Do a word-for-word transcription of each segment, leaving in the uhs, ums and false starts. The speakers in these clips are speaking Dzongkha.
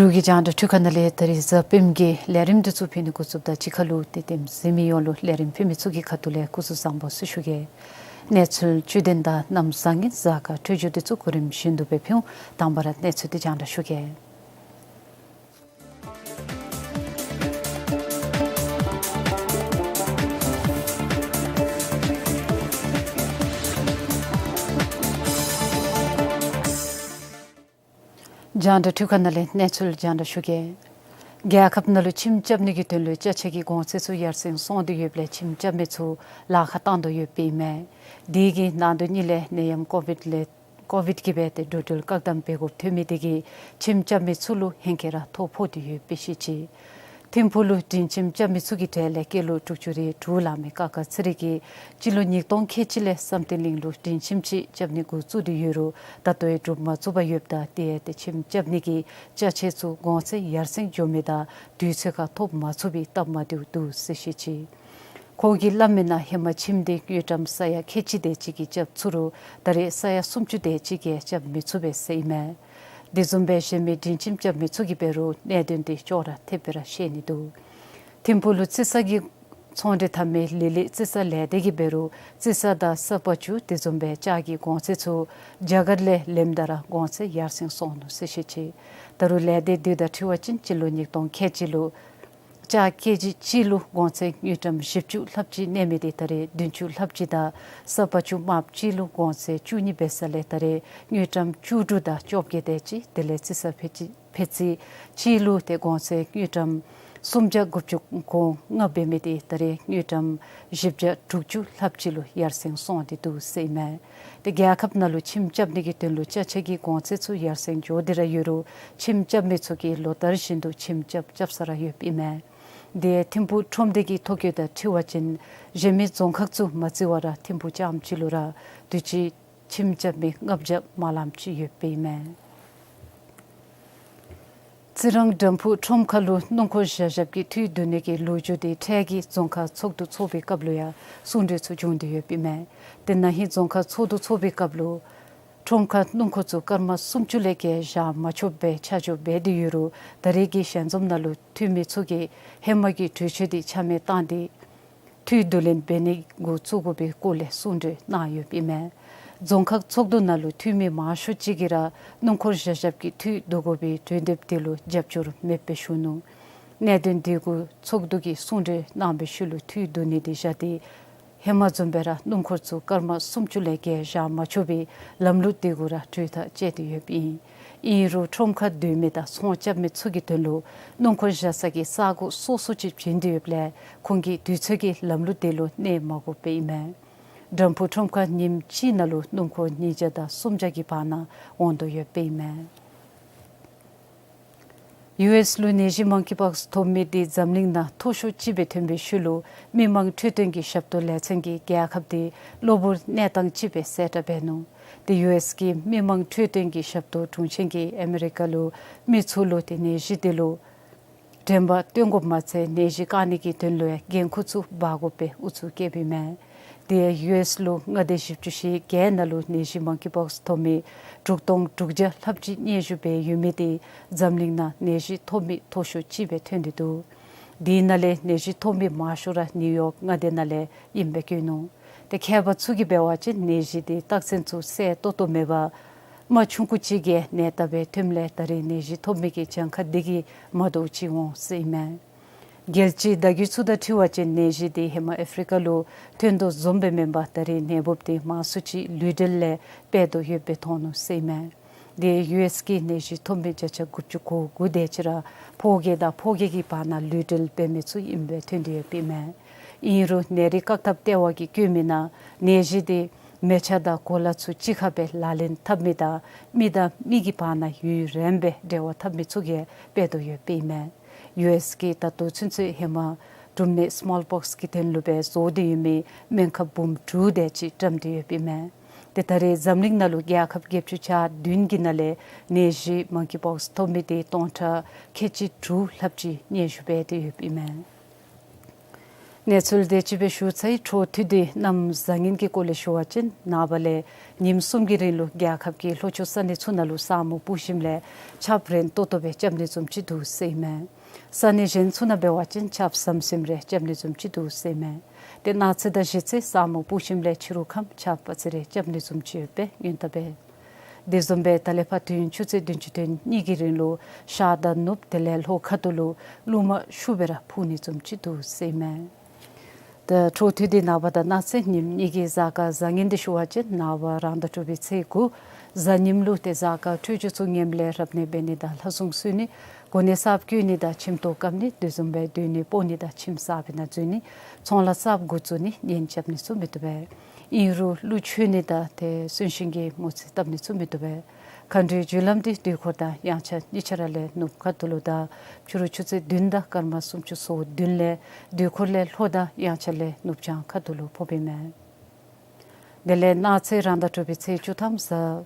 འབྲུག་གི་རྒྱང་བསྒྲགས་འཕྲུལ་ཁང་ནང་ལས་ད་རིས་གཟའ་སྤེནམ་གྱི་ལས་རིམ་འདི་ཚུ་ཕུལ་ནི་འགོ་བཙུགསཔ་ད་གཅིག་ཁར་ལུ་དད་ལྡན་གཟིགས་མི་ཡོངས་ལུ་ལས་རིམ་ཕུལ་མི་ཚུ་གི་ཁ་ཐུག་ལས་སྐུ་གཟུགས་བཟང་པོ་ཟེར་ཞུ་གེ། གནས་ཚུལ་བཅུད་ལྡན་དང་གནམ་བཟང་ངན་གཟའ་སྐར་འཕྲོད་སྦྱོར་འདི་ཚུ་གོ་རིམ་བཞིན་དུ་སྦེ་ཕུལ་འོང་། དང་པ་ར་གནས་ཚུལ་འདི་རྒྱང་བསྒྲགས་ཞུ་གེ། རྒྱང་བསྒྲགས་འཕྲུལ་ཁང་ནང་ལས་གནས་ཚུལ་རྒྱང་བསྒྲགས་ཞུ་གེ། རྒྱལ་ཁབ་ནང་ལུ་ཁྱིམ་རྐྱབ་ནི་གི་དོན་ལུ་ཅ་ཆས་ཀྱི་གོང་ཚད་ཚུ་ཡར་སེང་སོང་སྟེ་ཡོདཔ་ལས་ཁྱིམ་རྐྱབ་མི་ཚུ་ལཱ་ཁག་བཏང་དོ་ཡོདཔ་ཨིན་མས། དེ་གི་ནང་དོན་གཉིས་ལས་ནད་ཡམས་ཀོ་བིཌ་ལས་ཀོ་བིཌ་གིས་འབད་དེ་འགྲོ་འགྲུལ་བཀག་དམ་འབད་དགོཔ་ཐོན་མི་དེ་གིས་ཁྱིམ་རྐྱབ་མི་ཚུ་ལུ་ཧེང་སྐལ་ར་ཐོ་ཕོག་སྟེ་ཡོདཔ་སྦེ་བཤད་ཅི། ཐིམ་ཕུག་ལུ་མགྲིན་ཁྱིམ་རྐྱབ་མི་ཚུ་གི་གྲས་ལས་སྐྱེས་ལོ་དྲུག་ཅུ་རེ་དྲུག་ལང་མི་ཀ་ཀ་ཚེ་རིང་གིས་སྤྱི་ལོ་ཉིས་སྟོང་ཁལ་གཅིག་ལས་བསམ་གཏན་གླིང་ལུ་མགྲིན་ཁྱིམ་ཅིག་རྐྱབ་ནི་འགོ་བཙུགས་ཏེ་ཡོད་རུང་ད་ལྟོ་ཡང་གྲུབ་མ་ཚུགས་པར་ཡོདཔ་ད་དེ་ཡང་ཏེ་ཁྱིམ་རྐྱབ་ནི་གི་ཅ་ཆས་ཚུ་གོང་ཚད་ཡར་སེང་འགྱོ་མི་དང་དུས་ཚོད་ཁར་ཐོབ་མ་ཚུགས་པའི་སྟབས་མ་བདེཝ་འདུག་ཟེར་བཤད་ཅི། ཁོང་གིས་སླབ་མི་ནང་ཧེ་མ་ཁྱིམ་དེ་དངུལ་ཀྲམ་ས་ཡ་ཁལ་གཅིག་དེ་ཅིག་གིས་རྐྱབ་ཚུགས་རུང་ད་རེས་ས་ཡ་སུམ་ཅུ་དེ་ཅིག་གིས་རྐྱབ་མི་ཚུགས་པས་ཟེར་ཨིན་མས། དེ་བཟུམ་སྦེ་གཞན་མི་མགྲིན་ཁྱིམ་རྐྱབ་མི་ཚུ་གིས་འབད་རུང་གནད་དོན་དེ་ཅོག་ར་འཐདཔ་སྦེ་ར་བཤད་ནི་འདུག། ཐིམ་ཕུག་ལུ་རྩི་ས་གི་ཚོང་འབྲེལ་འཐབ་མི་ལི་ལི་རྩི་ས་ལས་སྡེ་གིས་འབད་རུང་རྩི་ས་དང་ས་པ་ཅུ་དེ་བཟུམ་སྦེ་ལྕགས་ཀྱི་གོང་ཚད་ཚུ་རྒྱ་གར་ལས་ལེནམ་ད་ར་གོང་ཚད་ཡར་སེང་སོང་ནུག་ཟེར་བཤད་ཅི། ད་རུང་ལས་སྡེ་དེ་དང་འཁྲིལ་བ་ཅིན་སྤྱི་ལོ་ཉིས་སྟོང་ཁལ་གཅིག་ལུ་ལྕགས་ཀེ་ཇི་གཅིག་ལུ་གོང་ཚད་དངུལ་ཀྲམ་བཞི་བཅུ་ལྷགཔ་ཅིག་གནས་མི་དེ་ད་རེས་བདུན་ཅུ་ལྷགཔ་ཅིག་དང་ས་པ་ཅུ་མར་གཅིག་ལུ་གོང་ཚད་བཅུ་གཉིས་འབད་ས་ལས་ད་རེས་དངུལ་ཀྲམ་བཅུ་དྲུག་དང་བཅོ་བརྒྱད་དེ་ཅིག། དེ་ལས་རྩི་ས་ཕད་ཅིག་ཕད་ཚེ་གཅིག་ལུ་ཏེ་གོང་ཚད་དངུལ་ཀྲམ་སུམ་བརྒྱ་དགུ་བཅུ་གོ་ལྔ་འབད་མི་དེ་ད་རེས་དངུལ་ཀྲམ་བཞི་བརྒྱ་དྲུག་ཅུ་ལྷགཔ་ཅིག་ལུ་ཡར་སེང་སོང་སྟེ་འདུག་ཟེར་ཨིན་མས། ཏེ་རྒྱལ་ཁབ་ནང་ལུ་ཁྱིམ་རྐྱབ་ནི་གི་དོན་ལུ་ཅ་ཆས་ཀྱི་གོང་ཚད་ཚུ་ཡར་སེང་འགྱོ་སྟེ་ར་ཡོད་རུང་ཁྱིམ་རྐྱབ་མི་ཚུ་གིས་ལོ་ལྟར་བཞིན་དུ་ཁྱིམ་རྐྱབ་རྐྱབ་ས་ར་ཡོདཔ་ཨིན་མས། དེ་ཡང་ཐིམ་ཕུག་ཁྲོམ་སྡེ་གི་ཐོ་བཀོད་དང་འཁྲིལ་བ་ཅིན་གཞན་མི་རྫོང་ཁག་ཚུ་མ་བརྩི་བར་ར་ཐིམ་ཕུག་རྐྱངམ་གཅིག་ལུ་ར་དུས་ཅི་ཁྱིམ་རྐྱབ་མི་ལྔ་བརྒྱ་མ་ལངམ་ཅིག་ཡོདཔ་ཨིན་མས། རྩི་རང་སྦྲམ་ཕུག་ཁྲོམ་ཁ་ལུ་སྣུམ་འཁོར་བཞག་བཞགཔ་གིས་འཐུས་བསྡུ་ནི་གི་ལོ་རྒྱུས་དེ་འཕྲལ་གྱི་རྫོང་ཁག་ཚོགས་འདུ་ཚོགས་པའི་སྐབས་ལུ་ཡང་གསུང་གྲོས་ཚུ་བྱུང་སྟེ་ཡོདཔ་ཨིན་མས། དེ་ན་ཧིང་རྫོང་ཁག་ཚོགས་འདུ་ཚོགས་པའི་སྐབས་ལུ་ཁྲོམ་ཁ་སྣུམ་འཁོར་ཚུ་སྐར་མ་སུམ་ཅུ་ལས་བརྒལ་བཞག་མ་ཆོགཔ་སྦེ་ཆ་འཇོག་འབད་དེ་ཡོད་རུང་ད་རེས་ཀྱི་ཞལ་འཛོམས་ནང་ལུ་འཐུས་མི་ཚུ་གིས་ཧེ་མ་གི་གྲོས་ཆོད་དེ་ཆ་མེད་བཏང་སྟེ་འཐུས་བསྡུ་ལེན་འབད་ནི་འགོ་བཙུགས་དགོ་པའི་སྐོར་ལས་གསུང་གྲོས་གནང་ཡོདཔ་ཨིན་མས། རྫོང་ཁག་ཚོགས་འདུ་ནང་ལུ་འཐུས་མི་མང་ཤོས་ཅིག་གིས་ར་སྣུམ་འཁོར་བཞག་བཞགཔ་གིས་འཐུས་བསྡུ་དགོ་པའི་གྲོས་འདེབས་དེ་ལུ་རྒྱབ་སྐྱོར་མེདཔ་སྦེ་ཞུ་ནུག། གནད་དོན་དེ་གུ་ཚོགས་འདུ་གིས་གསུང་གྲོས་གནང་བའི་ཤུལ་ལུ་འཐུས་བསྡུ་ནི་དེ་བཞག་སྟེ་ཧེ་མ་བཟུམ་སྦེ་ར་སྣུམ་འཁོར་ཚུ་སྐར་མ་སུམ་ཅུ་ལས་བརྒལ་བཞག་མ་ཆོག་པའི་ལམ་ལུགས་དེ་གུ་ར་གྲོས་ཐག་བཅད་དེ་ཡོདཔ་ཨིན། ཨིན་རུང་ཁྲོམ་ཁར་སྡོད་མི་དང་ཚོང་རྐྱབ་མི་ཚུ་གི་དོན་ལུ་སྣུམ་འཁོར་བཞག་ས་གི་ས་གོ་སོ་སོ་ཅིག་བྱིན་ཏེ་ཡོདཔ་ལས་ཁོང་གིས་དུས་ཚོད་ཀྱི་ལམ་ལུགས་དེ་ལུ་གནས་མ་དགོཔ་ཨིན་མས། སྦྲམ་ཕུག་ཁྲོམ་ཁར་ཉིནམ་གཅིག་ནང་ལུ་སྣུམ་འཁོར་ཉིས་བརྒྱ་དང་སུམ་བརྒྱ་གི་བར་ན་འོང་དོ་ཡོདཔ་ཨིན་མས། ཡུ་ཨེསི་ལུ་ནད་གཞི་མང་ཀི་པོགསི་ཐོབ་མི་དེ་འཛམ་གླིང་ནང་མཐོ་ཤོས་ཅིག་སྦེ་ཐོན་པའི་ཤུལ་ལུ་མི་མང་འཕྲོད་བསྟེན་གྱི་ཞབས་ཏོག་ལེན་ཚན་གྱིས་རྒྱལ་ཁབ་དེ་གློ་བུར་གནས་སྟངས་ཅིག་སྦེ་གསལ་བསྒྲགས་འབད་ནུག། དེ་ཡུ་ཨེསི་གི་མི་མང་འཕྲོད་བསྟེན་གྱི་ཞབས་ཏོག་དྲུང་ཆེན་གྱིས་ཨ་མི་རི་ཀ་ལུ་མི་ཚུ་ལུ་དེ་ནད་གཞི་དེ་ལུ་དྲན་པ་བཏོན་དགོཔ་མ་ཚད་ནད་གཞི་བཀག་ནི་གི་དོན་ལུ་ཡང་འགན་ཁུར་ཚུ་འབག་དགོཔ་སྦེ་ཨུ་ཚུགས་བསྐྱེདཔ་ཨིན་མས། དེ་ཡང་ཡུ་ཨེསི་ལུ་མངའ་སྡེ་བཞི་བཅུ་ཞེ་བརྒྱད་ནང་ལུ་ནད་གཞི་མང་ཀི་པོགསི་ཐོབ་མི་དྲུག་སྟོང་དྲུག་བརྒྱ་ལྷགཔ་ཅིག་སྙན་ཞུ་འབད་ཡོད་མི་དེ་འཛམ་གླིང་ནང་ནད་གཞི་ཐོབ་མི་མཐོ་ཤོས་ཅིག་སྦེ་ཐོན་ཏེ་འདུག། དེ་ནང་ལས་ནད་གཞི་ཐོབ་མི་མང་ཤོས་ར་ནིའུ་ཡོག་མངའ་སྡེ་ནང་ལས་ཨིནམ་སྦེ་བཀོད་ནུག། ཏེ་མཁས་པ་ཚུ་གིས་འབད་བ་ཅིན་ནད་གཞི་དེ་རྟགས་མཚན་ཚུ་གསལ་ཏོག་ཏོ་མེད་པར་རྨ་ཆུང་ཀུ་ཅིག་གིས་ནད་བཏབ་སྦེ་ཐོནམ་ལས་ད་རེས་ནད་གཞི་ཐོབ་མི་གི་གྱངས་ཁ་དེ་གིས་མ་དོ་ཅིག་འོང་ཟེར་ཨིན་མས། རྒྱལ་སྤྱིའི་བརྡ་བརྒྱུད་ཚུ་དང་འཁྲིལ་བ་ཅིན་ནད་གཞི་དེ་ཧེ་མ་ཨ་ཕི་རི་ཀ་ལུ་ཐོན་དོ་བཟུམ་སྦེ་མེན་པར་ད་རེས་ནད་འབུཔ་དེ་མང་སུ་ཅིག་ལུས་འབྲེལ་ལས་སྤེལ་དོ་ཡོདཔ་སྦེ་མཐོང་ནུག་ཟེར་ཨིན་མས། དེ་ཡུ་ཨེསི་གི་ནད་གཞི་ཐོབ་མི་བརྒྱ་ཆ་དགུ་བཅུ་གོ་དགུ་དེ་ཅིག་ར་ཕོ་སྐྱེས་དང་ཕོ་སྐྱེས་ཀྱི་བར་ན་ལུས་འབྲེལ་འབད་མི་ཚུ་ཨིནམ་སྦེ་ཐོན་ཏེ་ཡོདཔ་ཨིན་མས། ཨིན་རུང་ནད་རིགས་བཀག་ཐབས་ལྟེ་བ་གིས་བཀོད་མི་ནང་ནད་གཞི་དེ་མལ་ཆ་དང་གོ་ལ་ཚུ་གཅིག་ཁར་སྦེ་ལག་ལེན་འཐབ་མི་དང་མི་དང་མི་གི་བར་ན་ཡུན་རིངམོ་སྦེ་འབྲེལ་བ་འཐབ་མི་ཚུ་གིས་སྤེལ་དོ་ཡོདཔ་ཨིན་མས། ཡུ་ཨེསི་གིས་ད་ལྟོ་ཚུན་ཚོད་ཧེ་མ་འབྲུམ་ནད་སི་མོལ་པོགསི་གི་དོན་ལུ་སྦེ་བཟོ་སྟེ་ཡོད་མི་སྨན་ཁབ་འབུམ་དྲུག་དེ་ཅིག་བཀྲམ་སྟེ་ཡོདཔ་ཨིན་མས། ཏེ་ད་རེས་འཛམ་གླིང་ནང་ལུ་རྒྱལ་ཁབ་བརྒྱད་ཅུ་གྱ་བདུན་གྱི་ནང་ལས་ནད་གཞི་མང་ཀི་པོགསི་ཐོབ་མི་དེ་སྟོང་ཕྲག་ཁལ་གཅིག་དྲུག་ལྷགཔ་ཅིག་སྙན་ཞུ་འབད་དེ་ཡོདཔ་ཨིན་མས། གནས་ཚུལ་དེ་ཅིག་སྦེ་ཞུ་ཚར་ཡི། འཕྲོ་མཐུད་དེ་གནམ་བཟང་ངན་གྱི་སྐོར་ལས་ཞུ་བ་ཅིན་ནངས་པ་ལས་ཉིནམ་གསུམ་གྱི་རིང་ལུ་རྒྱལ་ཁབ་ཀྱི་ལྷོ་ཕྱོགས་ས་གནས་ཚུ་ནང་ལུ་ས་སྨུག་སྤུབས་ཞིནམ་ལས་ཆརཔ་རན་ཏོག་ཏོ་སྦེ་རྐྱབ་ནི་བཟུམ་ཅིག་འདུག་ཟེར་ཨིན་མས། ས་གནས་གཞན་ཚུ་ནང་འབད་བ་ཅིན་ཆརཔ་ཟམ་ཟིམ་རེ་རྐྱབ་ནི་བཟུམ་ཅིག་འདུག་ཟེར་ཨིན་མས། ཏེ་གནངས་ཚེ་དང་གཞེས་ཚེ་ས་སྨུག་སྤུབས་ཞིནམ་ལས་ཕྱི་རུ་ཁམས་ཆརཔ་ཨ་ཙི་རེ་རྐྱབ་ནི་བཟུམ་ཅིག་ཡོདཔ་སྦེ་སྔོན་བརྡ་འབད། དེ་བཟུམ་སྦེ་ད་ལས་ཕར་དུས་ཡུན་ཆུ་ཚོད་བདུན་ཅུ་དོན་གཉིས་ཀྱི་རིང་ལུ་ཤར་དང་ནུབ་དེ་ལས་ལྷོ་ཁ་ཐུག་ལུ་རླུང་མ་ཤུགས་སྦེ་ར་འཕུ་ནི་བཟུམ་ཅིག་འདུག་ཟེར་ཨིན་མས། ད་འཕྲོ་མཐུད་དེ་ནངས་པ་དང་གནངས་ཚེ་ཉིནམ་གཉིས་ཀྱི་གཟའ་སྐར་བཟང་ངན་དེ་ཞུ་བ་ཅིན་ནངས་པ་རང་ཟླ་དྲུག་པའི་ཚེས་དགུ་གཟའ་ཉིམ་ལུ་ཏེ་གཟའ་སྐར་འཕྲོད་སྦྱོར་ཚུ་ངནམ་ལས་རབ་གནས་འབད་ནི་དང་ལྷ་སྲུང་གསོལ་ནི་གོ་གནས་གསརཔ་བསྐོ་ནི་དང་ཁྱིམ་ཐོག་བཀབ་ནི་དེ་བཟུམ་སྦེ་སྡོད་གནས་སྤོ་ནི་དང་ཁྱིམ་གསརཔ་ནང་འཛུལ་ནི་ཚོང་ལཱ་གསརཔ་འགོ་བཙུགས་ནི་གཉེན་རྐྱབ་ནི་ཚུ་མི་བཏུབ་པས། ཨིན་རུང་གླུ་མཆོད་ནི་དང་ཏེ་གསོན་གཤིན་གྱི་མོ་རྩིས་བཏབ་ནི་ཚུ་མི་བཏུབ་པས། མཁའ་འགྲོའི་རྒྱུ་ལམ་དེ་དུས་འཁོར་དང་དབྱངས་འཆར་གཉིས་ཆ་ར་ལས་ནུབ་ཁ་ཐུག་ལུ་དང་ཕྱི་རུ་ཆུ་ཚོད་བདུན་དང་སྐར་མ་སུམ་ཅུ་སོ་བདུན་ལས་དུས་འཁོར་ལས་ལྷོ་དང་དབྱངས་འཆར་ལས་ནུབ་བྱང་ཁ་ཐུག་ལུ་ཕོགཔ་ཨིན་མས། དེ་ལས་གནངས་ཚེ་རང་ཟླ་དྲུག་པའི་ཚེས་བཅུ་ཐམ་གཟའ་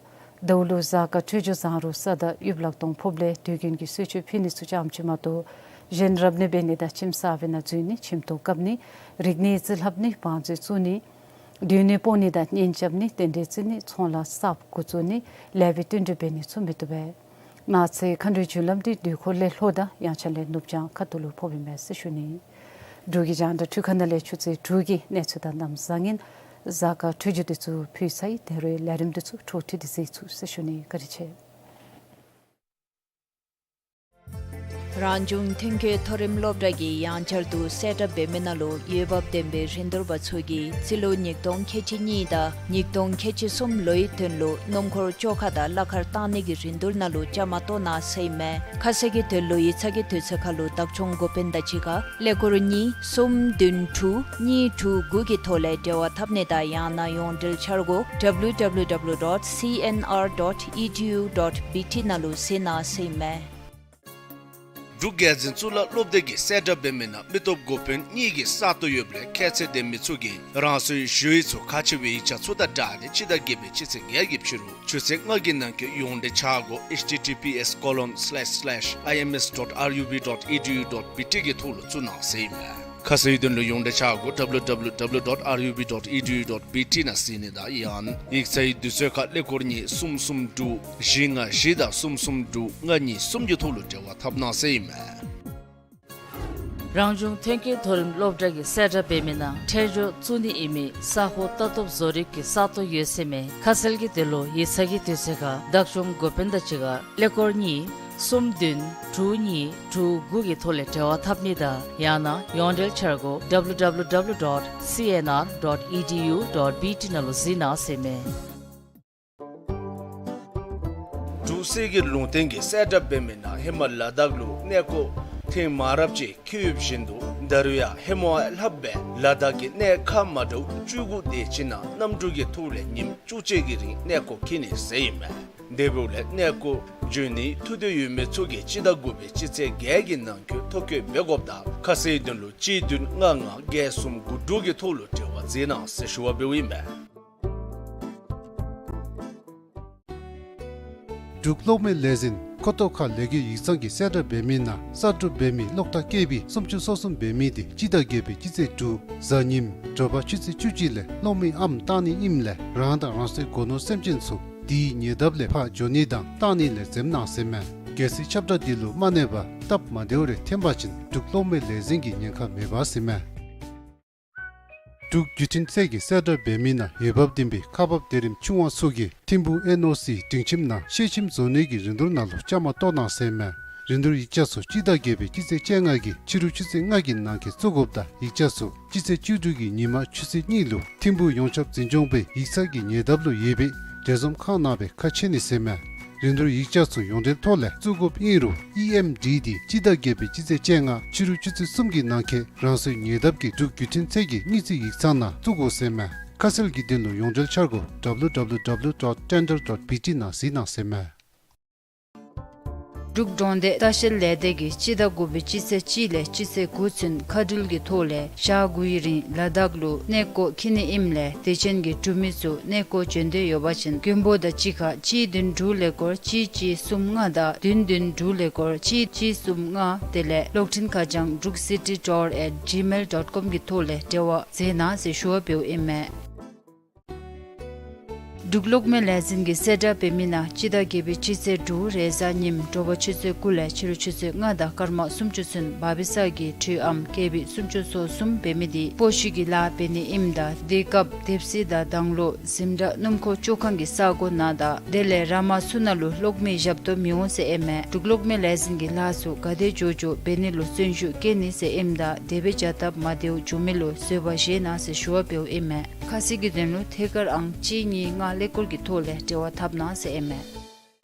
ཟླཝ་ལུ་གཟའ་སྐར་འཕྲོད་སྦྱོར་བཟང་རུང་ས་དང་དབྱིབས་ལག་སྟོང་ཕོགཔ་ལས་དུས་རྒྱུན་གྱི་གསོལ་མཆོད་ཕུལ་ནི་ཚུ་ཙམ་ཅིག་མ་གཏོགས་གཞན་རབ་གནས་འབད་ནི་དང་ཁྱིམ་གསར་པའི་ནང་འཛུལ་ནི་ཁྱིམ་ཐོག་བཀབ་ནི་རིག་གནས་རྩིས་ལྷབ་ནི་བང་མཛོད་བཙུགས་ནི་སྡོད་གནས་སྤོ་ནི་དང་གཉེན་རྐྱབ་ནི་རྟེན་འབྲེལ་བརྩི་ནི་ཚོང་ལཱ་གསརཔ་འགོ་བཙུགས་ནི་ལེགས་པའི་བསྟུན་གྲོས་འབད་ནི་ཚུ་མི་བཏུབ་པས། གནངས་ཚེ་མཁའ་འགྲོའི་རྒྱུ་ལམ་དེ་དུས་འཁོར་ལས་ལྷོ་དང་དབྱངས་འཆར་ལས་ནུབ་བྱང་ཁ་ཐུག་ལུ་ཕོགཔ་ཨིན་མས་ཟེར་ཞུ་ནི། འབྲུག་གི་རྒྱང་བསྒྲགས་འཕྲུལ་ཁང་ནང་ལས་ཆུ་ཚོད་དྲུག་གི་གནས་ཚུལ་དང་གནམ་བཟང་ངན་གཟའ་སྐར་འཕྲོད་སྦྱོར་དེ་ཚུ་ཕུལ་ཚར་ཡི། ད་རུང་ལས་རིམ་དེ་ཚུ་འཕྲོ་མཐུད་དེ་གཟིགས་ཚུགས་ཟེར་ཞུ་ནི། བཀའ་དྲིན་ཆེ། རང་བྱུང་ཐོན་སྐྱེད་མཐོ་རིམ་སློབ་གྲྭ་གིས་ཡང་བསྐྱར་དུ་གསལ་བསྒྲགས་འབད་མི་ནང་ལུ་འོས་འབབ་ལྡན་པའི་རིན་བསྡུར་པ་ཚུ་གིས་རྩིས་ལོ་ཉིས་སྟོང་ཁལ་གཅིག་གཉིས་དང་ཉིས་སྟོང་ཁལ་གཅིག་གསུམ་ལོའི་དོན་ལུ་སྣུམ་འཁོར་བཅོ་ཁ་དང་གླ་ཁར་བཏང་ནི་གི་རིན་བསྡུར་ནང་ལུ་བཅའ་མར་གཏོགས་གནང་ཟེར་ཨིན་མས། ཁ་གསལ་གྱི་དོན་ལུ་ཡིག་ཚང་གི་དུས་ཚོད་ཁར་ལུ་བདག་སྐྱོང་འགོ་དཔོན་དང་གཅིག་ཁར་ཀླད་ཀོར་གཉིས་གསུམ་བདུན་དྲུག་གཉིས་དྲུག་དགུ་གི་ཐོག་ལས་འབྲེལ་བ་འཐབ་ནི་དང་ཡང་ན་ཡོངས་འབྲེལ་འཆར་སྒོ་W W W dot C N R dot E D U dot B T ནང་ལུ་གཟིགས་གནང་ཟེར་ཨིན་མས། འབྲུག་རྒྱལ་འཛིན་གཙུག་ལག་སློབ་སྡེ་གིས་གསལ་བསྒྲགས་འབད་མི་ནང་མི་སྟོབས་འགོ་དཔོན་གཉིས་ཀྱི་ས་སྟོང་ཡོདཔ་ལས་ཁྱད་ཚད་ལྡན་མི་ཚུ་གིས་རང་སོའི་ཞུ་ཡིག་ཚུ་ཁག་ཆེ་བའི་ཡིག་ཆ་ཚུ་དང་སྦྲགས་ཏེ་སྤྱི་ཟླ་བརྒྱད་པའི་སྤྱི་ཚེས་བརྒྱད་ཀྱི་ཕྱི་རུ་ཆུ་ཚོད་ལྔ་གི་ནང་འཁོད་ཡོངས་འབྲེལ་འཆར་སྒོ་H T T P S colon slash slash I M S dot R U B dot E D U dot B T གི་ཐོག་ལུ་བཙུགས་གནང་ཟེར་ཨིན་མས། ཁ་གསལ་དོན་ལུ་ཡོངས་འབྲེལ་འཆར་སྒོ་W W W dot R U B dot E D U dot B T ནང་གཟིགས་ནི་དང་ཡང་ཡིག་ཚང་གི་དུས་ཚོད་ཁར་ཀླད་ཀོར་གཉིས་གསུམ་གསུམ་དྲུག་བཞི་ལྔ་བཞི་དང་གསུམ་གསུམ་དྲུག་ལྔ་གཉིས་གསུམ་གྱི་ཐོག་ལུ་འབྲེལ་བ་འཐབ་གནང་ཟེར་ཨིན་མས། རང་བྱུང་ཐོན་སྐྱེད་མཐོ་རིམ་སློབ་གྲྭ་གིས་གསལ་བསྒྲགས་འབད་མི་ནང་ཁྲལ་འཇོག་བཙུགས་ནི་ཨིན་མི་ས་ཧོ་ལྟ་རྟོག་བཟོ་རིག་གི་ས་སྟོང་ཡོད་ཟེར་མས། ཁ་གསལ་གྱི་དོན་ལུ་ཡིག་ཚང་གི་དུས་ཚོད་ཁར་བདག་སྐྱོང་འགོ་དཔོན་དང་གཅིག་ཁར་ཀླད་ཀོར་གཉིས་གསུམ་བདུན་དྲུག་གཉིས་དྲུག་དགུ་གི་ཐོག་ལས་འབྲེལ་བ་འཐབ་ནི་དང་ཡང་ན་ཡོངས་འབྲེལ་འཆར་སྒོ་W W W dot C N R dot E D U dot B T ནང་ལུ་གཟིགས་གནང་ཟེར་མས། འབྲུག་སྲིད་ཀྱི་ལུང་བསྟན་གྱིས་གསལ་བསྒྲགས་འབད་མི་ནང་ཧེ་མ་ལ་དྭགས་ལུ་གནས་སྐོར་ཐེངས་མང་རབས་ཅིག་འཁྱིད་ཡོདཔ་བཞིན་དུ་ད་རུང་ཡང་ཧེ་མ་ལྷགཔ་སྦེ་ལ་དྭགས་ཀྱི་གནས་ཁག་མ་འདྲཝ་བཅུ་དགུ་དེ་ཅིག་ནང་གནམ་གྲུ་གི་ཐོག་ལས་ཉིནམ་བཅུ་གཅིག་གི་རིང་གནས་སྐོར་འཁྱིད་ནི་ཟེར་ཨིན་མས། དེ་འབདཝ་ལས་གནས་སྐོར་ བྱོན་ནི་ཐུགས་འདོད་ཡོད་མི་ཚུ་གིས་སྤྱི་ཟླ་དགུ་པའི་སྤྱི་ཚེས་བརྒྱད་ཀྱི་ནང་འཁོད་ཐོ་བཀོད་འབད་དགོཔ་དང་ཁ་གསལ་དོན་ལུ་གཅིག་བདུན་ལྔ་ལྔ་བརྒྱད་གསུམ་དགུ་དྲུག་གི་ཐོག་ལུ་འབྲེལ་བ་མཛད་གནང་ཟེར་ཞུ་བ་འབདཝ་ཨིན་མས། འབྲུག་གློག་མེ་ལས་འཛིན་ཁོ་ཐོག་ཁ་ལས་འགུལ་ཡིག་ཚང་གིས་གསལ་བསྒྲགས་འབད་མི་ནང་གསར་སྒྲུབ་འབད་མི་གློག་ཐག་ཀེ་བི་སུམ་ཅུ་སོ་གསུམ་འབད་མི་དེ་སྤྱི་ཟླ་བརྒྱད་པའི་སྤྱི་ཚེས་དྲུག་གཟའ་ཉིམ་དྲོ་པ་ཆུ་ཚོད་བཅུ་གཅིག་ལས་གློག་མེ་ཨམ་བཏང་ནི་ཨིནམ་ལས་རང་དང་རང་སོའི་སྒོ་ནོར་སེམས་ཅན་ཚུ་དེའི་ཉེ་འདབས་ལས་ཕར་འགྱོ་ནི་དང་བཏང་ནི་ལས་འཛེམ་གནང་ཟེར་མས། གལ་སྲིད་ཁྱབ་བསྒྲགས་འདི་ལུ་མ་གནས་པར་སྟབས་མ་བདེཝ་རེ་འཐོན་པ་ཅིན་འབྲུག་གློག་མེ་ལས་འཛིན་གྱི་ཉེན་ཁ་མེད་པ་ཟེར་མས། འབྲུག་བརྒྱུད་འཕྲིན་ཚད་ཀྱིས་གསལ་བསྒྲགས་འབད་མི་ནང་འོས་འབབ་ལྡན་པའི་ཁག་འབག་དེ་རིམ་ཆུང་བ་ཚུ་གིས་ཐིམ་ཕུག་ཨེན་ཨོ་སི་སྒྲིང་ཁྱིམ་ནང་ཤེལ་ཁྱིམ་བཟོ་ནི་གི་རིན་བསྡུར་ནང་ལུ་བཅའ་མར་གཏོགས་གནང་ཟེར་མས། རིན་བསྡུར་ཡིག་ཆ་ཚུ་སྤྱི་ཟླ་བརྒྱད་པའི་སྤྱི་ཚེས་བཅོ་ལྔ་གི་ཕྱི་རུ་ཆུ་ཚོད་ལྔ་གི་ནང་འཁོད་བཙུགས་དགོཔ་དང་ཡིག་ཆ་ཚུ་སྤྱི་ཚེས་བཅུ་དྲུག་གི་ཉིན་མ་ཆུ་ཚོད་གཉིས་ལུ་ཐིམ་ཕུག་ཡོངས་ཁྱབ་འཛིན་སྐྱོང་པའི་ཡིག་ཚང་གི་ཉེ་འདབས་ལུ་ཡོད་པའི་འབྲེལ་འཛོམས་ཁང་ནང་སྦེ་ཁ་ཕྱེ་ནི་ཟེར་མས། རིན་བསྡུར་ཡིག་ཆ་ཚུ་ཡོངས་འབྲེལ་ཐོག་ལས་བཙུགས་དགོཔ་ཨིན་རུང་ཨི་ཨེམ་ཌི་འདི་སྤྱི་ཟླ་བརྒྱད་པའི་སྤྱི་ཚེས་བཅོ་ལྔ་ཕྱི་རུ་ཆུ་ཚོད་གསུམ་གྱི་ནང་འཁོད་རང་སོའི་ཉེ་འདབས་ཀྱི་འབྲུག་བརྒྱུད་འཕྲིན་ཚད་ཀྱི་དངུལ་རྩིས་ཡིག་ཚང་ནང་བཙུགས་དགོ་ཟེར་མས། ཁ་གསལ་གྱི་དོན་ལུ་ཡོངས་འབྲེལ་འཆར་སྒོ་W W W dot tender dot B T ནང་གཟིགས་གནང་ཟེར་མས། འབྲུག་གྲོང་སྡེ་ལྟ་བཤལ་ལས་སྡེ་གིས་སྤྱི་ཟླ་དགུ་པའི་སྤྱི་ཚེས་གཅིག་ལས་སྤྱི་ཚེས་དགུ་ཚུན་མཁའ་འགྲུལ་གྱི་ཐོག་ལས་ཞག་དགུའི་རིང་ལ་དྭགས་ལུ་གནས་སྐོར་འཁྱིད་ནི་ཨིནམ་ལས་དད་ཅན་གྱི་འབྲུག་མི་ཚུ་གནས་སྐོར་འབྱོན་འདོད་ཡོད་པ་ཅིན་མགོན་པོ་དང་གཅིག་ཁར་གཅིག་བདུན་དྲུག་ཀླད་ཀོར་གཅིག་གཅིག་གསུམ་ལྔ་དང་བདུན་བདུན་དྲུག་ཀླད་ཀོར་གཅིག་གཅིག་གསུམ་ལྔ། དེ་ལས་གློག་འཕྲིན་ཁ་བྱང་འབྲུག་སི་ཊི་ཊོར་ཨེཊ་ཇི་མེལ་ཌོཊ་ཀོམ་གི་ཐོག་ལས་འབྲེལ་བ་མཛད་གནང་ཟེར་ཞུ་བ་འབདཝ་ཨིན་མས། འབྲུག་གློག་མེ་ལས་འཛིན་གྱིས་གསལ་བསྒྲགས་འབད་མི་ནང་སྤྱི་ཟླ་བརྒྱད་པའི་སྤྱི་ཚེས་དྲུག་རེས་གཟའ་ཉིམ་དྲོ་པ་ཆུ་ཚོད་དགུ་ལས་ཕྱི་རུ་ཆུ་ཚོད་ལྔ་དང་སྐར་མ་སུམ་ཅུ་ཚུན་བ་བི་ས་གི་འཕྲུལ་ཨམ་ཀེ་བི་སུམ་ཅུ་སོ་གསུམ་འབད་མི་དེ་སྤོ་བཤུད་ཀྱི་ལཱ་འབད་ནི་ཨིནམ་ད་དེ་སྐབས་དེབ་གཟིགས་དང་དང་ལོ་འཛིན་གྲྭ་སྣུམ་འཁོར་བཅོ་ཁང་གི་ས་སྒོ་ནང་དང་དེ་ལས་ར་མ་ཚུ་ནང་ལུ་གློག་མེ་ཞབས་ཏོག་མི་འོང་ཟེར་ཨིན་མས། འབྲུག་གློག་མེ་ལས་འཛིན་གྱིས་ལཱ་ཚུ་ག་དེ་མགྱོགས་མགྱོགས་འབད་ནི་ལུ་བརྩོན་ཤུགས་བསྐྱེད་ནི་ཟེར་ཨིནམ་ད་དེ་སྦེ་བྱ་སྟབས་མ་བདེཝ་བྱུང་མི་ལུ་བཟོད་པ་བཞེས་གནང་ཟེར་ཞུ་བ་འབདཝ་ཨིན་མས། ཁ་གསལ་གྱི་དོན་ལུ་ཐད་ཀར་ཨང་གཅིག་གཉིས་ལྔ་ཀླད་ཀོར་གྱི་ཐོག་ལས་འབྲེལ་བ་འཐབ་གནང་ཟེར་ཨིན་མས།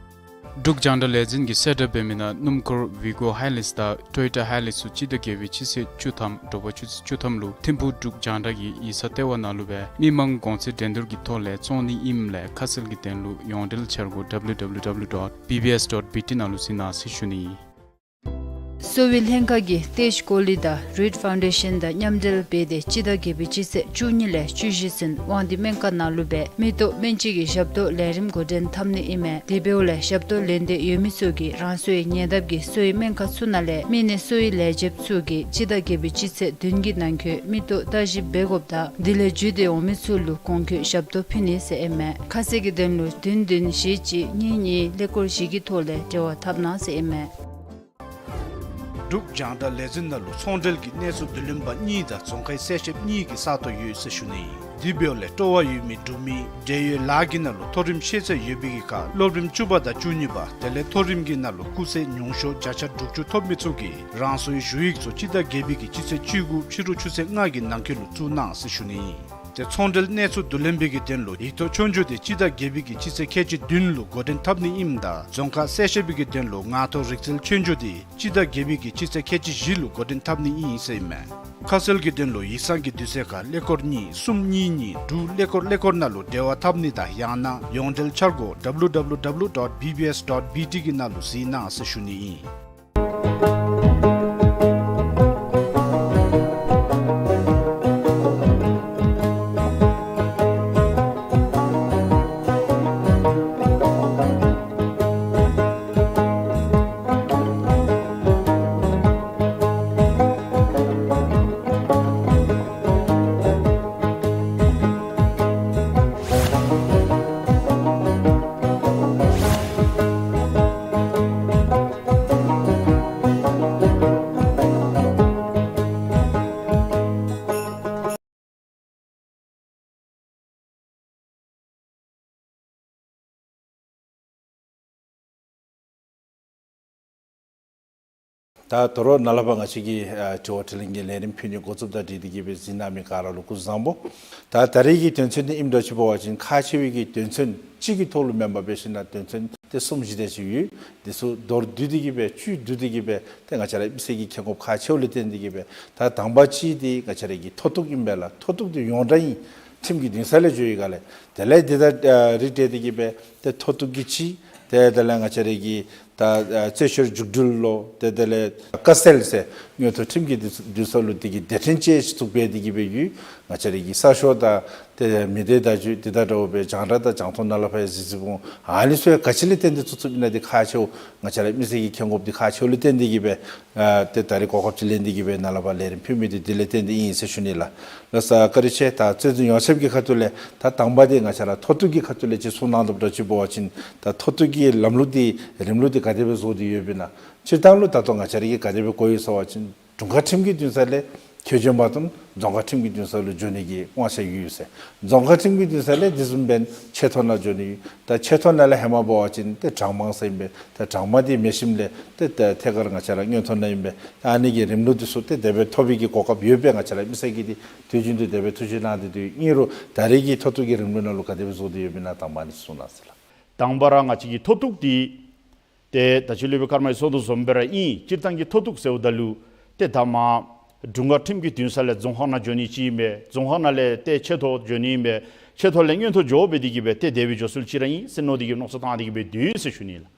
འབྲུག་རྒྱང་བསྒྲགས་ལས་འཛིན་གྱིས་གསལ་བསྒྲགས་འབད་མི་ནང་སྣུམ་འཁོར་ཝི་གོ་ཧའི་ལེགས་དང་ཊོ་ཡོ་ཊ་ཧའི་ལེགས་ཚུ་སྤྱི་ཟླ་བརྒྱད་པའི་སྤྱི་ཚེས་བཅུ་ཐམ་དྲོ་པ་ཆུ་ཚོད་བཅུ་ཐམ་ལུ་ཐིམ་ཕུག་འབྲུག་རྒྱང་བསྒྲགས་ཀྱི་ཡིག་ཚང་ལྟེ་བ་ནང་ལུ་སྦེ་མི་མང་གོང་ཚད་འགྲན་བསྡུར་གྱི་ཐོག་ལས་བཙོང་ནི་ཨིནམ་ལས་ཁ་གསལ་གྱི་དོན་ལུ་ཡོངས་འབྲེལ་འཆར་སྒོ་W W W dot B B S dot B T ནང་ལུ་གཟིགས་གནང་ཟེར་ཞུ་ནི། གསོ་བའི་ལྷན་ཁག་གིས་ཏེ་ཇི་ཀོ་ལི་དང་རུའིཊ་ཕའུན་ཌེ་ཤན་དང་མཉམ་འབྲེལ་འབད་དེ་སྤྱི་ཟླ་བརྒྱད་པའི་སྤྱི་ཚེས་བཅུ་གཉིས་ལས་བཅུ་བཞི་ཚུན་དབང་འདུས་སྨན་ཁང་ནང་ལུ་སྦེ་མིག་ཏོ་སྨན་དཔྱད་ཀྱི་ཞབས་ཏོག་ལས་རིམ་འགོ་འདྲེན་འཐབ་ནི་ཨིན་མས། དེ་འབདཝ་ལས་ཞབས་ཏོག་ལེན་འདོད་ཡོད་མི་ཚུ་གིས་རང་སོའི་ཉེ་འདབས་ཀྱི་གསོ་བའི་སྨན་ཁང་ཚུ་ནང་ལས་སྨན་སྣེ་གསོ་བའི་ལས་བྱེདཔ་ཚུ་གིས་སྤྱི་ཟླ་བརྒྱད་པའི་སྤྱི་ཚེས་བདུན་གྱི་ནང་འཁོད་མིག་ཏོ་བརྟག་ཞིབ་འབད་དགོཔ་དང་དེ་ལས་བརྒྱུད་དེ་འོང་མི་ཚུ་ལུ་གོང་འཁོད་ཞབས་ཏོག་ཕུལ་ནི་ཟེར་ཨིན་མས། ཁ་གསལ་གྱི་དོན་ལུ་བདུན་བདུན་བཞི་གཅིག་གཉིས་གཉིས་ཀླད་ཀོར་བཞི་གི་ཐོག་ལས་འབྲེལ་བ་འཐབ་གནང་ཟེར་ཨིན་མས། འབྲུག་རྒྱང་བསྒྲགས་ལས་འཛིན་ནང་ལུ་ཚོང་འབྲེལ་གྱི་གནས་ཚུལ་བསྡུ་ལེན་པ་གཉིས་དང་རྫོང་ཁའི་གསལ་བཤདཔ་གཉིས་ཀྱི་ས་སྟོང་ཡོད་ཟེར་ཞུ་ནི་ཨིན། དེ་འབདཝ་ལས་སྤྲོ་བ་ཡོད་མི་འབྲུག་མི་འབྲེལ་ཡོད་ལཱ་གི་ནང་ལུ་མཐོ་རིམ་ཤེས་ཚད་ཡོད་པའི་གི་ཁར་སློབ་རིམ་བཅུ་པ་དང་བཅུ་གཉིས་པ་དེ་ལས་མཐོ་རིམ་གྱི་ནང་ལུ་སྐུགས་ཚད་ཉུང་ཤོས་བརྒྱ་ཆ་དྲུག་ཅུ་ཐོབ་མི་ཚུ་གིས་རང་སོའི་ཞུ་ཡིག་ཚུ་སྤྱི་ཟླ་བརྒྱད་པའི་གི་སྤྱི་ཚེས་བཅུ་དགུ་ཕྱི་རུ་ཆུ་ཚོད་ལྔ་གི་ནང་འཁོད་ལུ་བཙུགས་གནང་ཟེར་ཞུ་ནི་ཨིན། ཏེ་ཚོང་འབྲེལ་གནས་ཚུལ་བསྡུ་ལེན་པའི་གི་དོན་ལུ་ཡིག་ཐོག་ཆོས་རྒྱུགས་དེ་སྤྱི་ཟླ་བརྒྱད་པའི་གི་སྤྱི་ཚེས་ཁལ་གཅིག་བདུན་ལུ་འགོ་འདྲེན་འཐབ་ནི་ཨིནམ་ད་རྫོང་ཁ་གསལ་བཤད་པའི་གི་དོན་ལུ་ངག་ཐོག་རིག་རྩལ་ཆོས་རྒྱུགས་དེ་སྤྱི་ཟླ་བརྒྱད་པའི་གི་སྤྱི་ཚེས་ཁལ་གཅིག་བཞི་ལུ་འགོ་འདྲེན་འཐབ་ནི་ཨིན་ཟེར་ཨིན་མས། ཁ་གསལ་གྱི་དོན་ལུ་ཡིག་ཚང་གི་དུས་ཚོད་ཁར་ཀླད་ཀོར་གཉིས་གསུམ་གཉིས་གཉིས་དྲུག་ཀླད་ཀོར་ཀླད་ཀོར་ནང་ལུ་འབྲེལ་བ་འཐབ་ནི་དང་ཡང་ན་ཡོངས་འབྲེལ་འཆར་སྒོ་W W W dot B B S dot B T གི་ནང་ལུ་གཟིགས་གནང་ཟེར་ཞུ་ནི་ཨིན། ད་དོ་རུང་ནཱ་ལས་ཕར་ང་བཅས་ཀྱི་ཨ་དྲི་བ་དྲིས་ལན་གྱི་ལས་རིམ་ཕུལ་ནི་འགོ་བཙུགསཔ་དང་འབྲེལ་ཏེ་གི་སྦེ་གཟིགས་གནང་མི་ག་ར་ལུ་སྐུ་གཟུགས་བཟང་པོ། ད་ད་རེས་ཀྱི་དོན་ཚན་འདི་ཨིནམ་འདྲཝ་ཅིག་འབད་བ་ཅིན་ཁག་ཆེ་བའི་གི་དོན་ཚན་གཅིག་གི་ཐོག་ལུ་མེན་པར་འབད་ཞིན་ན་དོན་ཚན་ཏེ་གསུམ་བཞི་དེ་ཅིག་ཡོད། དེ་ཚུ་མདོར་བསྡུས་ཏེ་གི་སྦེ་བཅུད་བསྡུས་ཏེ་གི་སྦེ་ཏེ་ང་བཅས་ར་དབྱིབས་གསལ་གྱི་མཁྱེན་རྒྱ་ཁག་ཆེཝ་ལས་བརྟེན་ཏེ་གི་སྦེ་ད་དང་པ་གཅིག་འདི་ང་བཅས་ར་གི་མཐོ་གཏུགས་ཨིན་པས་ལགས། མཐོ་གཏུགས་འདི་ཡོངས་གྲགས་ཨིན། ཁྲིམས་ཀྱི་འདུན་ས་ལས་འགྱོ་ཡི་ག་ལས། དེ་ལས་འདི་དང་ཨ་རིགས་བསྒྲེས་ཏེ་གི་སྦེ་ཏེ་མཐོ་གཏུགས་ཀྱི་གཅིག་ཏེ་དེ་ལས་ང་བཅས་ར་གི་ད་ཨ་རྩོད་བཤེར་མཇུག་སྒྲིལ་ལོ། ཏེ་དེ་ལས་བཀའ་སེལ་ཟེར་མངོན་མཐོ་ཁྲིམས་ཀྱི་འདུན་འདུན་ས་ལུ་དེ་གི་སྡེ་ཕྲན་ཅིག་བཙུགས་སྦེ་དེ་གི་སྦེ་ཡོད། ང་བཅས་ར་གི་གསར་ཤོག་དང་ཏེ་མི་སྡེ་བརྡ་བརྒྱུད་དེ་དང་འདྲཝ་སྦེ་རྒྱང་བསྒྲགས་དང་རྒྱང་མཐོང་ནང་ལས་ཕར་གཟིགས་གཟིགས་འོང་། ཨ་ནི་ཚུ་ག་ཅི་ལས་བརྟེན་ཏེ་བཙུགས་བཙུགསཔ་ཨིན་ན་འདི་ཁག་ཆེཝ། ང་བཅས་ར་མི་སེར་གྱིས་མཁྱེན་དགོཔ་འདི་ཁག་ཆེཝ་ལས་བརྟེན་ཏེ་གི་སྦེ་ཨ་ཏེ་ད་རེས་གོ་སྐབས་ཅིག་ལེན་ཏེ་གི་སྦེ་ནཱ་ལས་ཕར་ལས་རིམ་ཕུལ་མི་འདི་དེ་ལས་བརྟེན་ཏེ་ཨིན་ཟེར་ཞུ་ནི་ལགས། ལགས་སོ་བཀའ་དྲིན་ཆེ། ད་རྩོད་འཛིན་ཡོངས་ཁྱབ་ཀྱི་ཁ་ཐུག་ལས་ད་དང་པ་འདི་ང་བཅས་ར་མཐོ་གཏུགས་ཀྱི་ཁ་ཐུག་ལས་ཅིག་གསུང་གནང་དོ་བཟུམ་ཅིག་འབད་བ་ཅིན་ད་མཐོ་གཏུགས་ཀྱི་ལམ་ལུགས་འདི་རིམ་ལུགས་འདི་ག་དེ་སྦེ་བཟོ་སྟེ་ཡོདཔ་ཨིན་ན། སྤྱིར་བཏང་ལུ་ད་ལྟོ་ང་བཅས་ར་གིས་ག་དེ་སྦེ་གོ་ཡི་ཟེར་བ་ཅིན་དྲུང་ཁག་ཁྲིམས་ཀྱི་འདུན་ས་ལས་ཁྱོད་ཆོ་མ་གཏོགས་རྫོང་ཁག་ཁྲིམས་ཀྱི་འདུན་ས་ལུ་འགྱོ་ནི་གི་དབང་ཆ་ཡོད་ཟེར། རྫོང་ཁག་ཁྲིམས་ཀྱི་འདུན་ས་ལས་དེ་བཟུམ་སྦེ་ཆེ་མཐོ་ནང་འགྱོ་ནི་ཡོད། ད་ཆེ་མཐོ་ནང་ལས་ཧེ་མ་འབད་བ་ཅིན་ཏེ་གྲངས་མང་ཟེར་ཨིན་པས། ད་གྲངས་མང་འདི་མི་ཞིནམ་ལས་ཏེ་ད་ཐད་ཀར་ང་བཅས་ར་མངོན་མཐོ་ནང་ཨིན་པས། ཨ་ནི་གི་རིམ་ལུགས་འདི་ཚུ་ཏེ་དེ་སྦེ་ཐོབ་པའི་གི་གོ་སྐབས་ཡོད་པས། ང་བཅས་ར་མི་སེར་གྱིས་འདི་དུས་རྒྱུན་དུ་དེ་སྦེ་ཐུགས་ཞིབ་གནང་སྟེ་འདུག། ཨིན་རུང་ད་རེས་ཀྱི་མཐོ་གཏུགས་ཀྱི་རིམ་ལུགས་ནང་ལུ་ག་དེ་སྦེ་བཟོ་སྟེ་ཡོདཔ་ཨིན་ན་དང་པ་ནི་གསུང་གནང་ཟེར་ལགས། དང་པ་ར་ང་བཅས་ཀྱི་མཐོ་གཏུགས་འདི་ཏེ་ད་ཅི་སློབ་དཔོན་ཀརྨ་གིས་གསུངས་དོ་བཟུམ་སྦེ་ར་ཨིན། སྤྱིར་བཏང་གི་མཐོ་གཏུགས་ཟེརཝ་ད་ལུ་ཏེ་ད་མར་དྲུང་ཁག་ཁྲིམས་ཀྱི་འདུན་ས་ལས་རྫོང་ཁག་ནང་འགྱོ་ནི་ཅིག་ཨིན་པས། རྫོང་ཁག་ནང་ལས་ཏེ་ཆེ་མཐོ་འགྱོ་ནི་ཨིན་པས། ཆེ་མཐོ་ལས་མངོན་མཐོ་འགྱོ་སྦེ་དེ་གི་སྦེ་ཏེ་དེ་སྦེ་འགྱོ་སྲོལ་ཅིག་ར་ཨིན་ཟེར་མནོ་སྟེ་གི་མནོ་བསམ་བཏང་སྟེ་གི་སྦེ་འདུག་ཟེར་ཞུ་ནི་ལགས།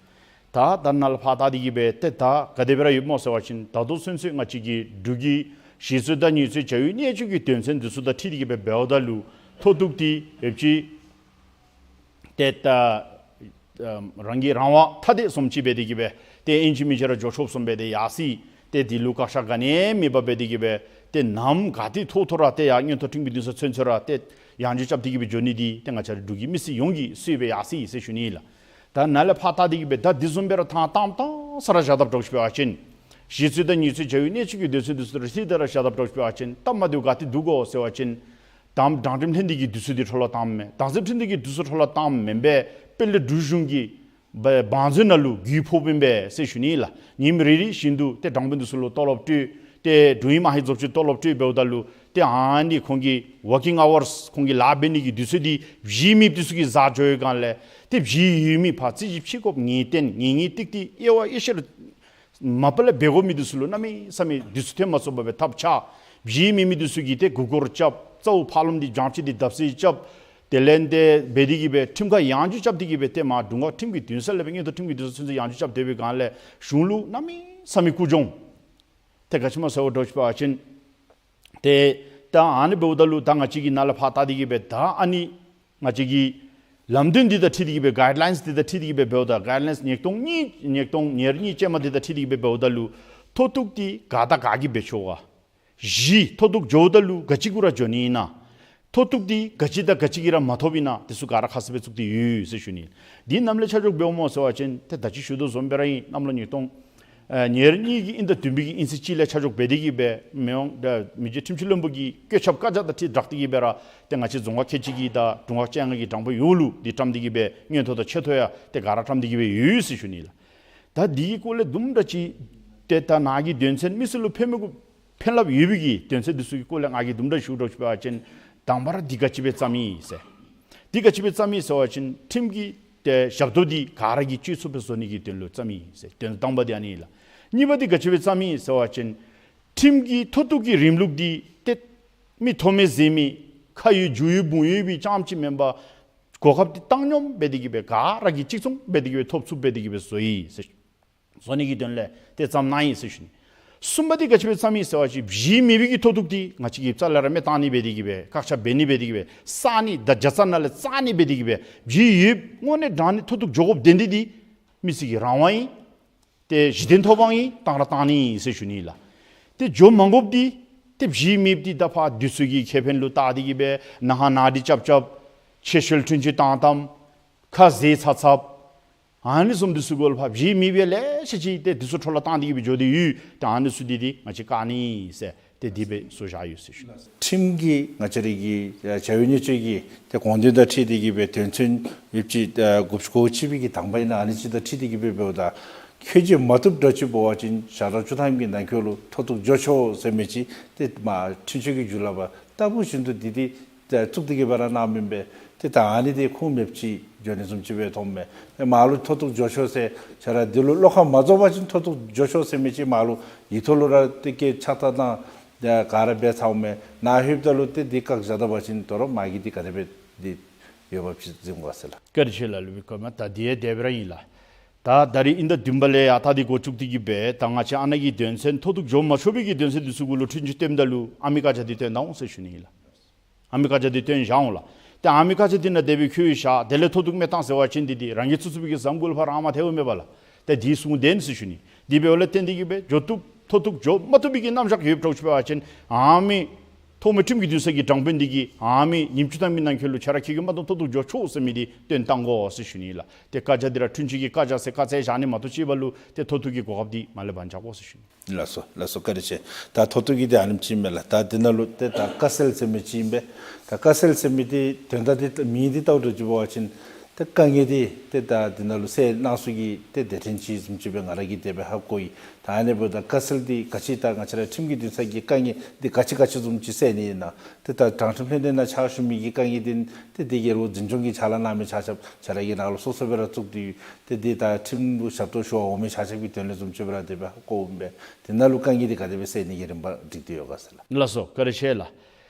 ད་ད་ནཱ་ལས་ཕར་བལྟ་སྟེ་གི་སྦེ་ཏེ་ད་ག་དེ་སྦེ་ར་ཡོདཔ་སྨོ་ཟེར་བ་ཅིན་ད་ལྟོ་ཚུན་ཚོད་ང་བཅས་ཀྱི་འབྲུག་གི་གཞི་རྩའི་དང་ཉེས་རྩའི་བྱ་བའི་གནད་སྤྱོད་ཀྱི་དོན་ཚན་འདི་ཚུ་དང་འཁྲིལ་ཏེ་གི་སྦེ་འབདཝ་ད་ལུ་མཐོ་གཏུགས་འདི་ཡོད་ཅི། ཏེ་ད་ཨམ་རང་གིས་རང་དབང་ཐ་དད་བཟུམ་ཅིག་སྦེ་དེ་གི་སྦེ་ཏེ་ཨིན་ཅི་མིན་ཅི་ར་འགྱོ་ཆོགཔ་བཟུམ་སྦེ་ཏེ་ཡར་སོ་ཡི། ཏེ་འདི་ལུ་བཀག་ཆ་ག་ནི་ཡང་མེད་པར་སྦེ་དེ་གི་སྦེ་ཏེ་ནམ་ག་ཏེ་ཐོག་ཐོག་ར་ཏེ་ཡར་མངོན་མཐོ་ཁྲིམས་ཀྱི་འདུན་ས་ཚུན་ཚོད་ར་ཏེ་ཡང་འགྱོ་རྐྱབ་སྟེ་གི་སྦེ་འགྱོ་ནི་འདི་ཏེ་ང་བཅས་ར་འབྲུག་གི་མི་སེར་ཡོངས་ཀྱིས་གསོལཝ་སྦེ་ཡར་སོ་ཡི་ཟེར་ཞུ་ནི་ལགས། ད་ནཱ་ལས་ཕར་བལྟ་སྟེ་གི་སྦེ་ད་འདི་བཟུམ་སྦེ་ར་ཐང་ཐང་ས་ར་བཞག་དཔ་འདྲཝ་ཅིག་འབད་བ་ཅིན་གཞི་རྩའི་དང་ཉེས་རྩའི་བྱ་བའི་གནད་སྤྱོད་ཀྱི་དོན་ཚན་འདི་ཚུ་དང་འཁྲིལ་ཏེ་ར་བཞག་དཔ་འདྲཝ་ཅིག་འབད་བ་ཅིན་སྟབས་མ་བདེཝ་ག་ཏེ་འདུག་གོ་ཟེར་བ་ཅིན་དང་དྲང་ཁྲིམས་ལྷན་སྡེ་གི་དུས་ཚོད་འདི་འཕྲོ་བརླག་བཏངམ་མས། དྭངས་གསལ་ཁྲིམས་སྡེ་གི་དུས་ཚོད་འཕྲོ་བརླག་བཏངམ་མེན་པས། དཔལ་ལྡན་འབྲུག་གཞུང་གི་བ་བང་མཛོད་ནང་ལུ་རྒུད་ཕོགཔ་ཨིན་པས་ཟེར་ཞུ་ནི་ལགས། ཉིནམ་རེ་རེ་བཞིན་དུ་ཏེ་དྲང་དཔོན་འདི་ཚུ་ལུ་ཏོ་ལོབ་སྤྲོད། ཏེ་དྲུང་ཡིག་དམར་ཧིང་རྫོབ་ཅིག་ཏོ་ལོབ་སྤྲོད་འབདཝ་ད་ལུ་ཏེ་ཨ་ནི་ཁོང་གི་working hours ཁོང་གི་ལཱ་འབད་ནི་གི་དུས་ཚོད་འདི་གཞི་མེདཔ་འདི་ཚུ་གིས་བཟའ་འགྱོ་བའི་སྒང་ལས་ཏེ་གཞི་ཡོད་མི་ཕར་རྩོད་གཞི་ཕྱེ་དགོཔ་ངེས་གཏན་ངེས་ངེས་ཏིག་ཏིག་དབྱེ་བ་དབྱེ་ཞིབ་མ་པ་ལས་འབད་དགོ་མི་འདི་ཚུ་ལུ་གནམ་མེད་ས་མེད་དུས་ཚོད་ཐོན་མ་ཚུགས་པར་སྦེ་ཐབས་ཆག། གཞི་མེད་མི་འདི་ཚུ་གིས་ཏེ་མགུ་སྐོར་རྐྱབ། རྩ་བོ་ཕར་ལོགམ་འདི་བྱང་ཕྱོགས་འདི་བརྡབ་གསིག་རྐྱབ། དེ་ལས་ཏེ་འབད་དེ་གི་སྦེ་ཁྲིམས་ཁང་ཡང་འགྱོ་རྐྱབ་སྟེ་གི་སྦེ་ཏེ་མར་དྲུང་ཁག་ཁྲིམས་ཀྱི་འདུན་ས་ལས་སྦེ་མངོན་མཐོ་ཁྲིམས་ཀྱི་འདུན་ས་ཚུན་ཚོད་ཡང་འགྱོ་རྐྱབ་སྡོད་པའི་སྒང་ལས་གཞུང་ལུ་གནམ་མེད་ས་མེད་ཀུན་སྦྱོང་། ཏེ་ག་ཅི་སྨོ་ཟེར་བ་འདྲཝ་ཅིག་འབད་བ་ཅིན་ཏེ་ད་ཨ་ནི་འབདཝ་ད་ལུ་ད་ང་བཅས་ཀྱིས་ནཱ་ལས་ཕར་བལྟ་སྟེ་གི་སྦེ་ད་ཨ་ནི་ང་བཅས་ཀྱི་ལམ་སྟོན་འདི་དང་འཁྲིལ་ཏེ་གི་སྦེ་གའིཌ་ལའིནསི་འདི་དང་འཁྲིལ་ཏེ་གི་སྦེ་འབདཝ་ད་གའིཌ་ལའིནསི་ཉིས་སྟོང་གཉིས་ཉིས་སྟོང་ཉེར་གཉིས་ཅན་མ་འདི་དང་འཁྲིལ་ཏེ་གི་སྦེ་འབདཝ་ད་ལུ་མཐོ་གཏུགས་འདི་ག་དང་ག་གིས་འབད་ཆོག་ག། གཞི་མཐོ་གཏུགས་འགྱོཝ་ད་ལུ་ག་ཅི་གུ་ར་འགྱོ་ནི་ཨིན་ན། མཐོ་གཏུགས་འདི་ག་ཅི་དང་ག་ཅི་གིས་ར་མ་ཐོབ་ཨིན་ན་འདི་ཚུ་ག་ར་ཁ་གསལ་སྦེ་བཙུགས་ཏེ་ཡོད་ཟེར་ཞུ་ནི། འདི་ནམ་ལས་ཆ་འཇོག་འབདཝ་སྨོ་ཟེར་བ་ཅིན་ཏེ་ད་ཅི་ཞུ་དོ་བཟུམ་སྦེ་ར་ཨིན། གནམ་ལོ་ཉིས་སྟོང་ཨེ་ཉེར་གཉིས་ཀྱི་དབྱིན་ཟླ་བདུན་པའི་གི་དབྱིན་ཚེས་གཅིག་ལས་ཆ་འཇོག་འབད་དེ་གི་སྦེ་མི་དབང་ད་མི་རྗེ་ཁྲིམས་ཞིབ་བློན་པོ་གི་བཀོད་ཁྱབ་བཀའ་རྒྱ་དང་འཁྲིལ་སྦྲགས་ཏེ་གི་སྦེ་ར་ཏེ་ང་བཅས་རྫོང་ཁག་ཁལ་གཅིག་གི་དང་དྲུང་ཁག་བཅོ་ལྔ་གི་དྲང་དཔོན་ཡོངས་ལུ་འདི་བཀྲམ་སྟེ་གི་སྦེ་མངོན་མཐོ་དང་ཆེ་མཐོ་ཡང་ཏེ་ག་ར་བཀྲམ་སྟེ་གི་སྦེ་ཡོད་ཟེར་ཞུ་ནི་ལགས། ད་འདི་གི་སྐོར་ལས་དུམ་གྲ་ཅིག་ཏེ་ད་ནཱ་གི་དོན་ཚན་མི་སེར་ལུ་ཕན་མི་དགོ་ཕན་རླབས་ཡོད་པའི་གི་དོན་ཚན་འདི་ཚུ་གི་སྐོར་ལས་ང་གིས་དུམ་གྲ་ཞུ་འདྲཝ་ཅིག་འབད་བ་ཅིན་དང་པ་ར་འདི་ག་ཅི་སྦེ་བརྩམས་ཡི་ཟེར། འདི་ག་ཅི་སྦེ་བརྩམས་ཡི་ཟེར་བ་ཅིན་ཁྲིམས་ཀྱི་ཏེ་ཞབས་ཏོག་འདི་ག་ར་གིས་སྤྱོད་ཚུགསཔ་སྦེ་བཟོ་ནི་གི་དོན་ལུ་བརྩམས་ཡི་ཟེར། དོན་དང་པ་འདི་ཨ་ནི་ལགས། གཉིས་པ་འདི་ག་ཅི་སྦེ་བརྩམས་ཡི་ཟེར་བ་ཅིན་ཁྲིམས་ཀྱི་མཐོ་གཏུགས་ཀྱི་རིམ་ལུགས་འདི་ཏེ་མི་མཐོ་དམན་ཟེར་མི་ཁ་ཡོད་རྒྱུ་ཡོད་བུང་ཡོད་པའི་རྐྱངམ་ཅིག་མེན་པར་གོ་སྐབས་འདི་བཏང་སྙོམས་འབད་དེ་གི་སྦེ་ག་ར་གིས་གཅིག་མཚུངས་འབད་དེ་གི་སྦེ་ཐོབ་ཚུགསཔ་འབད་དེ་གི་སྦེ་བཟོ་ཡི་ཟེར། བཟོ་ནི་གི་དོན་ལས་ཏེ་བརྩམས་གནང་ཡི་ཟེར་ཞུ་ནི། གསུམ་པ་འདི་ག་ཅི་སྦེ་བརྩམས་ཡི་ཟེར་བ་ཅིན་གཞི་མེད་པའི་གི་མཐོ་གཏུགས་འདི་ང་བཅས་ཀྱིས་རྩ་ལས་ར་མེ་བཏང་ནི་འབད་དེ་གི་སྦེ་བཀག་ཆ་འབད་ནི་འབད་དེ་གི་སྦེ་བསག་ནི་ད་བརྒྱ་རྩ་ནང་ལས་བསག་ནི་འབད་དེ་གི་སྦེ་གཞི་ཡོདཔ་དངོས་གནས་དྲང་གནས་མཐོ་གཏུགས་འགྱོ་དགོཔ་དོན་འདི་འདི་མི་སེར་གྱི་རང་དབང་ཨིན། ཏེ་གཞི་རྟེན་ཐོབ་དབང་ཨིན། བཏང་ར་བཏང་ནི་ཨིན་ཟེར་ཞུ་ནི་ལགས། ཏེ་འགྱོ་མ་དགོཔ་འདི་ཏེ་གཞི་མེདཔ་འདི་ད་ཕར་དུས་ཚོད་ཀྱི་ཁེ་ཕན་ལུ་བལྟ་སྟེ་གི་སྦེ་ནཱ་ཧ་ནཱ་འདི་རྐྱབ་རྐྱབ་ཆེ་ཤོས་འཁྲུན་ཆོད་བཏང་བཏངམ་ཁ་ཟས་ཚ་ཚབ་ཨ་ནི་བཟུམ་འདི་ཚུ་གུ་ལུ་ཕར་གཞི་མེད་པའི་ལེ་ཤ་ཅིག་ཏེ་འདི་ཚུ་འཕྲོ་བརླག་བཏང་སྟེ་གི་སྦེ་འགྱོ་སྟེ་ཡོད། ཏེ་ཨ་ནི་ཚུ་འདི་འདི་ང་བཅས་བཀག་ནི་ཨིན་ཟེར་ཏེ་འདི་སྦེ་བཟོ་བཞག་ཡོད་ཟེར་ཞུ། ཁྲིམས་ཀྱི་ང་བཅས་ར་གི་ཨ་བྱ་བའི་གནད་སྤྱོད་ཀྱི་ཏེ་དགོངས་དོན་དང་འཁྲིལ་ཏེ་གི་སྦེ་དོན་ཚན་ཡོདཔ་ཅིག་ཨ་དགུ་བཅུ་གོ་གཅིག་པའི་གི་དང་པ་ཨིན་ན་ཨ་ནི་ཅིག་དང་འཁྲིལ་ཏེ་གི་སྦེ་འབདཝ་ད་ཁྱོད་ཀྱིས་མ་བཏུབ་འདྲཝ་ཅིག་འབད་བ་ཅིན་ཞག་གྲངས་བཅུ་ཐམ་གྱི་ནང་འཁོད་ལུ་མཐོ་གཏུགས་འགྱོ་ཆོག་ཟེར་མི་ཅིག་ཏེ་མར་འཁྲུན་ཆོད་ཀྱི་བརྒྱུད་ལམ་པར་ལྟ་བུ་བཞིན་དུ་འདི་འདི་ཏེ་བཙུགས་ཏེ་གི་སྦེ་ར་གནངམ་ཨིན་པས། ཏེ་ད་ཨ་ནི་འདི་ཁུངས་མེདཔ་ཅིག་འགྱོ་ནི་བཟུམ་ཅིག་སྦེ་མཐོངམ་མས། ཏེ་མར་ལུ་མཐོ་གཏུགས་འགྱོ་ཆོག་ཟེར་ཁྱོད་ར་འདི་ལུ་བློ་ཁ་མ་རྫོགས་པ་ཅིན་མཐོ་གཏུགས་འགྱོ་ཆོག་ཟེར་མི་ཅིག་མར་ལུ་ཡིག་ཐོག་ལུ་ར་ཏེ་སྐད་ཆ་བཏང་བཏང་ཏེ་ག་ར་འབད་ཚརཝ་མས། ནཱ་ལྷོདཔ་ད་ལུ་ཏེ་འདི་བཀག་བཞག་ད་པ་ཅིན་དོ་རུང་མ་གི་འདི་ག་དེ་སྦེ་འདི་འོས་འབབ་ཅིག་འཛིན་དགོ་ཟེར་ལགས། བཀའ་དྲིན་ཆེ་ལགས། སློབ་དཔོན་ཀརྨ་ད་འདི་ཡང་དེ་སྦེ་ར་ཨིན་ལགས། ད་ད་རིས་དབྱིན་ཟླ་བདུན་པ་ལས་ཡར་ད་འདི་འགོ་བཙུགས་ཏེ་གི་སྦེ་ད་ང་བཅས་ཨ་ནཱ་གི་དོན་ཚན་མཐོ་གཏུགས་འགྱོ་མ་ཆོག་པའི་གི་དོན་ཚན་འདི་ཚུ་གུ་ལུ་འཁྲུན་ཆོད་བཏོནམ་ད་ལུ་ཨ་མི་བཀའ་རྒྱ་འདི་བཏོན་གནང་འོང་ཟེར་ཞུ་ནི་ཨིན་ལགས། ཨ་མི་བཀའ་རྒྱ་འདི་བཏོན་བཞག་འོང་ལགས། ཏེ་ཨ་མི་བཀའ་རྒྱ་འདི་ནང་དེ་སྦེ་འཁོད་བཞག། དེ་ལས་མཐོ་གཏུགས་མི་བཏང་ཟེར་བ་ཅིན་འདི་འདི་རང་གིས་བཙུགས་བཙུགས་པའི་གི་ཟམ་གུ་ལུ་ཕར་རང་མ་ཐལཝ་མེད་པས་ལགས། ཏེ་འདི་གསུངས་བདེན་ཟེར་ཞུ་ནི། དེ་འབདཝ་ལས་བརྟེན་ཏེ་གི་སྦེ་འགྱོ་བཏུབ་མཐོ་གཏུགས་འགྱོ་མ་བཏུབ་པའི་གི་རྣམ་གཞག་ཡོདཔ་འདྲཝ་ཅིག་འབད་བ་ཅིན་ཨ་མི་ཐོག་མའི་ཁྲིམས་ཀྱི་འདུན་ས་གི་དྲང་དཔོན་འདི་གིས་ཨ་མི་ཉིནམ་བཅུ་ཐམ་གྱི་ནང་འཁོད་ལུ་ཁྱོད་ར་འཁྱིད་གེ་མ་གཏོགས་མཐོ་གཏུགས་འགྱོ་ཆོག་ཟེར་མི་འདི་བཏོན་བཏང་དགོ་ཟེར་ཞུ་ནི་ལགས། ཏེ་བཀའ་རྒྱ་འདི་ར་འཁྲུན་ཆོད་ཀྱི་བཀའ་རྒྱ་ཟེར་བཀའ་སྩལ་བཞག་ནི་མ་གཏོགས་ཅིག་འབད་རུང་ཏེ་མཐོ་གཏུགས་ཀྱི་གོ་སྐབས་འདི་མ་ལས་འབག་འཇུག་དགོ་ཟེར་ཞུ་ནི། ལགས་སོ་ལགས་སོ། བཀའ་དྲིན་ཆེ། ད་མཐོ་གཏུགས་ཀྱི་འདི་ཨ་ནེམ་ཅིག་ཨིན་མས་ལགས། ད་འདི་ནང་ལུ་ཏེ་ད་བཀའ་སེལ་ཟེར་མི་ཅིག་ཨིན་པས། ད་བཀའ་སེལ་ཟེར་མི་འདི་དོན་དག་འདི་མིང་འདི་བལྟཝ་ད་ཅིག་འབད་བ་ཅིན་ཏེ་དཀའ་ངལ་འདི་ཏེ་ད་འདི་ནང་ལུ་སེལ་གནང་ས་གི་ཏེ་སྡེ་ཕྲན་ཅིག་བཟུམ་ཅིག་སྦེ་ང་ར་གིས་དེ་སྦེ་ཧ་གོ་ཡི། ད་ཨ་ནི་འབདཝ་ད་བཀའ་སེལ་འདི་ག་ཅི་ད་ང་བཅས་ར་ཁྲིམས་ཀྱི་འདུན་ས་གི་དཀའ་ངལ་འདི་ག་ཅི་ག་ཅི་བཟུམ་ཅིག་སེལ་ནི་ཨིན་ན། ཏེ་ད་དྲང་ཁྲིམས་ལྷན་སྡེ་ནང་ཕྱག་ཞུ་མི་གི་དཀའ་ངལ་འདི་ཏེ་འདི་རྒེད་འོག་འཛིན་སྐྱོང་གི་ཕྱག་ལཱ་གནང་མི་ཆ་ཁྱབ་ཁྱོད་ར་གི་ནང་ལུ་སོ་སོ་སྦེ་ར་བཙུགས་ཏེ་ཡོད། ཏེ་འདི་ད་ཁྲིམས་ལུ་ཞབས་ཏོག་ཞུ་བར་འོང་མི་ཆ་ཁྱབ་ཀྱི་དོན་ལས་བཟུམ་ཅིག་སྦེ་ར་དེ་སྦེ་ཧ་གོཝ་ཨིན་པས། དེ་ནང་ལུ་དཀའ་ངལ་འདི་ག་དེ་སྦེ་སེལ་ནི་གི་རིམ་པ་སྒྲིག་སྟེ་ཡོད་ག་ཟེར་ལགས། ལགས་སོ། བཀའ་དྲིན་ཆེ་ལགས།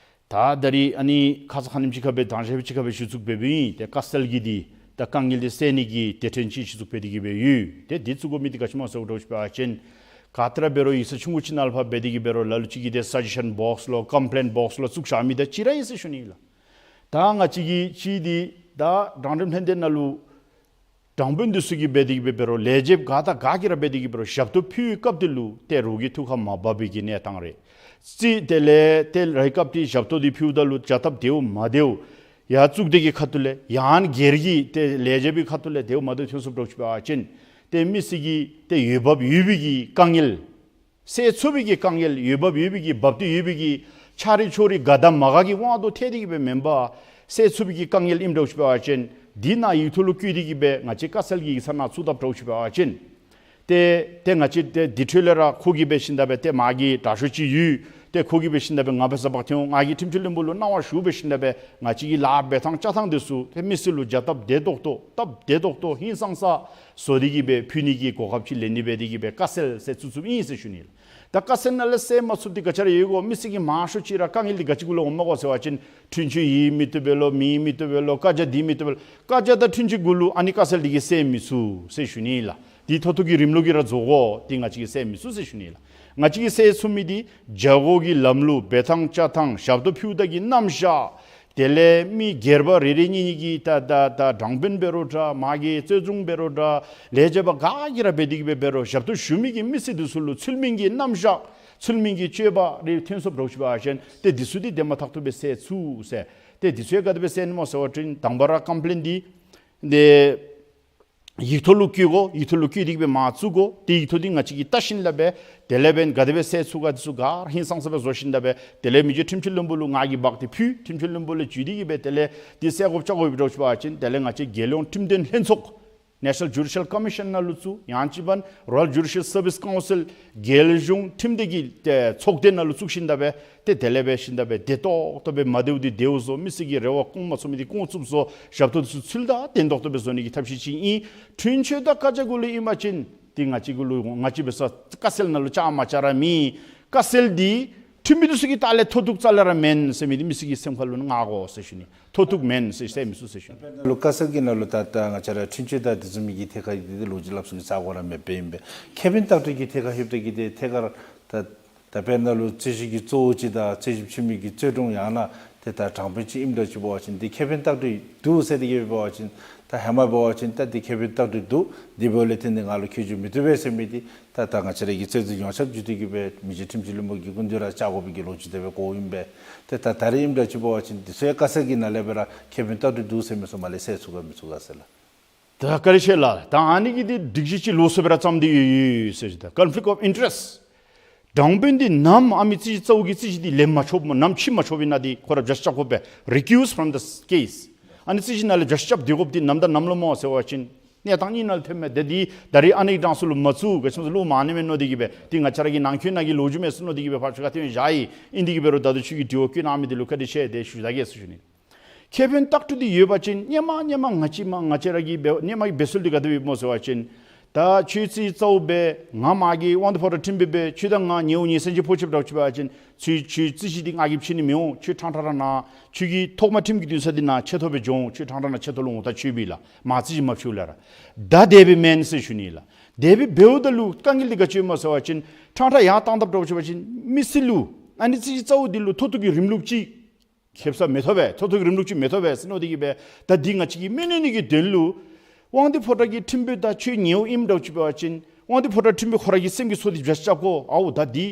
ད་ད་རིས་ཨ་ནི་ཁ་ཙ་ཁ་ཉིནམ་ཅིག་ཁར་སྦེ་དང་ཞག་ཅིག་ཁར་སྦེ་ཞུ་ཚུགས་འབད་འབདཝ་ཨིན། ཏེ་བཀའ་སེལ་གྱི་འདི་ད་དཀའ་ངལ་འདི་སེལ་ནི་གི་སྡེ་ཕྲན་ཅིག་ཞུ་ཚུགས་འབད་དེ་གི་སྦེ་ཡོད། ཏེ་འདི་བཙུགས་དགོ་མི་འདི་ག་ཅི་སྨོ་ཟེརཝ་འདྲཝ་ཅིག་འབད་བ་ཅིན་ག་ཏེ་ར་འབད་རུང་ཡིག་ཚང་ཆུང་ཀུ་ཅིག་ནང་ལུ་ཕར་འབད་དེ་གི་འབད་རུང་ལ་ལུ་ཅིག་གིས་ཏེ་སཱ་ཇེ་ཤཱན་བོགས་ལུ་ཀམ་པི་ལེནཊ་བོགས་ལུ་བཙུགས་བཞག་མི་དང་གཅིག་ར་ཨིན་ཟེར་ཞུ་ནི་ལགས། ད་ང་བཅས་ཀྱིས་ཅིག་འདི་ད་དྲང་ཁྲིམས་ལྷན་སྡེ་ནང་ལུ་དྲང་དཔོན་འདི་ཚུ་གིས་འབད་དེ་གི་འབད་རུང་ལས་བྱེདཔ་ག་དང་ག་གིས་ར་འབད་དེ་གི་འབད་རུང་ཞབས་ཏོག་ཕུལ་བའི་སྐབས་འདི་ལུ་ཏེ་རོགས་ཀྱི་ཐུགས་ཁར་མ་བབས་པའི་གི་གནས་སྟངས་རེ་ཅིག། དེ་ལས་ཏེ་རོགས་ཀྱི་སྐབས་འདི་ཞབས་ཏོག་འདི་ཕུལཝ་ད་ལུ་བྱ་ཐབས་བདེཝ་མ་བདེཝ་ཡར་བཙུགས་སྡེ་གི་ཁ་ཐུག་ལས་ཡང་སྒེར་གྱི་ཏེ་ལས་བྱེདཔ་གི་ཁ་ཐུག་ལས་བདེཝ་མ་བདེཝ་ཐོན་སོངམ་འདྲཝ་ཅིག་འབད་བ་ཅིན་ཏེ་མི་སེར་གྱི་ཏེ་འོས་འབབ་ཡོད་པའི་གི་དཀའ་ངལ་སེལ་ཚུགས་པའི་གི་དཀའ་ངལ་འོས་འབབ་ཡོད་པའི་གི་འབབ་སྟེ་ཡོད་པའི་གི་ཆ་རེ་ཆ་རེ་ག་དང་མ་ག་གི་དབང་དུ་ཐལ་ཏེ་གི་སྦེ་མེན་པར་སེལ་ཚུགས་པའི་གི་དཀའ་ངལ་ཨིནམ་འདྲཝ་ཅིག་འབད་བ་ཅིན་འདི་ནང་ཡིག་ཐོག་ལུ་བཀོད་དེ་གི་སྦེ་ང་བཅས་བཀའ་སེལ་གྱི་ཡིག་ཚང་ནང་བཙུགས་དཔ་འདྲཝ་ཅིག་འབད་བ་ཅིན་ཏེ་ཏེ་ང་བཅས་ཏེ་འདི་འཕྲོ་ལས་ར་ཁོ་གིས་འབད་ཞིནམ་ད་སྦེ་ཏེ་མ་གི་དྲག་ཤོས་ཅིག་ཡོད། ཏེ་ཁོ་གིས་འབད་ཞིནམ་ད་སྦེ་ང་འབད་ས་འབད་ཐེངས་ང་གིས་ཁྲིམས་ཞིབ་བློན་པོ་ལུ་གནང་བ་ཞུ་འབད་ཞིནམ་ད་སྦེ་ང་བཅས་ཀྱི་ལཱ་འབད་ཐངས་རྐྱབ་ཐངས་འདི་ཚུ་ཏེ་མི་སེར་ལུ་བྱ་སྟབས་བདེ་ཏོག་ཏོ་སྟབས་བདེ་ཏོག་ཏོ་ཧིང་སངས་ས་བཟོ་སྟེ་གི་སྦེ་ཕུལ་ནི་གི་གོ་སྐབས་ཅིག་ལེན་ནི་འབད་དེ་གི་སྦེ་བཀའ་སེལ་ཟེར་བཙུགས་བཙུགསཔ་ཨིན་ཟེར་ཞུ་ནི་ལགས། ད་བཀའ་སེལ་ནང་ལས་སེལ་མ་ཚུགསཔ་འདི་ག་ཅི་ར་ཡོད་གོ། མི་སེར་གྱི་མང་ཤོས་ཅིག་ར་དཀའ་ངལ་འདི་ག་ཅི་གུ་ལུ་འོངམ་གོ་ཟེར་བ་ཅིན་འཁྲུན་ཆོད་ཡོད་མི་བཏུབ་པས་ལོ། མེད་མི་བཏུབ་པས་ལོ། བཀའ་རྒྱ་འདི་མི་བཏུབ་པས་ལོ། བཀའ་རྒྱ་དང་འཁྲུན་ཆོད་གུ་ལུ་ཨ་ནི་བཀའ་སེལ་འདི་གིས་སེལ་མི་ཚུགས་ཟེར་ཞུ་ནི་ལགས། འདི་མཐོ་གཏུགས་ཀྱི་རིམ་ལུགས་ཀྱིས་ར་བཟོ་དགོ། འདི་ང་བཅས་ཀྱིས་སེལ་མི་ཚུགས་ཟེར་ཞུ་ནི་ལགས། ང་བཅས་ཀྱིས་སེལ་ཚུགས་མི་འདི་བྱ་སྒོ་གི་ལམ་ལུགས་འབད་ཐངས་རྐྱབ་ཐངས་ཞབས་ཏོག་ཕུལཝ་ད་གི་རྣམ་གཞག། དེ་ལས་མི་སྒེར་པ་རེ་རེ་གཉིས་གཉིས་ཀྱིས་ད་ད་ད་དྲང་དཔོན་འབད་རུང་འདྲ་མ་གི་རྩོད་བྱུང་འབད་རུང་འདྲ་ལས་བྱེདཔ་ག་གིས་ར་འབད་དེ་གི་སྦེ་འབད་རུང་ཞབས་ཏོག་ཞུ་མི་གི་མི་སེར་འདི་ཚུ་ལུ་ཚུལ་མིན་གྱི་རྣམ་གཞག་ཚུལ་མིན་གྱི་སྤྱོད་པ་རེ་ཐོན་སོངམ་འདྲཝ་ཅིག་འབད་བ་ཅིན་ཏེ་འདི་ཚུ་འདི་དེ་མ་ཐག་ཏུ་སྦེ་སེལ་ཚུགས་ཟེར། ཏེ་འདི་ཚུ་ཡང་ག་དེ་སྦེ་སེལ་ནི་སྨོ་ཟེར་བ་ཅིན་དང་པ་ར་ཀམ་པི་ལེནཊ་འདི་ཏེ་ཡིག་ཐོག་ལུ་བཀོད་དགོ། ཡིག་ཐོག་ལུ་བཀོད་དེ་གི་སྦེ་མར་བཙུགས་དགོ། ཏེ་ཡིག་ཐོག་འདི་ང་བཅས་ཀྱིས་བལྟ་ཞིནམ་ལས་སྦེ་དེ་ལས་འབདན་ག་དེ་སྦེ་སེལ་ཚུགས་ག་འདི་ཚུ་ག་ར་ཧིང་སངས་ས་སྦེ་བཟོ་ཞིནམ་ལས་སྦེ་དེ་ལས་མི་རྗེ་ཁྲིམས་ཞིབ་བློན་པོ་ལུ་ང་གིས་འབག་སྟེ་ཕུལ། ཁྲིམས་ཞིབ་བློན་པོ་ལས་བརྒྱུད་དེ་གི་སྦེ་དེ་ལས་འདི་སེལ་དགོཔ་རྐྱབ་དགོ་པའི་འདྲཝ་ཅིག་འབད་བ་ཅིན་དེ་ལས་ང་བཅས་རྒྱལ་ཡོངས་ཁྲིམས་དོན་ལྷན་ཚོགས་National Judicial Commission ནང་ལུ་བཙུགས། ཡང་ཅིན་འབདན་Royal Judicial Service Council རྒྱལ་གཞུང་ཁྲིམས་སྡེ་གི་ཏེ་ཚོགས་སྡེ་ནང་ལུ་བཙུགས་ཞིནམ་ལས་སྦེ་ཏེ་དེ་ལས་འབད་ཞིནམ་ལས་སྦེ་བདེ་ཏོག་ཏོ་སྦེ་མ་བདེཝ་འདི་བདེཝ་བཟོ། མི་སེར་གྱི་རེ་བ་སྐོང་མ་ཚུགས་མི་འདི་སྐོང་ཚུགསཔ་བཟོ། ཞབས་ཏོག་འདི་ཚུ་ཚུལ་དང་ལྡན་ཏོག་ཏོ་སྦེ་བཟོ་ནི་གི་ཐབས་ཤེས་ཅིག་ཨིན། འཁྲུན་ཆོད་དང་བཀའ་རྒྱ་གུ་ལུ་ཨིན་པ་ཅིན་འདི་ང་བཅས་གུ་ལུ་ང་བཅས་འབད་ས་བཀའ་སེལ་ནང་ལུ་བཅའ་མར་བཅའ་ར་མེད། བཀའ་སེལ་འདི་འཁྲུན་མི་འདི་ཚུ་གི་ལྟག་ལས་མཐོ་གཏུགས་རྩ་ལས་ར་མེན་ཟེར་མི་འདི་མི་སེར་གྱི་སེམས་ཁར་ལུ་མངའ་དགོ་ཟེར་ཞུ་ནི། མཐོ་གཏུགས་མེན་ཟེར་སེལ་མི་ཚུགས་ཟེར་ཞུ་ནི། ལུ་བཀའ་སེལ་གྱི་ནང་ལུ་ད་ད་ང་བཅས་ར་འཁྲུན་ཆོད་དང་དེ་བཟུམ་མའི་གི་ཐད་ཁར་འདི་ལོ་རྒྱུས་སླབ་ས་གི་ས་གོ་ར་མེདཔ་ཨིན་པས། ཁེ་ཕན་བརྟག་སྤྲོད་ཀྱི་ཐད་ཁར་ལྷོདཔ་ད་གི་ཏེ་ཐད་ཁར་ད་ད་དཔེར་ན་ལུ་རྩོད་གཞི་གི་གཙོ་བོ་ཅིག་དང་རྩོད་གཞི་ཕྱེ་མི་གི་རྩོད་དྲུང་ཡང་ན་ཏེ་ད་དྲང་དཔོན་ཅིག་ཨིནམ་འདྲཝ་ཅིག་འབད་བ་ཅིན་འདི་ཁེ་ཕན་བརྟག་སྤྲོད་འདུག་ཟེར་ཏེ་གི་འབད་བ་ཅིན་ད་ཧེ་མ་འབད་བ་ཅིན་ད་འདི་ཁེ་ཕན་བརྟག་སྤྲོད་འདུག། འདི་འབདཝ་ལས་བརྟེན་ཏེ་ང་ལུ་ཁྱད་གཞི་མི་ཐོབ་པས་ཟེར་མི་འདི་ད་ད་ང་བཅས་ར་གི་རྩོད་འཛིན་ཡོངས་ཁྱབ་བརྒྱུད་དེ་གི་སྦེ་མི་རྗེ་ཁྲིམས་ཞིབ་བློན་པོ་གི་སྐུ་མདུན་ར་བཅར་དགོ་པའི་གི་ལོ་རྒྱུས་དེ་སྦེ་གོཝ་ཨིན་པས། ཏེ་ད་ད་རེས་ཨིནམ་འདྲཝ་ཅིག་འབད་བ་ཅིན་འདི་ཚུ་ཡང་བཀའ་སེལ་གྱི་ནང་ལས་སྦེ་ར་ཁེ་ཕན་བརྟག་སྤྲོད་འདུག་ཟེར་མི་ཚུ་མར་ལས་སེལ་ཚུགས་ག་མི་ཚུགས་ག་ཟེར་ལགས། ད་བཀའ་དྲིན་ཆེ་ལགས། ད་ཨ་ནི་གི་འདི་སྒྲིག་གཞི་ཅིག་ལོགས་སུ་སྦེ་ར་བརྩམས་ཏེ་ཡོད་ཡོད་ཟེར་ཞུ། ད་conflict of interest། དྲང་དཔོན་འདི་ནམ་ཨ་མི་རྩོད་གཞི་རྩ་བོ་གི་རྩོད་གཞི་འདི་ལེན་མ་ཆོགཔ་སྨོ། ནམ་ཕྱེ་མ་ཆོགཔ་ཨིན་ན་འདི་ཁོ་ར་བསྐྱར་བཞག་དགོ་པས། recuse from the case། ཨ་ནི་རྩོད་གཞི་ནང་ལས་བསྐྱར་བཞག་སྡོད་དགོཔ་འདི་ནམ་དང་ནམ་ལུ་སྨོ་ཟེར་བ་ཅིན་གནས་སྟངས་གཉིས་ནང་ལུ་ཐོནམ་མས། ཏེ་འདི་ད་རིས་ཨ་ནི་གི་གྲངས་སུ་ལུ་མ་ཚུད། ག་ཅི་སྨོ་ཟེར་ལུ་མ་ནི་མས་མནོ་སྟེ་གི་སྦེ་འདི་ང་བཅས་ར་གི་ནང་འཁོད་ནང་གི་ལོ་རྒྱུས་མས་ཟེར་མནོ་སྟེ་གི་སྦེ་ཕར་ཚུར་ཁ་ཐོན་བཞག་ཡི། ཨིན་དེ་གི་འབད་རུང་ད་ལྟོ་ཁྱོད་ཀྱིས་དྲི་བ་བཀོད་གནང་མི་འདི་ལུ་བཀའ་དྲིན་ཆེ་ཏེ་ཞུ་ད་གེ་ཟེར་ཞུ་ནི། ཁེ་ཕན་བརྟག་སྤྲོད་འདི་ཡོད་པ་ཅིན་སྔོན་མ་སྔོན་མ་ང་བཅས་མ་ང་བཅས་ར་གི་འབད་སྔོན་མ་གི་འབད་སྲོལ་འདི་ག་དེ་སྦེ་སྨོ་ཟེར་བ་ཅིན་ ད་ཁྱོད་རྩོད་གཞི་རྩ་བོ་སྦེ་ང་མ་གི་དབང་འདུས་ཕོ་བྲང་ཁྲིམས་དཔོན་སྦེ་ཁྱོད་དང་ང་ཉེ་བོ་ཉེ་སེམས་ཅིག་ཕོག་ཅི་འདྲཝ་ཅིག་འབད་བ་ཅིན་ཁྱོད་ཁྱོད་རྩོད་གཞི་འདི་ང་གིས་ཕྱེ་ནི་མི་འོང་། ཁྱོད་ཕྲང་ཕྲང་ར་ནཱ་ཁྱོད་ཀྱི་ཐོག་མ་ཁྲིམས་ཀྱི་འདུན་ས་འདི་ནཱ་ཆེ་མཐོ་སྦེ་འགྱོ་འོང་། ཁྱོད་ཕྲང་ཕྲང་ནཱ་ཆེ་མཐོ་ལུ་འོང་། ད་ཁྱོད་འབད་ལགས། མ་རྩོད་གཞི་མ་ཕྱེ་ལགས་ར། ད་དེ་སྦེ་མེན་ཟེར་ཞུ་ནི་ལགས། དེ་སྦེ་འབདཝ་ད་ལུ་དཀའ་ངལ་འདི་ག་ཅི་ཡོདཔ་སྨོ་ཟེར་བ་ཅིན་ཕྲང་ཕྲང་ཡར་བཏང་དཔ་འདྲཝ་ཅིག་འབད་བ་ཅིན་མི་སེར་ལུ་ཨ་ནི་རྩོད་གཞི་རྩ་བོ་འདི་ལུ་མཐོ་གཏུགས་ཀྱི་རིམ་ལུགས་ཅིག་ཁེབ་ས་མི་ཐོབ་པས། མཐོ་གཏུགས་རིམ་ལུགས་ཅིག་མི་ཐོབ་པས་ཟེར་མནོ་སྟེ་གིས་སྦེ་ད་འདི་ང་བཅས་ཀྱིས་མི་ནི་ནི་གི་དོན་ལུ་དབང་འདུས་ཕོ་བྲང་གི་ཁྲིམས་དཔོན་དང་ཁྱོད་ཉེ་བོ་ཨིནམ་འདྲཝ་ཅིག་འབད་བ་ཅིན་དབང་འདུས་ཕོ་བྲང་ཁྲིམས་དཔོན་ཁོ་ར་གི་སེམས་ཀྱི་ཚོར་འདི་བཞག་བཞག་དགོ། ཨའོ་ད་འདི་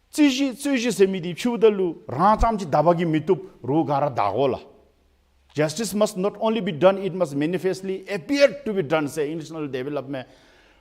རྩོད་གཞི་རྩོད་གཞི་ཟེར་མི་འདི་ཕྱེཝ་ད་ལུ་རང་རྐྱངམ་ཅིག་བདའ་བ་གིས་མི་བཏུབ། རོགས་ག་ར་བདའ་དགོ་ལགས། Justice must not only be done, it must manifestly appear to be done ཟེར་ཨིང་ལིཤ་ནང་ལུ་དེ་སྦེ་སླབ་མས།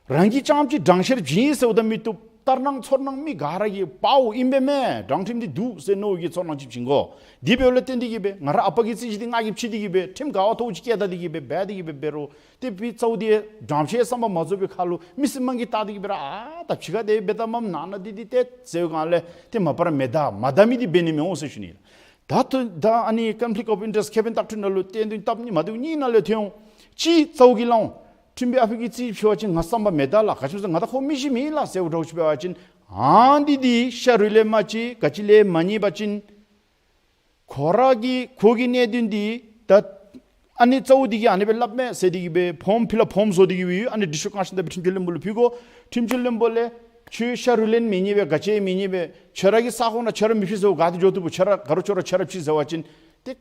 རང་གིས་རྐྱངམ་ཅིག་དྲང་ཤེར་བྱིན་ཡི་ཟེརཝ་ད་མི་བཏུབ། ལྟར་སྣང་ཚོར་སྣང་མི་ག་ར་གིས་པའོ་ཨིན་པས་མས། དྲང་ཁྲིམས་འདི་འདུག་ཟེར་མནོ་བའི་གི་ཚོར་སྣང་ཅིག་བྱིན་དགོ། དེ་འབདཝ་ལས་བརྟེན་ཏེ་གིས་སྦེ་ང་ར་ཨ་པ་གི་རྩོད་གཞི་འདི་ང་གིས་ཕྱེ་སྟེ་གིས་སྦེ་ཁྲིམས་ག་བ་མཐོཝ་ཅིག་བཀལ་ད་དེ་གིས་སྦེ་འབད་དེ་གིས་སྦེ་འབད་རུང་ཏེ་དཔེ་རྩ་བོ་འདི་དྲང་ཤེར་བསམ་པ་མ་རྫོགས་པའི་ཁར་ལུ་མི་སེར་མང་གིས་བལྟ་སྟེ་གིས་སྦེ་ར་ཨ་ད་ཕྱི་ཁར་དེ་སྦེ་བལྟ་མས་ནང་ན་འདི་འདི་ཏེ་ཟེར་བའི་སྒང་ལས་ཏེ་མ་པ་ར་མི་བདའ་མ་བདའ་མི་འདི་འབད་ནི་མི་འོང་ཟེར་ཞུ་ནི་ལགས། ད་ད་ཨ་ནི་conflict of interest ཁེ་ཕན་བཏགས་འཁྲུལ་ནང་ལུ་བསྟན་དོན་སྟབས་གཉིས་མ་བདེཝ་གཉིས་ནང་ལས་ཐོན་འོང་། གཅིག་རྩ་བོ་གིས་སླབ་འོང་། ཁྲིམས་དཔོན་ཨ་ཕི་གི་རྩོད་གཞི་ཕྱེ་བ་ཅིན་ང་བསམ་པ་མི་བདའ་ལགས། ག་ཅི་སྨོ་ཟེར་ང་ད་ཁོ་མི་ཤེས་མེན་ལགས་ཟེརཝ་འདྲཝ་ཅིག་འབད་བ་ཅིན་ཨ་ནི་འདི་ཤ་རུས་ལས་མ་གཅིག་ག་ཅི་ལས་མ་རྙེད་པ་ཅིན་ཁོ་ར་གི་ཁོ་གི་གནད་དོན་འདི་ད་ཨ་ནི་རྩ་བོ་འདི་གིས་ཨ་ནི་སྦེ་སླབ་མས་ཟེར་ཏེ་གིས་སྦེ་ཕོརམ་ཕིལ་ཨཔ་ཕོརམ་བཟོ་སྟེ་གིས་སྦེ་ཡོད། ཨ་ནི་ཌིས་ཊིག་ཀོརཊ་ཀའུན་སིལ་དང་སྦེ་ཁྲིམས་སྤྱི་བློན་པོ་ལུ་ཕུལ་དགོ། ཁྲིམས་སྤྱི་བློན་པོ་ལས་ཁྱོད་ཤ་རུས་ལས་མི་རྙེད་པས་ག་ཅི་མི་རྙེད་པས་ཁྱོད་ར་གི་ས་ཁོངས་ནང་ཁྱོད་ར་མི་ཕྱེ་ཟེརཝ་ག་ཏེ་འགྱོ་བཏུབ་པོ། ཁྱོད་ར་ག་ར་ཁྱོད་ར་ཁྱོད་ར་ཕྱེ་ཟེར་བ་ཅིན་ཏེ་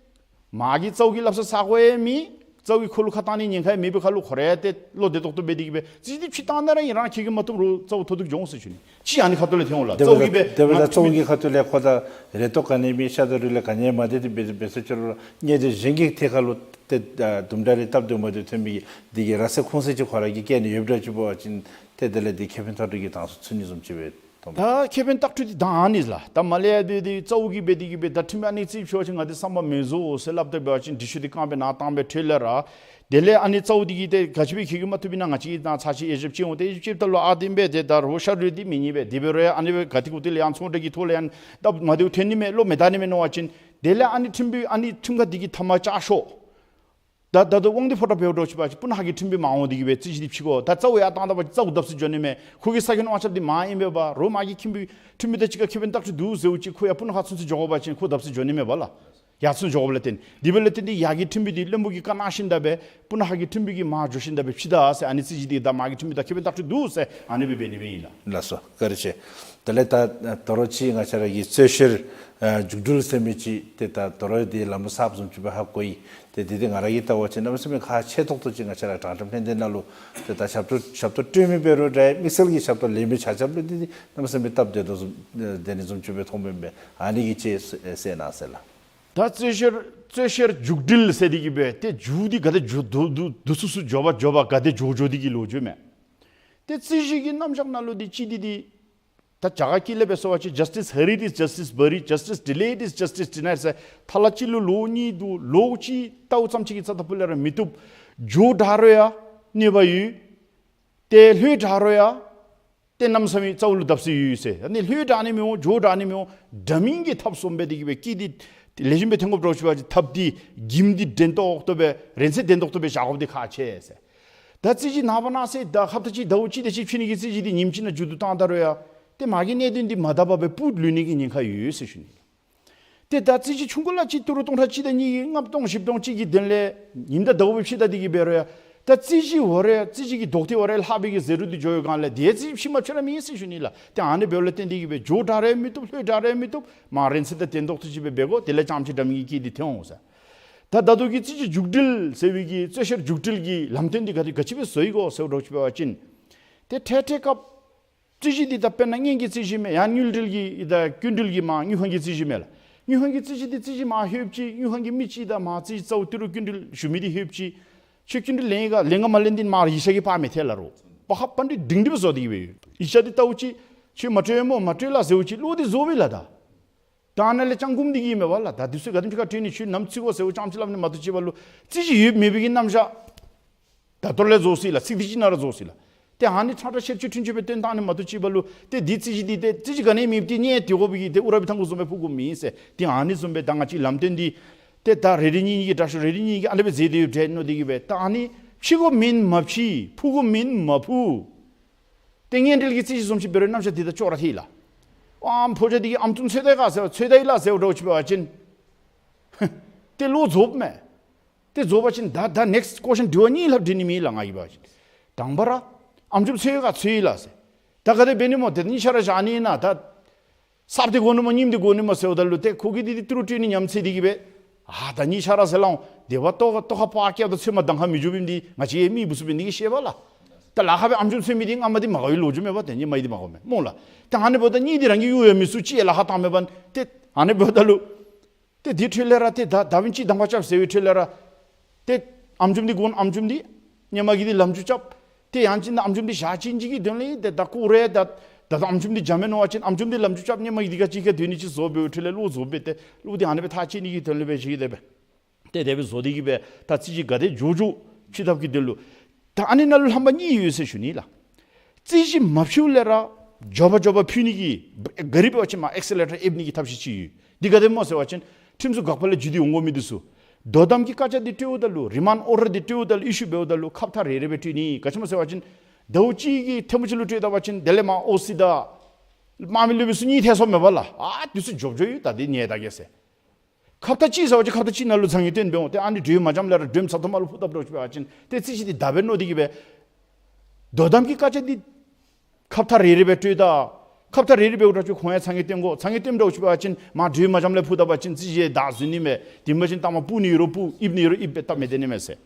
མ་གི་རྩ་བོ་གིས་སླབ་ས་ས་གོ་ཡང་མེད། རྩ་བོ་གིས་ཁོ་ལུ་ཁ་གཏང་ནི་ཉེན་ཁ་ཡང་མེད་པའི་ཁར་ལུ་ཁོ་ར་ཡང་ཏེ་བློ་བདེ་ཏོག་ཏོ་སྦེ་དེ་གིས་སྦེ་རྩོད་གཞི་འདི་ཕྱེ་བཏང་ད་ར་ཨིན། རང་ཁྱོད་ཀྱིས་མ་བཏུབ་རུང་རྩ་བོ་མཐོ་གཏུགས་འགྱོ་འོང་ཟེར་ཞུ་ནི། གཅིག་ཨ་ནི་ཁ་ཐུག་ལས་ཐོན་འོང་ལགས། དེ་རྩ་བོ་གིས་སྦེ་དེ་སྦེ་ལགས། རྩ་བོ་གི་ཁ་ཐུག་ལས་ཁོ་ད་རེ་ཏོག་ག་ནི་མེད། ཤ་དང་རུས་ལས་ག་ནི་མ་འདི་འདི་འབད་འབད་ཟེར་ཅི་རུང་ར་གནད་དོན་གཞན་གྱི་ཐད་ཁར་ལུ་ཏེ་དུམ་གྲ་རེ་སྟབས་བདེཝ་མ་བདེཝ་ཐོན་མི་གི་འདི་གིས་ར་སེམས་ཁོང་སེམས་ཅིག་ཁོ་ར་གིས་བཀལ་ནི་ཡོདཔ་འདྲཝ་ཅིག་འབད་བ་ཅིན་ཏེ་དེ་ལས་འདི་ཁེ་ཕན་ཐོགས་གྲོལ་གྱི་གདེང་ཚོད་ཚུད་ནི་བཟུམ་ཅིག་སྦེ་མཐོངམ་མས། ད་ཁེ་ཕན་བཏགས་འཁྲུལ་འདི་ད་ཨ་ནི་ལགས། ད་མ་ལས་ཡ་འདི་འདི་རྩ་བོ་གིས་སྦེ་འདི་གིས་སྦེ་ད་ཁྲིམས་ཨ་ནི་རྩོད་གཞི་ཕྱེ་བ་ཅིན་ང་འདི་བསམ་པ་མི་རྫོགས་ཟེར་སླབ་ད་འབད་བ་ཅིན་འདི་ཤུལ་འདི་རྐང་པའི་ནང་བཏང་སྦེ་འཕྲོ་ལས་ར་དེ་ལས་ཨ་ནི་རྩ་བོ་འདི་གིས་ཏེ་ག་ཅི་སྦེ་ཁྱོད་ཀྱིས་མ་བཏུབ་ཨིན་ན་ང་བཅས་ཀྱིས་ད་ཚར་ཅིག་དབྱེ་ཞིབ་ཅིག་འོང་། ཏེ་དབྱེ་ཞིབ་ཅིག་འབདཝ་ད་ལུ་ཨ་འདི་འབད་དེ་ད་རོགས་ཤ་རུས་འདི་མི་རྙེད་པས། དེ་འབད་རུང་ཡང་ཨ་ནི་སྦེ་ག་ཏེ་གུ་ཏེ་ལས་ཡང་ཚོང་འབྲེལ་གྱི་ཐོག་ལས་ཡང་སྟབས་མ་བདེཝ་ཐོན་ནི་མས། བློ་མི་བདའ་ནི་མས་མནོ་བ་ཅིན་དེ་ལས་ཨ་ནི་ཁྲིམས་དཔོན་ཨ་ནི་ཁྲིམས་ཁང་འདི་གིས་མཐའ་མར་བཅར་ཤོག། ད་ད་ལྟོ་དབང་འདུས་ཕོ་བྲང་འབདཝ་འདྲཝ་ཅིག་འབད་བ་ཅིན་སྤུ་ན་ཁ་གི་ཁྲིམས་དཔོན་མ་འོང་སྟེ་གིས་སྦེ་རྩོད་གཞི་འདི་ཕྱེ་དགོ། ད་རྩ་བོ་ཡར་བཏང་ད་པ་ཅིན་རྩ་བོ་བརྡབ་གསིག་འགྱོ་ནི་མས། ཁོ་གི་ས་ཁྱོན་དབང་ཆ་འདི་མར་ཨིན་པས་པ། རོགས་མ་གི་ཁྲིམས་དཔོན་ཁྲིམས་དཔོན་དང་གཅིག་ཁར་ཁེ་ཕན་བཏགས་འཁྲུལ་འདུག་ཟེརཝ་ཅིག་ཁོ་ཡར་སྤུ་ན་ཁ་ཚུན་ཚོད་འགྱོ་དགོ་པ་ཅིན་ཁོ་བརྡབ་གསིག་འགྱོ་ནི་མས་པ་ལགས། ཡར་ཚུན་འགྱོ་དགོཔ་ལས་བརྟེན། དེ་འབདཝ་ལས་བརྟེན་ཏེ་ཡར་གྱི་ཁྲིམས་དཔོན་འདི་བློན་པོ་གིས་བཀའ་གནང་ཞིནམ་ད་སྦེ་སྤུ་ན་ཁ་གི་ཁྲིམས་དཔོན་གྱིས་མར་འགྱོ་ཞིནམ་ད་སྦེ་ཕྱེ་ད་ཟེར། ཨ་ནི་རྩོད་གཞི་འདི་ད་མ་གི་ཁྲིམས་དཔོན་དང་ཁེ་ཕན་བཏགས་འཁྲུལ་འདུག་ཟེར་ཨ་ནི་སྦེ་འབད་ནི་སྦེ་ཨིན་ལགས། ལགས་སོ། བཀའ་དྲིན་ཆེ། དེ་ལས་ད་ད་རུང་ཅིག་ང་བཅས་ར་གི་རྩོད་བཤེར་ཨ་མཇུག་འབྲུ་ཟེར་མི་ཅིག་ཏེ་ད་ད་རུང་འདི་ལམ་ཟབ་བཟུམ་ཅིག་སྦེ་ཧ་གོ་ཡི། ཏེ་འདི་འདི་ང་ར་གིས་བལྟ་བ་ཅིན་གནམ་མེད་ས་མེད་ཁག་ཆེ་ཏོག་ཏོ་ཅིག་ང་བཅས་ར་དྲང་ཁྲིམས་ལྷན་སྡེ་ནང་ལུ་ཏེ་ད་ཞབས་ཏོག་ཞབས་ཏོག་སྤྲོད་མི་འབད་རུང་འདྲ་དམིགས་བསལ་གྱི་ཞབས་ཏོག་ལེན་མི་ཆ་ཁྱབ་ལུ་འདི་འདི་གནམ་མེད་ས་མེད་སྟབས་བདེ་ཏོག་ཏོ་བཟུམ་ཨེ་བདེ་ནི་བཟུམ་ཅིག་སྦེ་མཐོངམ་མས། ཨ་ནི་གི་ཅིག་གསལ་གནང་ཟེར་ལགས། ད་རྩོད་བཤེར་རྩོད་བཤེར་མཇུག་སྒྲིལ་ཟེར་འདི་གིས་སྦེ་ཏེ་མཇུག་འདི་ག་དེ་མཇུག་བསྡུ་བསྡུ་བསྡུ་ཚུན་ཚོད་འགྱོ་བ་འགྱོ་བ་ག་དེ་འགྱོ་འགྱོ་འདི་གི་ལོ་རྒྱུས་མས། ཏེ་རྩོད་བཤེར་གྱི་རྣམ་གཞག་ནང་ལུ་འདི་ཅིག་འདི་འདི་ད་རྒྱ་གར་སྐད་ལས་འབད་སོང་པ་ཅིན་justice hurried is justice buried, justice delayed is justice denied ཟེར། ཐ་ལ་གཅིག་ལུ་ལོ་གཉིས་འདུག། ལོ་གཅིག་ལྟཝ་ཙམ་ཅིག་གིས་རྩ་དང་ཕུ་ལས་ར་མི་བཏུབ། མཇུག་བསྡུ་རུང་ཡང་གནོད་པ་ཡོད། ཏེ་ལྷོད་བསྡད་རུང་ཡང་ཏེ་གནམ་མེད་ས་མེད་རྩ་བོ་ལུ་བརྡབ་གསིག་ཡོད་ཟེར། ཨ་ནི་ལྷོད་བསྡད་ནི་མི་འོང་། མགྱོགས་བསྡད་ནི་མི་འོང་། འདྲ་མིན་གྱི་ཐབས་བཟུམ་སྦེ་འདི་གིས་སྦེ་སྐད་འདི་ལེགས་ཤོམ་སྦེ་ཐོན་དགོཔ་འདྲཝ་ཅིག་འབད་བ་ཅིན་ཐབས་འདི་གྱིམ་འདི་འགྲན་ཏོག་ཏོ་སྦེ་རན་ཚད་ལྡན་ཏོག་ཏོ་སྦེ་བཞག་དགོཔ་འདི་ཁག་ཆེ་ཟེར། ད་རྩོད་གཞི་ནངས་པ་གནངས་ཚེ་ད་ཧབ་ཏ་གཅིག་ཟླཝ་གཅིག་དེ་ཅིག་ཕྱེ་ནི་གི་རྩོད་གཞི་འདི་ཉིནམ་གཅིག་ནང་མཇུག་བསྡུ་བཏང་ད་རུང་ཡང་ཏེ་མ་གི་གནད་དོན་འདི་མ་དག་པར་སྦེ་སྤུ་ལུས་ནི་གི་ཉེན་ཁ་ཡོད་ཟེར་ཞུ་ནི། ཏེ་ད་རྩོད་གཞི་ཆུང་ཀུ་ལ་ཅིག་ཏི་རུ་སྟོང་ཕྲག་གཅིག་དང་གཉིས་ཀྱི་ལྔ་སྟོང་བཞི་སྟོང་ཅིག་གི་དོན་ལས་ཉིནམ་དང་ཟླཝ་སྦེ་ཕྱེ་ད་འདི་གིས་འབད་རུང་ཡང་ད་རྩོད་གཞི་འོ་རེ་རྩོད་གཞི་གི་རྡོག་ཐེ་འོ་རེ་ལྷག་པའི་གི་ཟད་འགྲོ་འདི་འགྱོ་བའི་སྒང་ལས་ཏེ་རྩོད་གཞི་ཕྱེ་མ་ཕྱེ་ར་མེད་ཟེར་ཞུ་ནི་ལགས། ཏེ་ཨ་ནི་འབདཝ་ལས་བརྟེན་འདི་གིས་སྦེ་མགྱོགས་བསྡད་རུང་མི་བཏུབ། ལྷོད་བསྡད་རུང་མི་བཏུབ། མ་རན་ཚད་དང་ལྡན་ཏོག་ཏོ་ཅིག་སྦེ་འབད་དགོ། དེ་ལས་རྐྱངམ་ཅིག་འདྲ་མིན་གྱི་སྐད་འདི་ཐོན་འོང་ཟེར། ད་ད་ལྟོ་གི་རྩོད་གཞི་མཇུག་སྒྲིལ་ཟེར་བའི་གི་རྩོད་བཤེར་མཇུག་སྒྲིལ་གྱི་ལམ་སྟོན་འདི་ག་དེ་ག་ཅི་སྦེ་བཟོ་ཡི་གོ་ཟེརཝ་འདྲཝ་ཅིག་འབད་བ་ཅིན་ཏེ་འཕྲལ་འཕྲལ་སྐབས་རྩོད་གཞི་འདི་ད་དཔེར་ན་སྔོན་གྱི་རྩོད་གཞི་མས། ཡང་དངུལ་འབྲེལ་གྱི་ད་སྐྱིན་འགྲུལ་གྱི་མར་དངུལ་ཁང་གི་རྩོད་གཞི་མས་ལགས། དངུལ་ཁང་གི་རྩོད་གཞི་འདི་རྩོད་གཞི་མར་ལྷོདཔ་ཅིག་དངུལ་ཁང་གི་མི་ཅིག་དང་མར་རྩོད་གཞི་རྩ་བོ་ཏི་རུ་སྐྱིན་འགྲུལ་ཞུ་མི་འདི་ལྷོདཔ་ཅིག་ཁྱོད་སྐྱིན་འགྲུལ་ལེན་ཡི་ག་ལེན་ག་མ་ལེན་འདི་མར་ཡིག་ཆ་གིས་དཔག་མི་ཐལ་ལགས་རོ། པ་ཧ་པ་འདི་སྒྲིང་སྒྲི་སྦེ་བཟོ་སྟེ་གིས་སྦེ་ཡོད། ཡིག་ཆ་འདི་བལྟཝ་ཅིག་ཁྱོད་མ་སྤྲོད་སྨོ་མ་སྤྲོད་ལགས་ཟེརཝ་ཅིག་བློ་འདི་བཟོ་བས་ལགས། ད་ད་ནཱ་ལས་ཅང་སྒུམ་འདི་གིས་མས་པ་ལགས། ད་འདི་ཚུ་ག་དེམ་ཅིག་ཁར་སྤྲོད་ནི། ཁྱོད་ནམ་རྩིས་དགོ་ཟེརཝ་ཙམ་ཅིག་སླབ་ནི་མ་གཏོགས་ཅིག་འབདཝ་ལུ་རྩོད་གཞི་ཡོད་མེད་པའི་གི་རྣམ་གཞག་ད་ལྟོ་ལས་བཟོ་སྲིད་ལགས། ཚིག་འདི་ཅིག་ནང་ར་བཟོ་སྲིད་ལགས། ཏེ་ཨ་ནི་ཁྲ་ཁྲ་ཤེར་ཆུ་ཁྲུན་ཆུ་སྦེ་སྟོན་བཏང་ནི་མ་གཏོགས་ཅིག་འབདཝ་ལུ་ཏེ་འདི་རྩོད་གཞི་འདི་ཏེ་རྩོད་གཞི་ག་ནི་མེད་པའི་ཏེ་གནས་ཏེ་དགོ་པའི་གི་ཏེ་ཨུ་ར་བི་ཐང་གུ་བཟུམ་སྦེ་ཕུག་དགོཔ་མེད་ཟེར། ཏེ་ཨ་ནི་བཟུམ་སྦེ་ད་ང་བཅས་ལམ་སྟོན་འདི་ཏེ་ད་རེ་རེ་གཉིས་གཉིས་ཀྱིས་དྲག་ཤོས་རེ་རེ་གཉིས་གཉིས་ཀྱིས་ཨ་ནི་སྦེ་མཛད་དེ་ཡོདཔ་འདྲས་མནོ་སྟེ་གིས་སྦེ་ད་ཨ་ནི་ ཕྱི་དགོ་མེན་མ་ཕྱི། ཕུ་དགོ་མེན་མ་ཕུ། ཏེ་གཉེན་འབྲེལ་གྱི་རྩོད་གཞི་བཟུམ་ཅིག་འབད་རུང་རྣམ་གཞག་འདི་དང་ཅོག་ར་འཐད་ལགས། ཨམ་ཕོ་རྒྱས་འདི་གིས་ཨམ་ཅུང་འཚོལ་ད་ག་ཟེར་འཚོལ་ད་ཡི་ལགས་ཟེར་འདྲཝ་ཅིག་འབད་བ་ཅིན་ཏེ་བློ་རྫོགསཔ་མས། ཏེ་རྫོགས་པ་ཅིན་ད་ད་ནེགསི་ཊི་ཀོ་ཤཱན་དྲི་བ་གཉིས་ལྷགཔ་དྲི་ནི་མེད་ལགས། ང་གིས་འབད་བ་ཅིན་དང་པ་ར་ཨམ་ཅུང་འཚོལ་ཡི་ག་འཚོལ་ཡི་ལགས་ཟེར། ད་ག་དེ་འབད་ནི་སྨོ། ཏེ་གཉིས་ཆ་ར་བཞག་ནི་ཨིན་ན། ད་གསརཔ་འདི་དགོ་ནི་སྨོ་རྙིངམ་འདི་དགོ་ནི་སྨོ་ཟེརཝ་ད་ལུ་ཏེ་ཁོ་གིས་འདི་འདི་ཏི་རུ་སྤྲོད་ནི་ཉམས་ཚད་འདི་གིས་སྦེ་ཨ་ད་གཉིས་ཆ་ར་ཟེར་སླབ་འོང་། སྡེ་པ་ལྟོ་ལྟོ་ཁ་པར་བཀལཝ་ད་ཚོད་མ་འདང་ཁ་མི་འགྱོཝ་ཨིནམ་འདི་ང་བཅས་མི་བུ་ཚུ་འབད་ནི་གིས་ཤེས་པས་ལགས། ད་ལཱ་ཁག་སྦེ་ཨམ་ཅུང་འཚོལ་མི་འདི་སྔ་མ་འདི་མ་དགའ་བའི་ལོ་རྒྱུས་མས་པ། ཏེ་ཧེ་མ་འདི་མ་དགའཝ་མས་སྨོ་ལགས། ད་ཨ་ནི་འབདཝ་ད་གཉིས་འདི་རང་གིས་གཡུག་ཡང་མི་ཚུགས། གཅིག་ལཱ་ཁག་བཏང་མི་འབདན། ཏེ་ཨ་ནི་འབདཝ་ད་ལུ་ཏེ་དེ་འཕྲོ་ལས་ར་ཏེ་ད་ད་བིན་ཅི་དང་པ་རྐྱབ་ཟེར་བའི་འཕྲོ་ལས་ར་ཏེ་ཨམ་ཅུང་འདི་དགོ་ན་ཨམ་ཅུང་འདི་སྔོན་མ་གི་འདི་ལམ་འཇུག་རྐྱབ། ཏེ་ཡང་ཅིན་ཨམ་ཅུང་འདི་བཞག་བྱིན་ཅིག་གི་དོན་ལས་ཏེ་ད་ཁོ་ར་ད་ད་ད་ཨམ་ཅུང་འདི་འཇམ་མས་མནོ་བ་ཅིན་ཨམ་ཅུང་འདི་ལམ་འཇུག་རྐྱབ། སྔོན་མ་གི་འདི་ག་ཅི་ག་དོན་ནི་ཅིག་བཟོ་འབདཝ་འཕྲོ་ལས་བློ་རྫོགས་སྦེ་ཏེ་བློ་འདི་ཨ་ནི་སྦེ་ཐག་བཅད་ནི་གི་དོན་ལས་སྦེ་ཅིག་གི་དེ་སྦེ་ཏེ་དེ་སྦེ་བཟོ་སྟེ་གི་སྦེ་ད་རྩོད་གཞི་ག་དེ་མགྱོགས་མགྱོགས་ཕྱི་ཐབས་ཀྱི་དོན་ལུ། ད་ཨ་ནི་ནང་ལུ་རྣམ་པ་གཉིས་ཡོད་ཟེར་ཞུ་ནི་ལགས། རྩོད་གཞི་མ་ཕྱིཝ་ལས་ར་མགྱོགས་པ་མགྱོགས་པ་ཕུལ་ནི་གི་ག་ར་འབད་བ་ཅིན་མར་ཨེག་སེ་ལེ་ཊར་ཨེབ་ནི་གི་ཐབས་ཤེས་ཅིག་ཡོད། འདི་ག་དེ་སྨོ་ཟེར་བ་ཅིན་ཁྲིམས་སྲུང་འགག་པ་ལས་བརྒྱུད་དེ་འོང་དགོ་མི་འདི་ཚུ་དོ་དམ་གྱི་བཀའ་རྒྱ་འདི་སྤྲོདཔ་ད་ལུ་རི་མཱནཌ་ཨོར་ཌར་འདི་སྤྲོདཔ་ད་ལུ་ཨི་ཤུ་འབདཝ་ད་ལུ་ཁ་བརྡ་རེ་རེ་སྦེ་སྤྲོད་ནི། ག་ཅི་སྨོ་ཟེར་བ་ཅིན་ཟླཝ་གཅིག་གི་ཐེངས་མ་གཅིག་ལུ་སྤྲོད་ད་པ་ཅིན་དེ་ལས་མར་ཨོ་སི་དང་དམག་མི་སློབ་དཔོན་ཚུ་གཉིས་ཐལ་སོངམ་མས་པ་ལགས། ཨ་འདི་ཚུ་མགྱོགས་མགྱོགས་ཡོད། ད་འདི་ཉེས་དག་གེ་ཟེར། ཁ་བརྡ་གཅིག་ཟེར་བ་ཅིན་ཁ་བརྡ་གཅིག་ནང་ལུ་ཚང་གི་སྟོན་འབད་འོང་། ཏེ་ཨ་ནི་གྲོས་མ་འཇམ་ལས་ར་གྲོས་མཚམས་ཐོག་མ་ལུ་ཕུ་བཏབ་འདྲཝ་ཅིག་འབད་བ་ཅིན་ཏེ་རྩོད་གཞི་འདི་ད་འབད་མནོ་སྟེ་གི་སྦེ་དོ་དམ་གྱི་བཀའ་རྒྱ་འདི་ཁ་བརྡ་རེ་རེ་སྦེ་སྤྲོད་ད། ཁ་བརྡ་རེ་རེ་འབདཝ་འདྲཝ་ཅིག་ཁོང་ཡང་ཚང་གི་སྟོན་དགོ། ཚང་གི་སྟོནམ་འདྲཝ་ཅིག་འབད་བ་ཅིན་མར་གྲོས་མ་འཇམ་ལས་ཕུ་བཏབ་པ་ཅིན་རྩོད་གཞི་བདའ་བཟུང་ནི་མས། དེ་མ་ཅིན་ལྟ་མ་སྤུ་ནི་ཡོད་རུང་སྤུ་ཨིབ་ནི་ཡོད་རུང་ཨིབ་སྦེ་སྟབས་མི་བདེ་ནི་མས་ཟེར།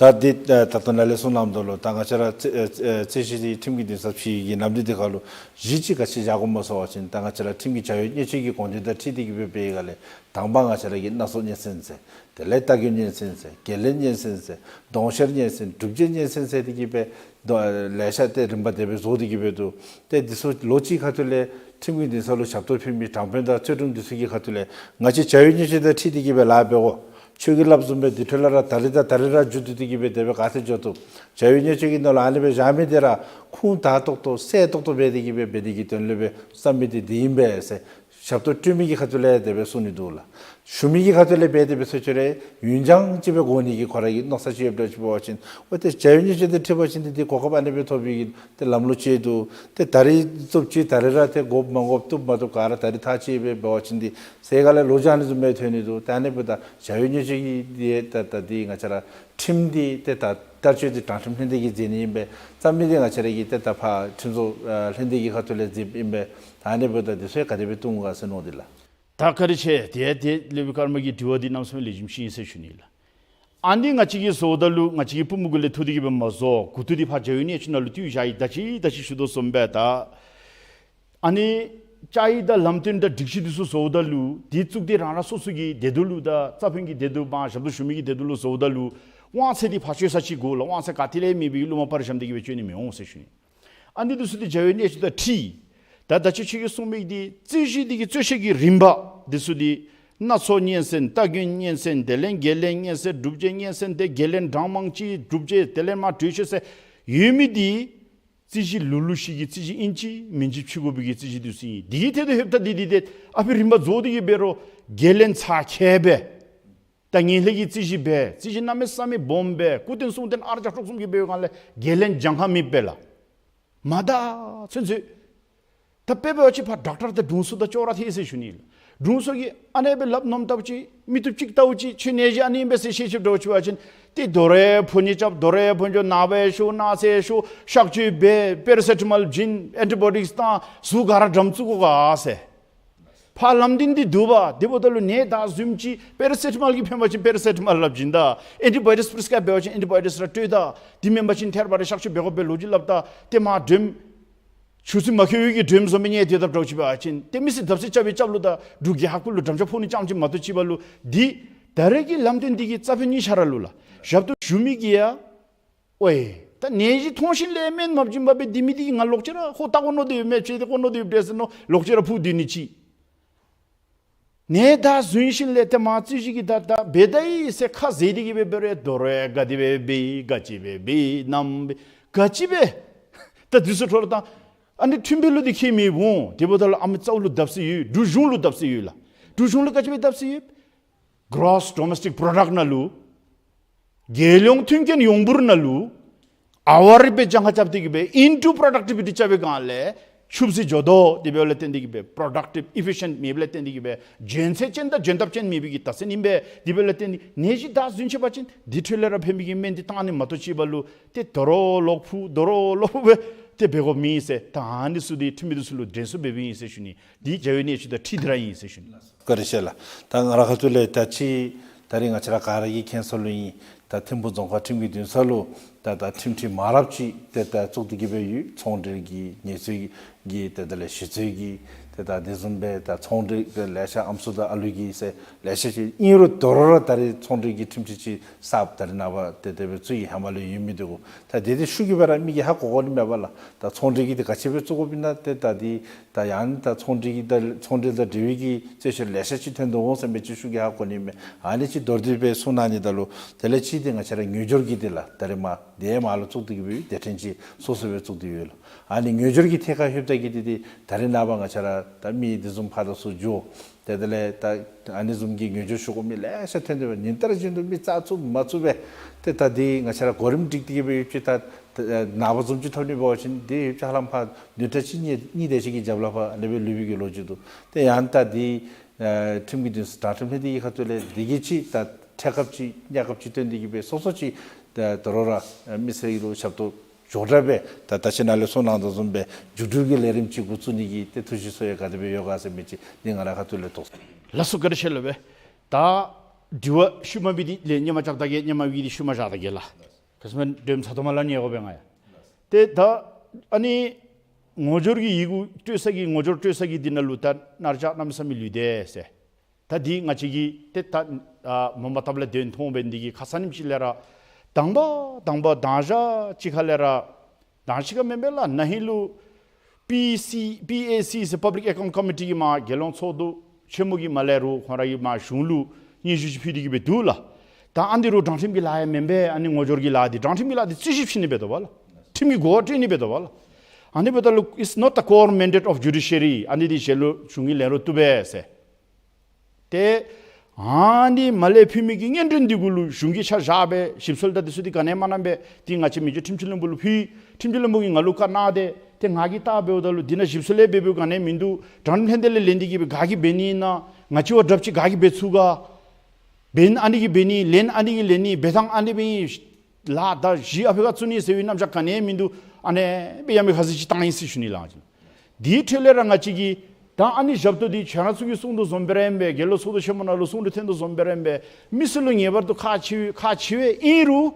ད་འདི་ད་ལྟོ་ནཱ་ལས་གསུངས་གནངམ་ད་ལུ་ད་ང་བཅས་ར་རྩོད་རྩོད་གཞི་འདི་ཁྲིམས་ཀྱི་འདུན་ས་ཕྱི་གི་ནམ་དུས་འདི་ཁར་ལུ་གཞི་ཅིག་ག་ཅི་བཞག་དགོཔ་སྨོ་ཟེར་བ་ཅིན་ད་ང་བཅས་ར་ཁྲིམས་ཀྱི་བྱ་བའི་སྙན་ཞུ་གི་དགོངས་དོན་དང་འཁྲིལ་ཏེ་གི་སྦེ་འབད་བའི་སྒང་ལས་དང་པ་ང་བཅས་ར་གི་སྣ་ཚོགས་སྙན་གསན་ཟེར། དེ་ལས་རྟ་རྒོད་སྙན་གསན་ཟེར། གྱེན་ལེན་སྙན་གསན་ཟེར། དོན་གཉེར་སྙན་གསན། སྒྲུབ་བྱེད་སྙན་གསན་ཟེར་ཏེ་གི་སྦེ་ལེ་ཤ་ཏེ་རིམ་པ་དེ་སྦེ་བཟོ་སྟེ་གི་སྦེ་འདུག། ཏེ་འདི་ཚུ་ལོ་གཅིག་ཁ་ཐུག་ལས་ཁྲིམས་ཀྱི་འདུན་ས་ལུ་ཞབས་ཏོག་ཕུལ་མི་དྲང་དཔོན་དང་རྩོད་དྲུང་འདི་ཚུ་གི་ཁ་ཐུག་ལས་ང་བཅས་བྱ་བའི་སྙན་ཞུ་དང་འཁྲིལ་ཏེ་གི་སྦེ་ལཱ་འབད་དགོ། ཁྱོད་ཀྱིས་སླབ་བཟུམ་སྦེ་འདི་འཕྲོ་ལས་ར་ད་རིས་དང་ད་རིས་ར་མཇུག་བསྡུ་སྟེ་གི་སྦེ་དེ་སྦེ་ག་ཏེ་འགྱོ་བཏུབ། བྱ་བའི་སྙན་ཞུ་གི་ནང་ལུ་ཨ་ནི་སྦེ་བཞག་མི་འདི་ར་ཁུངས་དག་ཏོག་ཏོ་གསལ་ཏོག་ཏོ་འབད་དེ་གི་སྦེ་འབད་ནི་གི་དོན་ལུ་སྦེ་བརྩམ་མི་འདི་འདི་ཨིན་པས་ཟེར་ཞབས་ཏོག་སྤྲོད་མི་གི་ཁ་ཐུག་ལས་དེ་སྦེ་གསུང་ནི་འདུག་ལགས། ཞུ་མི་གི་ཁ་ཐུག་ལས་འབད་དེ་འབད་ས་ཅིག་ར་ཡུན་འགྱངས་ཅིག་སྦེ་འགོར་ནི་གི་ཁོ་ར་གི་མནོ་བསམ་ཅིག་ཡོདཔ་འདྲཝ་ཅིག་འབད་བ་ཅིན་འོ་ཏེ་བྱ་བའི་སྙན་ཞུ་དང་འཁྲིལ་བ་ཅིན་འདི་གོ་སྐབས་ཨ་ནི་སྦེ་ཐོབ་པའི་གི་ཏེ་ལམ་ལུགས་ཅིག་འདུག། ཏེ་ད་རིས་བཙུགསཔ་ཅིག་ད་རིས་ར་ཏེ་དགོཔ་མ་དགོཔ་བཏུབ་མ་བཏུབ་ག་ར་ད་རིས་ཐག་བཅད་སྦེ་འབད་བ་ཅིན་འདི་ཟེར་ག་ལས་ལོ་རྒྱུས་ཨ་ནི་བཟུམ་སྦེ་ཐོན་ནི་འདུག། ཏེ་ཨ་ནི་འབདཝ་ད་བྱ་བའི་སྙན་ཞུ་གི་འདི་ད་ད་འདི་ང་བཅས་ར་ཁྲིམས་འདི་ཏེ་ད་བསྟར་སྤྱོད་འདི་དྲང་ཁྲིམས་ལྷན་སྡེ་གིས་མཛད་ནི་ཨིན་པས། བརྩམ་མི་འདི་ང་བཅས་ར་གི་ཏེ་ད་ཕར་ཁྲིམས་བཟོ་ཨ་ལྷན་སྡེ་གི་ཁ་ཐུག་ལས་མཛདཔ་ཨིན་པས། ད་ཨ་ནི་འབདཝ་ད་འདི་ཚུ་ག་དེ་སྦེ་བཏུབ་ག་ཟེར་མནོ་སྟེ་ལགས། ད་བཀའ་དྲིན་ཆེ། ཏེ་ཏེ་སློབ་དཔོན་ཀརྨ་གི་དྲི་བ་འདི་གནམ་མེད་ས་མེད་ལེགས་ཤོམ་ཅིག་ཨིན་ཟེར་ཞུ་ནི་ལགས། ཨ་ནི་ང་བཅས་ཀྱིས་བཟོཝ་ད་ལུ་ང་བཅས་ཀྱིས་པུས་མོ་གུ་ལས་འཐུ་སྟེ་གི་སྦེ་མ་བཟོ། མགུ་ཏོ་འདི་ཕར་བྱ་བའི་སྙན་ཞུ་ནང་ལུ་བཏུལ་བཞག་ཡི། ད་ཅི་ད་ཅི་ཞུ་དོ་བཟུམ་སྦེ་ད་ཨ་ནི་བཅའ་ཡིག་དང་ལམ་སྟོན་དང་སྒྲིག་གཞི་འདི་ཚུ་བཟོཝ་ད་ལུ་འདི་བཙུགས་ཏེ་རང་རང་སོ་སོ་གི་བདེ་སྡུག་ལུ་དང་རྩ་ཕན་གྱི་བདེ་སྡུག་མར་ཞབས་ཏོག་ཞུ་མི་གི་བདེ་སྡུག་ལུ་བཟོཝ་ད་ལུ་དབང་ཚད་འདི་ཕར་སྤྱོད་ས་ཅིག་དགོ་ལགས། དབང་ཚད་ག་ཏེ་ལས་མེད་པའི་གློ་མ་པར་བཤམས་ཏེ་གི་སྦེ་སྤྱོད་ནི་མི་འོང་ཟེར་ཞུ་ནི། ཨ་ནི་འདི་ཚུ་འདི་བྱ་བའི་སྙན་ཞུ་དང་འཁྲིལ། ད་ད་ཅི་ཁྱོད་ཀྱིས་གསུངས་མི་འདི་རྩོད་གཞི་འདི་གི་རྩོད་བཤེར་གྱི་རིམ་པ་འདི་ཚུ་འདི་སྣ་ཚོགས་སྙན་གསན། རྟ་རྒོད་སྙན་གསན། དེ་ལས་གྱེན་ལེན་སྙན་གསན། སྒྲུབ་བྱེད་སྙན་གསན། ཏེ་གྱེན་ལེན་གྲངས་མང་ཅིག་སྒྲུབ་བྱེད་དེ་ལས་མར་གྲོས་ཆོད་ཟེར་ཡོད་མི་འདི་རྩོད་གཞི་ལུ་ལུ་ཤུལ་གྱི་རྩོད་གཞི་ཨིན་ཅི་མིན་ཅི་ཕྱེ་དགོ་པའི་གི་རྩོད་གཞི་འདི་ཚུ་ཨིན། འདི་གི་ཐད་དུ་ལྷོདཔ་ད་འདི་འདི་ཏེ་ཨ་ཕི་རིམ་པ་རྫོགས་ཏེ་གི་འབད་རུང་གྱེན་ལེན་ཚ་ཁྱལ་སྦེ་ད་ངན་ལྷད་ཀྱི་རྩོད་གཞི་སྦེ་རྩོད་གཞི་གནམ་མེད་ས་མེད་སྦོམ་སྦེ་སྐུ་རྟེན་གསུང་རྟེན་ཨར་ཇ་ཀྲོག་གསུམ་གྱི་འབད་བའི་སྒང་ལས་གྱེན་ལེན་གྱངས་ཁ་མེདཔ་སྦེ་ལགས། མ་ད་ཚུན་ཚོད་ད་དཔེ་འབད་བ་ཅིན་ཕར་ཌོག་ཊར་དང་དྲུང་འཚོ་དང་ཅོག་ར་འཐད་ཟེར་ཞུ་ནི་ལགས། དྲུང་འཚོ་གིས་ཨ་ནེ་སྦེ་སླབ་མནོཝ་ལྟ་བུ་ཅིག་མི་བཏུབ་ཅིག་ལྟ་བུ་ཅིག་ཁྱོད་ནད་གཞི་ཨ་ནི་ཨིན་པས་ཟེར་བཤད་བཤདཔ་འདྲཝ་ཅིག་འབད་བ་ཅིན་ཏེ་དོ་རུང་ཕོ་ཉ་རྐྱབ། དོ་རུང་ཕོ་ཉ་ནཱ་འབད་ཤོག། ནཱ་ཟེར་ཤོག། གཤག་བཅོས་འབད། པེ་ར་སེ་ཊ་མོལ་བྱིན། ཨེན་ཊི་བའི་ཡོ་ཊིཀསི་བཏང་། གཟུགས་ག་ར་འགྲམ་བཙུགས་དགོ་ག་ཟེར། ཕར་ལམ་སྟོན་འདི་འདུག་པ། དེ་འབདཝ་ད་ལུ་ནད་ད་བཟུམ་ཅིག་པེ་ར་སེ་ཊ་མོལ་གྱིས་ཕན་པ་ཅིན་པེ་ར་སེ་ཊ་མོལ་སླབ་བྱིན་ད། ཨེན་ཊི་བའི་ཡོ་ཊིཀསི་པི་རི་སི་ཀའིབ་འབད་བ་ཅིན་ཨེན་ཊི་བའི་ཡོ་ཊིཀསི་ར་སྤྲོད་ད། དེ་མེན་པ་ཅིན་ཐེར་པ་རེ་གཤག་བཅོས་འབད་དགོ་པའི་ལོ་རྒྱུས་སླབ་ད། ཏེ་མར་དྲོནམ་ཆུ་ཚོད་མ་ཁོལ་བའི་གི་དྲོནམ་བཟོ་མི་ཉལ་སྡོད་དཔ་འདྲཝ་ཅིག་འབད་བ་ཅིན་ཏེ་མི་སེར་བརྡབ་གསིག་རྐྱབ་པའི་རྐྱབ་ལུགས་དང་འབྲུག་རྒྱལ་ཁབ་ལུ་འགྲམ་ལྕག་ཕོག་ནི་རྐྱངམ་ཅིག་མ་གཏོགས་ཅིག་འབད་ལུ་འདི་ད་རེས་ཀྱི་ལམ་སྟོན་འདི་གི་རྩ་ཕན་གཉིས་ཆ་ར་ལུ་ལགས། ཞབས་ཏོག་ཞུ་མི་གིས་ཡང་ཨོའི་ད་ནད་གཞི་མཐོང་ཞིནམ་ལས་སྨན་མ་བྱིན་པར་སྦེ་སྡོད་མི་འདི་གིས་ང་ལོག་ཅི་ར་ཁོ་བལྟ་དགོ་མནོ་སྡོད་མི་ཅིག་ཏེ་དགོ་མནོ་སྡོད་འདྲས་ཟེར་མནོ་ལོག་ཅི་ར་ཕུད་སྡོད་ནི་ཅིག། ནད་ད་བཟུང་ཞིནམ་ལས་ཏེ་མར་རྩོད་གཞི་གི་ད་ད་འབད་ད་ཡི་ཟེར་ཁ་བཟེད་དེ་གི་སྦེ་འབད་རུང་དོ་རུང་ག་དེ་སྦེ་འབད་ག་ཅི་སྦེ་འབད་ནམ་འབད་ག་ཅི་སྦེ་ད་འདི་ཚུ་འཕྲོ་བརླག་བཏང་། ཨ་ནི་ཁྲིམས་དཔོན་ལུ་འདི་ཁྱད་མེད་འོང་། དེ་འབདཝ་ད་ལུ་ཨ་མི་རྩ་བ་ལུ་བརྡབ་གསིག་ཡོད། འབྲུག་གཞུང་ལུ་བརྡབ་གསིག་ཡོད་ལགས། འབྲུག་གཞུང་ལུ་ག་ཅི་སྦེ་བརྡབ་གསིག་ཡོད། གྲོས་ཌོ་མེསི་ཊིཀ་པོ་རོ་ཌཀཊ་ནང་ལུ་ རྒྱལ་ཡོངས་མཐུན་རྐྱེན་ཡོངས་འབོར་ནང་ལུ་ཨ་ཝར་སྦེ་གྱངས་ཁ་རྐྱབ་སྟེ་གི་སྦེ་into productivity རྐྱབ་པའི་སྒང་ལས་ཤུབ་སི་འགྱོ་དོ། དེ་འབདཝ་ལས་བརྟེན་ཏེ་གི་སྦེ་productive efficient མེདཔ་ལས་བརྟེན་ཏེ་གི་སྦེ་འཇོན་ཚད་ཅན་དང་འཇོན་ཐབས་ཅན་མེད་པའི་གི་རྟགས་མཚན་ཨིན་པས། དེ་འབདཝ་ལས་བརྟེན་ཏེ་ནད་གཞི་དར་ཚུན་ཆད་པ་ཅིན་དེ་འཕྲོ་ལས་ར་ཕན་པའི་གི་སྨན་འདི་བཏང་ནི་མ་གཏོགས་ཅིག་འབད་རུང་ཏེ་དོ་རུང་ལོག་ཕུག་དོ་རུང་ལོག་ཕུག་སྦེ་ཏེ་འབད་དགོཔ་མེད་ཟེར། ད་ཨ་ནི་ཚུ་འདི་ཁྲིམས་མི་འདི་ཚུ་ལུ་དྲན་གསོ་འབདཝ་ཨིན་ཟེར་ཞུ་ནི། འདི་རྒྱལ་བའི་གནས་ཚུལ་དང་འཁྲིལ་ཏེ་ར་ཨིན་ཟེར་ཞུ་ནི། བཀའ་དྲིན་ཆེ་ལགས། ད་ང་ར་ཁ་ཐུག་ལས་ད་ཅི་ད་རིས་ང་བཅས་ར་ག་ར་གིས་མཁྱེན་སོ་ལོ་ཨིན། ད་ཐིམ་ཕུག་རྫོང་ཁག་ཁྲིམས་ཀྱི་འདུན་ས་ལུ་ད་ད་ཁྲིམས་ཁྲི་མང་རབས་ཅིག་ཏེ་ད་བཙུགས་ཏེ་གི་སྦེ་ཡོད། ཚོང་འབྲེལ་གྱི་ཉེས་རྩོད་ཀྱི་ཏེ་དེ་ལས་ཞི་རྩོད་ཀྱི་ཏེ་ད་དེ་བཟུམ་སྦེ་ད་ཚོང་འབྲེལ་གྱི་ལེ་ཤ་ཨམ་སྲུ་དང་ཨ་ལུ་གི་ཟེར་ལེ་ཤ་ཅིག་ཨིན་རུང་དོ་རུང་ར་ད་རིས་ཚོང་འབྲེལ་གྱི་ཁྲིམས་ཁྲི་ཅིག་གསརཔ་ད་རིས་ནངས་པ་ཏེ་དེ་སྦེ་བཙུགས་ཡི། ཧེ་མ་ལུ་ཡོད་མི་འདི་གུ་ད་དེ་དེ་ཤུགས་ཀྱིས་སྦེ་ར་མི་གིས་ཧ་གོ་གོ་ནི་མས་པ་ལགས། ད་ཚོང་འབྲེལ་གྱི་དེ་ག་ཅི་སྦེ་བཙུགས་དགོཔ་ཨིན་ན་ཏེ་ད་འདི་ད་ཡང་ད་ཚོང་འབྲེལ་གྱི་ད་ཚོང་འབྲེལ་དང་འབྲེལ་བའི་གི་རྩོད་བཤེར་ལེ་ཤ་ཅིག་ཐོན་དོ་འོང་ཟེར་མི་ཅིག་ཤུགས་ཀྱིས་ཧ་གོ་ནི་མས། ཨ་ནི་ཅིག་མདོར་བསྡུས་སྦེ་གསུང་གནང་ནི་ད་ལུ་དེ་ལས་ཅིག་འདི་ང་བཅས་ར་ངོས་སྦྱོར་གྱི་འདི་ལགས། ད་རིས་མ་དེ་མ་ལུ་བཙུགས་ཏེ་གི་སྦེ་སྡེ་ཕྲན་ཅིག་སོ་སོ་སྦེ་བཙུགས་ཏེ་ཡོད་ལགས། ཨ་ནི་ངོས་སྦྱོར་གྱི་ཐད་ཁར་ལྷོདཔ་ད་གི་འདི་འདི་ད་རིས་ནངས་པ་ང་བཅས་ར་ད་མི་འདི་བཟུམ་ཕར་དང་ཚུར་འགྱོ་ཏེ་དེ་ལས་ད་ཨ་ནི་བཟུམ་གྱི་ངོས་སྦྱོར་ཞུ་དགོ་མི་ལེ་ཤ་ཐོན་ཏེ་འབད་ཉིན་ལྟར་བཞིན་དུ་མི་རྩ་ཚུགས་མ་ཚུགས་སྦེ་ཏེ་ད་འདི་ང་བཅས་ར་གོ་རིམ་སྒྲིག་སྟེ་གི་སྦེ་ཡོད་ཅི། ད་ད་ནངས་པ་བཟུམ་ཅིག་འཐོན་ནི་འབད་བ་ཅིན་འདི་ཡོད་ཅི་ཧ་ལམ་ཕར་བདུན་ཕྲག་གཅིག་གཉིས་གཉིས་དེ་ཅིག་གི་རྒྱབ་ལས་ཕར་ཨ་ནི་སྦེ་ལུས་པའི་གི་ལོ་རྒྱུས་འདུག། ཏེ་ཡང་ད་འདི་ཨ་ཁྲིམས་ཀྱི་འདུན་ས་དྲང་ཁྲིམས་ལྷན་སྡེ་གི་ཁ་ཐུག་ལས་འདི་གིས་ཅིག་ད་ཐད་ཀར་ཅིག་གནས་སྐབས་ཅིག་སྟོན་ཏེ་གི་སྦེ་སོ་སོ་ཅིག་ད་དོ་རུང་ར་མི་སེར་ལུ་ཞབས་ཏོག་མགྱོགས་དྲགས་སྦེ་ད་ད་ཅི་ནཱ་ལས་གསུང་གནང་དོ་བཟུམ་སྦེ་མཇུག་སྒྲིལ་གྱི་ལས་རིམ་ཅིག་འགོ་བཙུགས་ནི་གི་ཏེ་ཐུགས་བཞེད་གསོལ་ཡ་ག་དེ་སྦེ་ཡོད་ག་ཟེར་མི་ཅིག་འདི་ང་ར་ཁ་ཐུག་ལས་དོགས། ལགས་སོ། བཀའ་དྲིན་ཆེ་ལགས་སྦེ། ད་དྲི་བ་ཤུལ་མ་འབད་ནི་ལས་སྔོན་མ་རྐྱབ་ད་གེ། སྔོན་མ་འབད་ནི་ཤུལ་མ་བཞག་ད་གེ་ལགས། ཁ་ཙ་མ་འདྲེམ་ཚ་ཏོ་མ་ལ་ཉེ་གོ་སྦེ་ང་ཡ། ཏེ་ད་ཨ་ནི་ངོ་སྦྱོར་གྱི་ཡི་གུ་སྤྲོད་ས་གི་ངོ་སྦྱོར་སྤྲོད་ས་གི་འདི་ནང་ལུ་ད་ནཱ་ར་ཅིག་གནམ་མེད་ས་མེད་ལུས་ཏེ་ཟེར། ད་འདི་ང་བཅས་ཀྱིས་ཏེ་ད་ཨ་མ་འོངམ་ད་ལས་དོན་མཐོང་འབད་ནི་འདི་གིས་ཁ་ཙ་ཉིནམ་ཅིག་ལས་ར་དང་པ་དང་པ་དང་ཞག་ཅིག་ཁ་ལས་ར་དང་ཅིག་ཁར་མེན་པས་ལགས། ན་ཧིང་ལུ་པི་སི་པི་ཨེ་སི་ཟེར་Public Account Committee གི་མར་རྒྱལ་ཡོངས་ཚོགས་འདུ་ཆེན་མོ་གི་མར་ལས་རུང་ཁོང་ར་གིས་མར་གཞུང་ལུ་སྙན་ཞུ་ཅིག་ཕུལ་ཏེ་གི་སྦེ་འདུག་ལགས། ད་ཨ་ནི་རུང་དྲང་ཁྲིམས་ཀྱི་ལཱ་ཡང་མེན་པས། ཨ་ནི་ངོ་སྦྱོར་གྱི་ལཱ་འདི་དྲང་ཁྲིམས་ཀྱི་ལཱ་འདི་རྩོད་གཞི་བཤིག་ནི་འབད་དོ་བ་ལགས། ཁྲིམས་ཀྱི་གོ་བ་སྤྲོད་ནི་འབད་དོ་བ་ལགས། ཨ་ནི་འབདཝ་ད་ལུ་it's not the core mandate of judiciary. ཨ་ནི་འདི་ཞལ་ལུ་གཞུང་གི་ལས་རོགས་བཏུབ་པས་ཟེར། ཏེ་ཨ་ནི་མར་ལས་ཕུལ་མི་གི་སྙན་སྒྲོན་འདི་གུ་ལུ་གཞུང་གིས་ཆ་བཞག་སྦེ་ཞིབ་འཚོལ་དང་འདི་ཚུ་འདི་ག་ནི་ཡང་མ་གནང་པས། ཏེ་ང་བཅས་མི་རྗེ་ཁྲིམས་སྤྱི་བློན་པོ་ལུ་ཕུལ། ཁྲིམས་སྤྱི་བློན་པོ་གིས་ང་ལུ་བཀའ་གནང་སྟེ་ཏེ་ང་གིས་བལྟ་འབདཝ་ད་ལུ་འདི་ནང་ཞིབ་འཚོལ་ལས་འབད་འབདཝ་ག་ནི་ཡང་མིན་འདུག། དྲང་ཁྲིམས་ལྷན་སྡེ་ལས་ལེན་ཏེ་གི་སྦེ་ག་གིས་འབད་ནི་ཨིན་ན། ང་བཅས་བ་དྲགཔ་ཅིག་ག་གིས་འབད་ཚུགས་ག། འབད་ན་ཨ་ནི་གིས་འབད་ནི། ལེན་ཨ་ནི་གིས་ལེན་ནི། འབད་ཐངས་ཨ་ནི་སྦེ་ཨིན། ལཱ་ད་གཞི་ཨ་ཕི་ཁར་བཙུགས་ནི་ཟེར་བའི་རྣམ་གཞག་ག་ནི་ཡང་མིན་འདུག། ཨ་ནི་སྦེ་ཡ་མེད་ཁ་ཟས་ཅིག་བཏང་ཡི་ཟེར་ཞུ་ནི་ལགས། འདི་འཕྲོ་ལས་ར་ང་བཅས་ཀྱིས་ད་ཨ་ནི་ཞབས་ཏོག་འདི་ཁྱེད་ར་ཚུ་གིས་གསུང་དོ་བཟུམ་སྦེ་ར་ཨིན་པས། རྒྱལ་ཡོངས་ཚོགས་འདུ་ཆེན་མོ་ནང་ལུ་གསུང་དོ་ཐོན་དོ་བཟུམ་སྦེ་ར་ཨིན་པས། མི་སེར་ལུ་ངེས་པར་དུ་ཁག་ཆེ་ཁག་ཆེ་བས། ཨིན་རུང་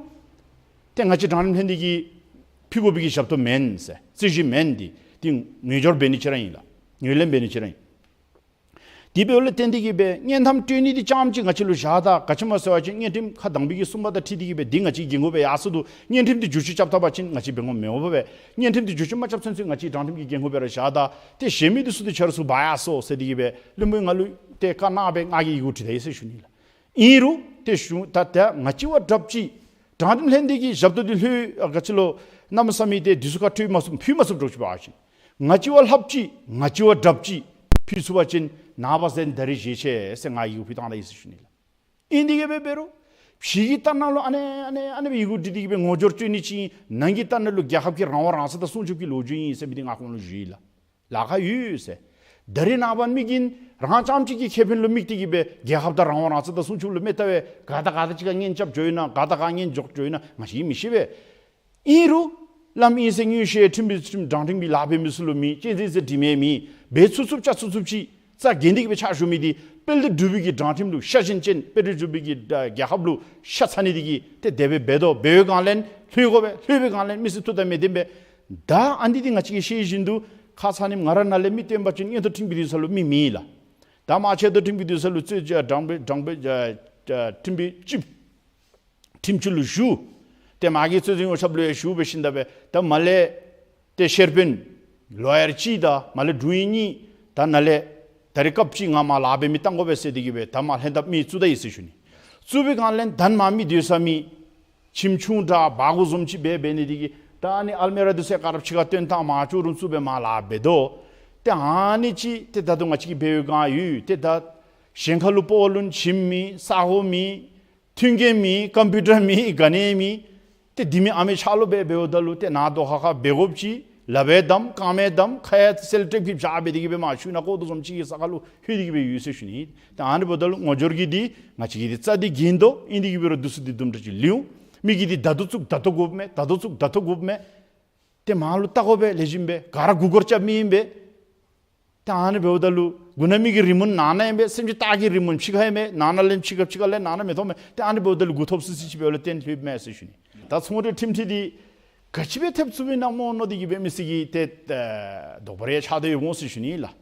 ཏེ་ང་བཅས་དྲང་ཁྲིམས་ལྷན་སྡེ་གིས་ཕུལ་དགོ་པའི་གི་ཞབས་ཏོག་མེན་ཟེར། རྩོད་གཞི་མེན། འདི་འདི་ངོས་སྦྱོར་འབད་ནི་ཅིག་ར་ཨིན་ལགས། ངོས་ལེན་འབད་ནི་ཅིག་ར་ཨིན། དེ་འབདཝ་ལས་བརྟེན་ཏེ་གི་སྦེ་དངུལ་ཐམ་སྤྲོད་ནི་འདི་རྐྱངམ་ཅིག་ང་བཅས་ལུ་བཞག་ད། ག་ཅི་སྨོ་ཟེར་བ་ཅིན་དངུལ་ཁྲིམས་ཁ་དང་པའི་གི་སྲུང་བ་དང་འཁྲིལ་ཏེ་གི་སྦེ་འདི་ང་བཅས་འགན་ཁུར་སྦེ་ཡར་སོང་འདུག། དངུལ་ཁྲིམས་འདི་བསྒྱུར་བཅོས་རྐྱབ་ད་པ་ཅིན་ང་བཅས་འབད་དགོཔ་མེད་པས། དངུལ་ཁྲིམས་འདི་བསྒྱུར་བཅོས་མ་རྐྱབ་ཚུན་ཚོད་ང་བཅས་དྲང་ཁྲིམས་ཀྱི་འགན་ཁུར་སྦེ་ར་བཞག་ད། ཏེ་གཞན་མི་འདི་ཚུ་འདི་ཁྱེད་ར་ཚུ་འབག་ཡར་སོང་ཟེར་ཏེ་གི་སྦེ་བློན་པོ་ང་ལུ་ཏེ་བཀའ་གནང་སྦེ་ང་གིས་ཡི་གུ་བྲིས་ད་ཡི་ཟེར་ཞུ་ནི་ལགས། ཨིན་རུང་ཏེ་གཞུང་ད་ད་ང་བཅས་བ་དྲགཔ་ཅིག་དྲང་ཁྲིམས་ལྷན་སྡེ་གི་ཞབས་ཏོག་འདི་ལྷོད་ཨ་ག་ཅི་ལོ་གནམ་མེད་ས་མེད་ཏེ་འདི་ཚུ་ཁར་སྤྲོད་མ་ཚུགས་ཕུལ་མ་ཚུགསཔ་འདྲཝ་ཅིག་འབད་བ་ཅིན་ང་བཅས་བ་ལྷགཔ་ཅིག་ང་བཅས་བ་དྲགཔ་ཅིག་ཕུལ་ཚུགས་པ་ཅིན་ནངས་པ་གཞན་ད་རིས་བཞེས་ཆེ་ཟེར་ང་ཡི་གུ་ཕུལ་བཏང་ད་ཡི་ཟེར་ཞུ་ནི་ལགས། ཨིན་དེ་གི་སྦེ་འབད་རུང་ཕྱི་གི་ལྟ་ནང་ལུ་ཨ་ནི་ཨ་ནི་ཨ་ནི་སྦེ་ཡི་གུ་བྲིས་ཏེ་གི་སྦེ་ངོ་སྦྱོར་སྤྲོད་ནི་ཅིག་ཨིན། ནང་གི་ལྟ་ནང་ལུ་རྒྱལ་ཁབ་ཀྱི་རང་དབང་རང་བཙན་དང་སྲུང་སྐྱོབ་ཀྱི་ལོ་རྒྱུས་ཨིན་ཟེར་མི་འདི་ང་ཁོང་ལུ་ཞུ་ཡི་ལགས། ལཱ་ཁག་ཡོད་ཟེར། ད་རིས་ནངས་པ་མི་གིས་རང་རྐྱངམ་ཅིག་གི་ཁེ་ཕན་ལུ་དམིགས་ཏེ་གི་སྦེ་རྒྱལ་ཁབ་དང་རང་དབང་རང་བཙན་དང་སྲུང་སྐྱོབ་ལུ་མི་ལྟ་བས། ག་དང་ག་དང་གཅིག་ཁར་གཉེན་རྐྱབ་འགྱོ་ཡི་ན། ག་དང་ག་གཉེན་འཇོག་འགྱོ་ཡི་ན་ང་བཅས་ཀྱིས་མི་ཤེས་པས། ཨིན་རུང་བླམ་ཨིན་ཟེར་མངོན་ཤེས་ཁྲིམས་པའི་ཁྲིམས་དྲང་ཁྲིམས་ཀྱི་ལཱ་འབད་མི་ཚུ་ལུ་མེད། གཅེས་འཛིན་ཟེར་དྲི་མེད་མེད། འབད་ཚུགས་ཚུགསཔ་བཅའ་ཚུགས་ཚུགསཔ་ཅིག་རྩ་འགེངས་ཏེ་གི་སྦེ་ཕྱག་ཞུ་མི་འདི་དཔལ་ལྡན་འབྲུག་པའི་གི་དྲང་ཁྲིམས་ལུ་ཤ་ཞེན་ཅན། དཔལ་ལྡན་འབྲུག་པའི་གི་རྒྱལ་ཁབ་ལུ་ཤ་ཚ་ནི་འདི་གིས་ཏེ་དེ་སྦེ་འབད་དོ། འབད་བའི་སྒང་ལས་ལྷོད་དགོ་པས། ལྷོད་པའི་སྒང་ལས་མི་སེར་ཐུགས་དང་མི་ལྡན་པས། ད་ཨ་ནི་འདི་ང་བཅས་ཀྱིས་ཤེས་བཞིན་དུ་ཁ་ཙ་ཉིནམ་ང་ར་ནཱ་ལས་མི་བཏོན་པ་ཅིན་མངོན་མཐོ་ཁྲིམས་ཀྱི་འདུན་ས་ལུ་མི་མེད་ལགས། ད་མ་ཆེ་མཐོ་ཁྲིམས་ཀྱི་འདུན་ས་ལུ་རྩོད་བཅར་དྲང་པའི་དྲང་པའི་ཨ་ཨ་ཁྲིམས་དཔོན་སྤྱི་ཁྲིམས་སྤྱི་ལུ་ཞུ། ཏེ་མ་གི་རྩོད་འཛིན་ཡོངས་ཁྱབ་ལུ་ཡང་ཞུ་འབད་ཞིནམ་ད་སྦེ་ད་མར་ལས་ཏེ་ཤེར་དཔོན་ལོ་ཡར་གཅིག་དང་མར་ལས་དྲུང་ཡིག་གཉིས་ད་ནཱ་ལས་ད་རིས་སྐབས་ཅིག་ང་མར་ལཱ་འབད་མི་བཏང་དགོ་པས་ཟེར་ཏེ་གི་སྦེ་ད་མར་ལྷན་ཐབས་མི་བཙུགས་ད་ཡི་ཟེར་ཞུ་ནི། བཙུགས་པའི་སྒང་ལས་ད་མར་མི་སྡོད་ས་མེད། ཁྱིམ་ཆུང་དྲགས་སྦ་གུ་བཟུམ་ཅིག་སྦེ་འབད་ནི་འདི་གིས་ད་ཨ་ནི་ཨལ་མི་ར་འདི་ཚུ་ག་ར་ཕྱི་ཁར་བཏོན་བཏང་མར་ལྕོག་རུམ་བཙུགས་སྦེ་མར་ལཱ་འབད་དོ། ཏེ་ཨ་ནི་ཅིག་ཏེ་ད་ལྟོ་ང་བཅས་ཀྱིས་འབད་བའི་སྒང་ཡོད། ཏེ་ད་གཞན་ཁ་ལུ་སྤོ་ལུ་ཁྱིམ་མེད་ས་གོ་མེད། མཐུན་རྐྱེན་མེད། ཀམ་པིའུ་ཊར་མེད། ག་ནི་མེད། ཏེ་འདི་མེན་ཨ་མེན་ཆ་ལུ་སྦེ་འབདཝ་ད་ལུ་ཏེ་ནཱ་དོ་ཧ་ཁ་འབད་དགོཔ་ཅིག། ལགཔ་སྦེ་བསྡམ་རྐངམ་སྦེ་བསྡམ་ཁ་ཡང་སེལ་ཊེབ་ཀྱིས་བཞག་སྦེ་འདི་གིས་སྦེ་མ་ཤུལ་ནང་ཀོ་དོ་བཟུམ་ཅིག་གི་ས་ཁ་ལུ་ལྷོད་དེ་གིས་སྦེ་ཡོད་ཟེར་ཞུ་ནི། ཏེ་ཨ་ནི་འབདཝ་ད་ལུ་ངོ་སྦྱོར་གྱི་འདི་ང་བཅས་ཀྱིས་འདི་རྩ་འདི་འགེངས་དོ། ཨིན་དེ་གིས་འབད་རུང་འདི་ཚུ་འདི་དུམ་གྲ་ཅིག་ལེན། མི་གིས་འདི་ད་ལྟོ་བཙུགས་ད་ལྟོ་དགོཔ་མས། ད་ལྟོ་བཙུགས་ད་ལྟོ་དགོཔ་མས། ཏེ་མར་ལུ་བལྟ་དགོ་པས། ལེགས་ཤོམ་སྦེ་ག་ར་མགུ་སྐོར་རྐྱབ་མི་ཨིན་པས། ཏེ་ཨ་ནི་འབདཝ་ད་ལུ་མགུ་ན་མི་གི་རི་མོ་ནང་ན་ཨིན་པས། སེམས་ཅན་སྟག་གི་རི་མོ་ཕྱི་ཁར་ཨིན་པས། ནང་ན་ལེན་ཕྱི་ཁར་ཕྱི་ཁར་ལེན་ནང་ན་མི་མཐོང་མས། ཏེ་ཨ་ནི་འབདཝ་ད་ལུ་མགུ་ཐོབ་སི་སི་ཅིག་འབདཝ་ལས་བརྟེན་ལྷོདཔ་མས་ཟེར་ཞུ་ནི། ད་ཚོང་འབྲེལ་ཁྲིམས་འཁྲིག་འདི་ག་ཅི་སྦེ་ཐེབས་ཚུགས་པས་ན་སྨོ་མནོ་སྟེ་གིས་སྦེ་མི་སེར་གྱིས་ཏེ་ཨེ་དོགས་པ་རེ་ཆགས་ཏེ་ཡོདཔ་འོང་ཟེར་ཞུ་ནི་ལགས།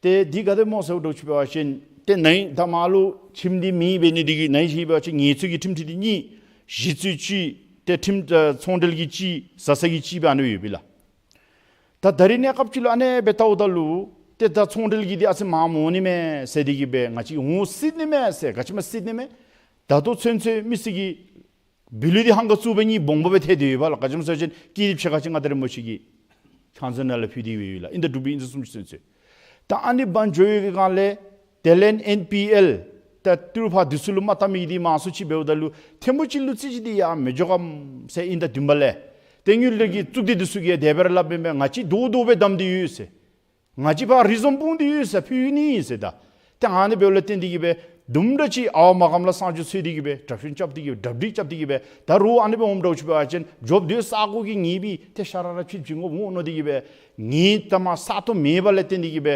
ཏེ་འདི་ག་དེ་སྨོ་ཟེར་འདྲཝ་ཅིག་འབད་བ་ཅིན་ཏེ་ནཱ་ད་མར་ལུ་ཁྲིམས་འདི་མེད་འབད་ནི་འདི་གིས་ནཱ་ཅིག་འབད་བ་ཅིན་ངལ་རྩོལ་གྱི་ཁྲིམས་འཁྲིག་འདི་གཉིས། གཞི་རྩའི་གཅིག། ཏེ་ཁྲིམས་ཨེ་ཚོང་འབྲེལ་གྱི་གཅིག། བཟའ་ཚང་གི་གཅིག་སྦེ་ཨ་ནི་སྦེ་ཡོདཔ་ཨིན་ལགས། ད་ད་རིས་གནས་སྐབས་ཅིག་ལུ་ཨ་ནེ་སྦེ་བལྟཝ་ད་ལུ་ཏེ་ད་ཚོང་འབྲེལ་གྱི་འདི་ཨ་ཙི་མར་མ་འོང་ནི་མས་ཟེར་འདི་གིས་སྦེ་ང་བཅས་འོང་སྲིད་ནི་མས་ཟེར་ག་ཅི་མ་སྲིད་ནི་མས། ད་ལྟོ་ཚུན་ཚོད་མི་སེར་གྱི་བུ་ལུས་འདི་ཧང་ག་བཙུགས་པའི་གཉིད་སྦོམ་སྦེ་ཐལ་ཏེ་ཡོདཔ་ལགས། ག་ཅི་སྨོ་ཟེར་བ་ཅིན་སྐྱིད་སྡུག་ཕྱེད་ཀ་ཅིག་ང་ད་རེས་མོ་ཅིག་གིས་ཁང་ཚན་ནང་ལས་ཕུལ་ཏེ་ཡོད་ལགས། ཨིན་ད་འབྲུག་པའི་ཨིན་ཟེར་གསུངམ་ཅིག་ཚུན་ཚོད། ད་ཨ་ནི་བང་འགྱོ་བའི་སྒང་ལས་དེ་ལས་ཨེན་པི་ཨེལ་ད་ཏི་རུ་ཕར་འདི་ཚུ་ལུ་མ་བལྟ་མི་འདི་མང་སུ་ཅིག་འབདཝ་ད་ལུ་ཐལ་མོ་ཅིག་ལུ་རྩོད་གཞི་འདི་ཡར་མི་འགྱོ་གམ་ཟེར་ཨིན་ད་བདུན་པ་ལས། ཏེ་དངུལ་འབྲེལ་གྱི་གཙུག་སྡེ་འདི་ཚུ་གིས་དེ་སྦེ་ར་སླབ་ཨིན་པས། ང་བཅས་རྡོག་རྡོག་སྦེ་བསྡམས་ཏེ་ཡོད་ཟེར། ང་བཅས་ཕར་རི་བཟུམ་སྤུངས་ཏེ་ཡོད་ཟེར། ཕུལ་ནི་ཟེར་ད། ཏེ་ཨ་ནི་འབདཝ་ལས་བརྟེན་འདི་གིས་སྦེ་དུམ་གྲ་ཅིག་ཨརཝ་མ་གམ་ལ་གསང་སྤྱོད་འཚོལ་འདི་གིས་སྦེ་གྲབས་གཤིན་རྐྱབ་འདི་གིས་སྦེ་གྲབས་སྒྲིག་རྐྱབ་འདི་གིས་སྦེ་ད་རུང་ཨ་ནི་སྦེ་འོངམ་འདྲཝ་ཅིག་འབད་བ་ཅིན་འགྱོ་སྡོད་ས་གོ་གི་ངེས་པའི་ཏེ་ཤ་ར་ར་ཕྱིར་བྱིན་དགོཔ་འོང་མནོ་འདི་གིས་སྦེ་ངེས་ཏ་མ་ས་སྟོང་མེད་པ་ལས་བརྟེན་འདི་གིས་སྦེ་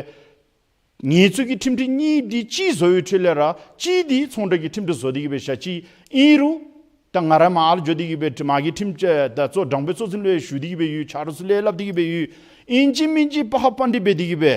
ངལ་རྩོལ་གྱི་ཁྲིམས་འཁྲིག་གཉིས་འདི་གཅིག་བཟོ་བའི་ཁྲོད་ལས་ར་གཅིག་འདི་ཚོང་འབྲེལ་གྱི་ཁྲིམས་འཁྲིག་བཟོ་འདི་གིས་སྦེ་བཞག་ཅི། ཨིན་རུང་ད་ང་ར་མར་འགྱོ་འདི་གིས་སྦེ་མ་གི་ཁྲིམས་ད་གཙོ་དྲང་དཔོན་གཙོ་འཛིན་ལུ་ཞུ་འདི་གིས་སྦེ་ཡོད། ཆ་རོགས་ཚུ་ལས་སླབ་འདི་གིས་སྦེ་ཡོད། ཨིན་ཅི་མིན་ཅི་པ་ཧ་པ་འདི་འབད་འདི་གིས་སྦེ་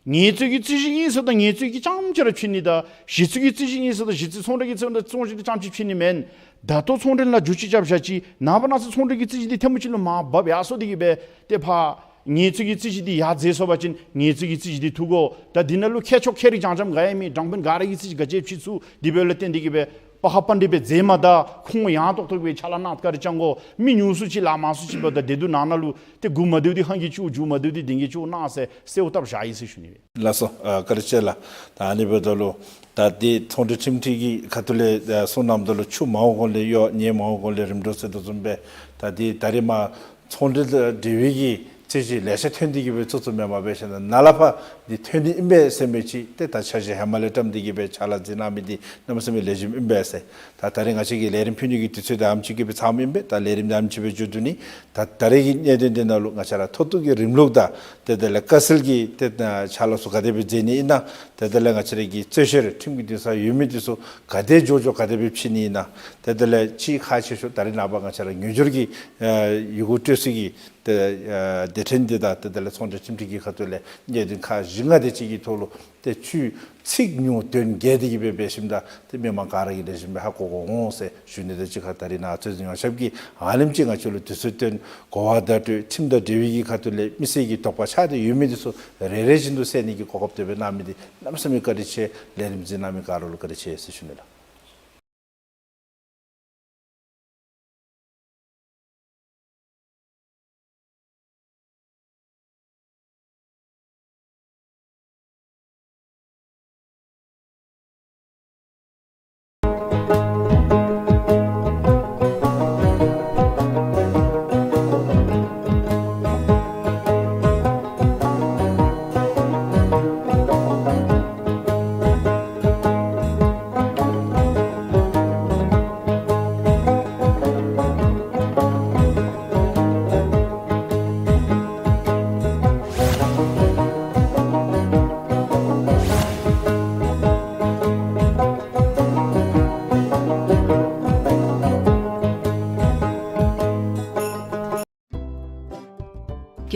ངལ་རྩོལ་གྱི་རྩོད་གཞི་ཨིན་ཟེར་ད་ངལ་རྩོལ་གྱི་རྐྱངམ་ཅིག་ར་ཕྱེ་ནི་དང་གཞི་རྩའི་གི་རྩོད་གཞི་ཨིན་ཟེར་ད་གཞི་རྩའི་ཚོང་འབྲེལ་གྱི་རྩོད་གཞི་འདི་རྐྱངམ་ཅིག་ཕྱེ་ནི་མེན། ད་ལྟོ་ཚོང་འབྲེལ་ནང་འགྱུར་བཅོས་རྐྱབ་བཞག་ཅི། ནངས་པ་གནངས་ཚེ་ཚོང་འབྲེལ་གྱི་རྩོད་གཞི་འདི་ཐལ་མོ་ཅིག་ལུ་མར་འབབ་ཡར་སོང་འདི་གིས་སྦེ་ཏེ་ཕར་ངལ་རྩོལ་གྱི་རྩོད་གཞི་འདི་ཡར་འཛེགས་སོང་པ་ཅིན་ངལ་རྩོལ་གྱི་རྩོད་གཞི་འདི་འཐུ་དགོ། ད་འདི་ནང་ལུ་མཁས་མཆོག་མཁས་རིག་འཇམ་འཇམ་ག་ཡང་མེད། དྲང་དཔོན་ག་ར་གིས་རྩོད་གཞི་ག་ཅི་ཕྱེ་ཚུགས། དེ་འབདཝ་ལས་བརྟེན་འདི་གིས་སྦེ་པ་ཧ་པ་འདི་སྦེ་མཛད་མ་ད་ཁོང་ཡང་ཏོག་ཏོ་སྦེ་ཕྱག་ལཱ་གནང་ཁ་ར་ཅང་གོ། མི་ཉུང་སུ་ཅིག་ལཱ་མང་སུ་ཅིག་འབདཝ་ད་བདེ་སྡུག་ནང་ན་ལུ་ཏེ་མགུ་མ་བདེཝ་འདི་ཧང་གིས་ཆུ་མཇུག་མ་བདེཝ་འདི་གདེང་གིས་ཆུ་གནང་ཟེར་གསོལཝ་བཏབ་བཞག་ཡི་ཟེར་ཞུ་ནི་སྦེ། ལགས་སོ། ཨ་བཀའ་དྲིན་ཆེ་ལགས། ད་ཨ་ནི་འབདཝ་ད་ལུ་ད་འདི་ཚོང་འབྲེལ་ཁྲིམས་འཁྲིག་གི་ཁ་ཐུག་ལས་ཨ་གསུང་གནངམ་ད་ལུ་ཆུ་མང་བོ་གོང་ལས་གཡོ་ཉེ་མང་བོ་གོང་ལས་རིམ་གྲོ་ཟེར་དོ་བཟུམ་སྦེ་ད་འདི་ད་རེས་མར་ཚོང་འབྲེལ་དང་འབྲེལ་བའི་གི་རྩོད་གཞི་ལེ་ཤ་ཐོན་འདི་གིས་སྦེ་ཚུགས་ཚུགས་མེན་མ་འབད་ཞིནམ་ན་ནཱ་ལས་ཕར་འདི་ཐོན་ནི་ཨིན་པས་ཟེར་མི་ཅིག་ཏེ་ད་འཆར་གཞི་ཧེ་མ་ལས་བཀྲམ་འདི་གིས་སྦེ་ཕྱག་ལཱ་མཛད་གནང་མི་འདི་གནམ་མེད་ས་མེད་ལེགས་ཤོམ་ཨིན་པས་ཟེར། ད་ད་རེས་ང་བཅས་ཀྱི་ལས་རིམ་ཕུལ་ནི་གི་དུས་ཚོད་ད་ཨ་ནེམ་ཅིག་གིས་སྦེ་ཚངམ་ཨིན་པས། ད་ལས་རིམ་འདི་ཨ་ནེམ་ཅིག་སྦེ་མཇུག་བསྡུ་ནི། ད་ད་རེས་ཀྱི་གནད་དོན་འདི་ནང་ལུ་ང་བཅས་ར་མཐོ་གཏུགས་ཀྱི་རིམ་ལུགས་དང་ཏེ་དེ་ལས་དཀའ་སེལ་གྱི་ཏེ་ཕྱག་ལཱ་ཚུ་ག་དེ་སྦེ་མཛད་ནི་ཨིན་ན། ཏེ་དེ་ལས་ང་བཅས་ར་གི་རྩོད་བཤེར་ཁྲིམས་ཀྱི་འདུན་ས་ཡོད་མི་འདི་ཚུ་ག་དེ་མགྱོགས་མགྱོགས་ག་དེ་སྦེ་ཕྱེ་ནི་ཨིན་ན། ཏེ་དེ་ལས་ཅིག་ཁག་ཆེ་ཤོས་ད་རེས་ནངས་པ་ང་བཅས་ར་ངོས་སྦྱོར་གྱི་ཨ་ཡི་གུ་སྤྲོད་ས་གི་ཏེ་ཨ་སྡེ་ཕྲན་འདི་དང་ཏེ་དེ་ལས་ཚོང་འབྲེལ་ཁྲིམས་འཁྲིག་གི་ཁ་ཐུག་ལས་གནད་དོན་ཁག་བཞི་ལྔ་དེ་ཅིག་གི་ཐོག་ལུ་ཏེ་ཚིག་ཉུང་དོན་རྒྱས་འདི་གིས་སྦེ་འབད་ཞིནམ་ད་ཏེ་མི་མང་ག་ར་གིས་ལེགས་ཤོམ་སྦེ་ཧ་གོ་གོ་འོང་ཟེར་ཞུ་ནི་དང་གཅིག་ཁར་ད་རེས་ནཱ་རྩོད་འཛིན་ཡོངས་ཁྱབ་ཀྱིས་ཨ་ནེམ་ཅིག་ང་བཅས་ལུ་དུས་ཚོད་བཏོན་གོ་བ་བརྡ་སྤྲོད་ཁྲིམས་དང་འབྲེལ་བའི་གི་ཁ་ཐུག་ལས་མི་སེར་གྱི་དོགས་པ་ཆགས་ཏེ་ཡོད་མི་འདི་ཚུ་རེ་རེ་བཞིན་དུ་བསལ་ནི་གི་གོ་སྐབས་དེ་སྦེ་གནང་མི་འདི་གནམ་མེད་ས་མེད་བཀའ་དྲིན་ཆེ། ལས་རིམ་གཟིགས་གནང་མི་ག་ར་ལུ་བཀའ་དྲིན་ཆེ་ཟེར་ཞུ་ནི་ལགས།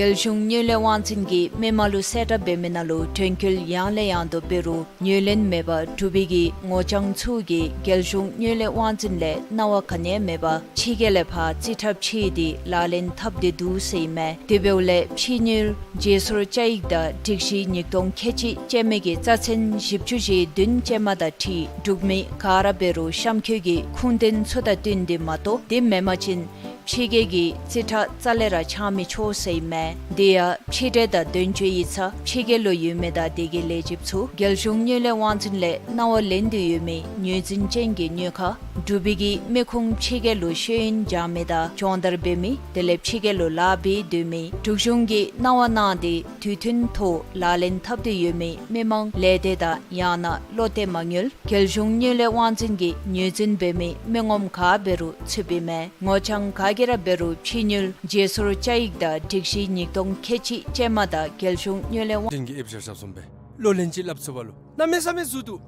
རྒྱལ་གཞུང་དངུལ་ལས་དབང་འཛིན་གྱིས་མི་མང་ལུ་གསལ་བསྒྲགས་འབད་མི་ནང་ལུ་དྲན་སྐུལ་ཡང་ལས་ཡང་དུ་འབད་རུང་ངོས་ལེན་མེད་པར་འབྲུག་པའི་གི་ངོ་རྐྱང་ཚུ་གིས་རྒྱལ་གཞུང་དངུལ་ལས་དབང་འཛིན་ལས་གནང་བ་ག་ནི་ཡང་མེད་པར་ཕྱི་རྒྱལ་ལས་ཕར་རྩིས་ཁྲ་ཕྱེ་སྟེ་ལག་ལེན་འཐབ་སྟེ་འདུག་ཟེར་ཨིན་མས། དེ་འབདཝ་ལས་ཕྱི་དངུལ་རྗེས་སོར་བཅའ་ཡིག་དང་སྒྲིག་གཞི་ཉིས་སྟོང་ཁལ་གཅིག་ཅན་མའི་གི་རྩ་ཚན་བཞི་བཅུ་ཞེ་བདུན་ཅན་མ་དང་འཁྲིལ་འབྲུག་མི་ག་ར་འབད་རུང་གཤམ་འཁོད་ཀྱི་ཁུངས་ལྡན་ཚུ་དང་བསྟུན་ཏེ་མ་གཏོགས་དེ་མེན་པ་ཅིན་ ཕྱི་རྒྱལ་གྱི་རྩིས་ཁྲ་རྩ་ལས་ར་ཆགས་མི་ཆོག་ཟེར་ཨིན་མས། དེ་ཡང་ཕྱི་འབྲེལ་དང་དོན་གཅོད་ཡིག་ཚང་ཕྱི་རྒྱལ་ལུ་ཡོད་མི་དང་དེ་གི་ལས་བྱེདཔ་ཚུ་རྒྱལ་གཞུང་དངུལ་ལས་དབང་འཛིན་ལས་གནང་བ་ལེན་དོ་ཡོད་མི་ངོས་འཛིན་ཅན་གྱི་དངུལ་ཁང་འབྲུག་པའི་གི་མི་ཁུངས་ཕྱི་རྒྱལ་ལུ་ཤེས་ཡོན་སྦྱང་མི་དང་སྦྱོང་བརྡར་འབད་མི་དེ་ལས་ཕྱི་རྒྱལ་ལུ་ལཱ་འབད་སྡོད་མི་འབྲུག་གཞུང་གིས་གནང་བ་གནང་སྟེ་དུས་མཐུན་ཐོག་ལག་ལེན་འཐབ་སྟེ་ཡོད་མི་མི་མང་ལས་སྡེ་དང་ཡང་ན་བློ་གཏད་མ་དངུལ་རྒྱལ་གཞུང་དངུལ་ལས་དབང་འཛིན་གྱིས་ངོས་འཛིན་འབད་མི་མི་ངོམ་ག་འབད་རུང་ཚུད་པའི་མས། ངོ་རྐྱང་ག་གིས་ར་འབད་རུང་ཕྱི་དངུལ་རྗེས་སོར་བཅའ་ཡིག་དང་སྒྲིག་གཞི་ཉིས་སྟོང་ཁལ་གཅིག་ཅན་མ་དང་རྒྱལ་གཞུང་དངུལ་ལས་དབང་འཛིན་གྱིས་ཨེབ་བཞག་བཞགཔ་བཟུམ་སྦེ་བློ་ལན་ཅིག་སླབ་ཚུགས་པ་ལུ་གནམ་མེད་ས་མེད་ཟུག་འདུག།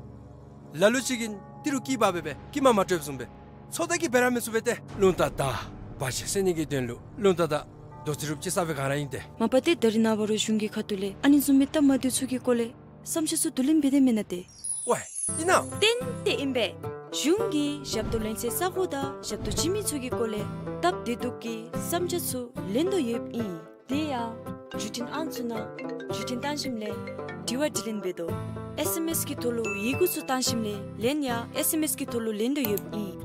ལ་ལུ་ཅིག་གིས་ཏི་རུ་སྐྱི་བ་སྦེ་སྦེ་སྐྱི་མ་མ་སྤྲོདཔ་བཟུམ་སྦེ་ཚོད་ལྟ་གིས་འབད་ར་མི་ཚུགས་པས་ཏེ། རླུང་རྟ་དང་བ་ཅིན་བསད་ནི་གི་དོན་ལུ་རླུང་རྟ་དང་རྡོ་རྩིག་རུབ་ཅིག་ས་སྦེ་ག་ར་ཨིན་ཏེ། མ་པ་ཏེ་ད་རིས་ནངས་པ་ར་གཞུང་གི་ཁ་ཐུག་ལས་ཨ་ནི་བཟུམ་མའི་སྟབས་མ་བདེཝ་ཚུ་གི་སྐོར་ལས་བསམ་འཆར་ཚུ་བསྡུ་ལེན་འབད་དེ་མེན་ན་ཏེ། ཝའི་ཨིན་ན། ཏན་ཏན་ཨིན་པས། གཞུང་གིས་ཞབས་ཏོག་ལེན་སའི་ས་གོ་དང་ཞབས་ཏོག་བྱིན་མི་ཚུ་གི་སྐོར་ལས་སྟབས་བདེ་སྡུག་གི་བསམ་འཆར་ཚུ་ལེན་དོ་ཡོདཔ་ཨིན། དེ་ཡང་བརྒྱུད་འཕྲིན་ཨང་ཚུ་ནང་བརྒྱུད་འཕྲིན་བཏང་ཞིནམ་ལས་དྲི་བ་དྲིས་ལན་འབད་དོ། ཨེས་ཨེམ་ཨེས་ཀྱི་ཐོག་ལུ་ཡི་གུ་ཚུ་བཏང་ཞིནམ་ལས་ལན་ཡང་ཨེས་ཨེམ་ཨེས་ཀྱི་ཐོག་ལུ་ལེན་དོ་ཡོདཔ་ཨིན།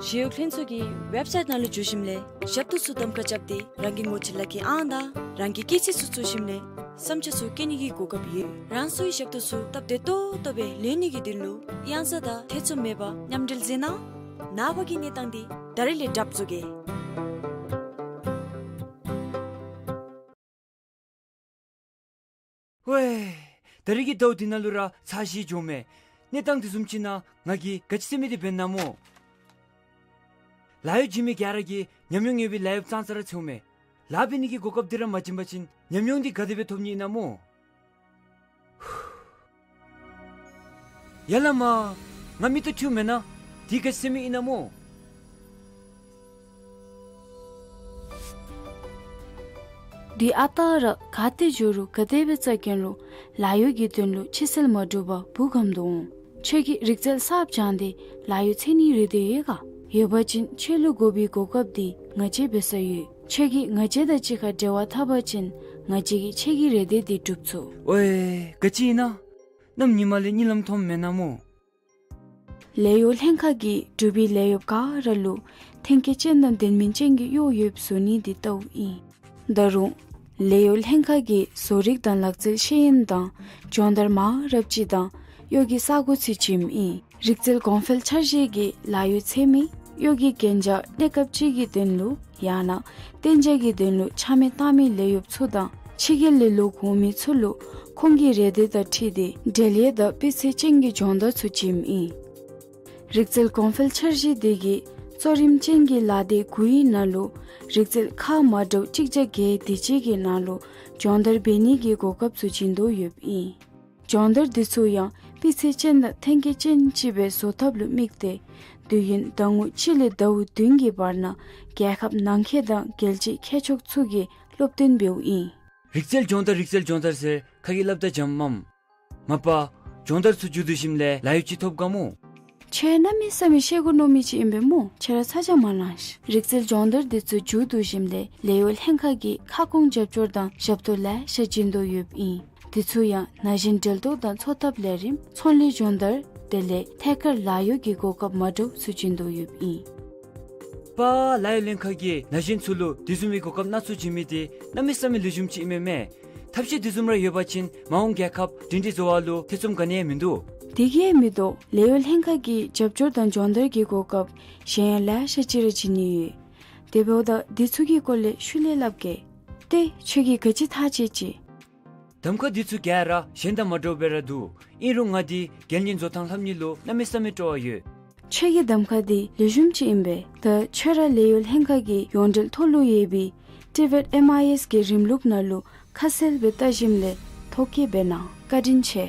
ཞི་གཡོག་ལྷན་ཚོགས་ཀྱི་ཝེབ་སའིཊ་ནང་ལུ་འཛུལ་ཞིནམ་ལས་ཞབས་ཏོག་ཚུ་གདམ་ཁ་རྐྱབ་སྟེ་རང་གི་ངོ་སྤྲོད་ལག་ཁྱེར་ཨང་དང་རང་གི་སྐྱེས་ཚེས་ཚུ་བཙུགས་ཞིནམ་ལས་བསམ་འཆར་ཚུ་བཀོད་ནི་གི་གོ་སྐབས་ཡོད། རང་སོའི་ཞབས་ཏོག་ཚུ་སྟབས་བདེ་ཏོག་ཏོ་སྦེ་ལེན་ནི་གི་དོན་ལུ་གཡང་ས་དང་ཐེ་ཚོམ་མེད་པར་མཉམ་འབྲེལ་མཛད་གནང་། ནངས་པ་གི་གནས་སྟངས་འདི་ད་རིས་ལས་གྲབས་བཟོ་གེ། ཝའི། ད་རིས་ཀྱི་ཟླཝ་འདི་ནང་ལུ་ར་ཚར་བཞི་འགྱོཝ་མས། གནས་སྟངས་དེ་བཟུམ་ཅིག་ནང་ང་གིས་ག་ཅི་ཟེར་མི་འདི་འབད་ན་སྨོ། ལཱ་གཡོག་བྱིན་མི་ག་ར་གིས་ཉམས་མྱོང་ཡོད་པའི་ལཱ་གཡོགཔ་ཙང་ཙ་ར་འཚོལཝ་མས། ལཱ་འབད་ནི་གི་གོ་སྐབས་འདི་ར་མ་བྱིན་པ་ཅིན་ཉམས་མྱོང་འདི་ག་དེ་སྦེ་ཐོབ་ནི་ཨིན་ན་སྨོ། ཡ་ལ་མ། ང་མིག་ཏོ་འཁྲུལཝ་མེན་ན། འདི་ག་ཅི་ཟེར་མི་ཨིན་ན་སྨོ། འདི་ཨ་རྟག་ར་ག་ཏེ་འགྱོ་རུང་ག་དེ་སྦེ་བཙལ་གེ་རུང་ལཱ་གཡོག་གི་དོན་ལུ་ཕྱི་སེལ་མ་འདྲཝ་བུ་གམ་དུ་འོང་། ཁྱོད་ཀྱིས་རིག་རྩལ་གསརཔ་སྦྱངས་ཏེ་ལཱ་གཡོག་འཚོལ་ནིའི་རེ་འདོད་ཡོད་ག། ཡོད་པ་ཅིན་ཁྱོད་ལུ་དགོ་པའི་གོ་སྐབས་འདི་ང་བཅས་འབད་སར་ཡོད། ཁྱོད་ཀྱིས་ང་བཅས་དང་གཅིག་ཁར་འབྲེལ་བ་འཐབ་པ་ཅིན་ང་བཅས་ཀྱིས་ཁྱོད་ཀྱི་རེ་འདོད་འདི་སྒྲུབ་ཚུགས། ཝའི་ག་ཅི་ཨིན་ན། གནམ་ཉི་མ་ལས་གཉིད་ལམ་མཐོངམ་མེན་ན་སྨོ། ལཱ་གཡོག་ལྷན་ཁག་གིས་འབྲུག་པའི་ལཱ་གཡོགཔ་ག་ར་ལུ་ཐོན་སྐྱེད་ཅན་དང་ལྡན་མིན་ཅན་གྱི་གཡོག་ཡོདཔ་བཟོ་ནི་འདི་ལྟཝ་ཨིན། ད་རུང་ལཱ་གཡོག་ལྷན་ཁག་གིས་བཟོ་རིག་དང་ལག་རྩལ་ཤེས་ཡོན་དང་སྦྱོང་བརྡར་མང་རབས་ཅིག་དང་གཡོག་གི་ས་གོ་ཚུ་བྱིནམ་ཨིན། རིག་རྩལ་གོང་འཕེལ་འཆར་གཞི་གིས་ལཱ་གཡོག་འཚོལ་མི་གཡོག་གི་གན་རྒྱ་གནས་སྐབས་ཅིག་གི་དོན་ལུ་ཡང་ན་གཏན་འཇགས་ཀྱི་དོན་ལུ་ཆ་མེད་བཏང་མི་ལཱ་གཡོགཔ་ཚུ་དང་ཕྱི་རྒྱལ་ལས་ལོག་འོང་མི་ཚུ་ལུ་ཁོང་གི་རེ་འདོད་དང་འཁྲིལ་ཏེ་འབྲེལ་ཡོད་དང་སྤུས་ཚད་ཅན་གྱི་སྦྱོང་བརྡར་ཚུ་བྱིནམ་ཨིན། རིག་རྩལ་གོང་འཕེལ་འཆར་གཞི་དེ་གིས་གཙོ་རིམ་ཅན་གྱི་ལཱ་སྡེ་དགུའི་ནང་ལུ་རིག་རྩལ་ཁག་མ་འདྲཝ་གཅིག་བརྒྱ་བརྒྱད་དེ་ཅིག་གི་ནང་ལུ་སྦྱོང་བརྡར་འབད་ནི་གི་གོ་སྐབས་ཚུ་བྱིན་དོ་ཡོདཔ་ཨིན། སྦྱོང་བརྡར་འདི་ཚུ་ཡང་སྤུས་ཚད་ཅན་དང་ཐོན་སྐྱེད་ཅན་ཅིག་སྦེ་བཟོ་ཐབས་ལུ་དམིགས་ཏེ་དུས་ཡུན་ཟླ་ངོ་གཅིག་ལས་ཟླཝ་བདུན་གྱི་བར་ན་རྒྱལ་ཁབ་ནང་འཁོད་དང་རྒྱལ་སྤྱིའི་མཁས་མཆོག་ཚུ་གིས་སློབ་སྟོན་འབདཝ་ཨིན། རིག་རྩལ་སྦྱོང་བརྡར་རིག་རྩལ་སྦྱོང་བརྡར་ཟེར་ཁ་གིས་སླབ་ད་འཇམ་མས། མ་པ་སྦྱོང་བརྡར་ཚུ་མཇུག་བསྡུ་ཞིནམ་ལས་ལཱ་གཡོག་ཅིག་ཐོབ་ག་སྨོ། ཁྱོད་གནམ་མེད་ས་མེད་ཤེས་དགོ་མནོ་མི་ཅིག་ཨིན་པས་སྨོ། ཁྱོད་ར་ཚ་གྱང་མ་ལང་ཤིག། རིག་རྩལ་སྦྱོང་བརྡར་འདི་ཚུ་མཇུག་བསྡུ་ཞིནམ་ལས་ལཱ་གཡོག་ལྷན་ཁག་གིས་ཁ་སྐོང་རྒྱབ་སྐྱོར་དང་ཞབས་ཏོག་ལེ་ཤ་བྱིན་དོ་ཡོདཔ་ཨིན། འདི་ཚུ་ཡང་ན་གཞོན་འབྲེལ་གཏོགས་དང་འཚོ་ཐབས་ལས་རིམ་ཚོང་ལས་སྦྱོང་བརྡར་དེ་ལས་ཐད་ཀར་ལཱ་གཡོག་གི་གོ་སྐབས་མ་འདྲཝ་ཚུ་བྱིན་དོ་ཡོདཔ་ཨིན། པ་ལཱ་གཡོག་ལྷན་ཁག་གིས་ན་གཞོན་ཚུ་ལུ་དེ་བཟུམ་མའི་གོ་སྐབས་སྣ་ཚོགས་བྱིན་མི་དེ་གནམ་མེད་ས་མེད་ལེགས་ཤོམ་ཅིག་ཨིན་མས་མས། ཐབས་ཤེས་དེ་བཟུམ་ར་ཡོད་པ་ཅིན་མ་འོངས་རྒྱལ་ཁབ་སྒྲིང་སྒྲིང་བཟོ་བ་ལུ་ཐེ་ཚོམ་ག་ནི་ཡང་མིན་འདུག། དེ་གིས་མི་དོ་ལཱ་གཡོག་ལྷན་ཁག་གིས་རྒྱབ་སྐྱོར་དང་སྦྱོང་བརྡར་གྱི་གོ་སྐབས་གཞན་ཡང་ལེ་ཤ་ཅིག་ར་བྱིན་ནི་ཡོད། དེ་འབདཝ་ད་དེ་ཚུ་གི་སྐོར་ལས་ཤུལ་ལས་སླབ་གེ། ཏེ་ཁྱོད་ཀྱིས་ག་ཅི་ཐག་བཅད་ཅི། གདམ་ཁ་འདི་ཚུ་ག་ར་གཞན་དང་མ་འདྲཝ་སྦེ་ར་འདུག། ཨིན་རུང་ང་འདི་རྒྱལ་གཉེར་བཟོ་ཐངས་ལྷབ་ནི་ལུ་གནམ་མེད་ས་མེད་སྤྲོ་བ་ཡོད། ཁྱོད་ཀྱི་གདམ་ཁ་འདི་ལེགས་ཤོམ་ཅིག་ཨིན་པས། ད་ཁྱོད་ར་ལཱ་གཡོག་ལྷན་ཁག་གི་ཡོངས་འབྲེལ་ཐོག་ལུ་ཡོད་པའི་ཊི་བེཊ་ཨེམ་ཨའི་ཨེསི་གི་རིམ་ལུགས་ནང་ལུ་ཁ་གསལ་སྦེ་བལྟ་ཞིནམ་ལས་ཐོ་བཀོད་འབད་གནང་། བཀའ་དྲིན་ཆེ།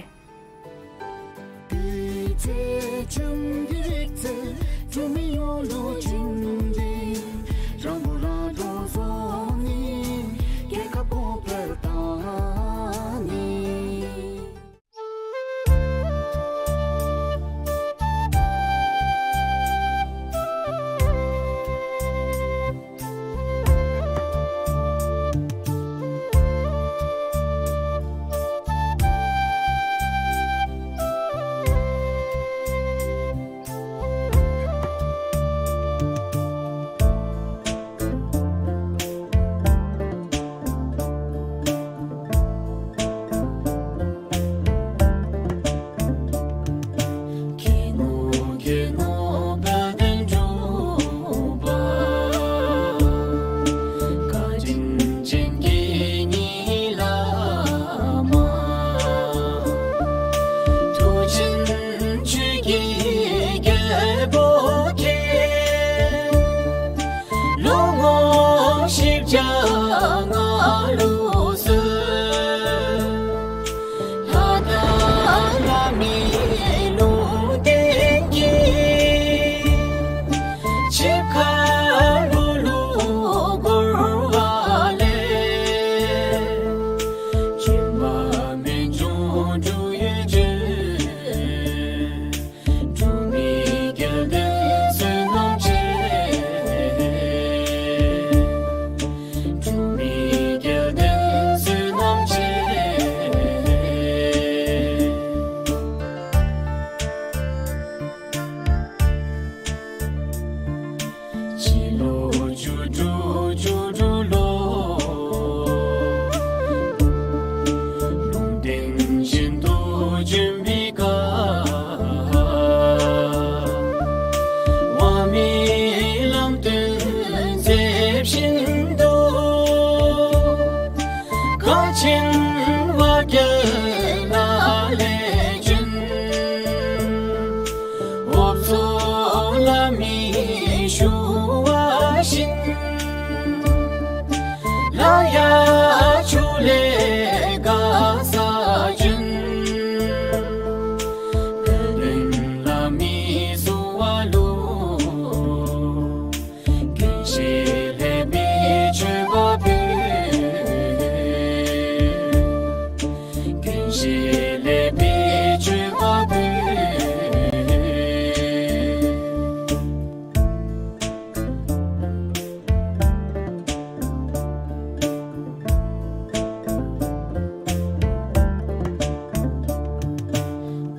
ཞལ་ལས་བེད་སྤྱོད་པ་པོས།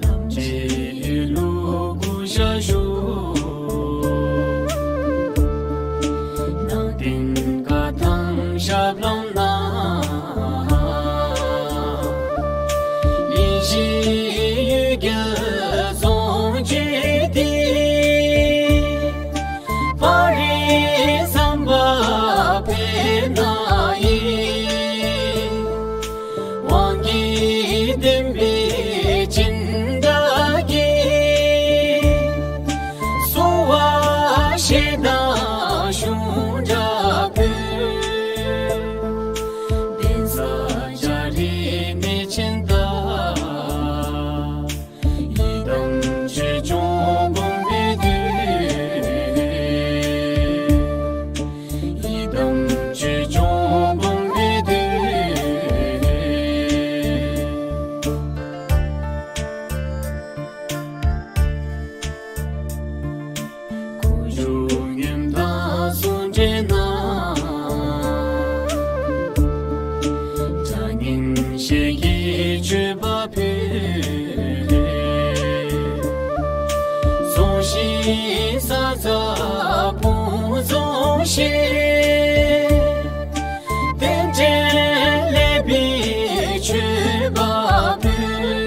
ཐམས་ཅད་ལུ་གུས་ཞབས་ཞུ། ནང་རྟེན་བཀའ་ཐང་ཞབས་ལྷམ་ན། ཡེ་ཤེས་འོད་བརྒྱ་ཚོགས་བརྒྱད་དེ། སྤ་རི་ཟམ་པ་འཕེལ་ནག་ཡི། དབང་གི་ལྡན་པའི་སྦྱིན་བདག་གིས། གསོལ་བ་བཞེས་དང་གཞུང་འདྲ་ཕུལ། གདན་ས་བྱ་རིགས་གནས་ཆེན་དང་། ཡི་དམ་ཆོས་སྐྱོང་སྒོམ་པའི་དུས། ཡི་དམ་ཆོས་སྐྱོང་སྒོམ་པའི་དུས། ཁུ་བྱུག་ཉམས་དང་གསུང་འདྲེན་ན། གྲགས་སྙན་ཤེལ་གྱི་མཆོད་པ་ཕུལ། རྫོང་གཞི་ས་ཚ་བུམ་རྫོང་ཞེས། རྟེན་འབྲེལ་ལེགས་པའི་མཆོད་པ་ཕུལ།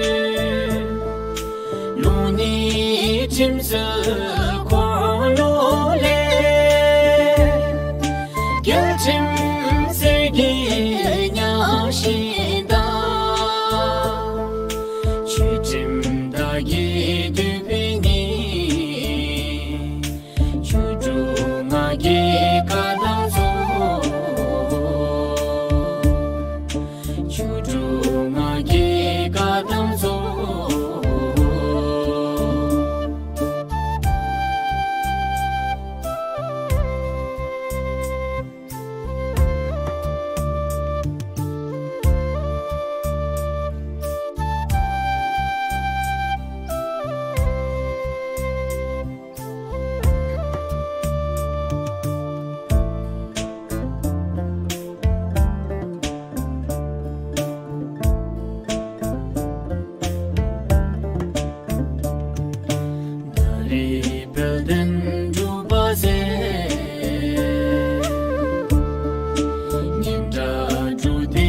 ལུགས་གཉིས་ཁྲིམས་སྲོལ་འཁོར་ལོ་ལས། རྒྱལ་ཁྲིམས་གསེར་གྱི་གཉའ་ཤིང་དང་། ཆོས་ཁྲིམས་དར་གྱི་མདུད་པའི་ནི། བཅུ་དྲུག་སྔགས་ཀྱི་བཀའ་དང་ཚོགས། བཅུ་དྲུག་སྔགས་ཀྱི་བཀའ་དང་ཚོགས། ད་རེས་དཔལ་ལྡན་འབྲུག་པ་ཟེར། སྙན་གྲགས་འབྲུག་སྡེ་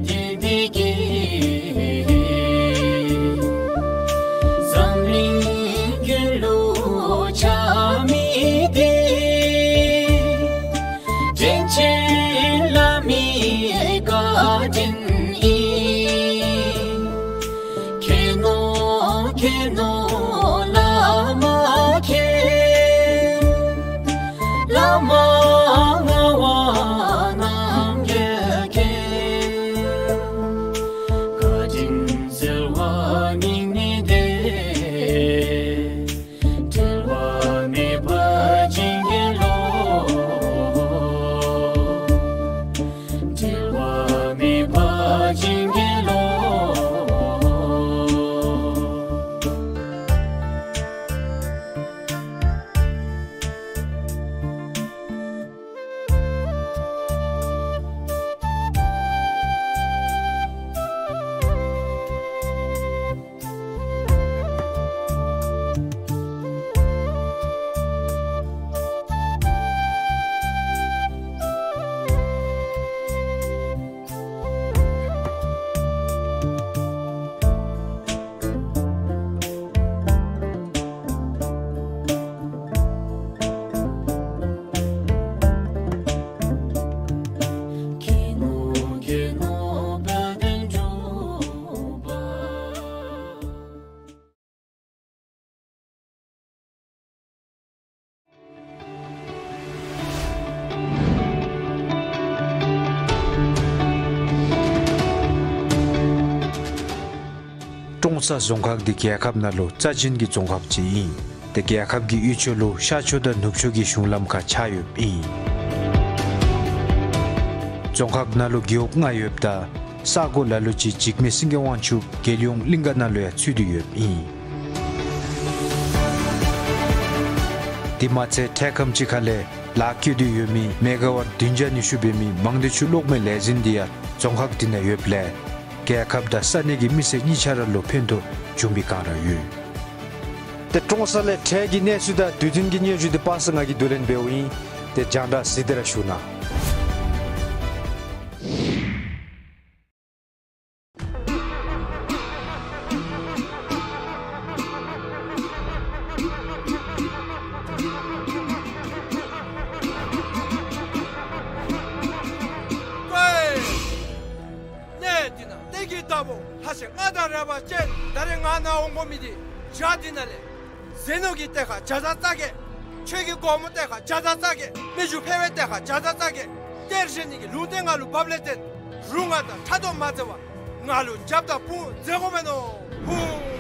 དེ་དེ་གི། འཛམ་གླིང་ཀུན་ལུ་ཆ་མི་དེ། དྲིན་ཅན་བླ་མའི་བཀའ་དྲིན་ཨིན། མཁྱེན་ནོ་མཁྱེན་ནོ་བླ་མ་མཁྱེན། བླ་མ་ངག་དབང་རྣམ་རྒྱལ་མཁྱེན། བཀའ་དྲིན་གསལ་བ་སྙིང་ནས་འདིར། འབྲལ་བ་མེད་པར་བྱིན་གྱིས་རློབས། འབྲལ་བ་མེད་པར་བྱིན་གྱིས་རློབས། ཀྲོང་གསར་རྫོང་ཁག་འདི་རྒྱལ་ཁབ་ནང་ལུ་རྩ་ཅན་གྱི་རྫོང་ཁག་ཅིག་ཨིན། ཏེ་རྒྱལ་ཁབ་ཀྱི་དབུས་ཕྱོགས་ལུ་ཤར་ཕྱོགས་དང་ནུབ་ཕྱོགས་ཀྱི་གཞུང་ལམ་ཁར་ཆགས་ཡོདཔ་ཨིན། རྫོང་ཁག་ནང་ལུ་རྒེད་འོག་ལྔ་ཡོདཔ་ད་ ས་གོ་ལ་ལུ་ཅིག་འཇིགས་མེད་སེང་གེ་དབང་ཕྱུག་རྒྱལ་ཡོངས་གླིང་ག་ནང་ལུ་ཡང་ཚུད་དེ་ཡོདཔ་ཨིན། དེ་མ་ཚད་འཕྲལ་ཁམས་ཅིག་ཁ་ལས་ལཱ་བཀོད་དེ་ཡོད་མི་མེ་ག་ཝཊ་བདུན་བརྒྱ་ཉི་ཤུ་འབད་མི་མང་སྡེ་ཆུ་གློག་མེ་ལས་འཛིན་དེ་ཡང་རྫོང་ཁག་དེ་ནང་ཡོདཔ་ལས་རྒྱལ་ཁབ་དང་ས་གནས་ཀྱི་མི་སེར་གཉིས་ཆ་ར་ལུ་ཕན་ཐོགས་འབྱུང་བའི་བསྒང་ར་ཡོད། ཏེ་ཀྲོང་གསར་ལས་འཕྲལ་གྱི་གནས་ཚུལ་དང་དུས་མཐུན་གྱི་སྙན་ཞུ་དེ་པ་སངས་ང་གིས་བསྡུ་ལེན་འབདཝ་ཨིན། ཏེ་རྒྱང་བསྒྲགས་གཟིགས་ཏེ་ར་བཞུགས་གནང་། གནས་འདི་ན་གཏེར་གྱི་བདག་པོ་ལྷ་ཆེན་ལྔ་དང་རལ་པ་ཅན་ད་རེས་ང་ནཱ་འོང་དགོ་མི་འདི་བྱག་འདི་ནང་ལས་ཟས་ནོར་གྱི་གཏེར་ཁ་བརྒྱ་དང་རྩ་བརྒྱད། ཆོས་ཀྱི་སྒོ་མོ་གཏེར་ཁ་བརྒྱ་དང་རྩ་བརྒྱད། མི་རྒྱུ་འཕེལ་བའི་གཏེར་ཁ་བརྒྱ་དང་རྩ་བརྒྱད། གཏེར་བཞེས་ནི་གི་ལུང་བསྟན་ང་ལུ་བབས་ལས་བརྟེན་རུང་ང་དང་ཕྲག་དོག་མ་མཛད་པར་ང་ལུ་རྒྱབ་དང་དཔུང་མཛད་དགོ་མས་མནོ། ཧུ། ཧུ། ཧུ།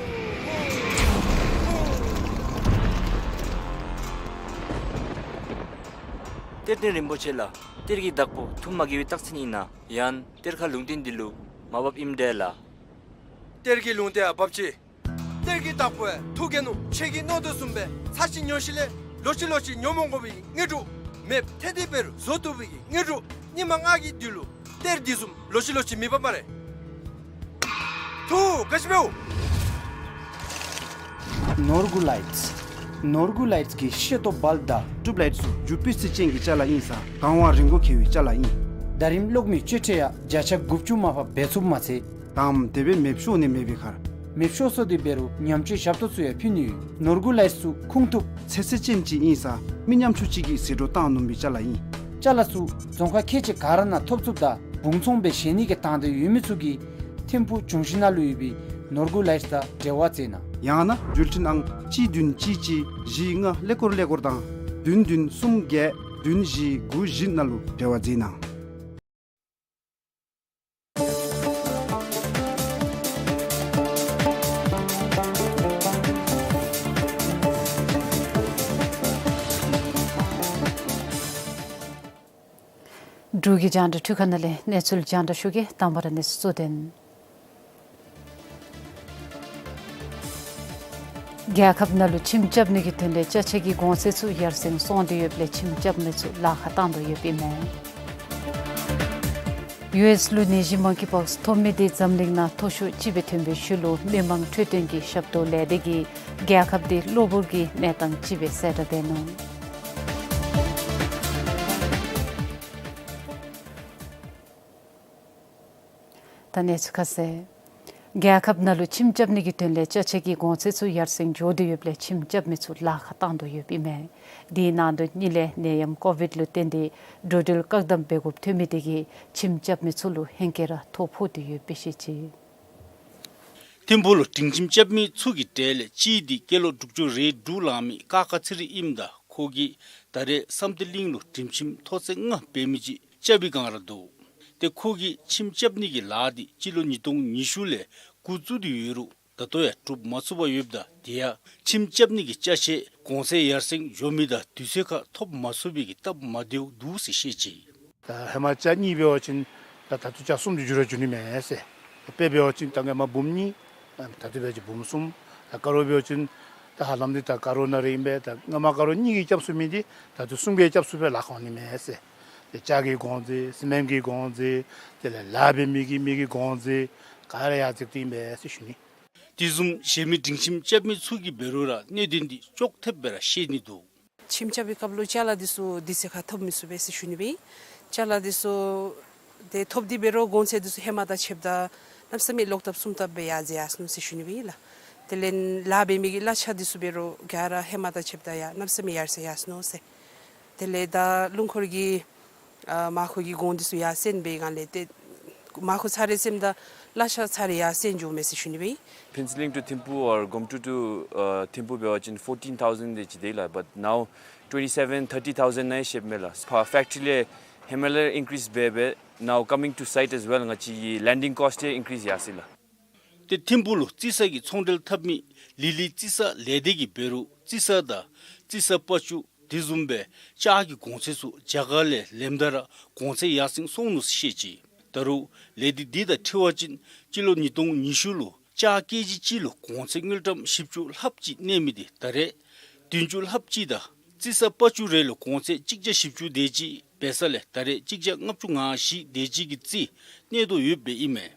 གཏེར་སྟོན་རིན་པོ་ཆེ་ལགས། གཏེར་གྱི་བདག་པོ་ཐུགས་མ་དགྱེས་པའི་རྟགས་མཚན་ཨིན་ན། ཡང་གཏེར་ཁ་ལུང་བསྟན་འདི་ལུ་མ་བབ་ཨིནམ་འདྲས་ལགས། གཏེར་གྱི་ལུང་བསྟན་ཡང་བབ་ཅི། གཏེར་གྱི་བདག་པོ་ཡང་ཐུགས་དགྱེས་ནུག། ཁྱེད་ཀྱིས་མནོ་དོ་བཟུམ་སྦེ་ཚར་གཅིག་ཉོ་ཞིནམ་ལས་ལོག་ཅི་ལོག་ཅི་ཉོ་མ་དགོ་པའི་དངོས་གྲུབ། མེདཔ་ཐལ་ཏེ་འབད་རུང་བཟོ་བཏུབ་པའི་དངོས་གྲུབ། སྙིགས་མ་ལྔ་གི་དུས་ལུ་གཏེར་འདི་བཟུམ་ལོག་ཅི་ལོག་ཅི་མེད་པས་སྨ་རེ། ཐུགས་དགའ་བཞིན་འབདཝ། ནོར་བུ་ལའིཊསི། ནོར་བུ་ལའིཊསི་གི་ཤེལ་ཏོག་བལབ་དང་ཊིའུབ་ལའིཊ་ཚུ་འགྱུར་བུ་རྩི་ཅན་གྱི་ཅ་ལ་ཨིན་ས་གང་བ་རིང་པོ་འཁྱིལ་བའི་ཅ་ལ་ཨིན། ཟླ་རིམ་གློག་མེ་གཅོད་འཕྲོ་ཡང་བརྒྱ་ཆ་དགུ་བཅུ་མར་ཕབ་འབད་ཚུགསཔ་མ་ཚད། དང་དེ་སྦེ་མེདཔ་ཤོར་ནི་མེད་པའི་ཁར། མེདཔ་ཤོར་སོང་སྟེ་འབད་རུང་ཉམས་བཅོས་ཞབས་ཏོག་ཚུ་ཡང་ཕུལ་ནི་ཡོད། ནོར་བུ་ལའིཊསི་ཚུ་ཁུངས་ཐུབ་ཚད་ཚད་ཅན་ཅིག་ཨིན་ས་མི་ཉམ་ཆུང་ཅིག་གིས་ཟད་འགྲོ་བཏང་ནུམ་པའི་ཅ་ལ་ཨིན། ཅ་ལ་ཚུ་རྫོང་ཁག་ཁལ་གཅིག་ག་ར་ནང་ཐོབ་ཚུགསཔ་དང་སྦུང་ཚོང་སྦེ་བཞེས་ནི་གི་དང་འདོད་ཡོད་མི་ཚུ་གིས་ཐིམ་ཕུག་འབྱུང་བཞི་ནང་ལུ་ཡོད་པའི་ནོར་བུ་ལའིཊསི་དང་འབྲེལ་བ་མཛད་གནང་། ཡང་ན་འགྲུལ་འཕྲིན་ཨང་གཅིག་བདུན་གཅིག་གཅིག་བཞི་ལྔ་ཀླད་ཀོར་ཀླད་ཀོར་དང་བདུན་བདུན་གསུམ་བརྒྱད་བདུན་བཞི་དགུ་བཞི་ནང་ལུ་འབྲེལ་བ་མཛད་གནང་། འབྲུག་གི་རྒྱང་བསྒྲགས་འཕྲུལ་ཁང་ནང་ལས་གནས་ཚུལ་རྒྱང་བསྒྲགས་ཞུ་གེ། དང་པ་ར་གནས་ཚུལ་གཙོ་དོན། རྒྱལ་ཁབ་ནང་ལུ་ཁྱིམ་རྐྱབ་ནི་གི་དོན་ལས་ཅ་ཆས་ཀྱི་གོང་ཚད་ཚུ་ཡར་སེང་སོང་སྟེ་ཡོདཔ་ལས་ཁྱིམ་རྐྱབ་མི་ཚུ་ལཱ་ཁག་བཏང་དོ་ཡོདཔ་ཨིན་མས། ཡུ་ཨེསི་ལུ་ནད་གཞི་མང་ཀི་པོགསི་ཐོབ་མི་དེ་འཛམ་གླིང་ནང་མཐོ་ཤོས་ཅིག་སྦེ་ཐོན་པའི་ཤུལ་ལུ་མི་མང་འཕྲོད་བསྟེན་གྱི་ཞབས་ཏོག་ལས་སྡེ་གིས་རྒྱལ་ཁབ་དེ་གློ་བུར་གྱི་གནས་སྟངས་ཅིག་སྦེ་གསལ་བསྒྲགས་འབད་ནུག། ད་གནས་ཚུལ་ཁ་གསལ། རྒྱལ་ཁབ་ནང་ལུ་ཁྱིམ་རྐྱབ་ནི་གི་དོན་ལས་ཅ་ཆས་ཀྱི་གོང་ཚད་ཚུ་ཡར་སེང་འགྱོ་སྟེ་ཡོདཔ་ལས་ཁྱིམ་རྐྱབ་མི་ཚུ་ལཱ་ཁག་བཏང་དོ་ཡོདཔ་ཨིན་མས། དེའི་ནང་དོན་གཉིས་ལས་ནད་ཡམས་ཀོ་བིཌ་ལུ་བརྟེན་ཏེ་འགྲོ་འགྲུལ་བཀག་དམ་འབད་དགོཔ་ཐོན་མི་དེ་གིས་ཁྱིམ་རྐྱབ་མི་ཚུ་ལུ་ཧེང་སྐལ་ར་ཐོ་ཕོག་སྟེ་ཡོདཔ་སྦེ་བཤད་ཅི། ཐིམ་ཕུག་ལུ་སྒྲིང་ཁྱིམ་རྐྱབ་མི་ཚུ་གི་གྲས་ལས་གཅིག་འདི་སྐྱེས་ལོ་དྲུག་ཅུ་རེ་དྲུག་ལང་མི་ཀ་ཁ་ཚེ་རིང་ཨིནམ་ད་ཁོ་གིས་ད་རེས་བསམ་གཏན་གླིང་ལུ་སྒྲིང་ཁྱིམ་ཐོག་ཚད་ལྔ་འབད་མི་ཅིག་རྐྱབ་པའི་བསྒང་ར་འདུག། ཏེ་ཁོ་གིས་ཁྱིམ་རྐྱབ་ནི་གི་ལཱ་འདི་སྤྱི་ལོ་ཉིས་སྟོང་ཉི་ཤུ་ལས་འགོ་བཙུགས་ཏེ་ཡོད་རུང་ད་ལྟོ་ཡང་གྲུབ་མ་ཚུགས་པར་ཡོདཔ་ད་དེ་ཡང་ཁྱིམ་རྐྱབ་ནི་གི་ཅ་ཆས་གོང་ཚད་ཡར་སེང་འགྱོ་མི་དང་དུས་ཚོད་ཁར་ཐོབ་མ་ཚུགས་པའི་གི་སྟབས་མ་བདེཝ་འདུག་ཟེར་བཤད་ཅི། ད་ཧེ་མ་ཅ་གཉིས་འབད་བ་ཅིན་ད་ད་ལྟོ་ཅ་གསུམ་དེ་འགྱུར་ར་འགྱུར་ནི་མས་ཟེར། དཔེ་འབད་བ་ཅིན་ད་སྔོན་མ་འབུམ་གཉིས་ད་ལྟོ་འབད་བ་ཅིན་འབུམ་གསུམ། ད་དཀར་པོ་འབད་བ་ཅིན་ད་ཧ་ལམ་འདི་ད་དཀར་པོ་ནང་ར་ཨིན་པས། ད་སྔོན་མ་དཀར་པོ་གཉིས་ཀྱིས་རྐྱབ་ཚུགས་མི་འདི་ད་ལྟོ་གསུམ་གྱིས་རྐྱབ་ཚུགས་པའི་ལཱ་ཁག་འོང་ནི་མས་ཟེར། ཏེ་ཅ་གི་གོང་ཚད་སི་མེནཊ་གི་གོང་ཚད་དེ་ལས་ལཱ་འབད་མི་གི་མི་གི་གོང་ཚད་ག་ར་ཡར་འཛེགས་ཏེ་ཨིན་པས་ཟེར་ཞུ་ནི། དེ་བཟུམ་གཞན་མི་སྒྲིང་ཁྱིམ་རྐྱབ་མི་ཚུ་གིས་འབད་རུང་ར་གནད་དོན་འདི་ཅོག་འཐདཔ་སྦེ་ར་བཤད་ནི་འདུག། ཁྱིམ་རྐྱབ་པའི་སྐབས་ལུ་ཅ་ལ་འདི་ཚུ་དུས་ཚོད་ཁར་ཐོབ་མི་ཚུགས་པས་ཟེར་ཞུ་ནི་སྦེ་ཨིན། ཅ་ལ་འདི་ཚུ་ཏེ་ཐོབ་སྟེ་འབད་རུང་གོང་ཚད་འདི་ཚུ་ཧེ་མ་དང་ཕྱདཔ་ད་གནམ་མེད་ས་མེད་ལོག་བཏབ་སུམ་བཏབ་སྦེ་ཡར་འཛེགས་ཡར་སོ་ནུག་ཟེར་ཞུ་ནི་སྦེ་ཨིན་ལགས། དེ་ལས་ལཱ་འབད་མི་གི་གླ་ཆ་འདི་ཚུ་འབད་རུང་ག་ར་ཧེ་མ་དང་ཕྱདཔ་ད་ཡང་གནམ་མེད་ས་མེད་ཡར་སེང་ཡར་སོ་ནུག་ཟེར། དེ་ལས་ད་སྣུམ་འཁོར་གྱི་ཨ་མར་ཁུ་གི་གོང་འདི་ཚུ་ཡར་སེང་འབད་བའི་སྒང་ལས་ཏེ་མར་ཁུ་ཚར་རེ་སེངམ་ད་གླ་ཆ་ཚར་རེ་ཡར་སེང་འགྱོཝ་མས་ཟེར་ཞུ་ནི་སྦེ་ཨིན། Phuentsholing to Thimphu or Gomtu to, uh, Thimphu འབད་བ་ཅིན་fourteen thousand དེ་ཅིག་འདུག་ལགས། But now twenty seven, thirty thousand ནང་ཡང་ཤེསཔ་མས་ལགས། ཕར་ཕེཀ་ཊི་རི་ལས་ཧེ་མ་ལས་ཨིན་ཀི་རིསི་འབད་འབད་now coming to site as well ང་བཅས་ཀྱི་ལེན་ཌིང་ཀོསཊ་ཡང་ཨིན་ཀི་རིསི་ཡར་སོ་ཡི་ལགས། ཏེ་ཐིམ་ཕུག་ལུ་རྩི་ས་གི་ཚོང་འབྲེལ་འཐབ་མི་ལི་ལི་རྩི་ས་ལས་སྡེ་གིས་འབད་རུང་རྩི་ས་དང་རྩི་ས་པ་ཅུ་དེ་བཟུམ་སྦེ་ཅ་གི་གོང་ཚད་ཚུ་རྒྱ་གར་ལས་ལེནམ་ད་ར་གོང་ཚད་ཡར་སེང་སོང་ནུག་ཟེར་བཤད་ཅི། ད་རུང་ལས་སྡེ་འདི་དང་འཁྲིལ་བ་ཅིན་སྤྱི་ལོ་ཉིས་སྟོང་ཉི་ཤུ་ལུ་ལྕགས་ཀེ་ཇི་གཅིག་ལུ་གོང་ཚད་དངུལ་ཀྲམ་བཞི་བཅུ་ལྷགཔ་ཅིག་གནས་མི་འདི་ད་རེས་བདུན་ཅུ་ལྷགཔ་ཅིག་དང་རྩི་ས་པ་ཅུ་རེ་ལུ་གོང་ཚད་གཅིག་བརྒྱ་བཞི་བཅུ་དེ་ཅིག་འབད་ས་ལས་ད་རེས་གཅིག་བརྒྱ་ལྔ་བཅུ་ང་བཞི་དེ་ཅིག་གི་རྩིས་གནས་དོ་ཡོདཔ་ཨིན་མས།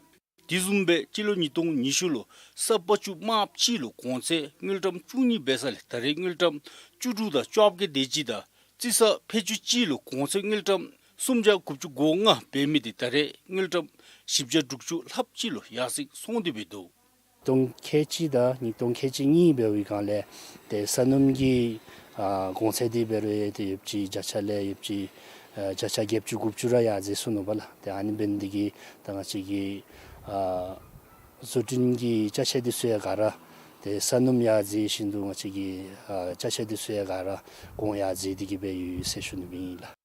དེ་བཟུམ་སྦེ་སྤྱི་ལོ་ཉིས་སྟོང་ཉི་ཤུ་ལུ་ས་པ་ཅུ་དམརཔོ་གཅིག་ལུ་གོང་ཚད་དངུལ་ཀྲམ་བཅུ་གཉིས་འབད་ས་ལས་ད་རེས་དངུལ་ཀྲམ་བཅུ་དྲུག་དང་བཅོ་བརྒྱད་དེ་ཅིག་དང་རྩི་ས་ཕད་ཅུང་གཅིག་ལུ་གོང་ཚད་དངུལ་ཀྲམ་སུམ་བརྒྱ་དགུ་བཅུ་གོ་ལྔ་འབད་མི་འདི་ད་རེས་དངུལ་ཀྲམ་བཞི་བརྒྱ་དྲུག་ཅུ་ལྷགཔ་ཅིག་ལུ་ཡར་སེང་སོང་སྟེ་འབད་འདུག། སྟོང་ཁལ་གཅིག་དང་ཉིས་སྟོང་ཁལ་གཅིག་གཉིས་འབད་བའི་སྒང་ལས་ཏེ་ས་སྣུམ་གྱི་ཨ་གོང་ཚད་འདི་འབད་རུང་ཏེ་ཡོདཔ་ཅིག་བརྒྱ་ཆ་ལས་ཡོདཔ་ཅིག་ཨ་བརྒྱ་ཆ་བརྒྱད་ཅུ་དགུ་བཅུ་ར་ཡར་འཛེགས་སོ་ནུག་པ་ལགས། ཏེ་ཨ་ནི་འབད་ནི་འདི་གིས་ད་ང་བཅས་ཀྱི་ཨ་བཟོ་སྐྲུན་གྱི་ཅ་ཆས་འདི་ཚུ་ཡང་ག་ར་ཏེ་ས་སྣུམ་ཡར་འཛེགས་བཞིན་དུ་ང་བཅས་ཀྱི་ཨ་ཅ་ཆས་འདི་ཚུ་ཡང་ག་ར་གོང་ཡར་འཛེགས་ཏེ་གི་སྦེ་ཡོད་ཟེར་ཞུ་ནི་སྦེ་ཨིན་ལགས།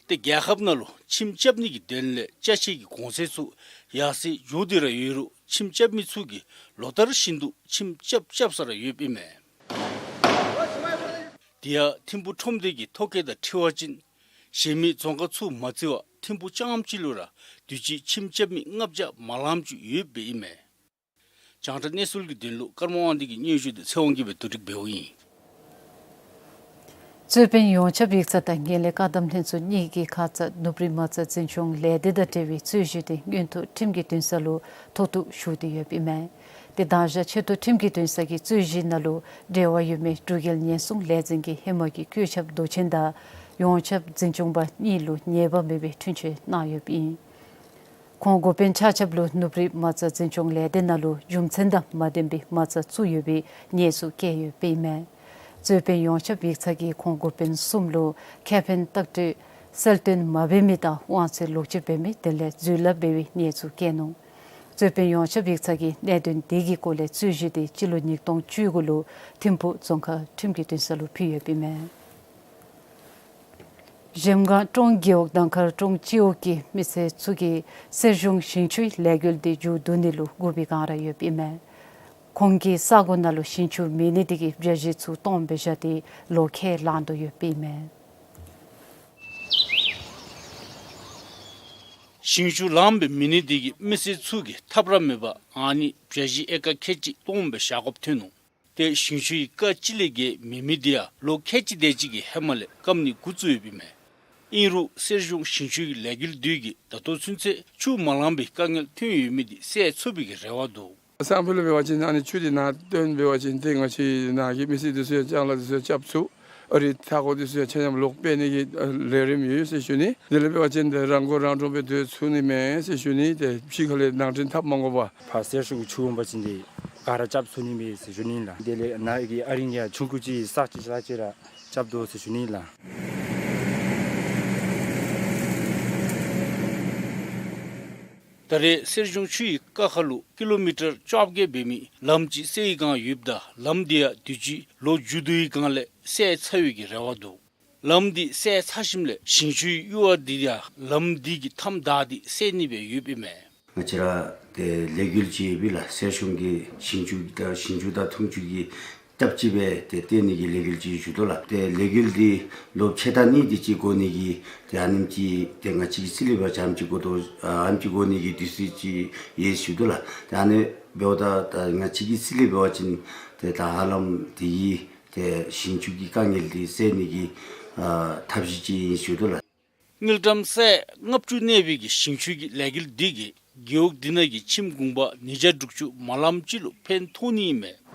ཏེ་རྒྱལ་ཁབ་ནང་ལུ་ཁྱིམ་རྐྱབ་ནི་གི་དོན་ལས་ཅ་ཆས་ཀྱི་གོང་ཚད་ཚུ་ཡར་སེང་འགྱོ་སྟེ་ར་ཡོད་རུང་ཁྱིམ་རྐྱབ་མི་ཚུ་གིས་ལོ་ལྟར་བཞིན་དུ་ཁྱིམ་རྐྱབ་རྐྱབ་ས་ར་ཡོདཔ་ཨིན་མས། དེ་ཡང་ཐིམ་ཕུག་ཁྲོམ་སྡེ་གི་ཐོ་བཀོད་དང་འཁྲིལ་བ་ཅིན་གཞན་མི་རྫོང་ཁག་ཚུ་མ་བརྩི་བར་ཐིམ་ཕུག་རྐྱངམ་གཅིག་ལུ་ར་དུས་ཅི་ཁྱིམ་རྐྱབ་མི་ལྔ་བརྒྱ་མ་ལངམ་ཅིག་ཡོདཔ་ཨིན་མས། རྒྱང་བསྒྲགས་གནས་ཚུལ་གྱི་དོན་ལུ་ཀརྨ་དབང་འདུས་ཀྱི་སྙན་ཞུ་འདི་ཚེ་དབང་གིས་སྦེ་བསྡུ་སྒྲིག་འབདཝ་ཨིན། རྩོད་དཔོན་ཡོངས་ཁྱབ་ཡིག་ཚང་དང་ངན་ལྷད་བཀག་སྡོམ་ལྷན་ཚོགས་གཉིས་ཀྱིས་ཁ་ཙ་ནུབ་རི་མ་རྩ་འཛིན་སྐྱོང་ལས་སྡེ་དང་འབྲེལ་བའི་རྩོད་གཞི་དེ་མངོན་མཐོ་ཁྲིམས་ཀྱི་འདུན་ས་ལུ་མཐོ་གཏུགས་ཞུ་སྟེ་ཡོདཔ་ཨིན་མས། ཏེ་མདང་ཞག་ཆེ་མཐོ་ཁྲིམས་ཀྱི་འདུན་ས་གིས་རྩོད་གཞིའི་ནང་ལུ་འབྲེལ་བ་ཡོད་མི་འབྲུག་རྒྱལ་ཉེན་སྲུང་ལས་འཛིན་གྱི་ཧེ་མ་གི་བཀོད་ཁྱབ་མདོ་ཆེན་དང་ཡོངས་ཁྱབ་འཛིན་སྐྱོང་པ་གཉིས་ལུ་ཉེས་པ་མེད་པའི་འཁྲུན་ཆོད་གནང་ཡོདཔ་ཨིན། ཁོང་འགོ་དཔོན་ཆ་ཁྱབ་ལུ་ནུབ་རི་མ་རྩ་འཛིན་སྐྱོང་ལས་སྡེ་ནང་ལུ་རྒྱུ་མཚན་དང་མ་ལྡན་པའི་མ་རྩ་བཙུགས་ཡོད་པའི་གནས་ཚུལ་བཀོད་ཡོདཔ་ཨིན་མས། རྩོད་དཔོན་ཡོངས་ཁྱབ་ཡིག་ཚང་གིས་ཁོང་འགོ་དཔོན་གསུམ་ལུ་ཁེ་ཕན་ལྟག་སྤྲོད་གསལ་སྟོན་མ་འབད་མི་དང་དབང་ཚད་ལོག་སྤྱོད་འབད་མི་དེ་ལས་རྫུན་ལབ་འབད་བའི་གནས་ཚུལ་བཀོད་ནུག། རྩོད་དཔོན་ཡོངས་ཁྱབ་ཡིག་ཚང་གིས་གནད་དོན་དེ་གི་སྐོར་ལས་རྩོད་གཞི་དེ་སྤྱི་ལོ་ཉིས་སྟོང་བཅུ་དགུ་ལུ་ཐིམ་ཕུག་རྫོང་ཁག་ཁྲིམས་ཀྱི་འདུན་ས་ལུ་ཕུལ་ཡོདཔ་ཨིན་མས། གཞལམ་སྒང་ཀྲོང་རྒེད་འོག་དང་མཁར་ཀྲོང་སྤྱི་འོག་གི་མི་སེར་ཚུ་གིས་གསེར་གཞོང་ཞིང་ཆུའི་ལས་འགུལ་འདི་མཇུག་བསྡུ་ནི་ལུ་སྒུག་པའི་བསྒང་ར་ཡོདཔ་ཨིན་མས། ཁོང་གི་ས་གོ་ནང་ལུ་ཞིང་ཆུ་མེད་ནི་དེ་གིས་བྱ་བཞི་ཚུ་སྟོངམ་སྦེ་བཞག་སྟེ་ལོ་ཁལ་ལང་དོ་ཡོདཔ་ཨིན་མས། ཞིང་ཆུ་ལངམ་སྦེ་མེད་ནི་དེ་གིས་མི་སེར་ཚུ་གིས་ཐབས་ར་མེད་པར་ཨ་ནི་བྱ་བཞི་ཨེ་ཀར་ཁལ་གཅིག་སྟོངམ་སྦེ་བཞག་དགོཔ་ཐོན་ནུག། ཏེ་ཞིང་ཆུའི་ཀ་གཅིག་ལས་བརྒལ་མེད་མི་དེ་ཡང་ལོ་ཁལ་གཅིག་དེ་ཅིག་གི་ཧེ་མ་ལས་སྐམ་ནི་འགོ་བཙུགས་ཡོདཔ་ཨིན་མས། ཨིན་རུང་གསེར་གཞོང་ཞིང་ཆུའི་ལས་འགུལ་འདི་གིས་ད་ལྟོ་ཚུན་ཚོད་ཆུ་མ་ལང་པའི་དཀའ་ངལ་ཐོན་ཡོད་མི་དེ་སེལ་ཚུགས་པའི་གི་རེ་བ་འདུག། སང་ཕོད་ལུ་འབད་བ་ཅིན་ཨ་ནི་ཆུ་དེ་ནཱ་བཏོན་འབད་བ་ཅིན་ཏེ་ང་བཅས་ནཱ་གི་མི་སེར་དེ་ཚུ་ཡང་ལྕང་ལཱ་དེ་ཚུ་ཡང་རྐྱབ་ཚུགས། ཨ་རིའི་མཐའ་འཁོར་དེ་ཚུ་ཡང་ཆ་མཉམ་ལོག་སྤེལ་ནི་གི་ཨ་ལས་རིམ་ཡོད་ཟེར་ཞུ་ནི། དེ་ལས་འབད་བ་ཅིན་ཏེ་རང་མགོ་རང་འདྲོངས་སྦེ་སྡོད་ཚུགས་ནི་མས་ཟེར་ཞུ་ནི། ཏེ་ཕྱི་ཁ་ལས་ནང་འདྲེན་འཐབ་མ་དགོ་པར་ཕར་གསེར་གཞོང་གི་ཆུ་འོང་པ་ཅིན་དེ་ག་ར་རྐྱབ་ཚུགས་ནི་མས་ཟེར་ཞུ་ནི་ལགས། དེ་ལས་ནཱ་གི་ཨ་རིང་གི་ཡང་ཆུང་ཀུ་ཅིག་ས་ཅིག་ས་ཅིག་ར་རྐྱབ་དོ་ཟེར་ཞུ་ནི་ལགས། ད་རེས་གསེར་གཞོང་ཆུའི་ཀ་ཁ་ལུ་ཀི་ལོ་མི་ཊར་བཅོ་བརྒྱད་འབད་མི་ལམ་ཅིག་སེལ་བའི་བསྒང་ཡོདཔ་ད་ལམ་དེ་ཡང་དུས་ཅི་ལོ་མཇུག་བསྡུ་བའི་བསྒང་ལས་སེལ་ཚར་བའི་གི་རེ་བ་འདུག། ལམ་འདི་སེལ་ཚར་ཞིནམ་ལས་ཞིང་ཆུའི་གཡུར་བ་འདི་ཡང་ལམ་འདི་གི་མཐའམ་བདའ་སྟེ་སེལ་ནི་སྦེ་ཡོདཔ་ཨིན་མས། ང་བཅས་ར་ཏེ་ལས་འགུལ་ཅིག་ཡོད་པས་ལགས། གསེར་གཞོང་གི་ཞིང་ཆུ་དང་ཞིང་ཆུ་དང་འཐུང་ཆུ་གི་སྟབས་ཅིག་སྦེ་ཏེ་བཏོན་ནི་གི་ལས་འགུལ་ཅིག་ཞུ་དོ་ལགས། ཏེ་ལས་འགུལ་འདི་ལོ་ཕྱེད་དང་གཉིས་དེ་ཅིག་འགོར་ནི་གི་ཏེ་ཨ་ནེམ་ཅིག་ཏེ་ང་བཅས་ཀྱི་རྩིས་ལས་འབད་བ་ཅིན་ཨ་ནེམ་ཅིག་འགོར་དོ་ཨ་ཨ་ནེམ་ཅིག་འགོར་ནི་གི་དུས་ཚོད་ཅིག་ཡོད་ཞུ་དོ་ལགས། ཏེ་ཨ་ནི་འབདཝ་ད་ད་ང་བཅས་ཀྱི་རྩིས་ལས་འབད་བ་ཅིན་ཏེ་ད་ཧ་ལམ་དེ་གི་ཏེ་ཞིང་ཆུ་གི་དཀའ་ངལ་འདི་སེལ་ནི་གི་ཨ་ཐབས་ཤེས་ཅིག་ཨིན་ཞུ་དོ་ལགས། དངུལ་ཀྲམ་སེ་ལྔ་བཅུ་གནས་པའི་གི་ཞིང་ཆུ་གི་ལས་འགུལ་འདི་གིས་རྒེད་འོག་འདི་ནང་གི་ཁྱིམ་གུང་པ་ཉིས་བརྒྱ་དྲུག་ཅུ་མ་ལངམ་ཅིག་ལུ་ཕན་ཐོགས་ནི་ཨིན་མས།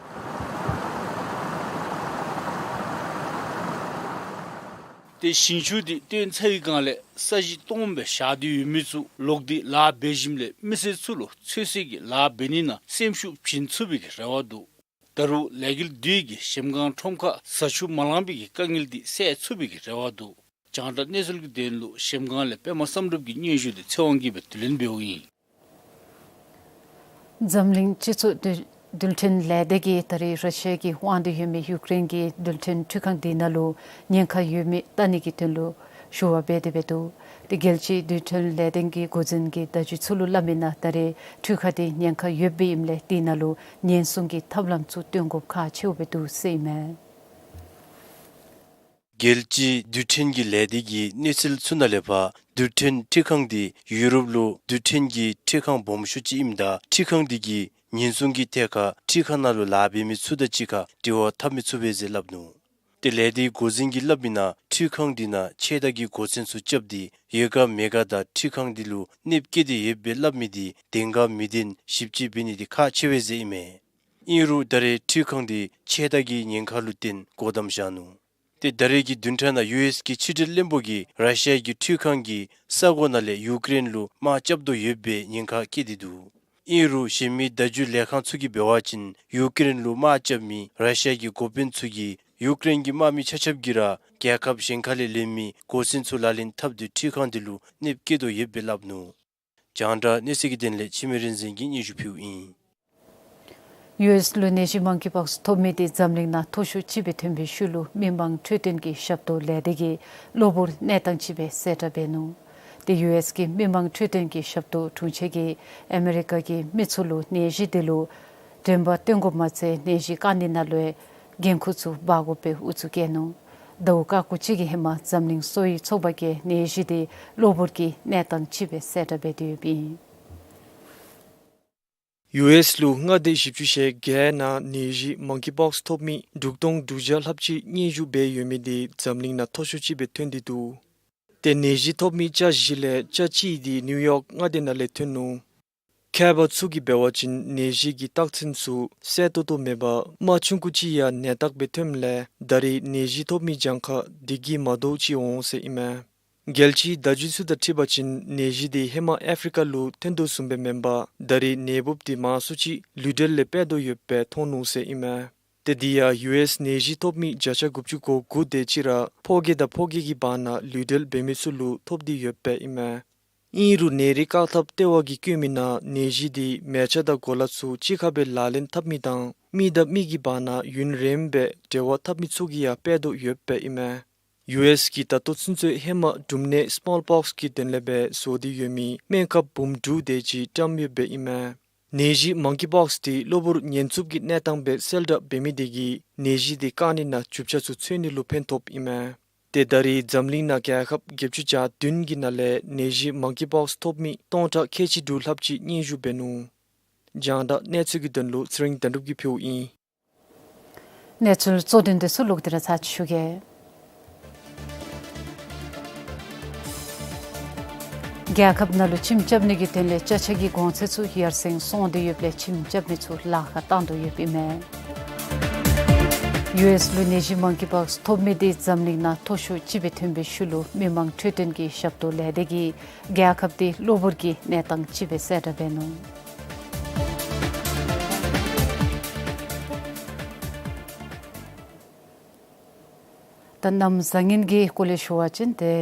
ཏེ་ཞིང་ཆུ་འདི་བཏོན་ཚར་བའི་བསྒང་ལས་ས་གཞི་སྟོངམ་སྦེ་བཞག་སྟེ་ཡོད་མི་ཚུ་ལོག་སྟེ་ལཱ་འབད་ཞིནམ་ལས་མི་སེར་ཚུ་ལུ་ཚོད་བསྲེ་གི་ལཱ་འབད་ནི་ནང་སེམས་ཤུགས་བྱིན་ཚུགས་པའི་གི་རེ་བ་འདུག། ད་རུང་ལས་འགུལ་འདི་གིས་གཞལམ་སྒང་ཁྲོམ་ཁར་བཟའ་ཆུ་མ་ལང་པའི་གི་དཀའ་ངལ་འདི་སེལ་ཚུགས་པའི་གི་རེ་བ་འདུག། རྒྱང་བསྒྲགས་གནས་ཚུལ་གྱི་དོན་ལུ་གཞལམ་སྒང་ལས་པདྨ་བསམ་གྲུབ་ཀྱི་སྙན་ཞུ་འདི་ཚེ་དབང་གིས་སྦེ་བསྡུ་ལེན་འབདཝ་ཨིན། འཛམ་གླིང་སྤྱི་ཚོགས་རྡུལ་རྡུལ་ཕྲན་ལས་སྡེ་གིས་ད་རེས་ར་ཤི་ཡ་གི་དབང་དུ་ཡོད་མི་ཡུཀ་རེན་གྱི་རྡུལ་ཕྲན་འཕྲུལ་ཁང་འདི་ནང་ལུ་ཉེན་ཁ་ཡོད་མེད་བལྟ་ནི་གི་དོན་ལུ་ཞུ་བ་འབད་དེ་འབད་འདུག། ཏེ་རྒྱལ་སྤྱིའི་རྡུལ་ཕྲན་ལས་དོན་གྱི་འགོ་འཛིན་གྱིས་བརྡ་བརྒྱུད་ཚུ་ལུ་སླབ་མིའི་ནང་ད་རེས་འཕྲུལ་ཁང་འདི་ཉེན་ཁ་ཡོདཔ་ཨིནམ་ལས་དེ་ནང་ལུ་ཉེན་སྲུང་གི་ཐབས་ལམ་ཚུ་སྟོན་དགོཔ་ཁག་ཆེཝ་འབད་འདུག་ཟེར་ཨིན་མས། རྒྱལ་སྤྱིའི་རྡུལ་ཕྲན་གྱི་ལས་སྡེ་གི་གནས་ཚུལ་ཚུ་ནང་ལས་ཕར་རྡུལ་ཕྲན་འཕྲུལ་ཁང་འདི་ཡུ་རོབ་ལུ་རྡུལ་ཕྲན་གྱི་འཕྲུལ་ཁང་སྦོམ་ཤོས་ཅིག་ཨིནམ་ད་འཕྲུལ་ཁང་འདི་གིས་ཉེན་སྲུང་གི་ཐད་ཁར་འཕྲུལ་ཁང་ནང་ལུ་ལཱ་འབད་མི་ཚུ་དང་གཅིག་ཁར་འབྲེལ་བ་འཐབ་མི་ཚུགས་པས་ཟེར་སླབ་ནུག། ཏེ་ལས་སྡེའི་འགོ་འཛིན་གྱིས་སླབ་མིའི་ནང་འཕྲུལ་ཁང་འདི་ནང་ཆས་དང་གི་གོ་མཚོན་ཚུ་རྐྱབ་སྟེ་ཡོད་ག་མེད་ག་དང་འཕྲུལ་ཁང་འདི་ལུ་གནོདཔ་བཀལ་ཏེ་ཡོདཔ་སྦེ་སླབ་མི་འདི་བདེན་ག་མི་བདེན་ཞིབ་དཔྱད་འབད་ནི་འདི་ཁག་ཆེ་བས་ཟེར་ཨིན་མས། ཨིན་རུང་ད་རེས་འཕྲུལ་ཁང་འདི་ཆས་དང་གི་ཉེན་ཁ་ལུ་བརྟེན་སྒོ་བསྡམས་བཞག་ནུག། ཏེ་ད་རེས་ཀྱི་བདུན་ཕྲག་ནང་ཡུ་ཨེསི་གི་ཕྱི་འབྲེལ་བློན་པོ་གིས་ར་ཤི་ཡ་གི་འཕྲུལ་ཁང་གིས་ས་གོ་ནང་ལས་ཡུཀ་རེན་ལུ་དམག་རྐྱབ་དོ་ཡོདཔ་སྦེ་ཉེན་ཁ་བསྐྱེད་དེ་འདུག། ཨིན་རུང་གཞན་མི་བརྡ་བརྒྱུད་ལས་ཁང་ཚུ་གིས་འབད་བ་ཅིན་ཡུཀ་རེན་ལུ་དམག་རྐྱབ་མི་ར་ཤི་ཡ་གི་འགོ་དཔོན་ཚུ་གིས་ཡུཀ་རེན་གྱི་དམག་མི་ཆ་ཁྱབ་ཀྱིས་ར་རྒྱལ་ཁབ་གཞན་ཁ་ལས་ལེན་མི་གོ་མཚོན་ཚུ་ལག་ལེན་འཐབ་སྟེ་འཕྲུལ་ཁང་འདི་ལུ་གནོདཔ་བཀལ་དོ་ཡོདཔ་སྦེ་སླབ་ནུག། རྒྱང་བསྒྲགས་གནས་ཚུལ་གྱི་དོན་ལས་འཆི་མེད་རིག་འཛིན་གྱིས་སྙན་ཞུ་ཕུལཝ་ཨིན། ཡུ་ཨེསི་ལུ་ནད་གཞི་མང་ཀི་པོགསི་ཐོབ་མི་དེ་འཛམ་གླིང་ནང་མཐོ་ཤོས་ཅིག་སྦེ་ཐོན་པའི་ཤུལ་ལུ་མི་མང་འཕྲོད་བསྟེན་གྱི་ཞབས་ཏོག་ལས་སྡེ་གིས་གློ་བུར་གནས་སྟངས་ཅིག་སྦེ་གསལ་བསྒྲགས་འབད་ནུག། ཏེ་ཡུ་ཨེསི་གི་མི་མང་འཕྲོད་བསྟེན་གྱི་ཞབས་ཏོག་དྲུང་ཆེ་གིས་ཨ་མི་རི་ཀ་གི་མི་ཚུ་ལུ་ནད་གཞི་དེ་ལུ་དྲན་པ་བཏོན་དགོཔ་མ་ཚད་ནད་གཞི་བཀག་ནི་ནང་ལུ་འགན་ཁུར་ཚུ་འབག་དགོཔ་སྦེ་ཨུ་ཚུགས་བསྐྱེད་ནུག། ཟླཝ་ཁ་ཁུ་ཅིག་གི་ཧེ་མ་འཛམ་གླིང་གསོ་བའི་ཚོགས་པ་གིས་ནད་གཞི་དེ་གློ་བུར་གྱི་གནས་སྟངས་ཅིག་སྦེ་གསལ་བསྒྲགས་འབད་དེ་ཡོདཔ་ཨིན། ཡུ་ཨེསི་ལུ་མངའ་སྡེ་བཞི་བཅུ་ཞེ་བརྒྱད་ནང་ནད་གཞི་མང་ཀི་པོགསི་ཐོབ་མི་དྲུག་སྟོང་དྲུག་བརྒྱ་ལྷགཔ་ཅིག་སྙན་ཞུ་འབད་ཡོད་མི་དེ་འཛམ་གླིང་ནང་མཐོ་ཤོས་ཅིག་སྦེ་ཐོན་ཏེ་འདུག། ཏེ་ནད་གཞི་ཐོབ་མི་བརྒྱ་བཞི་ལས་བརྒྱ་གཅིག་དེ་ནིའུ་ཡོག་མངའ་སྡེ་ནང་ལས་ཐོན་ནུག། མཁས་པ་ཚུ་གིས་འབད་བ་ཅིན་ནད་གཞི་གི་རྟགས་མཚན་ཚུ་གསལ་ཏོག་ཏོ་མེད་པར་རྨ་ཆུང་ཀུ་ཅིག་ཡང་ནད་རྟགས་སྦེ་ཐོནམ་ལས་ད་རེས་ནད་གཞི་ཐོབ་མི་གྱངས་ཁ་དེ་གིས་མ་དོ་ཅིག་འོང་ཟེར་ཨིན་མས། རྒྱལ་སྤྱིའི་བརྡ་བརྒྱུད་ཚུ་དང་འཁྲིལ་བ་ཅིན་ནད་གཞི་དེ་ཧེ་མ་ཨ་ཕི་རི་ཀ་ལུ་ཐོན་དོ་བཟུམ་སྦེ་མེན་པར་ད་རེས་ནད་འབུཔ་དེ་མང་སུ་ཅིག་ལུས་འབྲེལ་ལས་སྤེལ་དོ་ཡོདཔ་སྦེ་མཐོང་ནུག་ཟེར་ཨིན་མས། ཏེ་དེ་ཡང་ཡུ་ཨེསི་ནད་གཞི་ཐོབ་མི་བརྒྱ་ཆ་དགུ་བཅུ་གོ་དགུ་དེ་ཅིག་ར་ཕོ་རྒྱས་དང་ཕོ་རྒྱས་ཀྱི་བར་ན་ལུས་འབྲེལ་འབད་མི་ཚུ་ལུ་ཐོབ་སྟེ་ཡོདཔ་སྦེ་ཨིན་མས། ཨིན་རུང་ནད་རིགས་བཀག་ཐབས་ལྟེ་བ་གིས་བཀོད་མིའི་ནང་ནད་གཞི་དེ་མལ་ཆ་དང་གོ་ལ་ཚུ་གཅིག་ཁར་སྦེ་ལག་ལེན་འཐབ་མི་དང་མི་དང་མི་གི་བར་ན་ཡུན་རིངམོ་སྦེ་འབྲེལ་བ་འཐབ་མི་ཚུ་གིས་ཡང་སྤེལ་དོ་ཡོདཔ་སྦེ་ཨིན་མས། ཡུ་ཨེསི་གིས་ད་ལྟོ་ཚུན་ཚོད་ཧེ་མ་འབྲུམ་ནད་སི་མོལ་པོགསི་གི་དོན་ལས་སྦེ་བཟོ་སྟེ་ཡོད་མི་སྨན་ཁབ་འབུམ་དྲུག་དེ་ཅིག་བཀྲམ་ཡོདཔ་སྦེ་ཨིན་མས། ནད་གཞི་མང་ཀི་པོགསི་དེ་གློ་བུར་ཉེན་ཚབས་ཀྱི་གནས་སྟངས་སྦེ་གསལ་བསྒྲགས་འབད་མི་དེ་གིས་ནད་གཞི་དེ་བཀག་ནི་ནང་རྒྱུ་ཆ་ཚུ་འཚོལ་ནི་ལུ་ཕན་ཐོགསཔ་ཨིན་མས། ཏེ་ད་རེས་འཛམ་གླིང་ནང་རྒྱལ་ཁབ་བརྒྱད་ཅུ་གྱ་བདུན་གྱི་ནང་ལས་ནད་གཞི་མང་ཀི་པོགསི་ཐོབ་མི་སྟོང་ཕྲག་ཁལ་གཅིག་དྲུག་ལྷགཔ་ཅིག་སྙན་ཞུ་འབད་ནུག། རྒྱང་བསྒྲགས་གནས་ཚུལ་གྱི་དོན་ལུ་ཚེ་རིང་དོན་གྲུབ་ཀྱིས་ཕུལཝ་ཨིན། གནས་ཚུལ་གཙོ་དོན་དེ་ཚུ་ལོག་སྟེ་ར་ཚར་ཅིག་ཞུ་གེ། རྒྱལ་ཁབ་ནང་ལུ་ཁྱིམ་རྐྱབ་ནི་གི་དོན་ལས་ཅ་ཆས་ཀྱི་གོང་ཚད་ཚུ་ཡར་སེང་སོང་སྟེ་ཡོདཔ་ལས་ཁྱིམ་རྐྱབ་མི་ཚུ་ལཱ་ཁག་བཏང་དོ་ཡོདཔ་ཨིན་མས། ཡུ་ཨེསི་ལུ་ནད་གཞི་མང་ཀི་པོགསི་ཐོབ་མི་དེ་འཛམ་གླིང་ནང་མཐོ་ཤོས་ཅིག་སྦེ་ཐོན་པའི་ཤུལ་ལུ་མི་མང་འཕྲོད་བསྟེན་གྱི་ཞབས་ཏོག་ལས་སྡེ་གིས་རྒྱལ་ཁབ་དེ་གློ་བུར་གྱི་གནས་སྟངས་ཅིག་སྦེ་གསལ་བསྒྲགས་འབད་ནུག། ད་གནམ་བཟང་ངན་གྱི་སྐོར་ལས་ཞུ་བ་ཅིན་ཏེ་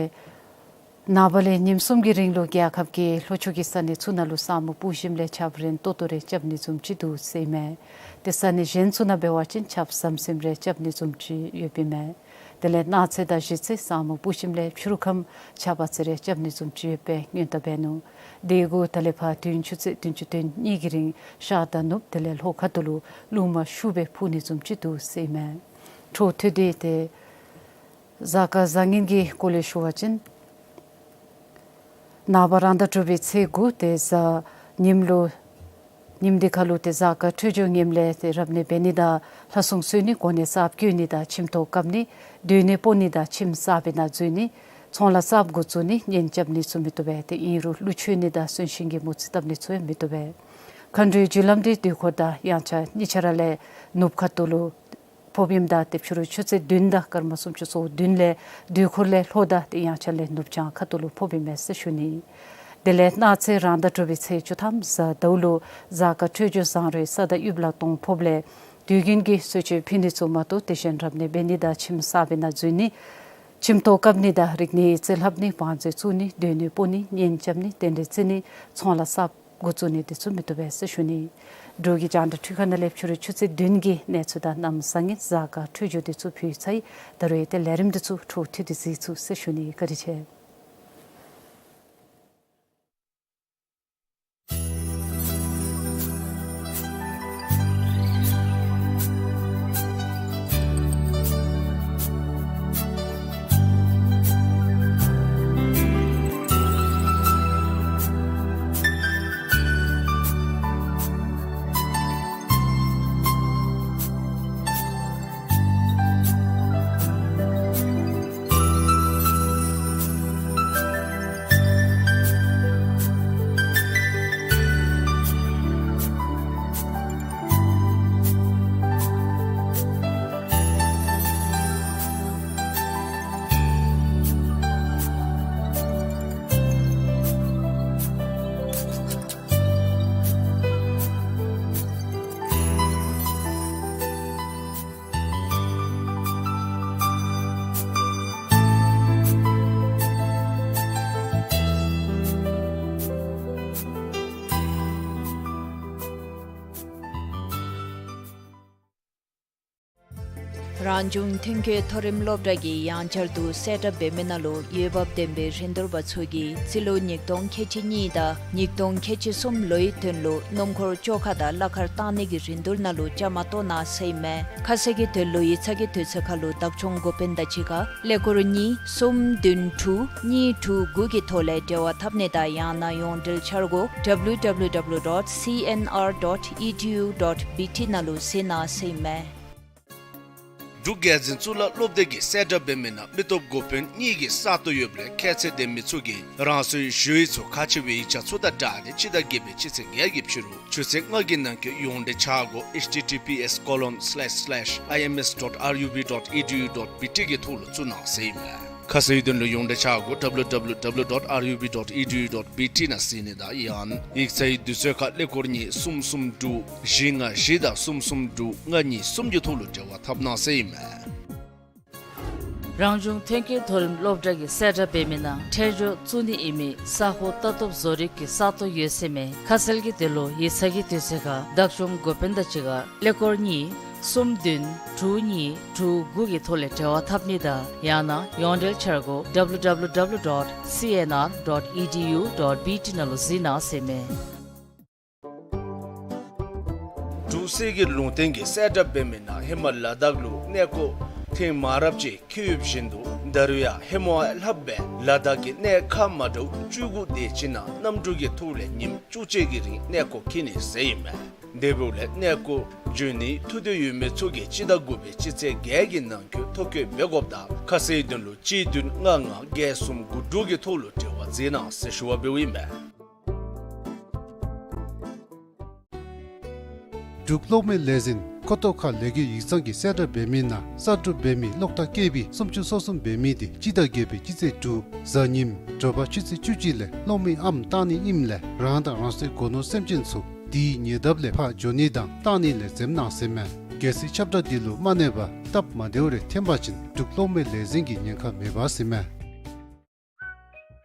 ནངས་པ་ལས་ཉིནམ་གསུམ་གྱི་རིང་ལུ་རྒྱལ་ཁབ་ཀྱི་ལྷོ་ཕྱོགས་ཀྱི་ས་གནས་ཚུ་ནང་ལུ་ས་སྨུག་སྤུབས་ཞིནམ་ལས་ཆརཔ་རན་ཏོག་ཏོ་རེ་རྐྱབ་ནི་བཟུམ་ཅིག་འདུག་ཟེར་ཨིན་མས། ཏེ་ས་གནས་གཞན་ཚུ་ནང་འབད་བ་ཅིན་ཆརཔ་ཟམ་ཟིམ་རེ་རྐྱབ་ནི་བཟུམ་ཅིག་ཡོདཔ་ཨིན་མས། དེ་ལས་གནངས་ཚེ་དང་གཞེས་ཚེ་ས་སྨུག་སྤུབས་ཞིནམ་ལས་ཕྱི་རུ་ཁམས་ཆརཔ་ཨ་ཙི་རེ་རྐྱབ་ནི་བཟུམ་ཅིག་ཡོདཔ་སྦེ་སྔོན་བརྡ་འབད་ནུག། དེ་གུ་ད་ལས་ཕར་དུས་ཡུན་ཆུ་ཚོད་བདུན་ཅུ་དོན་གཉིས་ཀྱི་རིང་ཤར་དང་ནུབ་དེ་ལས་ལྷོ་ཁ་ཐུག་ལུ་རླུང་མ་ཤུགས་སྦེ་འཕུ་ནི་བཟུམ་ཅིག་འདུག་ཟེར་ཨིན་མས། འཕྲོ་མཐུད་དེ་ཏེ་གཟའ་སྐར་བཟང་ངན་གྱི་སྐོར་ལས་ཞུ་བ་ཅིན་ནངས་པ་རང་ཟླ་དྲུག་པའི་ཚེས་དགུ་ཏེ་གཟའ་ཉིམ་ལུ་ཉིནམ་འདི་ཁར་ལུ་ཏེ་གཟའ་སྐར་འཕྲོད་སྦྱོར་ངནམ་ལས་ཏེ་རབ་གནས་འབད་ནི་དང་ལྷ་སྲུང་གསོལ་ནི་གོ་གནས་གསརཔ་བསྐོ་ནི་དང་ཁྱིམ་ཐོག་བཀབ་ནི་སྡོད་གནས་སྤོ་ནི་དང་ཁྱིམ་གསར་པའི་ནང་འཛུལ་ནི་ཚོང་ལཱ་གསརཔ་འགོ་བཙུགས་ནི་གཉེན་རྐྱབ་ནི་ཚུ་མི་བཏུབ་པས། ཏེ་ཨིན་རུང་གླུ་མཆོད་ནི་དང་གསོན་གཤིན་གྱི་མོ་རྩིས་བཏབ་ནི་ཚུ་ཡང་མི་བཏུབ་པས། མཁའ་འགྲོའི་རྒྱུ་ལམ་འདི་དུས་འཁོར་དང་དབྱངས་འཆར་གཉིས་ཆ་ར་ལས་ནུབ་ཁ་ཐུག་ལུ་ཕོགཔ་ཨིནམ་ད་ཏེ་ཕྱི་རུ་ཆུ་ཚོད་བདུན་དང་སྐར་མ་སུམ་ཅུ་སོ་བདུན་ལས་དུས་འཁོར་ལས་ལྷོ་དང་ཏེ་དབྱངས་འཆར་ལས་ནུབ་བྱང་ཁ་ཐུག་ལུ་ཕོགཔ་ཨིན་མས་ཟེར་ཞུ་ནི། དེ་ལས་གནངས་ཚེ་རང་ཟླ་དྲུག་པའི་ཚེས་བཅུ་ཐམ་གཟའ་ཟླཝ་ལུ་གཟའ་སྐར་འཕྲོད་སྦྱོར་བཟང་རུང་ས་དང་དབྱིབས་ལ་གཏོརམ་ཕོགཔ་ལས་དུས་རྒྱུན་གྱི་གསོལ་མཆོད་ཕུལ་ནི་ཚུ་མ་གཏོགས་དེ་བཞིན་རབ་གནས་འབད་ནི་དང་ཁྱིམ་གསར་པའི་ནང་འཛུལ་ནི་ཁྱིམ་ཐོག་བཀབ་ནི་དང་རིག་གནས་རྩིས་ལྷབ་ནི་བང་མཛོད་བཙུགས་ནི་སྡོད་གནས་སྤོ་ནི་གཉེན་རྐྱབ་ནི་རྟེན་འབྲེལ་བརྩི་ནི་ཚོང་ལཱ་གསརཔ་འགོ་བཙུགས་ནི་དེ་ཚུ་མི་བཏུབ་པས་ཟེར་ཞུ་ནི། འབྲུག་གི་རྒྱང་བསྒྲགས་འཕྲུལ་ཁང་ནང་ལས་ཕྱི་རུ་ཆུ་ཚོད་བདུན་གྱི་གནས་ཚུལ་དང་གནམ་བཟང་ངན་གཟའ་སྐར་འཕྲོད་སྦྱོར་དེ་ཚུ་ཕུལ་ཚར་ཡི། ད་རུང་ཡང་ཏེ་ལས་རིམ་དེ་ཚུ་འཕྲོ་མཐུད་དེ་གཟིགས་ཚུགས་ཟེར་ཞུ་ནི། བཀའ་དྲིན་ཆེ། རང་བྱུང་ཐོན་སྐྱེད་མཐོ་རིམ་སློབ་གྲྭ་གིས་ཡང་བསྐྱར་དུ་གསལ་བསྒྲགས་འབད་མི་ནང་ལུ་འོས་འབབ་ལྡན་པའི་རིན་བསྡུར་པ་ཚུ་གིས་རྩིས་ལོ་ཉིས་སྟོང་ཁལ་གཅིག་གཉིས་དང་ཉིས་སྟོང་ཁལ་གཅིག་གསུམ་ལོའི་དོན་ལུ་སྣུམ་འཁོར་བཅོ་ཁ་དང་གླ་ཁར་བཏང་ནི་གི་རིན་བསྡུར་ནང་ལུ་བཅའ་མར་གཏོགས་གནང་ཟེར་ཨིན་མས། ཁ་གསལ་གྱི་དོན་ལུ་ཡིག་ཚང་གི་དུས་ཚོད་ཁར་ལུ་བདག་སྐྱོང་འགོ་དཔོན་དང་གཅིག་ཁར་ཀླད་ཀོར་གཉིས་གསུམ་བདུན་དྲུག་གཉིས་དྲུག་དགུ་གི་ཐོག་ལས་འབྲེལ་བ་འཐབ་ནི་དང་ཡང་ན་ཡོངས་འབྲེལ་འཆར་སྒོ་W W W dot C N R dot E D U dot B T ནང་ལུ་གཟིགས་གནང་ཟེར་ཨིན་མས། འབྲུག་རྒྱལ་འཛིན་གཙུག་ལག་སློབ་སྡེ་གིས་གསལ་བསྒྲགས་འབད་མི་ནང་མི་སྟོབས་འགོ་དཔོན་གཉིས་ཀྱི་ས་སྟོང་ཡོདཔ་ལས་ཁྱད་ཚད་ལྡན་མི་ཚུ་གིས་རང་སོའི་ཞུ་ཡིག་ཚུ་ཁག་ཆེ་བའི་ཡིག་ཆ་ཚུ་དང་སྦྲགས་ཏེ་སྤྱི་ཟླ་བརྒྱད་པའི་སྤྱི་ཚེས་བརྒྱད་ཀྱི་ཕྱི་རུ་ཆུ་ཚོད་ལྔ་གི་ནང་འཁོད་ཡོངས་འབྲེལ་འཆར་སྒོ་H T T P S colon slash slash I M S dot R U B dot E D U dot B T གི་ཐོག་ལུ་བཙུགས་གནང་ཟེར་ཨིན་མས། ཁ་གསལ་དོན་ལུ་ཡོངས་འབྲེལ་འཆར་སྒོ་W W W dot R U B dot E D U dot B T ནང་གཟིགས་ནི་དང་ཡང་ཡིག་ཚང་གི་དུས་ཚོད་ཁར་ཀླད་ཀོར་གཉིས་གསུམ་གསུམ་དྲུག་བཞི་ལྔ་བཞི་དང་གསུམ་གསུམ་དྲུག་ལྔ་གཉིས་གསུམ་གྱི་ཐོག་ལུ་འབྲེལ་བ་འཐབ་གནང་ཟེར་ཨིན་མས། རང་བྱུང་ཐོན་སྐྱེད་མཐོ་རིམ་སློབ་གྲྭ་གིས་གསལ་བསྒྲགས་འབད་མི་ནང་ཁྲལ་སྦྱོར་བཙུགས་ནི་ཨིན་མི་ས་སྒོ་ལྟ་རྟོག་བཟོ་རིག་གི་ས་སྟོང་ཡོད་ཟེར་མས། ཁ་གསལ་གྱི་དོན་ལུ་ཡིག་ཚང་གི་དུས་ཚོད་ཁར་བདག་སྐྱོང་འགོ་དཔོན་དང་གཅིག་ཁར་ཀླད་ཀོར་གཉིས་གསུམ་བདུན་དྲུག་གཉིས་དྲུག་དགུ་གི་ཐོག་ལས་འབྲེལ་བ་འཐབ་ནི་དང་ཡང་ན་ཡོངས་འབྲེལ་འཆར་སྒོ W W W dot C N R dot E D U dot B T ནང་ལུ་གཟིགས་གནང་ཟེར་མས། འབྲུག་གསེར་གྱི་ལུང་བསྟན་གྱིས་གསལ་བསྒྲགས་འབད་མི་ནང་ཧེ་མ་ལ་དྭགས་ལུ་གནས་སྐོར་ཐེངས་མང་རབས་ཅིག་འཁྱིད་ཡོདཔ་བཞིན་དུ་ད་རུང་ཡང་ཧེ་མ་ལྷག་སྦེ་ལ་དྭགས་ཀྱི་གནས་ཁག་མ་འདྲཝ་བཅུ་དགུ་དེ་ཅིག་ནང་གནམ་གྲུ་གི་ཐོག་ལས་ཉིནམ་བཅུ་གཅིག་གི་རིང་གནས་སྐོར་འཁྱིད་ནི་ཟེར་ཨིན་མས། དེ་འབདཝ་ལས་གནས་སྐོར་འགྱོ་ནིའི་ཐུགས་འདོད་ཡོད་མི་ཚུ་གིས་སྤྱི་ཟླ་དགུ་པའི་སྤྱི་ཚེས་བརྒྱད་ཀྱི་ནང་འཁོད་ཐོ་བཀོད་འབད་དགོཔ་དང་ཁ་གསལ་དོན་ལུ་གཅིག་བདུན་ལྔ་ལྔ་བརྒྱད་གསུམ་དགུ་དྲུག་གི་ཐོག་ལུ་འབྲེལ་བ་མཛད་གནང་ཟེར་ཞུ་བ་འབདཝ་ཨིན་མས། འབྲུག་གློག་མེ་ལས་འཛིན་ཀོ་ཏོ་ཁ་ལས་འགུལ་ཡིག་ཚང་གིས་གསལ་བསྒྲགས་འབད་མི་ནང་གསར་སྒྲུབ་འབད་མི་གློག་ཐག་ཀེ་བི་སུམ་ཅུ་སོ་གསུམ་འབད་མི་དེ་སྤྱི་ཟླ་བརྒྱད་པའི་སྤྱི་ཚེས་དྲུག་གཟའ་ཉིམ་དྲོ་པ་ཆུ་ཚོད་བཅུ་གཅིག་ལས་གློག་མེ་ཨམ་བཏང་ནི་ཨིནམ་ལས་རང་དང་རང་སོའི་སྒོ་ནོར་སེམས་ཅན་ཚུ་དེའི་ཉེ་འདབས་ལས་ཕར་འགྱོ་ནི་དང་བཏང་ནི་ལས་འཛེམ་གནང་ཟེར་མས། གལ་སྲིད་ཁྱབ་བསྒྲགས་འདི་ལུ་མ་གནས་པར་སྟབས་མ་བདེཝ་རེ་ཐོན་པ་ཅིན་འབྲུག་གློག་མེ་ལས་འཛིན་གྱི་ཉེན་ཁ་མེད་པ་ཟེར་མས།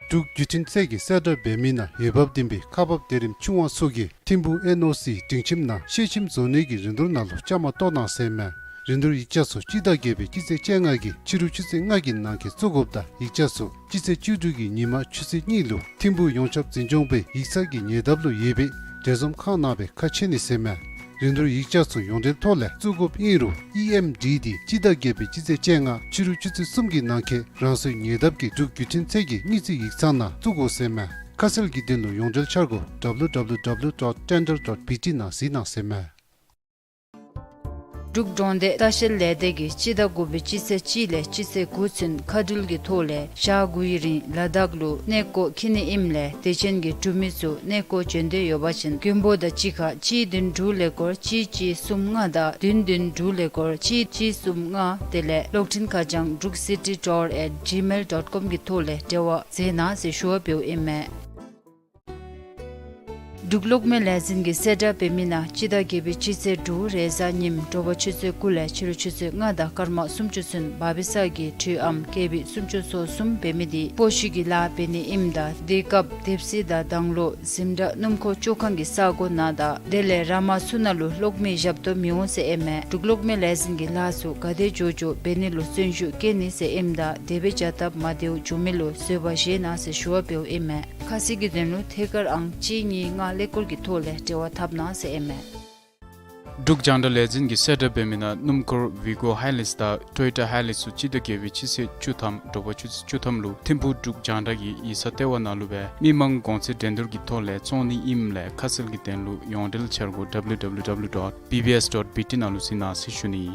འབྲུག་བརྒྱུད་འཕྲིན་ཚད་ཀྱིས་གསལ་བསྒྲགས་འབད་མི་ནང་འོས་འབབ་ལྡན་པའི་ཁག་འབག་སྡེ་རིམ་ཆུང་བ་ཚུ་གིས་ཐིམ་ཕུག་ཨེན་ཨོ་སི་སྒྲིང་ཁྱིམ་ནང་ཤེལ་ཁྱིམ་བཟོ་ནི་གི་རིན་བསྡུར་ནང་ལུ་བཅའ་མར་གཏོགས་གནང་ཟེར་མས། རིན་བསྡུར་ཡིག་ཆ་ཚུ་སྤྱི་ཟླ་བརྒྱད་པའི་སྤྱི་ཚེས་བཅོ་ལྔ་གི་ཕྱི་རུ་ཆུ་ཚོད་ལྔ་གི་ནང་འཁོད་བཙུགས་དགོཔ་དང་ཡིག་ཆ་ཚུ་སྤྱི་ཚེས་བཅུ་དྲུག་གི་ཉིན་མ་ཆུ་ཚོད་གཉིས་ལུ་ཐིམ་ཕུག་ཡོངས་ཁྱབ་འཛིན་སྐྱོང་པའི་ཡིག་ཚང་གི་ཉེ་འདབས་ལུ་ཡོད་པའི་འབྲེལ་འཛོམས་ཁང་ནང་སྦེ་ཁ་ཕྱེ་ནི་ཟེར་མས། རིན་བསྡུར་ཡིག་ཆ་ཚུ་ཡོངས་འབྲེལ་ཐོག་ལས་བཙུགས་དགོཔ་ཨིན་རུང་ཨི་ཨེམ་ཌི་དེ་སྤྱི་ཟླ་བརྒྱད་པའི་སྤྱི་ཚེས་བཅོ་ལྔ་ཕྱི་རུ་ཆུ་ཚོད་གསུམ་གྱི་ནང་འཁོད་རང་སོའི་ཉེ་འདབས་ཀྱི་འབྲུག་བརྒྱུད་འཕྲིན་ཚད་ཀྱི་དངུལ་རྩིས་ཡིག་ཚང་ནང་བཙུགས་དགོ་ཟེར་མས། ཁ་གསལ་གྱི་དོན་ལུ་ཡོངས་འབྲེལ་འཆར་སྒོ་W W W dot tender dot B T ནང་གཟིགས་གནང་ཟེར་མས། འབྲུག་གྲོང་སྡེ་ལྟ་བཤལ་ལས་སྡེ་གིས་སྤྱི་ཟླ་དགུ་པའི་སྤྱི་ཚེས་གཅིག་ལས་སྤྱི་ཚེས་དགུ་ཚུན་མཁའ་འགྲུལ་གྱི་ཐོག་ལས་ཞག་དགུའི་རིང་ལ་དྭགས་ལུ་གནས་སྐོར་འཁྱིད་ནི་ཨིནམ་ལས་དད་ཅན་གྱི་འབྲུག་མི་ཚུ་གནས་སྐོར་འབྱོན་འདོད་ཡོད་པ་ཅིན་མགོན་པོ་དང་གཅིག་ཁར་གཅིག་བདུན་དྲུག་ཀླད་ཀོར་གཅིག་གཅིག་གསུམ་ལྔ་དང་བདུན་བདུན་དྲུག་ཀླད་ཀོར་གཅིག་གཅིག་གསུམ་ལྔ་དེ་ལས་གློག་འཕྲིན་ཁ་བྱང་འབྲུག་སི་ཊི་ཊུར་ཨེཊ་ཇི་མེལ་ཌོཊ་ཀོམ་གྱི་ཐོག་ལས་འབྲེལ་བ་མཛད་གནང་ཟེར་ཞུ་བ་འབདཝ་ཨིན་མས། འབྲུག་གློག་མེ་ལས་འཛིན་གྱིས་གསལ་བསྒྲགས་འབད་མི་ནང་སྤྱི་ཟླ་བརྒྱད་པའི་སྤྱི་ཚེས་དྲུག་རེས་གཟའ་ཉིམ་དྲོ་པ་ཆུ་ཚོད་དགུ་ལས་ཕྱི་རུ་ཆུ་ཚོད་ལྔ་དང་སྐར་མ་སུམ་ཅུ་ཚུན་བ་བི་ས་གི་འཕྲུལ་ཨམ་ཀེ་བི་སུམ་ཅུ་སོ་གསུམ་འབད་མི་དེ་སྤོ་བཤུད་ཀྱི་ལཱ་འབད་ནི་ཨིནམ་ད་དེ་སྐབས་དེབ་གཟིགས་དང་དང་ལོ་འཛིན་གྲྭ་སྣུམ་འཁོར་བཅོ་ཁང་གི་ས་སྒོ་ནང་དང་དེ་ལས་ར་མ་ཚུ་ནང་ལུ་གློག་མེ་ཞབས་ཏོག་མི་འོང་ཟེར་ཨིན་མས། འབྲུག་གློག་མེ་ལས་འཛིན་གྱིས་ལཱ་ཚུ་ག་དེ་མགྱོགས་མགྱོགས་འབད་ནི་ལུ་བརྩོན་ཤུགས་བསྐྱེད་ནི་ཟེར་ཨིནམ་ད་དེ་སྦེ་བྱ་སྟབས་མ་བདེཝ་བྱུང་མི་ལུ་བཟོད་པ་བཞེས་གནང་ཟེར་ཞུ་བ་འབདཝ་ཨིན་མས། ཁ་གསལ་གྱི་དོན་ལུ་ཐད་ཀར་ཨང་གཅིག་གཉིས་ལྔ་ཀླད་ཀོར་གྱི་ཐོག་ལས་འབྲེལ་བ་འཐབ་གནང་ཟེར་ཨིན་མས། འབྲུག་རྒྱང་བསྒྲགས་ལས་འཛིན་གྱིས་གསལ་བསྒྲགས་འབད་མི་ནང་སྣུམ་འཁོར་ཝི་གོ་ཧའི་ལེགས་དང་ཊོ་ཡོ་ཊ་ཧའི་ལེགས་ཚུ་སྤྱི་ཟླ་བརྒྱད་པའི་སྤྱི་ཚེས་བཅུ་ཐམ་དྲོ་པ་ཆུ་ཚོད་བཅུ་ཐམ་ལུ་ཐིམ་ཕུག་འབྲུག་རྒྱང་བསྒྲགས་ཀྱི་ཡིག་ཚང་ལྟེ་བ་ནང་ལུ་སྦེ་མི་མང་གོང་ཚད་འགྲན་བསྡུར་གྱི་ཐོག་ལས་བཙོང་ནི་ཨིནམ་ལས་ཁ་གསལ་གྱི་དོན་ལུ་ཡོངས་འབྲེལ་འཆར་སྒོ་W W W dot B B S dot B T ནང་ལུ་གཟིགས་གནང་ཟེར་ཞུ་ནི།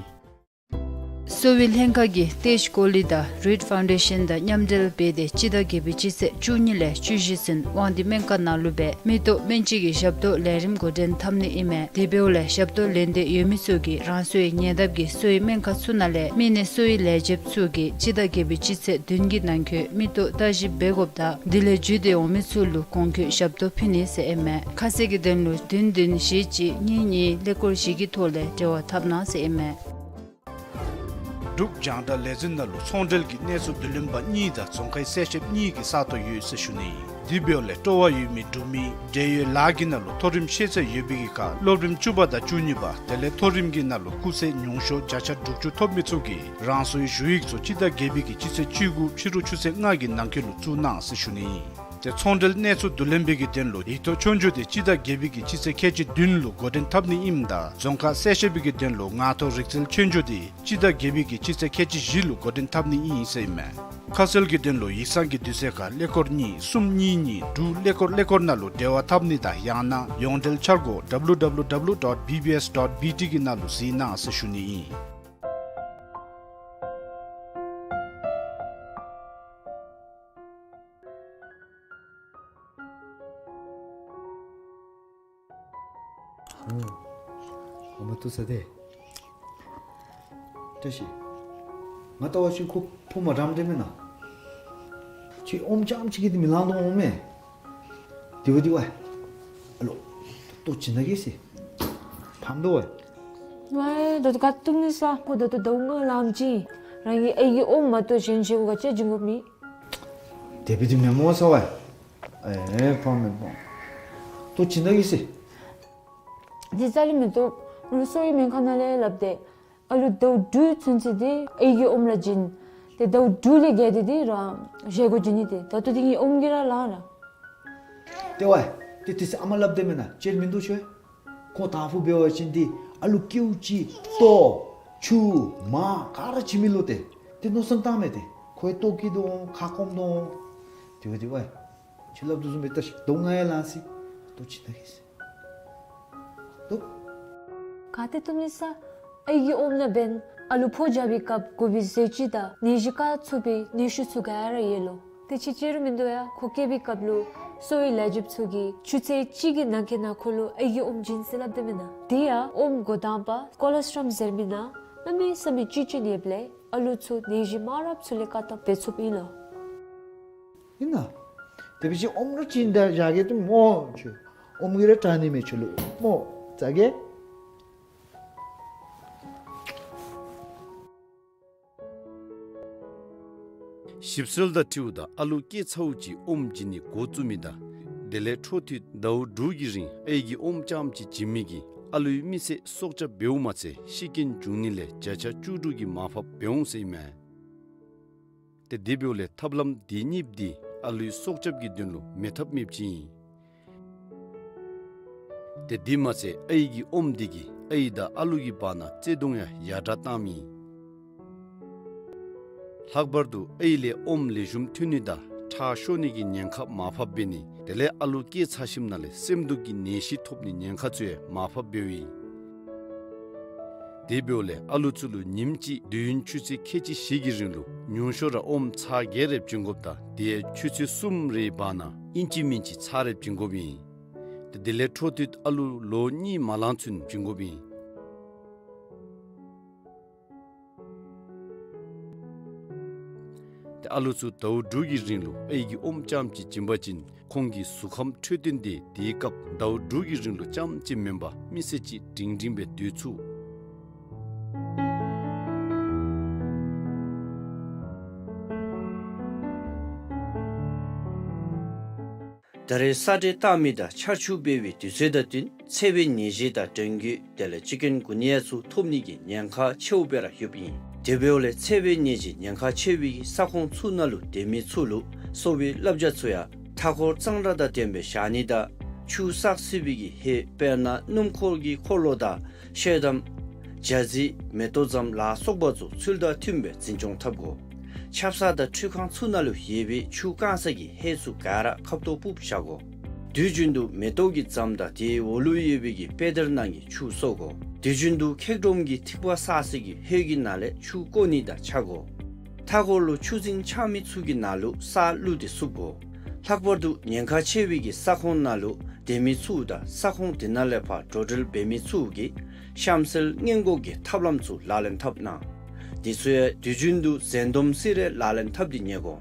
གསོ་བའི་ལྷན་ཁག་གིས་ཏེ་ཇི་ཀོ་ལི་དང་རུའིཊ་ཕའུན་ཌེ་ཤན་དང་མཉམ་འབྲེལ་འབད་དེ་སྤྱི་ཟླ་བརྒྱད་པའི་སྤྱི་ཚེས་བཅུ་གཉིས་ལས་བཅུ་བཞི་ཚུན་དབང་འདུས་སྨན་ཁང་ནང་ལུ་སྦེ་མིག་ཏོ་སྨན་བཅོས་ཀྱི་ཞབས་ཏོག་ལས་རིམ་འགོ་འདྲེན་འཐབ་ནི་ཨིན་མས། དེ་འབདཝ་ལས་ཞབས་ཏོག་ལེན་འདོད་ཡོད་མི་ཚུ་གིས་རང་སོའི་ཉེ་འདབས་ཀྱི་གསོ་བའི་སྨན་ཁང་ཚུ་ནང་ལས་མི་སྣའི་གསོ་བའི་ལས་བྱེདཔ་ཚུ་གིས་སྤྱི་ཟླ་བརྒྱད་པའི་སྤྱི་ཚེས་བདུན་གྱི་ནང་འཁོད་མིག་ཏོ་བརྟག་ཞིབ་འབད་དགོཔ་དང་དེ་ལས་བརྒྱུད་དེ་འོང་མི་ཚུ་ལུ་གོང་འཁོད་ཞབས་ཏོག་ཕུལ་ནི་ཟེར་ཨིན་མས། ཁ་གསལ་གྱི་དོན་ལུ་བདུན་བདུན་བཞི་གཅིག་གཉིས་གཉིས་ཀླད་ཀོར་བཞི་གི་ཐོག་ལས་འབྲེལ་བ་འཐབ་གནང་ཟེར་ཨིན་མས། འབྲུག་རྒྱང་བསྒྲགས་ལས་འཛིན་ནང་ལུ་ཚོང་འབྲེལ་གྱི་གནས་ཚུལ་བསྡུ་ལེན་པ་གཉིས་དང་རྫོང་ཁའི་གསལ་བཤདཔ་གཉིས་ཀྱི་ས་སྟོང་ཡོད་ཟེར་ཞུ་ནི་ཨིན། དེ་འབདཝ་ལས་སྤྲོ་བ་ཡོད་མི་འབྲུག་མི་འབྲེལ་ཡོད་ལཱ་གི་ནང་ལུ་མཐོ་རིམ་ཤེས་ཚད་ཡོད་པའི་གི་ཁར་སློབ་རིམ་བཅུ་པ་དང་བཅུ་གཉིས་པ་དེ་ལས་མཐོ་རིམ་གྱི་ནང་ལུ་སྐུགས་ཚད་ཉུང་ཤོས་བརྒྱ་ཆ་དྲུག་ཅུ་ཐོབ་མི་ཚུ་གིས་རང་སོའི་ཞུ་ཡིག་ཚུ་སྤྱི་ཟླ་བརྒྱད་པའི་གི་སྤྱི་ཚེས་བཅུ་དགུ་ཕྱི་རུ་ཆུ་ཚོད་ལྔ་གི་ནང་འཁོད་ལུ་བཙུགས་གནང་ཟེར་ཞུ་ནི་ཨིན། ཏེ་ཚོང་འབྲེལ་གནས་ཚུལ་བསྡུ་ལེན་པའི་གི་དོན་ལུ་ཡིག་ཐོག་ཆོས་རྒྱུགས་དེ་སྤྱི་ཟླ་བརྒྱད་པའི་གི་སྤྱི་ཚེས་ཁལ་གཅིག་བདུན་ལུ་འགོ་འདྲེན་འཐབ་ནི་ཨིནམ་ད་རྫོང་ཁག་གསལ་བཤད་པའི་གི་དོན་ལུ་ངག་ཐོག་རིག་རྩལ་ཆོས་རྒྱུགས་དེ་སྤྱི་ཟླ་བརྒྱད་པའི་གི་སྤྱི་ཚེས་ཁལ་གཅིག་བཞི་ལུ་འགོ་འདྲེན་འཐབ་ནི་ཨིན་ཟེར་ཨིན་མས། ཁ་གསལ་གྱི་དོན་ལུ་ཡིག་ཚང་གི་དུས་ཚོད་ཁར་ཀླད་ཀོར་གཉིས་གསུམ་གཉིས་གཉིས་དྲུག་ཀླད་ཀོར་ཀླད་ཀོར་ནང་ལུ་འབྲེལ་བ་འཐབ་ནི་དང་ཡང་ན་ཡོངས་འབྲེལ་འཆར་སྒོ་W W W dot B B S dot B T གི་ནང་ལུ་གཟིགས་གནང་ཟེར་ཞུ་ནི་ཨིན། ཨ་མ་ཐུག་ས་དེ། བཀྲ་ཤིས། ང་ལྟ་བ་ཅིན་ཁོ་ཕོ་མ་འདྲཝ་འདྲ་མེན་ན། ཁྱོད་ཨོམ་རྐྱངམ་ཅིག་གིས་དེ་མི་ལང་དོ་འོང་མས། དེ་བ་དེ་བ། ཨ་ལོ། ལྟོ་བྱིན་ད་གེ་ཟེར། ཕམ་དོ་བ། ཝའི་ད་ལྟོ་ག་བཏུབ་ནི་ས་ཁོ་ད་ལྟོ་ཟླཝ་ལྔ་ལངམ་ཅིག་རང་གི་ཨའི་གི་ཨོམ་མ་གཏོགས་གཞན་བཞེས་ག་ཅི་བྱིན་དགོ་མི། དེ་བ་དེ་མེན་མོ་ས་བ། ཨེ་ཕམ་མེན་མོ། ལྟོ་བྱིན་ད་གེ་ཟེར། དེ་རྩ་ལས་མི་བཏུབ། ང་གསོ་བའི་སྨན་ཁང་ནང་ལས་སླབ་སྟེ། ཨ་ལུ་ཟླཝ་དྲུག་ཚུན་ཚོད་དེ་ཨའི་གི་ཨོམ་ར་བྱིན། ཏེ་ཟླཝ་དྲུག་ལས་བརྒལ་ཏེ་དེ་རང་བཞེས་སྒོ་བྱིན་ནི་དེ། ད་ལྟོ་དེ་ངེའི་ཨོམ་གྱིས་ར་ལང་ར། དེ་བ། དེ་དེ་ཚེ་ཨ་མ་སླབ་དེ་མེན་ན་ཅིག་མིན་འདུག་ཤོད། ཁོ་དང་ཕུ་འབད་བ་ཅིན་དེ་ཨ་ལུ་ཀེའུ་ཅིག་ལྟོ་ཆུ་མར་ག་ར་བྱིན་མི་ལོ་དེ། དེ་མནོ་བསམ་བཏང་མས་དེ། ཁོ་ཡང་ལྟོ་སྐྱེ་དོ་འོང་ཁ་སྐོམ་དོ་འོང་། དེ་བ་དེ་བ། ཁྱོད་སླབ་དོ་བཟུམ་སྦེ་ལྟ་ཤིག། ཟླཝ་ལྔ་ཡང་ལང་སི། ལྟོ་བྱིན་ད་གེ་ཟེར། ལྟོ། ག་ཏེ་བཏུབ་ནི་ས། ཨའི་གི་ཨོམ་ནང་འབདན་ཨ་ལུ་ཕོ་རྒྱབ་པའི་སྐབས་དགོ་པའི་ཟས་བཅུད་དང་ནད་གཞི་བཀག་ཚུགས་པའི་ནད་ཤུགས་ཚུ་ག་ར་ཡོད་ལོ། དེ་ཅིག་ཅིག་ར་མིན་འདུག་ཡ། ཁོ་སྐྱེ་བའི་སྐབས་ལུ་གསོ་བའི་ལས་བྱེདཔ་ཚུ་གིས་ཆུ་ཚོད་གཅིག་གི་ནང་འཁོད་ནང་ཁོ་ལུ་ཨའི་གི་ཨོམ་བྱིན་ཟེར་སླབ་དེ་མེན་ན། དེ་ཡང་ཨོམ་འགོ་དང་པ་ཀོ་ལོ་སི་ཊོམ་ཟེར་མི་ནང་གནམ་མེད་ས་མེད་བཅུད་ཅིག་ཡོདཔ་ལས་ཨ་ལུ་ཚུ་ནད་གཞི་མང་རབས་ཚུ་ལས་བཀག་ཐབས་འབད་ཚུགསཔ་ཨིན་ལོ། ཨིན་ན། དེ་འབད་བ་ཅིན་ཨོམ་ར་བྱིན་ད་བཞག་གེ་ཏེ་མོ་ཁྱོད། ཨོམ་གྱིས་ར་དྲག་ནི་མས་ཁྱོད་ལུ་མོ། ཟ་གེ། ཞིབ་འཚོལ་དང་འཁྲིལཝ་ད་ཨ་ལུ་སྐྱེས་ཚརཝ་ཅིག་ཨོམ་བྱིན་ནི་འགོ་བཙུགས་མི་དང་དེ་ལས་འཕྲོ་མཐུད་ཟླཝ་དྲུག་གི་རིང་ཨའི་གི་ཨོམ་རྐྱངམ་ཅིག་བྱིན་མི་གིས་ཨ་ལུའི་མི་ཚེ་སྲོག་སྐྱབས་འབདཝ་མ་ཚད་ཤི་རྐྱེན་འབྱུང་ནི་ལས་བརྒྱ་ཆ་བཅུ་དྲུག་གི་མར་ཕབ་འབད་འོང་ཟེར་ཨིན་མས། ཏེ་དེ་འབདཝ་ལས་ཐབས་ལམ་དེ་གཉིས་འདི་ཨ་ལུའི་སྲོག་སྐྱབས་ཀྱི་དོན་ལུ་མེད་ཐབས་མེདཔ་ཅིག་ཨིན། ཏེ་དེ་མ་ཚད་ཨའི་གི་ཨོམ་འདི་གིས་ཨའི་དང་ཨ་ལུ་གི་བར་ན་བརྩེ་གདུང་ཡང་ཡར་དྲག་བཏངམ་ཨིན། ལྷག་པར་དུ་ཨའི་ལས་ཨོམ་ལེགས་ཤོམ་ཐོན་ནི་དང་ཁྲག་ཤོར་ནི་གི་ཉེན་ཁ་མར་ཕབ་འབད་ནི་དེ་ལས་ཨ་ལུ་སྐྱེས་ཚར་ཞིནམ་ལས་སེམས་སྡུག་གི་ནད་གཞི་ཐོབ་ནི་ཉེན་ཁ་ཚུ་ཡང་མར་ཕབ་འབདཝ་ཨིན། དེ་འབདཝ་ལས་ཨ་ལུ་ཚུ་ལུ་ཉིནམ་གཅིག་དུས་ཡུན་ཆུ་ཚོད་ཁལ་གཅིག་བཞི་གི་རིང་ལུ་ཉུང་ཤོས་ར་ཨོམ་ཚར་བརྒྱད་རེ་བྱིན་དགོཔ་དང་དེ་ཡང་ཆུ་ཚོད་གསུམ་རེའི་བར་ན་ཨིན་ཅི་མིན་ཅི་ཚར་རེ་བྱིན་དགོཔ་ཨིན། ཏེ་དེ་ལས་འཕྲོ་མཐུད་ཨ་ལུ་ལོ་གཉིས་མ་ལང་ཚུན་བྱིན་དགོཔ་ཨིན། ཏེ་ཨ་ལུ་ཚུ་ཟླཝ་དྲུག་གི་རིང་ལུ་ཨའི་གི་ཨོམ་རྐྱངམ་ཅིག་བྱིན་པ་ཅིན་ཁོང་གི་གཟུགས་ཁམས་འཕྲོད་བསྟེན་དེ་དེའི་སྐབས་ཟླཝ་དྲུག་གི་རིང་ལུ་རྐྱངམ་ཅིག་མེན་པར་མི་ཚེ་གཅིག་སྒྲིང་སྒྲིང་སྦེ་སྡོད་ཚུགས། ད་རེས་ས་འདྲེ་བཏང་མི་དང་ཆར་ཆུ་འབེལ་བའི་དུས་ཚོད་དང་བསྟུན་འཚེ་བའི་ནད་གཞི་དང་ཌེང་གུ་དེ་ལས་ཅི་ཀུན་གུ་ནི་ཡ་ཚུ་ཐོབ་ནི་གི་ཉེན་ཁ་ཆེཝ་སྦེ་ར་ཡོདཔ་ཨིན། དེ་འབདཝ་ལས་འཚེ་བའི་ནད་གཞི་ཉེན་ཁ་ཆེ་བའི་ས་ཁོངས་ཚུ་ནང་ལུ་སྡོད་མི་ཚུ་ལུ་གསོ་བའི་བསླབ་བྱ་ཚུ་ཡང་མཐའ་འཁོར་གཙང་སྦྲ་དང་ལྡནམ་སྦེ་བཞག་ནི་དང་ཆུ་བསགས་སྲིད་པའི་གི་ཧེ་དཔེར་ན་སྣུམ་འཁོར་གྱི་འཁོར་ལོ་དང་ཤེལ་དམ་རྒྱ་རྫི་མེ་ཏོག་ཙམ་ལ་སོགས་པ་ཚུ་ཚུལ་དང་མཐུནམ་སྦེ་འཛིན་སྐྱོང་འཐབ་དགོ། ཆབ་གསང་དང་ཁྲུས་ཁང་ཚུ་ནང་ལུ་ཡོད་པའི་ཆུ་བཀང་ས་གི་ཧེ་ཚུ་ག་ར་ཁབ་ཏོ་སྦུབ་བཞག་དགོ། དུས་རྒྱུན་དུ་མེ་ཏོག་གི་ཙམ་དང་དེའི་འོག་ལུ་ཡོད་པའི་གི་པེ་དར་ནང་གི་ཆུ་གསོ་དགོ། དུས་རྒྱུན་དུ་ཁེག་སྒྲོམ་གྱི་ཐིགས་པ་བསགས་ས་གི་ཧེ་གི་ནང་ལས་ཆུ་བཀོ་ནི་དང་ཆ་དགོ། མཐའ་འཁོར་ལུ་ཆུ་རྫིང་ཆགས་མི་ཚུ་གི་ནང་ལུ་ས་བླུགས་ཏེ་བསུབ་དགོ། ལྷག་པར་དུ་ཉེན་ཁ་ཆེ་བའི་གི་ས་ཁོངས་ནང་ལུ་སྡོད་མི་ཚུ་དང་ས་ཁོངས་དེ་ནང་ལས་ཕར་འགྲོ་འགྲུལ་འབད་མི་ཚུ་གིས་གཤམ་གསལ་སྔོན་འགོག་གི་ཐབས་ལམ་ཚུ་ལག་ལེན་འཐབ་གནང་། དེ་ཚུ་ཡང་དུས་རྒྱུན་དུ་ཟན་སྡོམ་སི་རེ་ལག་ལེན་འཐབ་སྟེ་ཉལ་དགོ།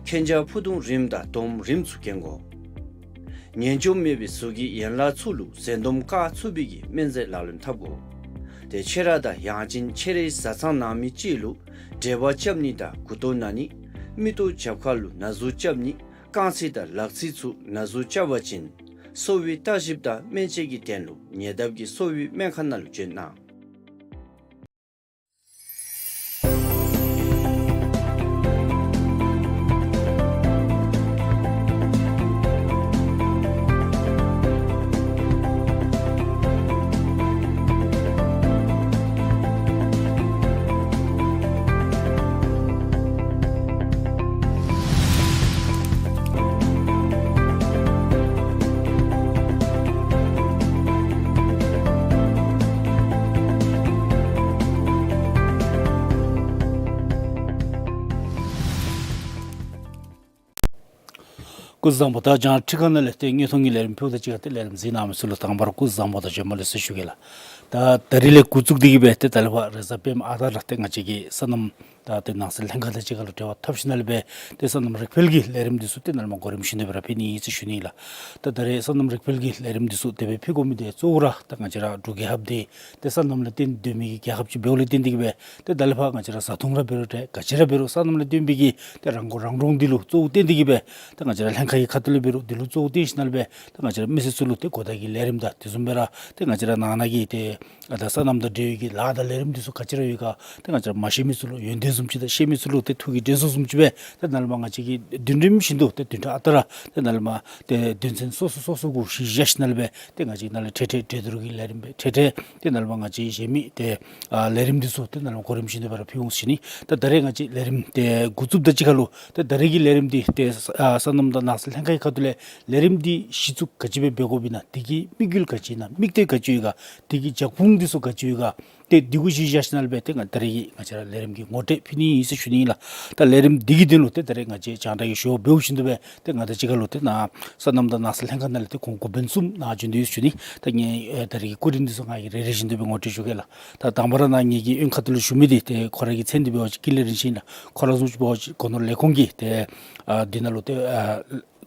མཁྱེན་རྒྱ་ཕུ་ཐུང་རིངམ་དང་སྡོམ་རིངམ་ཚུ་གྱོན་དགོ། ངན་འཇོམས་མེད་པའི་གཟུགས་ཀྱི་ཡན་ལག་ཚུ་ལུ་ཟན་སྡོམ་བཀག་ཚུགས་པའི་གི་སྨན་རྫས་ལག་ལེན་འཐབ་དགོ། ཏེ་ཆེ་ར་དང་ཡང་ཅིན་ཆེ་རའི་བཟའ་ཚང་ནང་མི་ཅིག་ལུ་འབྲས་བག་རྐྱབ་ནི་དང་མགུ་ཏོ་ན་ནི། མིག་ཏོ་རྒྱབ་ཁ་ལུ་ན་ཟུག་རྐྱབ་ནི། རྐང་ཚིགས་དང་ལག་ཚིགས་ཚུ་ན་ཟུག་རྐྱབ་པ་ཅིན་གསོ་བའི་བརྟག་ཞིབ་དང་སྨན་དཔྱད་ཀྱི་དོན་ལུ་ཉེ་འདབས་ཀྱི་གསོ་བའི་སྨན་ཁང་ནང་ལུ་བྱོན་གནང་། སྐུ་གཟུགས་བཟང་པོ། ད་རྒྱང་ཁྲིད་ཁང་ནང་ལས་ཏེ་དངོས་མཐོང་གི་ལས་རིམ་ཕུལཝ་ད་གཅིག་ཁར་ཏེ་ལས་རིམ་གཟིགས་གནང་མི་ཚུ་ལུ་དང་པ་ར་སྐུ་གཟུགས་བཟང་པོ་དང་བྱོན་པ་ལེགས་སོ་ཞུ་གེ་ལགས། ད་ད་རིས་ལས་འགོ་བཙུགས་ཏེ་གིས་སྦེ་ཏེ་ད་ལས་ཕར་རེས་གཟའ་སྤེནམ་ཨ་རྟག་ར་ཏེ་ང་བཅས་ཀྱི་སོ་ནམ་ད་ཏེ་ནགས་ཚལ་ལྷན་ཁག་དང་གཅིག་ཁར་ལུ་འབྲེལ་བ་འཐབ་ཞིནམ་ལས་སྦེ་ཏེ་སོ་ནམ་རིག་འཕེལ་གྱི་ལས་རིམ་འདི་ཚུ་ཏེ་ནཱ་ལས་མར་གོ་རིམ་བཞིན་དུ་སྦེ་ར་ཕུལ་ནི་ཨིན་ཟེར་ཞུ་ནི་ལགས། ད་ད་རིས་སོ་ནམ་རིག་འཕེལ་གྱི་ལས་རིམ་འདི་ཚུ་དེ་སྦེ་ཕུལ་དགོ་མི་འདི་གཙོ་བོ་ར་ད་ང་བཅས་ར་འབྲུག་རྒྱལ་ཁབ་འདི་ཏེ་སོ་ནམ་ལུ་བརྟེན་སྡོད་མི་གི་རྒྱལ་ཁབ་ཅིག་འབདཝ་ལས་བརྟེན་ཏེ་གིས་སྦེ་ཏེ་ད་ལས་ཕར་ང་བཅས་ར་བཟའ་འཐུང་ར་འབད་རུང་ཏེ་ག་ཅི་ར་འབད་རུང་སོ་ནམ་ལས་བརྟེན་པའི་གི་ཏེ་རང་མགོ་རང་འདྲོངས་འདི་ལུ་གཙོ་བོ་བཏོན་ཏེ་གིས་སྦེ་ཏེ་ང་བཅས་ར་ལྷན་ཁག་གི་ཁ་ཐུག་ལས་འབད་རུང་འདི་ལུ་གཙོ་བོ་བཏོན་ཞིནམ་ལས་སྦེ་ཏེ་ང་བཅས་ར་མི་སེར་ཚུ་ལུ་ཏེ་གོ་བརྡ་གི་ལས་རིམ་དང་དེ་བཟུམ་སྦེ་ར་ཏེ་ང་བཅས་ར་ནང་ན་གི་ཏེ་ཨ་ད་སོ་ནམ་དང་འབྲེལ་བའི་གི་ལཱ་དང་ལས་རིམ་འདི་ཚུ་ག་ཅི་ར་ཡོད་ག་ཏེ་ང་བཅས་ར་མ་ཤེས་མི་ཚུ་ལུ་ཡོན་ཏན་བཟུམ་ཅིག་དང་ཤེས་མི་ཚུ་ལུ་ཏེ་ཐུགས་ཀྱི་དྲན་གསོ་བཟུམ་ཅིག་སྦེ་ཏེ་ནཱ་ལས་མར་ང་བཅས་ཀྱིས་བདུན་ཕྲག་བཞིན་དུ་ཏེ་བདུན་ཕྲག་ཨ་རྟག་ར་ཏེ་ནཱ་ལས་མར་ཏེ་དོན་ཚན་སོ་སོ་སོ་སོ་གུ་གཞི་བཞག་ཞིནམ་ལས་སྦེ་ཏེ་ང་བཅས་ནཱ་ལས་འཕྲལ་འཕྲལ་གྲོས་བསྡུར་གྱི་ལས་རིམ་སྦེ་འཕྲལ་འཕྲལ་ཏེ་ནཱ་ལས་མར་ང་བཅས་གཞན་མི་ཏེ་ཨ་ལས་རིམ་འདི་ཚུ་ཏེ་ནཱ་ལས་མར་གོ་རིམ་བཞིན་དུ་སྦེ་ར་ཕུལ་འོང་ཟེར་ཞུ་ནི། ད་ད་རིས་ང་བཅས་ལས་རིམ་ཏེ་འགོ་བཙུགསཔ་དང་གཅིག་ཁར་ལུ་ཏེ་ད་རིས་ཀྱི་ལས་རིམ་འདི་ཏེ་ཨ་སོ་ནམ་དང་ནགས་ཚལ་ལྷན་ཁག་གི་ཁ་ཐུག་ལས་ལས་རིམ་འདི་གཞི་བཙུགས་ག་ཅི་སྦེ་འབད་དགོཔ་ཨིན་ན་དེ་གི་དམིགས་ཡུལ་ག་ཅི་ཨིན་ན་དམིགས་གཏད་ག་ཅི་ཡོད་ག་དེ་གི་རྒྱབ་ཁུངས་འདི་ཚུ་ག་ཅི་ཡོད་ག་ཏེ་འདི་གུ་གཞི་བཞག་ཞིནམ་ལས་སྦེ་ཏེ་ང་ད་རིས་ཀྱི་ང་བཅས་ར་ལས་རིམ་གྱི་ངོ་སྤྲོད་ཕུལ་ནི་ཨིན་ཟེར་ཞུ་ནི་ཨིན་ལགས། ད་ལས་རིམ་འདི་གི་དོན་ལུ་ཏེ་ད་རིས་ང་བཅས་རྒྱང་བསྒྲགས་ཀྱི་ཞུ་བ་འབདཝ་བཞིན་དུ་སྦེ་ཏེ་ང་དང་གཅིག་ཁར་ལུ་ཏེ་ནཱ་སོ་ནམ་དང་ནགས་ཚལ་ལྷན་ཁག་ནང་ལས་ཏེ་ཁོང་འགོ་དཔོན་གསུམ་ནཱ་བྱོན་ཏེ་ཡོད་ཟེར་ཞུ་ནི། ད་ངེའི་ཨེ་ད་རིས་ཀྱི་སྐུ་མགྲོན་འདི་ཚུ་ང་གིས་རེ་རེ་བཞིན་དུ་སྦེ་ངོ་སྤྲོད་ཞུ་གེ་ལགས། ད་དང་པ་ར་ནཱ་ངེ་གི་གཡོན་ཁ་ཐུག་ལུ་བཞུགས་མི་འདི་ཏེ་ཁོ་ར་གི་མཚན་འདི་འབད་བ་ཅིན་ཀུན་ལེགས་རིན་ཆེན་ཨིན་ལགས། ཁོ་ར་བཟུམ་ཅིག་འབད་བ་ཅིན་སྒོ་ནོར་ལས་ཁུངས་ཀྱི་ཏེ་ཨ་འདི་ནང་ལུ་ཏེ་ཨ་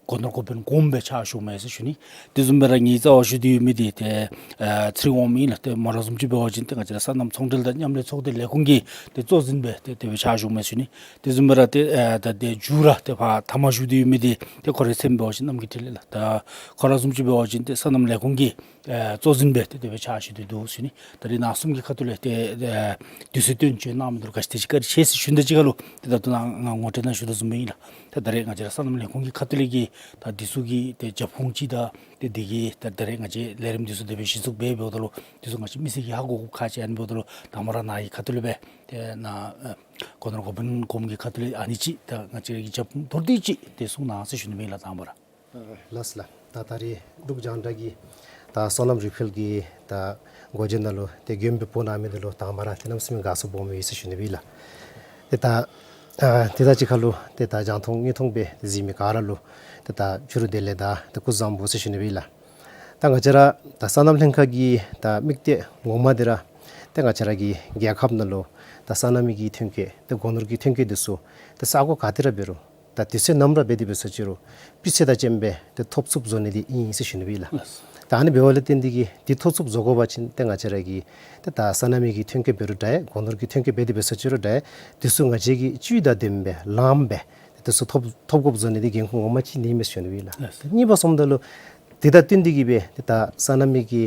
སྒོ་ནོར་འགོ་དཔོན་གོངམ་སྦེ་ཕྱག་ཞུཝ་མས་ཟེར་ཞུ་ནི། དེ་བཟུམ་སྦེ་ར་ངེའི་རྩ་བར་བཞུགས་ཏེ་ཡོད་མི་འདི་ཏེ་ཨ་ཚེ་རིང་དབང་མོ་ཨིན་ལགས། ཏེ་མོ་ར་བཟུམ་ཅིག་འབད་བ་ཅིན་ཏེ་ང་བཅས་ར་སོ་ནམ་ཚོང་འབྲེལ་དང་མཉམ་ལས་ཚོགས་སྡེ་ལས་ཁུངས་ཀྱི་ཏེ་གཙོ་འཛིན་སྦེ་ཏེ་དེ་སྦེ་ཕྱག་ཞུཝ་མས་ཟེར་ཞུ་ནི། དེ་བཟུམ་སྦེ་ར་ཏེ་ཨ་ད་ཏེ་མཇུག་ར་ཏེ་ཕར་ཐ་མ་བཞུགས་ཏེ་ཡོད་མི་འདི་ཏེ་ཁོ་རའི་མཚན་འབད་བ་ཅིན་རྣམ་རྒྱལ་འཕྲིན་ལས་ལགས། ད་ཁོ་ར་བཟུམ་ཅིག་འབད་བ་ཅིན་ཏེ་སོ་ནམ་ལས་ཁུངས་ཀྱི་ཨེ་གཙོ་འཛིན་སྦེ་ཏེ་དེ་སྦེ་ཕྱག་ཞུ་སྟེ་འདུག་ཟེར་ཞུ་ནི། ད་རིས་ནཱ་གསུམ་གྱི་ཁ་ཐུག་ལས་ཏེ་ཨེ་དུས་ཚོད་བཏོན་བྱོན་གནང་མི་འདི་ལུ་ག་ཅི་དེ་ཅིག་བཀའ་དྲིན་ཆེ་ཟེར་ཞུ་ནི་དང་གཅིག་ཁར་ལུ་ཏེ་ད་ལྟོ་ནཱ་ང་ངོ་སྤྲོད་ནང་ཞུ་དོ་བཟུམ་སྦེ་ཨིན་ལགས། ད་ད་རིས་ང་བཅས་ར་སོ་ནམ་ལས་ཁུངས་ཀྱི་ཁ་ཐུག་ལས་ཀྱི་ད་འདི་ཚུ་གི་ཏེ་རྒྱབ་ཁུངས་ཅིག་དང་ཏེ་འདི་གིས་ད་ད་རིས་ང་བཅས་ལས་རིམ་འདི་ཚུ་དེ་སྦེ་གཞི་བཙུགས་འབད་འབདཝ་ད་ལུ་འདི་ཚུ་ང་བཅས་མི་སེར་གྱིས་ཧ་གོ་དགོཔ་ཁག་ཆེ་ཨིན་འབདཝ་ད་ལུ་དང་པ་ར་ནཱ་གི་ཁ་ཐུག་ལས་སྦེ་ཏེ་ནཱ་ཨེ་སྒོ་ནོར་འགོ་དཔོན་གོངམ་གི་ཁ་ཐུག་ལས་ཨ་ནི་ཅིག་ད་ང་བཅས་ར་གི་རྒྱབ་ཁུངས་མདོར་བསྡུས་ཅིག་ཏེ་གསུང་གནང་ཟེར་ཞུ་ནི་ཨིན་ལགས། དང་པ་ར། ལགས་ལགས། ད་ད་རིས་འབྲུག་རྒྱང་བསྒྲགས་ཀྱི་ད་སོ་ནམ་རིག་འཕེལ་གྱི་ད་སྒོ་འབྱེད་ནང་ལུ་ཏེ་མགྱོནམ་སྦེ་འབོ་གནང་མི་འདི་ལུ་དང་པ་ར་ཏེ་གནམ་མེད་ས་མེད་དགའ་ཚོར་སྦོམ་ཡོད་ཟེར་ཞུ་ནི་སྦེ་ཨིན་ལགས། ཏེ་ད་ཨ་དེ་དང་གཅིག་ཁར་ལུ་ཏེ་ད་རྒྱང་མཐོང་དངོས་མཐོང་སྦེ་གཟིགས་མི་ག་ར་ལུ་ཏེ་ད་བཅུ་དྲུག་བདེ་ལེགས་དང་ཏེ་སྐུ་གཟུགས་བཟང་པོ་ཟེར་ཞུ་ནི་སྦེ་ཨིན་ལགས། ད་ང་བཅས་ར་ད་སོ་ནམ་ལྷན་ཁག་གི་ད་དམིགས་གཏད་ངོ་མ་འདི་ར་ཏེ་ང་བཅས་ར་གི་རྒྱལ་ཁབ་ནང་ལུ་ད་སོ་ནམ་གྱི་ཐོན་སྐྱེད་ཏེ་སྒོ་ནོར་གྱི་ཐོན་སྐྱེད་འདི་ཚུ་ཏེ་ས་གོ་ག་ཏེ་ར་འབད་རུང་ད་དུས་ཚོད་ནམ་ར་འབད་དེ་འབད་སོ་ཅི་རུང་སྤུས་ཚད་དང་ལྡནམ་སྦེ་ཏེ་ཐོབ་ཚུགསཔ་བཟོ་ནི་འདི་ཨིན་ཟེར་ཞུ་ནི་སྦེ་ཨིན་ལགས། ད་ཨ་ནི་འབདཝ་ལས་བརྟེན་ཏེ་གིས་འདི་ཐོབ་ཚུགསཔ་བཟོ་དགོ་པ་ཅིན་ཏེ་ང་བཅས་ར་གི་ཏེ་ད་སོ་ནམ་གྱི་ཐོན་སྐྱེད་འབད་རུང་འདྲ་སྒོ་ནོར་གྱི་ཐོན་སྐྱེད་འབད་དེ་འབད་སོ་ཅི་རུང་འདྲ་འདི་ཚུ་ང་བཅས་ཀྱིས་བཅུད་དང་ལྡནམ་སྦེ་ལངམ་སྦེ་ཏེ་འདི་ཚུ་ཐོབ་ཐོབ་དགོཔ་བཟོ་ནི་འདི་འགན་ཁུར་ངོ་མ་ཅིག་ཨིན་མས་ཟེར་ཞུ་ནི་སྦེ་ཨིན་ལགས། གཉིས་པ་སོངམ་ད་ལུ་དེ་དང་བསྟུན་ཏེ་གིས་སྦེ་ཏེ་ད་སོ་ནམ་གྱི་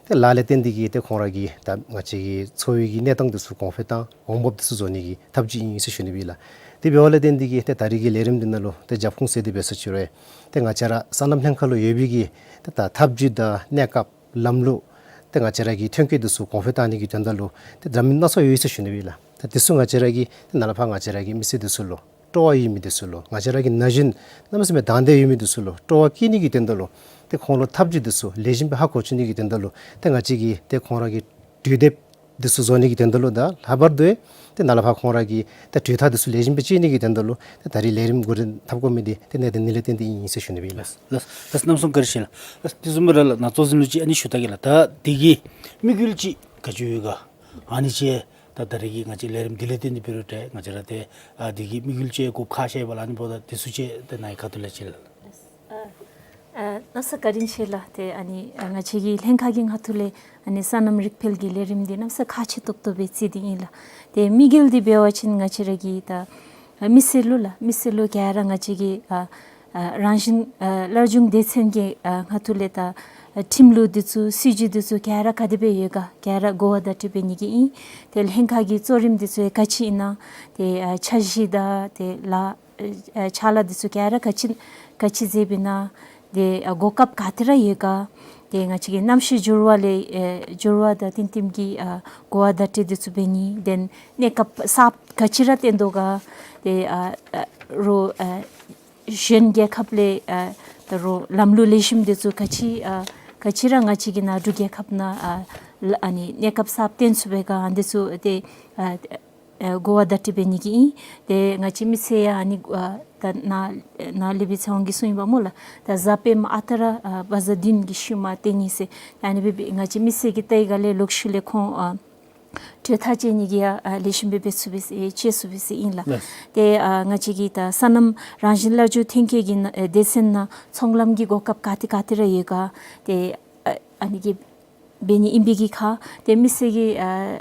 ཏེ་ལཱ་ལས་བརྟེན་ཏེ་གིས་ཏེ་ཁོང་ར་གི་ད་ང་བཅས་ཀྱི་འཚོ་བའི་གི་གནས་སྟངས་འདི་ཚུ་གོང་འཕེལ་དང་གོང་འབབ་འདི་ཚུ་བཟོ་ནི་གི་ཐབས་ཇུས་ཨིན་ཟེར་ཞུ་ནི་སྦེ་ཨིན་ལགས། དེ་འབདཝ་ལས་བརྟེན་ཏེ་གིས་ཏེ་ད་རིས་ཀྱི་ལས་རིམ་འདི་ནང་ལུ་ཏེ་རྒྱབ་ཁུངས་ཟེར་དེ་འབད་སོ་ཅི་རུང་ཏེ་ང་བཅས་ར་སོ་ནམ་ལྷན་ཁག་ལུ་ཡོད་པའི་གི་ཏེ་ད་ཐབས་ཇུས་དང་གནས་སྐབས་ལམ་ལུགས་ཏེ་ང་བཅས་ར་གི་ཐོན་སྐྱེད་འདི་ཚུ་གོང་འཕེལ་བཏང་ནི་གི་དོན་དག་ལུ་ཏེ་འདྲ་མིན་སྣ་ཚོགས་ཡོད་ཟེར་ཞུ་ནི་སྦེ་ཨིན་ལགས། ད་འདི་ཚུ་ང་བཅས་ར་གི་ཏེ་ནཱ་ལས་ཕར་ང་བཅས་ར་གི་མི་སེར་འདི་ཚུ་ལུ་སྤྲོ་བ་ཡོད་མི་འདི་ཚུ་ལུ་ང་བཅས་ར་གི་ན་གཞོན་གནམ་མེད་ས་མེད་དང་འདོད་ཡོད་མི་འདི་ཚུ་ལུ་སྤྲོ་བ་བསྐྱེད་ནི་གི་དོན་དག་ལུ་ཏེ་ཁོང་ལུ་ཐབས་ཇུས་འདི་ཚུ་ལེགས་ཤོམ་སྦེ་ཧ་གོ་བཅུག་ནི་གི་དོན་དག་ལུ་ཏེ་ང་བཅས་ཀྱིས་ཏེ་ཁོང་ར་གི་གྲོས་འདེབས་འདི་ཚུ་བཟོ་ནི་གི་དོན་དག་ལུ་དང་ལྷག་པར་དུ་ཏེ་ནཱ་ལས་ཕར་ཁོང་ར་གི་ཏེ་གྲོས་ཐག་འདི་ཚུ་ལེགས་ཤོམ་སྦེ་བཅད་ནི་གི་དོན་དག་ལུ་ཏེ་ད་རིས་ལས་རིམ་འགོ་འདྲེན་འཐབ་དགོ་མི་འདི་ཏེ་གནད་དོན་འདི་ལས་བརྟེན་ཏེ་ཨིན་ཟེར་ཞུ་ནི་སྦེ་ཨིན་ལགས། ལགས་ལགས། གནམ་མེད་ས་མེད་བཀའ་དྲིན་ཆེ་ལགས། ལགས་དེ་བཟུམ་སྦེ་ར་ལགས་ནཱ་གཙོ་འཛིན་ལུ་ཅིག་ཨ་ནི་ཞུ་ད་གེ་ལགས། ད་འདི་གི་དམིགས་ཡུལ་ཅིག་ག་ཅི་ཡོད་ག་ཨ་ནི་ཅིག་ད་ད་རིས་ཀྱི་ང་བཅས་ལས་རིམ་འདི་ལས་བརྟེན་ཏེ་འབད་རུང་ཏེ་ང་བཅས་ར་ཏེ་ཨ་འདི་གི་དམིགས་ཡུལ་ཅིག་དགོཔ་ཁག་ཆེ་བ་ལགས། ཨ་ནི་འབདཝ་ད་འདི་ཚུ་ཅིག་ཏེ་ནཱ་གི་ཁ་ཐུག་ལས་ཅིག་ལགས། ཨ་ཨ་གནམ་མེད་ས་མེད་བཀའ་དྲིན་ཆེ་ལགས། ཏེ་ཨ་ནི་ཨ་ང་བཅས་ཀྱི་ལྷན་ཁག་གི་ཁ་ཐུག་ལས་ཨ་ནི་སོ་ནམ་རིག་འཕེལ་གྱི་ལས་རིམ་འདི་གནམ་མེད་ས་མེད་ཁག་ཆེ་ཏོག་ཏོ་སྦེ་བརྩི་སྟེ་ཨིན་ལགས། ཏེ་དམིགས་ཡུལ་འདི་འབད་བ་ཅིན་ང་བཅས་ར་གི་ད་ཨ་མི་སེར་ལུ་ལགས་མི་སེར་ལུ་ག་ར་ང་བཅས་ཀྱི་ཨ་ ཨ་རང་བཞིན་ཨ་སླར་འབྱུང་སྡེ་ཚན་གྱི་ཨ་ང་ཐུ་ལས་ད་ཨ་ཁྲིམས་ལུགས་འདི་ཚུ་སྲིད་བྱུས་འདི་ཚུ་ག་ར་ག་དེ་སྦེ་ཡོད་ག་ག་ར་གོ་བ་བརྡ་སྤྲོད་འབད་ནི་གི་ཨིན། ཏེ་ལྷན་ཁག་གི་གཙོ་རིམ་འདི་ཚུ་ཡང་ག་ཅི་ཨིན་ན། ཏེ་ཨ་འཆར་གཞི་དང་ཏེ་ལཱ་ཨ་ཕྱག་ལཱ་འདི་ཚུ་ག་ར་ག་ཅི་ག་ཅི་མཛད་པས་ན། ཏེ་ཨ་གོ་སྐབས་ག་ཏེ་ར་ཡོད་ག། ཏེ་ང་བཅས་ཀྱི་གནམ་གཤིས་འགྱུར་བ་ལས་ཨེ་འགྱུར་བ་དང་བསྟུན་བསྟུནམ་གྱི་ཨ་གོ་བ་བརྡ་སྤྲོད་འདི་ཚུ་འབད་ནི། ཏེ་གནས་སྐབས་གསརཔ་ག་ཅི་ར་བཏོན་དོ་ག། ཏེ་ཨ་ཨ་རོགས་ཨ་གཞན་རྒྱལ་ཁབ་ལས་ཨ་ད་རོགས་ལམ་ལུགས་ལེགས་ཤོམ་འདི་ཚུ་ག་ཅི་ཨ་ག་ཅི་ར་ང་བཅས་ཀྱི་ནང་འབྲུག་རྒྱལ་ཁབ་ནང་ཨ་ལ་ཨ་ནི་གནས་སྐབས་གསརཔ་བཏོན་ཚུགས་པས་ག། ཨ་འདི་ཚུ་ཏེ་ཨ་ཨེ་གོ་བ་བརྡ་སྤྲོད་འབད་ནི་གི་ཨིན། ཏེ་ང་བཅས་མི་སེར་ཡང་ཨ་ནི་ཨ་ད་ནཱ་ནཱ་ལས་སྦེ་ཚེ་དབང་གིས་གསུངས་ཡི་པ་སྨོ་ལགས། ད་གཟའ་སྤེནམ་ཨ་རྟག་ར་ཨ་བ་ཛ་བདུན་གྱི་ཤུལ་མ་བཏོན་ནི་ཟེར། ཨ་ནི་སྦེ་སྦེ་ང་བཅས་མི་སེར་གྱིས་བལྟ་བའི་སྒང་ལས་ལོག་ཤུལ་ལས་ཁོང་ཨ་གྲོས་ཐག་བཅད་ནི་གི་ཡང་ཨ་ལེགས་ཤོམ་སྦེ་འབད་ཚུགས་པས་ཟེར་བཅད་ཚུགས་པས་ཟེར་ཨིན་ལགས། ལགས། ཏེ་ཨ་ང་བཅས་ཀྱི་ད་སོ་ནམ་རང་བཞིན་སླར་འབྱུང་ཐོན་སྐྱེད་ཀྱི་ནང་ཨེ་སྡེ་ཚན་ནང་ཚོང་ལམ་གྱི་གོ་སྐབས་ག་ཏེ་ག་ཏེ་ར་ཡོད་ག། ཏེ་ཨ་ཨ་ནི་གི་འབད་ནི་ཨིན་པའི་གི་ཁར་ཏེ་མི་སེར་གྱི་ཨ་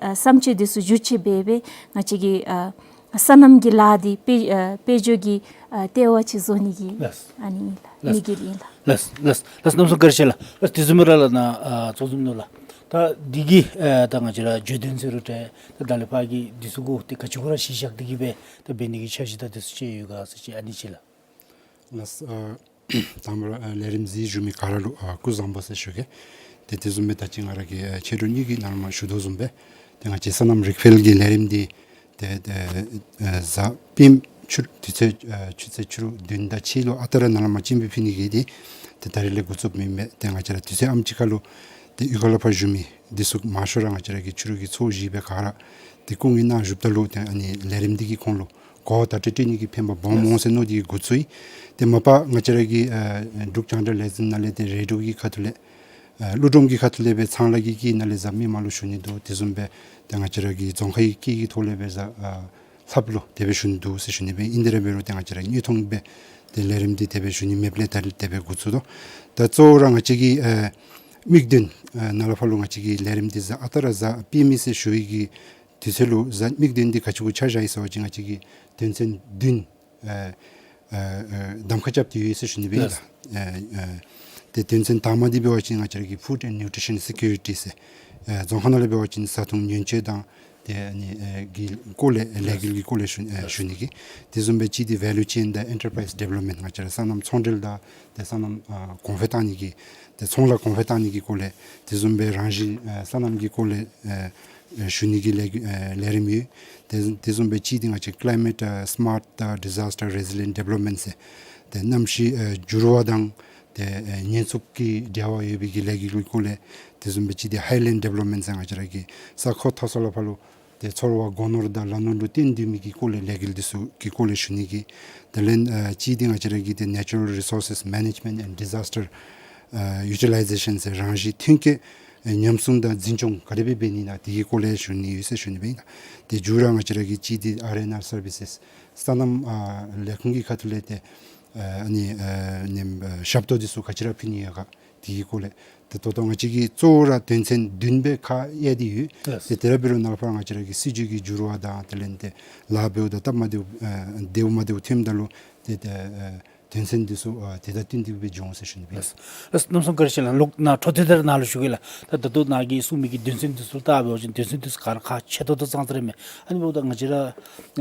ཨ་བསམ་སྤྱོད་འདི་ཚུ་བསྒྱུར་བཅོས་འབད་སྦེ་ང་བཅས་ཀྱི་ཨ་སོ་ནམ་གྱི་ལཱ་འདི་དཔལ་ཨ་དཔལ་འབྱོར་གྱི་ཨ་ལྟེ་བ་ཅིག་བཟོ་ནི་གི་ལགས། ཨ་ནི་ཨིན་ལགས། ལགས། དམིགས་ཡུལ་ཨིན་ལགས། ལགས་ལགས་ལགས། གནམ་མེད་ས་མེད་བཀའ་དྲིན་ཆེ་ལགས། ལགས། དེ་བཟུམ་སྦེ་ར་ལགས་ནཱ་ཨ་ཚོགས་འཛོམས་ནང་ལགས། ད་འདི་གི་ཨ་ད་ང་བཅས་ར་བརྗོད་དོན་ཟེར་རུང་ཏེ་ད་ད་ལས་ཕར་གྱི་འདི་ཚུ་གུ་ཏེ་ག་ཅི་གུ་ར་གཞི་བཞག་སྟེ་གི་སྦེ་ད་འབད་ནི་གི་འཆར་གཞི་དང་འདི་ཚུ་ཅིག་ཡོད་ག་ཟེར་ཅིག་ཨ་ནི་ཅིག་ལགས། ལགས། ཨ་དང་པ་ར་ཨ་ལས་རིམ་གཟིགས་བཞུགས་མི་ག་ར་ལུ་ཨ་སྐུ་གཟུགས་བཟང་པོ་ཟེར་ཞུ་གེ། ཏེ་དེ་བཟུམ་སྦེ་ད་ཅི་ང་ར་གིས་ཨ་ཆེ་འགྲོ་གཉིས་ཀྱི་ནང་ལུ་མར་ཞུ་དོ་བཟུམ་སྦེ་ཏེ་ང་བཅས་སོ་ནམ་རིག་འཕེལ་གྱི་ལས་རིམ་འདི་ཏེ་ཏེ་ཨ་གཟའ་སྤེནམ་ཆུ་དུས་ཚོད་ཨ་ཆུ་ཚོད་ཕྱི་རུ་བདུན་དང་ཕྱེད་ལུ་ཨ་རྟག་ར་ནཱ་ལས་མར་སྤྱན་འབུལ་ཕུལ་ནི་གི་འདི་ཏེ་ད་རིས་ལས་འགོ་བཙུགསཔ་ཨིན་མས། ཏེ་ང་བཅས་ར་དུས་ཚོད་ཨམ་ཅིག་ཁར་ལུ་ཏེ་གཡུས་ཁ་ལུ་ཕར་བཞུགས་མི་འདི་ཚུ་མང་ཤོས་ར་ང་བཅས་ར་གི་ཕྱི་རུ་གི་ཚོགས་བཞི་སྦེ་ག་ར་ཏེ་སྐུ་ངལ་གནང་བཞུགསཔ་ད་ལུ་ཏེ་ཨ་ནི་ལས་རིམ་འདི་གིས་ཁོང་ལུ་གོ་བ་བརྡ་སྤྲོད་སྤྲོད་ནི་གི་ཕན་པ་སྦོམ་འོང་ཟེར་མནོ་སྟེ་གི་འགོ་བཙུགས་ཡི། ཏེ་མ་པ་ང་བཅས་ར་གི་ཨ་འབྲུག་རྒྱང་བསྒྲགས་ལས་འཛིན་ནང་ལས་ཏེ་རེ་ཌིའོ་གི་ཁ་ཐུག་ལས་ཨ་ཀླུ་སྒྲུབ་ཀྱི་ཁ་ཐུག་ལས་སྦེ་ཚངས་ལ་གི་དཀྱིལ་ནང་ལས་གཟའ་མིག་དམར་ལུ་ཞུ་ནི་འདུག། དེ་བཟུམ་སྦེ་ཏེ་ང་བཅས་ར་གི་རྫོང་ཁའི་དཀྱིལ་གྱི་ཐོག་ལས་སྦེ་གཟའ་ཨ་ལྷགཔ་ལུ་དེ་སྦེ་ཞུ་ནི་འདུག་ཟེར་ཞུ་ནི་སྦེ་ཨིན། དེ་ར་འབད་རུང་ཏེ་ང་བཅས་ར་དངོས་མཐོང་སྦེ་ཏེ་ལས་རིམ་འདི་དེ་སྦེ་ཞུ་ནི་མེདཔ་ལས་ད་རིས་དེ་སྦེ་འགོ་བཙུགས་དོ། ད་གཙོ་བོ་ར་ང་བཅས་ཀྱི་ཨ་དམིགས་དོན་ཨ་ནཱ་ལས་ཕར་ལུ་ང་བཅས་ཀྱི་ལས་རིམ་འདི་གཟའ་ཨ་རྟག་ར་གཟའ་སྤེན་པ་ཟེར་ཞུ་བའི་གི་དུས་ཚོད་ལུ་གཟའ་དམིགས་དོན་འདི་ག་ཅི་གུ་ཆ་བཞག་ཡི་ཟེར་བ་ཅིན་ང་བཅས་ཀྱི་དོན་ཚན་བདུན་ཨ་ཨ་ཨ་གདམ་ཁ་རྐྱབ་སྟེ་ཡོད་ཟེར་ཞུ་ནི་སྦེ་ཨིན་ལགས། ཨ་ཨ་ཏེ་དོན་ཚན་དང་པ་འདི་འབད་བ་ཅིན་ང་བཅས་ར་གི་ཕུཌ་ཨེནཌ་ནིའུ་ཊི་རི་ཤཱན་སི་ཀུ་རི་ཊི་ཟེར་ཨ་རྫོང་ཁ་ནང་ལས་འབད་བ་ཅིན་བཟའ་འཐུང་ཉེན་བཅོལ་དང་ཏེ་ཨ་ནི་ཨ་གི་སྐོར་ལས་ལས་འགུལ་གྱི་སྐོར་ལས་ཞུ་ཨ་ཞུ་ནི་གི། དེ་བཟུམ་སྦེ་གཅིག་འདི་ཝེ་ལུ་ཅེན་དང་ཨེན་ཊར་པ་རའིཛ་ཌི་ཝེ་ལོབ་མེནཊ་ང་བཅས་ར་སོ་ནམ་ཚོང་འབྲེལ་དང་ཏེ་སོ་ནམ་ཨ་གོང་འཕེལ་བཏང་ནི་གི་ཏེ་ཚོང་ལཱ་གོང་འཕེལ་བཏང་ནི་གི་སྐོར་ལས། དེ་བཟུམ་སྦེ་རང་བཞིན་ཨ་སོ་ནམ་གྱི་སྐོར་ལས་ཨ་ཨ་ཞུ་ནི་གི་ལས་ཨ་ལས་རིམ་ཡོད། དེ་དེ་བཟུམ་སྦེ་གཅིག་འདི་ང་བཅས་ཀི་ལའི་མེཊ་ཨ་སི་མཱཊ་དང་ཌི་ཛཱས་ཊར་རེ་ཟི་ལི་ཡེནཊ་ཌི་ཝེ་ལོབ་མེནཊ་ཟེར་ཏེ་གནམ་གཤིས་ཨ་འགྱུར་བ་དང་ཏེ་ཨ་ཉེན་ཚབས་ཀྱི་འབྲེལ་བ་ཡོད་པའི་གི་ལས་འགུལ་གྱི་སྐོར་ལས། དེ་བཟུམ་སྦེ་གཅིག་འདི་ཧའི་ལེནཌ་ཌི་ཝེ་ལོབ་མེནཊ་ཟེར་ང་བཅས་ར་གི་ས་ཁོངས་མཐོ་ས་ལས་ཕར་ལུ་ཏེ་ཚོར་བ་སྒོ་ནོར་དང་ལ་ནོར་ལུ་བརྟེན་སྡོད་མི་གི་སྐོར་ལས་ལས་འགུལ་འདི་ཚུ་གི་སྐོར་ལས་ཞུ་ནི་གི། དེ་ལས་ཨ་གཅིག་འདི་ང་བཅས་ར་གི་ཏེ་ནེ་ཅུ་རཱལ་རི་སོར་སེས་མེ་ནེཇ་མེནཊ་ཨེནཌ་ཌི་ཛཱས་ཊར་ཨ་ཡུ་ཊི་ལའི་ཛེ་ཤཱན་ཟེར་རང་བཞིན་ཐོན་སྐྱེད་ཨ་ཉམས་སྲུང་དང་འཛིན་སྐྱོང་ག་དེ་སྦེ་འབད་ནི་ཨིན་ན་དེ་གི་སྐོར་ལས་ཞུ་ནི་ཡོད་ཟེར་ཞུ་ནི་སྦེ་ཨིན་ལགས། ཏེ་མཇུག་ར་ང་བཅས་ར་གི་གཅིག་འདི་ཨར་ཨེན་ཨར་སར་བི་སེས་སོ་ནམ་ཨ་ལས་ཁུངས་ཀྱི་ཁ་ཐུག་ལས་ཏེ་ཨ་ནི་ཨ་ནི་ཨ་ཞབས་ཏོག་འདི་ཚུ་ག་ཅི་ར་ཕུལ་ནི་ཡོད་ག། དེ་གི་སྐོར་ལས། ཏེ་ད་ལྟོ་ང་བཅས་ཀྱི་གཙོ་བོ་ར་དོན་ཚན་བདུན་སྦེ་ཁག་དབྱེ་སྟེ་ཡོད། ལགས། ཏེ་དེ་ར་འབད་རུང་ནཱ་ལས་ཕར་ང་བཅས་ར་གི་སྲིད་བྱུས་ཀྱི་འགྱུར་བ་དང་དེ་ལས་ཏེ་ལཱ་འབདཝ་ད་སྟབས་མ་བདེཝ་ཨ་བདེཝ་མ་བདེཝ་ཐོནམ་ད་ལུ་ཏེ་ཏེ་ཨ་དོན་ཚན་འདི་ཚུ་ཨ་དེ་དང་བསྟུན་ཏེ་སྦེ་འགྱོ་འོང་ཟེར་ཞུ་ནི་སྦེ། ལགས། ལགས། གནམ་མེད་ས་མེད་བཀའ་དྲིན་ཆེ་ལགས། ལོག་ནཱ་འཕྲོ་མཐུད་དེ་ར་ནཱ་ལུ་ཞུ་གེ་ལགས། ད་ད་ལྟོ་ནཱ་གིས་གསུངས་མི་གི་དོན་ཚན་འདི་ཚུ་ལྟ་བ་ཅིན་དོན་ཚན་འདི་ཚུ་ག་ར་ཁག་ཆེ་ཏོག་ཏོ་ཙང་ཙ་ར་མས། ཨ་ནི་འབདཝ་ད་ང་བཅས་ར་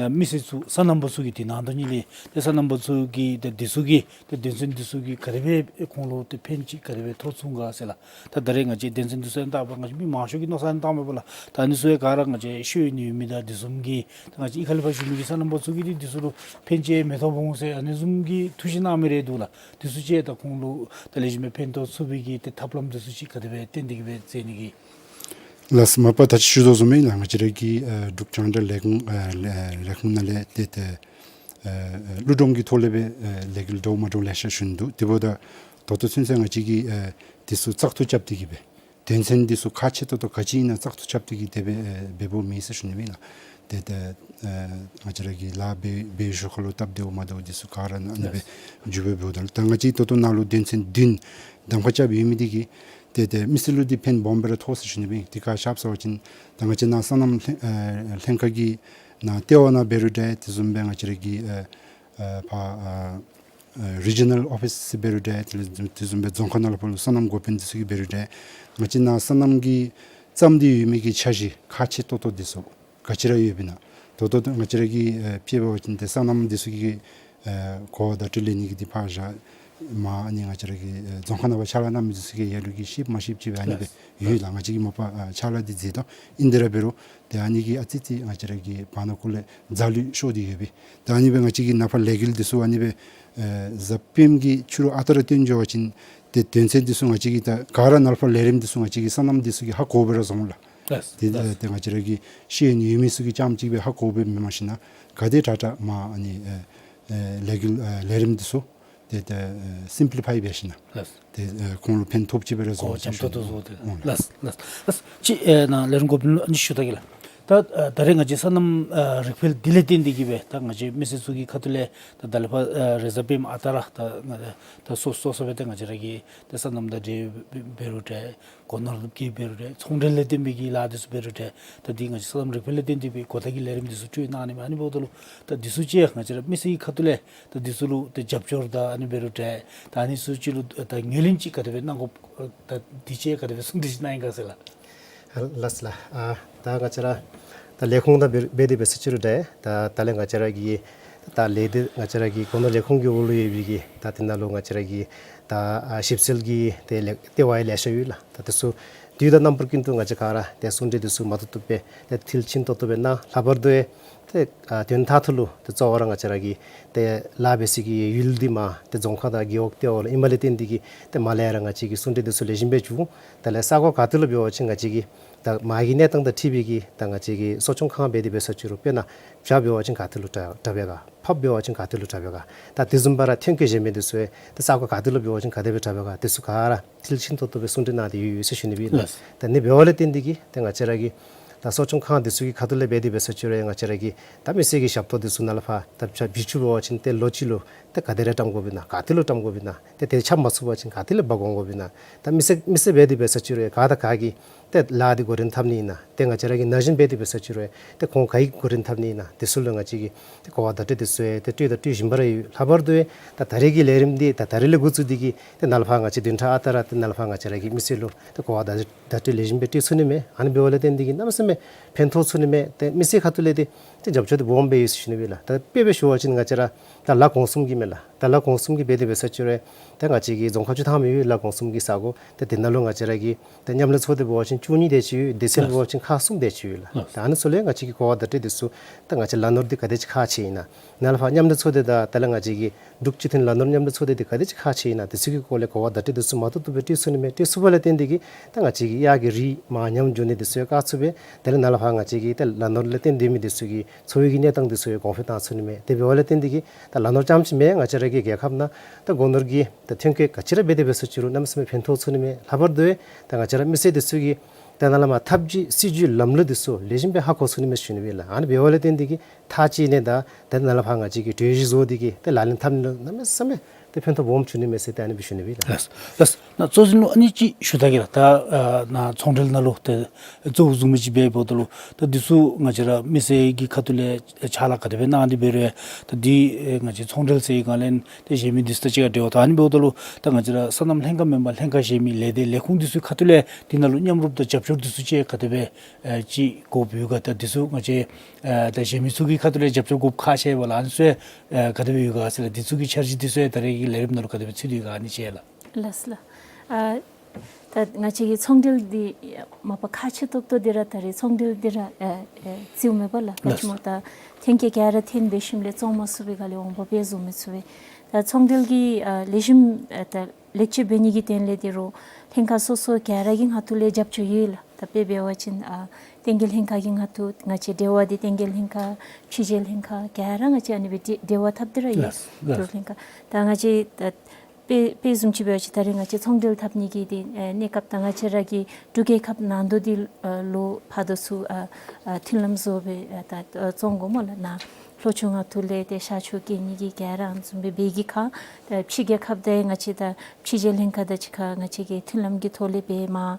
ཨ་མི་སེར་ཚུ་སོ་ནམ་པ་ཚུ་གིས་དེ་ནང་དོན་ཉིད་ལས་ཏེ་སོ་ནམ་པ་ཚུ་གིས་ཏེ་འདི་ཚུ་གིས་ཏེ་དོན་ཚན་འདི་ཚུ་གིས་ག་དེ་སྦེ་ཁོང་ལུ་ཏེ་ཕན་ཅིག་ག་དེ་སྦེ་ཐོགས་ཚུགས་ག་ཟེར་ལགས། ད་ད་རེས་ང་བཅས་དོན་ཚན་འདི་ཚུ་ཡང་བལྟ་བ་ང་བཅས་མི་མང་ཤོས་ཀྱིས་མནོ་བསམ་བཏངམ་མས་པ་ལགས། ད་ཨ་ནི་ཚུ་ཡང་ག་ར་ང་བཅས་ཤེས་ཡོན་ཡོད་མི་དང་དེ་བཟུམ་གྱི་ད་ང་བཅས་གཡུས་ཁ་ལས་ཕར་བཞུགས་མི་གི་སོ་ནམ་པ་ཚུ་གིས་ཏེ་འདི་ཚུ་ལུ་ཕན་ཅིག་མི་ཐོགས་འོང་ཟེར་ཨ་ནི་བཟུམ་གྱི་ཐུགས་བཞེད་གནང་མི་རེ་འདུག་ལགས། འདི་ཚུ་ཅིག་ད་ཁོང་ལུ་ད་ལེགས་ཤོམ་སྦེ་ཕན་ཐོགས་ཚུགས་པའི་གི་ཏེ་ཐབས་ལམ་འདི་ཚུ་ཅིག་ག་དེ་སྦེ་བཏོན་ཏེ་གི་སྦེ་མཛད་ནི་གི། ལགས་སོ། མ་པ་ད་ཅི་ཞུ་དོ་བཟུམ་ཨིན་ལགས། ང་བཅས་ར་གི་ཨ་འབྲུག་རྒྱང་བསྒྲགས་ལས་ཁུངས་ཨ་ལས་ལས་ཁུངས་ནང་ལས་ཏེ་ཏེ་ཨ་ཨ་ཀླུ་སྒྲུབ་ཀྱི་ཐོག་ལས་སྦེ་ཨ་ལས་འགུལ་འདྲཝ་མ་འདྲཝ་ལེ་ཤ་ཞུ་ནི་འདུག། དེ་འབདཝ་ད་ད་ལྟོ་ཚུན་ཚོད་ང་བཅས་ཀྱིས་ཨ་འདི་ཚུ་བཙག་འཐུ་རྐྱབ་སྟེ་གི་སྦེ་དོན་ཚན་འདི་ཚུ་ཁག་ཆེ་ཏོག་ཏོ་ག་ཅི་ཨིན་ན་བཙག་འཐུ་རྐྱབ་སྟེ་གི་དེ་སྦེ་ཨ་འབདཝ་མེད་ཟེར་ཞུ་ནི་སྦེ་ཨིན་ལགས། ཏེ་ཏེ་ཨ་ང་བཅས་ར་གི་ལཱ་འབད་འབད་བའི་ཤུལ་ཁ་ལུ་སྟབས་བདེཝ་མ་བདེཝ་འདི་ཚུ་ག་ར་ཨ་ནི་སྦེ་མཇུག་སྦེ་འབདཝ་ད་ལུ་ད་ང་བཅས་ད་ལྟོ་ནཱ་ལུ་དོན་ཚན་བདུན་གདམ་ཁ་རྐྱབ་ཡོད་མི་འདི་གིས་ཏེ་ཏེ་མི་སེར་ལུ་འདི་ཕན་སྦོམ་སྦེ་ར་ཐོགས་ཟེར་ཞུ་ནི་སྦེ་ཨིན། དེ་ག་ཅི་སྦེ་ཟེར་བ་ཅིན་ད་ང་བཅས་ནཱ་སོ་ནམ་ལྷན་ཨ་ལྷན་ཁག་གི་ནང་ལྟེ་བ་ནང་འབད་རུང་འདྲ་དེ་བཟུམ་སྦེ་ང་བཅས་ར་གི་ཨ་ཨ་ཕར་ཨ་ ཨ་རི་ཇི་ནཱལ་ཨོ་ཕིསི་འབད་རུང་འདྲ། དེ་ལས་དེ་བཟུམ་སྦེ་རྫོང་ཁག་ནང་ལུ་ཕར་ལུ་སོ་ནམ་འགོ་དཔོན་འདི་ཚུ་གིས་འབད་རུང་འདྲ། ང་བཅས་ནཱ་སོ་ནམ་གྱི་བརྩམས་ཏེ་ཡོད་མི་གི་འཆར་གཞི་ཁག་ཆེ་ཏོག་ཏོ་འདི་ཚུ་ག་ཅི་ར་ཡོདཔ་ཨིན་ན། ད་ལྟོ་ང་བཅས་ར་གི་ཨེ་དཔེ་འབད་བ་ཅིན་ཏེ་སོ་ནམ་འདི་ཚུ་གི་ཨེ་གོ་བ་བརྡ་སྤྲོད་ལེན་ནི་གི་འདི་ཕར་བཞག། མར་ཨ་ནི་ང་བཅས་ར་གི་ཨེ་རྫོང་ཁག་ནང་ཕར་ཕྱག་ལཱ་གནང་མི་འདི་ཚུ་གིས་ལས་རོགས་ཀྱིས་ཤེསཔ་མ་ཤེསཔ་ཅིག་སྦེ་ཨ་ནི་སྦེ་ལགས། ཡོད་ལགས། ང་བཅས་ཀྱིས་མ་པ་ཨ་ཕྱག་ལཱ་འདི་མཛད་དོ། ཨིན་དེ་ར་འབད་རུང་ཏེ་ཨ་ནི་གིས་ཨ་ཙི་ཙི་ང་བཅས་ར་གི་བར་ན་ཁོ་ལས་རྫ་ལུད་ཤོར་ཏེ་ཡོད་པས། ཏེ་ཨ་ནི་སྦེ་ང་བཅས་ཀྱི་ནཱ་ཕར་ལས་འགུལ་འདི་ཚུ་ཨ་ནི་སྦེ་ཨེ་གཟའ་སྤེནམ་གི་ཕྱི་རུ་ཨ་རྟག་ར་བཏོན་འགྱོ་བ་ཅིན་ཏེ་དོན་ཚན་འདི་ཚུ་ང་བཅས་ཀྱིས་ད་ག་ར་ནཱ་ལས་ཕར་ལས་རིམ་འདི་ཚུ་ང་བཅས་ཀྱི་སོ་ནམ་འདི་ཚུ་གིས་ཧ་གོཝ་སྦེ་ར་བཟོ་འོང་ལགས། ལགས། ཏེ་ལགས། ཏེ་ང་བཅས་ར་གི་ཤེས་ཡོན་ཡོད་མི་ཚུ་གིས་རྐྱངམ་གཅིག་སྦེ་ཧ་གོཝ་སྦེ་མེན། མ་གཞི་ནཱ་ག་དེ་དྲག་དྲག་མར་ཨ་ནི་ཨེ་ཨེ་ལས་འགུལ་ཨེ་ལས་རིམ་འདི་ཚུ་ཏེ་ཏེ་ཨེ་སིམ་པི་ལི་ཕའི་འབད་ཞིནམ་ལགས། ཏེ་ཨེ་ཁོང་ལུ་ཕན་ཐོགས་ཅིག་སྦེ་ར་བཟོ་གོ་བ་ཅིག་ཅམ་ཏོག་ཏོ་བཟོ་སྟེ། ཨོ་ལགས། ལགས་ལགས་ལགས། ཅིག་ཨེ་ནཱ་ལས་རིམ་འགོ་དཔོན་ལུ་ཨ་ནི་ཞུ་ད་གེ་ལགས། ད་ཨེ་ད་རེས་ང་བཅས་སོ་ནམ་ཨེ་རིག་འཕེལ་འདི་ལས་བརྟེན་ཏེ་གིས་སྦེ་ད་ང་བཅས་མི་སེར་ཚུ་གི་ཁ་ཐུག་ལས་ད་ད་ལས་ཕར་ཨེ་རེས་གཟའ་སྤེནམ་ཨ་རྟག་ར་ད་ང་ད་སོ་སོ་སོ་སྦེ་ད་ང་བཅས་ར་གི་ད་སོ་ནམ་དང་འབྲེལ་འབད་རུང་འདྲ། སྒོ་ནོར་གྱི་འབད་རུང་འདྲ། ཚོང་འབྲེལ་ལས་བརྟེན་པའི་གི་ལཱ་འདི་ཚུ་འབད་རུང་འདྲ། ད་འདི་ང་བཅས་སོ་ནམ་རིག་འཕེལ་ལས་བརྟེན་ཏེ་སྦེ་གོ་བརྡ་གི་ལས་རིམ་འདི་ཚུ་སྤྲོད་གནང་ནི་མས། ཨ་ནི་འབདཝ་ད་ལུ་ད་འདི་ཚུ་ཅིག་ང་བཅས་ར་མི་སེར་གྱི་ཁ་ཐུག་ལས་ད་འདི་ཚུ་ལུ་ད་རྒྱབ་སྐྱོར་དང་ཨ་ནི་འབད་རུང་འདྲ། ད་ཨ་ནི་ཚུ་ཅིག་ལུ་ད་ངོས་ལེན་ཅིག་ག་དེ་སྦེ་གནང་དགོཔ་ད་འདི་ཅིག་ག་དེ་སྦེ་གསུང་གྲོས་ཅིག་གནང་ཡི་ག་ཟེར་ལགས། ལགས་ལགས། ཨ་ད་ང་བཅས་ར་ད་ལས་ཁུངས་དང་འབད་འབད་དེ་འབད་ས་ཅིག་རུང་འདྲ། ད་ད་ལས་ང་བཅས་ར་གི་ད་ལས་སྡེ་ང་བཅས་ར་གི་སྒོ་ནོར་ལས་ཁུངས་ཀྱི་འོག་ལུ་ཡོད་པའི་གི་ད་དེ་ནང་ལུ་ང་བཅས་ར་གི་ད་ཨ་ཞིབ་འཚོལ་གྱི་ཏེ་ལས་ལྟེ་བ་ཡང་ལེ་ཤ་ཡོད་ལགས། ད་དེ་ཚུ་དུས་དང་རྣམ་པ་ཀུན་ཏུ་ང་བཅས་ག་ར་ཏེ་གསུང་གྲོས་འདི་ཚུ་མ་བཏུབ་བཏུབ་སྦེ་ཏེ་མཐིལ་ཕྱིན་ཏོག་ཏོ་སྦེ་གནང་། ལྷག་པར་དུ་ཏེ་ཨ་དོན་མཐའ་ཐུག་ལུ་ཏེ་གཙོ་བོ་ར་ང་བཅས་ར་གི་ཏེ་ལཱ་འབད་སའི་གི་ཡུལ་འདི་མར་ཏེ་རྫོང་ཁག་དང་རྒེད་འོག་ལྟེ་བ་ལུ་ཨིནམ་ལས་བརྟེན་ཏེ་གིས་ཏེ་མར་ལས་ར་ང་བཅས་ཀྱིས་གསུང་གྲོས་འདི་ཚུ་ལེགས་ཤོམ་སྦེ་བྱུང་། དེ་ལས་ས་གོ་ག་ཏེ་ལུ་འབད་བ་ཅིན་ང་བཅས་ཀྱིས་ད་མར་གྱི་གནས་སྟངས་དང་འཁྲིལ་བའི་གི་ད་ང་བཅས་ཀྱི་གསོ་སྐྱོང་ཁང་འབད་དེ་འབད་ས་ཅིག་རུང་དཔེར་ན་བྱག་འབད་བ་ཅིན་ག་ཏེ་ལུ་དྲག་དྲག་པས་ག། ཕགཔ་འབད་བ་ཅིན་ག་ཏེ་ལུ་དྲག་པས་ག། ད་དེ་བཟུམ་སྦེ་ར་ཐོན་སྐྱེད་གཞན་མི་འདི་ཚུ་ཡང་ཏེ་ས་གོ་ག་ཏེ་ལུ་འབད་བ་ཅིན་ག་དེ་སྦེ་དྲག་པས་ག། དེ་ཚུ་ག་ར་མཐིལ་ཕྱིན་ཏོག་ཏོ་སྦེ་གསུང་གྲོས་གནང་སྟེ་ཡོད་ཡོད་ཟེར་ཞུ་ནི་སྦེ་ཨིན་ལགས། ལགས། ད་ཨ་ནི་འབདཝ་ལས་བརྟེན་ཏེ་གིས་ཏེ་ང་བཅས་ར་གི་ད་གསོ་སྐྱོང་ཁང་འདི་ཚུ་གི་ཁ་ཐུག་ལས་འབད་དེ་འབད་ས་ཅིག་རུང་ཡང་ང་བཅས་ར་གི་ད་མི་སེར་གྱི་ཞབས་ཏོག་འདི་ཚུ་ནཱ་ལས་ཕར་ད་བྱ་བྱི་ཅུང་འབད་བ་ཅིན་ཏེ་ལོ་གཅིག་ལུ་ཏེ་ག་དེ་ར་བཀྲམ་དགོཔ་ཨིན་ན། ག་ཏེ་ལུ་བཀྲམ་དགོཔ་ཨིན་ན། ཏེ་དེ་ཆ་མ་ཚུགས་པ་ཅིན་ག་ཏེ་ལུ་འབག་འོང་དགོཔ་ཨིན་ན། ད་མི་སེར་མི་སེར་འབད་དེ་འབད་ས་ཅིག་རུང་ཡང་ག་དང་ག་གིས་ཏེ་ལཱ་འདི་འགོ་འདྲེན་འཐབ་ནི་ཨིན་ན། ཏེ་ང་བཅས་ར་གི་ན་གཞོན་འབད་དེ་འབད་ས་ཅིག་རུང་ཡང་ཏེ་ཁོང་ག་གིས་འགོ་འདྲེན་འཐབ་ནི་ཨིན་ན། དེ་ཚུ་ལུ་ང་བཅས་ཀྱིས་ཏེ་གོ་བ་བརྡ་སྤྲོད་འདི་ཚུ་ཡང་ཏེ་སྤྲོད་དང་སྤྲོད་བཞིན་པ་ར་ཡོད། ལྷག་པར་དུ་ཡང་ད་ད་རེས་ཀྱི་ལས་རིམ་འདི་ད་ད་རེས་ལས་འགོ་བཙུགས་ཏེ་གིས་ཏེ་ནཱ་ལས་ཕར་ང་བཅས་བདུན་ཕྲག་ཨ་རྟག་ར་ཏེ་ནཱ་ལས་ཕར་ང་བཅས་ར་གི་མི་སེར་ལུ་ཏེ་གོ་བ་བརྡ་བརྡ་སྤྲོད་ལེགས་ཤོམ་སྦེ་སྤྲོད་ཚུགས་ནི་མས། ཨ་ནི་འབདཝ་ལས་བརྟེན་ཏེ་གིས་གནམ་མེད་ས་མེད་ཕན་ཐོགས་ཚུགས་ནི་མས། ཏེ་མི་སེར་ཁ་ཐུག་ལས་འདི་ཏེ་རྒྱབ་སྐྱོར་འདི་སྦོམ་སྦེ་ཡོད་ཟེར་ཞུ་ནི་སྦེ་ཨིན་ལགས། ད་དཔེ་སྦེ་ཞུ་བ་ཅིན་ང་བཅས་ར་ད་ལ་གོང་གསུམ་གྱི་མས་ལགས། ད་ལ་གོང་གསུམ་གྱི་འབད་དེ་འབད་ས་ཅིག་རུང་ཡང་ད་ང་བཅས་ཀྱི་རྫོང་ཁག་བཅུ་ཐམ་ཡོད་ལ་གོང་གསུམ་གྱི་ས་གོ། ཏེ་དེ་ནང་ལུ་ང་བཅས་ར་གི་ད་མཉམ་ལས་ཚོགས་སྡེ་འབད་བ་ཅིན་བཅུ་གཉིས་དེ་ཅིག་ཡོད། སྡེ་ཚན་འབད་བ་ཅིན་ཁག་གསུམ་དེ་ཅིག་ཡོད་ལགས། ད་ཨ་ནི་ཚུ་ལས་ང་བཅས་ཀྱི་གོ་བ་བརྡ་སྤྲོད་འདི་ཚུ་ད་ང་བཅས་ལ་ནོར་འདི་ག་དེ་ཅིག་ཁག་ཆེ་ཨིན་ན། ནཱ་ལས་ཕར་མཉམ་ལས་ཚོགས་སྡེ་དང་དེ་ལས་ང་བཅས་ཀྱི་འབྲུག་སྤྱི་མཐུན་ལ་ནོར་མཉམ་ལས་ཚོགས་སྡེ་འདི་ག་དེ་ཅིག་ཁག་ཆེ་ཨིན་ན། དེ་ཚུ་གི་སྐོར་ལས་གོ་བ་བརྡ་སྤྲོད་འདི་ཚུ་མ་ཐུབ་ཐུབ་སྦེ་སྤྲོད་ཚུགས་ནི་མས། སྤྲོད་ཚུགས་པ་ལས་བརྟེན་ཏེ་གིས་ད་ང་བཅས་ཀྱི་གཡག་གི་རིགས་མར་ཉམས་འགྱོ་ནི་འདི་ཚུ་ཡང་བཀག་ཚུགས་པས། དེ་ལས་ནཱ་ལས་ཕར་ང་བཅས་ཀྱི་ད་ལ་ནོར་ལས་བརྟེན་སྡོད་མི་འདི་ཚུ་གི་འཚོ་བའི་གི་གནས་སྟངས་འདི་ཚུ་ཡང་གོང་འཕེལ་བཏང་ཚུགས་ནི་མས། དེ་འབདཝ་ལས་བརྟེན་ཏེ་གིས་ད་ལ་ནོར་རྐྱངམ་ཅིག་མེན། ང་བཅས་ར་གི་རྒྱལ་ཁབ་ནང་ད་སྒོ་ནོར་གྱི་ད་ཐོན་སྐྱེད་ག་ཅི་ར་འབད་དེ་འབད་ས་ཅིག་རུང་གནམ་མེད་ས་མེད་ཕན་ཐོགས་ཚུགས་ནི་མས། ལྷག་པར་དུ་ད་ང་བཅས་ར་མི་སེར་འདི་ཚུ་གིས་ད་ནཱ་ལས་མར་ཐབས་ཇུས་སྲིད་ཇུས་ལམ་ལུགས་འདི་ཚུ་ལེགས་ཤོམ་སྦེ་ཧ་གོ་ཚུགས་ནི་མས་ཞུ་ནི་མས་ལགས། ཨ་ནི་འབདཝ་ལས་བརྟེན་ཏེ་གིས་ཐག་བཅད་ནི་དང་ད་ནཱ་ལས་ཕར་ང་བཅས་ཀྱིས་གྲོས་གཞི་བཟོ་སྟེ་གིས་ད་ལག་ལེན་འཐབ་ནི་ལུ་གནམ་མེད་ས་མེད་ཏེ་ཕན་ཐོགས་སྦོམ་བྱུང་ནི་མས་ཟེར་ཏེ་ཨ་ནི་སྦེ་ཞུ་ནི་མས་ལགས། ལགས་ལགས། ནཱ་གཙོ་འཛིན་ལུ་ཨ་ནི་ཅིག་ཞུ་ད་གེ་ལགས། ད་ཨ་ནཱ་ཚོང་འབྲེལ་ནང་ལུ་ཏེ་གཙོ་བོ་བཟུང་མི་ཅིག་འབད་འབདཝ་ད་ལུ་ད་འདི་ཚུ་ང་བཅས་ར་མི་སེར་གྱི་ཁ་ཐུག་ལས་ཕྱག་ལཱ་ག་དེ་སྦེ་གནང་སྟེ་འབད་རུང་ད་འདི་ཨེ་ང་བཅས་ཚོང་འབྲེལ་ཟེར་ག་ལས་ཏེ་གཞན་མི་འདི་ཚུ་དང་གཅིག་ཁར་འབྲེལ་བ་ད་ཨ་ནི་འབདཝ་ད་ལུ་ད་ང་བཅས་ར་སོ་ནམ་ལྷན་ཁག་མེན་པར་ལྷན་ཁག་གཞན་མི་ལས་སྡེ་ལས་ཁུངས་འདི་ཚུ་ཁ་ཐུག་ལས་འདི་ནང་ལུ་མཉམ་རུབ་དང་རྒྱབ་སྐྱོར་འདི་ཚུ་ཅིག་ག་དེ་སྦེ་ཨེ་ཅིག་དགོཔ་ཡོད་ག། ད་འདི་ཚུ་ང་བཅས་ཨེ་ད་གཞན་མི་ཚུ་གི་ཁ་ཐུག་ལས་རྒྱབ་སྐྱོར་དགོཔ་ཁག་ཆེ་བས་ལགས། ཨ་ནི་ཚུ་ཨེ་ག་དེ་སྦེ་ཡོད་ག་ཟེར་ལགས། འདི་ཚུ་གི་འཆར་གཞི་འདི་ཚུ་ཨེ་ད་རེས་ཀྱི་ལས་རིམ་ནང་ལུ་ག་དེ་སྦེ་ཚུད་དེ་ཡོད་ག་ཨ་ནི་ཅིག་ལགས། ལགས་ལགས། ཨ་ད་ང་བཅས་ཀྱི་ཚོང་འབྲེལ་འདི་མ་པ་ཁག་ཆེ་ཏོག་ཏོ་འདི་ར་ད་རེས་ཚོང་འབྲེལ་འདི་ར་ཨེ་ཨེ་བརྩིཝ་མས་པ་ལགས། ག་ཅི་སྨོ་ད་ཐོན་སྐྱེད་ག་ར་ཐོན་འབད་ཞིནམ་ལས་བཙོང་མ་ཚུགས་པའི་སྒང་ལས་དབང་པོ་སྦེ་བཟོ་མི་ཚུགས་པས། ད་ཚོང་འབྲེལ་གྱི་ཨ་ལེགས་ཤོམ་ཨ་ད་ལེགས་བཅོས་འབད་ནི་གི་དོན་ལས་འདི་རུང་ལྷན་ཁག་སོ་སོ་ག་ར་གི་ངོ་ཐུག་ལས་རྒྱབ་སྐྱོར་ཡོད་ལགས། ད་དཔེ་འབད་བ་ཅིན་ཨ་བསྟན་རྒྱས་ལྷན་ཁག་གི་ངོ་ཐུག་ང་བཅས་འབྲེལ་བ་འདི་བསྟན་རྒྱས་ལྷན་ཁག་ཕྱི་རྒྱལ་ལྷན་ཁག་ག་ར་ང་བཅས་ཨ་ནི་སྦེ་འབྲེལ་བ་འཐབ་སྟེ་ར་ཡོད། ལགས་ལགས། ལྷན་ཁག་ད་ང་བཅས་ད་དཔེ་དཔེ་བཟུམ་ཅིག་འབད་བ་ཅིན་ད་རེས་ང་བཅས་ཚོང་འབྲེལ་འཐབ་ནི་གི་འདི་ཨེ་གནས་སྐབས་ད་ང་བཅས་ར་གི་འབྲུག་རྒྱལ་ཁབ་ནང་དོག་འདི་ཨ་ལུ་ཕར་དང་ཚུར་ཨ་ཨ་མཐུན་ལམ་བཟོ་སྦེ་ཨ་ད་བཙོང་དགོ་སྨོ་ལགས། ནཱ་ལྷོ་ཕྱོགས་ངོ་ཐུག་ལས་ཏེ་ཤར་ཕྱོགས་སྐྱེལ་ནི་གི་ག་ར་ཨ་ནི་བཟུམ་སྦེ་འབད་གི་ཁར་ད་ཕྱི་རྒྱལ་ཁབ་དང་ང་བཅས་ད་ཕྱི་རྒྱལ་ལྷན་ཁག་དང་གཅིག་ཁར་ང་བཅས་ཀྱིས་མཐུན་ལམ་གྱི་ཐོག་ལས་སྦེ་མར་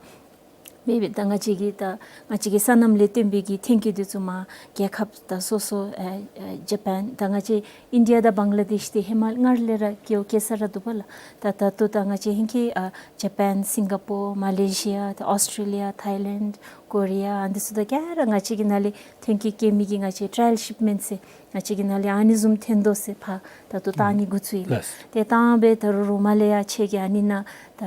མེད་པའི་ད་ང་བཅས་ཀྱི་ད་ང་བཅས་ཀྱི་སོ་ནམ་ལས་བརྟེན་པའི་གི་ཐོན་སྐྱེད་འདི་ཚུ་མར་རྒྱལ་ཁབ་ད་སོ་སོ་ཨ་ཨ་ཇ་པཱན་ད་ང་བཅས་ཨིན་ཌི་ཡ་དང་བང་ལ་དེཤ་འདི་ཧེ་མ་སྔར་ལས་ར་སྐྱེ་བ་སྐྱེ་ས་ར་འདུག་པ་ལགས། ད་ད་ལྟོ་ད་ང་བཅས་ཧེང་སྐལ་ཨ་ཇ་པཱན་སིང་ག་པོར་མ་ལེ་ཤི་ཡ་ད་ཨོསི་ཊྲེ་ལི་ཡ་ཐཱའི་ལེནཌ་ཀོ་རི་ཡ་ཨ་འདི་ཚུ་ད་ག་ར་ང་བཅས་ཀྱི་ནང་ལས་ཐོན་སྐྱེད་སྐྱེ་མི་གི་ང་བཅས་ཊ་ར་ཡལ་ཤིཔ་མེནཊ་ཟེར་ང་བཅས་ཀྱི་ནང་ལས་ཨ་ནི་བཟུམ་ཐོན་དོ་ཟེར་ཕར་ད་ལྟོ་བཏང་ནི་འགོ་བཙུགས་ཡི་ལགས། ལགས། དེ་བཏང་སྦེ་ད་རུང་རུང་མར་ལས་ཡར་ཁྱེད་ཀྱིས་ཨ་ནི་ནང་ད་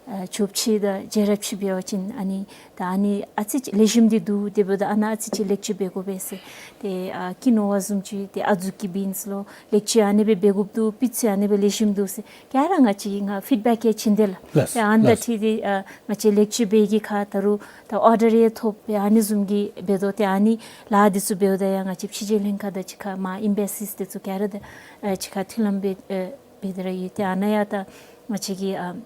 ཨ་ཆོབ་ཅིག་དང་རྗེས་རབས་ཅིག་འབད་བ་ཅིན་ཨ་ནི་ད་ཨ་ནི་ཨ་ཙི་ཅིག་ལེགས་ཤོམ་འདི་འདུག། དེ་འབདཝ་ད་ཨ་ནཱ་ཨ་ཙི་ཅིག་ལེགས་བཅོས་འབད་དགོ་པས་ཟེར། དེ་ཨ་ཀི་ནོ་བ་བཟུམ་ཅིག་དེ་ཨ་ཛུ་ཀི་བིནསི་ལུ་ལེགས་བཅོས་ཨ་ནི་སྦེ་འབད་དགོཔ་འདུག། སྤུས་ཚད་ཨ་ནི་སྦེ་ལེགས་ཤོམ་འདུག་ཟེར་ག་ར་ང་བཅས་ཀྱིས་ང་ཕིཌ་བེཀ་ཡང་བྱིན་དེས་ལགས། ལགས། དེ་ཨ་ནི་ད་ལགས། ཁྲིད་དེ་ཨ་ང་བཅས་ལེགས་བཅོས་འབད་གི་ཁར་ད་རུང་ད་ཨོར་ཌར་ཡང་ཐོབ་སྦེ་ཨ་ནི་བཟུམ་གྱི་འབད་དོ། དེ་ཨ་ནི་ལཱ་འདི་ཚུ་འབདཝ་ད་ཡང་ང་བཅས་ཕྱི་རྒྱལ་ལྷན་ཁག་དང་གཅིག་ཁར་མར་ཨེམ་བེ་སིས་འདི་ཚུ་ག་ར་དང་ཨ་གཅིག་ཁར་མཐུན་ལམ་འབད་ཨ་འབད་དེ་ར་ཡོད། དེ་ཨ་ནཱ་ཡང་ད་ང་བཅས་ཀྱི་ཨ་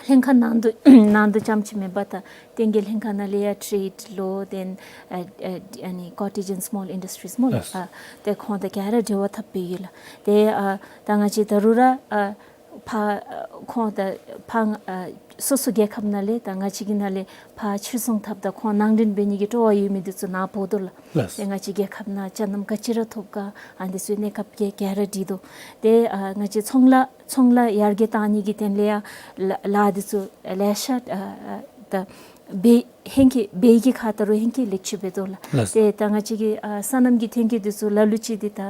ལྷན་ཁག་ནང་དུ་ནང་དུ་རྐྱངམ་ཅིག་མེན་པར་ད་སྟེང་གི་ལྷན་ཁག་ནང་ལས་ཡང་ཊེ་རེཌ་ལོ་དེན་ཨ་ཨ་ཨ་ནི་ཀོ་ཊེཇ་ཨེནཌ་སི་མོལ་ཨིན་ཌསི་ཊྲིས་སྨོ་ལགས། ལགས། ཨ་དེ་ཁོང་དང་ག་ར་འབྲེལ་བ་འཐབ་སྦེ་ཡོད་ལགས། དེ་ཨ་ད་ང་བཅས་ད་རུང་ར་ཨ་ཕར་ཨ་ཁོང་ད་ཕར་ཨ་སོ་སོ་རྒྱལ་ཁབ་ནང་ལས་ད་ང་བཅས་ཀྱི་ནང་ལས་ཕར་ཕྱིར་ཚོང་འཐབ་ད་ཁོང་ནང་འདྲེན་འབད་ནི་གི་སྤྲོ་བ་ཡོད་མི་འདི་ཚུ་ནཱ་འབོ་དོ་ལགས། ལགས། དེ་ང་བཅས་རྒྱལ་ཁབ་ནང་ཅ་ལམ་ག་ཅི་ར་ཐོབ་ག་ཨ་འདི་ཚུ་གནས་སྐབས་ག་ག་ར་འདི་དོ། དེ་ཨ་ང་བཅས་ཚོང་ལཱ་ཚོང་ལཱ་ཡར་རྒྱས་བཏང་ནི་གི་དོན་ལས་ཡང་ལཱ་ལཱ་འདི་ཚུ་ལེ་ཤ་ཨ་ཨ་ད་འབད་ཧེང་སྐལ་འབད་གི་ཁར་ད་རུང་ཧེང་སྐལ་ལེགས་བཅོས་འབད་དོ་ལགས། ལགས། དེ་ད་ང་བཅས་ཀྱི་ཨ་སོ་ནམ་གྱི་ཐོན་སྐྱེད་འདི་ཚུ་ལ་ལུ་ཅིག་འདི་ད་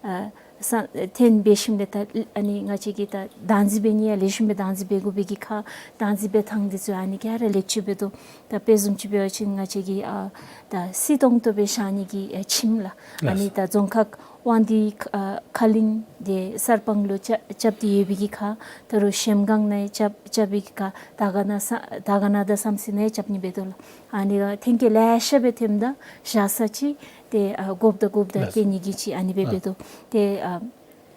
ཨ་ས་ཐོན་འབད་ཞིནམ་ལས་ད་ཨ་ནི་ང་བཅས་ཀྱིས་ད་བདག་འཛིན་འབད་ནི་ཡང་ལེགས་ཤོམ་སྦེ་བདག་འཛིན་འབད་དགོ་པའི་གི་ཁར་བདག་འཛིན་འབད་ཐངས་འདི་ཚུ་ཨ་ནི་ག་ར་ལེགས་བཅོས་འབད་དོ། ད་དཔེ་བཟུམ་ཅིག་འབད་བ་ཅིན་ང་བཅས་ཀྱིས་ཨ་ད་བསིལ་ཏོང་ཏོ་སྦེ་བཞག་ནི་གི་ཨ་ཁྱིམ་ལགས། ཨ་ནི་ལགས། ད་རྫོང་ཁག་དབང་འདུས་ཨ་ཁ་གླིང་དེ་གསར་སྤང་ལུ་རྐྱབ་རྐྱབ་སྟེ་ཡོད་པའི་གི་ཁར་ད་རུང་གཞལམ་སྒང་ནང་རྐྱབ་རྐྱབ་པའི་གི་ཁར་དར་དཀར་ན་ས་དར་དཀར་ན་དང་བསམ་རྩེ་ནང་རྐྱབ་ནི་འབད་དོ་ལགས། ཨ་ནི་ག་ཐོན་སྐྱེད་ལེ་ཤ་སྦེ་ཐོནམ་ད་བཞག་ས་ཅིག་དེ་ཨ་དགོཔ་ད་དགོཔ་ད་ལགས། སྟོན་ནི་གི་ཅིག་ཨ་ནི་སྦེ་ཨ་འབད་དོ། དེ་ཨ་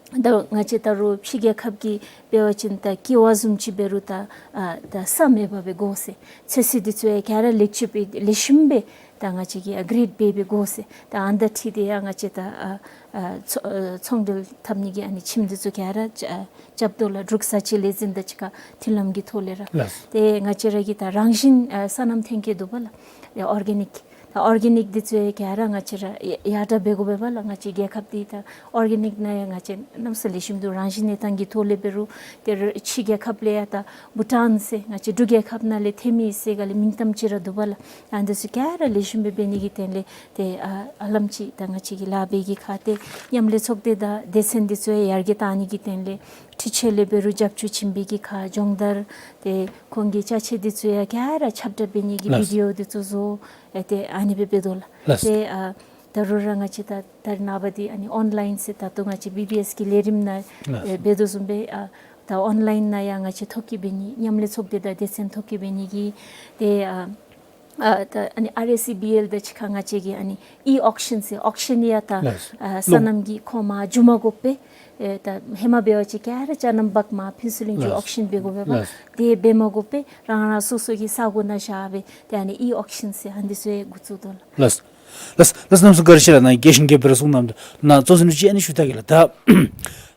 ད་ང་བཅས་ད་རུང་ཕྱི་རྒྱལ་ཁབ་ཀྱི་འབད་བ་ཅིན་ད་ཀེ་བ་བཟུམ་ཅིག་འབད་རུང་ད་ཨ་ད་ས་མེད་པར་སྦེ་དགོ་ཟེར། ཚོད་བསྲེ་འདི་ཚུ་ཡང་ག་ར་ལེགས་བཅོས་འབད་ལེགས་ཤོམ་སྦེ་ད་ང་བཅས་ཀྱིས་ཨ་གྲེཌ་འབད་འབད་དགོ་ཟེར། ད་ཨ་ནི་ད་ཁྲིད་དེ་ཡང་ང་བཅས་ད་ཨ་ཨ་ཚོ་ཨ་ཚོང་འབྲེལ་འཐབ་ནི་གི་ཨ་ནི་ཁྱིམ་འདི་ཚུ་ག་ར་རྐྱབ་རྐྱབ་དོ་ལགས། འབྲུག་ས་ཆའི་ལས་འཛིན་དང་གཅིག་ཁར་མཐུན་ལམ་གྱི་ཐོག་ལས་ར། ལགས། དེ་ང་བཅས་ར་གི་ད་རང་བཞིན་ཨ་སོ་ནམ་ཐོན་སྐྱེད་འདུག་པ་ལགས། ཡ་ཨོར་གེ་ནིཀ་ད་ཨོར་གེ་ནིཀ་འདི་ཚུ་ཡང་ག་ར་ང་བཅས་ར་ཡ་ཡར་དྲག་འབད་དགོ་པས་པ་ལགས། ང་བཅས་རྒྱལ་ཁབ་འདི་ད་ཨོར་གེ་ནིཀ་ནང་ཡང་ང་བཅས་གནམ་ས་ལེགས་ཤོམ་འདུག། རང་བཞིན་གནས་སྟངས་ཀྱི་ཐོག་ལས་འབད་རུང་དེ་རུང་ཕྱི་རྒྱལ་ཁབ་ལས་ཡང་ད་བྷུ་ཊཱན་ཟེར་ང་བཅས་འབྲུག་རྒྱལ་ཁབ་ནང་ལས་ཐོན་མི་ཟེར་ག་ལས་མིང་གཏམ་ཅིག་ར་འདུག་པ་ལགས། ཨ་འདི་ཚུ་ག་ར་ལེགས་ཤོམ་སྦེ་འབད་ནི་གི་དོན་ལས་དེ་ཨ་ཨ་ལམ་ཅིག་ད་ང་བཅས་ཀྱིས་ལཱ་འབད་གི་ཁར་དེ་མཉམ་ལས་ཚོགས་སྡེ་དང་སྡེ་ཚན་འདི་ཚུ་ཡང་ཡར་རྒྱས་བཏང་ནི་གི་དོན་ལས་འཕྲུལ་ཆས་ལས་འབད་རུང་རྒྱབ་སྐྱོར་བྱིན་པའི་གི་ཁར་སྦྱོང་བརྡར་དེ་ཁོང་གི་ཅ་ཆས་འདི་ཚུ་ཡང་ག་ར་ཁྱབ་བསྒྲགས་འབད་ནི་གི་ལགས། བི་ཌི་ཨོ་འདི་ཚུ་བཟོ་ཨེ་དེ་ཨ་ནི་སྦེ་འབད་དོ་ལགས། ལགས། དེ་ཨ་ད་རུང་ར་ང་བཅས་ད་ད་རེས་ནངས་པ་འདི་ཨ་ནི་ཨོན་ལའིན་ཟེར་ད་ལྟོ་ང་བཅས་བི་བི་ཨེསི་གི་ལས་རིམ་ནང་ལགས། ཨེ་འབད་དོ་བཟུམ་སྦེ་ཨ་ད་ཨོན་ལའིན་ནང་ཡང་ང་བཅས་ཐོ་བཀོད་འབད་ནི་མཉམ་ལས་ཚོགས་སྡེ་དང་སྡེ་ཚན་ཐོ་བཀོད་འབད་ནི་གི་དེ་ཨ་ཨ་ད་ཨ་ནི་ཨར་ཨེསི་ཨི་བི་ཨེལ་དང་གཅིག་ཁར་ང་བཅས་ཀྱིས་ཨ་ནི་ཨི་ཨོག་ཤཱན་ཟེར་ཨོག་ཤཱན་ཡང་ད་ལགས། ཨ་སོ་ནམ་གྱི་ཁོ་མར་འགྱོ་མ་དགོ་པས། ཨེ་ད་ཧེ་མ་འབད་བ་ཅིན་ག་ར་ཅ་ལམ་འབག་མར་ཕུན་ཚོགས་གླིང་འགྱོ་ལགས། ཨོག་ཤཱན་འབད་དགོ་པས་པ། ལགས། དེ་འབད་མ་དགོ་པས། རང་རང་སོ་སོ་གི་ས་གོ་ནང་བཞག་སྦེ་དེ་ཨ་ནི་ཨི་ཨོག་ཤཱན་ཟེར་ཨ་འདི་ཚུ་ཡང་འགོ་བཙུགས་དོ་ལགས། ལགས། ལགས། ལགས། གནམ་མེད་ས་མེད་བཀའ་དྲིན་ཆེ་ལགས། ནཱ་རྒྱས་ཤིང་རྒྱས་པར་གསུངས་གནང་། ནཱ་གཙོ་ཟིན་ཅིག་ཨ་ནི་ཞུ་ད་གེ་ལགས། ད་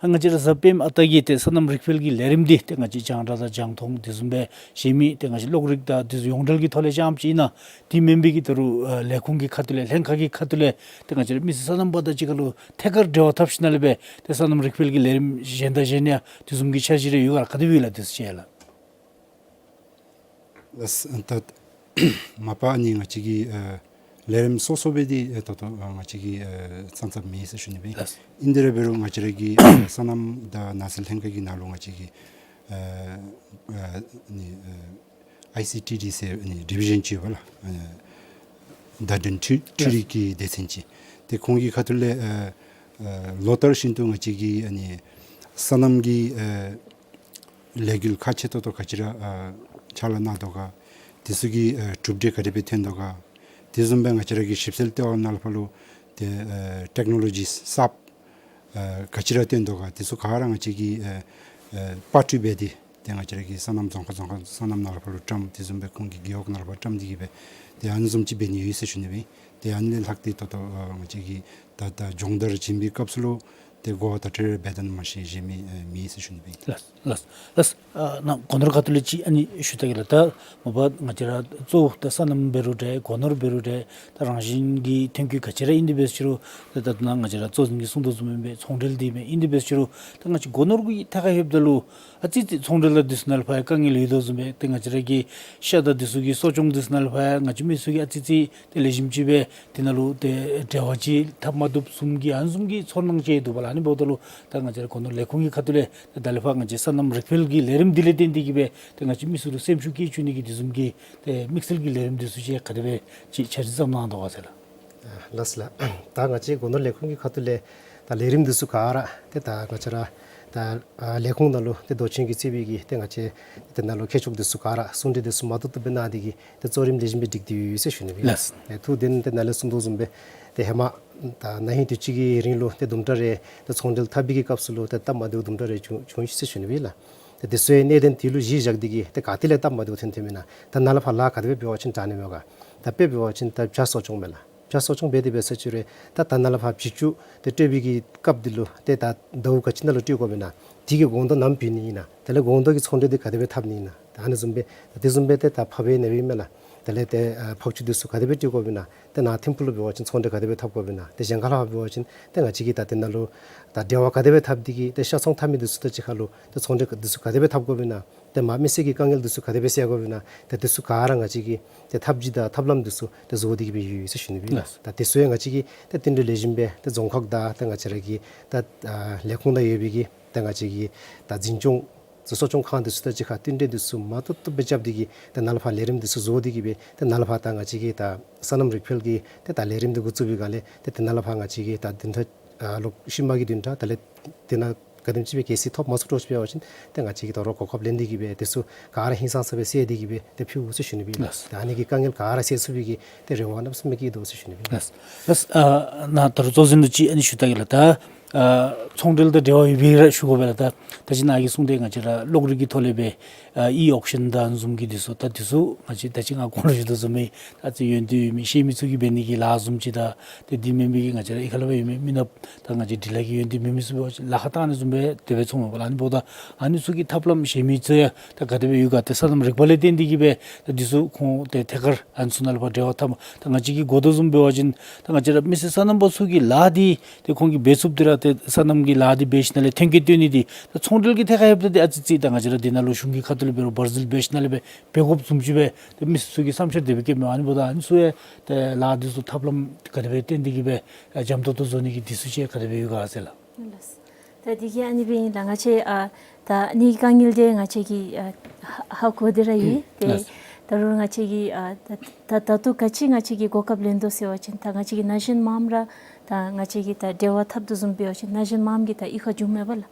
ང་བཅས་ར་གཟའ་སྤེནམ་ཨ་རྟག་གི་ཏེ་སོ་ནམ་རིག་སྤེལ་གྱི་ལས་རིམ་འདི་ཏེ་ང་བཅས་རྒྱང་བསྒྲགས་དང་རྒྱང་མཐོང་དེ་བཟུམ་སྦེ་གཞན་མི་ཏེ་ང་བཅས་གློག་རིག་དང་དེ་ཚུ་ཡོངས་འབྲེལ་གྱི་ཐོག་ལས་རྐྱངམ་ཅིག་ཨིན་ན། དེ་མེན་པའི་གི་ད་རུང་ཨ་ལས་ཁུངས་ཀྱི་ཁ་ཐུག་ལས་ལྷན་ཁག་གི་ཁ་ཐུག་ལས་ཏེ་ང་བཅས་ར་མི་སེར་སོ་ནམ་པ་དང་གཅིག་ཁར་ལུ་ཐད་ཀར་འབྲེལ་བ་འཐབ་ཞིནམ་ལས་སྦེ་ཏེ་སོ་ནམ་རིག་སྤེལ་གྱི་ལས་རིམ་གཞན་དང་གཞན་ཡང་དེ་བཟུམ་གྱི་འཆར་གཞི་རེ་ཡོད་ག་ལགས། ག་དེ་སྦེ་ཡོད་ལགས། དེ་ཚུ་ཅིག་ལགས། ལགས། ད་མ་པ་ཨ་ནི་ང་བཅས་ཀྱི་ཨ་ལས་རིམ་སོ་སོ་སྦེ་འདི་ཨ་ད་ལྟོ་ཨ་ང་བཅས་ཀྱིས་ཨ་ཙང་ཙང་མེད་ཟེར་ཞུ་ནི་སྦེ། ལགས། ཨིན་དེ་ར་འབད་རུང་ང་བཅས་ར་གི་ཨ་སོ་ནམ་དང་ནགས་ཚལ་ལྷན་ཁག་གི་ནང་ལུ་ང་བཅས་ཀྱི་ཨ་ཨ་ནི་ཨ་ཨའི་སི་ཊི་ཌི་ཟེར་ཨ་ནི་ཌི་བི་ཞཱན་ཅིག་ཡོད་པ་ལགས། ཨ་བརྡ་དོན་འཕྲུལ་འཕྲུལ་རིག་གི་སྡེ་ཚན་ཅིག། ཏེ་ཁོང་གི་ཁ་ཐུག་ལས་ཨ་ཨ་ལོ་ལྟར་བཞིན་དུ་ང་བཅས་ཀྱི་ཨ་ནི་སོ་ནམ་གྱི་ཨ་ལས་འགུལ་ཁག་ཆེ་ཏོག་ཏོ་ག་ཅི་ར་ཨ་ཕྱག་ལཱ་གནང་དོ་ག། དེ་ཚུ་གི་ཨ་གྲུབ་འབྲས་ག་དེ་སྦེ་ཐོན་དོ་ག། དེ་བཟུམ་སྦེ་ང་བཅས་ར་གི་ཞིབ་འཚོལ་ལྟེ་བ་ནང་ལུ་ཕར་ལུ་ཏེ་ཨ་ཊེཀ་ནོ་ལོ་ཇིས་གསརཔ་ཨ་ག་ཅི་ར་ཐོན་དོ་ག། དེ་ཚུ་ག་ར་ང་བཅས་ཀྱིས་ཨ་ཨ་པར་སྐྲུན་འབད་དེ་ཏེ་ང་བཅས་ར་གི་སོ་ནམ་རྫོང་ཁག་རྫོང་ཁག་སོ་ནམ་ནང་ལུ་ཕར་ལུ་བཀྲམ། དེ་བཟུམ་སྦེ་ཁོང་གི་རྒེད་འོག་ནང་ལུ་ཕར་བཀྲམ་སྟེ་གི་སྦེ་ཏེ་ཨ་ནི་བཟུམ་ཅིག་འབད་ནི་ཡོད་ཟེར་ཞུ་ནི་སྦེ། ཏེ་ཨ་ནི་ལས་ལྷག་སྟེ་ད་ལྟོ་ཨ་ང་བཅས་ཀྱིས་ད་ད་སྦྱོང་བརྡར་བྱིན་པའི་སྐབས་སུ་ལུ་ ཏེ་གོ་བརྡ་སྤྲོད་འབད་དོ་ནང་བཞིན་གཞན་མི་ཨེ་མེད་ཟེར་ཞུ་ནི་སྦེ་ཨིན། ལགས་ལགས་ལགས། ཨ་ནཱ་སྒོ་ནོར་ཁ་ཐུག་ལས་ཅིག་ཨ་ནི་ཞུ་ད་གེ་ལགས། ད་མ་པ་ང་བཅས་ར་གཙོ་བོ་ད་སོ་ནམ་འབད་རུང་འདྲ་སྒོ་ནོར་འབད་རུང་འདྲ་ད་རང་བཞིན་གྱི་ཐོན་སྐྱེད་ག་ཅི་ར་ཨིན་དེ་འབད་ཟེར་རུང་ད་ད་ནཱ་ང་བཅས་ར་གཙོ་འཛིན་གྱིས་གསུང་དོ་བཟུམ་སྦེ་ཚོང་འབྲེལ་འདི་མས། ཨིན་དེ་འབད་ཟེར་རུང་ད་ང་བཅས་སྒོ་ནོར་གྱི་ཐད་ཁར་ལྷོདཔ་ད་ལུ་ཨ་ཙི་ཙི་ཚོང་འབྲེལ་དང་འདི་ཚུ་ནང་ལུ་ཕར་དཀའ་ངལ་ཡོད་དོ་བཟུམ་སྦེ་ཏེ་ང་བཅས་ར་གི་ཤ་དང་འདི་ཚུ་གི་གསོ་སྐྱོང་འདི་ཚུ་ནང་ལུ་ཕར་ང་བཅས་མི་ཚུ་གིས་ཨ་ཙི་ཙི་ཏེ་ལེགས་ཤོམ་ཅིག་སྦེ་དེ་ནང་ལུ་ཏེ་འབྲེལ་བ་ཅིག་འཐབ་མ་བཏུབ་བཟུམ་གྱི་ཨ་ནི་བཟུམ་གྱི་ཚོར་སྣང་ཅིག་འདུག་པ་ལགས། ཨ་ནི་འབདཝ་ད་ལུ་ད་ང་བཅས་ར་སྒོ་ནོར་ལས་ཁུངས་ཀྱི་ཁ་ཐུག་ལས་ཏེ་ད་ལས་ཕར་ང་བཅས་སོ་ནམ་རིག་འཕེལ་གྱི་ལས་རིམ་འདི་ལས་བརྟེན་ཏེ་གིས་སྦེ་ཏེ་ང་བཅས་མི་ཚུ་ལུ་སེམས་ཤུགས་སྐྱེད་བཅུག་ནི་གི་དེ་བཟུམ་གྱི་ཏེ་དམིགས་བསལ་གྱི་ལས་རིམ་འདི་ཚུ་ཅིག་ག་དེ་སྦེ་ཅིག་འཆར་གཞི་བརྩམ་གནང་དོ་ག་ཟེར་ལགས། ལགས་སོ་ལགས། ད་ང་བཅས་སྒོ་ནོར་ལས་ཁུངས་ཀྱི་ཁ་ཐུག་ལས་ད་ལས་རིམ་འདི་ཚུ་ག་ར་ཏེ་ད་ང་བཅས་ར་ད་ཨ་ལས་ཁུངས་ནང་ལུ་ཏེ་མདོ་ཆེན་གྱིས་གཙོས་པའི་གི་ཏེ་ང་བཅས་དེ་ནང་ལུ་མཁས་མཆོག་འདི་ཚུ་ག་ར་གསུང་གྲོས་འདི་ཚུ་མ་ཏོག་ཏོ་སྦེ་གནང་སྟེ་གིས་ཏེ་གཙོ་རིམ་ལེགས་ཤོམ་སྦེ་སྒྲིག་སྟེ་ཡོད་ཟེར་ཞུ་ནི་སྦེ་ལགས། ལགས། ཨེ་ཐུགས་བདེན་ཏེ་ནཱ་ལས་གསུང་དོ་བཟུམ་སྦེ་ཏེ་ཧེ་མ་ད་ན་ཧིང་དུས་ཅི་གི་རིང་ལུ་ཏེ་དུམ་གྲ་རེ་ཏེ་ཚོང་འབྲེལ་འཐབ་པའི་གི་སྐབས་སུ་ལུ་ཏེ་སྟབས་མ་བདེཝ་དུམ་གྲ་རེ་བྱུང་བྱུང་ཡི་ཟེར་ཞུ་ནི་སྦེ་ལགས། ཏེ་དེ་ཚུ་ཡང་གནད་དོན་དེ་ལུ་གཞི་བཞག་སྟེ་གིས་ཏེ་ག་ཏེ་ལས་སྟབས་མ་བདེཝ་ཐོན་ཐོནམ་ཨིན་ན། ད་ནཱ་ལས་ཕར་ལཱ་ག་དེ་སྦེ་འབད་བ་ཅིན་དྲག་ནི་མས་ག། ད་དཔེ་འབད་བ་ཅིན་ད་བྱ་གསོ་སྐྱོང་མས་ལགས། བྱ་གསོ་སྐྱོང་འབད་དེ་འབད་ས་ཅིག་རུང་ད་ད་ནཱ་ལས་ཕར་བྱི་ཅུང་ཏེ་སྤྲོད་པའི་གི་སྐབས་འདི་ལུ་ཏེ་ད་ཟླཝ་ག་ཅི་ནང་ལུ་སྤྲོད་དགོཔ་ཨིན་ན། དེ་གི་གོང་ཐོག་ནམ་བྱིན་ནི་ཨིན་ན། དེ་ལས་གོང་ཐོག་གི་ཚོང་འབྲེལ་འདི་ག་དེ་སྦེ་འཐབ་ནི་ཨིན་ན། ད་ཨ་ནི་བཟུམ་སྦེ་ད་དེ་བཟུམ་སྦེ་ཏེ་ད་ཕགཔ་ནང་ལས་མས་ལགས། དེ་ལས་ཏེ་ཨ་ཕག་ཅུང་འདི་ཚུ་ག་དེ་སྦེ་སྤྲོད་དགོཔ་ཨིན་ན། ཏེ་ནཱ་ཐིམ་ཕུག་ལུ་འབད་བ་ཅིན་ཚོང་འབྲེལ་ག་དེ་སྦེ་འཐབ་དགོཔ་ཨིན་ན། ཏེ་གཞན་ཁ་ལས་ཕར་འབད་བ་ཅིན་ཏེ་ང་བཅས་ཀྱིས་ད་དེ་ནང་ལུ་ད་འབྲེལ་བ་ག་དེ་སྦེ་འཐབ་སྟེ་གིས་ཏེ་ཤ་ཚོང་འཐབ་མི་འདི་ཚུ་དང་གཅིག་ཁར་ལུ་ཏེ་ཚོང་འབྲེལ་འདི་ཚུ་ག་དེ་སྦེ་འཐབ་དགོཔ་ཨིན་ན། ཏེ་མ་མི་སེར་གྱི་དཀའ་ངལ་འདི་ཚུ་ག་དེ་སྦེ་སེལ་དགོཔ་ཨིན་ན། ཏེ་འདི་ཚུ་ག་ར་ང་བཅས་ཀྱིས་ཏེ་ཐབས་ཇུས་དང་ཐབས་ལམ་འདི་ཚུ་ཏེ་བཟོ་སྟེ་གིས་སྦེ་ཡོད་ཟེར་ཞུ་ནི་སྦེ་ལགས། ད་དེ་ཚུ་ཡང་ང་བཅས་ཀྱིས་ཏེ་བསྟུན་གྲོས་ལེགས་ཤོམ་སྦེ་ཏེ་རྫོང་ཁག་དང་ཏེ་ང་བཅས་ར་གི་ད་ཨ་ལས་ཁུངས་ནང་ཡོད་པའི་གི་ཏེ་ང་བཅས་ཀྱི་ད་འཛིན་སྐྱོང་གཙོ་གཙོ་སྐྱོང་ཁང་འདི་ཚུ་དང་གཅིག་ཁར་བསྟུན་གྲོས་འདི་ཚུ་མ་ཏོག་ཏོ་སྦེ་རྐྱབ་སྟེ་གིས་ཏེ་ནཱ་ལས་ཕར་ལས་རིམ་འདི་ཚུ་བཟོ་སྟེ་གིས་སྦེ་ཏེ་ནཱ་ལས་ཕར་ད་ང་བཅས་ཀྱི་ད་སོ་ནམ་རིག་འཕེལ་གྱི་ཏེ་ད་ལས་རིམ་འདི་འགོ་བཙུགས་པའི་སྒང་ལས་ཏེ་ཏེ་ནཱ་ལས་ཕར་ང་བཅས་ཀྱི་ད་བདུན་ཕྲག་ཨ་ལོ་ཤུལ་མ་གི་བདུན་ཕྲག་དེ་ལས་དེ་ནང་ག་དེམ་ཅིག་སྦེ་གལ་སྲིད་ཐོབ་མ་ཚུགས་འགྱོ་ཅི་འབད་བ་ཅིན་ཏེ་ང་བཅས་ཀྱིས་ད་རུང་གོ་སྐབས་ལེན་ཏེ་གིས་སྦེ་དེ་ཚུ་ག་ར་ཧིང་སངས་ས་སྦེ་སེལ་ཏེ་གིས་སྦེ་ཏེ་ཕུལ་འོང་ཟེར་ཞུ་ནི་སྦེ་ལགས། ལགས། ད་ཨ་ནི་གི་དཀའ་ངལ་ག་ར་སེལ་ཚུགས་པའི་གི་ཏེ་རེ་བ་གནམ་མེད་ས་མེད་བསྐྱེད་དོ་ཟེར་ཞུ་ནི་སྦེ་ལགས། ལགས། ལགས། ཨ་ནཱ་ད་རུང་གཙོ་འཛིན་ལུ་ཅིག་ཨ་ནི་ཞུ་ད་གེ་ལགས། ད་ཨ་ཚོང་འབྲེལ་དང་འབྲེལ་བ་ཡོད་པའི་ར་ཞུ་དགོ་པས་ལགས། ད་ད་ཅི་ནཱ་གིས་གསུངས་ཏེ་ང་བཅས་ར་གློག་རིག་གི་ཐོག་ལས་སྦེ་ཨ་ཨི་ཨོག་ཤན་དང་བཟུམ་གྱི་འདི་ཚུ་ད་འདི་ཚུ་ང་བཅས་ད་ཅི་ང་གོང་ལུ་ཞུ་དོ་བཟུམ་སྦེ་ད་ཅི་ཡོན་ཏན་ཡོད་མི་ཤེས་མི་ཚུ་གིས་འབད་ནི་གི་ལཱ་བཟུམ་ཅིག་དང་ཏེ་འདི་མེན་པའི་གི་ང་བཅས་ར་གཡུས་ཁ་ལས་ཕར་ཡོད་མི་མི་ནགཔ་དང་ང་བཅས་འབྲི་ལྷག་གི་ཡོན་ཏན་མེད་མི་ཚུ་འབད་བ་ཅིན་ལཱ་ཁག་བཏང་ནི་བཟུམ་སྦེ་དེ་སྦེ་ཚོརཝ་མས་པ་ལགས། ཨ་ནི་འབདཝ་ད་ཨ་ནི་ཚུ་གི་ཐབས་ལམ་གཞན་མི་ཚུ་ཡང་ད་ག་དེ་སྦེ་ཡོད་ག། ཏེ་སོ་ནམ་རིག་པ་ལས་བརྟེན་ཏེ་གིས་སྦེ་ད་འདི་ཚུ་ཁོང་ཏེ་ཐད་ཀར་ཨ་ནི་ཚུ་ནང་ལུ་ཕར་འབྲེལ་བ་འཐབ་མ་ད་ང་བཅས་ཀྱིས་གོ་དོ་བཟུམ་འབད་བ་ཅིན་ད་ང་བཅས་ར་མི་སེར་སོ་ནམ་པ་ཚུ་གི་ལཱ་འདི་ཏེ་ཁོང་གིས་འབད་ཚུགསཔ་འདི་ར་ཏེ་སོ་ནམ་གྱི་ལཱ་འདི་འབད་ཞིནམ་ལས་ཐོན་སྐྱེད་བཏོན་ནི་འདི་ད་ཚོང་འབྲེལ་གྱི་ཐད་ཁར་ལྷོདཔ་ད་ཏེ་ཨ་ཙི་ཙི་ད་ང་བཅས་ར་འདི་ནང་ལུ་གཞུང་གི་ཁ་ཐུག་ལས་འབད་རུང་བར་ཟིལ་འབད་ཞིནམ་ལས་སྦེ་འབད་དགོཔ་བཟུམ་ཅིག་སྦེ་ཏེ་མི་སེར་ཚུ་གི་བསམ་འཆར་དེ་སྦེ་བསྐྱེདཔ་མས། ཨ་ནི་འབདཝ་ད་ཨ་ནི་ཚུ་ཡང་ཏེ་ལཱ་འདི་ཚུ་ཐབས་ལམ་ག་དེ་སྦེ་བཏོན་ཏེ་གིས་སྦེ་འཇམ་ཏོང་ཏོ་བཟོ་ནི་གི་འདི་ཚུ་ཅིག་ག་དེ་སྦེ་ཡོད་ག་ཟེར་ལགས། ལགས། ད་འདི་གིས་ཨ་ནི་སྦེ་ཨིན་ལགས། ང་བཅས་ཨ་ད་ཨ་ནི་དཀའ་ངལ་འདི་ང་བཅས་ཀྱིས་ཨ་ཧ་ཧ་གོ་སྟེ་ར་ཡོད། ཏེ་ལགས། ད་རུང་ང་བཅས་ཀྱིས་ཨ་ད་ད་ད་ལྟོ་ག་ཅི་ང་བཅས་ཀྱིས་གོ་སྐབས་ལེན་དོ་ཟེར་བ་ཅིན་ད་ང་བཅས་ཀྱི་ན་གཞོན་མངམ་ར་ད་ང་བཅས་ཀྱིས་ད་འབྲེལ་བ་འཐབ་དོ་བཟུམ་འབད་བ་ཅིན་ན་གཞོན་མངམ་གྱིས་ད་གཡུས་ཁར་འགྱོཝ་མས་པ་ལགས།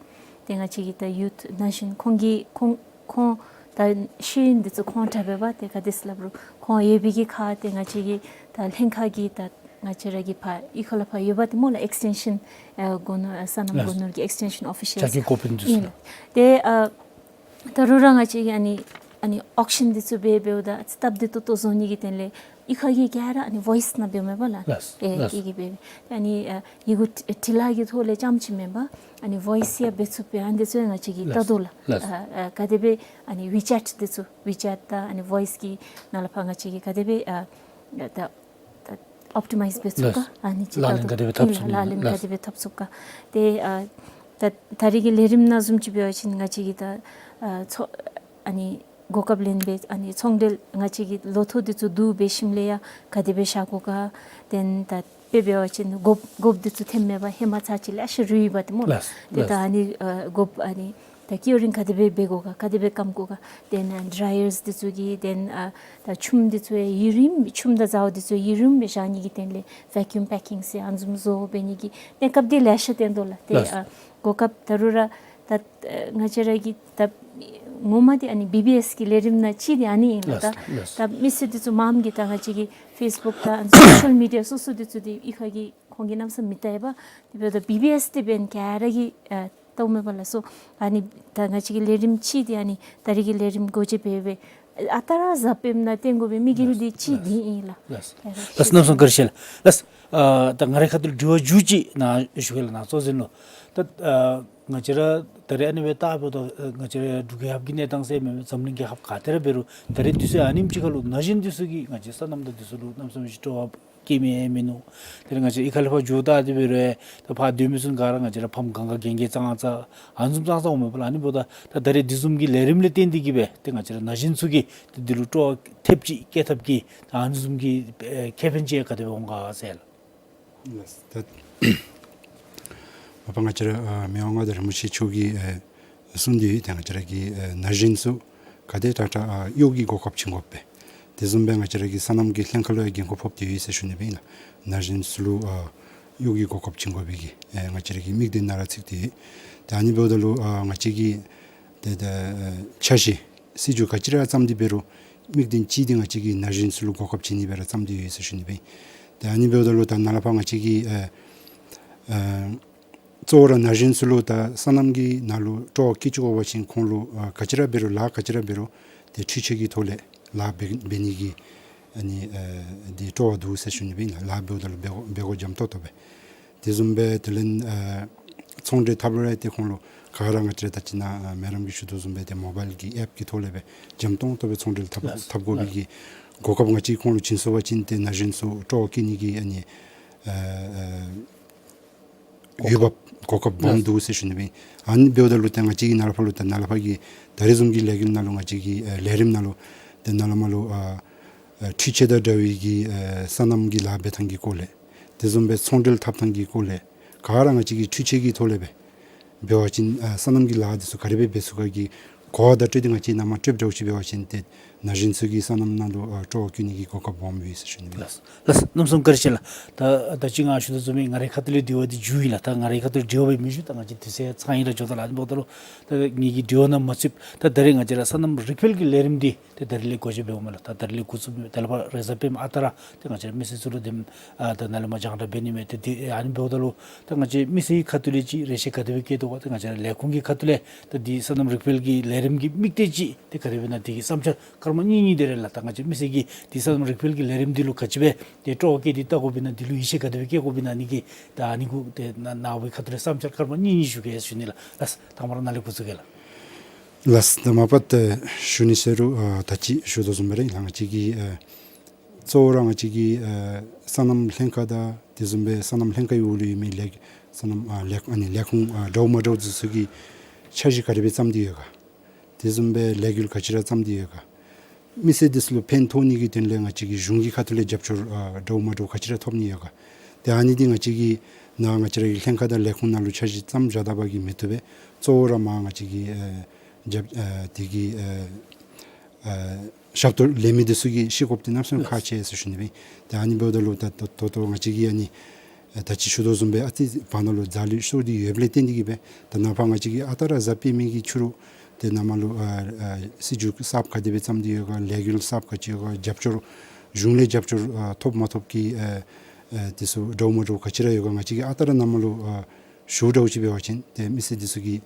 ཏེ་ང་བཅས་ཀྱི་ད་ཡུཐ་ན་གཞོན་ཁོང་གིས་ཁོང་ཁོང་ད་ཤེས་ཡོན་འདི་ཚུ་ཁོང་དྲག་པས་པ། ཏེ་ག་དེ་ཟེར་སླབ་རུང་ཁོང་ཡོད་པའི་གི་ཁར་ཏེ་ང་བཅས་ཀྱི་ད་ལྷན་ཁག་གི་ད་ང་བཅས་ར་གི་ཕར་གཡུས་ཁ་ལས་ཕར་ཡོད་པ་ཏེ་སྨོ་ལགས། ཨེགས་ཊེན་ཤཱན་ཨ་སྒོ་ནོར་ཨ་སོ་ནམ་ལགས། སྒོ་ནོར་གྱི་ཨེགས་ཊེན་ཤཱན་ཨོ་ཕི་ཤཱལསི་ཕྱག་གི་འགོ་དཔོན་འདི་ཚུ་ཨིན་ལགས། ཏེ་ཨ་ད་རུང་ར་ང་བཅས་ཀྱིས་ཨ་ནི་ཨ་ནི་ཨོག་ཤཱན་འདི་ཚུ་འབད་འབདཝ་ད་སྟབས་བདེ་ཏོག་ཏོ་བཟོ་ནི་གི་དོན་ལས་གཡུས་ཁ་གི་ག་ར་ཨ་ནི་ཝོའིསི་ནང་འབདཝ་མས་པ་ལགས། ལགས། ཨེ་ལགས། གི་གི་འབད་ཨ་ནི་ཨ་ཡི་གུ་བྲི་བྲི་ལྷག་གི་ཐོག་ལས་རྐྱངམ་ཅིག་མེན་པར་ཨ་ནི་ཝོའིསི་ཡང་འབད་ཚུགས་པས། ཨ་ནི་འདི་ཚུ་ཡང་ང་བཅས་ཀྱིས་ལྟ་དོ་ལགས། ལགས། ཨ་ཨ་ག་དེ་སྦེ་ཨ་ནི་ཝི་ཅེཊ་འདི་ཚུ་ཝི་ཅེཊ་དང་ཨ་ནི་ཝོའིསི་གི་ནང་ལས་ཕར་ང་བཅས་ཀྱིས་ག་དེ་སྦེ་ཨ་ད་ད་ཨོབ་ཊི་མའིཛ་འབད་ཚུགས་ག། ལགས། ཨ་ནི་ཅིག་ལག་ལེན་ད་ག་དེ་སྦེ་འཐབ་ཚུགས་ཨིན་ལགས། ལག་ལེན་ག་དེ་སྦེ་འཐབ་ཚུགས་ག། ཏེ་ཨ་ད་ད་རེས་ཀྱི་ལས་རིམ་ནང་བཟུམ་ཅིག་འབད་བ་ཅིན་ང་བཅས་ཀྱིས་ད་ཨ་ཚོ་ཨ་ནི་གོ་སྐབས་ལེན་སྦེ་ཨ་ནི་ཚོང་འབྲེལ་ང་བཅས་ཀྱི་ལོ་ཐོ་འདི་ཚུ་བསྡུ་སྦེ་ཞིནམ་ལས་ཡང་ག་དེ་སྦེ་བཞག་དགོ་ག། ཏེ་ད་དཔེ་འབད་བ་ཅིན་སྒོགཔ་སྒོགཔ་འདི་ཚུ་ཐོནམ་མས་པ། ཧེ་མ་ཚར་གཅིག་ལས་ཨ་ཤི་རུལ་བ་ཏེ་སྨོ་ལགས། ལགས། ཏེ་ད་ལགས། ཨ་ནི་ཨ་སྒོགཔ་ཨ་ནི་ད་ཀིའུ་རིང་ག་དེ་སྦེ་འབད་དགོ་ག། ག་དེ་སྦེ་སྐམ་དགོ་ག། ཏེ་ཨ་ཌ་རའི་ཡརསི་འདི་ཚུ་གིས་ཏེ་ཨ་ད་ཆུམ་འདི་ཚུ་ཡང་ཡུན་རིངམོ་ཆུམ་དང་ཟཝ་འདི་ཚུ་ཡུན་རིངམོ་སྦེ་བཞག་ནི་གི་དོན་ལས་བེ་ཀིའུམ་པེ་ཀིང་ཟེར་ཨ་ནི་བཟུམ་བཟོ་འབད་ནི་གི་གནས་སྐབས་འདི་ལེ་ཤ་སྟོན་དོ་ལགས། ཏེ་ལགས། ཨ་གོ་སྐབས་ད་རུང་ར་ད་ཨ་ང་བཅས་ར་གི་ད་ངོ་མ་འདི་ཨ་ནི་བི་བི་ཨེསི་གི་ལས་རིམ་ནང་གཅིག་འདི་ཨ་ནི་ཨིན་ལགས། ལགས། ད་ལགས། ད་མི་སེར་འདི་ཚུ་མངམ་གིས་ད་ང་བཅས་ཀྱི་ཕེསི་བུཀ་དང་སོ་ཤལ་མི་ཌི་ཡ་སོ་སོ་འདི་ཚུ་འདི་གཡུས་ཁ་གི་ཁོང་གིས་གནམ་མེད་ས་མེད་མི་ལྟ་བས་པ། དེ་འབདཝ་ད་བི་བི་ཨེསི་འདི་འབདན་ག་ར་གིས་ཨ་ལྟཝ་མས་པ་ལགས། སོ་ཨ་ནི་ད་ང་བཅས་ཀྱི་ལས་རིམ་གཅིག་འདི་ཨ་ནི་ད་རེས་ཀྱི་ལས་རིམ་འགོ་འབྱེད་འབད་བའི་ ཨ་རྟག་ར་གཟའ་སྤེནམ་ནང་བཏོན་དགོ་པའི་དམིགས་ཡུལ་འདི་ཅིག་འདི་ཨིན་ལགས། ལགས། ལགས། ལགས། གནམ་མེད་ས་མེད་བཀའ་དྲིན་ཆེ་ལགས། ལགས། ཨ་ད་ང་རའི་ཁ་ཐུག་ལས་དྲི་བ་མཇུག་ཅིག་ནཱ་ཞུ་གེ་ལགས། ནཱ་གཙོ་འཛིན་ལུ། ད་ཨ་ང་བཅས་ར་ད་རེས་ཨ་ནི་སྦེ་བལྟ་འབདཝ་ད་ཨ་ང་བཅས་ར་འབྲུག་རྒྱལ་ཁབ་ཀྱི་གནས་སྟངས་ཟེར་མེན་མེན་འཛམ་གླིང་རྒྱལ་ཁབ་ག་ཏེ་ར་འབད་རུང་ད་རེས་དུས་ཚོད་ཨ་ནེམ་ཅིག་ཁར་ལུ་ན་གཞོན་འདི་ཚུ་གིས་ང་བཅས་སོ་ནམ་དང་འདི་ཚུ་ལུ་གནམ་མེད་ས་མེད་ཅིག་སྤྲོ་བ་བསྐྱེད་མི་མིན་ནུག། དེ་ལས་ང་བཅས་ར་གཡུས་ཁ་ལས་ཕར་འགྱོ་བལྟ་སྟེ་འབད་རུང་ད་ཕར་སྡོད་མི་ཚུ་ག་ར་ང་བཅས་ར་ཕམ་གང་ག་རྒན་རྒས་ཙང་ཙང་ཨ་ནི་བཟུམ་ཙང་ཙང་འོང་མས་པ་ལགས། ཨ་ནི་འབདཝ་ད་ད་ད་རེས་འདི་བཟུམ་གྱི་ལས་རིམ་ལས་བརྟེན་ཏེ་གིས་སྦེ་ཏེ་ང་བཅས་ར་ན་གཞོན་ཚུ་གིས་ཏེ་འདི་ལུ་སྤྲོ་བ་ཐེབས་ཅིག་བསྐྱེད་ཐབས་ཀྱི་ད་ཨ་ནི་བཟུམ་གྱི་ཨེ་ཁེ་ཕན་ཅིག་ག་དེ་སྦེ་འོང་ག་ཟེར་ལགས། ལགས། ད་མ་པ་ང་བཅས་ར་ཨ་མི་དབང་མངའ་བདག་རིན་པོ་ཆེ་མཆོག་གིས་ཨེ་གསུངས་ཏེ་ཡོད། ཏེ་ང་བཅས་ར་གི་ཨེ་ན་གཞོན་ཚུ་ག་དེ་དྲག་དྲག་ཨ་གཡོག་གི་གོ་སྐབས་བྱིན་དགོ་པས། དེ་བཟུམ་སྦེ་ང་བཅས་ར་གི་སོ་ནམ་གྱི་ལྷན་ཁག་ལུ་ཡང་འགན་ཁུར་ཕོག་སྟེ་ཡོད་ཟེར་ཞུ་ནི་སྦེ་ཨིན་ལགས། ན་གཞོན་ཚུ་ལུ་ཨ་གཡོག་གི་གོ་སྐབས་བྱིན་དགོ་པའི་གི་ཨེ་ང་བཅས་ར་གི་དམིགས་དོན་ནང་ར་ཚུད་དེ་ཡོད། ཏེ་ཨ་ནི་འབདཝ་ད་ལུ་ཨ་ང་བཅས་ཀྱིས་ཏེ་ད་ཨེ་འཆར་གཞི་སྲིད་བྱུས་ག་ཅི་ར་བརྩམས་ཏེ་འབད་རུང་དམིགས་དོན་ཅིག་འདི་ང་བཅས་ཀྱིས་ན་གཞོན་ཚུ་ལུ་གོ་སྐབས་བྱིན་ནི་སྦེ་ར་བརྩམས་ཏེ་ཡོད་ཟེར་ཞུ་ནི་སྦེ་ཨིན། ཏེ་ཨ་ནི་འབདཝ་ད་ལུ་ད་ནཱ་ལས་ཕར་ང་བཅས་ཀྱིས་ཨེ་ཨེ་གཙོ་བོ་ར་ན་གཞོན་ཚུ་ལུ་ད་སོ་ནམ་གྱི་ནང་ལུ་སྤྲོ་བ་བསྐྱེད་བཅུག་དགོ་པ་ཅིན་ཁོང་ལུ་ཨ་ག་ཅི་ར་འབད་རུང་ལཱ་ག་ཅི་ར་འབད་རུང་ཏེ་འཕྲུལ་ཆས་ཀྱི་ཐོག་ལས་ལཱ་འབད་འབད་ནི་གི་ཨ་ནི་ཨེ་འདི་སྤྲོ་བ་འདུག་ཟེར་ཞུ་ནི་སྦེ་ཨིན་ལགས། ལཱ་འབདཝ་ད་ལུ་འབད་འབད་སྒོ་འཇམ་ཏོག་ཏོ་སྦེ། དེ་བཟུམ་སྦེ་དེ་ལས་ཨ་ཚོང་འབྲེལ་འཐབ་རུང་ཏེ་ཁོང་ལུ་ག་ར་ང་བཅས་ར་ད་ཅི་ནཱ་ཨ་མེ་རམ་གྱིས་ཞུ་དོ་བཟུམ་སྦེ་ཏེ་མོ་བཱའིལ་གྱི་ཨེཔ་ཀྱི་ཐོག་ལས་སྦེ་འཇམ་ཏོང་ཏོ་སྦེ་ཚོང་འབྲེལ་འཐབ་ལགས། འཐབ་དགོ་པའི་ལགས། གི་གོ་སྐབས་ང་བཅས་ཁོང་ལུ་བྱིན་སོང་པ་ཅིན་ཏེ་ན་གཞོན་ཚུ་སྤྲོ་བ་བསྐྱེད་ནི་གི་ཨ་ནི་ཨ་ཨ་གོ་འོས་འབབ་གོ་སྐབས་སྦོམ་ལགས། འདུག་ཟེར་ཞུ་ནི་སྦེ་ཨིན། ཨ་ནི་འབདཝ་ད་ལུ་ཏེ་ང་བཅས་ཀྱིས་ནཱ་ལས་ཕར་ལུ་ཏེ་ནཱ་ལས་ཕར་གྱི་ད་རེས་བཟུམ་གྱི་ལས་འགུལ་ནང་ལུ་ང་བཅས་ཀྱི་ཨ་ལས་རིམ་ནང་ལུ་ཏེ་ནཱ་ལས་མར་ལུ་ཨ་ཨ་འཕྲུལ་ཆས་དང་འདྲ་བའི་གི་ཨ་སོ་ནམ་གྱི་ལཱ་འབད་ཐངས་ཀྱི་སྐོར་ལས་དེ་བཟུམ་སྦེ་ཚོང་འབྲེལ་འཐབ་ཐངས་ཀྱི་སྐོར་ལས་ག་ར་ང་བཅས་ཀྱིས་འཕྲུལ་ཆས་ཀྱི་ཐོག་ལས་སྦེ་འབད་བ་ཅིན་ཨ་སོ་ནམ་གྱི་ལཱ་འདི་ཚུ་ག་དེ་སྦེ་འབད་ཚུགས་ག་གི་གོ་བ་དང་སྤྲོད་དེ་ང་བཅས་ནཱ་མར་སྤྲོདཔ་འདྲཝ་ཅིག་འབད་བ་ཅིན་ཏེ་ན་གཞོན་ཚུ་གིས་སོ་ནམ་ནང་ལུ་ཨ་སྤྲོ་བ་བསྐྱེད་ནི་གི་གོ་སྐབས་སྦོམ་ཡོད་ཟེར་ཞུ་ནི་སྦེ་ཨིན། ལགས། ལགས། གནམ་མེད་ས་མེད་བཀའ་དྲིན་ཆེ་ལགས། ད་ད་ཅི་ང་ཞུ་དོ་བཟུམ་སྦེ་ང་རའི་ཁ་ཐུག་ལས་དྲི་བ་འདི་མཇུག་ཨིན་ལགས། ད་ང་རའི་ཁ་ཐུག་ལས་དྲི་བ་སྦེ་མི་ཞུ། ད་ང་བཅས་དུས་ཚོད་ཚང་ཡི་ར་འགྱོ་དོ་ལགས། ཨ་ནི་འབདཝ་ད་ལུ་ད་ངེ་གི་དྲི་བ་ནང་མ་ཚུདཔ་ད་ད་རེས་ང་བཅས་ར་སོ་ནམ་རིག་འཕེལ་གྱི་ལས་རིམ་འདི་ཏེ་ད་རེས་ལས་འགོ་བཙུགས་འབདཝ་མས་ལགས། ད་ད་རེས་ལས་འགོ་བཙུགས་ད་ལས་ཕར་རེས་གཟའ་སྤེནམ་ཨ་རྟག་ར་ཏེ་ང་བཅས་ར་མི་སེར་ཚུ་ལུ་དེམ་ཨ་ད་ནཱ་ལས་མར་རྒྱང་བསྒྲགས་འབད་ནི་མས། ཏེ་དེ་ཨ་ནི་འབདཝ་ད་ལུ་ད་ང་བཅས་མི་སེར་གྱི་ཁ་ཐུག་ལས་ཅིག་རེ་ཆེ་ག་དེ་སྦེ་བསྐྱེད་དོ་ག། ཏེ་ང་བཅས་ར་ལས་ཁུངས་ཀྱི་ཁ་ཐུག་ལས་ད་འདི་སོ་ནམ་རིག་འཕེལ་གྱི་ལས་རིམ་གྱི་དམིགས་གཏད་ཅིག་ཏེ་ག་དེ་སྦེ་ཨིན་ན་དེ་གི་བསམ་འཆར་སྐར་མ་གཉིས་གཉིས་དེ་རེ་ལགས། ད་ང་བཅས་མི་སེར་གྱིས་འདི་སོ་ནམ་རིག་འཕེལ་གྱི་ལས་རིམ་འདི་ལུ་ག་ཅི་སྦེ་ཏེ་སྤྲོ་བ་བསྐྱེད་དེ་བལྟ་དགོཔ་ཨིན་ན། འདི་ལུ་ཡིད་ཆེས་ག་དེ་སྦེ་བསྐྱེད་དགོཔ་ཨིན་ན། ཨ་ནི་གུ་ཏེ་ནཱ་ནཱ་བའི་ཁ་ཐུག་ལས་བསམ་འཆར་སྐར་མ་གཉིས་གཉིས་ཞུ་གེ་ཞུ་ནི་ལགས། ལགས། དང་པ་ར་ནཱ་ལས་འགོ་བཙུགས་གེ་ལགས། ལགས། ད་མ་པ་ཏེ་ཞུ་ནི་ཟེར་རུང་ཨ་ད་ཅི་ཞུ་དོ་བཟུམ་སྦེ་ར་ཨིན་ལགས། ང་བཅས་ཀྱི་ཨ་གཙོ་བོ་ར་ང་བཅས་ཀྱི་ཨ་སོ་ནམ་ལྷན་ཁག་དང་དེ་བཟུམ་སྦེ་སོ་ནམ་ལྷན་ཁག་གི་འོག་ལུ་ཡོད་མི་ལས་སོ་ནམ་ཨ་ལས་ཨ་ནི་ལས་ཁུངས་ཨ་འདྲཝ་མ་འདྲཝ་འདི་ཚུ་གིས་འཆར་གཞི་ག་དེ་སྦེ་བརྩམས་ཏེ་ཡོད་ག། དེ་བཟུམ་སྦེ་ལས་འགུལ་ག་ཅི་ར་བརྩམས་ཏེ་ཡོད་ག། མི་སེར་འདི་ཚུ་ལུ་ཕན་ཐོགས་ནི་གི་དོན་ལས་ང་བཅས་ཀྱི་གཞུང་གི་ཁ་ཐུག་ལས་རྒྱབ་སྐྱོར་ཨ་འདྲཝ་མ་འདྲཝ་ག་ཅི་ར་ཐོབ་ནི་ཡོད་ག། ཏེ་ཨ་ནི་འདི་ང་བཅས་ཀྱིས་ནཱ་ང་བཅས་ར་གི་ལྷན་ཁག་དང་ལས་ཁུངས་ནང་ལུ་འཆར་གཞི་བརྩམས་བཞག་ད་པ་གིས་མི་བཏུབ་པས། གཙོ་བོ་ར་མར་ང་བཅས་ཀྱི་ཨ་རྒྱབ་ཨ་དེ་གི་ཨ་ཨ་ཞབས་ཏོག་ལེན་མི་འདི་ཚུ་གིས་ཤེས་དགོཔ་འདི་གནམ་མེད་ས་མེད་ཁག་ཆེ་ཟེར་ཞུ་ནི་སྦེ་ཨིན། ཏེ་ཨ་ནི་འབདཝ་ད་ལུ་ད་ད་ད་ལྟོ་ང་བཅས་ཀྱིས་ཨ་ནི་ཨ་ད་ཅི་ཞུ་དོ་བཟུམ་སྦེ་ཨ་ཙི་བར་ན་ལུ་འཛོལ་ལུགས་ཤོར་ཏེ་ཡོདཔ་ལས་བརྟེན་ཏེ་གིས་སྦེ་ད་ནཱ་ཕར་ང་བཅས་ཀྱིས་ཨ་རྟག་ར་གཟའ་སྤེན་པའི་གི་ཕྱི་རུ་ཏེ་ནཱ་མར་ལུ་ཨ་ཨ་སྲིད་བྱུས་གསརཔ་ག་དེ་སྦེ་བརྩམས་ཏེ་ཡོད་ག། ལས་འགུལ་གསརཔ་ག་ཅི་ཡོད་ག། རྒྱབ་སྐྱོར་གཞུང་ལས་རྒྱབ་སྐྱོར་ཨ་ཐོབ་མ་ཐོབ་ཀྱི་ཨ་ཨ་འདི་ཚུ་འདྲཝ་མ་འདྲཝ་ག་ཅི་ར་ཡོད་ག། ང་བཅས་ཀྱིས་ཨ་རྟག་ར་ནཱ་མར་ལུ་ཨ་ཞུ་འདྲཝ་ཅིག་འབད་བ་ཅིན་ཏེ་མི་སེར་འདི་ཚུ་གིས་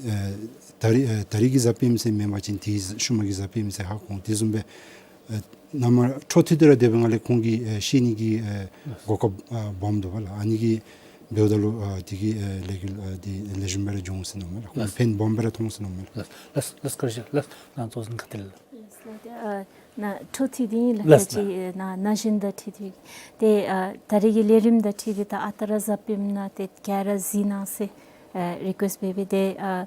ཨ་ད་རིས་ཨ་ད་རིས་ཀྱི་གཟའ་སྤེན་པ་ཟེར་མེན་པ་ཅིན་དེའི་ཤུལ་མ་གི་གཟའ་སྤེན་པ་ཟེར་ཧ་གོ་འོང་། དེ་བཟུམ་སྦེ་ཨ་ནཱ་མར་འཕྲོ་མཐུད་དེ་ར་སྡོད་པའི་སྒང་ལས་ཁོང་གིས་ཨ་ཤེས་ནི་གི་ཨ་གོ་སྐབས་ཨ་སྦོམ་འདུག་པ་ལགས། ཨ་ནི་གིས་འབདཝ་ད་ལུ་ཨ་དེ་གིས་ཨ་ལས་འགུལ་ཨ་འདི་ལེགས་ཤོམ་སྦེ་ར་འགྱོ་འོང་ཟེར་མནོཝ་མས་ལགས། ཁོང་ལགས། ཕན་སྦོམ་སྦེ་ར་ཐོགས་འོང་ཟེར་མནོཝ་མས་ལགས། ལགས་ལགས་ལགས། བཀའ་དྲིན་ཆེ་ལགས། ནཱ་གཙོ་འཛིན་ཁ་ཐུག་ལས་ལགས། ལགས་ལགས། ཏེ་ཨ་ནཱ་འཕྲོ་མཐུད་དེ་ཨིན་ལགས། ལགས་ད་ཅི་ལགས། ནཱ་ན་གཞོན་དང་འཁྲིལ་ཏེ་ཏེ་ཨ་ད་རིས་ཀྱི་ལས་རིམ་དང་འཁྲིལ་ཏེ་ད་ཨ་རྟག་ར་གཟའ་སྤེནམ་ནང་ཏེ་ག་ར་གཟིགས་གནང་ཟེར་ཨ་རི་ཀུའེསཊ་འབད་འབད་ཏེ་ཨ་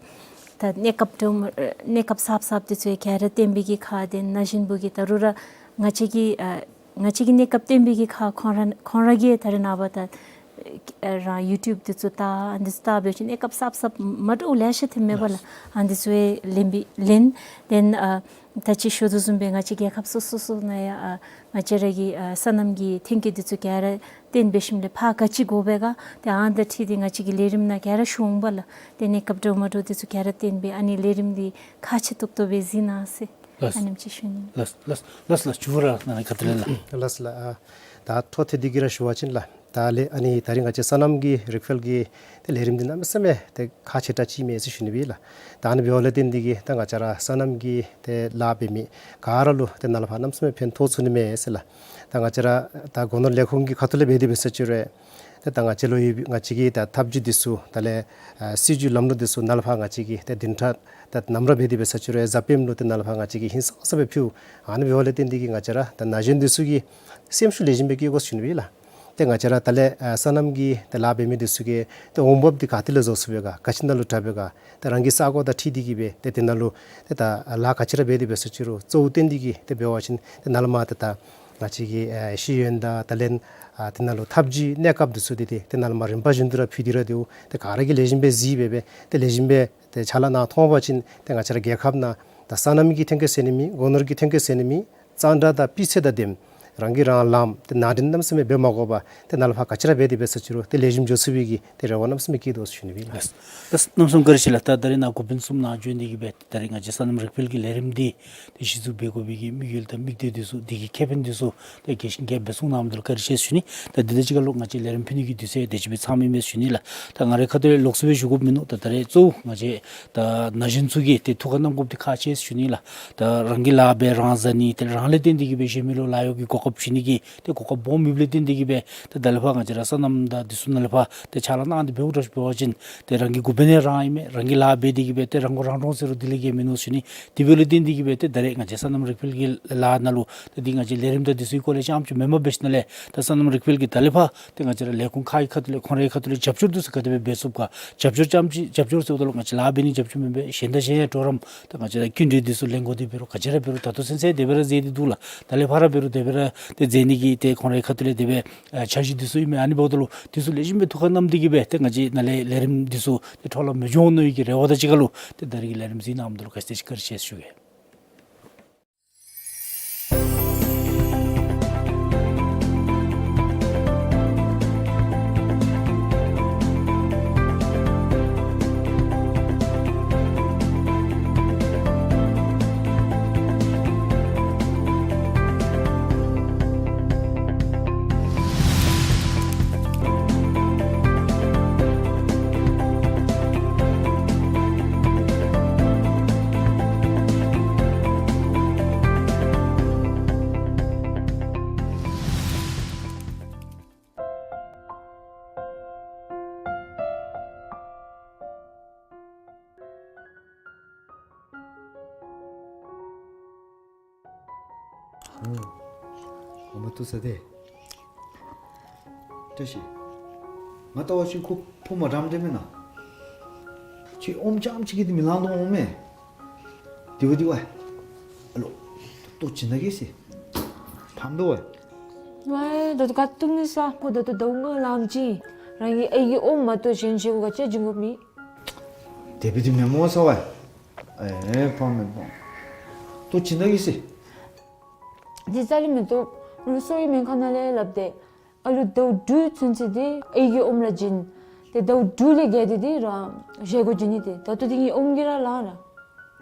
ད་གནས་སྐབས་འདྲཝ་ཨ་གནས་སྐབས་གསརཔ་གསརཔ་འདི་ཚུ་ག་ར་བཏོན་པའི་གི་ཁར་ཏེ་ན་གཞོན་པོ་གིས་ད་རུང་ར་ང་བཅས་ཀྱི་ཨ་ང་བཅས་ཀྱི་གནས་སྐབས་བཏོན་པའི་གི་ཁར་ཁོང་ར་ཁོང་ར་གིས་ད་རེས་ནངས་པ་ད་ཨ་རང་ཡུ་ཊུབ་འདི་ཚུ་ལྟ་ཨ་འདི་ཚུ་ལྟ་འབད་བ་ཅིན་གནས་སྐབས་གསརཔ་གསརཔ་མ་འདྲཝ་ལེ་ཤ་ཐོནམ་མས་པ་ལགས། ཨ་འདི་ཚུ་ཡང་ལེན་པའི་ལེན། ཏེ་ཨ་ད་ཅི་ཞུ་དོ་བཟུམ་སྦེ་ང་བཅས་རྒྱལ་ཁབ་སོ་སོ་སོ་ནང་ཡང་ཨ་ང་བཅས་ར་གི་ཨ་སོ་ནམ་གྱི་ཐོན་སྐྱེད་འདི་ཚུ་ག་ར་བཏོན་འབད་ཞིནམ་ལས་ཕར་ག་ཅི་དགོ་པས་ག། ཏེ་ཨ་ནི་དང་འཁྲིལ་ཏེ་ང་བཅས་ཀྱི་ལས་རིམ་ནང་ག་ར་ཞུ་འོང་པ་ལགས། ཏེ་གནས་སྐབས་འདྲཝ་མ་འདྲཝ་འདི་ཚུ་ག་ར་བཏོན་སྦེ་ཨ་ནི་ལས་རིམ་འདི་ཁག་ཆེ་ཏོག་ཏོ་སྦེ་གཟིགས་གནང་ཟེར། ལགས། ཨ་ནེམ་ཅིག་ཞུ་ནི། ལགས་ལགས་ལགས་ལགས། ཞུ་ར་ནཱ་ཁ་ཐུག་ལས་ལགས། ལགས་ལགས། ཨ་ད་འཕྲོ་མཐུད་དེ་གི་ར་ཞུ་བ་ཅིན་ལགས། ད་ལས་ཨ་ནི་ད་རིས་ང་བཅས་སོ་ནམ་གྱི་རིག་རྩལ་གྱི་ཏེ་ལས་རིམ་འདི་གནམ་མེད་ས་མེད་ཏེ་ཁག་ཆེ་དྲགས་ཅིག་མས་ཟེར་ཞུ་ནི་སྦེ་ལགས། ད་ཨ་ནི་འབདཝ་ལས་བརྟེན་ཏེ་གིས་ད་ང་བཅས་ར་སོ་ནམ་གྱི་ཏེ་ལཱ་འབད་མི་ག་ར་ལུ་ཏེ་ནཱ་ལས་ཕར་གནམ་མེད་ས་མེད་ཕན་ཐོགས་ཚུགས་ནི་མས་ཟེར་ལགས། ད་ང་བཅས་ར་ད་སྒོ་ནོར་ལས་ཁུངས་ཀྱི་ཁ་ཐུག་ལས་འབད་དེ་འབད་ས་ཅིག་རུང་ཏེ་ད་ང་བཅས་ལུ་ཡོད་ང་བཅས་ཀྱི་ད་ཐབས་བྱུས་འདི་ཚུ་ད་ལས་ཨ་སྲིད་བྱུས་ལམ་ལུགས་འདི་ཚུ་ནཱ་ལས་ཕར་ང་བཅས་ཀྱིས་ཏེ་བདུན་ཕྲག་ད་ནམ་ར་འབད་དེ་འབད་ས་ཅིག་རུང་གཟའ་སྤེནམ་ལུ་ཏེ་ནཱ་ལས་ཕར་ང་བཅས་ཀྱིས་ཧིང་སངས་ས་སྦེ་ཕུལ། ཨ་ནི་འབདཝ་ལས་བརྟེན་ཏེ་གིས་ང་བཅས་ར་ད་ན་གཞོན་འདི་ཚུ་གིས་སེམས་ཤུགས་ལེགས་ཤོམ་སྦེ་བསྐྱེད་དགོ་ཟེར་ཞུ་ནི་སྦེ་ལགས། ཏེ་ང་བཅས་ར་ད་ལས་ཨ་སོ་ནམ་གྱི་ཏེ་ལཱ་འབད་མི་འདི་ཚུ་གིས་ཏེ་འོང་འབབ་འདི་ག་ཏེ་ལས་བཟོ་ཚུགས་པས་ག་ག་ཅི་ནང་ལུ་དྲག་པས་ག་ཏེ་རང་གི་ས་གོ་དང་འཁྲིལ་ཏེ་གིས་སྦེ་ཏེ་དེ་ནང་ལུ་ཏེ་ད་ལཱ་ག་ཅི་ར་འབད་དེ་འབད་ས་ཅིག་རུང་གཙོ་བོ་བཏོན་ཏེ་གིས་ཏེ་འབད་བ་ཅིན་ཏེ་ནཱ་ལས་མར་ཏེ་ད་ང་བཅས་ཀྱི་ཨ་ཤེས་ཡོན་དང་ད་ལས་ཨ་དེ་ནང་ལུ་ཐབས་བྱུས་གནས་སྐབས་འདི་ཚུ་འདི་ཏེ་དེ་ནང་ལས་མར་རིམ་པ་བཞིན་དུ་ར་ཕུལ་ཏེ་ར་སྡོད། ཏེ་ག་ར་གིས་ལེགས་ཤོམ་སྦེ་གཟིགས་སྦེ་སྦེ་ཏེ་ལེགས་ཤོམ་སྦེ་ཏེ་ཕྱག་ལཱ་གནང་མཐོང་པ་ཅིན་ཏེ་ང་བཅས་ར་རྒྱལ་ཁབ་ནང་ད་སོ་ནམ་གྱི་ཐོན་སྐྱེད་ཟེར་ནི་མེད། སྒོ་ནོར་གྱི་ཐོན་སྐྱེད་ཟེར་ནི་མེད། གཙང་སྦྲ་དང་སྤུས་ཚད་དང་ལྡནམ་རང་གིས་རང་ལངམ་ཏེ་ནང་འདྲེན་གནམ་མེད་ས་མེད་འབད་མ་དགོ་པར་ཏེ་ནཱ་ལས་ཕར་ག་ཅི་ར་འབད་དེ་འབད་ས་ཅིག་རུང་ཏེ་ལེགས་ཤོམ་འགྱོ་ཚུགས་པའི་གི་ཏེ་རེ་བ་གནམ་མེད་ས་མེད་བསྐྱེད་དོ་ཟེར་ཞུ་ནི་སྦེ་ལགས། ལགས། ལགས། གནམ་མེད་ས་མེད་བཀའ་དྲིན་ཆེ་ལགས། ད་ད་རིས་ནཱ་འགོ་དཔོན་གསུམ་ནཱ་བྱོན་ཏེ་གིས་སྦེ་ད་རིས་ང་བཅས་སོ་ནམ་རིག་རྩལ་གྱི་ལས་རིམ་འདི་ཏེ་གཞི་བཙུགས་འབད་དགོ་པའི་གི་དམིགས་ཡུལ་དང་དམིགས་གཏད་འདི་ཚུ་དེ་གི་ཁེ་ཕན་འདི་ཚུ་ཏེ་རྒྱས་ཤིང་རྒྱས་པ་སྦེ་གསུངས་གནང་མི་འདི་ལུ་བཀའ་དྲིན་ཆེ་ཟེར་ཞུ་ནི། ད་འདི་དང་གཅིག་ཁར་ལུ་ང་བཅས་ལས་རིམ་ཕུལ་ནི་གི་དུས་ཚོད་དེ་ཅིག་སྦེ་ཚང་མི་མས་ཟེར་ཞུ་ནི་ལགས། ད་ང་རའི་ཁ་ཐུག་ལས་ལོགས་སུ་སྦེ་ཞུ་དགོཔ་མིན་ནུག། ད་ད་རིས་གཙོ་བོ་ང་བཅས་ད་ན་གཞོན་ཚུ་གིས་ཏེ་ཐུགས་ཁར་བསྣམ་དགོཔ་འདི་ཁག་ཆེ་ཟེར་ཞུ་ནི་ལགས། ད་རང་གི་ལཱ་འབད་རང་བཟའ་ནི་ཏེ་རང་ལས་བརྟེན་ཏེ་གིས་སྦེ་གཞན་མི་ལུ་ལཱ་གཡོག་གི་གོ་སྐབས་བྱིན་ནི་གི་ཏེ་གོ་སྐབས་སྦོམ་མེདཔ་ལས་བརྟེན་ཏེ་གིས་སྦེ་ཏེ་ད་ལས་ཕར་ང་བཅས་ར་སོ་ནམ་དང་འདི་ཚུ་ནང་ལས་ཕར་ཏེ་ཕྱག་ལཱ་གནང་སྟེ་འབདཝ་འདྲཝ་ཅིག་འབད་བ་ཅིན་ཏེ་རང་གི་འགོ་དཔོན་ཡང་རང་ཨིན་མས། རང་གིས་ལཱ་འབད་དེ་གིས་སྦེ་ཏེ་རང་མགོ་རང་འདྲོངས་ཟེར་རུང་དེ་ལས་བརྒལ་མིན་ནུག་ཟེར་ཞུ་ནི། དེ་འབདཝ་ལས་བརྟེན་ཏེ་གིས་སྦེ་ཏེ་ད་རིས་ང་བཅས་སོ་ནམ་རིག་རྩལ་གྱི་ལཱ་ནང་ལུ་ད་འདི་ང་བཅས་ལས་རིམ་དང་འདི་ཚུ་གི་སྐོར་ལས་རྐྱངམ་ཅིག་མེནམ་འབད་ཞིནམ་ལས་ད་སོ་ནམ་རིག་རྩལ་གྱི་ད་ལས་ཕར་ཏེ་ང་བཅས་ར་ལས་ཁུངས་ཁག་གི་ཁ་ཐུག་ལས་ཁོང་རའི་ཁ་ཐུག་ལས་རྒྱབ་སྐྱོར་འདི་ཚུ་ག་དེ་སྦེ་འབད་ཚུགས་ག། རྒྱབ་སྐྱོར་རྐྱངམ་ཅིག་རྒྱབ་སྐྱོར་ཟེརཝ་ད་ལུ་ང་བཅས་ལཱ་འབད་ནི་རྒྱབ་སྐྱོར་མེན་པས། གཞན་དང་གཞན་ཡང་གྲོགས་རམ་ད་ང་བཅས་ར་སྐྱིན་འགྲུལ་འདི་ཚུ་ལེན་དགོ་དེ་འབད་རུང་ག་ཅི་ར་འབད་རུང་ད་ལྟོ་ཚུན་ཚོད་དེ་སྦེ་ར་མཛད་དེ་འདུག་ལགས། ད་ལས་ཕར་ར་འབད་རུང་དེ་སྦེ་ར་ཏེ་མཛད་ནི་གི་ཏེ་ཁོང་རའི་ཁ་ཐུག་ལས་དེ་སྦེ་ཨ་འཆར་གཞི་འདི་ཚུ་ཨིན་མས། ཨ་ནི་འབདཝ་ད་ལུ་འདི་ཚུ་ལེགས་ཤོམ་སྦེ་ཐུགས་ཁར་བསྣམས་ཏེ་གིས་སྦེ་ཏེ་ང་བཅས་ནཱ་ལས་ལས་རིམ་འདི་ཚུ་ཏེ་འཕྲོ་བརླག་མི་འགྱོ་ནི་གི་རེ་བ་དང་གཅིག་ཁར་ལུ་ཏེ་ད་རིས་ཀྱི་ལས་རིམ་གཟིགས་གནང་མི་འདི་ལུ་བཀའ་དྲིན་ཆེ་ཟེར་ཞུ་གེ། ཨོ། ཨོ་མ་བཏུབ་ས་ཏེ། བཀྲ་ཤིས། ང་བལྟ་བ་ཅིན་ཁོ་ཕོཝ་མ་འགྲངམ་འདྲས་མེན་ན། ཁྱོད་ཨོམ་རྐྱངམ་ཅིག་གིས་འདི་མི་ལང་དོ་འོང་མས། དེ་བ་དེ་བ། ཨ་ལོ། ལྟོ་བྱིན་ད་གེ་ཟེར། ཕམ་དོ་བ། ཝའི་ད་ལྟོ་ག་བཏུབ་ནི་ས། ཁོ་ད་ལྟོ་ཟླཝ་ལྔ་ལངམ་ཅིག་ཨིན། རང་གི་ཨའི་གི་ཨོམ་མ་གཏོགས་གཞན་བཞེས་སྒོ་ག་ཅི་བྱིན་དགོཔ་མེད། དེ་སྦེ་འདི་མེན་མོ་ས་བ། ཨེ་ཕམ་མེན་ཕམ། ལྟོ་བྱིན་ད་གེ་ཟེར། འདི་རྩ་ལས་མི་བཏུབ། ལོག་སོ་ཡི་སྨན་ཁང་ནང་ལས་སླབ་སྟེ། ཨ་ལུ་ཟླཝ་དྲུག་ཚུན་ཚོད་འདི་ཨའི་གི་ཨོམ་ར་བྱིན། ཏེ་ཟླཝ་དྲུག་ལས་བརྒལ་ཏེ་འདི་རང་བཞེས་སྒོ་བྱིན་ནི་ཏེ། ད་ལྟོ་འདི་ངེའི་ཨོམ་གིས་ར་ལང་ར།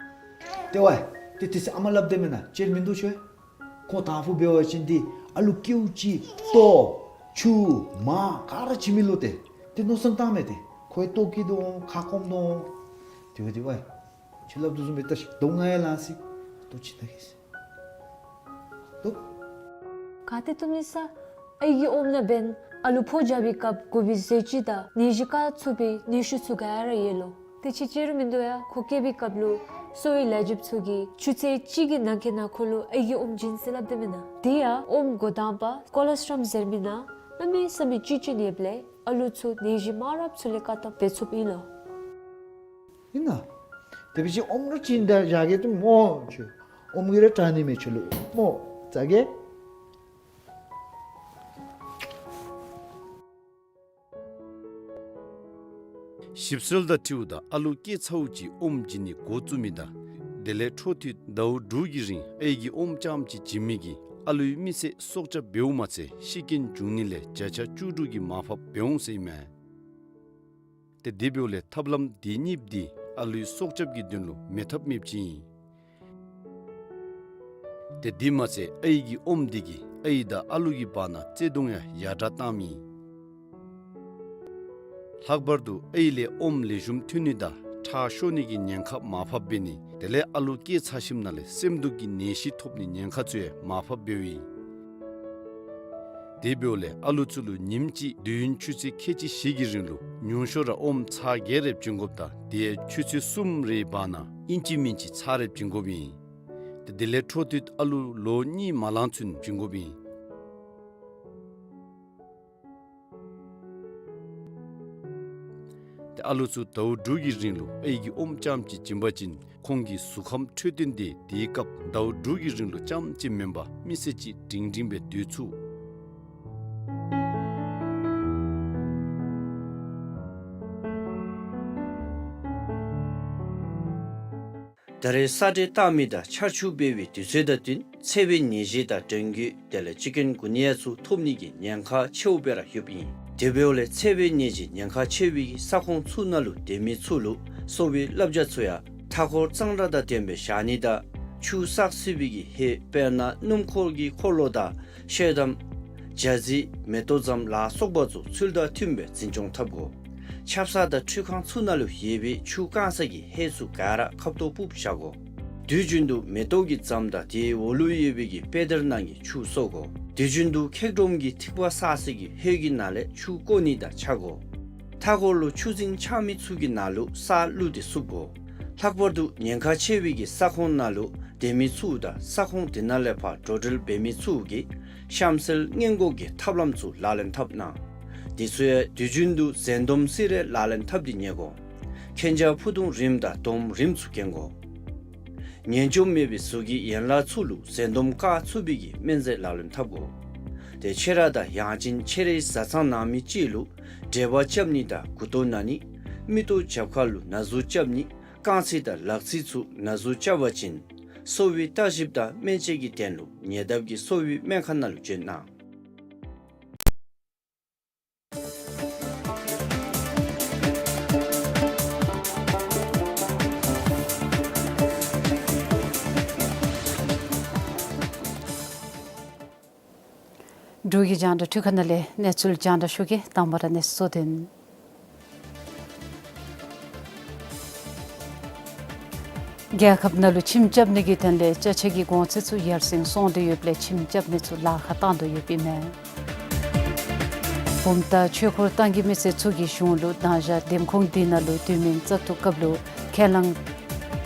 ཏེ་ཝའི། ཏེ་ཏེ་ཟེར་ཨ་མ་སླབ་སྟེ་མེན་ན། ཅིག་མིན་འདུག་ཤོད། ཁོ་དང་ཕུ་འབད་བ་ཅིན་འདི་ཨ་ལུ་ཀེའུ་ཅིག་ལྟོ་ཆུ་མར་ག་ར་བྱིན་མི་ལོ་ཏེ། ཏེ་མནོ་བསམ་བཏངམ་མས་ཏེ། ཁོ་ཡང་ལྟོ་སྐྱེ་དོ་འོང་ཁ་སྐོམ་དོ་འོང་། དེ་བ་དེ་བ། ཁྱོད་སླབ་དོ་བཟུམ་སྦེ་བལྟ་ཤིག། ཟླཝ་ལྔ་ཡང་ལང་སོ་ཡི། ལྟོ་བྱིན་ད་གེ་ཟེར། ལྟོ། ག་ཏེ་བཏུབ་ནི་ས། ཨའི་གི་ཨོམ་ནང་འབདན་ཨ་ལུ་ཕོ་རྒྱབ་པའི་སྐབས་དགོ་པའི་ཟས་བཅུད་དང་ནད་གཞི་བཀག་ཚུགས་པའི་ནད་ཤུགས་ཚུ་ག་ར་ཡོད་ལོ། དེ་ཅིག་ཅིག་ར་མིན་འདུག་ཡ། ཁོ་སྐྱེ་བའི་སྐབས་ལུ་གསོ་བའི་ལས་བྱེདཔ་ཚུ་གིས་ཆུ་ཚོད་གཅིག་གི་ནང་འཁོད་ནང་ཁོ་ལུ་ཨའི་གི་ཨོམ་བྱིན་ཟེར་སླབ་སྟེ་མེན་ན། དེ་ཡང་ཨོམ་འགོ་དང་པ་ཀོ་ལོ་སི་ཊོམ་ཟེར་མི་ནང་གནམ་མེད་ས་མེད་བཅུད་ཅིག་ཡོདཔ་ལས་ཨ་ལུ་ཚུ་ནད་གཞི་མང་རབས་ཚུ་ལས་བཀག་ཐབས་འབད་ཚུགསཔ་ཨིན་ལོ། ཨིན་ན། དེ་སྦེ་ཅིག་ཨོམ་ར་བྱིན་ད་བཞག་གེ་ཏེ་སྨོ་ཁྱོད། ཨོམ་གིས་ར་དྲག་ནི་མས་ཁྱོད་ལུ་སྨོ། བཟའ་གེ། ཞིབ་འཚོལ་དང་འཁྲིལཝ་ད་ཨ་ལུ་སྐྱེས་ཚརཝ་ཅིག་ཨོམ་བྱིན་ནི་འགོ་བཙུགས་མི་དང་དེ་ལས་འཕྲོ་མཐུད་ཟླཝ་དྲུག་གི་རིང་ཨའི་གི་ཨོམ་རྐྱངམ་ཅིག་བྱིན་མི་གིས་ཨ་ལུའི་མི་ཚེ་སྲོག་སྐྱབས་འབདཝ་མ་ཚད་ཤི་རྐྱེན་འབྱུང་ནི་ལས་བརྒྱ་ཆ་བཅུ་དྲུག་གི་མར་ཕབ་འབད་འོང་ཟེར་ཨིན་མས། ཏེ་དེ་འབདཝ་ལས་ཐབས་ལམ་དེ་གཉིས་འདི་ཨ་ལུའི་སྲོག་སྐྱབས་ཀྱི་དོན་ལུ་མེད་ཐབས་མེདཔ་ཅིག་ཨིན། ཏེ་དེ་མ་ཚད་ཨའི་གི་ཨོམ་འདི་གིས་ཨའི་དང་ཨ་ལུ་གི་བར་ན་བརྩེ་གདུང་ཡང་ཡར་དྲག་བཏངམ་ཨིན། ལྷག་པར་དུ་ཨའི་ལས་ཨོམ་ལེགས་ཤོམ་ཐོན་ནི་དང་ཁྲག་ཤོར་ནི་གི་ཉེན་ཁ་མར་ཕབ་འབད་ནི་དེ་ལས་ཨ་ལུ་སྐྱེས་ཚར་ཞིནམ་ལས་སེམས་སྡུག་གི་ནད་གཞི་ཐོབ་ནི་ཉེན་ཁ་ཚུ་ཡང་མར་ཕབ་འབདཝ་ཨིན། དེ་འབདཝ་ལས་ཨ་ལུ་ཚུ་ལུ་ཉིནམ་གཅིག་དུས་ཡུན་ཆུ་ཚོད་ཁལ་གཅིག་བཞི་གི་རིང་ལུ་ཉུང་ཤོས་ར་ཨོམ་ཚར་བརྒྱད་རེ་བྱིན་དགོཔ་དང་དེ་ཡང་ཆུ་ཚོད་གསུམ་རེའི་བར་ན་ཨིན་ཅི་མིན་ཅི་ཚར་རེ་བྱིན་དགོཔ་ཨིན། དེ་དེ་ལས་འཕྲོ་མཐུད་ཨ་ལུ་ལོ་གཉིས་མ་ལང་ཚུན་བྱིན་དགོཔ་ཨིན། ཏེ་ཨ་ལུ་ཚུ་ཟླཝ་དྲུག་གི་རིང་ལུ་ཨའི་གིས་ཨོམ་རྐྱངམ་ཅིག་བྱིན་པ་ཅིན་ཁོང་གི་གཟུགས་ཁམས་འཕྲོད་བསྟེན་དེ་དེའི་སྐབས་ཟླཝ་དྲུག་གི་རིང་ལུ་རྐྱངམ་ཅིག་མེན་པར་མི་ཚེ་གཅིག་སྒྲིང་སྒྲིང་སྦེ་སྡོད་ཚུགས། ད་རེས་ས་འདྲེས་བཏང་མི་དང་ཆར་ཆུ་འབེལ་བའི་དུས་ཚོད་དང་བསྟུན་ཚ་བའི་ནད་གཞི་དང་ཌེང་གུ་དེ་ལས་ཅིག་ཀུན་གུ་ནི་ཡ་ཚུ་ཐོབ་ནི་གི་ཉེན་ཁ་ཆེཝ་སྦེ་ར་ཡོདཔ་ཨིན། དེ་འབདཝ་ལས་ཚ་བའི་ནད་གཞི་ཉེན་ཁ་ཆེ་བའི་གི་ས་ཁོངས་ཚུ་ནང་ལུ་སྡོད་མི་ཚུ་ལུ་གསོ་བའི་བསླབ་བྱ་ཚུ་ཡང་མཐའ་འཁོར་གཙང་སྦྲ་དང་ལྡནམ་སྦེ་བཞག་ནི་དང་ཆུ་བསགས་སྲིད་པའི་གི་ཧེ་དཔེར་ན་སྣུམ་འཁོར་གྱི་འཁོར་ལོ་དང་ཤེལ་དམ་ཇ་རྩི་མེ་ཏོག་ཙམ་ལ་སོགས་པ་ཚུ་ཚུལ་དང་མཐུནམ་སྦེ་འཛིན་སྐྱོང་འཐབ་དགོ། ཆབ་གསང་དང་ཁྲུས་ཁང་ཚུ་ནང་ལུ་ཡོད་པའི་ཆུ་བཀང་ས་གི་ཧེ་ཚུ་ག་ར་ཁབ་ཏོ་སྤུབས་བཞག་དགོ། དུས་རྒྱུན་དུ་མེ་ཏོག་གི་ཙམ་དང་དེའི་འོག་ལུ་ཡོད་པའི་གི་པེ་དར་ནང་གི་ཆུ་གསོ་དགོ། དུས་རྒྱུན་དུ་ཁེག་སྒྲོམ་གྱི་ཐིགས་པ་བསགས་ས་གི་ཧེ་གི་ནང་ལས་ཆུ་བཀོ་ནི་དང་ཆ་དགོ། མཐའ་འཁོར་ལུ་ཆུ་རྫིང་ཆགས་མི་ཚུ་གི་ནང་ལུ་ས་བླུགས་ཏེ་བསུབ་དགོ། ལྷག་པར་དུ་ཉེན་ཁ་ཆེ་བའི་གི་ས་ཁོངས་ནང་ལུ་སྡོད་མི་ཚུ་དང་ས་ཁོངས་དེ་ནང་ལས་ཕར་འགྲོ་འགྲུལ་འབད་མི་ཚུ་གིས་གཤམ་གསལ་སྔོན་འགོག་གི་ཐབས་ལམ་ཚུ་ལག་ལེན་འཐབ་གནང་། དེ་ཚུ་ཡང་དུས་རྒྱུན་དུ་གཟན་དོམ་སི་རེ་ལག་ལེན་འཐབ་སྟེ་ཉལ་དགོ། མཁྱེན་རྒྱ་ཕུ་ཐུང་རིངམ་དང་དོམ་རིངམ་ཚུ་གྱོན་དགོ། ངན་འཇོམས་མེད་པའི་གཟུགས་ཀྱི་ཡན་ལག་ཚུ་ལུ་གཟན་དོམ་བཀག་ཚུགས་པའི་གི་སྨན་རྫས་ལག་ལེན་འཐབ་དགོ། ཏེ་ཁྱེད་ར་དང་ཡང་ཅིན་ཁྱེད་རའི་བཟའ་ཚང་ནང་མི་ཅིག་ལུ་འབྲས་བག་རྐྱབ་ནི་དང་མགུ་ཏོ་ན་ནི་མིག་ཏོ་རྒྱབ་ཁ་ལུ་ན་ཟུག་རྐྱབ་ནི་རྐང་ཚིགས་དང་ལག་ཚིགས་ཚུ་ན་ཟུག་རྐྱབ་པ་ཅིན་གསོ་བའི་བརྟག་ཞིབ་དང་སྨན་དཔྱད་ཀྱི་དོན་ལུ་ཉེ་འདབས་ཀྱི་གསོ་བའི་སྨན་ཁང་ནང་ལུ་བྱོན་གནང་། འབྲུག་གི་རྒྱང་བསྒྲགས་འཕྲུལ་ཁང་ནང་ལས་གནས་ཚུལ་རྒྱང་བསྒྲགས་ཞུ་གེ། དང་པ་ར་གནས་ཚུལ་གཙོ་དོན། རྒྱལ་ཁབ་ནང་ལུ་ཁྱིམ་རྐྱབ་ནི་གི་དོན་ལས་ཅ་ཆས་ཀྱི་གོང་ཚད་ཚུ་ཡར་སེང་སོང་སྟེ་ཡོདཔ་ལས་ཁྱིམ་རྐྱབ་མི་ཚུ་ལཱ་ཁག་བཏང་དོ་ཡོདཔ་ཨིན་མས། བུམ་ཐང་ཆོས་འཁོར་བཏང་གི་མི་སེར་ཚུ་གིས་གཞུང་ལུ་དང་ཞག་འདེམས་ཁོངས་འདི་ནང་ལུ་དུས་མིན་བཙག་འཐུ་སྐབས་ལུ་ཁས་བླངས་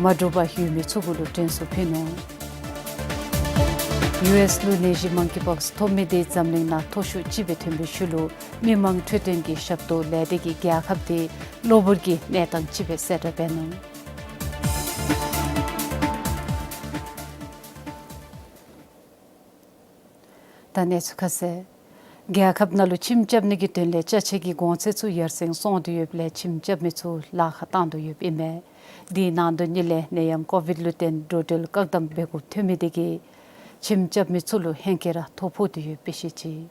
མ་གྲུབ་པར་ཡུལ་མི་ཚུ་གུ་ལུ་དྲན་གསོ་ཕུལ་ནུག། ཡུ་ཨེསི་ལུ་ནད་གཞི་མང་ཀི་པོགསི་ཐོབ་མི་དེ་འཛམ་གླིང་ནང་མཐོ་ཤོས་ཅིག་སྦེ་ཐོན་པའི་ཤུལ་ལུ་མི་མང་འཕྲོད་བསྟེན་གྱི་ཞབས་ཏོག་ལས་སྡེ་གིས་རྒྱལ་ཁབ་དེ་གློ་བུར་གྱི་གནས་སྟངས་ཅིག་སྦེ་གསལ་བསྒྲགས་འབད་ནུག། ད་གནས་ཚུལ་ཁ་གསལ། རྒྱལ་ཁབ་ནང་ལུ་ཁྱིམ་རྐྱབ་ནི་གི་དོན་ལས་ཅ་ཆས་ཀྱི་གོང་ཚད་ཚུ་ཡར་སེང་སོང་སྟེ་ཡོདཔ་ལས་ཁྱིམ་རྐྱབ་མི་ཚུ་ལཱ་ཁག་བཏང་དོ་ཡོདཔ་ཨིན་མས། དེའི་ནང་དོན་ཉིད་ལས་ནད་ཡམས་ཀོ་བིཌ་ལུ་བརྟེན་འགྲོ་འགྲུལ་བཀག་དམ་འབད་དགོཔ་ཐོན་མི་དེ་གིས་ཁྱིམ་རྐྱབ་མི་ཚུ་ལུ་ཧེང་སྐལ་ར་ཐོ་ཕོག་སྟེ་ཡོདཔ་སྦེ་བཤད་ཅི།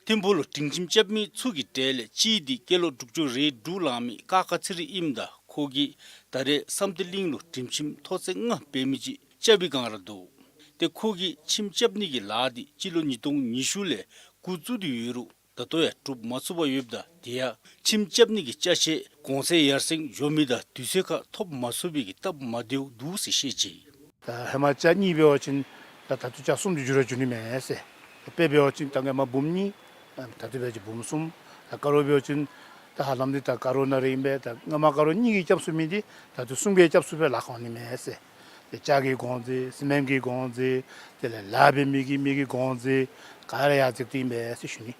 ཐིམ་ཕུག་ལུ་སྒྲིང་ཁྱིམ་རྐྱབ་མི་ཚུ་གི་གྲས་ལས་གཅིག་འདི་སྐྱེས་ལོ་དྲུག་ཅུ་རེ་དྲུག་ལང་མི་ཀ་ཁ་ཚེ་རིང་ཨིནམ་ད་ཁོ་གིས་ད་རེས་བསམ་གཏན་གླིང་ལུ་སྒྲིང་ཁྱིམ་ཐོག་ཚད་ལྔ་འབད་མི་ཅིག་རྐྱབ་པའི་སྒང་ར་འདུག། ཏེ་ཁོ་གིས་ཁྱིམ་རྐྱབ་ནི་གི་ལཱ་འདི་སྤྱི་ལོ་ཉིས་སྟོང་ཉི་ཤུ་ལས་འགོ་བཙུགས་ཏེ་ཡོད་རུང་ད་ལྟོ་ཡང་གྲུབ་མ་ཚུགས་པར་ཡོདཔ་ད་དེ་ཡང་ཁྱིམ་རྐྱབ་ནི་གི་ཅ་ཆས་གོང་ཚད་ཡར་སེང་འགྱོ་མི་དང་དུས་ཚོད་ཁར་ཐོབ་མ་ཚུགས་པའི་གི་སྟབས་མ་བདེཝ་འདུག་ཟེར་བཤད་ཅི། ད་ཧེ་མ་ཅ་གཉིས་འབད་བ་ཅིན་ད་ད་ལྟོ་ཅ་གསུམ་དེ་འགྱུར་ར་འགྱུར་ནི་མས་ཟེར། དཔེ་འབད་བ་ཅིན་ད་སྔོན་མ་འབུམ་གཉིས་ད་ལྟོ་འབད་བ་ཅིན་འབུམ་གསུམ། ད་དཀར་པོ་འབད་བ་ཅིན་ད་ཧ་ལམ་འདི་ད་དཀར་པོ་ནང་ར་ཨིན་པས། ད་སྔོན་མ་དཀར་པོ་གཉིས་ཀྱིས་རྐྱབ་ཚུགས་མི་འདི་ད་ལྟོ་གསུམ་གྱིས་རྐྱབ་ཚུགས་པའི་ལཱ་ཁག་འོང་ནི་མས་ཟེར། ཏེ་ཅ་གི་གོང་ཚད་སི་མེནཊ་གི་གོང་ཚད་དེ་ལས་ལཱ་འབད་མི་གི་མི་གི་གོང་ཚད་ག་ར་ཡར་འཛེགས་ཏེ་ཨིན་པས་ཟེར་ཞུ་ནི།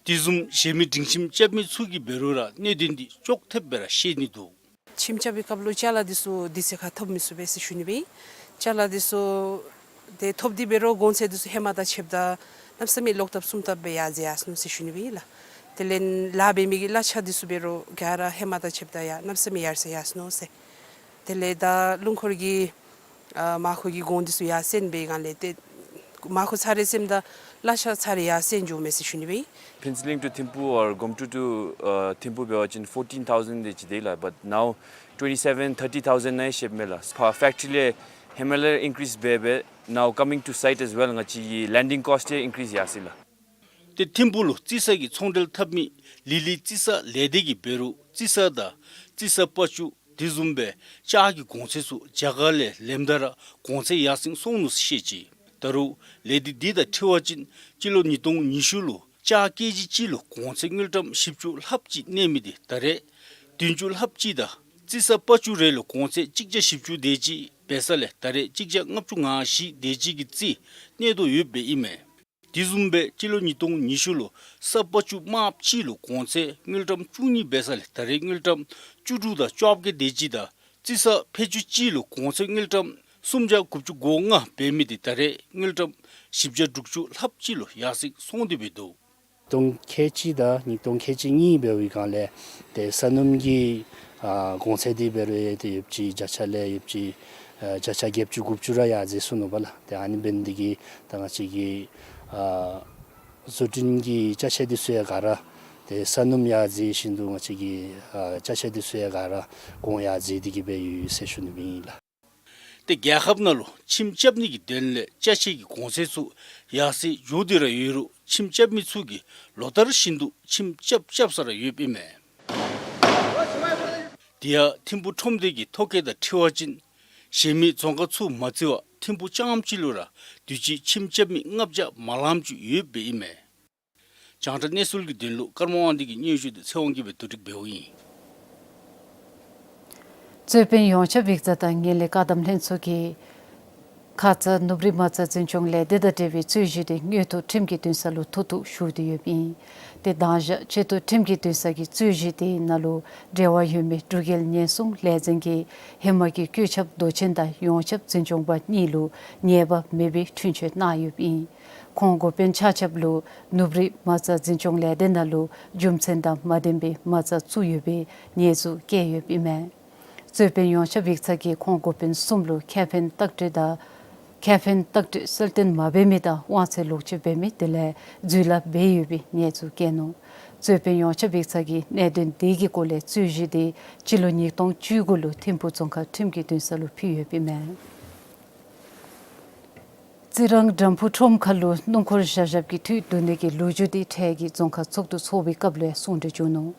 དེ་བཟུམ་གཞན་མི་སྒྲིང་ཁྱིམ་རྐྱབ་མི་ཚུ་གིས་འབད་རུང་ར་གནད་དོན་འདི་ཅོག་འཐདཔ་སྦེ་ར་བཤད་ནི་འདུག། ཁྱིམ་རྐྱབ་པའི་སྐབས་ལུ་ཅ་ལ་འདི་ཚུ་དུས་ཚོད་ཁར་ཐོབ་མི་ཚུགས་པས་ཟེར་ཞུ་ནི་སྦེ་ཨིན། ཅ་ལ་འདི་ཚུ་ཏེ་ཐོབ་སྟེ་འབད་རུང་གོང་ཚད་འདི་ཚུ་ཧེ་མ་དང་ཕྱདཔ་ད་གནམ་མེད་ས་མེད་ལོག་ལྟབ་གསུམ་ལྟབ་སྦེ་ཡར་འཛེགས་ཡར་སོ་ནུག་ཟེར་ཞུ་ནི་སྦེ་ཨིན་ལགས། དེ་ལས་ལཱ་འབད་མི་གི་གླ་ཆ་འདི་ཚུ་འབད་རུང་ག་ར་ཧེ་མ་དང་ཕྱདཔ་ད་ཡང་གནམ་མེད་ས་མེད་ཡར་འཛེགས་ཡར་སོ་ནུག་ཟེར། དེ་ལས་ད་སྣུམ་འཁོར་གྱི་ཨ་མར་ཁུ་གི་གོང་འདི་ཚུ་ཡར་སེང་བའི་སྒང་ལས་ཏེ་མར་ཁུ་ཚར་རེ་སེངམ་ད་གླ་ཆ་ཚར་རེ་ཡར་སེང་འགྱོཝ་མས་ཟེར་ཞུ་ནི་སྦེ་ཨིན། Phuentsholing to Thimphu or Gomtru to, uh, Thimphu འབད་བ་ཅིན་fourteen thousand དེ་ཅིག་འདུག་ལགས། But now twenty seven, thirty thousand ནང་ཤེསཔ་མས་ལགས། ཕར་ཕེཀ་ཊི་རི་ལས་ཧེ་མ་ལས་ཨིན་ཀི་རིསི་འབད་འབད། Now coming to site as well ང་བཅས་ཀྱི་ལེན་ཌིང་ཀོསཊ་ཡང་ཨིན་ཀི་རིསི་ཡར་སོ་ཡི་ལགས། ཏེ་ཐིམ་ཕུག་ལུ་རྩི་ས་གི་ཚོང་འབྲེལ་འཐབ་མི་ལི་ལི་རྩི་ས་ལས་སྡེ་གིས་འབད་རུང་རྩི་ས་དང་རྩི་ས་པ་ཅུ་དེ་བཟུམ་སྦེ་ལྕགས་ཀྱི་གོང་ཚད་ཚུ་རྒྱ་གར་ལས་ལེནམ་ད་ར་གོང་ཚད་ཡར་སེང་སོང་ནུག་ཟེར་བཤད་ཅི། ད་རུང་ལས་སྡེ་འདི་དང་འཁྲིལ་བ་ཅིན་སྤྱི་ལོ་ཉིས་སྟོང་ཉི་ཤུ་ལུ་ལྕགས་ཀེ་ཇི་གཅིག་ལུ་གོང་ཚད་དངུལ་ཀྲམ་བཞི་བཅུ་ལྷགཔ་ཅིག་གནས་མི་འདི་ད་རེས་བདུན་ཅུ་ལྷགཔ་ཅིག་དང་རྩི་ས་པ་ཅུ་རེ་ལུ་གོང་ཚད་གཅིག་བརྒྱ་བཞི་བཅུ་དེ་ཅིག་འབད་ས་ལས་ད་རེས་གཅིག་བརྒྱ་ལྔ་བཅུ་ང་བཞི་དེ་ཅིག་གི་རྩིས་གནས་དོ་ཡོདཔ་ཨིན་མས། དེ་བཟུམ་སྦེ་སྤྱི་ལོ་ཉིས་སྟོང་ཉི་ཤུ་ལུ་ས་པ་ཅུ་དམརཔོ་གཅིག་ལུ་གོང་ཚད་དངུལ་ཀྲམ་བཅུ་གཉིས་འབད་ས་ལས་ད་རེས་དངུལ་ཀྲམ་བཅུ་དྲུག་དང་བཅོ་བརྒྱད་དེ་ཅིག་དང་རྩི་ས་ཕད་ཅུང་གཅིག་ལུ་གོང་ཚད་དངུལ་ཀྲམ་སུམ་བརྒྱ་དགུ་བཅུ་གོ་ལྔ་འབད་མི་འདི་ད་རེས་དངུལ་ཀྲམ་བཞི་བརྒྱ་དྲུག་ཅུ་ལྷགཔ་ཅིག་ལུ་ཡར་སེང་སོང་སྟེ་འབད་དོ། ཉིས་སྟོང་ཁལ་གཅིག་དང་ཉིས་སྟོང་ཁལ་གཅིག་གཉིས་འབད་བའི་སྒང་ལས་ཏེ་ས་སྣུམ་གྱི་ཨ་གོང་ཚད་འདི་འབད་རུང་ཏེ་ཡོདཔ་ཅིག་བརྒྱ་ཆ་ལས་ཡོདཔ་ཅིག་ཨ་བརྒྱ་ཆ་བརྒྱད་ཅུ་དགུ་བཅུ་ར་ཡར་འཛེགས་སོང་ནུག་པ་ལགས། ཏེ་ཨ་ནི་འབད་ནི་འདི་གིས་ད་ང་བཅས་ཀྱི་ཨ་བཟོ་སྐྲུན་གྱི་ཅ་ཆས་འདི་ཚུ་ཡང་ག་ར་ཏེ་ས་སྣུམ་ཡར་འཛེགས་བཞིན་དུ་ང་བཅས་ཀྱི་ཨ་ཅ་ཆས་འདི་ཚུ་ཡང་ག་ར་གོང་ཡར་འཛེགས་ཏེ་གི་སྦེ་ཡོད་ཟེར་ཞུ་ནི་སྦེ་ཨིན་ལགས། ཏེ་རྒྱལ་ཁབ་ནང་ལུ་ཁྱིམ་རྐྱབ་ནི་གི་དོན་ལས་ཅ་ཆས་ཀྱི་གོང་ཚད་ཚུ་ཡར་སེང་འགྱོ་སྟེ་ར་ཡོད་རུང་ཁྱིམ་རྐྱབ་མི་ཚུ་གིས་ལོ་ལྟར་བཞིན་དུ་ཁྱིམ་རྐྱབ་རྐྱབ་ས་ར་ཡོདཔ་ཨིན་མས། དེ་ཡང་ཐིམ་ཕུག་ཁྲོམ་སྡེ་གི་ཐོ་བཀོད་དང་འཁྲིལ་བ་ཅིན་གཞན་མི་རྫོང་ཁག་ཚུ་མ་བརྩི་བར་ཐིམ་ཕུག་རྐྱངམ་གཅིག་ལུ་ར་དུས་ཅི་ཁྱིམ་རྐྱབ་མི་ལྔ་བརྒྱ་མ་ལངམ་ཅིག་ཡོདཔ་ཨིན་མས། རྒྱང་བསྒྲགས་གནས་ཚུལ་གྱི་དོན་ལུ་ཀརྨ་དབང་འདུས་ཀྱི་སྙན་ཞུ་འདི་ཚེ་དབང་གིས་སྦེ་བསྡུ་སྒྲིག་འབདཝ་ཨིན། རྩོད་དཔོན་ཡོངས་ཁྱབ་ཡིག་ཚང་དང་ངན་ལྷད་བཀག་སྡོམ་ལྷན་ཚོགས་ཀྱིས་ཁ་ཙ་ནུབ་རི་མ་རྩ་འཛིན་སྐྱོང་ལས་སྡེ་དང་འབྲེལ་བའི་རྩོད་གཞི་དེ་མངོན་མཐོ་ཁྲིམས་ཀྱི་འདུན་ས་ལུ་མཐུད་གཏུགས་ཞུ་སྟེ་ཡོདཔ་ཨིན། ཏེ་མདང་ཞག་ཆེ་མཐོ་ཁྲིམས་ཀྱི་འདུན་ས་གི་རྩོད་གཞི་དེ་ནང་ལུ་འབྲེལ་བ་ཡོད་མི་འབྲུག་རྒྱལ་ཉེན་སྲུང་ལས་འཛིན་གྱིས་ཧེ་མ་གི་བཀོད་ཁྱབ་མདོ་ཆེན་དང་ཡོངས་ཁྱབ་འཛིན་སྐྱོང་པ་གཉིས་ལུ་ཉེས་པ་མེད་པའི་འཁྲུན་ཆོད་གནང་ཡོདཔ་ཨིན། ཁོང་འགོ་དཔོན་ཆ་ཁྱབ་ལུ་ནུབ་རི་མ་རྩ་འཛིན་སྐྱོང་ལས་སྡེ་ནང་ལུ་རྒྱུ་མཚན་དང་མ་ལྡན་པའི་མ་རྩ་བཙུགས་ཡོད་པའི་ཉེས་འཛུགས་བཀལ་ཡོདཔ་ཨིན་མས། རྩོད་དཔོན་ཡོངས་ཁྱབ་ཡིག་ཚང་གིས་ཁོང་འགོ་དཔོན་གསུམ་ལུ་ཁེ་ཕན་བརྟག་དཔྱད་དང་ཁེ་ཕན་བརྟག་དཔྱད་གསལ་སྟོན་མ་འབད་མི་དང་དབང་ཚད་ལོག་སྤྱོད་འབད་མི་དེ་ལས་རྫུན་ལཱ་འབད་ཡོད་པའི་ཉེས་འཛུགས་བཀལ་ནུག། རྩོད་དཔོན་ཡོངས་ཁྱབ་ཡིག་ཚང་གིས་གནད་དོན་དེ་གི་སྐོར་ལས་རྩོད་གཞི་དེ་སྤྱི་ལོ་ཉིས་སྟོང་བཅུ་དགུ་ལུ་ཐིམ་ཕུག་རྫོང་ཁག་ཁྲིམས་ཀྱི་འདུན་ས་ལུ་ཕུལ་ཡོདཔ་ཨིན་མས། རྩི་རང་དམ་ཕུ་ཁྲོམ་ཁ་ལུ་སྣུམ་འཁོར་བཞག་བཞགཔ་གི་འཐུས་བསྡུ་ནི་གི་ལོ་རྒྱུས་དེ་འཕྲལ་གྱི་རྫོང་ཁག་ཚོགས་འདུ་ཚོགས་པའི་སྐབས་ལུ་གསུང་གྲོས་བྱུང་ནུག།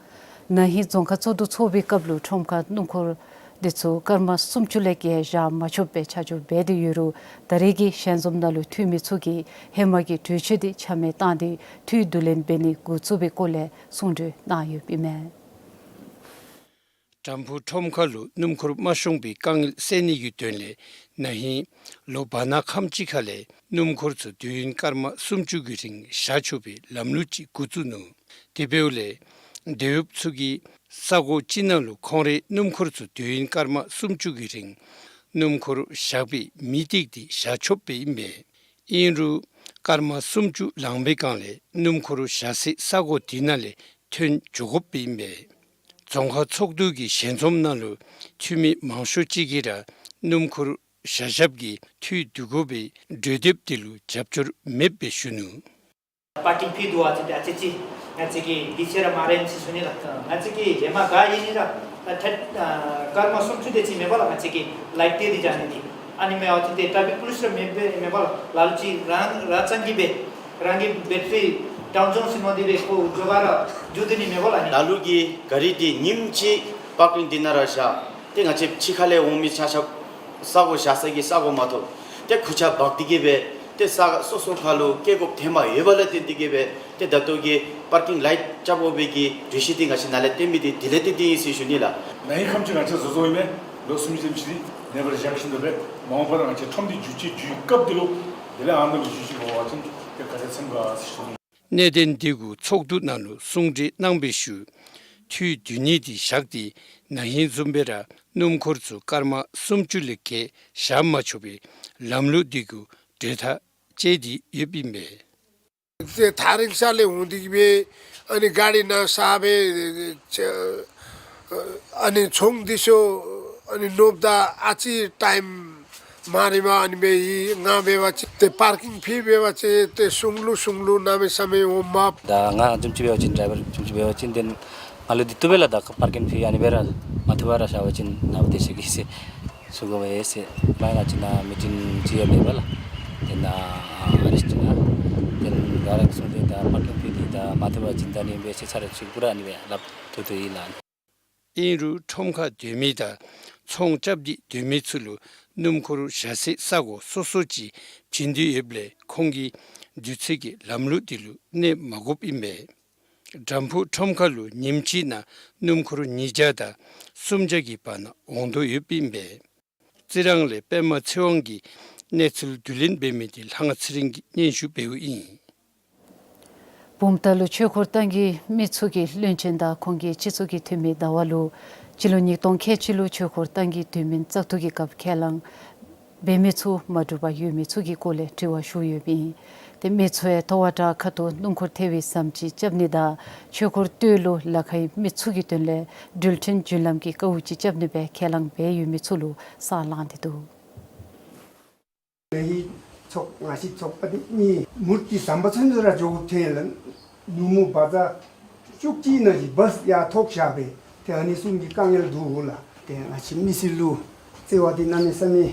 ན་ཧིང་རྫོང་ཁག་ཚོགས་འདུ་ཚོགས་པའི་སྐབས་ལུ་ཁྲོམ་ཁ་སྣུམ་འཁོར་དེ་ཚུ་སྐར་མ་སུམ་ཅུ་ལས་བརྒལ་བཞག་མ་ཆོགཔ་སྦེ་ཆ་འཇོག་འབད་དེ་ཡོད་རུང་ད་རེས་ཀྱི་ཞལ་འཛོམས་ནང་ལུ་འཐུས་མི་ཚུ་གིས་ཧེ་མ་གི་གྲོས་ཆོད་དེ་ཆ་མེད་བཏང་སྟེ་འཐུས་བསྡུ་ལེན་འབད་ནི་འགོ་བཙུགས་པའི་སྐོར་ལས་གསུང་གྲོས་གནང་ཡོདཔ་ཨིན་མས། དམ་ཕུ་ཁྲོམ་ཁ་ལུ་སྣུམ་འཁོར་མ་ཤོང་པའི་དཀའ་ངལ་སེལ་ནི་གི་དོན་ལས་ན་ཧིང་ལོ་བར་ན་ཁམས་ཅིག་ཁ་ལས་སྣུམ་འཁོར་ཚུ་དུས་ཡུན་སྐར་མ་སུམ་ཅུ་གི་རིང་བཞག་ཆོག་པའི་ལམ་ལུགས་ཅིག་འགོ་བཙུགས་ནུག། དེ་འབདཝ་ལས་དེད་གཡོགཔ་ཚུ་གིས་ས་གོ་ཅིག་ནང་ལུ་ཁོང་རའི་སྣུམ་འཁོར་ཚུ་དུས་ཡུན་སྐར་མ་སུམ་ཅུ་གི་རིང་སྣུམ་འཁོར་བཞག་པའི་མི་སྟེགས་དེ་བཞག་ཆོགཔ་སྦེ་ཨིན་པས། ཨིན་རུང་སྐར་མ་སུམ་ཅུ་ལང་པའི་སྒང་ལས་སྣུམ་འཁོར་བཞག་སའི་ས་གོ་དེ་ནང་ལས་ཐོན་འགྱོ་དགོཔ་སྦེ་ཨིན་པས། རྫོང་ཁག་ཚོགས་འདུ་གི་ཞལ་འཛོམས་ནང་ལུ་འཐུས་མི་མང་ཤོས་ཅིག་གིས་ར་སྣུམ་འཁོར་བཞག་བཞགཔ་གི་འཐུས་བསྡུ་དགོ་པའི་གྲོས་འདེབས་དེ་ལུ་རྒྱབ་སྐྱོར་མེདཔ་སྦེ་ཞུ་ནུག། པར་ཀིང་ཕི་བསྡུ་བ་ཅིན་ཏེ་ཨ་ཙི་ཅིག་ང་བཅས་ཀྱིས་འདི་ཚེ་ར་མ་རན་ཅིག་ཞུ་ནི་ལགས། ང་བཅས་ཀྱིས་ཧེ་མ་ག་ཨིན་ནི་ར་ད་ཐད་ཨ་སྐར་མ་སུམ་ཅུ་དེ་ཅིག་མེན་པ་ལགས། ང་བཅས་ཀྱིས་ལའིཊ་དེ་ར་བཞག་ནི་འདི་ཨ་ནི་མེན་པ་ཅིན་ཏེ་ཊ་ཕིག་པུ་ལིསི་ར་མེན་པས་མེན་པ་ལགས། ལ་ལུ་ཅིག་རང་ར་ཙང་གིས་སྦེ་རང་གི་བེ་ཊ་རི་ཌའུན་ཛོན་ཟེར་མི་འདི་སྦེ་ཁོ་འགྱོ་བ་ར་འགྱོ་སྡོད་ནི་མེན་པ་ལགས། ལ་ལུ་གིས་ག་རི་འདི་ཉིནམ་གཅིག་པར་ཀིང་འདི་ནང་ར་བཞག། ཏེ་ང་བཅས་ཕྱི་ཁ་ལས་འོང་མི་ཆ་ཁྱབ་ས་གོ་བཞག་ས་གི་ས་གོ་མ་ཐོབ། ཏེ་ཁུར་ཆ་འབག་སྟེ་གི་སྦེ་ཏེ་ས་སོ་སོ་ཁ་ལུ་སྐྱེལ་དགོཔ་ཐོནམ་ཡོདཔ་ལས་བརྟེན་ཏེ་གི་སྦེ་ཏེ་ད་ལྟོ་གི་པར་ཀིང་ལའིཊ་རྐྱབ་དགོ་པའི་གི་གྲོས་གཞི་འདི་ང་བཅས་ནཱ་ལས་བཏོན་མི་འདི་དེ་ལས་བརྟེན་ཏེ་ཨིན་ཟེར་ཞུ་ནི་ལགས། ན་ཧིང་ཁམས་ཅིག་ང་བཅས་བཟོ་བཟོཝ་ཨིན་མས། ལོ་གསུམ་བཞི་ཙམ་ཅིག་ནངས་པར་བཞག་བཞིན་དུ་སྦེ་མ་འོངས་པ་ལུ་ང་བཅས་ཁྲོམ་འདི་འགྱུར་ཅིག་འགྱུར་སྐབས་འདི་ལུ་དེ་ལས་ཨ་ནཱ་ལུ་འགྱུར་ཅིག་འབད་བ་ཅིན་ཏེ་ག་དེ་ཙམ་ག་ཟེར་ཞུ་ནི། གནད་དོན་འདི་གུ་ཚོགས་འདུ་ནང་ལུ་གསུང་གྲོས་གནང་བའི་ཤུལ་འཐུས་བསྡུ་ནི་འདི་བཞག་སྟེ་ན་ཧིང་བཟུམ་སྦེ་ར་སྣུམ་འཁོར་ཚུ་སྐར་མ་སུམ་ཅུ་ལས་བརྒལ་བཞག་མ་ཆོག་པའི་ལམ་ལུགས་འདི་གུ་གྲོས་ཐག་བཅད་དེ་ཡོདཔ་ཨིན་པས། ཏེ་ཐག་རིང་ས་ལས་འོང་སྟེ་གི་སྦེ་ཨ་ནི་ག་རི་ནང་ས་སྦེ་ཨ་ནི་ཚོང་འདི་ཚུ་ཨ་ནི་ནོརཝ་ད་ཨ་ཙི་ཊའིམ་མ་རན་པར་ཨ་ནི་སྦེ་ཨིན། ང་འབད་བ་ཅིན་ཏེ་པར་ཀིང་ཕི་འབད་བ་ཅིན་ཏེ་གཞུང་ལུ་གཞུང་ལུ་གནམ་མེད་ས་མེད་འོངམ་མས། ད་ང་བཟུམ་ཅིག་འབད་བ་ཅིན་ཌའི་བར་བཟུམ་ཅིག་འབད་བ་ཅིན་ཏེ་ང་ལུ་འདི་བཏུབ་པས་ལགས། ད་པར་ཀིང་ཕི་ཨ་ནི་སྦེ་ར་མ་བཏུབ་པར་ར་བཞག་པ་ཅིན་ནཱ་བཏུབ་ཟེར་གི་ཟེར་གསུང་དགོ་པས་ཟེར། མ་ང་བཅས་ནཱ་མི་ཊིང་ཅིག་ཡང་འབད་བ་ལགས། ཏེ་ནཱ་ཨ་རེས་ཅིག་ནང་ཏེ་ག་ར་གིས་གསུངས་ཏེ་ད་པར་ཀིང་ཕི་ མ་ཐུབ་པ་ཅིན་ད་ནི་འབད་ཟེར་ཚར་རེ་ཅིག་པུ་ར་ཨ་ནི་སྦེ་སླབ་ཐུབ་ཐུབ་ཨིན་ལགས། ཨིན་རུང་ཁྲོམ་ཁར་སྡོད་མི་དང་ཚོང་རྐྱབ་སྟེ་སྡོད་མི་ཚུ་ལུ་སྣུམ་འཁོར་བཞག་སའི་ས་གོ་སོ་སོ་ཅིག་བྱིན་ཏེ་ཡོདཔ་ལས་ཁོང་གིས་དུས་ཚོད་ཀྱི་ལམ་ལུགས་དེ་ལུ་གནས་མ་དགོཔ་ཨིན་པས། དྲམ་ཕུག་ཁྲོམ་ཁ་ལུ་ཉིནམ་གཅིག་ནང་སྣུམ་འཁོར་ཉིས་བརྒྱ་དང་སུམ་བརྒྱ་གི་བར་ན་འོང་དོ་ཡོདཔ་ཨིན་པས། རྩི་རང་ལས་པདྨ་ཚེ་དབང་གིས་གནས་ཚུལ་བསྡུ་ལེན་འབད་མི་དེ་ལྷ་དབང་ཚེ་རིང་གིས་སྙན་ཞུ་འབདཝ་ཨིན། བུམ་ཐང་ལུ་ཆོས་འཁོར་བཏང་གི་མི་ཚུ་གིས་བློན་ཆེན་དང་ཁོང་གི་སྤྱི་ཚོགས་ཀྱི་འཐུས་མི་ཟླ་བ་ལུ་སྤྱི་ལོ་ཉིས་སྟོང་ཁལ་གཅིག་ལུ་ཆོས་འཁོར་བཏང་གི་དུས་མིན་བཙག་འཐུ་གི་སྐབས་ཁས་བླངས་འབད་མི་ཚུ་མ་འགྲུབ་པར་ཡོད་མི་ཚུ་གི་སྐོར་ལས་དྲི་བ་ཞུ་ཡོདཔ་ཨིན། ཏེ་མི་ཚུ་ཡང་ཐོ་བ་བྲག་ཁ་ཐུག་སྣུམ་འཁོར་ཐལ་བའི་ཟམ་ཅིག་རྐྱབ་ནི་དང་ཆོས་འཁོར་སྟོད་ལུ་ལ་ཁའི་མི་ཚུ་གི་དོན་ལས་འགྲུལ་འཕྲིན་བརྒྱུད་ལམ་གྱི་དཀའཝ་ཅིག་རྐྱབ་ནི་སྦེ་ཁས་བླངས་འབད་ཡོད་མི་ཚུ་ལུ་ས་ལངས་ཏེ་འདུག། ལ་ཧི་ཚོགས་ང་བཅས་ཚོགས་པ་འདི་གཉིས་མུར་ཏི་ཟམ་པ་ཚུན་ཚོད་ར་འགྱོ་དགོཔ་ཐོན་ཡི་ལགས། ནུབ་མོ་བ་ཛ་བཅུ་གཅིག་ནང་བཞིན་བཱས་ཡར་ཐོག་བཞག་པས། ཏེ་ཨ་ནི་གསུམ་གྱི་དཀའ་ངལ་འདུག་ལགས། ཏེ་ང་བཅས་མི་སེར་ལུ་བརྩེ་བ་འདི་གནམ་མེད་ས་མེད་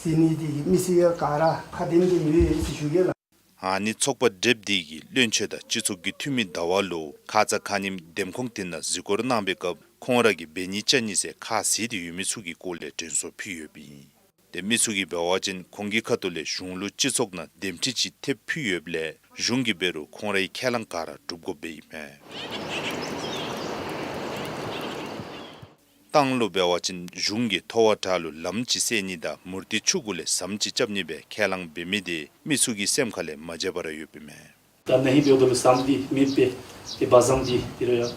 ཟེར་ནི་འདི་གིས་མི་སེར་ཡང་ག་ར་ཁ་དན་དན་ཡོད་ཟེར་ཞུ་གེ་ལགས། ཨ་ནི་ཚོགས་པ་བགྲེསཔ་འདི་གིས་བློན་ཆེན་དང་སྤྱི་ཚོགས་ཀྱི་འཐུས་མི་ཟླ་བ་ལུ་ཁ་ཙ་ཁ་ཉིནམ་འདེམས་ཁོངས་དེ་ནང་གཟིགས་སྐོར་གནང་པའི་སྐབས་ཁོང་ར་གིས་འབད་ནི་བཅའ་ནི་ཟེར་ཁ་བཟེད་དེ་ཡོད་མི་ཚུ་གི་སྐོར་ལས་དྲན་གསོ་ཕུལ་ཡོདཔ་ཨིན། ཏེ་མི་ཚུ་གིས་འབད་བ་ཅིན་ཁོང་གི་ཁ་ཐུག་ལས་གཞུང་ལུ་སྤྱི་ཚོགས་ནང་འདེམས་ཁྲི་ཅིག་ཐེབས་ཕུལ་ཡོདཔ་ལས་གཞུང་གིས་འབད་རུང་ཁོང་རའི་ཁས་བླངས་ག་ར་སྒྲུབ་དགོཔ་སྦེ་ཨིན་མས། ཏང་ལུ་འབད་བ་ཅིན་གཞུང་གིས་ཐོ་བ་བྲག་ལུ་ལམ་ཅིག་བསལ་ནི་དང་མུར་ཏི་ཆུ་གུ་ལས་ཟམ་ཅིག་རྐྱབ་ནི་སྦེ་ཁས་བླངས་འབད་མི་དེ་མི་ཚུ་གི་སེམས་ཁ་ལས་མ་བརྗེད་པར་ཡོདཔ་ཨིན་མས། ད་ན་ཧིང་འབདཝ་ད་ལུ་ཟམ་འདི་མེདཔ་སྦེ་ཏེ་བ་ཟམ་འདི་ཏེ་ར་ཡང་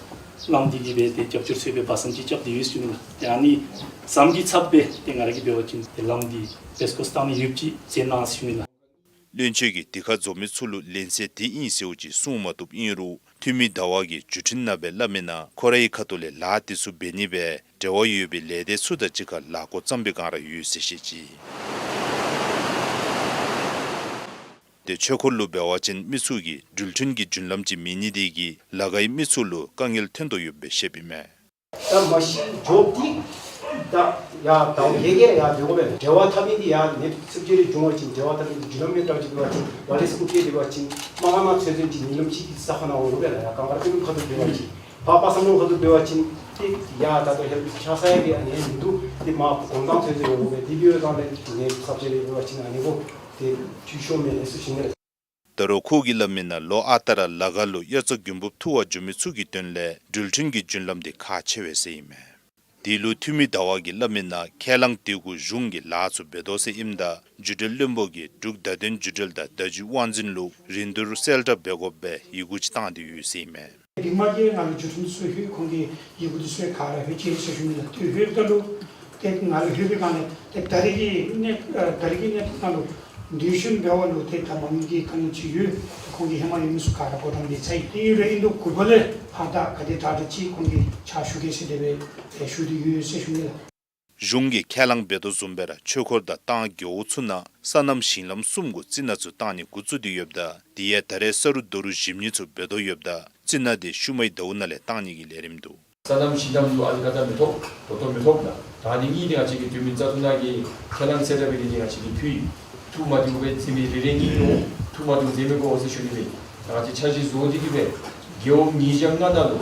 གླམ་འདི་གིས་སྦེ་ཏེ་རྒྱབ་སྐྱོར་ཚུ་སྦེ་བ་ཟམ་ཅིག་རྐྱབ་སྟེ་ཡོད་ཟེར་ཞུ་ནི་ལགས། ཏེ་ཨ་ནི་ཟམ་གྱི་ཚབ་སྦེ་ཏེ་ང་ར་གིས་འབད་བ་ཅིན་ཏེ་ལམ་འདི་བེས་སྐོ་བཏང་ནི་ཡོདཔ་ཅིག་མཛད་གནང་ཟེར་ཞུ་ནི་ལགས། བློན་ཆེན་གྱིས་དེ་ཁར་འཛོམས་མི་ཚུ་ལུ་ལན་གསལ་དེ་ཨིན་ཟེརཝ་ཅིག་གསུང་མ་བཏུབ། ཨིན་རུང་འཐུས་མི་ཟླ་བ་གིས་བརྒྱུད་འཕྲིན་ནང་སྦེ་སླབ་མིའི་ནང་ཁོ་རའི་ཁ་ཐུག་ལས་ལཱ་དེ་ཚུ་འབད་ནི་སྦེ་འབྲེལ་བ་ཡོད་པའི་ལས་སྡེ་ཚུ་དང་གཅིག་ཁར་ལཱ་འགོ་བརྩམས་པའི་སྒང་ར་ཡོད་ཟེར་བཤད་ཅི། ཏེ་ཆོས་འཁོར་ལུ་འབད་བ་ཅིན་མི་ཚུ་གིས་འགྲུལ་འཕྲིན་གྱི་བརྒྱུད་ལམ་ཅིག་མེད་ནི་དེ་གིས་ལ་ཁའི་མི་ཚུ་ལུ་དཀའ་ངལ་ཐོན་དོ་ཡོདཔ་སྦེ་བཤདཔ་ཨིན་མས། ད་མ་གཞི་འགྱོ་སྟེ་ད་ཡར་ད་ཡར་རྒྱལ་ཁབ་ཡར་འགྱོ་དགོ་པས། འབྲེལ་བ་འཐབ་མི་འདི་ཡར་ནེཊ་སུབ་ཅི་རེ་འབྱུང་བ་ཅིན་འབྲེལ་བ་འཐབ་མི་འདི་བརྒྱུད་ལམ་མེདཔ་ཅིག་འབད་བ་ཅིན་ཝ་ལེ་སི་ཀུ་སྐྱེལ་ཏེ་འབད་བ་ཅིན་མ་ང་མ་ཚུན་ཚོད་ཅིག་ཉིན་ལམ་ཅིག་གི་ས་ཁོངས་ནང་འོང་དགོ་པས་ལགས། ཡར་གངས་དཀར་སྟོད་ལུང་ཁ་ཐུག་འབད་བ་ཅིན་ཕར་པ་སངས་ལུང་ཁ་ཐུག་འབད་བ་ཅིན་ཏེ་ཡར་ད་ལྟོ་ཧེལ་ཆགས་ས་ཡང་ཏེ་ཨ་ནི་མིན་འདུག། ཏེ་མར་དགོང་གྲངས་ཚུན་ཚོད་འོང་དགོ་པས། དེ་འབད་བའི་སྒང་ལས་ནེཊ་སུབ་ཅི་རེ་འབད་བ་ཅིན་ཨ་ནི་གུ་ཏེ་འཐུས་ཤོར་མས་ཟེར་ཞུ་ནི་ལགས། ད་རུང་ཁོ་གིས་སླབ་མིའི་ནང་ལོ་ཨ་རྟག་ར་ལ་ཁ་ལུ་དབྱར་རྩྭ་དགུན་འབུབ་འཐུ་བར་འགྱོ་མི་ཚུ་གི་དོན་ལས་འགྲུལ་འཕྲིན་གྱི་བརྒྱུད་ལམ་དེ་ཁག་ཆེ་བས་ཟེར་ཨིན་མས། དེ་ལུ་འཐུས་མི་ཟླ་བ་གིས་སླབ་མིའི་ནང་ཁས་བླངས་དེ་གུ་གཞུང་གིས་ལཱ་ཚུ་འབད་དོ་ཟེར་ཨིནམ་ད་འགྲུལ་འགྲུལ་བློན་པོ་གིས་འབྲུག་བརྡ་དོན་འགྲུལ་འགྲུལ་དང་བརྡ་བརྒྱུད་དབང་འཛིན་ལུ་རིན་བསྡུར་གསལ་བསྒྲགས་འབད་དགོཔ་སྦེ་ཡི་གུ་ཅིག་བཏང་སྟེ་ཡོད་ཟེར་ཨིན་མས། བི་མ་གིས་ང་ལུ་འགྲུལ་འཕྲིན་ཚུ་ལྷོད། ཁོང་གིས་ཡི་གུ་འདི་ཚུ་ག་ར་ལྷོད་ཅི་ཟེར་ཞུ་ནི་ལགས། ཏེ་ལྷོདཔ་ད་ལུ་ཏེ་ང་ལུ་ལྷོད་པའི་སྒང་ལས་ཏེ་ད་རིས་ཀྱི་གནས་ཨ་ད་རིས་ཀྱི་གནས་སྟངས་ནང་ལུ་འདི་ཤུལ་འབད་བ་ལུ་ཏེ་ད་མ་དངུལ་གྱི་དཀའ་ངལ་ཅིག་ཡོད། ཁོང་གིས་ཧེ་མ་ཡོད་མི་ཚུ་ག་ར་འགོ་དཔོན་འདི་ཚུ་ཡང་ཏེ་ཨིན་རུང་ཨིན་དོ་དགུ་པ་ལས་ཕར་ད་ག་དེ་དྲག་དྲག་ཅིག་ཁོང་གིས་ཕྱག་ཞུ་གེ་ཟེར་དེ་སྦེ་ཏེ་ཞུ་སྟེ་ཡོད་ཟེར་ཞུ་ནི་ལགས། གཞུང་གིས་ཁས་བླངས་འབད་དོ་བཟུམ་སྦེ་ར་ཆོས་འཁོར་དང་ཏང་རྒེད་འོག་ཚུ་ནང་སོ་ནམ་ཞིང་ལམ་གསུམ་གུ་རྩི་ནག་ཚུ་བཏང་ནི་འགོ་བཙུགས་ཏེ་ཡོདཔ་ད་དེ་ཡང་ད་རེས་ས་རུག་རྡོ་རུག་ཞིབ་ནི་ཚུ་འབད་དོ་ཡོདཔ་ད་རྩི་ནག་དེ་ཤུལ་མའི་ཟླཝ་ནང་ལས་བཏང་ནི་གི་ལས་རིམ་འདུག། སོ་ནམ་ཞིང་ལམ་ལུ་ཨ་ལི་ཀ་ད་མི་ཐོབ། ད་ལྟོ་མི་ཐོབ་ལགས། ད་ཨ་ནི་གཉིས་འདི་ང་བཅས་ཀྱིས་དུས་མིན་བཙག་འཐུ་ནང་གི་ཁས་བླངས་གསལ་བསྒྲགས་འབད་ནི་འདི་ང་བཅས་ཀྱིས་ཕུལ་ཡི། འཐུ་མ་བཏུབ་པའི་རྩི་མི་རེ་རེ་གཉིས་གཉིས་འཐུ་མ་བཏུབ་རྩི་མི་དགོ་ཟེར་ཞུ་ནི་མེད། ང་བཅས་འཆར་གཞི་བཟོ་སྟེ་གི་སྦེ་རྒེད་འོག་ཉིས་བརྒྱ་ལྔ་ནང་ལུ་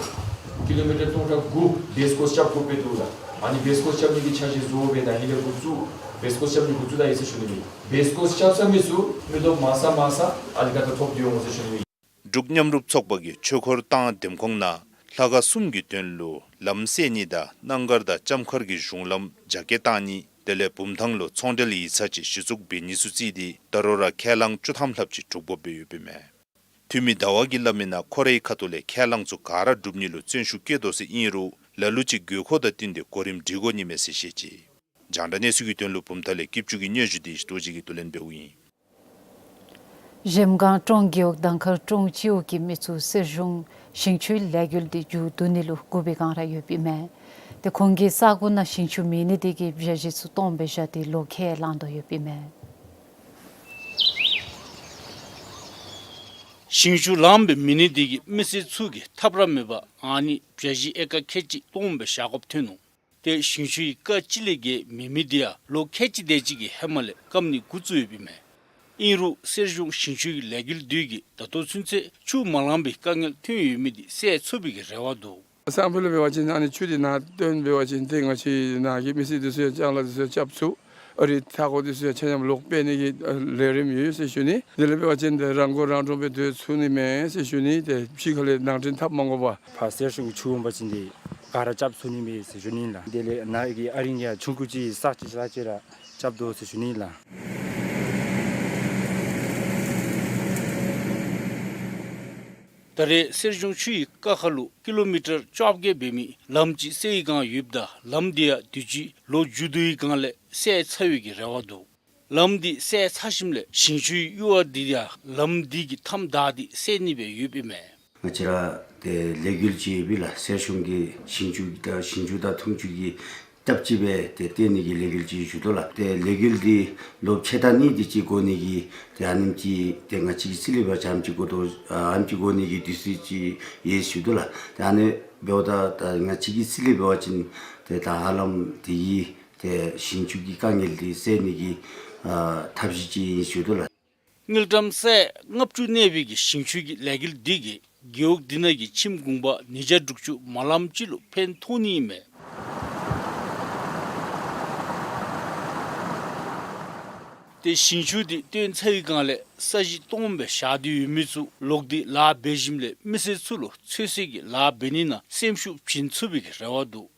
ཀི་ལོ་མི་ཊར་སྟོང་ཕྲག་དགུ་བེས་ཀོས་རྐྱབ་དགོཔ་སྦེ་འདུག་ལགས། ཨ་ནི་བེས་ཀོས་རྐྱབ་ནི་གི་འཆར་གཞི་བཟོ་སྦེ་ད་ཧེ་ལས་འགོ་བཙུགས་བེས་ཀོས་རྐྱབ་ནི་འགོ་བཙུགས་ད་ཡི་ཟེར་ཞུ་ནི་མེད། བེས་ཀོས་རྐྱབ་ཚར་མི་ཚུ་མི་ཐོབ་མ་ས་མ་ས་ཨ་ལི་ཀ་ད་ཐོབ་སྟེ་འོང་ཟེར་ཞུ་ནི་མེད། འབྲུག་མཉམ་རུབ་ཚོགས་པ་གིས་ཆོས་འཁོར་ཏང་འདེམས་ཁོངས་ནང་ལྷ་ཁང་གསུམ་གྱི་དོན་ལུ་ལམ་བསལ་ནི་དང་སྣང་གར་དང་ལྕམ་མཁར་གྱི་གཞུང་ལམ་རྒྱ་སྐྱེད་བཏང་ནི་དེ་ལས་བུམ་ཐང་ལུ་ཚོང་འབྲེལ་ཡིག་ཚང་ཅིག་གཞི་བཙུགས་འབད་ནི་ཚུ་བརྩིས་ཏེ་ད་རུང་ར་ཁས་བླངས་བཅུ་ཐམ་ལྷགཔ་ཅིག་གྲུབ་དགོཔ་སྦེ་ཡོདཔ་ཨིན་མས། འཐུས་མི་ཟླ་བ་གིས་སླབ་མིའི་ནང་ཁོ་རའི་ཁ་ཐུག་ལས་ཁས་བླངས་ཚུ་ག་ར་འགྲུབ་ནི་ལུ་བརྩོན་ཤུགས་བསྐྱེད་དོ་ཟེར་ཨིན་རུང་ལ་ལུ་ཅིག་དགོས་མཁོ་དང་བསྟུན་ཏེ་གོ་རིམ་སྒྲིག་དགོ་ནི་མས་ཟེར་བཤད་ཅི། རྒྱང་བསྒྲགས་གནས་ཚུལ་གྱི་དོན་ལུ་བུམ་ཐང་ལས་སྐྱིད་ཆུ་གི་སྙན་ཞུ་དེ་ཞི་རྡོ་རྗེ་གིས་བསྡུ་ལེན་འབདཝ་ཨིན། གཞལམ་སྒང་ཀྲོང་རྒེད་འོག་དང་མཁར་ཀྲོང་སྤྱི་འོག་གི་མི་ཚུ་གསེར་གཞོང་ཞིང་ཆུའི་ལས་འགུལ་འདི་མཇུག་བསྡུ་ནི་ལུ་སྒུག་པའི་སྒང་ར་ཡོདཔ་ཨིན་མས། ཏེ་ཁོང་གི་ས་གོ་ནང་ཞིང་ཆུ་མེད་ནི་དེ་གིས་བཞག་གཞི་ཚུ་སྟོངམ་སྦེ་བཞག་སྟེ་ལོ་ཁལ་ལང་དོ་ཡོདཔ་ཨིན་མས། ཞིང་ཆུ་ལངམ་སྦེ་མེད་ནི་དེ་གིས་མི་སེར་ཚུ་གིས་ཐབས་ར་མེད་པར་ཨ་ནི་བཞག་གཞི་ཨེ་ཀར་ཁལ་གཅིག་སྟོངམ་སྦེ་བཞག་དགོཔ་ཐོན་ནུག། ཏེ་ཞིང་ཆུའི་ཀ་གཅིག་ལས་བརྒལ་མེད་མི་དེ་ཡང་ལོ་ཁལ་གཅིག་དེ་ཅིག་གི་ཧེ་མ་ལས་སྐམ་ནི་འགོ་བཙུགས་ཡོདཔ་ཨིན་མས། ཨིན་རུང་གསེར་གཞོང་ཞིང་ཆུའི་ལས་འགུལ་འདི་གིས་ད་ལྟོ་ཚུན་ཚོད་ཆུ་མ་ལང་པའི་དཀའ་ངལ་ཐོན་ཡོད་མི་འདི་སེལ་ཚུགས་པའི་གི་རེ་བ་འདུག། སང་ཕོད་ལུ་འབད་བ་ཅིན་ཨ་ནི་ཆུ་འདི་ནཱ་བཏོན་འབད་བ་ཅིན་ཏེ་ང་བཅས་ནཱ་གི་མི་སེར་འདི་ཚུ་ཡང་ལྕང་ལཱ་འདི་ཚུ་ཡང་རྐྱབ་ཚུགས། ཨ་རིའི་མཐའ་འཁོར་འདི་ཚུ་ཡང་ཆ་མཉམ་ལོག་སྤེལ་ནི་གི་ཨ་ལས་རིམ་ཡོད་ཟེར་ཞུ་ནི། དེ་ལས་འབད་བ་ཅིན་ཏེ་རང་མགོ་རང་འདྲོངས་སྦེ་སྡོད་ཚུགས་ནི་མེད་ཟེར་ཞུ་ནི། ཏེ་ཕྱི་ཁ་ལས་ནང་འདྲེན་འཐབ་མ་དགོ་པར། ཕར་གསེར་གཞོང་ཆུ་འོང་པ་ཅིན་ཏེ་ག་ར་རྐྱབ་ཚུགས་ནི་མས་ཟེར་ཞུ་ནི་ལགས། དེ་ལས་ནཱ་གི་ཨ་རིང་ཡང་ཆུང་ཀུ་ཅིག་ས་ཅིག་ས་ཅིག་ར་རྐྱབ་དོ་ཟེར་ཞུ་ནི་ལགས། ད་རེས་གསེར་གཞོང་ཆུའི་ཀ་ཁ་ལུ་ཀི་ལོ་མི་ཊར་བཅོ་བརྒྱད་འབད་མི་ལམ་ཅིག་སེལ་བའི་བསྒང་ཡོདཔ་ད་ལམ་འདི་ཡང་དུས་ཅི་ལོ་མཇུག་བསྡུའི་བསྒང་ལས་སེལ་ཚར་བའི་གི་རེ་བ་འདུག། ལམ་འདི་སེལ་ཚར་ཞིནམ་ལས་ཞིང་ཆུའི་གཡུར་བ་འདི་ཡང་ལམ་འདི་གི་མཐའམ་བདའ་སྟེ་སེལ་ནི་སྦེ་ཡོདཔ་ཨིན་མས། ང་བཅས་ར་ཏེ་ལས་འགུལ་ཅིག་ཡོདཔ་ཨིན་ལགས། གསེར་གཞོང་གི་ཞིང་ཆུ་དང་ཞིང་ཆུ་དང་འཐུང་ཆུ་གི་སྟབས་ཅིག་སྦེ་ཏེ་བཏོན་ནི་གི་ལས་འགུལ་ཅིག་ཞུ་དོ་ལགས། ཏེ་ལས་འགུལ་འདི་ལོག་ཕྱེད་དང་གཉིས་དེ་ཅིག་འགོར་ནི་གི་ཏེ་ཨ་ནེམ་ཅིག་ཏེ་ང་བཅས་ཀྱིས་རྩིས་ལས་འབད་བ་ཅིན་ཨ་ནེམ་ཅིག་འགོར་དོ་ཨ་ནེམ་ཅིག་འགོར་ནི་གི་དུས་ཚོད་ཅིག་ཡོད་ཞུ་དོ་ལགས། ཏེ་ཨ་ནི་འབདཝ་ད་ད་ང་བཅས་ཀྱིས་རྩིས་ལས་འབད་བ་ཅིན་ཏེ་ད་ཧ་ལམ་དེ་གིས་ཏེ་ཞིང་ཆུ་གི་དཀའ་ངལ་འདི་སེལ་ནི་གི་ཨ་ཐབས་གཞི་ཅིག་ཨིན་ཞུ་དོ་ལགས། དངུལ་ཀྲམ་སེར་ལྔ་བཅུ་གནས་པའི་གི་ཞིང་ཆུ་གི་ལས་འགུལ་འདི་གིས་རྒེད་འོག་འདི་ནང་གི་ཁྱིམ་གུང་པ་ཉིས་བརྒྱ་དྲུག་ཅུ་མ་ལམ་ཅིག་ལུ་ཕན་ཐོགས་ནི་ཨིན་མས། ཏེ་ཞིང་ཆུ་འདི་བཏོན་ཚར་བའི་བསྒང་ལས་ས་གཞི་སྟོངམ་སྦེ་བཞག་སྟེ་ཡོད་མི་ཚུ་ལོག་སྟེ་ལཱ་འབད་ཞིནམ་ལས་མི་སེར་ཚུ་ལུ་ཚོད་བསྲེ་གི་ལཱ་འབད་ནི་ནང་སེམས་ཤུགས་བྱིན་ཚུགས་པའི་གི་རེ་བ་འདུག།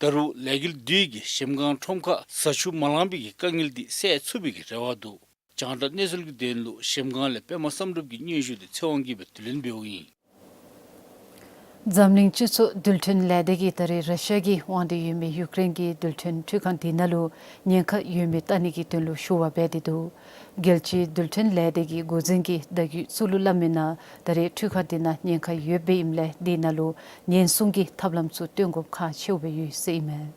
ད་རུང་ལས་འགུལ་འདི་གིས་གཞལམ་སྒང་ཁྲོམ་ཁར་བཟའ་ཆུ་མ་ལང་པའི་གི་དཀའ་ངལ་འདི་སེལ་ཚུགས་པའི་གི་རེ་བ་འདུག། རྒྱང་བསྒྲགས་གནས་ཚུལ་གྱི་དོན་ལུ་གཞལམ་སྒང་ལས་པདྨ་བསམ་གྲུབ་ཀྱི་སྙན་ཞུ་འདི་ཚེ་དབང་གིས་སྦེ་བསྡུ་ལེན་འབདཝ་ཨིན། འཛམ་གླིང་སྤྱི་ཚོགས་རྡུལ་ཕྲན་ལས་སྡེ་གིས་ད་རེས་ར་ཤི་ཡ་གིས་དབང་དུ་ཡོད་མི་ཡུཀ་རེན་གྱི་རྡུལ་ཕྲན་འཕྲུལ་ཁང་འདི་ནང་ལུ་ཉེན་ཁ་ཡོད་མེད་བལྟ་ནི་གི་དོན་ལུ་ཞུ་བ་འབད་དེ་འདུག། རྒྱལ་སྤྱིའི་རྡུལ་ཕྲན་ལས་སྡེ་གི་འགོ་འཛིན་གྱིས་བརྡ་བརྒྱུད་ཚུ་ལུ་སླབ་མིའི་ནང་ད་རེས་འཕྲུལ་ཁང་འདི་ནང་ཉེན་ཁ་ཡོདཔ་ཨིནམ་ལས་འདི་ནང་ལུ་ཉེན་སྲུང་གི་ཐབས་ལམ་ཚུ་སྟོན་དགོཔ་ཁག་ཆེཝ་སྦེ་ཡོད་ཟེར་ཨིན་མས།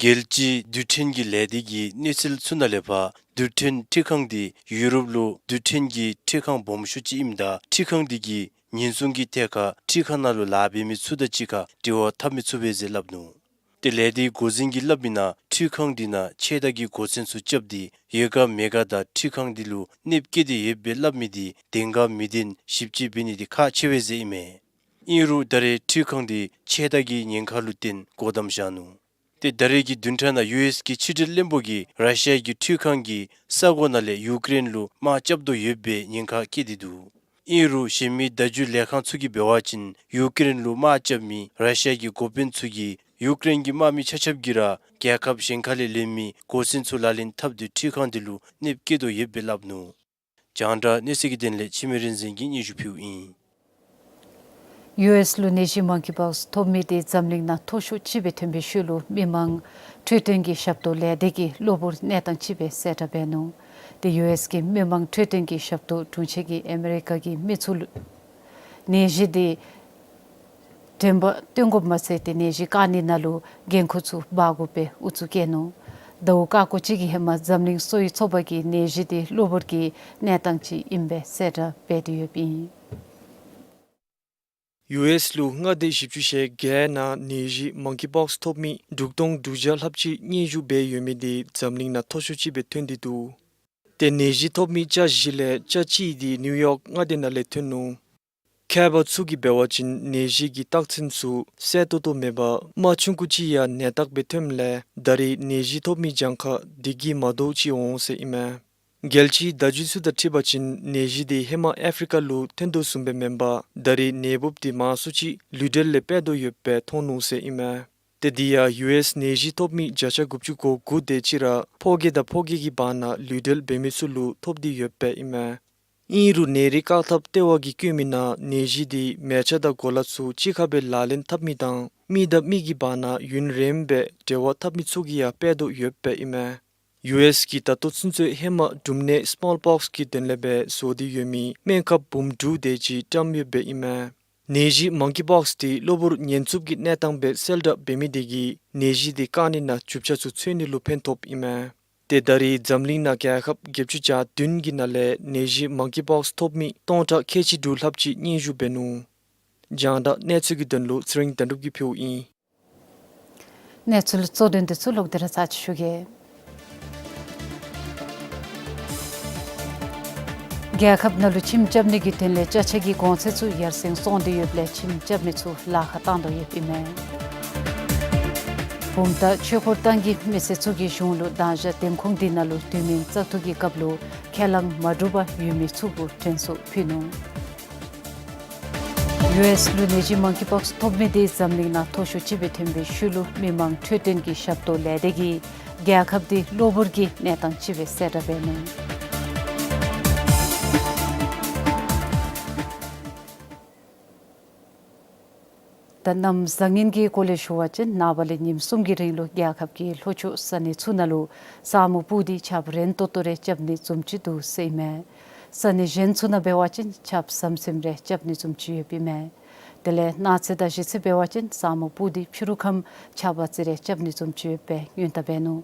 རྒྱལ་སྤྱིའི་རྡུལ་ཕྲན་གྱི་ལས་སྡེ་གི་གནས་ཚུལ་ཚུ་ནང་ལས་ཕར་རྡུལ་ཕྲན་འཕྲུལ་ཁང་འདི་ཡུ་རོབ་ལུ་རྡུལ་ཕྲན་གྱི་འཕྲུལ་ཁང་སྦོམ་ཤོས་ཅིག་ཨིནམ་ད་འཕྲུལ་ཁང་འདི་གིས་ཉེན་སྲུང་གི་ཐད་ཁར་འཕྲུལ་ཁང་ནང་ལུ་ལཱ་འབད་མི་ཚུ་དང་གཅིག་ཁར་འབྲེལ་བ་འཐབ་མི་ཚུགས་པས་ཟེར་སླབ་ནུག། ཏེ་ལས་སྡེའི་འགོ་འཛིན་གྱིས་སླབ་མིའི་ནང་འཕྲུལ་ཁང་འདི་ནང་མཆོད་མྟག་གི་གོ་མཚོན་ཚུ་རྐྱབ་སྟེ་ཡོད་ག་མེད་ག་དང་འཕྲུལ་ཁང་འདི་ལུ་གནོདཔ་བཀལ་ཏེ་ཡོདཔ་སྦེ་སླབ་མི་འདི་བདེན་ག་མི་བདེན་ཞིབ་དཔྱད་འབད་ནི་འདི་ཁག་ཆེ་བས་ཟེར་ཨིན་མས། ཨིན་རུང་ད་རེས་འཕྲུལ་ཁང་འདི་མཆོད་མྟག་གི་ཉེན་ཁ་ལུ་བརྟེན་སྒོ་བསྡམས་བཞག་ནུག། ཏེ་ད་རེས་ཀྱི་བདུན་ཕྲག་ནང་ཡུ་ཨེསི་གི་ཕྱི་འབྲེལ་བློན་པོ་གིས་ར་ཤི་ཡ་གི་འཕྲུལ་ཁང་གིས་ས་གོ་ནང་ལས་ཡུཀ་རེན་ལུ་དམག་རྐྱབ་དོ་ཡོདཔ་སྦེ་ཉེན་ཁ་བསྐྱེད་དེ་འདུག། ཨིན་རུང་གཞན་མི་བརྡ་བརྒྱུད་ལས་ཁང་ཚུ་གིས་འབད་བ་ཅིན་ཡུཀ་རེན་ལུ་དམག་རྐྱབ་མི་ར་ཤི་ཡ་གི་འགོ་དཔོན་ཚུ་གིས་ཡུཀ་རེན་གྱི་དམག་མི་ཆ་ཁྱབ་ཀྱིས་ར་རྒྱལ་ཁབ་གཞན་ཁ་ལས་ལེན་མི་གོ་མཚོན་ཚུ་ལག་ལེན་འཐབ་སྟེ་འཕྲུལ་ཁང་འདི་ལུ་གནོདཔ་བཀལ་དོ་ཡོདཔ་སྦེ་སླབ་ནུག། རྒྱང་བསྒྲགས་གནས་ཚུལ་གྱི་དོན་ལས་འཆི་མེད་རིག་འཛིན་གྱིས་སྙན་ཞུ་ཕུལཝ་ཨིན། ཡུ་ཨེསི་ལུ་ནད་གཞི་མང་ཀི་པོགསི་ཐོབ་མི་འདི་འཛམ་གླིང་ནང་མཐོ་ཤོས་ཅིག་སྦེ་ཐོན་པའི་ཤུལ་ལུ་མི་མང་འཕྲོད་བསྟེན་གྱི་ཞབས་ཏོག་ལས་སྡེ་གིས་གློ་བུར་གནས་སྟངས་ཅིག་སྦེ་གསལ་བསྒྲགས་འབད་ནུག། ཏེ་ཡུ་ཨེསི་གི་མི་མང་འཕྲོད་བསྟེན་གྱི་ཞབས་ཏོག་དྲུང་ཆེན་གྱིས་ཨ་མི་རི་ཀ་གི་མི་ཚུ་ལུ་ནད་གཞི་འདི་དྲན་པ་བཏོན་དགོཔ་མ་ཚད་ཏེ་ནད་གཞི་བཀག་ནི་ནང་ལུ་འགན་ཁུར་ཚུ་འབག་དགོཔ་སྦེ་ཨུ་ཚུགས་བསྐྱེད་ནུག། ཟླཝ་ཀ་ཀོ་ཅིག་གི་ཧེ་མ་འཛམ་གླིང་གསོ་བའི་ཚོགས་པ་གིས་ནད་གཞི་འདི་གློ་བུར་གྱི་གནས་སྟངས་ཅིག་ཨིནམ་སྦེ་གསལ་བསྒྲགས་འབད་དེ་ཡོདཔ་ཨིན། ཡུ་ཨེསི་ལུ་མངའ་སྡེ་བཞི་བཅུ་ཞེ་བརྒྱད་ནང་ནད་གཞི་མང་ཀི་པོགསི་ཐོབ་མི་དྲུག་སྟོང་དྲུག་བརྒྱ་ལྷགཔ་ཅིག་སྙན་ཞུ་འབད་ཡོད་མི་འདི་འཛམ་གླིང་ནང་མཐོ་ཤོས་ཅིག་སྦེ་ཐོན་ཏེ་འདུག། ཏེ་ནད་གཞི་ཐོབ་མི་བརྒྱ་བཞི་ལས་བརྒྱ་གཅིག་འདི་ནིའུ་ཡོག་མངའ་སྡེ་ནང་ལས་ཐོན་ནུག། མཁས་པ་ཚུ་གིས་འབད་བ་ཅིན་ནད་གཞི་གི་རྟགས་མཚན་ཚུ་གསལ་ཏོག་ཏོ་མེད་པར་རྨ་ཆུང་ཀུ་ཅིག་ཡང་ནད་རྟགས་སྦེ་ཐོནམ་ལས་ད་རེས་ནད་གཞི་ཐོབ་མི་གྱངས་ཁ་དེ་གིས་མ་དོ་ཅིག་འོང་ཟེར་ཨིན་མས། རྒྱལ་སྤྱིའི་བརྡ་བརྒྱུད་ཚུ་དང་འཁྲིལ་བ་ཅིན་ནད་གཞི་འདི་ཧེ་མ་ཨ་ཕི་རི་ཀ་ལུ་ཐོན་དོ་བཟུམ་སྦེ་མེན་པར་ད་རེས་ནད་འབུཔ་འདི་མང་སུ་ཅིག་ལུས་འབྲེལ་ལས་འཕེལ་དོ་ཡོདཔ་སྦེ་མཐོང་ནུག་ཟེར་ཨིན་མས། ཏེ་འདི་ཡང་ཡུ་ཨེསི་ནད་གཞི་ཐོབ་མི་བརྒྱ་ཆ་དགུ་བཅུ་གོ་དགུ་དེ་ཅིག་ར་ཕོ་སྐྱེས་དང་ཕོ་སྐྱེས་ཀྱི་བར་ན་ལུས་འབྲེལ་འབད་མི་ཚུ་ལུ་ཐོབ་སྟེ་ཡོདཔ་སྦེ་ཨིན་མས། ཨིན་རུང་ནད་རིགས་བཀག་ཐབས་ལྟེ་བ་གིས་བཀོད་མི་ནང་ནད་གཞི་འདི་མལ་ཆ་དང་གོ་ལ་ཚུ་གཅིག་ཁར་སྦེ་ལག་ལེན་འཐབ་མི་དང་མི་དང་མི་གི་བར་ན་ཡུན་རིངམོ་སྦེ་འབྲེལ་བ་འཐབ་མི་ཚུ་གིས་ཡང་འཕེལ་དོ་ཡོདཔ་སྦེ་ཨིན་མས། ཡུ་ཨེསི་གིས་ད་ལྟོ་ཚུན་ཚོད་ཧེ་མ་འབྲུམ་ནད་སི་མོལ་པོགསི་གི་དོན་ལས་སྦེ་བཟོ་སྟེ་ཡོད་མི་སྨན་ཁབ་འབུམ་དྲུག་དེ་ཅིག་བཀྲམ་ཡོདཔ་སྦེ་ཨིན་མས། ནད་གཞི་མང་ཀི་པོགསི་འདི་གློ་བུར་ཉེན་ཚབས་ཀྱི་གནས་སྟངས་སྦེ་གསལ་བསྒྲགས་འབད་མི་དེ་གིས་ནད་གཞི་འདི་བཀག་ནི་ནང་རྒྱུ་ཆ་ཚུ་འཚོལ་ནི་ལུ་ཕན་ཐོགསཔ་ཨིན་མས། ཏེ་ད་རེས་འཛམ་གླིང་ནང་རྒྱལ་ཁབ་བརྒྱད་ཅུ་གྱ་བདུན་གྱི་ནང་ལས་ནད་གཞི་མང་ཀི་པོགསི་ཐོབ་མི་སྟོང་ཕྲག་ཁལ་གཅིག་དྲུག་ལྷགཔ་ཅིག་སྙན་ཞུ་འབད་ནུག། རྒྱང་བསྒྲགས་གནས་ཚུལ་གྱི་དོན་ལུ་ཚེ་རིང་དོན་གྲུབ་ཀྱིས་ཕུལཝ་ཨིན། གནས་ཚུལ་གཙོ་དོན་འདི་ཚུ་ལོག་སྟེ་ར་ཚར་ཅིག་ཞུ་གེ། རྒྱལ་ཁབ་ནང་ལུ་ཁྱིམ་རྐྱབ་ནི་གི་དོན་ལས་ཅ་ཆས་ཀྱི་གོང་ཚད་ཚུ་ཡར་སེང་སོང་སྟེ་ཡོདཔ་ལས་ཁྱིམ་རྐྱབ་མི་ཚུ་ལཱ་ཁག་བཏང་དོ་ཡོདཔ་ཨིན་མས། བུམ་ཐང་ཆོས་འཁོར་ཐང་གི་མི་སེར་ཚུ་གིས་གཞུང་ལུ་མདང་ཞག་འདེམས་ཁོངས་འདི་ནང་ལུ་དུས་མིན་བཙག་འཐུ་གི་སྐབས་ལུ་ཁས་བླངས་མ་གྲུབ་པར་ཡོད་མི་ཚུ་གུ་དྲན་གསོ་ཕུལ་ནུག། ཡུ་ཨེསི་ལུ་ནད་གཞི་མང་ཀི་པོགསི་ཐོབ་མི་དེ་འཛམ་གླིང་ནང་མཐོ་ཤོས་ཅིག་སྦེ་ཐོན་པའི་ཤུལ་ལུ་མི་མང་འཕྲོད་བསྟེན་གྱི་ཞབས་ཏོག་ལས་སྡེ་གིས་རྒྱལ་ཁབ་འདི་གློ་བུར་གྱི་གནས་སྟངས་ཅིག་སྦེ་གསལ་བསྒྲགས་འབད་ནུག། ད་གནམ་བཟང་ངན་གྱི་སྐོར་ལས་ཞུ་བ་ཅིན་ནངས་པ་ལས་ཉིནམ་གསུམ་གྱི་རིང་ལུ་རྒྱལ་ཁབ་ཀྱི་ལྷོ་ཕྱོགས་ས་གནས་ཚུ་ནང་ལུ་ས་སྨུག་སྤུབས་ཏེ་ཆརཔ་རན་ཏོག་ཏོ་རེ་རྐྱབ་ནི་བཟུམ་ཅིག་འདུག་ཟེར་ཨིན་མས། ས་གནས་གཞན་ཚུ་ནང་འབད་བ་ཅིན་ཆརཔ་ཟམ་ཟིམ་རེ་རྐྱབ་ནི་བཟུམ་ཅིག་ཡོདཔ་ཨིན་མས། དེ་ལས་གནངས་ཚེ་དང་གཞེས་ཚེ་འབད་བ་ཅིན་ས་སྨུག་སྤུབས་ཏེ་ཕྱི་རུ་ཁམས་ཆརཔ་ཨ་ཙི་རེ་རྐྱབ་ནི་བཟུམ་ཅིག་ཡོདཔ་སྦེ་སྔོན་བརྡ་འབད་ནུག།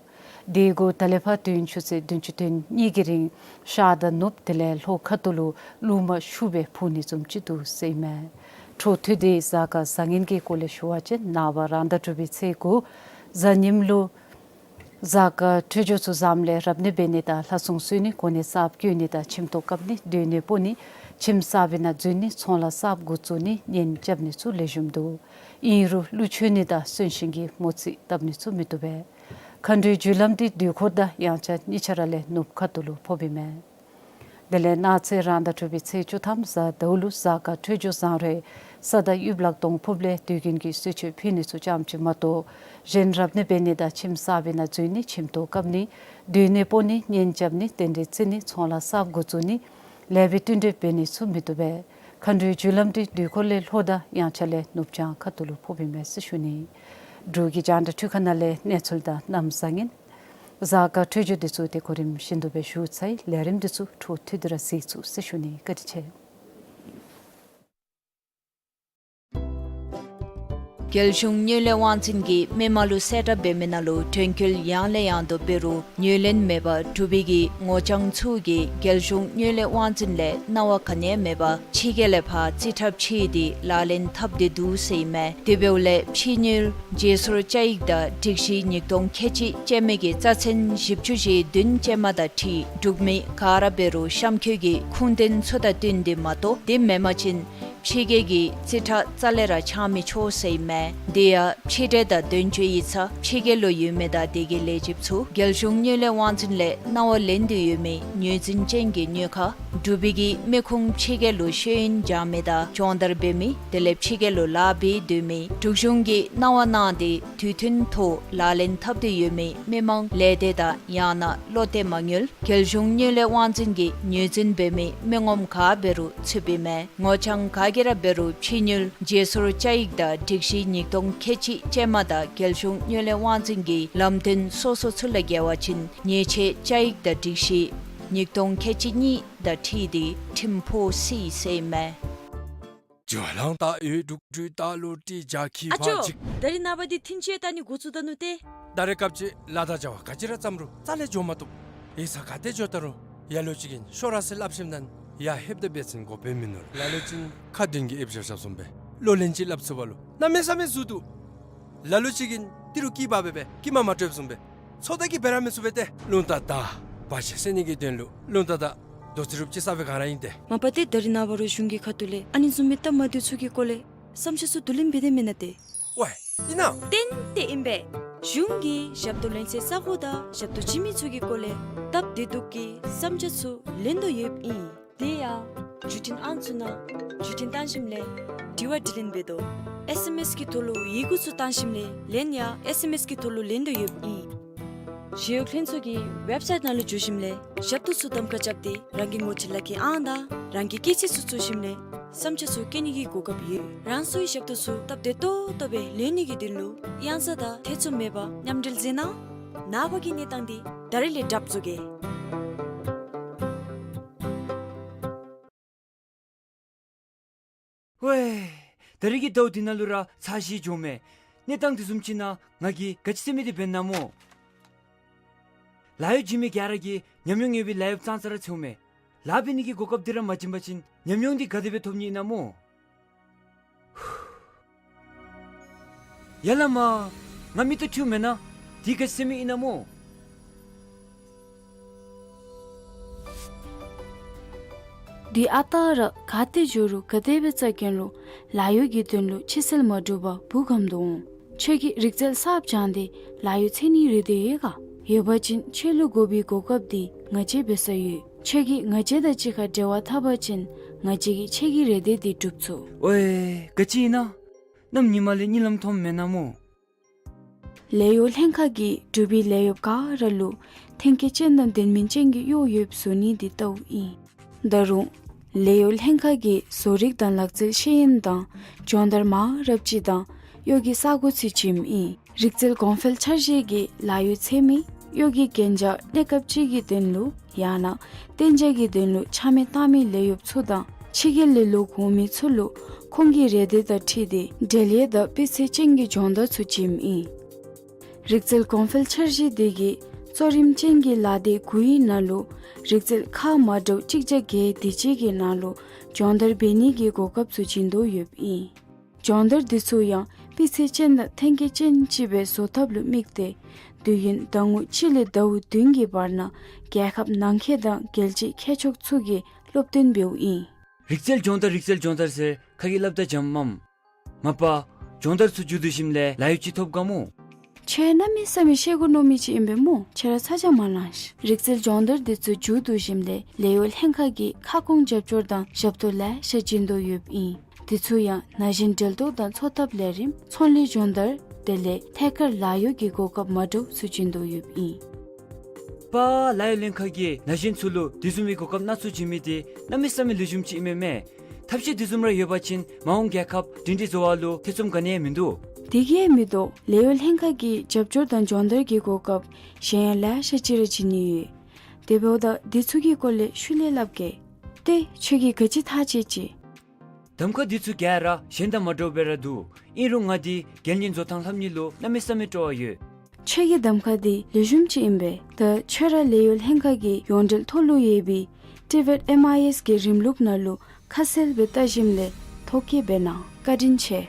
དེ་གུ་ད་ལས་ཕར་དུས་ཡུན་ཆུ་ཚོད་བདུན་ཅུ་དོན་གཉིས་ཀྱི་རིང་ཤར་དང་ནུབ་དེ་ལས་ལྷོ་ཁ་ཐུག་ལུ་རླུང་མ་ཤུགས་སྦེ་འཕུ་ནི་བཟུམ་ཅིག་འདུག་ཟེར་ཨིན་མས། འཕྲོ་མཐུད་དེ་གཟའ་སྐར་བཟང་ངན་གྱི་སྐོར་ལས་ཞུ་བ་ཅིན་ནངས་པ་རང་ཟླ་དྲུག་པའི་ཚེས་དགུ་གཟའ་ཉིམ་ལུ་གཟའ་སྐར་འཕྲོད་སྦྱོར་ཚུ་བཟངམ་ལས་རབ་གནས་འབད་ནི་དང་ལྷ་སྲུང་གསོལ་ནི་གོ་གནས་གསརཔ་བསྐོ་ནི་དང་ཁྱིམ་ཐོག་བཀབ་ནི་སྡོད་གནས་སྤོ་ནི་ཁྱིམ་གསར་པའི་ནང་འཛུལ་ནི་ཚོང་ལཱ་གསརཔ་འགོ་བཙུགས་ནི་གཉེན་རྐྱབ་ནི་ཚུ་ལེགས་ཤོམ་འདུག། ཨིན་རུང་ཀླུ་མཆོད་ནི་དང་གསོན་གཤིན་གྱི་མོ་རྩིས་བཏབ་ནི་ཚུ་མི་བཏུབ་པས། མཁའ་འགྲོའི་རྒྱུ་ལམ་འདི་དུས་འཁོར་དང་དབྱངས་འཆར་གཉིས་ཆ་ར་ལས་ནུབ་ཁ་ཐུག་ལུ་ཕོགཔ་ཨིན་མས། དེ་ལས་གནངས་ཚེ་རང་ཟླ་དྲུག་པའི་ཚེས་བཅུ་ཐམ་གཟའ་ཟླཝ་ལུ་གཟའ་སྐར་འཕྲོད་སྦྱོར་བཟང་རུང་ས་དང་དབྱིབས་ལག་སྟོང་ཕོགཔ་ལས་དུས་རྒྱུན་གྱི་གསོལ་མཆོད་ཕུལ་ནི་ཚུ་ཙམ་ཅིག་མ་གཏོགས་གཞན་རབ་གནས་འབད་ནི་དང་ཁྱིམ་གསར་པའི་ནང་འཛུལ་ནི་ཁྱིམ་ཐོག་བཀབ་ནི་སྡོད་གནས་སྤོ་ནི་གཉེན་རྐྱབ་ནི་རྟེན་འབྲེལ་བརྩི་ནི་ཚོང་ལཱ་གསརཔ་འགོ་བཙུགས་ནི་ལེགས་པའི་བསྟུན་གྲོས་འབད་ནི་ཚུ་མི་བཏུབ་པས། མཁའ་འགྲོའི་རྒྱུ་ལམ་འདི་དུས་འཁོར་ལས་ལྷོ་དང་དབྱངས་འཆར་ལས་ནུབ་བྱང་ཁ་ཐུག་ལུ་ཕོགཔ་ཨིན་མས་ཟེར་ཞུ་ནི། འབྲུག་གི་རྒྱང་བསྒྲགས་འཕྲུལ་ཁང་ནང་ལས་གནས་ཚུལ་དང་གནམ་བཟང་ངན་གཟའ་སྐར་འཕྲོད་སྦྱོར་འདི་ཚུ་དེ་གོ་རིམ་བཞིན་དུ་སྦེ་ཞུ་ཚར་ཡི། ལས་རིམ་འདི་ཚུ་འཕྲོ་མཐུད་དེ་ར་གཟིགས་ཚུགས་ཟེར་ཞུ་ནི། བཀའ་དྲིན་ཆེ། རྒྱལ་གཞུང་དངུལ་ལས་དབང་འཛིན་གྱིས་མི་མང་ལུ་གསལ་བསྒྲགས་འབད་མི་ནང་ལུ་དོན་འཁྱོལ་ཡང་ལས་ཡང་དུ་འབད་རུང་ངོས་ལེན་མེད་པར་འབྲུག་པའི་གི་ངོ་རྐྱང་ཚུ་གིས་རྒྱལ་གཞུང་དངུལ་ལས་དབང་འཛིན་ལས་གནང་བ་ག་ནི་ཡང་མེད་པར་ཕྱི་རྒྱལ་ལས་ཕར་རྩིས་ཁྲ་ཕྱེ་སྟེ་ལག་ལེན་འཐབ་སྟེ་འདུག་ཟེར་ཨིན་མས། དེ་འབདཝ་ལས་ཕྱི་དངུལ་རྗེས་སོར་བཅའ་ཡིག་དང་སྒྲིག་གཞི་ཉིས་སྟོང་ཁལ་གཅིག་ཅན་མའི་གི་རྩ་ཚན་བཞི་བཅུ་ཞེ་བདུན་ཅན་མ་དང་འཁྲིལ་འབྲུག་མི་ག་ར་འབད་རུང་གཤམ་འཁོད་ཀྱི་ཁུངས་ལྡན་ཚུ་དང་བསྟུན་ཏེ་མ་གཏོགས་དེ་མེན་པ་ཅིན་ཕྱི་རྒྱལ་གྱི་རྩིས་ཁྲ་རྩ་ལས་ར་འཆང་མི་ཆོག་ཟེར་ཨིན་མས། དེ་ཡང་ཕྱི་འབྲེལ་དང་དོན་གཅོད་ཡིག་ཚང་ཕྱི་རྒྱལ་ལུ་ཡོད་མི་དང་དེ་གི་ལས་བྱེདཔ་ཚུ་རྒྱལ་གཞུང་དངུལ་ལས་དབང་འཛིན་ལས་གནང་བ་ལེན་ཏེ་ཡོད་མི་ངོས་འཛིན་ཅན་གྱི་དངུལ་ཁང་འབྲུག་པའི་གི་མི་ཁུངས་ཕྱི་རྒྱལ་ལུ་ཤེས་ཡོན་སྦྱང་མི་དང་སྦྱོང་བརྡར་འབད་མི་དེ་ལས་ཕྱི་རྒྱལ་ལུ་ལཱ་འབད་སྡོད་མི་འབྲུག་གཞུང་གིས་གནང་བ་གནང་སྟེ་དུས་མཐུན་ཐོག་ལག་ལེན་འཐབ་སྟེ་ཡོད་མི་མི་མང་ལས་སྡེ་དང་ཡང་ན་བློ་གཏད་མ་དངུལ་རྒྱལ་གཞུང་དངུལ་ལས་དབང་འཛིན་གྱིས་ངོས་འཛིན་འབད་མི་མི་ངོམ་ག་འབད་རུང་ཚུདཔ་ཨིན་མས། ངོ་རྐྱང་ག་གིས་ར་འབད་རུང་ཕྱི་དངུལ་རྗེས་སོར་བཅའ་ཡིག་དང་སྒྲིག་གཞི་ཉིས་སྟོང་ཁལ་གཅིག་ཅན་མ་དང་རྒྱལ་གཞུང་དངུལ་ལས་དབང་འཛིན་གྱི་ལམ་སྟོན་སོ་སོ་ཚུ་ལས་འགལ་བ་ཅིན་ཉེས་ཆད་བཅའ་ཡིག་དང་སྒྲིག་གཞི་ཉིས་སྟོང་ཁལ་གཅིག་གཉིས་དང་འཁྲིལ་ཏེ་ཁྲིམས་ཕོག་སྲིད་ཟེར་ཨིན་མས། ཇོ་ལང་ཏ་ཡོད་དྲུག་དྲུག་ཏ་ལོ་ཏི་ཇ་ཁི་ཨ་ཅོ། ཕ་ཅིག། ད་རིས་ནངས་པ་འདི་ཐིན་ཅེ་ཏ་ནི་འགོ་བཙུགས་ད་ནུག་ཏེ། ད་རེས་སྐབས་ཅིག་ལཱ་དང་བྱ་བ་ག་ཅི་ར་བརྩམ་རུང་རྩ་ལས་འགྱོ་མ་བཏུབ། ཡིག་ཚང་ག་ཏེ་འགྱོ་ད་རུང་ཡ་ལོ་ཅིག་གིས་ཤོག་ར་ཟེར་སླབ་ཞིནམ་ད་ཡར་ལྷོདཔ་ད་འབད་བ་ཅིན་གོ་དཔེ་མིན་ནུག། ལ་ལུ་ཅིག་ཁ་མདུན་གྱི་ཨེབ་ཞབས་ཞབས་བཟུམ་སྦེ་གློག་ལན་ཅིག་སླབ་ཚུགས་པ་ལུ་གནམ་མེད་ས་མེད་ཟུག་འདུག། ལ་ལུ་ཅིག་གིས་ཏི་རུ་སྐྱི་བ་སྦེ་སྦེ་སྐྱི་མ་མ་སྤྲོདཔ་བཟུམ་སྦེ་ཚོད་ལྟ་གིས་འབད་ར་མི་ཚུགས་པས་ཏེ། རླུང་རྟ་དང་བ་ཅིག་བསད་ནི་གི་དོན་ལུ་རླུང་རྟ་དང་རྡོ་རྩིག་རུབ་ཅིག་ས་སྦེ་ག་ར་ཨིན་ཏེ། མ་པ་ཏེ་ད་རིས་ནངས་པ་རུང་གཞུང་གི་ཁ་ཐུག་ལས་ཨ་ནི་བཟུམ་མའི་སྟབས་མ་བདེཝ་ཚུ་གི་སྐོར་ལས་བསམ་འཆར་ཚུ་བསྡུ་ལེན་འབད་དེ་མེན་ན་ཏེ། ཝའི་ཨིན་ན། ཏན་ཏན་ཨིན་པས། གཞུང་གིས་ཞབས་ཏོག་ལེན་སའི་ས་གོ་དང་ཞབས་ཏོག་བྱིན་མི་ཚུ་གི་སྐོར་ལས་སྟབས་བདེ་སྡུག་གི་བསམ་འཆར་ཚུ་ལེན་དོ་ཡོདཔ་ཨིན། དེ་ཡང་བརྒྱུད་འཕྲིན་ཨང་ཚུ་ནང་བརྒྱུད་འཕྲིན་བཏང་ཞིནམ་ལས་དྲི་བ་དྲིས་ལན་འབད་དོ། ཨེསི་ཨེམ་ཨེསི་གི་ཐོག་ལུ་ཡི་གུ་ཚུ་བཏང་ཞིནམ་ལས་ལན་ཡང་ཨེསི་ཨེམ་ཨེསི་གི་ཐོག་ལུ་ལེན་དོ་ཡོདཔ་ཨིན། ཞི་གཡོག་ལྷན་ཚོགས་ཀྱི་ཝེབ་སའིཊ་ནང་ལུ་འཛུལ་ཞིནམ་ལས་ཞབས་ཏོག་ཚུ་གདམ་ཁ་རྐྱབ་སྟེ་རང་གི་ངོ་སྤྲོད་ལག་ཁྱེར་ཨང་དང་རང་གི་སྐྱེས་ཚེས་ཚུ་བཙུགས་ཞིནམ་ལས་བསམ་འཆར་ཚུ་བཀོད་ནི་གི་གོ་སྐབས་ཡོད། རང་སོའི་ཞབས་ཏོག་ཚུ་སྟབས་བདེ་ཏོག་ཏོ་སྦེ་ལེན་ནི་གི་དོན་ལུ་གཡང་ས་དང་ཐེ་ཚོམ་མེད་པར་མཉམ་འབྲེལ་མཛད་གནང་། ནངས་པ་གི་གནས་སྟངས་འདི་ད་རིས་ལས་གྲབས་བཟོ་གེ། ཝའི། ད་རིས་ཀྱི་ཟླཝ་འདི་ནང་ལུ་ར་ཚ་ཞིང་འཇོམས་མས། གནས་སྟངས་དེ་བཟུམ་ཅིག་ནང་ང་གིས་ག་ཅི་ཟེར་མི་འདི་འབད་ན་སྨོ། ལཱ་གཡོག་བྱིན་མི་ག་ར་གིས་ཉམས་མྱོང་ཡོད་པའི་ལཱ་གཡོགཔ་ཙང་ཙ་ར་འཚོལཝ་མས། ལཱ་འབད་ནི་གི་གོ་སྐབས་འདི་ར་མ་བྱིན་པ་ཅིན་ཉམས་མྱོང་འདི་ག་དེ་སྦེ་ཐོབ་ནི་ཨིན་ན་སྨོ། ཡ་ལ་མ། ང་མིག་ཏོ་འཁྲུལཝ་མེན་ན། འདི་ག་ཅི་ཟེར་མི་ཨིན་ན་སྨོ། འདི་ཨ་རྟག་ར་ག་ཏེ་འགྱོ་རུང་ག་དེ་སྦེ་བཙལ་གེ་རུང་ལཱ་གཡོག་གི་དོན་ལུ་ཕྱི་སེལ་མ་འདྲཝ་འབུ་འགམ་དོ་འོང་། ཁྱོད་ཀྱིས་རིག་རྩལ་གསརཔ་སྦྱངས་ཏེ་ལཱ་གཡོག་འཚོལ་ནིའི་རེ་འདོད་ཡོད་ག། ཡོད་པ་ཅིན་ཁྱོད་ལུ་དགོ་པའི་གོ་སྐབས་འདི་ང་བཅས་འབད་ས་ཡོད། ཁྱོད་ཀྱིས་ང་བཅས་དང་གཅིག་ཁར་འབྲེལ་བ་འཐབ་པ་ཅིན་ང་བཅས་ཀྱིས་ཁྱོད་ཀྱི་རེ་འདོད་འདི་སྒྲུབ་ཚུགས། ཝའེ་ག་ཅི་ཨིན་ན། གནམ་ཉི་མ་ལས་གཉིད་ལམ་མཐོངམ་མེན་ན་སྨོ། ལས་གཡོག་ལྷན་ཁག་གིས་འབྲུག་པའི་ལས་གཡོགཔ་ག་ར་ལུ་ཐོན་སྐྱེད་ཅན་དང་ལྡན་མིན་ཅན་གྱི་གཡོག་ཡོདཔ་བཟོ་ནི་འདི་ལྟཝ་ཨིན། ད་རུང་ལས་གཡོག་ལྷན་ཁག་གིས་བཟོ་རིག་དང་ལག་རྩལ་ཤེས་ཡོན་དང་སྦྱོང་བརྡར་མང་རབས་ཅིག་དང་གཡོག་གི་ས་གོ་ཚུ་བྱིནམ་ཨིན། རིག་རྩལ་གོང་འཕེལ་འཆར་གཞི་གིས་ལཱ་གཡོག་འཚོལ་མི་གཡོག་གི་གན་རྒྱ་གནས་སྐབས་ཅིག་གི་དོན་ལུ་ཡང་ན་གཏན་འཇགས་ཀྱི་དོན་ལུ་ཆ་མེད་བཏང་མི་ལས་གཡོགཔ་ཚུ་དང་ཕྱི་རྒྱལ་ལས་ལོག་འོང་མི་ཚུ་ལུ་ཁོང་གི་རེ་འདོད་དང་འཁྲིལ་ཏེ་འབྲེལ་ཡོད་དང་སྤུས་ཚད་ཅན་གྱི་སྦྱོང་བརྡར་ཚུ་བྱིནམ་ཨིན། རིག་རྩལ་གོང་འཕེལ་འཆར་གཞི་འདི་གིས་གཙོ་རིམ་ཅན་གྱི་ལཱ་སྡེ་དགུའི་ནང་ལུ་རིག་རྩལ་ཁག་མ་འདྲཝ་གཅིག་བརྒྱ་བརྒྱད་དེ་ཅིག་གི་ནང་ལུ་སྦྱོང་བརྡར་འབད་ནི་གི་གོ་སྐབས་ཚུ་བྱིན་དོ་ཡོདཔ་ཨིན། སྦྱོང་བརྡར་འདི་ཚུ་ཡང་སྤུས་ཚད་ཅན་དང་ཐོན་སྐྱེད་ཅན་ཅིག་སྦེ་བཟོ་ཐབས་ལུ་དམིགས་ཏེ་དུས་ཡུན་ཟླ་ངོ་གཅིག་ལས་ཟླཝ་བདུན་གྱི་བར་ན་རྒྱལ་ཁབ་ནང་འཁོད་དང་རྒྱལ་སྤྱིའི་མཁས་མཆོག་ཚུ་གིས་སློབ་སྟོན་འབདཝ་ཨིན། རིག་རྩལ་སྦྱོང་བརྡར་རིག་རྩལ་སྦྱོང་བརྡར་ཟེར་ཁ་གིས་སླབ་ད་འཇམ་མས། མ་པ་སྦྱོང་བརྡར་ཚུ་མཇུག་བསྡུ་ཞིནམ་ལས་ལཱ་གཡོག་ཅིག་ཐོབ་ག་སྨོ། ཁྱོད་གནམ་མེད་ས་མེད་ཤེས་དགོ་མནོ་མི་ཅིག་ཨིན་པས་སྨོ། ཁྱོད་ར་ཚ་གྱང་མ་ལང་ཤིག། རིག་རྩལ་སྦྱོང་བརྡར་འདི་ཚུ་མཇུག་བསྡུ་ཞིནམ་ལས་ལས་གཡོག་ལྷན་ཁག་གི་ཁ་སྐོང་རྒྱབ་སྐྱོར་དང་ཞབས་ཏོག་ལེ་ཤ་བྱིན་དོ་ཡོདཔ་ཨིན། འདི་ཚུ་ཡང་ན་གཞོན་འབྲེལ་གཏོགས་དང་འཚོ་ཐབས་ལས་རིམ་ཚོང་ལས་སྦྱོང་བརྡར་དེ་ལས་ཐད་ཀར་ལཱ་གཡོག་གི་གོ་སྐབས་མ་འདྲཝ་ཚུ་བྱིན་དོ་ཡོདཔ་ཨིན། པ་ལཱ་གཡོག་ལྷན་ཁག་གིས་ན་གཞོན་ཚུ་ལུ་དེ་བཟུམ་མའི་གོ་སྐབས་སྣ་ཚོགས་བྱིན་མི་འདི་གནམ་མེད་ས་མེད་ལེགས་ཤོམ་ཅིག་ཨིན་མས་མས། ཐབས་ཤེས་དེ་བཟུམ་ར་ཡོད་པ་ཅིན་མ་འོངས་རྒྱལ་ཁབ་སྒྲིང་སྒྲི་བཟོ་བ་ལུ་ཐེ་ཚོམ་ག་ནི་ཡང་མིན་འདུག། དེ་གིས་མི་དོ། ལས་གཡོག་ལྷན་ཁག་གིས་རྒྱབ་སྐྱོར་དང་སྦྱོང་བརྡར་གྱི་གོ་སྐབས་གཞན་ཡང་ལེ་ཤ་ཅིག་ར་བྱིན་ནི་ཡོད། དེ་འབདཝ་ད་འདི་ཚུ་གི་སྐོར་ལས་ཤུལ་ལས་སླབ་གེ། ཏེ་ཁྱོད་ཀྱིས་ག་ཅི་ཐག་བཅད་ཅི། གདམ་ཁ་འདི་ཚུ་ག་ར་གཞན་དང་མ་འདྲཝ་སྦེ་ར་འདུག། ཨིན་རུང་ང་འདི་རྒྱལ་གཉེར་བཟོ་ཐངས་ལྷབ་ནི་ལུ་གནམ་མེད་ས་མེད་སྤྲོ་བ་ཡོད། ཁྱོད་ཀྱི་གདམ་ཁ་འདི་ལེགས་ཤོམ་ཅིག་ཨིན་པས། ད་ཁྱོད་ར་ལས་གཡོག་ལྷན་ཁག་གི་ཡོངས་འབྲེལ་ཐོག་ལུ་ཡོད་པའི་ཊི་བེཊ་ཨེམ་ཨའི་ཨེསི་གི་རིམ་ལུགས་ནང་ལུ་ཁ་གསལ་སྦེ་བལྟ་ཞིནམ་ལས་ཐོ་བཀོད་འབད་གནང་། བཀའ་དྲིན་ཆེ།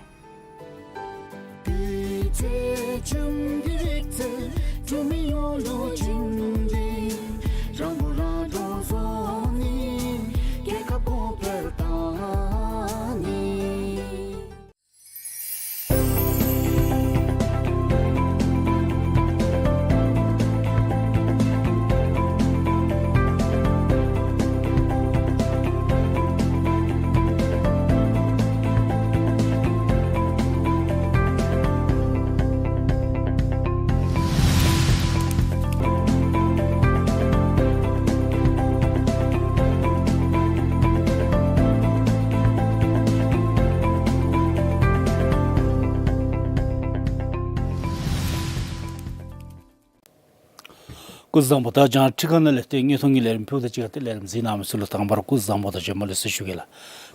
སྐུ་གཟུགས་བཟང་པོ། ད་རྒྱང་ཁྲི་ཁ་ནང་ལས་ཏེ་དངོས་མཐོང་གི་ལས་རིམ་ཕུལཝ་ད་གཅིག་ཁར་ཏེ་ལས་རིམ་གཟིགས་གནང་མི་ཚུ་ལུ་དང་པ་ར་སྐུ་གཟུགས་བཟང་པོ་དང་བྱོན་པ་ལེགས་སོ་ཞུ་གེ་ལགས།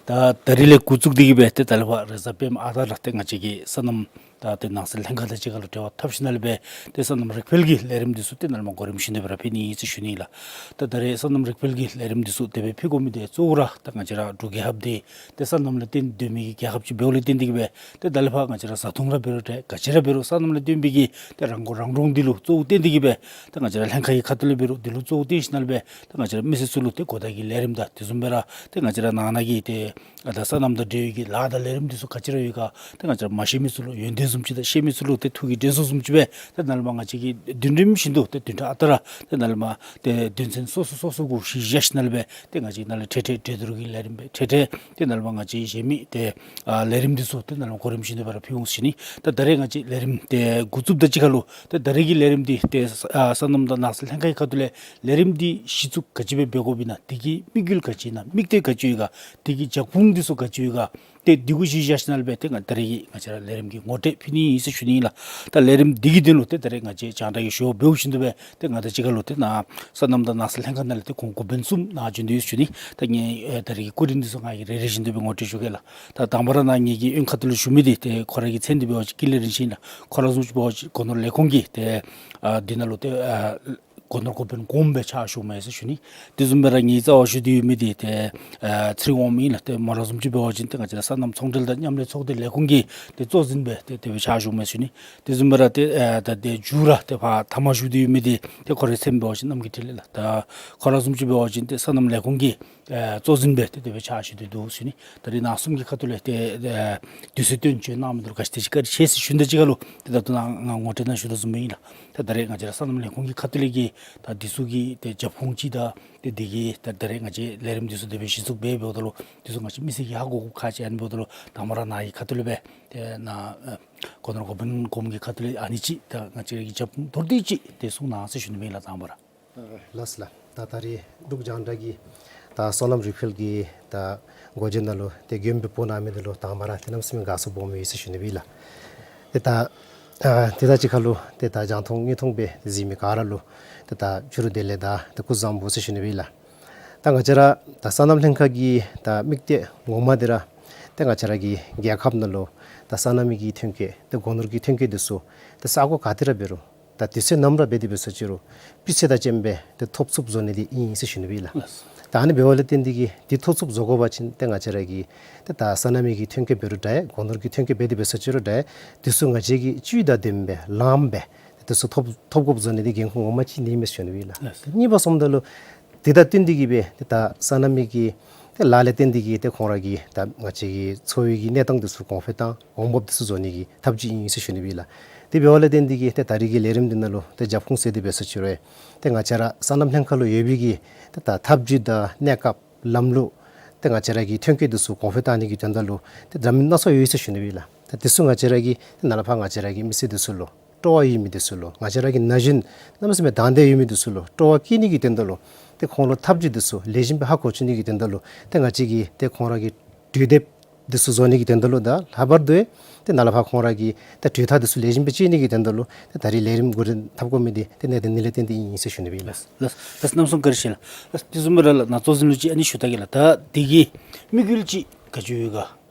ད་ད་རིས་ལས་འགོ་བཙུགས་ཏེ་གི་སྦེ་ཏེ་ད་ལས་ཕར་རེས་གཟའ་སྤེནམ་ཨ་རྟག་ར་ཏེ་ང་བཅས་ཀྱི་སོ་ནམ་ད་ཏེ་ནགས་ཚལ་ལྷན་ཁག་དང་གཅིག་ཁར་ལུ་འབྲེལ་བ་འཐབ་ཞིནམ་ལས་སྦེ་ཏེ་སོ་ནམ་རིག་འཕེལ་གྱི་ལས་རིམ་འདི་ཚུ་ཏེ་ནཱ་ལས་མར་གོ་རིམ་བཞིན་དུ་སྦེ་ར་ཕུལ་ནི་ཨིན་ཟེར་ཞུ་ནི་ལགས། ད་ད་རེས་སོ་ནམ་རིག་འཕེལ་གྱི་ལས་རིམ་འདི་ཚུ་དེ་སྦེ་ཕུལ་དགོ་མི་འདི་གཙོ་བོ་ར་ད་ང་བཅས་ར་འབྲུག་རྒྱལ་ཁབ་འདི་ཏེ་སོ་ནམ་ལུ་བརྟེན་སྡོད་མི་གི་རྒྱལ་ཁབ་ཅིག་འབདཝ་ལས་བརྟེན་ཏེ་གི་སྦེ་ཏེ་ད་ལས་ཕར་ང་བཅས་ར་བཟའ་འཐུང་ར་འབད་རུང་འདྲ་ག་ཅི་ར་འབད་རུང་སོ་ནམ་ལས་བརྟེན་པའི་གི་ཏེ་རང་མགོ་རང་འདྲོངས་འདི་ལུ་གཙོ་བོ་བརྟེན་ཏེ་གི་སྦེ་ཏེ་ང་བཅས་ར་ལྷན་ཁག་གི་ཁ་ཐུག་ལས་འབད་རུང་འདི་ལུ་གཙོ་བོ་བརྟེན་ཞིནམ་ལས་སྦེ་ཏེ་ང་བཅས་ར་མི་སེར་ཚུ་ལུ་ཏེ་གོ་བརྡ་གི་ལས་རིམ་དང་དེ་བཟུམ་སྦེ་ར་ཏེ་ང་བཅས་ར་ནང་ན་གི་ཏེ་ཨ་ད་སོ་ནམ་དང་འབྲེལ་བའི་གི་ལཱ་དང་ལས་རིམ་འདི་ཚུ་ག་ཅི་ར་ཡོད་ག་ཏེ་ང་བཅས་ར་མ་ཤེས་མི་ཚུ་ལུ་ཡོན་ཏན་བཟུམ་ཅིག་དང་ཤེས་མི་ཚུ་ལུ་ཏེ་ཐུགས་ཀྱི་དྲན་གསོ་བཟུམ་ཅིག་སྦེ་ཏེ་ནཱ་ལས་མར་ང་བཅས་ཀྱིས་བདུན་རིམ་བཞིན་དུ་ཏེ་བདུན་ཕྲག་ཨ་རྟག་ར་ཏེ་ནཱ་ལས་མར་ཏེ་དོན་ཚན་སོ་སོ་སོ་སོ་གུ་གཞི་བཞག་ཞིནམ་ལས་སྦེ་ཏེ་ང་བཅས་ནཱ་ལས་འཕྲལ་འཕྲལ་གྲོས་བསྡུར་གྱི་ལས་རིམ་སྦེ་འཕྲལ་འཕྲལ་ཏེ་ནཱ་ལས་མར་ང་བཅས་གཞན་མི་ཏེ་ཨ་ལས་རིམ་འདི་ཚུ་ཏེ་ནཱ་ལས་མར་གོ་རིམ་བཞིན་དུ་སྦེ་ར་ཕུལ་འོང་ཟེར་ཞུ་ནི། ད་ད་རེས་ང་བཅས་ལས་རིམ་ཏེ་འགོ་བཙུགསཔ་ད་གཅིག་ཁར་ལུ་ཏེ་ད་རེས་ཀྱི་ལས་རིམ་འདི་ཏེ་ཨ་སོ་ནམ་དང་ནགས་ཚལ་ལྷན་ཁག་གི་ཁ་ཐུག་ལས་ལས་རིམ་འདི་གཞི་བཙུགས་ག་ཅི་སྦེ་འབད་དགོཔ་ཨིན་ན། དེ་གི་དམིགས་ཡུལ་ག་ཅི་ཨིན་ན། དམིགས་གཏད་ག་ཅི་ཡོད་ག། དེ་གི་རྒྱབ་ཁུངས་འདི་ཚུ་ག་ཅི་ཡོད་ག། ཏེ་འདི་གུ་གཞི་བཞག་ཞིནམ་ལས་སྦེ་ཏེ་ང་ད་རེས་ཀྱི་ང་བཅས་ར་ལས་རིམ་གྱི་ངོ་སྤྲོད་ཕུལ་ནི་ཨིན་ཟེར་ཞུ་ནི་ཨིན་ལགས། ད་ལས་རིམ་འདི་གི་དོན་ལུ་ཏེ་ད་རེས་ང་བཅས་རྒྱང་བསྒྲགས་ཀྱིས་ཞུ་བ་འབདཝ་བཞིན་དུ་སྦེ་ཏེ་ང་དང་གཅིག་ཁར་ལུ་ཏེ་ནཱ་སོ་ནམ་དང་ནགས་ཚལ་ལྷན་ཁག་ནང་ལས་ཏེ་གོང་འགོ་དཔོན་གསུམ་ནཱ་བྱོན་ཏེ་ཡོད་ཟེར་ཞུ་ནི། ད་ངེའི་ཨེ་ད་རེས་ཀྱི་སྐུ་མགྲོན་འདི་ཚུ་ང་གིས་རེ་རེ་བཞིན་དུ་སྦེ་ངོ་སྤྲོད་ཞུ་གེ་ལགས། ད་དང་པ་ར་ནཱ་ངེ་གི་གཡོན་ཁ་ཐུག་ལུ་བཞུགས་མི་འདི་ཏེ་ཁོ་ར་གི་མཚན་འདི་འབད་བ་ཅིན་ཀུན་ལེགས་རིན་ཆེན་ལགས། ཁོ་ར་བཟུམ་ཅིག་འབད་བ་ཅིན་སྒོ་ནོར་ལས་ཁུངས་ཀྱི་ཏེ་ཨ་འདི་ནང་ལུ་ཏེ་ཨ་སྒོ་ནོར་འགོ་དཔོན་གོངམ་སྦེ་ཕྱག་ཞུཝ་མས་ཟེར་ཞུ་ནི། དེ་བཟུམ་སྦེ་ར་ངེའི་རྩ་བར་བཞུགས་ཏེ་ཡོད་མི་འདི་ཏེ་ཨ་ཚེ་རིང་དབང་མོ་ཨིན་ལགས། ཏེ་མོ་ར་བཟུམ་ཅིག་འབད་བ་ཅིན་ཏེ་ང་བཅས་ར་སོ་ནམ་ཚོང་འབྲེལ་དང་མཉམ་ལས་ཚོགས་སྡེ་ལས་ཁུངས་ཀྱི་ཏེ་གཙོ་འཛིན་སྦེ་ཏེ་དེ་སྦེ་ཕྱག་ཞུཝ་མས་ཟེར་ཞུ་ནི། དེ་བཟུམ་སྦེ་ར་ཏེ་ཨ་ད་ཏེ་མཇུག་ར་ཏེ་ཕར་མཐའ་མར་བཞུགས་ཏེ་ཡོད་མི་འདི་ཏེ་ཁོ་རའི་མཚན་འབད་བ་ཅིན་རྣམ་རྒྱལ་འཕྲིན་ལས་ལགས། ད་ཁོ་ར་བཟུམ་ཅིག་འབད་བ་ཅིན་ཏེ་སོ་ནམ་ལས་ཁུངས་ཀྱི་ ཨེ་གཙོ་འཛིན་སྦེ་ཏེ་དེ་སྦེ་ཕྱག་ཞུ་སྟེ་འདུག་ཟེར་ཞུ་ནི། ད་རིས་ནང་གསུམ་གྱི་ཁ་ཐུག་ལས་ཏེ་ཨེ་དུས་ཚོད་བཏོན་བྱོན་གནང་མི་འདི་ལུ་ག་ཅི་དེ་ཅིག་བཀའ་དྲིན་ཆེ་ཟེར་ཞུ་ནི་དང་གཅིག་ཁར་ལུ་ཏེ་ད་ལྟོ་ནཱ་ང་ངོ་སྤྲོད་ནང་ཞུ་དོ་བཟུམ་སྦེ་ཨིན་ལགས། ད་ད་རེས་ང་བཅས་ར་སོ་ནམ་ལྷན་ཁག་གི་ཁ་ཐུག་ལས་ཀྱི་ད་འདི་ཚུ་གི་ཏེ་རྒྱབ་ཁུངས་ཅིག་དང་ཏེ་འདི་གི་ད་ད་རེས་ང་བཅས་ལས་རིམ་འདི་ཚུ་དེ་སྦེ་གཞི་བཙུགས་འབད་འབདཝ་ད་ལུ་འདི་ཚུ་ང་བཅས་མི་སེར་གྱིས་ཧ་གོ་དགོཔ་ཁག་ཆེ། ཨ་ནི་འབདཝ་ད་ལུ་དང་པ་ར་ནཱ་གི་ཁ་ཐུག་ལས་སྦེ་ཏེ་ནཱ་ཨེ་སྒོ་ནོར་འགོ་དཔོན་གོངམ་གྱི་ཁ་ཐུག་ལས་ཨ་ནི་ཅིག་ད་ང་བཅས་ར་གི་རྒྱབ་ཁུངས་མདོར་བསྡུས་ཅིག་ཏེ་གསུང་གནང་ཟེར་ཞུ་ནི་སྦེ་ཨིན་ལགས། དང་པ་ར། ལགས་ལགས། ད་ད་རིས་འབྲུག་རྒྱང་བསྒྲགས་ཀྱི་ད་སོ་ནམ་རིག་འཕེལ་གྱི་ད་སྒོ་འབྱེད་ནང་ལུ་ཏེ་མགྱོནམ་སྦེ་འབོ་གནང་མི་འདི་ལུ་དང་པ་ར་ཏེ་གནམ་མེད་ས་མེད་དགའ་ཚོར་སྦོམ་ཡོད་ཟེར་ཞུ་ནི་སྦེ་ཨིན་ལགས། ཏེ་ད་ཨ་དེ་དང་གཅིག་ཁར་ལུ་ཏེ་ད་རྒྱང་མཐོང་དངོས་མཐོང་སྦེ་གཟིགས་མི་ག་ར་ལུ་ཏེ་ད་ཕྱི་རུ་བདེ་ལེགས་དང་ཏེ་སྐུ་གཟུགས་བཟང་པོ་ཟེར་ཞུ་ནི་སྦེ་ཨིན་ལགས། ད་ང་བཅས་ར་ད་སོ་ནམ་ལྷན་ཁག་གི་ད་དམིགས་གཏད་ངོ་མ་འདི་ར་ཏེ་ང་བཅས་ར་གི་རྒྱལ་ཁབ་ནང་ལུ་ད་སོ་ནམ་གྱི་ཐོན་སྐྱེད་ཏེ་སྒོ་ནོར་གྱི་ཐོན་སྐྱེད་འདི་ཚུ་ཏེ་ས་གོ་ག་ཏེ་ར་འབད་རུང་ད་དུས་ཚོད་ནམ་ར་འབད་དེ་འབད་ས་ཅི་རུང་སྤུས་ཚད་དང་ལྡནམ་སྦེ་ཏེ་ཐོབ་ཚུགསཔ་བཟོ་ནི་འདི་ཨིན་ཟེར་ཞུ་ནི་སྦེ་ཨིན་ལགས། ལགས། ད་ཨ་ནི་འབདཝ་ལས་བརྟེན་ཏེ་གིས་འདི་ཐོབ་ཚུགསཔ་བཟོ་དགོ་པ་ཅིན་ཏེ་ང་བཅས་ར་གིས་ཏེ་ད་སོ་ནམ་གྱི་ཐོན་སྐྱེད་འབད་རུང་འདྲ་ཡ་སྒོ་ནོར་གྱི་ཐོན་སྐྱེད་འབད་དེ་འབད་ས་ཅི་རུང་འདྲ་ཡ་འདི་ཚུ་ང་བཅས་ཀྱིས་སྤུས་དང་ལྡནམ་སྦེ་ལངམ་སྦེ་འདི་ཚུ་ཐོབ་ཐོབ་དགོཔ་བཟོ་ནི་འདི་འགན་ཁུར་ངོ་མ་ཅིག་ཨིན་མས་ཟེར་ཞུ་ནི་སྦེ་ཨིན་ལགས། ལགས། གཉིས་པ་སོངམ་ད་ལུ་དེ་དང་བསྟུན་ཏེ་གིས་སྦེ་ཏེ་ད་སོ་ནམ་གྱི་ཏེ་ལཱ་ལས་བརྟེན་ཏེ་གིས་ཏེ་ཁོང་ར་གི་ད་ང་བཅས་ཀྱི་འཚོ་བའི་གི་གནས་སྟངས་འདི་ཚུ་གོང་འཕེལ་དང་འོང་འབབ་འདི་ཚུ་བཟོ་ནི་གི་ཐབས་ཇུས་ཨིན་ཟེར་ཞུ་ནི་སྦེ་ཨིན་ལགས། དེ་འབདཝ་ལས་བརྟེན་ཏེ་གིས་ཏེ་ད་རིས་ཀྱི་ལས་རིམ་འདི་ནང་ལུ་ཏེ་རྒྱབ་ཁུངས་ཟེར་དེ་འབད་ས་ཅི་རུང་ཏེ་ང་བཅས་ར་སོ་ནམ་ལྷན་ཁག་ལུ་ཡོད་པའི་གི་ཏེ་ད་ཐབས་ཇུས་དང་གནས་སྐབས་ལམ་ལུགས་ཏེ་ང་བཅས་ར་གི་ཐོན་སྐྱེད་འདི་ཚུ་གོང་འཕེལ་བཏང་ནི་གི་དོན་དག་ལུ་ཏེ་འདྲ་མིན་སྣ་ཚོགས་ཡོད་ཟེར་ཞུ་ནི་སྦེ་ཨིན་ལགས། ཏེ་འདི་ཚུ་ང་བཅས་ར་གིས་ཏེ་ནཱ་ལས་ཕར་ང་བཅས་ར་གི་མི་སེར་འདི་ཚུ་ལུ་སྤྲོ་བ་ཡོད་མི་འདི་ཚུ་ལུ་ང་བཅས་ར་གི་ན་གཞོན་གནམ་མེད་ས་མེད་དང་འདོད་ཡོད་མི་འདི་ཚུ་ལུ་སྤྲོ་བ་བསྐྱེད་ནི་གི་དོན་དག་ལུ་ཏེ་ཁོང་ལུ་ཐབས་ཇུས་འདི་ཚུ་ལེགས་ཤོམ་སྦེ་ཧ་གོ་བཅུག་ནི་གི་དོན་དག་ལུ་ཏེ་ང་བཅས་ཀྱིས་ཏེ་ཁོང་ར་གི་གྲོས་འདེབས་འདི་ཚུ་བཟོ་ནི་གི་དོན་དག་ལུ་དང་ལྷག་པར་དུ་ཏེ་ནཱ་ལས་ཕར་ཁོང་ར་གི་ཏེ་གྲོས་ཐག་འདི་ཚུ་ལེགས་ཤོམ་སྦེ་བཅད་ནི་གི་དོན་དག་ལུ་ཏེ་ད་རིས་ལས་རིམ་འགོ་འདྲེན་འཐབ་དགོ་མི་འདི་ཏེ་གནད་དོན་འདི་ལས་བརྟེན་ཏེ་ཨིན་ཟེར་ཞུ་ནི་སྦེ་ཨིན་ལགས། ལགས་ལགས། གནམ་མེད་ས་མེད་བཀའ་དྲིན་ཆེ་ལགས། ལགས། དེ་བཟུམ་སྦེ་ར་ལགས་ནཱ་གཙོ་འཛིན་ལུ་ཅིག་ཨ་ནི་ཞུ་ད་གེ་ལགས། ད་འདི་གི་དམིགས་ཡུལ་ཅིག་ག་ཅི་ཡོད་ག་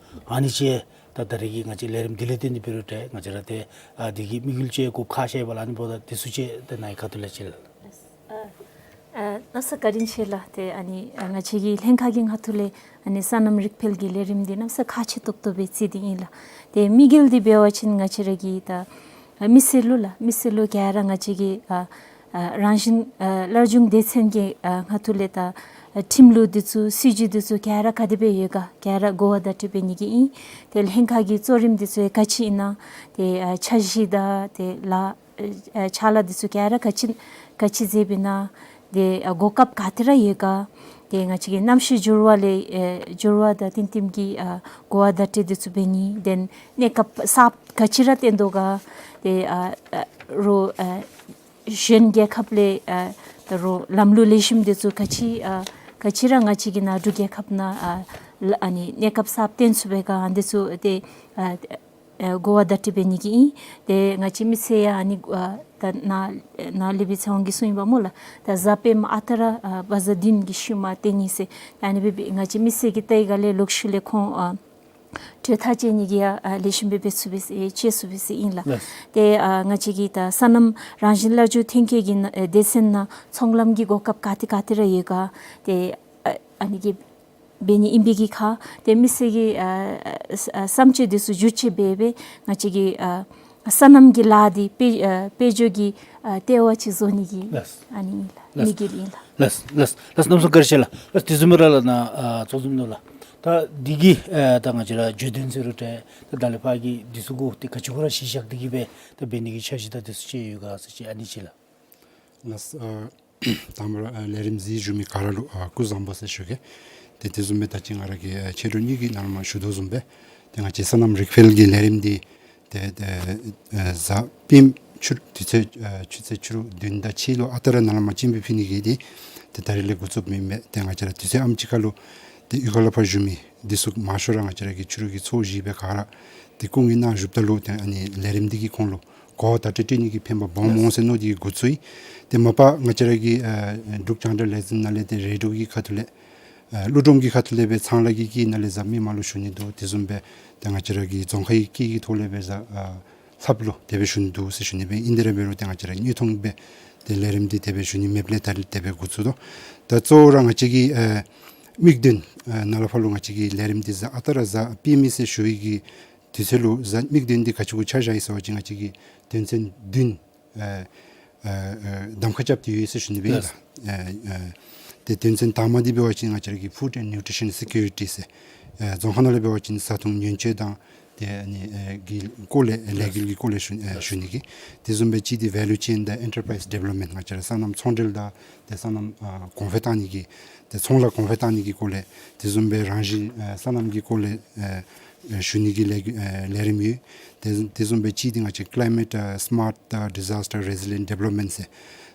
ཨ་ནི་ཅིག་ད་ད་རིས་ཀྱི་ང་བཅས་ལས་རིམ་འདི་ལས་བརྟེན་ཏེ་འབད་རུང་འདྲ་ང་བཅས་ར་ཏེ་ཨ་འདི་གི་དམིགས་ཡུལ་ཅིག་གུ་ཁ་ཤས་པ་ལགས། ཨ་ནི་འབདཝ་ད་འདི་ཚུ་ཅིག་ད་ནཱ་གི་ཁ་ཐུག་ལས་ཅིག་ལགས། ཨ་ཨ་གནམ་མེད་ས་མེད་བཀའ་དྲིན་ཆེ་ལགས། ཏེ་ཨ་ནི་ཨ་ང་བཅས་ཀྱི་ལྷན་ཁག་གི་ཁ་ཐུག་ལས་ཨ་ནི་སོ་ནམ་རིག་འཕེལ་གྱི་ལས་རིམ་འདི་གནམ་མེད་ས་མེད་ཁག་ཆེ་ཏོག་ཏོ་སྦེ་བརྩི་སྟེ་ཨིན་ལགས། ཏེ་དམིགས་ཡུལ་འདི་འབད་བ་ཅིན་ང་བཅས་ར་གི་ད་ཨ་མི་སེར་ལུ་ལགས་མི་སེར་ལུ་ག་ར་ང་བཅས་ཀྱི་ཨ་ཨ་རང་བཞིན་ཨ་སླར་འབྱུང་སྡེ་ཚན་གྱི་ཨ་ཁ་ཐུག་ལས་ད་ཨ་ཁྲིམས་ལུགས་འདི་ཚུ་སྲིད་བྱུས་འདི་ཚུ་ག་ར་ག་དེ་སྦེ་ཡོད་ག་ག་ར་གོ་བ་བརྡ་སྤྲོད་འབད་ནི་གི་ཨིན། ཏེ་ལྷན་ཁག་གི་གཙོ་རིམ་འདི་ཚུ་ག་ཅི་ཨིན་ན་ཏེ་ཨ་འཆར་གཞི་དང་ཏེ་ལཱ་ཨ་ཕྱག་ལཱ་འདི་ཚུ་ག་ར་ག་ཅི་ག་ཅི་མཛད་པས་ན་ཏེ་ཨ་གོ་སྐབས་ག་ཏེ་ར་ཡོད་ག། ཏེ་ང་བཅས་ཀྱི་གནམ་གཤིས་འགྱུར་བ་ལས་ཨེ་འགྱུར་བ་དང་བསྟུན་བསྟུནམ་གྱི་ཨ་གོ་བ་བརྡ་སྤྲོད་འདི་ཚུ་འབད་ནི། ཏེ་གནས་སྐབས་གསརཔ་ག་ཅི་ར་བཏོན་དོ་ག། ཏེ་ཨ་ཨ་རོགས་ཨ་གཞན་རྒྱལ་ཁབ་ལས་ཨ་ད་རོགས་ལམ་ལུགས་ལེགས་ཤོམ་འདི་ཚུ་ག་ཅི་ཨ་ག་ཅི་ར་ང་བཅས་ཀྱི་ནཱ་འབྲུག་རྒྱལ་ཁབ་ནང་ཨ་ལ་ཨ་ནི་གནས་སྐབས་གསརཔ་བཏོན་ཚུགས་པས་ག། ཨ་འདི་ཚུ་ཏེ་ཨ་ཨ་གོ་བ་བརྡ་སྤྲོད་འབད་ནི་གི་ཨིན། ཏེ་ང་བཅས་མི་སེར་ཡང་ཨ་ནི་ཨ་ད་ནཱ་ནཱ་ལས་སྦེ་ཚེ་དབང་གིས་གསུངས་ཡི་པ་སྨོ་ལགས། ད་གཟའ་སྤེནམ་ཨ་རྟག་ར་ཨ་བ་ཛ་བདུན་གྱི་ཤུལ་མ་བཏོན་ནི་ཟེར། ཨ་ནི་སྦེ་སྦེ་ང་བཅས་མི་སེར་གྱིས་ལྟ་བའི་སྒང་ལས་ལོག་ཤུལ་ལས་ཁོང་ཨ་གྲོས་ཐག་བཅད་ནི་གི་ཡང་ཨ་ལེགས་ཤོམ་སྦེ་འབད་ཚུགས་པས་ཟེར་བཅད་ཚུགས་པས་ཟེར་ཨིན་ལགས། ལགས། ཏེ་ཨ་ང་བཅས་ཀྱི་ད་སོ་ནམ་རང་བཞིན་སླར་འབྱུང་ཐོན་སྐྱེད་ཀྱི་ནང་ཨེ་སྡེ་ཚན་ནང་ཚོང་ལམ་གྱི་གོ་སྐབས་ག་ཏེ་ག་ཏེ་ར་ཡོད་ག། ཏེ་ཨ་ཨ་ནི་གི་འབད་ནི་ཨིན་པའི་གི་ཁར་ཏེ་མི་སེར་གྱི་ཨ་ཨ་བསམ་སྤྱོད་འདི་ཚུ་བསྒྱུར་བཅོས་འབད་སྦེ་ང་བཅས་ཀྱི་ཨ་སོ་ནམ་གྱི་ལཱ་འདི་དཔལ་ཨ་དཔལ་འབྱོར་གྱི་ཨ་ལྟེ་བ་ཅིག་བཟོ་ནི་གི་ལགས། ཨ་ནི་ཨིན་ལགས། ལགས། དམིགས་ཡུལ་ཨིན་ལགས། ལགས་ལགས་ལགས། གནམ་མེད་ས་མེད་བཀའ་དྲིན་ཆེ་ལགས། ལགས། དེ་བཟུམ་སྦེ་ར་ལགས་ནཱ་ཨ་གཙོ་འཛིན་ནོར་ལགས། ད་འདི་གི་ཨ་ད་ང་བཅས་ར་བརྗོད་དོན་ཟེར་རུང་འདྲ་ད་ད་ལས་ཕར་གྱི་འདི་ཚུ་གུ་ཏེ་ག་ཅི་གུ་ར་གཞི་བཞག་སྟེ་གིས་སྦེ་ད་འབད་ནི་གི་འཆར་གཞི་དང་འདི་ཚུ་ཅིག་ཡོད་ག་ཟེར་ཅིག་ཨ་ནི་ཅིག་ལགས། ལགས། ཨ་དང་པ་ར་ཨ་ལས་རིམ་གཟིགས་བཞུགས་མི་ག་ར་ལུ་ཨ་སྐུ་གཟུགས་བཟང་པོ་ཟེར་ཞུ་གེ། ཏེ་དེ་བཟུམ་སྦེ་ད་ཅི་ང་ར་གིས་ཨ་ཕྱི་རུ་གཉིས་ཀྱི་ནང་ལུ་མར་ཞུ་དོ་བཟུམ་སྦེ་ཏེ་ང་བཅས་སོ་ནམ་རིག་འཕེལ་གྱི་ལས་རིམ་འདི་ཏེ་ཏེ་ཨ་གཟའ་སྤེནམ་ཕྱི་རུ་དུས་ཚོད་ཨ་ཆུ་ཚོད་ཕྱི་རུ་བདུན་དང་ཕྱེད་ལུ་ཨ་རྟག་ར་ནཱ་ལུ་མར་སྤྱན་འབུལ་ཕུལ་ནི་གི་འདི་ཏེ་ད་རིས་ལས་འགོ་བཙུགསཔ་ཨིན་མས། ཏེ་ང་བཅས་ར་དུས་ཚོད་ཨམ་ཅིག་ཁར་ལུ་ཏེ་གཡུས་ཁ་ལས་ཕར་བཞུགས་མི་འདི་ཚུ་མང་ཤོས་ར་ང་བཅས་ར་གི་ཕྱི་རུ་གི་ཚོགས་བཞེས་པའི་ག་ར་ཏེ་སྐུ་ངལ་གནང་བཞུགསཔ་ད་ལུ་ཏེ་ཨ་ནི་ལས་རིམ་འདི་གིས་ཁོང་ལུ་གོ་བ་བརྡ་སྤྲོད་སྤྲོད་ནི་གི་ཕན་པ་སྦོམ་འོང་ཟེར་མནོ་སྟེ་འགོ་བཙུགས་ཡི། ཏེ་མ་པ་ང་བཅས་ར་གི་ཨ་འབྲུག་རྒྱང་བསྒྲགས་ལས་འཛིན་ནང་ལས་ཏེ་རེ་ཌི་ཡོ་གི་ཁ་ཐུག་ལས་ཨ་གློག་སྒྲོམ་གྱི་ཁ་ཐུག་ལས་སྦེ་ཚངས་ལས་ཀྱི་དཀྱིལ་ནང་ལས་གཟའ་མིག་དམར་ལུ་ཞུ་ནི་འདུག། དེ་བཟུམ་སྦེ་ཏེ་ང་བཅས་ར་གི་རྫོང་ཁའི་དཀྱིལ་གྱི་ཐོག་ལས་སྦེ་གཟའ་ཨ་ལྷགཔ་ལུ་དེ་སྦེ་ཞུ་ནི་འདུག་ཟེར་ཞུ་ནི་སྦེ་ཨིན། དེ་ར་འབད་རུང་ཏེ་ང་བཅས་ར་དངོས་མཐོང་སྦེ་ཏེ་ལས་རིམ་འདི་དེ་སྦེ་ཞུ་ནི་མེདཔ་ལས་ད་རིས་དེ་སྦེ་འགོ་བཙུགས་དོ། ད་གཙོ་བོ་ར་ང་བཅས་ཀྱི་ཨ་དམིགས་དོན་ཨ་ནཱ་ལས་ཕར་ལུ་ང་བཅས་ཀྱི་ལས་རིམ་འདི་གཟའ་ཨ་རྟག་ར་གཟའ་སྤེན་པ་ཟེར་ཞུ་བའི་གི་དུས་ཚོད་ལུ་གཟའ་དམིགས་དོན་འདི་ག་ཅི་གུ་ཆ་བཞག་ཡི་ཟེར་བ་ཅིན་ང་བཅས་ཀྱི་དོན་ཚན་བདུན་ཨ་ཨ་ཨ་གདམ་ཁ་རྐྱབ་སྟེ་ཡོད་ཟེར་ཞུ་ནི་སྦེ་ཨིན་ལགས། ཨ་ཨ་ ཏེ་དོན་ཚན་དང་པ་འདི་འབད་བ་ཅིན་ང་བཅས་ར་གི་Food and Nutrition Security ཟེར། ཨེ་རྫོང་ཁ་ནང་ལས་འབད་བ་ཅིན་བཟའ་འཐུང་ཉེན་བཅོལ་དང་ཏེ་ཨ་ནི་ཨེ་གི་སྐོར་ལས་ལས་འགུལ་གྱི་སྐོར་ལས་ཞུ་ཨེ་ཞུ་ནི་གི། དེ་བཟུམ་སྦེ་གཅིག་འདི་Value Chain དང་Enterprise Development ང་བཅས་ར་སོ་ནམ་ཚོང་འབྲེལ་དང་ཏེ་སོ་ནམ་ཨ་གོང་འཕེལ་བཏང་ནི་གི་ཏེ་ཚོང་ལཱ་གོང་འཕེལ་བཏང་ནི་གི་སྐོར་ལས། དེ་བཟུམ་སྦེ་རང་བཞིན་ཨེ་སོ་ནམ་གྱི་སྐོར་ལས་ཨེ་ཨེ་ཞུ་ནི་གི་ལས་ཨེ་ལས་རིམ་ཡོད། དེ་དེ་བཟུམ་སྦེ་གཅིག་འདི་ང་བཅས་Climate ཨེ་Smart དང་Disaster Resilient Development ཟེར།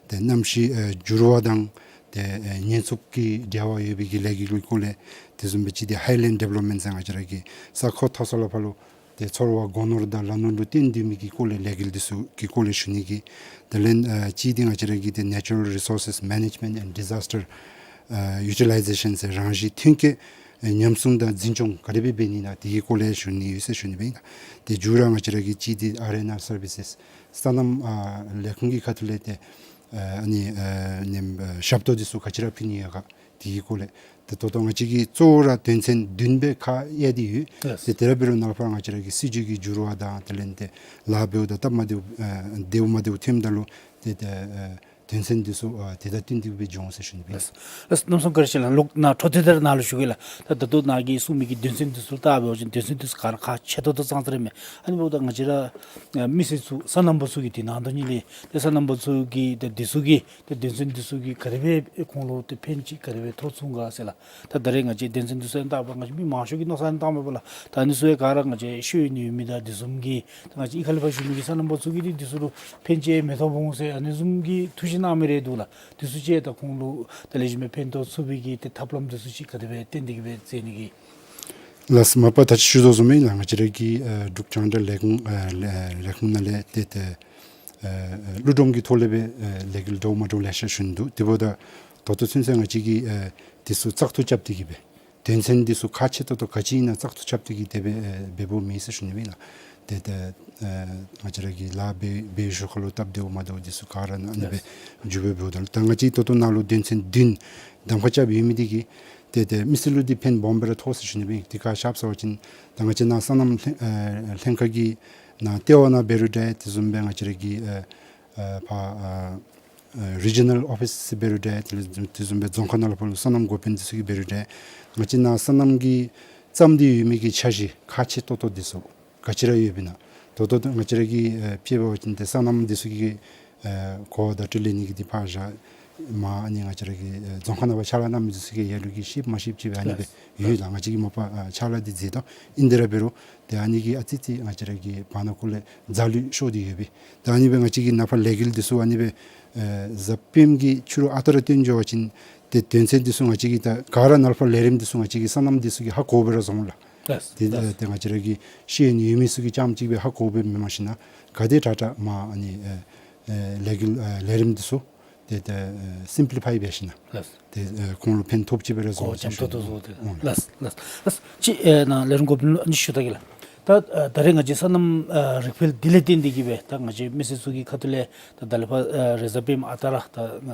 ཏེ་གནམ་གཤིས་ཨེ་འགྱུར་བ་དང་ཏེ་ཨེ་ཉེན་ཚབས་ཀྱི་འབྲེལ་བ་ཡོད་པའི་གི་ལས་འགུལ་གྱི་སྐོར་ལས། དེ་བཟུམ་སྦེ་གཅིག་འདི་Highland Development ཟེར་ང་བཅས་ར་གི་ས་ཁོ་མཐོ་ས་ལུ་ཕར་ལུ་ཏེ་ཚོར་བ་སྒོ་ནོར་དང་ལ་ནོར་ལུ་བརྟེན་སྡོད་མི་གི་སྐོར་ལས་ལས་འགུལ་འདི་ཚུ་གི་སྐོར་ལས་ཞུ་ནི་གི། དེ་ལས་ཨེ་གཅིག་འདི་ང་བཅས་ར་གི་ཏེ་Natural Resources Management and Disaster ཨེ་Utilization ཟེར་རང་བཞིན་ཐོན་སྐྱེད་ཨེ་ཉམས་སྲུང་དང་འཛིན་སྐྱོང་ག་དེ་སྦེ་འབད་ནི་ན་དེ་གི་སྐོར་ལས་ཞུ་ནི་ཡོད་ཟེར་ཞུ་ནི་སྦེ་ཨིན་ལགས། ཏེ་མཇུག་ར་ང་བཅས་ར་གི་གཅིག་འདི་R and R Services སོ་ནམ་ཨ་ལས་ཁུངས་ཀྱི་ཁ་ཐུག་ལས་ཏེ་ཨ་ཨ་ནི་ཨ་ནེམ་ཨ་ཞབས་ཏོག་འདི་ཚུ་ག་ཅི་ར་ཕུལ་ནི་ཡོད་ག་དེ་གི་སྐོར་ལས། ཏེ་ད་ལྟོ་ང་བཅས་ཀྱིས་གཙོ་བོ་ར་དོན་ཚན་བདུན་སྦེ་ཁ་གཡར་ཏེ་ཡོད། ལགས། ཏེ་དེ་ར་འབད་རུང་ནཱ་ལས་ཕར་ང་བཅས་ར་གི་སྲིད་བྱུས་ཀྱི་འགྱུར་བ་དང་དེ་ལས་ཏེ་ལཱ་འབདཝ་ད་སྟབས་མ་བདེཝ་ཨ་བདེཝ་མ་བདེཝ་ཐོནམ་ད་ལུ་ཏེ་ཏེ་ཨ་དོན་ཚན་འདི་ཚུ་ཨ་དེ་དང་བསྟུན་ཏེ་སྦེ་འགྱོ་འོང་ཟེར་ཞུ་ནི་སྦེ། ལགས། ལགས། གནམ་མེད་ས་མེད་བཀའ་དྲིན་ཆེ་ལགས། ལོག་ནཱ་འཕྲོ་མཐུད་དེ་ར་ནཱ་ལུ་ཞུ་གེ་ལགས། ད་ད་ལྟོ་ནཱ་གིས་གསུངས་མི་གི་དོན་ཚན་འདི་ཚུ་ལྟ་འབད་བ་ཅིན་དོན་ཚན་འདི་ཚུ་ག་ར་ཁག་ཆེ་ཏོག་ཏོ་ཙང་ཙ་ར་མས། ཨ་ནི་འབདཝ་ད་ང་བཅས་ར་ཨ་མི་སེར་ཚུ་སོ་ནམ་པ་ཚུ་གིས་འདི་ནང་དོན་ཉིད་ལས་ཏེ་སོ་ནམ་པ་ཚུ་གིས་ཏེ་འདི་ཚུ་གིས་ཏེ་དོན་ཚན་འདི་ཚུ་གིས་ག་དེ་སྦེ་ཁོང་ལུ་ཏེ་ཕན་ཅིག་ག་དེ་སྦེ་ཐོགས་ཚུགས་ག་ཟེར་ལགས། ད་ད་རེས་ང་བཅས་དོན་ཚན་འདི་ཚུ་ཡང་བལྟ་བ་ང་བཅས་མི་མང་ཤོས་ཀྱིས་མནོ་བསམ་བཏངམ་མས་པ་ལགས། ད་ཨ་ནི་ཚུ་ཡང་ག་ར་ང་བཅས་ཤེས་ཡོན་ཡོད་མི་དང་དེ་བཟུམ་གྱི་ད་ང་བཅས་གཡུས་ཁ་ལས་ཕར་བཞུགས་མི་གི་སོ་ནམ་པ་ཚུ་གིས་ཏེ་འདི་ཚུ་ལུ་ཕན་ཅིག་མི་ཐོགས་འོང་ཟེར་ཨ་ནི་བཟུམ་གྱི་ཐུགས་བཞེད་གནང་མི་རེ་འདུག་ལགས། འདི་ཚུ་ཅིག་ད་ཁོང་ལུ་ད་ལེགས་ཤོམ་སྦེ་ཕན་ཐོགས་ཚུགས་པའི་གི་ཏེ་ཐབས་ལམ་འདི་ཚུ་ཅིག་ག་དེ་སྦེ་བཏོན་ཏེ་གི་སྦེ་མཛད་ནི་གི། ལགས། མ་པ་ད་ཅི་ཞུ་དོ་བཟུམ་སྦེ་ལགས། ང་བཅས་ར་གི་ཨ་འབྲུག་རྒྱང་བསྒྲགས་ལས་ཁུངས་ཨ་ལས་ལས་ཁུངས་ནང་ལས་ཏེ་ཏེ་ཨ་ཨ་ཀླུ་སྒྲུབ་ཀྱི་ཐོག་ལས་སྦེ་ཨ་ལས་འགུལ་འདྲཝ་མ་འདྲཝ་ལེ་ཤ་ཞུ་ནི་འདུག། དེ་འབདཝ་ད་ད་ལྟོ་ཚུན་ཚོད་ང་བཅས་ཀྱིས་ཨ་འདི་ཚུ་བཙག་འཐུ་རྐྱབ་སྟེ་གི་སྦེ་དོན་ཚན་འདི་ཚུ་ཁག་ཆེ་ཏོག་ཏོ་ག་ཅི་ཨིན་ན་བཙག་འཐུ་རྐྱབ་སྟེ་གི་དེ་སྦེ་ཨེ་འབདཝ་མེད་ཟེར་ཞུ་ནི་སྦེ་ཨིན་ལགས། ཏེ་ཏེ་ཨེ་ང་བཅས་ར་གི་ལཱ་འབད་འབད་ཞོར་ཁ་ལུ་སྟབས་བདེཝ་མ་བདེཝ་འདི་ཚུ་ག་ར་ཨ་ནི་སྦེ་ལགས། འགྱོ་སྦེ་འབདཝ་ད་ལུ་ད་ང་བཅས་ད་ལྟོ་ནཱ་ལུ་དོན་ཚན་བདུན་གདམ་ཁ་རྐྱབ་ཡོད་མི་འདི་གིས་ཏེ་ཏེ་མི་སེར་ལུ་འདི་ཕན་སྦོམ་སྦེ་ར་ཐོགས་ཟེར་ཞུ་ནི་སྦེ་ཨིན། དེ་ག་ཅི་སླབ་ཟེར་བ་ཅིན་ད་ང་བཅས་ནཱ་སོ་ནམ་ལྷན་ཨེ་ལྷན་ཁག་གི་ནང་ལྟེ་བ་ནང་འབད་རུང་འདྲ་དེ་བཟུམ་སྦེ་ང་བཅས་ར་གི་ཨེ་ཨེ་ཕར་ཨེ་ཨེ་རི་ཇི་ནཱལ་ཨོ་ཕིསི་འབད་རུང་འདྲ་དེ་ལས་དེ་བཟུམ་སྦེ་རྫོང་ཁག་ནང་ལུ་ཕར་ལུ་སོ་ནམ་འགོ་དཔོན་འདི་ཚུ་གིས་འབད་རུང་འདྲ་ང་བཅས་ནཱ་སོ་ནམ་གྱིས་བརྩམས་ཏེ་ཡོད་མི་གི་འཆར་གཞི་ཁག་ཆེ་ཏོག་ཏོ་འདི་ཚུ་ག་ཅི་ར་ཡོདཔ་ཨིན་ན། ད་ལྟོ་ང་བཅས་ར་གི་ཨེ་དཔེ་འབད་བ་ཅིན་ཏེ་སོ་ནམ་འདི་ཚུ་གི་ཨེ་གོ་བ་བརྡ་སྤྲོད་ལེན་ནི་གི་འདི་ཕར་བཞག། མར་ཨ་ནི་ང་བཅས་ར་གི་ཨེ་རྫོང་ཁག་ནང་ཕར་ཕྱག་ལཱ་གནང་མི་འདི་ཚུ་གིས་ཡར་ལུ་གིས་ཤེསཔ་མ་ཤེསཔ་ཅིག་སྦེ་ཨ་ནི་སྦེ་ཡོད་ལགས། ང་བཅས་ཀྱིས་མ་པ་ཨེ་ཕྱག་ལཱ་འདི་མཛད་དོ། ཨིན་དེ་ར་འབད་རུང་ཏེ་ཨ་ནི་གིས་ཨ་ཙི་ཙི་ང་བཅས་ར་གི་བར་ན་ཀུ་ལས་རྫ་ལུད་ཤོར་ཏེ་ཡོད་པས། ད་ཨ་ནི་སྦེ་ང་བཅས་ཀྱིས་ནཱ་ཕར་ལས་འགུལ་འདི་ཚུ་ཨ་ནི་སྦེ་ཨེ་གཟའ་སྤེནམ་གི་ཕྱི་རུ་ཨ་རྟག་ར་བཏོན་འགྱོ་བ་ཅིན་ཏེ་དོན་ཚན་འདི་ཚུ་ང་བཅས་ཀྱིས་ད་ག་ར་ནཱ་ལས་ཕར་ལས་རིམ་འདི་ཚུ་ང་བཅས་ཀྱིས་སོ་ནམ་འདི་ཚུ་གིས་ཧ་གོཝ་སྦེ་ར་བཟོ་འོང་ལགས། ལགས། ཏེ་ལགས། ཏེ་ང་བཅས་ར་གི་ཤེས་ཡོན་ཡོད་མི་ཚུ་གིས་རྐྱངམ་ཅིག་སྦེ་ཧ་གོཝ་སྦེ་མེན་མ་ཤེས་ན་ག་དེ་དྲག་དྲག་མར་ཨ་ནི་ཨེ་ཨེ་ལས་འགུལ་ཨེ་ལས་རིམ་འདི་ཚུ་ཏེ་ཏེ་ཨེ་སིམ་པི་ལི་ཕའི་འབད་ཞིན་ན་ལགས། ཏེ་ཨེ་ཁོང་ལུ་ཕན་ཐོགས་ཅིག་སྦེ་ར་བཟོ་གོ་ཅིག་ཅམ་ཏོག་ཏོ་བཟོ་སྟེ། ཨོ་ལགས། ལགས་ལགས་ལགས། ཅིག་ཨེ་ནཱ་ལས་རུང་འགོ་དཔོན་ལུ་ཨ་ནི་ཞུ་ད་གེ་ལགས། ད་ཨེ་ད་རེས་ང་བཅས་སོ་ནམ་ཨེ་རིག་འཕེལ་འདི་ལས་བརྟེན་ཏེ་གི་སྦེ་ད་ང་བཅས་མི་སེར་ཚུ་གི་ཁ་ཐུག་ལས་ད་ད་ལས་ཕར་ཨེ་རེས་གཟའ་སྤེནམ་ཨ་རྟག་ར་ད་ང་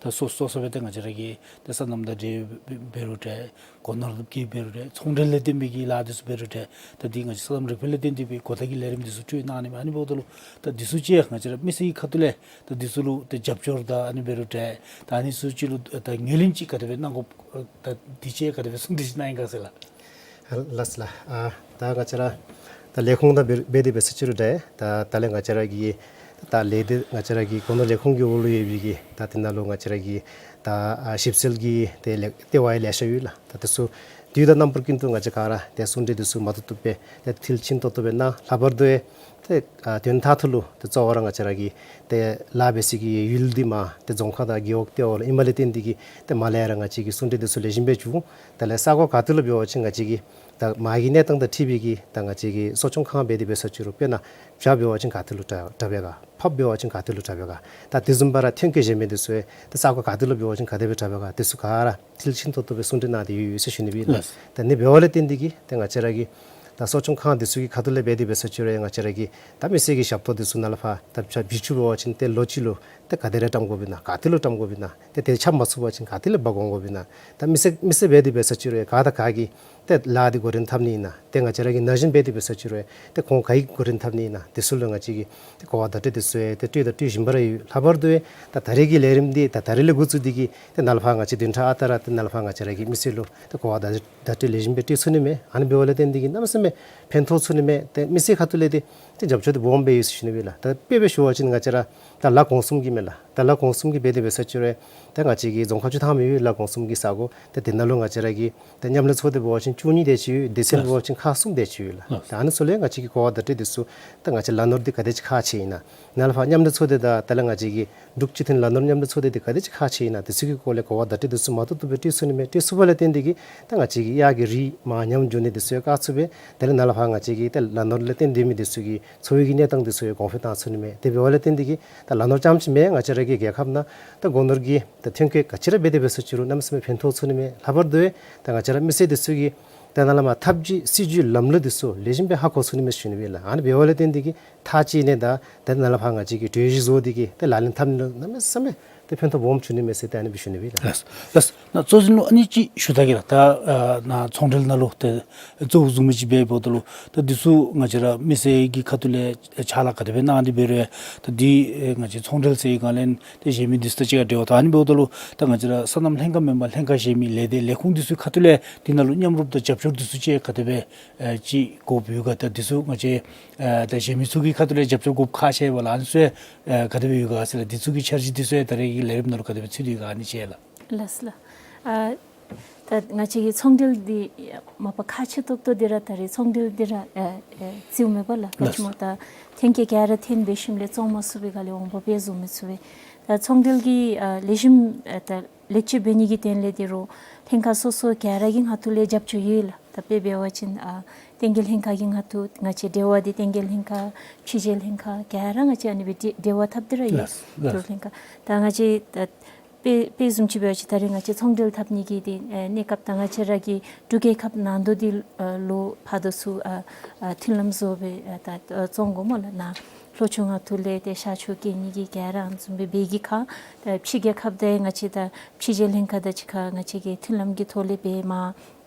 ད་སོ་སོ་སོ་སྦེ་ཏེ་ང་བཅས་ར་གི་ཏེ་སོ་ནམ་དང་འབྲེལ་འབད་རུང་འདྲ་སྒོ་ནོར་གྱི་འབད་རུང་འདྲ་ཚོང་འབྲེལ་ལས་བརྟེན་པའི་གི་ལཱ་འདི་ཚུ་འབད་རུང་འདྲ་ད་འདི་ང་བཅས་སོ་ནམ་རིག་འཕེལ་ལས་བརྟེན་ཏེ་སྦེ་གོ་བརྡ་གི་ལས་རིམ་འདི་ཚུ་སྤྲོད་གནང་ནི་མས། ཨ་ནི་འབདཝ་ད་ལུ་ད་འདི་ཚུ་ཅིག་ང་བཅས་ར་མི་སེར་གྱི་ཁ་ཐུག་ལས་ད་འདི་ཚུ་ལུ་ད་རྒྱབ་སྐྱོར་དང་ཨ་ནི་འབད་རུང་འདྲ་ད་ཨ་ནི་ཚུ་ཅིག་ལུ་ད་ངོས་ལེན་ཅིག་ག་དེ་སྦེ་གནང་དགོཔ་ད་འདི་ཅིག་ག་དེ་སྦེ་གསུང་གྲོས་ཅིག་གནང་ཡི་ག་ཟེར་ལགས། ལགས་ལགས། ཨ་ད་ང་བཅས་ར་ད་ལས་ཁུངས་དང་འབད་འབད་དེ་འབད་ས་ཅིག་རུང་འདྲ་ད་ད་ལས་ང་བཅས་ར་གི་ད་ལས་དེ་ང་བཅས་ར་གི་སྒོ་ནོར་ལས་ཁུངས་ཀྱི་འོག་ལུ་ཡོད་པའི་གི་ད་དེ་ནང་ལུ་ང་བཅས་ར་གི་ད་ཨ་ཞིབ་འཚོལ་གྱི་ཏེ་ལས་ལྟེ་བ་ཡང་ལེ་ཤ་ཡོད་ལགས། ད་དེ་ཚུ་དུས་དང་རྣམ་པ་ཀུན་ཏུ་ང་བཅས་ག་ར་ཏེ་གསུང་གྲོས་འདི་ཚུ་མ་བཏུབ་བཏུབ་སྦེ་ཏེ་མཐིལ་ཕྱིན་ཏོག་ཏོ་སྦེ་གནང་། ལྷག་པར་དུ་ཏེ་ཨ་དོན་དག་ཐོག་ལུ་ཏེ་གཙོ་བོ་ར་ང་བཅས་ར་གི་ཏེ་ལཱ་འབད་སའི་གི་ཡུལ་འདི་མར་ཏེ་རྫོང་ཁག་དང་རྒེད་འོག་ལྟེ་བ་ལུ་ཨིནམ་ལས་བརྟེན་ཏེ་གི་ཏེ་མར་ལས་ར་ང་བཅས་ཀྱིས་གསུང་གྲོས་འདི་ཚུ་ལེགས་ཤོམ་སྦེ་བྱུང་། དེ་ལས་ས་གོ་ག་ཏེ་ལུ་འབད་བ་ཅིན་ང་བཅས་ཀྱིས་ད་མར་གྱི་གནས་སྟངས་དང་འཁྲིལ་བའི་གི་ད་ང་བཅས་ཀྱི་གསོ་སྐྱོང་ཁང་འབད་དེ་འབད་ས་ཅིག་རུང་དཔེར་ན་བྱཱར་འབད་བ་ཅིན་ག་ཏེ་ལུ་དྲག་དྲག་པས་ག། ཕགཔ་འབད་བ་ཅིན་ག་ཏེ་ལུ་དྲག་པས་ག། ད་དེ་བཟུམ་སྦེ་ར་ཐོན་སྐྱེད་གཞན་མི་འདི་ཚུ་ཡང་ཏེ་ས་གོ་ག་ཏེ་ལུ་འབད་བ་ཅིན་ག་དེ་སྦེ་དྲག་པས་ག། དེ་ཚུ་ག་ར་མཐིལ་ཕྱིན་ཏོག་ཏོ་སྦེ་གསུང་གྲོས་གནང་སྟེ་ཡོད་ཡོད་ཟེར་ཞུ་ནི་སྦེ་ཨིན་ལགས། ད་ཨ་ནི་འབདཝ་ལས་བརྟེན་ཏེ་གི་ཏེ་ང་བཅས་ར་གི་ད་གསོ་སྐྱོང་ཁང་འདི་ཚུ་གི་ཁ་ཐུག་ལས་འབད་དེ་འབད་ས་ཅིག་རུང་ཡང་ང་བཅས་ར་གི་ད་མི་སེར་གྱི་ཞབས་ཏོག་འདི་ཚུ་ནཱ་ལས་ཕར་ད་བྱ་བི་ཅུ་འབད་བ་ཅིན་ཏེ་ལོ་གཅིག་ལུ་ ཏེ་ག་དེ་རེ་བཀྲམ་དགོཔ་ཨིན་ན་ག་ཏེ་ལུ་བཀྲམ་དགོཔ་ཨིན་ན་ཏེ་དེ་ཆ་མ་ཚུད་པ་ཅིན་ག་ཏེ་ལས་འབག་འོང་དགོཔ་ཨིན་ན། ད་མི་སེར་མི་སེར་འབད་དེ་འབད་ས་ཅིག་རུང་ག་དང་ག་གིས་ཏེ་ལཱ་འདི་འགོ་འདྲེན་འཐབ་ནི་ཨིན་ན། ཏེ་ང་བཅས་ར་གི་ན་གཞོན་འབད་དེ་འབད་ས་ཅིག་རུང་ཏེ་ཁོང་ག་གིས་འགོ་འདྲེན་འཐབ་ནི་ཨིན་ན། དེ་ཚུ་ལུ་ང་བཅས་ཀྱིས་ཏེ་གོ་བ་བརྡ་སྤྲོད་དེ་ཚུ་ཡང་ཏེ་སྤྲོད་དང་སྤྲོད་བཞིན་པ་ར་ཡོད། ལྷག་པར་དུ་ཡང་ད་ད་རེས་ཀྱི་ལས་རིམ་འདི་ད་ད་རེས་ལས་འགོ་བཙུགས་ཏེ་གིས་ཏེ་ནཱ་ལས་ཕར་ང་བཅས་བདུན་ཕྲག་ཨ་རྟག་ར་ཏེ་ནཱ་ལས་ཕར་ང་བཅས་ར་གི་མི་སེར་ལུ་ཏེ་གོ་བ་བརྡ་བརྡ་སྤྲོད་ལེགས་ཤོམ་སྦེ་སྤྲོད་ཚུགས་ནི་མས། ཨ་ནི་འབདཝ་ལས་བརྟེན་ཏེ་གིས་གནམ་མེད་ས་མེད་ཕན་ཐོགས་ཚུགས་ནི་མས། ཏེ་མི་སེར་ཁ་ཐུག་ལས་ཏེ་ཏེ་རྒྱབ་སྐྱོར་འདི་སྦོམ་སྦེ་ཡོད་ཟེར་ཞུ་ནི་ཨིན་ལགས། ད་དཔེ་སྦེ་ཞུ་བ་ཅིན་ང་བཅས་ར་ད་ལ་གོང་གསུམ་གྱི་མས་ལགས། ད་ལ་གོང་གསུམ་གྱི་འབད་དེ་འབད་ས་ཅིག་རུང་ད་ང་བཅས་ཀྱི་རྫོང་ཁག་བཅུ་ཐམ་ཡོད། ལ་གོང་གསུམ་གྱི་ས་གོ། ད་དེ་ནང་ལུ་ང་བཅས་ར་གི་ད་མཉམ་ལས་ཚོགས་སྡེ་འབད་བ་ཅིན་བཅུ་གཉིས་དེ་ཅིག་ཡོད། སྡེ་ཚན་འབད་བ་ཅིན་ཁག་གསུམ་དེ་ཅིག་ཡོད་ལགས། ད་ཨ་ནི་ཚུ་ལས་ང་བཅས་ཀྱི་གོ་བ་བརྡ་སྤྲོད་འདི་ཚུ་ད་ང་བཅས་ལ་ནོར་འདི་ག་དེ་ཅིག་ཁག་ཆེ་ཨིན་ན། ནཱ་ལས་ཕར་མཉམ་ལས་ཚོགས་སྡེ་དང་ད་ལ་ང་བཅས་ཀྱི་འབྲུག་སྤྱི་མཐུན་ལ་ནོར་མཉམ་ལས་ཚོགས་སྡེ་འདི་ག་དེ་ཅིག་ཁག་ཆེ་ཨིན་ན། དེ་ཚུ་གི་སྐོར་ལས་གོ་བ་བརྡ་སྤྲོད་འདི་ཚུ་མ་ཏོག་ཏོ་སྦེ་སྤྲོད་ཚུགས་ནི་མས། སྤྲོད་ཚུགས་པ་ལས་བརྟེན་ཏེ་གིས་ད་ང་བཅས་ཀྱི་གཡག་གི་རིགས་མར་ཉམས་འགྱོ་ནི་འདི་ཚུ་ཡང་བཀག་ཚུགས་པས། དེ་ལས་ནཱ་ལས་ཕར་ང་བཅས་ཀྱི་ད་ལ་ནོར་ལས་བརྟེན་ཏེ་མི་འདི་ཚུ་གི་འཚོ་བའི་གི་གནས་སྟངས་འདི་ཚུ་ཡང་གོང་འཕེལ་བཏང་ཚུགས་ནི་མས། དེ་འབདཝ་ལས་བརྟེན་ཏེ་གིས་ད་ལ་ནོར་རྐྱངམ་ཅིག་མེན། ང་བཅས་ར་གི་རྒྱལ་ཁབ་ནང་ད་སྒོ་ནོར་གྱི་ད་ཐོན་སྐྱེད་ག་ཅི་ར་འབད་དེ་འབད་ས་ཅིག་རུང་གནམ་མེད་ས་མེད་ཕན་ཐོགས་ཚུགས་ནི་མས། ལྷག་པར་དུ་ད་ང་བཅས་ར་མི་སེར་འདི་ཚུ་གིས་ད་ནཱ་ལས་མར་ཐབས་ཇུས་སྲིད་ཇུས་ལམ་ལུགས་འདི་ཚུ་ལེགས་ཤོམ་སྦེ་ཧ་གོ་ཚུགས་ནི་མས་ཟེར་ཞུ་ནི་ཨིན་ལགས། ཨ་ནི་འབདཝ་ལས་བརྟེན་ཏེ་གིས་མཐའ་དཔྱད་ནི་དང་ད་ནཱ་ལས་ཕར་ང་བཅས་ཀྱིས་གྲོས་གཞི་བཟོ་སྟེ་གིས་ད་ལག་ལེན་འཐབ་ནི་ལུ་གནམ་མེད་ས་མེད་ཏེ་ཕན་ཐོགས་སྦོམ་བྱུང་ནི་མས་ཟེར་ཏེ་ཨ་ནི་སྦེ་ཞུ་ནི་ཨིན་ལགས། ལགས་ལགས། ནཱ་གཙོ་འཛིན་ལུ་ཨ་ནི་ཅིག་ཞུ་ད་གེ་ལགས། ད་ཨ་ནཱ་ཚོང་འབྲེལ་ནང་ལུ་ཏེ་གཙོ་བོ་བཟུང་མི་ཅིག་འབད་འབདཝ་ད་ལུ་ད་འདི་ཚུ་ང་བཅས་ར་མི་སེར་གྱི་ཁ་ཐུག་ལས་ཕྱག་ལཱ་ག་དེ་སྦེ་གནང་སྟེ་འབད་རུང་ད་འདི་ཨེ་ང་བཅས་ཚོང་འབྲེལ་ཟེར་བའི་སྒང་ལས་ཏེ་གཞན་མི་འདི་ཚུ་དང་གཅིག་ཁར་འབྲེལ་བ་ད་ཨ་ནི་འབདཝ་ད་ལུ་ད་ང་བཅས་ར་སོ་ནམ་ལྷན་ཁག་མེན་པར་ལྷན་ཁག་གཞན་མི་ལས་སྡེ་ལས་ཁུངས་འདི་ཚུ་ཁ་ཐུག་ལས་འདི་ནང་ལུ་མཉམ་རུབ་དང་རྒྱབ་སྐྱོར་འདི་ཚུ་ཅིག་ག་དེ་སྦེ་ཨེ་ཅིག་དགོཔ་ཡོད་ག། ད་འདི་ཚུ་ང་བཅས་ཨེ་ད་གཞན་མི་ཚུ་གི་ཁ་ཐུག་ལས་རྒྱབ་སྐྱོར་དགོཔ་ཁག་ཆེ་བས་ལགས། ཨ་ནི་ཚུ་ཨེ་ག་དེ་སྦེ་ཡོད་ག་ཟེར་ལགས། འདི་ཚུ་གི་འཆར་གཞི་འདི་ཚུ་ཨེ་ད་རེས་ཀྱི་ལས་རིམ་ནང་ལུ་ག་དེ་སྦེ་ཚུད་དེ་ཡོད་ག་ཨ་ནི་ཅིག་ལགས། ལགས་ལགས། ཨ་ད་ང་བཅས་ཀྱི་ཚོང་འབྲེལ་འདི་མ་པ་ཁག་ཆེ་ཏོག་ཏོ་འདི་ར་ད་རེས་ཚོང་འབྲེལ་འདི་ར་ཨེ་ཨེ་བརྩིཝ་མས་པ་ལགས། ག་ཅི་སྨོ་ད་ཐོན་སྐྱེད་ག་ར་ཐོན་འབད་ཞིནམ་ལས་བཙོང་མ་ཚུགས་པའི་སྒང་ལས་འོང་འབབ་སྦེ་བཟོ་མི་ཚུགས་པས། ད་ཚོང་འབྲེལ་གྱི་ཨ་ལེགས་ཤོམ་ཨ་ད་ལེགས་བཅོས་འབད་ནི་གི་དོན་ལས་འདི་རུང་ལྷན་ཁག་སོ་སོ་ག་ར་གི་ང་ཐུག་ལས་རྒྱབ་སྐྱོར་ཡོད་ལགས། ད་དཔེ་འབད་བ་ཅིན་ཨ་བསྟན་རྒྱས་ལྷན་ཁག་གི་ང་ཐུག་ང་བཅས་འབྲེལ་བ་འདི་བསྟན་རྒྱས་ལྷན་ཁག་ཕྱི་རྒྱལ་ལྷན་ཁག་ག་ར་ང་བཅས་ཨ་ནི་སྦེ་འབྲེལ་འབྲེལ་བ་འཐབ་སྟེ་ར་ཡོད། ལགས་ལགས། ལྷན་ཁག་ད་ང་བཅས་ད་དཔེ་དཔེ་བཟུམ་ཅིག་འབད་བ་ཅིན་ད་རེས་ང་བཅས་ཚོང་འབྲེལ་འཐབ་ནི་གི་འདི་ཨེ་གནས་སྐབས་ད་ང་བཅས་ར་གི་འབྲུག་རྒྱལ་ཁབ་ནང་དོག་འདི་ཨ་ལུ་ཕར་དོ་ཚུ་ཨ་ཨ་མཐུན་ལམ་བཟོ་སྦེ་ཨ་ད་ཨ་བཙོང་དགོ་སྨོ་ལགས། ནཱ་ལྷོ་ཕྱོགས་ང་ཐུག་ལས་ཏེ་ཤར་ཕྱོགས་སྐྱེལ་ནི་གི་ག་ར་ཨ་ནི་བཟུམ་སྦེ་འབད་གི་ཁར་ད་ཕྱི་རྒྱལ་ཁབ་དང་ང་བཅས་ད་ཕྱི་རྒྱལ་ལྷན་ཁག་དང་གཅིག་ཁར་ང་བཅས་ཀྱིས་མཐུན་ལམ་གྱི་ཐོག་ལས་འབད་མ་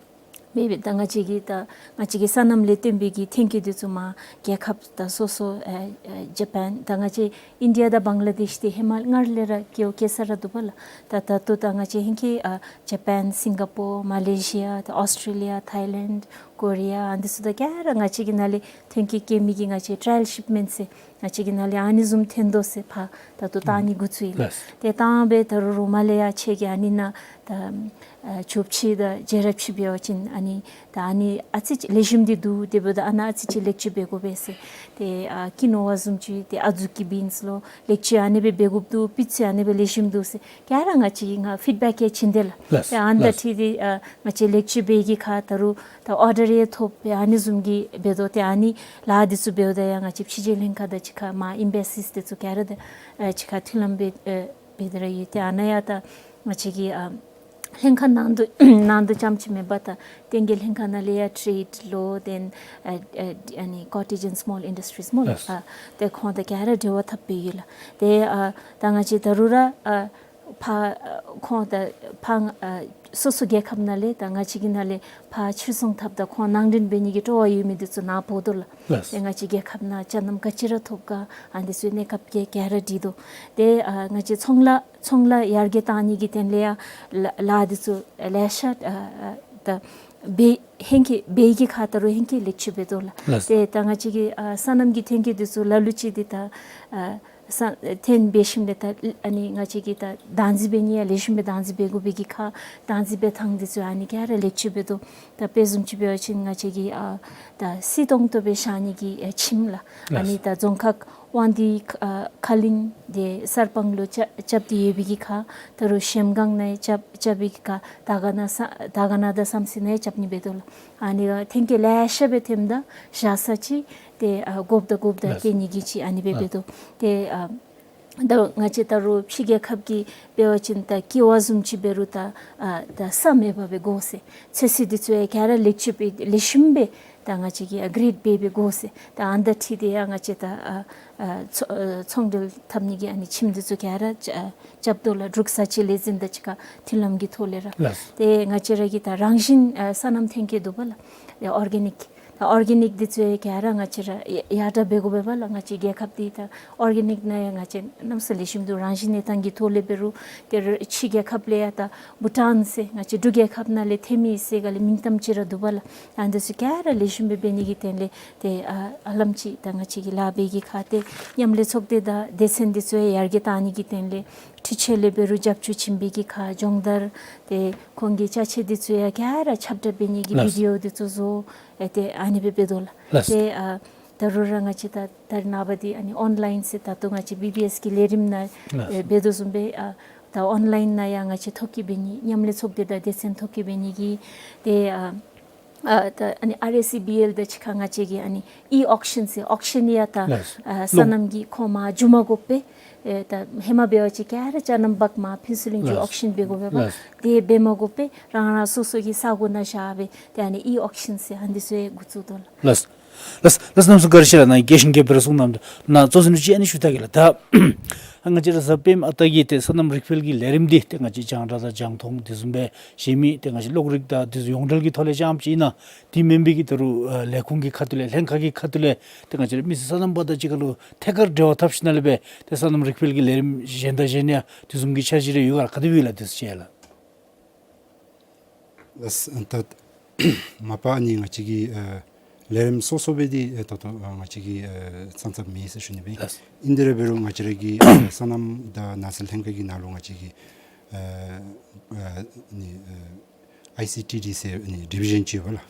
འབད་འབད་ད་ང་བཅས་ཀྱི་ད་ང་བཅས་ཀྱི་སོ་ནམ་ལས་བརྟེན་པའི་གི་ཐོན་སྐྱེད་འདི་ཚུ་མར་རྒྱལ་ཁབ་ད་སོ་སོ་ཨེ་ཨེ་ཇ་པཱན་ད་ང་བཅས་ཨིན་ཌི་ཡ་དང་བང་ལ་དེཤ་འདི་ཧེ་མ་སྔར་ལས་ར་སྐྱེཝ་སྐྱེ་ས་ར་འདུག་པ་ལགས། ད་ད་ལྟོ་ད་ང་བཅས་ཧེང་སྐལ་ཨ་ཇ་པཱན་སིང་ག་པོར་མ་ལེ་ཤི་ཡ་ད་ཨོསི་ཊེ་ལི་ཡ་ཐའི་ལེནཌ་ཀོ་རི་ཡ་ཨ་འདི་ཚུ་ད་ག་ར་ང་བཅས་ཀྱི་ནང་ལས་ཐོན་སྐྱེད་སྐྱེལ་མི་གི་ང་བཅས་ཊ་ར་ཡལ་ཤིཔ་མེནཊ་ཟེར་ང་བཅས་ཀྱི་ནང་ལས་ཨ་ནི་བཟུམ་ཐོན་དོ་ཟེར་ཕར་ད་ལྟོ་བཏང་ནི་འགོ་བཙུགས་ཡི་ལགས། ལགས། ཏེ་བཏང་སྦེ་ད་རུང་རོགས་མ་ལས་ཡང་ཁྱེད་ཀྱིས་ཨ་ནི་ནང་ད་ཨ་ཆོས་ཕྱི་དང་རྒྱལ་རབས་ཕྱི་འབད་བ་ཅིན་ཨ་ནི་ད་ཨ་ནི་ཨ་ཙི་ཅིག་ལེགས་ཤོམ་འདི་འདུག། དེ་འབདཝ་ད་ཨ་ནཱ་ཨ་ཙི་ཅིག་ལེགས་བཅོས་འབད་དགོ་པས་ཟེར། ཏེ་ཨ་ཀི་ནོ་བ་བཟུམ་ཅིག་ཏེ་ཨ་ཛུ་ཀི་བིནསི་ལུ་ལེགས་བཅོས་ཨ་ནི་སྦེ་འབད་དགོཔ་འདུག། སྤུས་ཚད་ཨ་ནི་སྦེ་ལེགས་ཤོམ་འདུག་ཟེར་ག་ར་ང་བཅས་ཀྱིས་ང་ཕིཌ་བེཀ་ཡང་བྱིན་དེས་ལགས། ལགས། ཏེ་ཨ་ནི་དང་ལགས། འཁྲིལ་ཏེ་ཨ་ང་བཅས་ལེགས་བཅོས་འབད་གི་ཁར་ད་རུང་ད་ཨོར་ཌར་ཡང་ཐོབ་སྦེ་ཨ་ནི་བཟུམ་གྱི་འབད་དོ། ཏེ་ཨ་ནི་ལཱ་འདི་ཚུ་འབདཝ་ད་ཡང་ང་བཅས་ཕྱི་རྒྱལ་ལྷན་ཁག་དང་གཅིག་ཁར་མར་ཨེམ་བེ་སིས་འདི་ཚུ་ག་ར་དང་ཨ་གཅིག་ཁར་མཐུན་ལམ་འབད་ཨེ་འབད་དེ་ར་ཡོད། ཏེ་ཨ་ནཱ་ཡང་ད་ང་བཅས་ཀྱི་ཨ་ལྷན་ཁག་ནང་དོག་ནང་དོག་རྐྱངམ་ཅིག་མེན་པར་ད་བསྟན་རྒྱས་ལྷན་ཁག་ནང་ལས་ཡང་ཊེ་རེཌ་ལུ་ཏེ་ཨ་ཨ་ཨ་ནི་ཀོ་ཊེཇ་ཨེནཌ་སི་མོལ་ཨིན་ཌསི་ཊི་རིསི་སྨོ་ལགས། ལགས། ཨ་ཏེ་ཁོང་དང་ག་ར་འབྲེལ་བ་འཐབ་སྦེ་ཡོད་ལགས། ཏེ་ཨ་ད་ང་བཅས་ད་རུང་ར་ཨ་ཕར་ཨ་ཁོང་དང་ཕར་ཨ་སོ་སོ་རྒྱལ་ཁབ་ནང་ལས་ད་ང་བཅས་ཀྱི་ནང་ལས་ཕར་ཕྱིར་ཚོང་འཐབ་དང་ཁོང་ནང་འདྲེན་འབད་ནི་གི་སྤྲོ་བ་ཡོད་མི་འདི་ཚུ་ནཱ་འབོ་དོ་ལགས། ལགས། ཏེ་ང་བཅས་རྒྱལ་ཁབ་ནང་ཅ་ནམ་ག་ཅི་ར་ཐོབ་ག་ཨ་འདི་ཚུ་གནས་སྐབས་ག་ག་ར་འདྲི་དོ། ཏེ་ཨ་ང་བཅས་ཚོང་ལཱ་ཚོང་ལཱ་ཡར་རྒྱས་བཏང་ནི་གི་དོན་ལས་ཡང་ལཱ་ལཱ་འདི་ཚུ་ལེ་ཤ་ཨ་ཨ་ད་འབད་ཧེང་སྐལ་འབད་གི་ཁར་ད་རུང་ཧེང་སྐལ་ལེགས་བཅོས་འབད་དོ་ལགས། ལགས། ཏེ་ད་ང་བཅས་ཀྱི་ཨ་སོ་ནམ་གྱི་ཐོན་སྐྱེད་འདི་ཚུ་ལ་ལུ་ཅིག་འདི་ད་ཨ་ས་ཐོན་འབད་ཞིནམ་ལས་ད་ཨ་ནི་ང་བཅས་ཀྱིས་ད་བདག་འཛིན་འབད་ནི་ཡང་ལེགས་ཤོམ་སྦེ་བདག་འཛིན་འབད་དགོ་པའི་གི་ཁར་བདག་འཛིན་འབད་ཐངས་འདི་ཚུ་ཨ་ནི་ག་ར་ལེགས་བཅོས་འབད་དོ། ད་དཔེ་བཟུམ་ཅིག་འབད་བ་ཅིན་ང་བཅས་ཀྱིས་ཨ་ད་བསིལ་ཏོང་ཏོ་སྦེ་བཞག་ནི་གི་ཨ་ཁྱིམ་ལགས། ཨ་ནི་ད་རྫོང་ཁག་དབང་འདུས་ཨ་ཁ་གླིང་དེ་གསར་སྤང་ལུ་རྐྱབ་རྐྱབ་སྟེ་ཡོད་པའི་གི་ཁར་ད་རུང་གཞལམ་སྒང་ནང་རྐྱབ་རྐྱབ་པའི་གི་ཁར་དར་དཀར་ན་ས་དར་དཀར་ན་དང་བསམ་རྩེ་ནང་རྐྱབ་ནི་འབད་དོ་ལགས། ཨ་ནི་ཐོན་སྐྱེད་ལེ་ཤ་སྦེ་ཐོནམ་ད་བཞག་ས་ཅིག་ཏེ་ཨ་དགོཔ་ད་དགོཔ་ད་ལགས། སྟོན་ནི་གི་ཅིག་ཨ་ནི་སྦེ་ཨ་འབད་དོ། ཏེ་ཨ་ ད་ང་བཅས་ད་རུང་ཕྱི་རྒྱལ་ཁབ་ཀྱི་འབད་བ་ཅིན་ད་ཀི་ཝ་བཟུམ་ཅིག་འབད་རུང་ད་ཨ་ད་ས་མེད་པར་སྦེ་དགོ་ཟེར། ཚོད་བསྲེ་འདི་ཚུ་ཡང་ག་ར་ལེགས་བཅོས་འབད་ལེགས་ཤོམ་སྦེ་ད་ང་བཅས་ཀྱིས་ཨ་གྲེཌ་འབད་འབད་དགོ་ཟེར། ད་ཨ་ནི་དང་འཁྲིལ་ཏེ་ཡང་ང་བཅས་ད་ཨ་ཨ་ཚོང་ཨ་ཚོང་འབྲེལ་འཐབ་ནི་གི་ཨ་ནི་ཁྱིམ་འདི་ཚུ་ག་ར་ཨ་རྐྱབ་དོ་ལགས། འབྲུག་བཟའ་ཆས་ལས་འཛིན་དང་གཅིག་ཁར་མཐུན་ལམ་གྱི་ཐོག་ལས་ར། ལགས། ཏེ་ང་བཅས་ར་གི་ད་རང་བཞིན་ཨ་སོ་ནམ་ཐོན་སྐྱེད་འདུག་པ་ལགས། ཏེ་ཨོར་གེ་ནིཀ། ད་ཨོར་གེ་ནིཀ་འདི་ཚུ་ཡང་ག་ར་ང་བཅས་ར་ཡ་ཡར་དྲག་འབད་དགོ་པས་ལགས། ང་བཅས་རྒྱལ་ཁབ་འདི་ད་ཨོར་གེ་ནིཀ་ནང་ཡང་ང་བཅས་གནམ་ས་ལེགས་ཤོམ་འདུག། རང་བཞིན་གནས་སྟངས་ཀྱི་ཐོག་ལས་འབད་རུང་ཏེ་ར་ཕྱི་རྒྱལ་ཁབ་ལས་ཡང་ད་བྷུ་ཊཱན་ཟེར་ང་བཅས་འབྲུག་རྒྱལ་ཁབ་ནང་ལས་ཐོན་མི་ཟེར་ག་ལས་མིང་གཏམ་ཅིག་ར་འདུག་པ་ལགས། ཨ་ནི་འདི་ཚུ་ག་ར་ལེགས་ཤོམ་སྦེ་འབད་ནི་གི་དོན་ལས་ཏེ་ཨ་ཨ་ལམ་ཅིག་ད་ང་བཅས་ཀྱིས་ལཱ་འབད་གི་ཁར་ཏེ་མཉམ་ལས་ཚོགས་སྡེ་དང་སྡེ་ཚན་འདི་ཚུ་ཡང་ཡར་རྒྱས་བཏང་ནི་གི་དོན་ལས་འཕྲུལ་ཆས་ལས་འབད་རུང་རྒྱབ་སྐྱོར་བྱིན་པའི་གི་ཁར་སྦྱོང་བརྡར་ཏེ་ཁོང་གི་ཅ་ཆས་འདི་ཚུ་ཡང་ག་ར་ཁྱབ་བསྒྲགས་འབད་ནི་གི་ལགས། བི་ཌི་ཨོ་འདི་ཚུ་བཟོ། ཨེ་ཏེ་ཨ་ནི་སྦེ་འབད་དོ་ལགས། ལགས། ཏེ་ཨ་ད་རུང་ར་ང་བཅས་ད་ད་རེས་ནངས་པ་འདི་ཨ་ནི་ཨོན་ལའིན་ཟེར་ད་ལྟོ་ང་བཅས་བི་བི་ཨེསི་གི་ལས་རིམ་ནང་ལགས། ཨེ་འབད་དོ་བཟུམ་སྦེ་ཨ་ད་ཨོན་ལའིན་ནང་ཡང་ང་བཅས་ཐོ་བཀོད་འབད་ནི་མཉམ་ལས་ཚོགས་སྡེ་དང་སྡེ་ཚན་ཐོ་བཀོད་འབད་ནི་གི་ཏེ་ཨ་ཨ་ད་ཨ་ནི་ཨར་ཨེསི་སི་བི་ཨེལ་དང་གཅིག་ཁར་ང་བཅས་ཀྱིས་ཨ་ནི་ཨི་ཨོག་ཤན་ཟེར་ཨོག་ཤན་ཡང་ད་ལགས། ཨ་སོ་ནམ་གྱི་ཁོ་མ་འགྱོ་མ་དགོ་པར་ཨེ་ད་ཧེ་མ་འབད་བ་ཅིན་ག་ར་ཅ་ནམ་བག་མ་ཕུན་ཚོགས་གླིང་འགྱོ་ལགས། ཨོག་ཤན་འབད་དགོ་པས་པ། ལགས། དེ་འབད་མ་དགོ་པར་རང་རང་སོ་སོ་གི་ས་གོ་ནང་བཞག་སྦེ་ཏེ་ཨ་ནི་ཨི་ཨོག་ཤན་ཟེར་ཨ་ནི་འདི་ཚུ་ཡང་འགོ་བཙུགས་དོ་ལགས། ལགས། ལགས། ལགས། གནམ་མེད་ས་མེད་བཀའ་དྲིན་ཆེ་ལགས། ནཱ་རྒྱས་ཤིང་རྒྱས་པར་གསུངས་གནང་། ནཱ་གཙོ་འཛིན་ལུ་ཅིག་ཨ་ནི་ཞུ་ད་གེ་ལགས། ད་ང་བཅས་ར་གཟའ་སྤེནམ་ཨ་རྟག་གི་ཏེ་སོ་ནམ་རིག་འཕེལ་གྱི་ལས་རིམ་འདི་ཏེ་ང་བཅས་རྒྱང་བསྒྲགས་དང་རྒྱང་མཐོང་དེ་བཟུམ་སྦེ་གཞན་མི་ཏེ་ང་བཅས་གློག་རིག་དང་དེ་བཟུམ་ཡོངས་འབྲེལ་གྱི་ཐོག་ལས་རྐྱངམ་ཅིག་ཨིན་ན། དེ་མེན་པའི་གི་ད་རུང་ཨ་ལས་ཁུངས་ཀྱི་ཁ་ཐུག་ལས་ལྷན་ཁག་གི་ཁ་ཐུག་ལས་ཏེ་ང་བཅས་ར་མི་སེར་སོ་ནམ་པ་དང་གཅིག་ཁར་ལུ་ཐད་ཀར་འབྲེལ་བ་འཐབ་ཞིནམ་ལས་སྦེ་ཏེ་སོ་ནམ་རིག་འཕེལ་གྱི་ལས་རིམ་གཞན་དང་གཞན་ཡང་དེ་བཟུམ་གྱི་འཆར་གཞི་རེ་ཡོད་ག་ལགས། ག་དེ་སྦེ་ཡོད་ལགས། དེ་ཚུ་ཅིག་ལགས། ལགས། ད་མ་པ་ཨ་ནི་ང་བཅས་ཀྱི་ཨ་ལས་རིམ་སོ་སོ་སྦེ་འདི་ཨ་ད་ལྟོ་ཨ་ང་བཅས་ཀྱིས་ཨ་ཚང་ཚབ་མེད་ཟེར་ཞུ་ནི་སྦེ། ལགས། ཨིན་དེ་ར་འབད་རུང་ང་བཅས་ར་གི་ཨ་སོ་ནམ་དང་ནགས་ཚལ་ལྷན་ཁག་གི་ནང་ལུ་ང་བཅས་ཀྱི་ཨ་ཨ་ནི་ཨ་ཨའི་སི་ཊི་ཌི་ཟེར་ཨ་ནི་ཌི་བི་ཞཱན་ཅིག་ཡོད་པ་ལགས།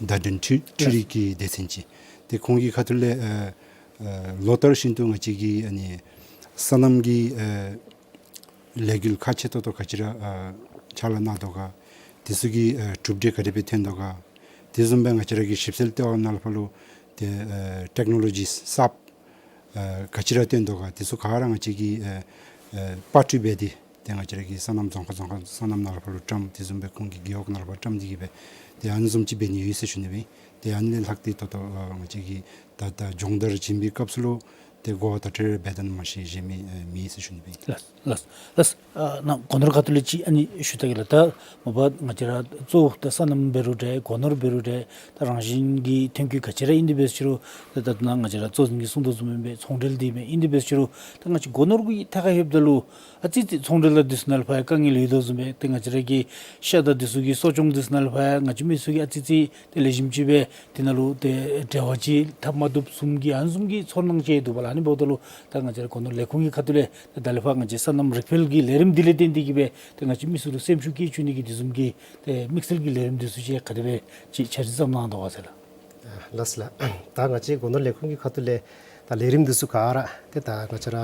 ཨ་བརྡ་དོན་འཕྲུལ་འཕྲུལ་རིག་གི་སྡེ་ཚན་ཅིག། ཏེ་ཁོང་གི་ཁ་ཐུག་ལས་ཨ་ཨ་ལོ་ལྟར་བཞིན་དུ་ང་བཅས་ཀྱི་ཨ་ནི་སོ་ནམ་གྱི་ཨ་ལས་འགུལ་ཁག་ཆེ་ཏོག་ཏོ་ག་ཅི་ར་ཨ་ཕྱག་ལཱ་གནང་དོ་ག། དེ་ཚུ་གི་ཨ་གྲུབ་འབྲས་ག་དེ་སྦེ་ཐོན་དོ་ག། དེ་བཟུམ་སྦེ་ང་བཅས་ར་གི་ཞིབ་འཚོལ་ལྟེ་བ་ནང་ལུ་ཕར་ལུ་ཏེ་ཨ་ཊེཀ་ནོ་ལོ་ཇིས་གསརཔ་ཨ་ག་ཅི་ར་ཐོན་དོ་ག། དེ་ཚུ་ག་ར་ང་བཅས་ཀྱིས་ཨ་ཨ་པར་སྐྲུན་འབད་དེ་ཏེ་ང་བཅས་ར་གི་སོ་ནམ་རྫོང་ཁག་རྫོང་ཁག་སོ་ནམ་ནང་ལུ་ཕར་ལུ་བཀྲམ། དེ་བཟུམ་སྦེ་ཁོང་གི་རྒེད་འོག་ནང་ལུ་ཕར་བཀྲམ་སྟེ་གི་སྦེ་ཏེ་ཨ་ནི་བཟུམ་ཅིག་འབད་ནི་ཡོད་ཟེར་ཞུ་ནི་སྦེ། ཏེ་ཨ་ནི་ལས་ལྷག་སྟེ་ད་ལྟོ་ཨ་ང་བཅས་ཀྱིས་ད་ད་སྦྱོང་བརྡར་བྱིན་པའི་སྐབས་སུ་ལུ་ཏེ་གོ་བ་བརྡ་སྤྲོད་རེ་འབད་དོ་ནི་མ་གཞི་གཞན་མི་ཨ་མེད་ཟེར་ཞུ་ནི་སྦེ། ལགས། ལགས། ལགས། ཨ་ནཱ་སྒོ་ནོར་ཁ་ཐུག་ལས་ཅིག་ཨ་ནི་ཞུ་ད་གེ་ལགས། ད་མ་པ་ང་བཅས་ར་གཙོ་བོ་ད་སོ་ནམ་འབད་རུང་འདྲ་སྒོ་ནོར་འབད་རུང་འདྲ་ད་རང་བཞིན་གྱི་ཐོན་སྐྱེད་ག་ཅི་ར་ཨིན་དེ་འབད་ཟེར་རུང་ད་ད་ནཱ་ང་བཅས་ར་གཙོ་འཛིན་གྱིས་གསུངས་དོ་བཟུམ་སྦེ་ཚོང་འབྲེལ་འདི་མས། ཨིན་དེ་འབད་ཟེར་རུང་ད་ང་བཅས་སྒོ་ནོར་གྱི་ཐད་ཁར་ལྷོདཔ་ད་ལུ་ཨ་ཙི་ཙི་ཚོང་འབྲེལ་དང་དེ་ཚུ་ནང་ལུ་ཕར་ཡང་དཀའ་ངལ་ཡོད་དོ་བཟུམ་སྦེ། ཏེ་ང་བཅས་ར་གི་ཤ་དང་དེ་ཚུ་གི་གསོ་སྐྱོང་དེ་ཚུ་ནང་ལུ་ཕར་ཡང་ང་བཅས་མི་ཚུ་གིས་ཨ་ཙི་ཙི་ཏེ་ལེགས་ཤོམ་ཅིག་སྦེ་དེ་ནང་ལུ་ཏེ་འབྲེལ་བ་ཅིག་འཐབ་མ་བཏུབ་བཟུམ་གྱི་ཨ་ནི་བཟུམ་གྱི་ཚོར་སྣང་ཅིག་འདུག་པ་ལགས། ཨ་ནི་འབདཝ་ད་ལུ་ད་ང་བཅས་ར་སྒོ་ནོར་ལས་ཁུངས་ཀྱི་ཁ་ཐུག་ལས་ད་ད་ལས་ཕར་ང་བཅས་སོ་ནམ་རིག་འཕེལ་གྱི་ལས་རིམ་འདི་ལས་བརྟེན་ཏེ་གི་སྦེ་ཏེ་ང་བཅས་མི་ཚུ་ལུ་སེམས་ཤུགས་བསྐྱེད་བཅུག་ནི་གི་དེ་བཟུམ་གྱི་ཏེ་དམིགས་བསལ་གྱི་ལས་རིམ་འདི་ཚུ་ཅིག་ག་དེ་སྦེ་ཅིག་འཆར་གཞི་བརྩམས་གནང་དོ་ག་ཟེར་ལགས། ལགས་ལགས། ད་ང་བཅས་སྒོ་ནོར་ལས་ཁུངས་ཀྱི་ཁ་ཐུག་ལས་ད་ལས་རིམ་འདི་ཚུ་ག་ར་ཏེ་ད་ང་བཅས་ར་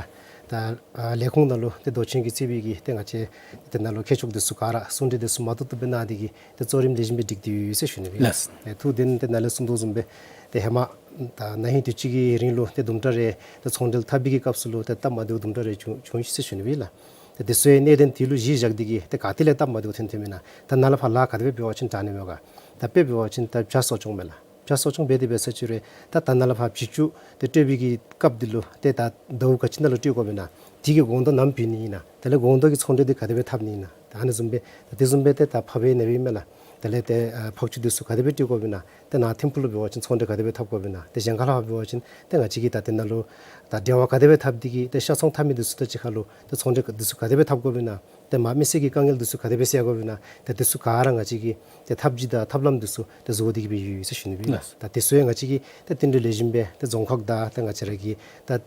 ད་ཨ་ལས་ཁུངས་ནང་ལུ་ཏེ་མདོ་ཆེན་གྱིས་གཙོས་པའི་གི་ཏེ་ང་བཅས་དེ་ནང་ལུ་མཁས་མཆོག་འདི་ཚུ་ག་ར་གསུང་གྲོས་འདི་ཚུ་མ་ཏོག་ཏོ་སྦེ་གནང་སྟེ་གི་ཏེ་གཙོ་རིམ་ལེགས་ཤོམ་སྦེ་སྒྲིག་སྟེ་ཡོད་ཟེར་ཞུ་ནི་སྦེ། ལགས། ཨེ་ཐུགས་བདེན། ཏེ་ནཱ་ལས་གསུངས་དོ་བཟུམ་སྦེ་ཏེ་ཧེ་མ་ད་ན་ཧིང་དུས་ཅི་གི་རིང་ལུ་ཏེ་དུམ་གྲ་རེ་ཏེ་ཚོང་འབྲེལ་འཐབ་པའི་གི་སྐབས་སུ་ལུ་ཏེ་སྟབས་མ་བདེཝ་དུམ་གྲ་རེ་བྱུང་བྱུང་ཡི་ཟེར་ཞུ་ནི་སྦེ་ལགས། ཏེ་དེ་ཚུ་ཡང་གནད་དོན་དེ་ལུ་གཞི་བཞག་སྟེ་གི་ཏེ་ག་ཏེ་ལས་སྟབས་མ་བདེཝ་ཐོན་ཐོནམ་ཨིན་ན། ད་ནཱ་ལས་ཕར་ལཱ་ག་དེ་སྦེ་འབད་བ་ཅིན་དྲག་ནི་སྨོ་ག། ད་དཔེ་འབད་བ་ཅིན་ད་བྱ་གསོ་སྐྱོང་མས་ལགས། བྱ་གསོ་སྐྱོང་འབད་དེ་འབད་ས་ཅིག་རུང་ད་ད་ནཱ་ལས་ཕར་བྱི་ཅུང་ཏེ་སྤྲོད་པའི་གི་སྐབས་འདི་ལུ་ཏེ་ད་ཟླཝ་ག་ཅི་ནང་ལུ་སྤྲོད་དགོཔ་ཨིན་ན། དེ་གི་གོང་ཐོག་ནམ་ཕུལ་ནི་ཨིན་ན། དེ་ལས་གོང་ཐོག་གི་ཚོང་འབྲེལ་འདི་ག་དེ་སྦེ་འཐབ་ནི་ཨིན་ན། ད་ཨ་ནི་བཟུམ་སྦེ་ད་དེ་བཟུམ་སྦེ་ཏེ་ད་ཕག་པའི་ནད་པའི་མས་ལགས། དེ་ལས་ཏེ་ཨ་ཕག་ཆུ་འདི་ཚུ་ག་དེ་སྦེ་སྤྲོད་དགོཔ་ཨིན་ན། ཏེ་ནཱ་ཐིམ་ཕུག་ལུ་འབད་བ་ཅིན་ཚོང་འབྲེལ་ག་དེ་སྦེ་འཐབ་དགོཔ་ཨིན་ན། ཏེ་གཞན་ཁ་ལས་ཕར་འབད་བ་ཅིན་ཏེ་ང་བཅས་ཀྱིས་ད་དེ་ནང་ལུ་ད་འབྲེལ་བ་ག་དེ་སྦེ་འཐབ་སྟེ་གི་ཏེ་ཤ་ཚོང་འཐབ་མི་འདི་ཚུ་དང་གཅིག་ཁར་ལུ་ཏེ་ཚོང་འབྲེལ་འདི་ཚུ་ག་དེ་སྦེ་འཐབ་དགོཔ་ཨིན་ན། ཏེ་མ་མི་སེར་གྱི་དཀའ་ངལ་འདི་ཚུ་ག་དེ་སྦེ་སེལ་དགོཔ་ཨིན་ན། ཏེ་འདི་ཚུ་ག་ར་ང་བཅས་ཀྱིས་ཏེ་ཐབས་ཇུས་དང་ཐབས་ལམ་འདི་ཚུ་ཏེ་བཟོ་སྟེ་གི་སྦེ་ཡོད་ཡོད་ཟེར་ཞུ་ནི་སྦེ། ལགས། ད་དེ་ཚུ་ཡང་ང་བཅས་ཀྱིས་ཏེ་བསྟུན་གྲོས་ལེགས་ཤོམ་སྦེ་ཏེ་རྫོང་ཁག་དང་ཏེ་ང་བཅས་ར་གི་ད་ཨ་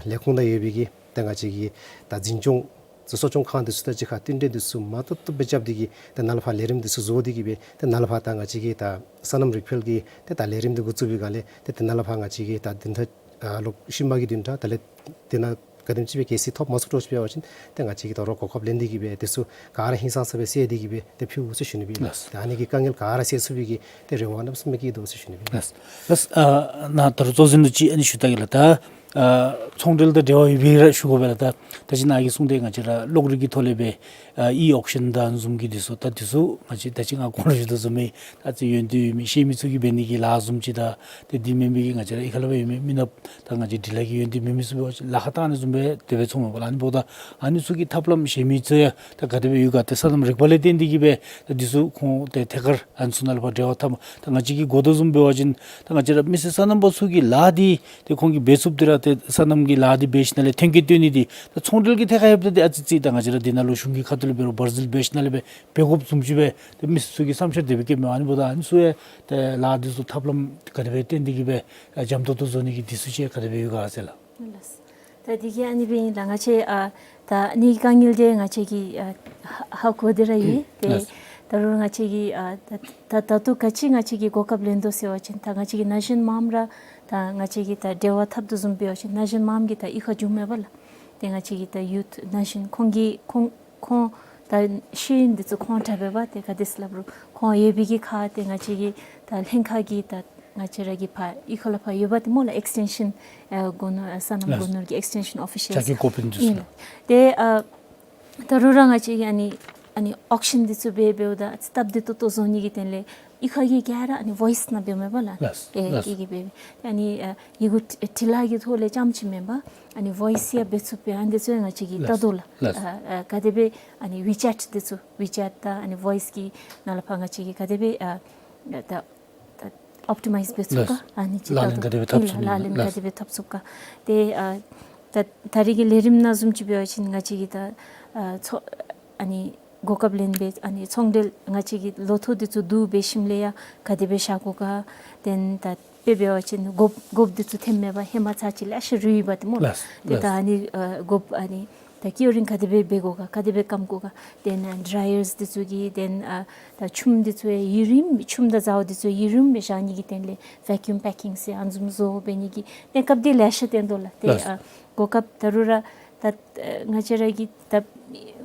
ལས་ཁུངས་ནང་ཡོད་པའི་གི་ཏེ་ང་བཅས་ཀྱི་ད་འཛིན་སྐྱོང་གསོ་སྐྱོང་ཁང་འདི་ཚུ་དང་གཅིག་ཁར་བསྟུན་གྲོས་འདི་ཚུ་མ་ཏོག་ཏོ་སྦེ་རྐྱབ་སྟེ་གི་ཏེ་ནཱ་ལས་ཕར་ལས་རིམ་འདི་ཚུ་བཟོ་སྟེ་གི་སྦེ་ཏེ་ནཱ་ལས་ཕར་ད་ང་བཅས་ཀྱི་ད་སོ་ནམ་རིག་འཕེལ་གྱི་ཏེ་ད་ལས་རིམ་འདི་འགོ་བཙུགས་པའི་སྒང་ལས་ཏེ་དེ་ནཱ་ལས་ཕར་ང་བཅས་ཀྱི་ད་བདུན་ཕྲག་ཨ་ལོ་ཤུལ་མ་གི་བདུན་ཕྲག་དེ་ལས་དེ་ནང་ག་དེམ་ཅིག་སྦེ་གལ་སྲིད་ཐོབ་མ་ཚུགས་དོ་ཅིག་འབད་བ་ཅིན་ཏེ་ང་བཅས་ཀྱིས་ད་རུང་གོ་སྐབས་ལེན་ཏེ་གི་སྦེ་དེ་ཚུ་ག་ར་ཧིང་སངས་ས་སྦེ་སེལ་ཏེ་གི་སྦེ་ཏེ་ཕུལ་འོང་ཟེར་ཞུ་ནི་སྦེ། ལགས། ཏེ་ཨ་ནི་གི་དཀའ་ངལ་ག་ར་སེལ་ཚུགས་པའི་གི་ཏེ་རེ་བ་གནམ་མེད་ས་མེད་བསྐྱེད་དོ་ཟེར་ཞུ་ནི་སྦེ། ལགས། ལགས། ཨ་ནཱ་ད་རུང་གཙོ་འཛིན་ལུ་ཅིག་ཨ་ནི་ཞུ་ད་གེ་ལགས། ད་ ཨ་ཚོང་འབྲེལ་དང་འབྲེལ་བ་ཡོད་པའི་ར་ཞུ་དགོ་པས་ལགས། ད་ད་ཅི་ནཱ་གིས་གསུངས་ཏེ་ང་བཅས་ར་གློག་རིག་གི་ཐོག་ལས་སྦེ་ཨ་ཨི་ཨོག་ཤཱན་དང་ཨ་ནི་བཟུམ་གྱི་འདི་ཚུ་ད་འདི་ཚུ་ང་བཅས་ད་ཅི་ང་གོང་ལུ་ཞུ་དོ་བཟུམ་སྦེ་ད་ཅི་ཡོན་ཏན་ཡོད་མི་ཤེས་མི་ཚུ་གིས་འབད་ནི་གི་ལཱ་བཟུམ་ཅིག་དང་ཏེ་འདི་མེན་པའི་གི་ང་བཅས་ར་གཡུས་ཁ་ལས་སྦེ་ཡོད་མི་མི་ནགཔ་དང་ང་བཅས་འབྲི་ལྷག་གི་ཡོན་ཏན་མེད་མི་ཚུ་འབད་བ་ཅིན་ལཱ་ཁག་བཏང་ནི་བཟུམ་སྦེ་དེ་སྦེ་ཚོརཝ་མས་པ་ལགས། ཨ་ནི་འབདཝ་ད་ཨ་ནི་ཚུ་གི་ཐབས་ལམ་ཤེས་མི་ཚུ་ཡང་ད་ག་དེ་སྦེ་ཡོད་ག། ཏེ་སོ་ནམ་རིག་པ་ལས་བརྟེན་ཏེ་གིས་སྦེ་ད་འདི་ཚུ་ཁོང་ཏེ་ཐད་ཀར་ཨ་ནི་ཚུ་ནང་ལས་ཕར་འབྲེལ་བ་འཐབ། ད་ང་བཅས་ཀྱིས་གོ་དོ་བཟུམ་འབད་བ་ཅིན་ད་ང་བཅས་ར་མི་སེར་སོ་ནམ་པ་ཚུ་གི་ལཱ་འདི་ཏེ་ཁོང་གིས་འབད་ཚུགསཔ་འདི་ར་ཏེ་སོ་ནམ་གྱི་ལཱ་འདི་འབད་ཞིནམ་ལས་ཐོན་སྐྱེད་བཏོན་ནི་འདི་ད་ཚོང་འབྲེལ་གྱི་ཐད་ཁར་ཡོདཔ་ད་ཏེ་ཨ་ཙི་ཅིག་ད་ང་བཅས་ར་འདི་ནང་ལུ་གཞུང་གི་ཁ་ཐུག་ལས་འབད་རུང་བར་ཟིལ་འབད་ཞིནམ་ལས་སྦེ་འབད་དགོཔ་བཟུམ་ཅིག་སྦེ་ཏེ་མི་སེར་ཚུ་གི་བསམ་འཆར་དེ་སྦེ་བཀོདཔ་མས། ཨ་ནི་འབདཝ་ད་ཨ་ནི་ཚུ་ཡང་ཏེ་ལཱ་འདི་ཚུ་ཐབས་ལམ་ག་དེ་སྦེ་བཏོན་ཏེ་གིས་སྦེ་ཨ་འཇམ་ཏོང་ཏོ་བཟོ་ནི་གི་འདི་ཚུ་ཅིག་ག་དེ་སྦེ་ཡོད་ག་ཟེར་ལགས། ལགས། ད་འདི་གིས་ཨ་ནི་སྦེ་ཨིན་ལགས། ང་བཅས་ཨ་ད་ཨ་ནི་དཀའ་ངལ་འདི་ང་བཅས་ཀྱིས་ཨ་ཧ་ཧ་གོ་སྟེ་ར་ཡོད། ཏེ་ལགས། ད་རུང་ང་བཅས་ཀྱིས་ཨ་ད་ད་ད་ལྟོ་ག་ཅི་ང་བཅས་ཀྱིས་གོ་སྐབས་ལེན་དོ་ཟེར་བ་ཅིན་ད་ང་བཅས་ཀྱི་ན་གཞོན་མངམ་ར་ད་ང་བཅས་ཀྱིས་ད་འབྲེལ་བ་འཐབ་དོ་བཟུམ་འབད་བ་ཅིན་ན་གཞོན་མངམ་གྱིས་ད་གཡུས་ཁར་འགྱོཝ་མས་པ་ལགས། ཏེ་ང་བཅས་ཀྱི་ད་ཡུཐ་ན་གཞོན་ཁོང་གིས་ཁོང་ཁོང་ད་ཤེས་ཡོན་འདི་ཚུ་ཁོང་དྲག་པས་པ། ཏེ་ག་དེ་ཟེར་སླབ་རུང་ཁོང་ཡོད་པའི་གི་ཁར་ཏེ་ང་བཅས་ཀྱི་ད་ལྷན་ཁག་གི་ད་ང་བཅས་ར་གི་ཕར་གཡུས་ཁ་ལས་ཕར་ཡོད་པ་ཏེ་སྨོ་ལགས། ཨེགསི་ཊེན་ཤཱན་ཨ་སྒོ་ནོར་ཨ་སོ་ནམ་ལགས། སྒོ་ནོར་གྱི་ཨེགསི་ཊེན་ཤཱན་ཨོ་ཕི་ཤཱལསི་ཕྱག་འགན་ཀོ་པན་འདི་ཚུ་ཨིན་ལགས། ཏེ་ཨ་ད་རུང་ར་ང་བཅས་ཀྱིས་ཨ་ནི་ཨ་ནི་ཨོག་ཤཱན་འདི་ཚུ་འབད་འབདཝ་ད་སྟབས་བདེ་ཏོག་ཏོ་བཟོ་ནི་གི་དོན་ལས་གཡུས་ཁ་གི་ག་ར་ཨ་ནི་ཝོའིསི་ནང་འབདཝ་མས་པ་ལགས། ལགས། ཨེ་ལགས། གི་གི་འབད་འབད་ཨ་ནི་ཨ་ཡི་གུ་འབྲི་ལྷག་གི་ཐོག་ལས་རྐྱངམ་ཅིག་མེན་པར་ཨ་ནི་ཝོའིསི་ཡང་འབད་ཚུགས་པས། ཨ་ནི་འདི་ཚུ་ཡང་ང་བཅས་ཀྱིས་ལྟ་དོ་ལགས། ལགས། ཨ་ཨ་ག་དེ་སྦེ་ཨ་ནི་ཝི་ཅེཊ་འདི་ཚུ་ཝི་ཅེཊ་དང་ཨ་ནི་ཝོའིསི་གི་ནང་ལས་ཕར་ང་བཅས་ཀྱིས་ག་དེ་སྦེ་ཨ་ད་ད་ཨོབ་ཊི་མའིཛ་འབད་ཚུགས་ག། ལགས། ཨ་ནི་ཅིག་ལག་ལེན་ད་ག་དེ་སྦེ་འཐབ་ཨིན་ཚུགས་ལགས། ལག་ལེན་ག་ལགས། དེ་སྦེ་འཐབ་ཚུགས་ག། ཏེ་ཨ་ད་ད་རེས་ཀྱི་ལས་རིམ་ནང་བཟུམ་ཅིག་འབད་བ་ཅིན་ང་བཅས་ཀྱིས་ད་ཨ་ཚོ་ཨ་ནི་གོ་སྐབས་ལེན་སྦེ་ཨ་ནི་ཚོང་འབྲེལ་ང་བཅས་ཀྱི་ལོ་ཐོ་འདི་ཚུ་བསྡུ་སྦེ་ཞིནམ་ལས་ཡང་ག་དེ་སྦེ་བཞག་དགོ་ག། ཏེ་ད་དཔེ་འབད་བ་ཅིན་དགོཔ་དགོཔ་འདི་ཚུ་ཐོནམ་མས་པ། ཧེ་མ་ཚར་གཅིག་ལེ་ཤ་རེ་ཡོད་པ་ཏེ་སྨོ་ལགས། ལགས། ཏེ་ད་ལགས། ཨ་ནི་ཨ་དགོཔ་ཨ་ནི་ད་ཀིའུ་རིང་ག་དེ་སྦེ་འབད་དགོ་ག། ག་དེ་སྦེ་སྐམ་དགོ་ག། ཏེ་ནཱ་ཌྲའི་ཡརསི་འདི་ཚུ་གི་ཏེ་ཨ་ད་ཆུམ་འདི་ཚུ་ཡུན་རིངམོ་ཆུམ་དང་ཟཝ་འདི་ཚུ་ཡུན་རིངམོ་སྦེ་བཞག་ནི་གི་དོན་ལས་ཝེ་ཀིའུམ་པེ་ཀིང་ཟེར་ཨ་ནི་བཟུམ་བཟོ་འབད་ནི་གི་གནས་སྐབས་འདི་ལེ་ཤ་སྟོན་དོ་ལགས། ཏེ་ལགས། ཨ་གོ་སྐབས་ད་རུང་ར་ད་ཨ་ང་བཅས་ར་གི་ད་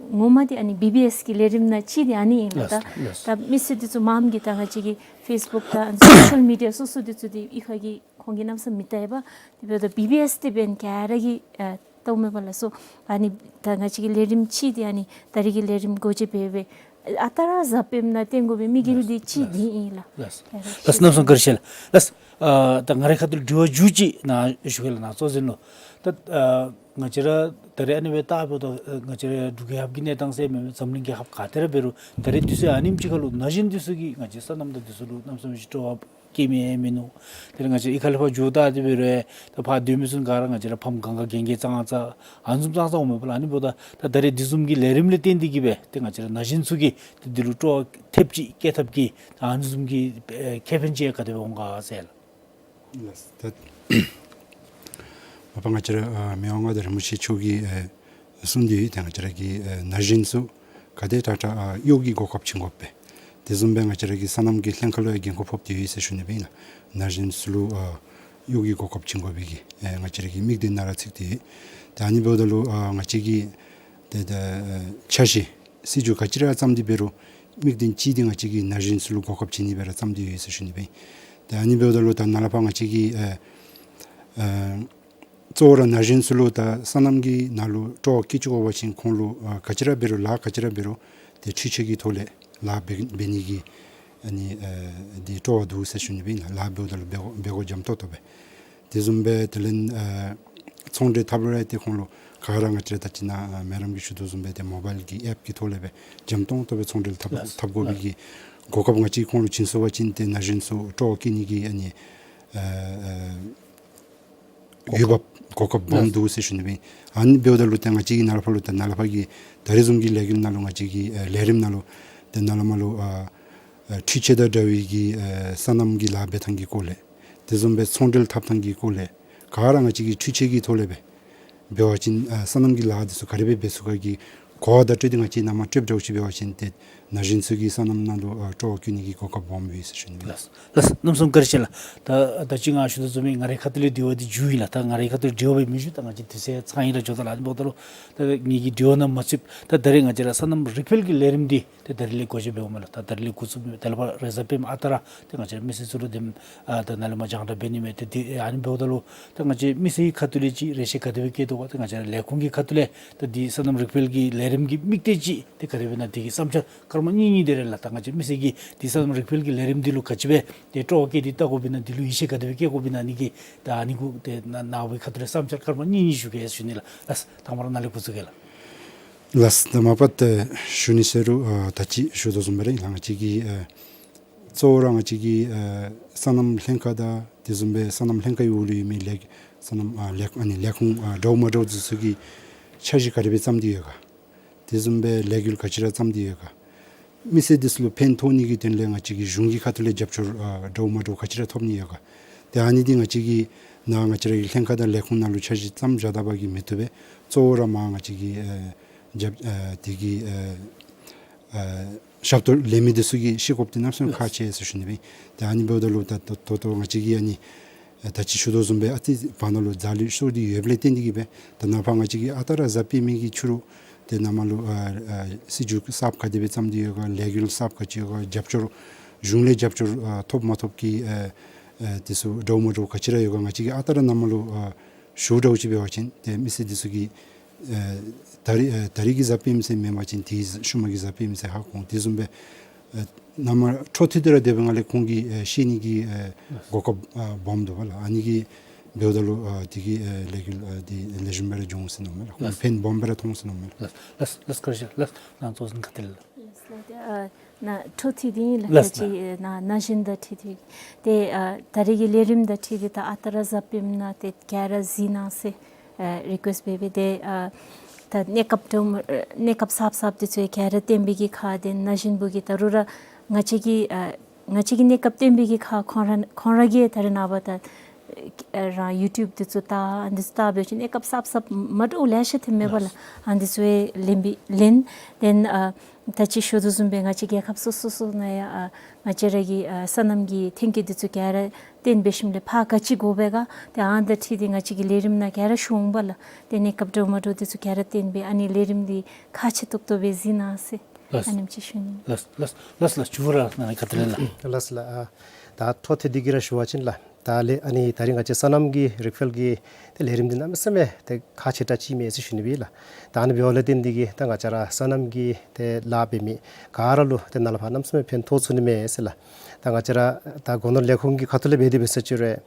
ངོ་མ་འདི་ཨ་ནི་བི་བི་ཨེསི་གི་ལས་རིམ་ནང་གཅིག་འདི་ཨ་ནི་ཨིན་ལགས། ལགས། ད་ལགས། ད་མི་སེར་འདི་ཚུ་མངམ་གིས་ད་ང་བཅས་ཀྱི་ཕེསི་བུཀ་དང་སོ་ཤལ་མི་ཌི་ཡ་སོ་སོ་འདི་ཚུ་འདི་གཡུས་ཁ་གི་ཁོང་གིས་གནམ་མེད་ས་མེད་མི་ལྟ་བས་པ། དེ་འབདཝ་ད་བི་བི་ཨེསི་འདི་འབདན་ག་ར་གིས་ཨ་ལྟཝ་མས་པ་ལགས། སོ་ཨ་ནི་ད་ང་བཅས་ཀྱི་ལས་རིམ་གཅིག་འདི་ཨ་ནི་ད་རེས་ཀྱི་ལས་རིམ་སྒོ་འབྱེད་འབད་བའི་ཨ་རྟག་ར་གཟའ་སྤེནམ་ནང་སྟོན་དགོ་པའི་དམིགས་ཡུལ་འདི་གཅིག་འདི་ཨིན་ལགས། ལགས། ལགས། གནམ་མེད་ས་མེད་བཀའ་དྲིན་ཆེ་ལགས། ལགས། ཨ་ད་ང་རའི་ཁ་ཐུག་ལས་དྲི་བ་མཇུག་ཅིག་ནཱ་ཞུ་གེ་ལགས་ནཱ་གཙོ་འཛིན་ལུ། ད་ཨ་ང་བཅས་ར་ད་རེས་ཨ་ནི་སྦེ་བལྟ་འབདཝ་ད་ཨ་ང་བཅས་ར་འབྲུག་རྒྱལ་ཁབ་ཀྱི་གནས་སྟངས་ཟེར་མེན་མེན་འཛམ་གླིང་རྒྱལ་ཁབ་ག་ཏེ་ར་འབད་རུང་ད་རེས་དུས་ཚོད་ཨ་ནེམ་ཅིག་ཁར་ལུ་ན་གཞོན་འདི་ཚུ་གིས་ང་བཅས་སོ་ནམ་དང་འདི་ཚུ་ལུ་གནམ་མེད་ས་མེད་ཅིག་སྤྲོ་བ་བསྐྱེད་མི་ཡང་མིན་ནུག། དེ་ལས་ང་བཅས་གཡུས་ཁ་ལས་ཕར་འགྱོ་བལྟ་སྟེ་འབད་རུང་ད་ཕར་སྡོད་མི་ཚུ་ག་ར་ང་བཅས་ར་ཕམ་གང་ག་རྒན་རྒས་ཙང་ཙང་ཨ་ནི་བཟུམ་ཙང་ཙང་འོང་མས་པ་ལགས། ཨ་ནི་འབདཝ་ད་ད་ད་རེས་འདི་བཟུམ་གྱི་ལས་རིམ་ལས་བརྟེན་ཏེ་གིས་སྦེ་ཏེ་ང་བཅས་ར་ན་གཞོན་ཚུ་གིས་ཏེ་འདི་ལུ་སྤྲོ་བ་ཐེབས་ཅིག་བསྐྱེད་ཐབས་ཀྱི་ད་ཨ་ནི་བཟུམ་གྱི་ཨེ་ཁེ་ཕན་ཅིག་ག་དེ་སྦེ་འོང་ག་ཟེར་ལགས། ལགས། ད་མ་པ་ང་བཅས་ར་ཨ་མི་དབང་མངའ་བདག་རིན་པོ་ཆེ་མཆོག་གིས་ཨེ་གསུངས་ཏེ་ཡོད། ཏེ་ང་བཅས་ར་གི་ཨེ་ན་གཞོན་ཚུ་ག་དེ་དྲག་དྲག་ཨ་གཡོག་གི་གོ་སྐབས་བྱིན་དགོ་པས། དེ་བཟུམ་སྦེ་ང་བཅས་ར་གི་སོ་ནམ་གྱི་ལྷན་ཁག་ལུ་ཡང་འགན་ཁུར་ཕོག་སྟེ་ཡོད་ཟེར་ཞུ་ནི་སྦེ་ཨིན་ལགས། ན་གཞོན་ཚུ་ལུ་ཨ་གཡོག་གི་གོ་སྐབས་བྱིན་དགོ་པའི་གི་ཨེ་ང་བཅས་ར་གི་དམིགས་དོན་ནང་ར་ཚུད་དེ་ཡོད། ཏེ་ཨ་ནི་འབདཝ་ད་ལུ་ཨ་ང་བཅས་ཀྱིས་ཏེ་ད་ཨ་འཆར་གཞི་སྲིད་བྱུས་ག་ཅི་ར་བརྩམས་ཏེ་འབད་རུང་དམིགས་དོན་གཅིག་འདི་ང་བཅས་ཀྱིས་ན་གཞོན་ཚུ་ལུ་གོ་སྐབས་བྱིན་ནི་སྦེ་ར་བརྩམས་ཏེ་ཡོད་ཟེར་ཞུ་ནི་སྦེ་ཨིན། ཏེ་ཨ་ནི་འབདཝ་ད་ལུ་ད་ནཱ་ལས་ཕར་ང་བཅས་ཀྱིས་ཨ་ཨ་གཙོ་བོ་ར་ན་གཞོན་ཚུ་ལུ་ད་སོ་ནམ་གྱི་ནང་ལུ་སྤྲོ་བ་བསྐྱེད་བཅུག་དགོ་པ་ཅིན་ཁོང་ལུ་ཨ་ག་ཅི་ར་འབད་རུང་ལཱ་ག་ཅི་ར་འབད་རུང་ཏེ་འཕྲུལ་ཆས་ཀྱི་ཐོག་ལས་ལཱ་འབད་འབད་ནི་གི་ཨ་ནི་ཨ་འདི་སྤྲོ་བ་འདུག་ཟེར་ཞུ་ནི་སྦེ་ཨིན་ལགས། ལཱ་འབདཝ་ད་ལུ་འབད་དགོ་འབད་དགོ་འཇམ་ཏོང་ཏོ་སྦེ། དེ་བཟུམ་སྦེ་དེ་ལས་ཨ་ཚོང་འབྲེལ་འཐབ་རུང་ར་ཏེ་ཁོང་ལུ་ག་ར་ང་བཅས་ར་ད་ཅི་ནཱ་ཨ་མེ་རམ་གྱིས་ཞུ་དོ་བཟུམ་སྦེ་ཏེ་མོ་བཱའིལ་གྱི་ཨེཔ་ཀྱི་ཐོག་ལས་སྦེ་འཇམ་ཏོང་ཏོ་སྦེ་ཚོང་འབྲེལ་འཐབ་ལགས། འཐབ་དགོ་པའི་ལགས། གི་གོ་སྐབས་ང་བཅས་ཁོང་ལུ་བྱིན་སོང་པ་ཅིན་ཏེ་ན་གཞོན་ཚུ་སྤྲོ་བ་བསྐྱེད་ནི་གི་ཨ་ནི་ཨ་ཨ་འོས་འབབ་གོ་སྐབས་སྦོམ་འདུག་ཟེར་ཞུ་ནི་སྦེ་ཨིན། ཨ་ནི་འབདཝ་ད་ལུ་ཏེ་ང་བཅས་ཀྱིས་ནཱ་ལས་ཕར་ལུ་ཏེ་ནཱ་ལས་ཕར་གྱི་ད་རེས་བཟུམ་གྱི་ལས་འགུལ་ནང་ལུ་ང་བཅས་ཀྱི་ཨེ་ལས་རིམ་ནང་ལུ་ཏེ་ནཱ་ལས་མར་ལུ་ཨ་ཨ་འཕྲུལ་ཆས་དང་འདྲ་བའི་གི་ཨེ་སོ་ནམ་གྱི་ལཱ་འབད་ཐངས་ཀྱི་སྐོར་ལས་དེ་བཟུམ་སྦེ་ཚོང་འབྲེལ་འཐབ་ཐངས་ཀྱི་སྐོར་ལས་ག་ར་ང་བཅས་ཀྱིས་འཕྲུལ་ཆས་ཀྱི་ཐོག་ལས་སྦེ་འབད་བ་ཅིན་ཨ་སོ་ནམ་གྱི་ལཱ་འདི་ཚུ་ག་དེ་སྦེ་འབད་ཚུགས་ག་གི་གོ་བ་དང་སྤྲོད་དེ་ང་བཅས་ནཱ་མར་སྤྲོདཔ་འདྲཝ་ཅིག་འབད་བ་ཅིན་ཏེ་ ན་གཞོན་ཚུ་གི་སོ་ནམ་ནང་ལུ་ཨ་སྤྲོ་བ་བསྐྱེད་ནི་གི་གོ་སྐབས་སྦོམ་ཡོད་ཟེར་ཞུ་ནི་ཨིན། ལགས་ལགས། གནམ་མེད་ས་མེད་བཀའ་དྲིན་ཆེ་ལགས། ད་ད་ཅི་ང་ཞུ་དོ་བཟུམ་སྦེ་ང་རའི་ཁ་ཐུག་ལས་དྲི་བ་འདི་མཇུག་ཨིན་ལགས། ད་ང་རའི་ཁ་ཐུག་ལས་དྲི་བ་སྦེ་མི་ཞུ། ད་ང་བཅས་དུས་ཚོད་ཚང་ཡི་ར་འགྱོ་དོ་ལགས། ཨ་ནི་འབདཝ་ད་ལུ་ད་ངེ་གི་དྲི་བ་ནང་མ་ཚུདཔ་ད་ད་རེས་ང་བཅས་ར་སོ་ནམ་རིག་འཕེལ་གྱི་ལས་རིམ་འདི་ཏེ་ད་རིས་ལས་འགོ་བཙུགས་འབདཝ་མས་ལགས། ད་ད་རིས་ལས་འགོ་བཙུགས་འབད་ད་ལས་ཕར་རེས་གཟའ་སྤེནམ་ཨ་རྟག་ར་ཏེ་ང་བཅས་མི་སེར་ཚུ་ལུ་དེམ་ཨ་ད་ནཱ་ལས་མར་རྒྱང་བསྒྲགས་འབད་ནི་མས། ཏེ་དེ་ཨ་ནི་འབདཝ་ད་ལུ་ད་ང་བཅས་མི་སེར་གྱི་ཁ་ཐུག་ལས་ཅིག་རེ་ཆེ་ག་དེ་སྦེ་བསྐྱེད་དོ་ག། ཏེ་ང་བཅས་ར་ལས་ཁུངས་ཀྱི་ཁ་ཐུག་ལས་ད་འདི་སོ་ནམ་རིག་འཕེལ་གྱི་ལས་རིམ་གྱི་དམིགས་གཏད་ཅིག་ཏེ་ག་དེ་སྦེ་ཨིན་ན་དེ་གི་བསམ་འཆར་སྐར་མ་གཉིས་གཉིས་དེ་རེ་ལགས། ད་ང་བཅས་མི་སེར་གྱིས་འདི་སོ་ནམ་རིག་འཕེལ་གྱི་ལས་རིམ་འདི་ལུ་ག་ཅི་སྦེ་ཏེ་སྤྲོ་བ་བསྐྱེད་དེ་བལྟ་དགོཔ་ཨིན་ན། འདི་ལུ་ཡིད་ཆེས་ག་དེ་སྦེ་བསྐྱེད་དགོཔ་ཨིན་ན། ཨ་ནི་གི་ད་ཨ་ནི་གུ་ཏེ་ནཱ་ནཱ་བའི་ཁ་ཐུག་ལས་བསམ་འཆར་སྐར་མ་གཉིས་གཉིས་ཞུ་གེ་ཟེར་ཞུ་ནི་ལགས། ལགས། དང་པ་ར་ནཱ་ལས་འགོ་བཙུགས་གེ་ལགས། ལགས། ད་མ་པ་ཏེ་ཞུ་ནི་ཟེར་རུང་ཨ་ད་ཅི་ཞུ་དོ་བཟུམ་སྦེ་ར་ཨིན་ལགས། ང་བཅས་ཀྱི་ཨ་གཙོ་བོ་ར་ང་བཅས་ཀྱི་ཨ་སོ་ནམ་ལྷན་ཁག་དང་དེ་བཟུམ་སྦེ་སོ་ནམ་ལྷན་ཁག་གི་འོག་ལུ་ཡོད་མི་ལས་སོ་ནམ་ཨ་ལས་ཨ་ནི་ལས་ཁུངས་ཨ་འདྲཝ་མ་འདྲཝ་ཚུ་གི་འཆར་གཞི་ག་དེ་སྦེ་བརྩམས་ཏེ་ཡོད་ག། དེ་བཟུམ་སྦེ་ལས་འགུལ་ག་ཅི་ར་བརྩམས་ཏེ་ཡོད་ག། མི་སེར་འདི་ཚུ་ལུ་ཕན་ཐོགས་ནི་གི་དོན་ལས་ང་བཅས་ཀྱི་གཞུང་གི་ཁ་ཐུག་ལས་རྒྱབ་སྐྱོར་ཨ་འདྲཝ་མ་འདྲཝ་ག་ཅི་ར་ཐོབ་ནི་ཡོད་ག། ཏེ་ཨ་ནི་འདི་ང་བཅས་ཀྱིས་ནཱ་ང་བཅས་ར་གི་ལྷན་ཁག་དང་ལས་ཁུངས་ནང་ལུ་འཆར་གཞི་བརྩམས་བཞག་ད་པ་གིས་མི་བཏུབ་པས། གཙོ་བོ་ར་མར་ང་བཅས་ཀྱི་ཨ་རྒྱབ་ཨ་དེ་གི་ཨ་ཨ་ཞབས་ཏོག་ལེན་མི་འདི་ཚུ་གིས་ཤེས་དགོཔ་འདི་གནམ་མེད་ས་མེད་ཁག་ཆེ་ཟེར་ཞུ་ནི་སྦེ། ཏེ་ཨ་ནི་འབདཝ་ད་ལུ་ད་ད་ད་ལྟོ་ང་བཅས་ཀྱིས་ཨ་ནི་ཨ་ད་ཅི་ཞུ་དོ་བཟུམ་སྦེ་ཨ་ཙི་བར་ན་ལུ་རྫ་ལུད་ཤོར་ཏེ་ཡོདཔ་ལས་བརྟེན་ཏེ་གིས་སྦེ་ད་ནཱ་ཕར་ང་བཅས་ཀྱིས་ཨ་རྟག་ར་གཟའ་སྤེན་པའི་གི་ཕྱི་རུ་ཏེ་ནཱ་མར་ལུ་ཨ་ཨ་སྲིད་བྱུས་གསརཔ་ག་དེ་སྦེ་བརྩམས་ཏེ་ཡོད་ག། ལས་འགུལ་གསརཔ་ག་ཅི་ཡོད་ག། རྒྱབ་སྐྱོར་གཞུང་ལས་རྒྱབ་སྐྱོར་ཨ་ཐོབ་མ་ཐོབ་ཀྱི་ཨ་ཨ་དེ་ཚུ་འདྲཝ་མ་འདྲཝ་ག་ཅི་ར་ཡོད་ག། ང་བཅས་ཀྱིས་ཨ་རྟག་ར་ནཱ་མར་ལུ་ཨ་ཞུ་འདྲཝ་ཅིག་འབད་བ་ཅིན་ཏེ་མི་སེར་འདི་ཚུ་གིས་ཨ་ད་རིས་ཨ་ད་རིས་ཀྱི་གཟའ་སྤེན་པ་ཚེ་མེན་པ་ཅིན་དེའི་ཤུལ་མ་གི་གཟའ་སྤེན་པ་ཚེ་ཧ་གོ་འོང་། དེ་བཟུམ་སྦེ་ཨ་ནཱ་མར་འཕྲོ་མཐུད་དེ་ར་སྡོད་པའི་སྒང་ལས་ཁོང་གིས་ཨ་ཤེས་ནི་གི་ཨ་གོ་སྐབས་ཨ་སྦོམ་འདུག་པ་ལགས། ཨ་ནི་གིས་འབདཝ་ད་ལུ་ཨ་དེ་གིས་ཨ་ལས་འགུལ་ཨ་འདི་ལེགས་ཤོམ་སྦེ་ར་འགྱོ་འོང་ཟེར་མནོཝ་མས་ལགས། ཁོང་ལགས། ཕན་སྦོམ་སྦེ་ར་ཐོགས་འོང་ཟེར་མནོཝ་མས་ལགས། ལགས་ལགས་ལགས། བཀའ་དྲིན་ཆེ་ལགས། ལགས་གནང་ཚུལ་ཁ་ཐུག་ལས་ལགས། ལགས་ལགས། ཏེ་ཨ་ནཱ་འཕྲོ་མཐུད་དེ་ཨིན་ལགས། ལགས་ད་ཅི་ལགས། ཨ་ནཱ་ན་གཞོན་དང་འཁྲིལ་ཏེ་ཏེ་ཨ་ད་རིས་ཀྱི་ལས་རིམ་དང་འཁྲིལ་ཏེ་ད་ཨ་རྟག་ར་གཟའ་སྤེནམ་ནང་ཏེ་ག་ར་གཟིགས་གནང་ཟེར་ཨ་རི་ཀུའེསཊ་འབད་འབད་ཏེ་ཨ་ད་གནས་སྐབས་འདྲཝ་ཨ་གནས་སྐབས་གསརཔ་གསརཔ་འདི་ཚུ་ག་ར་བཏོན་པའི་གི་ཁར་ཏེ་ན་གཞོན་བུ་གིས་ད་རུང་ར་ང་བཅས་ཀྱི་ཨ་ང་བཅས་ཀྱི་གནས་སྐབས་བཏོན་པའི་གི་ཁར་ཁོང་ར་ཁོང་ར་གིས་ད་རེས་ནངས་པ་ད་ཨ་རང་ཡུ་ཊུབ་འདི་ཚུ་ལྟ་ཨ་འདི་ཚུ་ལྟ་འབད་བ་ཅིན་གནས་སྐབས་གསརཔ་གསརཔ་མ་འདྲཝ་ལེ་ཤ་ཐོནམ་མས་པ་ལགས། ཨ་འདི་ཚུ་ལེན་པའི་ལེན། ཏེ་ཨ་ད་ཅི་ཞུ་དོ་བཟུམ་སྦེ་ང་བཅས་རྒྱལ་ཁབ་སོ་སོ་སོ་ནང་ཡང་ཨ་ང་བཅས་ར་གི་ཨ་སོ་ནམ་གྱི་ཐོན་སྐྱེད་འདི་ཚུ་ག་ར་བཏོན་འབད་ཞིནམ་ལས་ཕར་ག་ཅི་དགོ་པས་ག། ཏེ་ཨ་ནི་དང་འཁྲིལ་ཏེ་ང་བཅས་ཀྱི་ལས་རིམ་ནང་ག་ར་ཞུ་འོང་པ་ལགས། ཏེ་གནས་སྐབས་འདྲཝ་མ་འདྲཝ་འདི་ཚུ་ག་ར་བཏོན་སྦེ་ཨ་ནི་ལས་རིམ་འདི་ཁག་ཆེ་ཏོག་ཏོ་སྦེ་གཟིགས་གནང་ཟེར། ལགས། ཨ་ནེམ་ཅིག་ཞུ་ནི། ལགས་ལགས་ལགས་ལགས། ཞུ་ར་ནཱ་ཁ་ཐུག་ལས་ལགས། ལགས་ལགས། ཨ་ད་འཕྲོ་མཐུད་དེ་གི་ར་ཞུ་བ་ཅིན་ལགས། ད་ལས་ཨ་ནི་ད་རིས་ང་བཅས་སོ་ནམ་གྱི་རིག་འཕེལ་གྱི་ཏེ་ལས་རིམ་འདི་གནམ་མེད་ས་མེད་ཏེ་ཁག་ཆེ་དྲགས་ཅིག་མས་ཟེར་ཞུ་ནི་སྦེ་ལགས། ད་ཨ་ནི་འབདཝ་ལས་བརྟེན་ཏེ་གིས་ད་ང་བཅས་ར་སོ་ནམ་གྱི་ཏེ་ལཱ་འབད་མི་ག་ར་ལུ་ཏེ་ནཱ་ལས་ཕར་གནམ་མེད་ས་མེད་ཕན་ཐོགས་ཚུགས་ནི་མས་ཟེར་ལགས། ད་ང་བཅས་ར་ད་སྒོ་ནོར་ལས་ཁུངས་ཀྱི་ཁ་ཐུག་ལས་འབད་དེ་འབད་ས་ཅིག་རུང་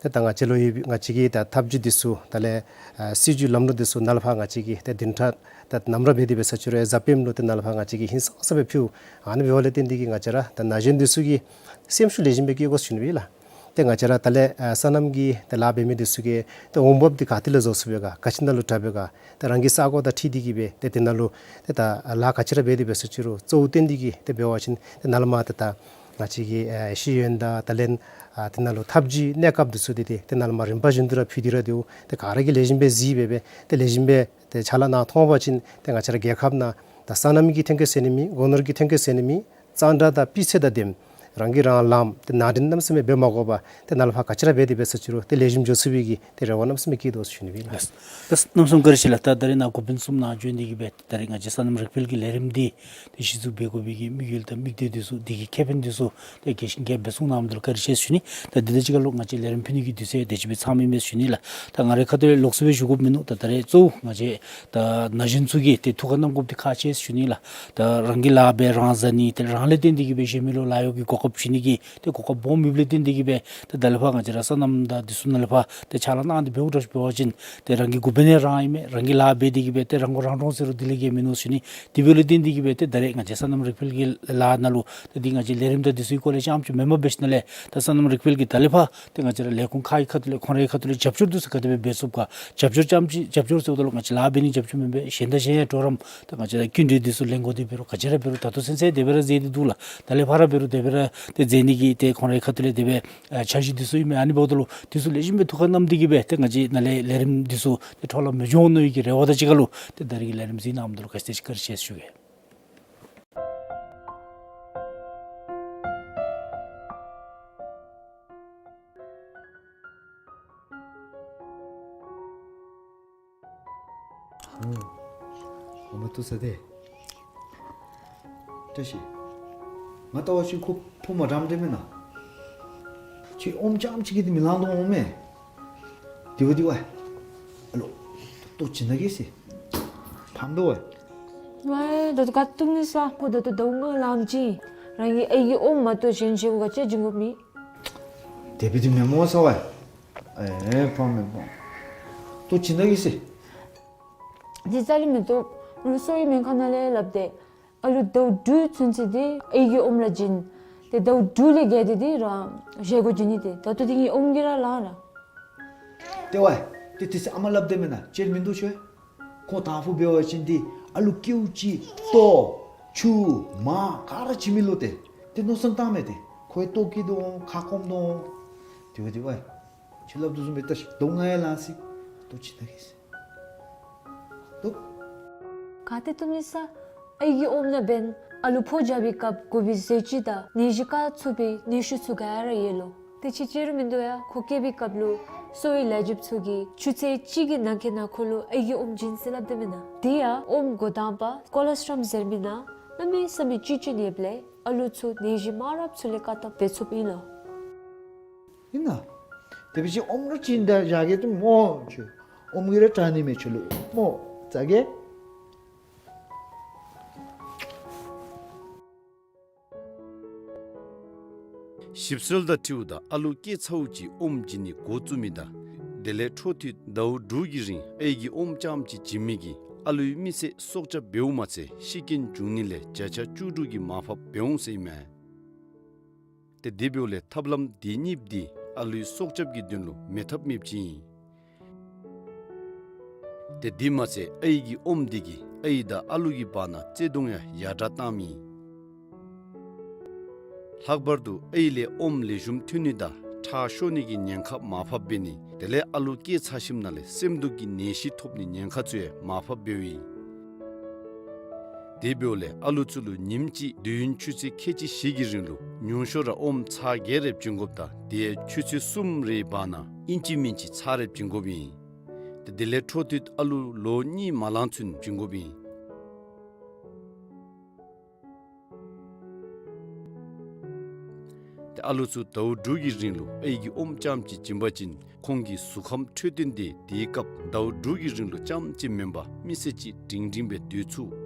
ཏེ་ད་ང་བཅས་ལུ་ཡོད་པའི་ང་བཅས་ཀྱི་ད་ཐབས་ཇུས་འདི་ཚུ་ད་ལས་ཨ་སྲིད་བྱུས་ལམ་ལུགས་འདི་ཚུ་ནཱ་ལས་ཕར་ང་བཅས་ཀྱིས་ཏེ་བདུན་ཕྲག་ད་ནམ་ར་འབད་དེ་འབད་ས་ཅིག་རུང་གཟའ་སྤེནམ་ལུ་ཏེ་ནཱ་ལས་ཕར་ང་བཅས་ཀྱིས་ཧིང་སངས་ས་སྦེ་ཕུལ། ཨ་ནི་འབདཝ་ལས་བརྟེན་ཏེ་གིས་ང་བཅས་ར་ད་ན་གཞོན་འདི་ཚུ་གིས་སེམས་ཤུགས་ལེགས་ཤོམ་སྦེ་བསྐྱེད་དགོ་ཟེར་ཞུ་ནི་སྦེ་ལགས། ཏེ་ང་བཅས་ར་ད་ལས་ཨ་སོ་ནམ་གྱི་ཏེ་ལཱ་འབད་མི་འདི་ཚུ་གིས་ཏེ་འོང་འབབ་འདི་ག་ཏེ་ལས་བཟོ་ཚུགས་པས་ག། ག་ཅི་ནང་ལུ་དྲག་པས་ག། ཏེ་རང་གི་ས་གོ་དང་འཁྲིལ་ཏེ་གིས་སྦེ་ཏེ་དེ་ནང་ལུ་ཏེ་ད་ལཱ་ག་ཅི་ར་འབད་དེ་འབད་ས་ཅིག་རུང་གཙོ་བོ་བཏོན་ཏེ་གིས་ཏེ་འབད་བ་ཅིན་ཏེ་ནཱ་ལས་མར་ཏེ་ད་ང་བཅས་ཀྱི་ཨ་ཤེས་ཡོན་དང་ད་ལས་ཨ་དེ་ནང་ལུ་ཐབས་ཇུས་གནས་སྐབས་འདི་ཚུ་འདི་ཏེ་དེ་ནང་ལས་མར་རིམ་པ་བཞིན་དུ་ར་ཕུལ་ཏེ་ར་སྡོད། ཏེ་ག་ར་གིས་ལེགས་ཤོམ་སྦེ་གཟིགས་སྦེ་སྦེ་ཏེ་ལེགས་ཤོམ་སྦེ་ཏེ་ཕྱག་ལཱ་གནང་ཐོབ་པ་ཅིན་ཏེ་ང་བཅས་ར་རྒྱལ་ཁབ་ནང་ད་སོ་ནམ་གྱི་ཐོན་སྐྱེད་ཟེར་ནི་མེད། སྒོ་ནོར་གྱི་ཐོན་སྐྱེད་ཟེར་ནི་མེད། གཙང་སྦྲ་དང་སྤུས་ཚད་དང་ལྡནམ་རང་གིས་རང་ལངམ་ཏེ་ནང་འདྲེན་གནམ་མེད་ས་མེད་འབད་མ་དགོ་པར་ཏེ་ནཱ་ལས་ཕར་ག་ཅི་ར་འབད་དེ་འབད་ས་ཅིག་རུང་ཏེ་ལེགས་ཤོམ་འགྱོ་ཚུགས་པའི་གི་ཏེ་རེ་བ་གནམ་མེད་ས་མེད་བསྐྱེད་དོ་ཟེར་ཞུ་ནི་སྦེ་ལགས། ལགས་ལགས། གནམ་མེད་ས་མེད་བཀའ་དྲིན་ཆེ་ལགས། ད་ད་རིས་ནཱ་འགོ་དཔོན་གསུམ་ནཱ་བྱོན་ཏེ་གིས་སྦེ་ད་རིས་ང་བཅས་སོ་ནམ་རིག་འཕེལ་གྱི་ལས་རིམ་འདི་ཏེ་གཞི་བཙུགས་འབད་དགོ་པའི་གི་དམིགས་ཡུལ་དང་དམིགས་གཏད་འདི་ཚུ་དེ་གི་ཁེ་ཕན་འདི་ཚུ་ཏེ་རྒྱས་ཤིང་རྒྱས་པ་སྦེ་གསུངས་གནངམ་འདི་ལུ་བཀའ་དྲིན་ཆེ་ཟེར་ཞུ་ནི། ད་འདི་དང་གཅིག་ཁར་ལུ་ང་བཅས་ལས་རིམ་ཕུལ་ནི་གི་དུས་ཚོད་དེ་ཅིག་སྦེ་ཚང་མི་མས་ཟེར་ཞུ་ནི་ལགས། ད་ང་རའི་ཁ་ཐུག་ལས་ལོགས་སུ་སྦེ་ཞུ་དགོཔ་མིན་ནུག། ད་ད་རེས་གཙོ་བོ་ང་བཅས་ད་ན་གཞོན་ཚུ་གིས་ཏེ་ཐུགས་ཁར་བསྣམ་དགོཔ་འདི་ཁག་ཆེ་ཟེར་ཞུ་ནི་ལགས། ད་རང་གི་ལཱ་འབད་རང་བཟའ་ནི་ཏེ་རང་ལས་བརྟེན་ཏེ་གིས་སྦེ་གཞན་མི་ལུ་ལཱ་གཡོག་གི་གོ་སྐབས་བྱིན་ནི་གི་ཏེ་གོ་སྐབས་སྦོམ་ཡོདཔ་ལས་བརྟེན་ཏེ་གིས་སྦེ་ཏེ་ད་ལས་ཕར་ང་བཅས་ར་སོ་ནམ་དང་འདི་ཚུ་ནཱ་ལས་ཕར་ཏེ་ཕྱག་ལཱ་གནང་སྟེ་འབདཝ་འདྲཝ་ཅིག་འབད་བ་ཅིན་ཏེ་རང་གི་འགོ་དཔོན་ཡང་རང་ཨིན་མས། རང་གིས་ལཱ་འབད་དེ་གིས་སྦེ་ཏེ་རང་མགོ་རང་འདྲོངས་ཟེར་རུང་དེ་ལས་བརྒལ་མིན་ནུག་ཟེར་ཞུ་ནི། དེ་འབདཝ་ལས་བརྟེན་ཏེ་གིས་སྦེ་ཏེ་ད་རེས་ང་བཅས་སོ་ནམ་རིག་འཕེལ་གྱི་ལཱ་ནང་ལུ་ཏེ་འདི་ང་བཅས་ལས་རིམ་དང་འདི་ཚུ་གི་སྐོར་ལས་རྐྱངམ་ཅིག་མེན་པར་འབད་ཞིནམ་ལས་ད་སོ་ནམ་རིག་འཕེལ་གྱིས་ད་ལས་ཕར་ཏེ་ང་བཅས་ར་ལས་ཁུངས་ཁག་གི་ཁ་ཐུག་ལས་ཁོང་རའི་ཁ་ཐུག་ལས་རྒྱབ་སྐྱོར་འདི་ཚུ་ག་དེ་སྦེ་འབད་ཚུགས་ག། རྒྱབ་སྐྱོར་རྐྱངམ་ཅིག་རྒྱབ་སྐྱོར་ཟེརཝ་ད་ལུ་ང་བཅས་ལཱ་འབད་ནི་རྒྱབ་སྐྱོར་མེན་པར་གཞན་དང་གཞན་ཡང་གྲོགས་རམ་ད་ང་བཅས་ར་སྐྱིན་འགྲུལ་འདི་ཚུ་ལེན་དགོ་དེ་འབད་རུང་ག་ཅི་ར་འབད་རུང་ད་ལྟོ་ཚུན་ཚོད་དེ་སྦེ་ར་མཛད་དེ་འདུག་ལགས། ད་ལས་ཕར་ར་འབད་རུང་དེ་སྦེ་ར་ཏེ་མཛད་ནི་གི་ཏེ་ཁོང་རའི་ཁ་ཐུག་ལས་དེ་སྦེ་ཨ་འཆར་གཞི་འདི་ཚུ་ཨིན་མས། ཨ་ནི་འབདཝ་ད་ལུ་འདི་ཚུ་ལེགས་ཤོམ་སྦེ་ཐུགས་ཁར་བསྣམས་ཏེ་གིས་སྦེ་ཏེ་ང་བཅས་ནཱ་ལས་ལས་རིམ་འདི་ཚུ་ཏེ་འཕྲོ་བརླག་མི་འགྱོ་ནི་གི་རེ་བ་དང་གཅིག་ཁར་ལུ་ཏེ་ད་རིས་ཀྱི་ལས་རིམ་གཟིགས་གནངམ་འདི་ལུ་བཀའ་དྲིན་ཆེ་ཟེར་ཞུ་གེ། ཨོ། ཨོ་མ་བཏུབ་ས་དེ། བཀྲ་ཤིས། ང་ལྟ་བ་ཅིན་ཁོ་ཕོ་མ་འདྲཝ་འདྲ་མེན་ན། ཁྱོད་ཨོམ་རྐྱངམ་ཅིག་གིས་འདི་མི་ལང་དོ་འོང་མས། དེ་བ་དེ་བ། ཨ་ལོ། ལྟོ་བྱིན་ན་གེ་ཟེར། ཕམ་དོ་བ། ཝའི་ད་ལྟོ་ག་བཏུབ་ནི་ས། ཁོ་ད་ལྟོ་ཟླཝ་ལྔ་ལང་ཅི། རང་གི་ཨའི་གི་ཨོམ་མ་གཏོགས་གཞན་ཅིག་གུ་ག་ཅི་བྱིན་དགོཔ་མེད། དེ་བ་དེ་མེན་མོ་ས་བ། ཨེ་ཕམ་མེན་ཕམ། ལྟོ་བྱིན་ན་གེ་ཟེར། དེ་རྩ་ལས་མི་བཏུབ། ང་གསོ་བའི་སྨན་ཁང་ནང་ལས་སླབ་སྟེ། ཨ་ལུ་ཟླཝ་དྲུག་ཚུན་ཚོད་དེ་ཨའི་གི་ཨོམ་ར་བྱིན། ཏེ་ཟླཝ་དྲུག་ལས་བརྒལ་ཏེ་དེ་རང་བཞེས་སྒོ་བྱིན་ནི་ཏེ། ད་ལྟོ་དེ་ངེའི་ཨོམ་གྱིས་ར་ལང་ར། དེ་བ། དེ་དེ་ཚེ་ཨ་མ་སླབ་སྟེ་མེན་ན་ཅིག་མིན་འདུག་ཤོ། ཁོ་དང་ཕུ་འབད་བ་ཅིན་དེ་ཨ་ལུ་ཀེའུ་ཅིག་ལྟོ་ཆུ་མར་ག་ར་བྱིན་མི་ལོ་ཏེ། དེ་མནོ་བསམ་བཏངམ་མས་ཏེ། ཁོ་ཡང་ལྟོ་སྐྱེ་དོ་འོང་ཁ་སྐོམ་དོ་འོང་། དེ་བ་དེ་བ། ཁྱོད་སླབ་དོ་བཟུམ་སྦེ་ལྟ་ཤིག། ཟླཝ་ལྔ་ཡང་ལང་སོ་ཡི། ལྟོ་བྱིན་ན་གེ་ཟེར། ལྟོ། ག་ཏེ་བཏུབ་ནི་ས། ཨའི་གི་ཨོམ་ནང་འབདན་ཨ་ལུ་ཕོ་རྒྱབ་པའི་སྐབས་དགོ་པའི་ཟས་བཅུད་དང་ནད་གཞི་བཀག་ཚུགས་པའི་ནུས་ཤུགས་ཚུ་ག་ར་ཡོད་ལོ། དེ་ཅིག་ཅིག་ར་མིན་འདུག་ཡ། ཁོ་སྐྱེ་བའི་སྐབས་ལུ་གསོ་བའི་ལས་བྱེདཔ་ཚུ་གིས་ཆུ་ཚོད་གཅིག་གི་ནང་འཁོད་ནང་ཁོ་ལུ་ཨའི་གི་ཨོམ་བྱིན་ཟེར་སླབ་སྟེ་མེན་ན། དེ་ཡང་ཨོམ་འགོ་དང་པ་ཀོ་ལོ་སི་ཊོམ་ཟེར་མི་ནང་གནམ་མེད་ས་མེད་བཅུད་ཅིག་ཡོདཔ་ལས་ཨ་ལུ་ཚུ་ནད་གཞི་མང་རབས་ཚུ་ལས་བཀག་ཐབས་འབད་ཚུགསཔ་ཨིན་ལོ། ཨིན་ན། དེ་འབད་བ་ཅིན་ཨོམ་ར་བྱིན་ད་བཞག་གེ་ཏེ་མོ་ཁྱོད། ཨོམ་གྱིས་ར་དྲག་ནི་མས་ཁྱོད་ལུ་མོ། ཟ་གེ། ཞིབ་འཚོལ་དང་འཁྲིལཝ་ད་ཨ་ལུ་སྐྱེས་ཚརཝ་ཅིག་ཨོམ་བྱིན་ནི་འགོ་བཙུགས་མི་དང་དེ་ལས་འཕྲོ་མཐུད་ཟླཝ་དྲུག་གི་རིང་ཨའི་གི་ཨོམ་རྐྱངམ་ཅིག་བྱིན་མི་གིས་ཨ་ལུའི་མི་ཚེ་སྲོག་སྐྱབས་འབདཝ་མ་ཚད་ཤི་རྐྱེན་འབྱུང་ནི་ལས་བརྒྱ་ཆ་བཅུ་དྲུག་གི་མར་ཕབ་འབད་འོང་ཟེར་ཨིན་མས། ཏེ་དེ་འབདཝ་ལས་ཐབས་ལམ་དེ་གཉིས་འདི་ཨ་ལུའི་སྲོག་སྐྱབས་ཀྱི་དོན་ལུ་མེད་ཐབས་མེདཔ་ཅིག་ཨིན། ཏེ་དེ་མ་ཚད་ཨའི་གི་ཨོམ་འདི་གིས་ཨའི་དང་ཨ་ལུ་གི་བར་ན་བརྩེ་གདུང་ཡང་ཡར་དྲག་བཏངམ་ཨིན། ལྷག་པར་དུ་ཨའི་ལས་ཨོམ་ལེགས་ཤོམ་ཐོན་ནི་དང་ཁྲག་ཤོར་ནི་གི་ཉེན་ཁ་མར་ཕབ་འབད་ནི་དེ་ལས་ཨ་ལུ་སྐྱེས་ཚར་ཞིནམ་ལས་སེམས་སྡུག་གི་ནད་གཞི་ཐོབ་ནི་ཉེན་ཁ་ཚུ་ཡང་མར་ཕབ་འབདཝ་ཨིན། དེ་འབདཝ་ལས་ཨ་ལུ་ཚུ་ལུ་ཉིནམ་གཅིག་དུས་ཡུན་ཆུ་ཚོད་ཁལ་གཅིག་བཞི་གི་རིང་ལུ་ཉུང་ཤོས་ར་ཨོམ་ཚར་བརྒྱད་རེ་བྱིན་དགོཔ་དང་དེ་ཡང་ཆུ་ཚོད་གསུམ་རེའི་བར་ན་ཨིན་ཅི་མིན་ཅི་ཚར་རེ་བྱིན་དགོཔ་ཨིན། ཏེ་དེ་ལས་འཕྲོ་མཐུད་ཨ་ལུ་ལོ་གཉིས་མ་ལང་ཚུན་བྱིན་དགོཔ་ཨིན། ཏེ་ཨ་ལུ་ཚུ་ཟླཝ་དྲུག་གི་རིང་ལུ་ཨའི་གི་ཨོམ་རྐྱངམ་ཅིག་བྱིན་པ་ཅིན་ཁོང་གི་གཟུགས་ཁམས་འཕྲོད་བསྟེན་དེ་དེའི་སྐབས་ཟླཝ་དྲུག་གི་རིང་ལུ་རྐྱངམ་ཅིག་མེན་པར་མི་ཚེ་གཅིག་སྒྲིང་སྒྲིང་སྦེ་སྡོད་ཚུགས།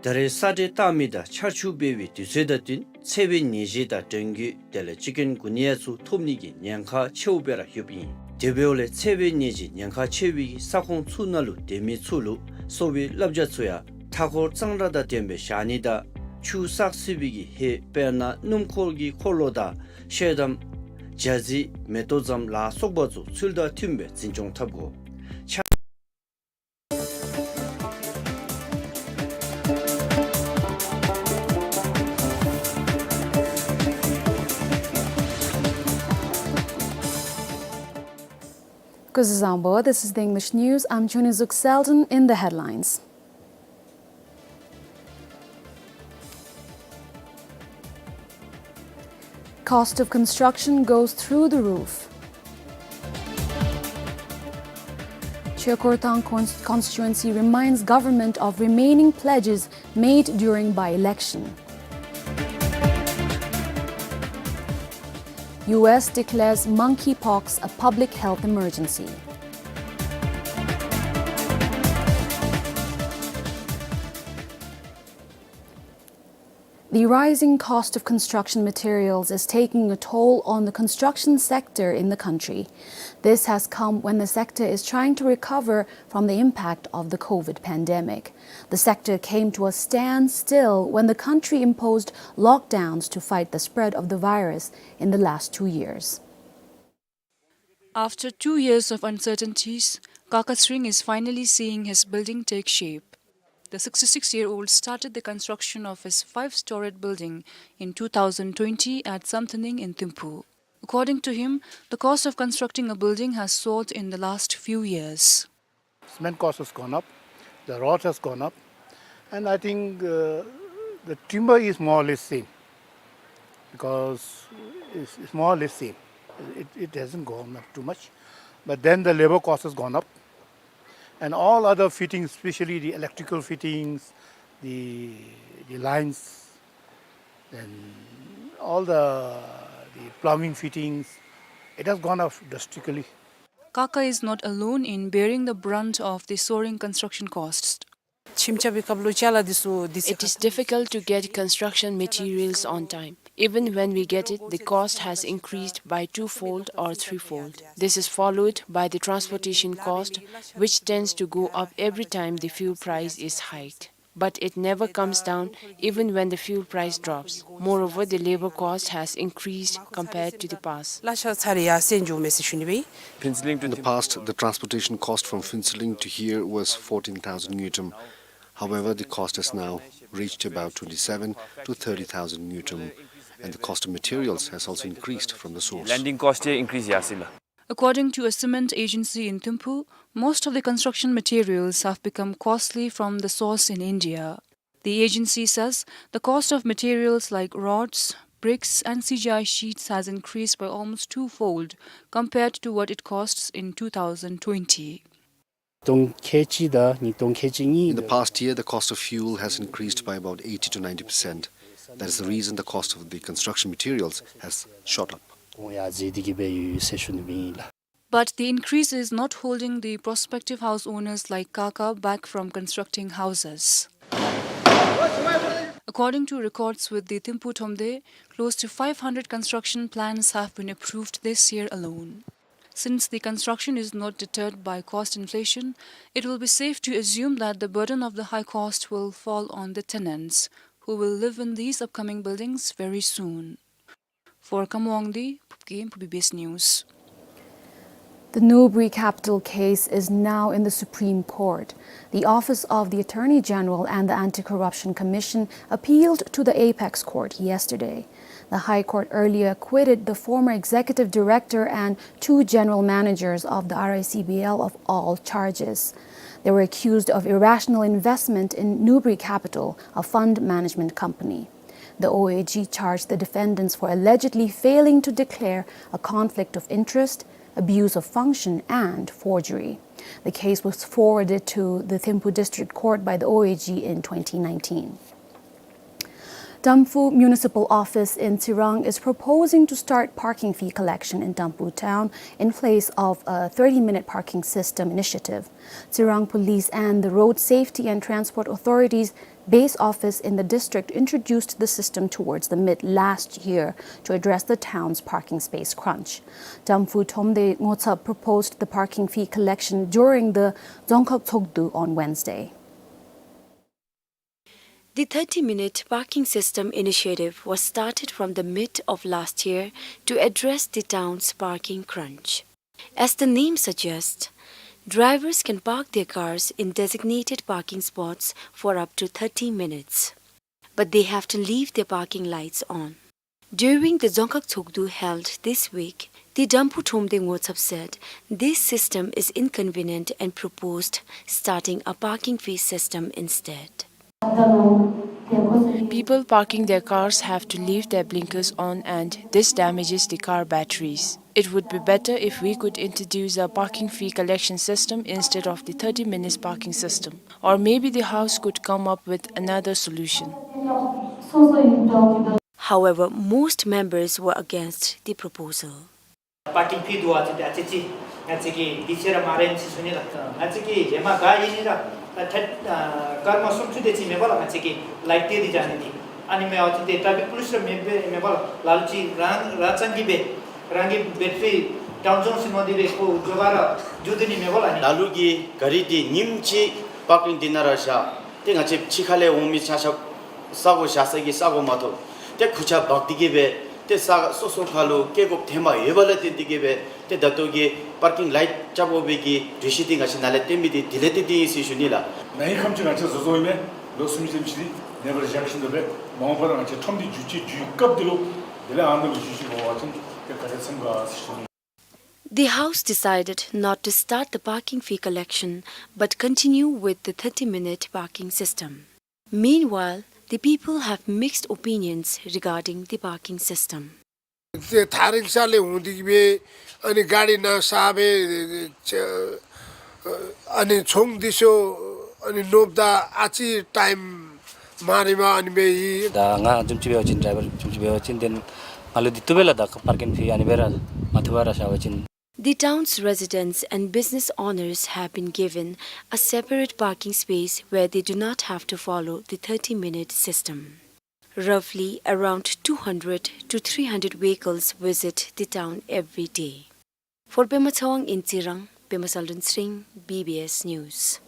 ད་རེས་ས་འདྲེ་སྟག་མོ་དང་ཆར་ཆུ་འབེལ་བའི་དུས་ཚོད་དང་བསྟུན་འཚེ་བའི་ནད་གཞི་དང་ཌེང་གུ་དེ་ལས་ཅི་ཀུན་གུ་ནི་ཡ་ཚུ་ཐོབ་ནི་གི་ཉེན་ཁ་ཆེཝ་སྦེ་ར་ཡོདཔ་ཨིན། དེ་འབདཝ་ལས་འཚེ་བའི་ནད་གཞི་ཉེན་ཁ་ཆེ་བའི་ས་ཁོངས་ཚུ་ནང་ལུ་སྡོད་མི་ཚུ་ལུ་གསོ་བའི་བསླབ་བྱ་ཚུ་ཡང་མཐའ་འཁོར་གཙང་སྦྲ་དང་ལྡནམ་སྦེ་བཞག་ནི་དང་ཆུ་བསགས་སྲིད་པའི་གི་ཧེ་དཔེར་ན་སྣུམ་འཁོར་གྱི་འཁོར་ལོ་དང་ཤེལ་དམ་རྒྱ་རྫི་མེ་ཏོག་ཙམ་ལ་སོགས་པ་ཚུ་ཚུལ་དང་མཐུནམ་སྦེ་འཛིན་སྐྱོང་འཐབ་དགོ། སྐུ་གཟུགས་བཟང་པོ། This is the English news. I'm Chunizuk Selden. In the headlines. Cost of construction goes through the roof. Chekhortang cons- constituency reminds government of remaining pledges made during by-election. U S declares monkeypox a public health emergency. The rising cost of construction materials is taking a toll on the construction sector in the country. This has come when the sector is trying to recover from the impact of the COVID pandemic. The sector came to a standstill when the country imposed lockdowns to fight the spread of the virus in the last two years. After two years of uncertainties, Kakasring is finally seeing his building take shape. The sixty-six-year-old started the construction of his five-storied building in two thousand twenty at Samthaning in Thimphu. According to him, the cost of constructing a building has soared in the last few years. Cement cost has gone up, the rod has gone up, and I think, uh, the timber is more or less same. Because it's, it's more or less same. It, it hasn't gone up too much. But then the labor cost has gone up. And all other fittings, especially the electrical fittings, the, the lines, then all the, the plumbing fittings, it has gone up drastically. Kaka is not alone in bearing the brunt of the soaring construction costs. It is difficult to get construction materials on time. Even when we get it, the cost has increased by twofold or threefold. This is followed by the transportation cost, which tends to go up every time the fuel price is hiked. But it never comes down, even when the fuel price drops. Moreover, the labor cost has increased compared to the past. In the past, the transportation cost from Phuentsholing to here was fourteen thousand ngultrum. However, the cost has now reached about twenty-seven to thirty thousand ngultrum, and the cost of materials has also increased from the source. Landing cost ye increase yasi la. According to a cement agency in Thimphu, most of the construction materials have become costly from the source in India. The agency says the cost of materials like rods, bricks, and C G I sheets has increased by almost twofold compared to what it costs in two thousand twenty. In the past year, the cost of fuel has increased by about eighty to ninety percent. That is the reason the cost of the construction materials has shot up. But the increase is not holding the prospective house owners like Kaka back from constructing houses. According to records with the Thimphu Thromde, close to five hundred construction plans have been approved this year alone. Since the construction is not deterred by cost inflation, it will be safe to assume that the burden of the high cost will fall on the tenants, who will live in these upcoming buildings very soon. For Khamluangdi, Phubgim, Phu B B S News. The Nubri capital case is now in the Supreme Court. The Office of the Attorney General and the Anti-Corruption Commission appealed to the Apex Court yesterday. The High Court earlier acquitted the former executive director and two general managers of the R I C B L of all charges. They were accused of irrational investment in Nubri Capital, a fund management company. The O A G charged the defendants for allegedly failing to declare a conflict of interest, abuse of function, and forgery. The case was forwarded to the Thimphu District Court by the O A G in twenty nineteen. Tamphu Municipal Office in Tsirang is proposing to start parking fee collection in Tamphu town in place of a thirty-minute parking system initiative. Tsirang Police and the Road Safety and Transport Authority's base office in the district introduced the system towards the mid last year to address the town's parking space crunch. Tamphu Thromde Ngotsap proposed the parking fee collection during the Dzongkhag Tshogdu on Wednesday. The thirty-minute parking system initiative was started from the mid of last year to address the town's parking crunch. As the name suggests, drivers can park their cars in designated parking spots for up to thirty minutes, but they have to leave their parking lights on. During the Dzongkhag Tshogdu held this week, the Tamphu Thromde Ngotsap said this system is inconvenient and proposed starting a parking fee system instead. People parking their cars have to leave their blinkers on, and this damages the car batteries. It would be better if we could introduce a parking fee collection system instead of the thirty minutes parking system. Or maybe the house could come up with another solution. However, most members were against the proposal. Parking fee འདུག་པ་ཅིན་ཨ་ཙི་ཅིག་ང་བཅས་ཀྱིས་འདི་ཚེ་ར་མ་རན་ཅིག་ཞུ་ནི་ལགས། ང་བཅས་ཀྱིས་ཧེ་མ་ག་ཨིན་ནི་ར་ཨ་ཐད་ཨ་སྐར་མ་སུམ་ཅུ་དེ་ཅིག་མེན་པ་ལགས། ང་བཅས་ཀྱིས་ལའིཊ་དེ་ར་བཞག་ནི་འདི་ཨ་ནི་མེན་པ་ཅིན་ཏེ་ཊ་ཕིག་པོ་ལིསི་ར་མེན་པས་མེན་པ་ལགས། ལ་ལུ་ཅིག་རང་རང་ཙང་གི་སྦེ་རང་གི་བེ་ཊ་རི་ཌའུན་ཛོན་ཟེར་མི་འདི་སྦེ་ཁོ་འགྱོ་བ་ར་འགྱོ་སྡོད་ནི་མེན་པ་ལགས། ཨ་ནི་ལ་ལུ་གིས་ག་རི་འདི་ཉིནམ་གཅིག་པར་ཀིང་འདི་ནང་ར་བཞག། ཏེ་ང་བཅས་ཕྱི་ཁ་ལས་འོང་མི་ཆ་ཁྱབ་ས་གོ་བཞག་ས་གི་ས་གོ་མ་ཐོབ། ཏེ་ཁུར་ཆ་འབག་སྟེ་གི་སྦེ་ཏེ་ས་སོ་སོ་ཁ་ལུ་སྐྱེལ་དགོཔ་ཐོནམ་ཡོད་པ་ལས་བརྟེན་ཏེ་གི་སྦེ་ཏེ་ད་ལྟོ་གི་པར་ཀིང་ལའིཊ་རྐྱབ་དགོ་པའི་གི་གྲོས་གཞི་འདི་ང་བཅས་ནཱ་ལས་བཏོན་མི་འདི་དེ་ལས་བརྟེན་ཏེ་ཨིན་ཟེར་ཞུ་ནི་ལགས། ནཱ་ཧེ་ཁམས་ཅིག་ང་བཅས་བཟོ་བཟོཝ་ཨིན་མས། ལོ་གསུམ་བཞི་ཅིག་ནངས་པར་བཞག་ཞིནམ་ད་སྦེ་མ་འོངས་པར་ང་བཅས་ཁྲོམ་འདི་འགྱུར་བཅོས་འགྱུར་སྐབས་འདི་ལུ་དེ་ལས་ཨ་ནཱ་ལུ་འགྱུར་བཅོས་འབད་བ་ཅིན་ཏེ་ག་དེ་འཚམས་ག་ཟེར་ཞུ་ནི། The House decided not to start the parking fee collection but continue with the thirty-minute parking system. Meanwhile, The people have mixed opinions regarding the parking system. ད་ཐག་རིང་ས་ལས་འོང་སྟེ་གི་སྦེ་ཨ་ནི་གཱ་རི་ནང་ས་སྦེ་ཨ་ནི་ཚོང་འདི་ཚུ་ཨ་ནི་ནོར་བུ་དང་ཨ་ཙི་ཊའིམ་མ་རན་པར་ཨ་ནི་སྦེ་ཡོད། ད་ང་བཟུམ་ཅིག་འབད་བ་ཅིན་ཌའི་བར་བཟུམ་ཅིག་འབད་བ་ཅིན་དེ་ང་ལུ་འདི་བཏུབ་པས་ལགས། ད་པར་ཀིང་ཕི་ཨ་ནི་སྦེ་ར་མ་བཏུབ་པར་ར་བཞག་པ་ཅིན། The town's residents and business owners have been given a separate parking space where they do not have to follow the thirty-minute system. Roughly around two hundred to three hundred vehicles visit the town every day. For Pema Chawang in Tsirang, Pema Saldun Tsering, B B S News.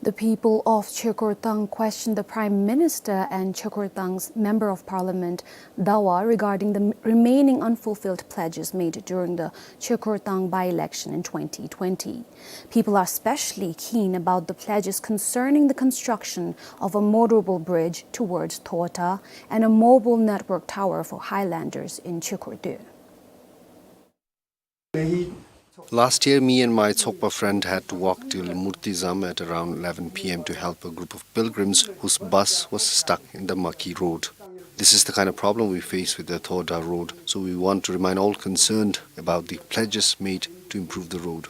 The people of Chekurtang questioned the Prime Minister and Chekurtang's Member of Parliament, Dawa, regarding the m-, remaining unfulfilled pledges made during the Chekurtang by-election in twenty twenty. People are especially keen about the pledges concerning the construction of a motorable bridge towards Thota and a mobile network tower for highlanders in Chekur Deu. Last year, me and my Tsokpa friend had to walk till Murtizam at around eleven P M to help a group of pilgrims whose bus was stuck in the mucky road. This is the kind of problem we face with the Thota road, so we want to remind all concerned about the pledges made to improve the road.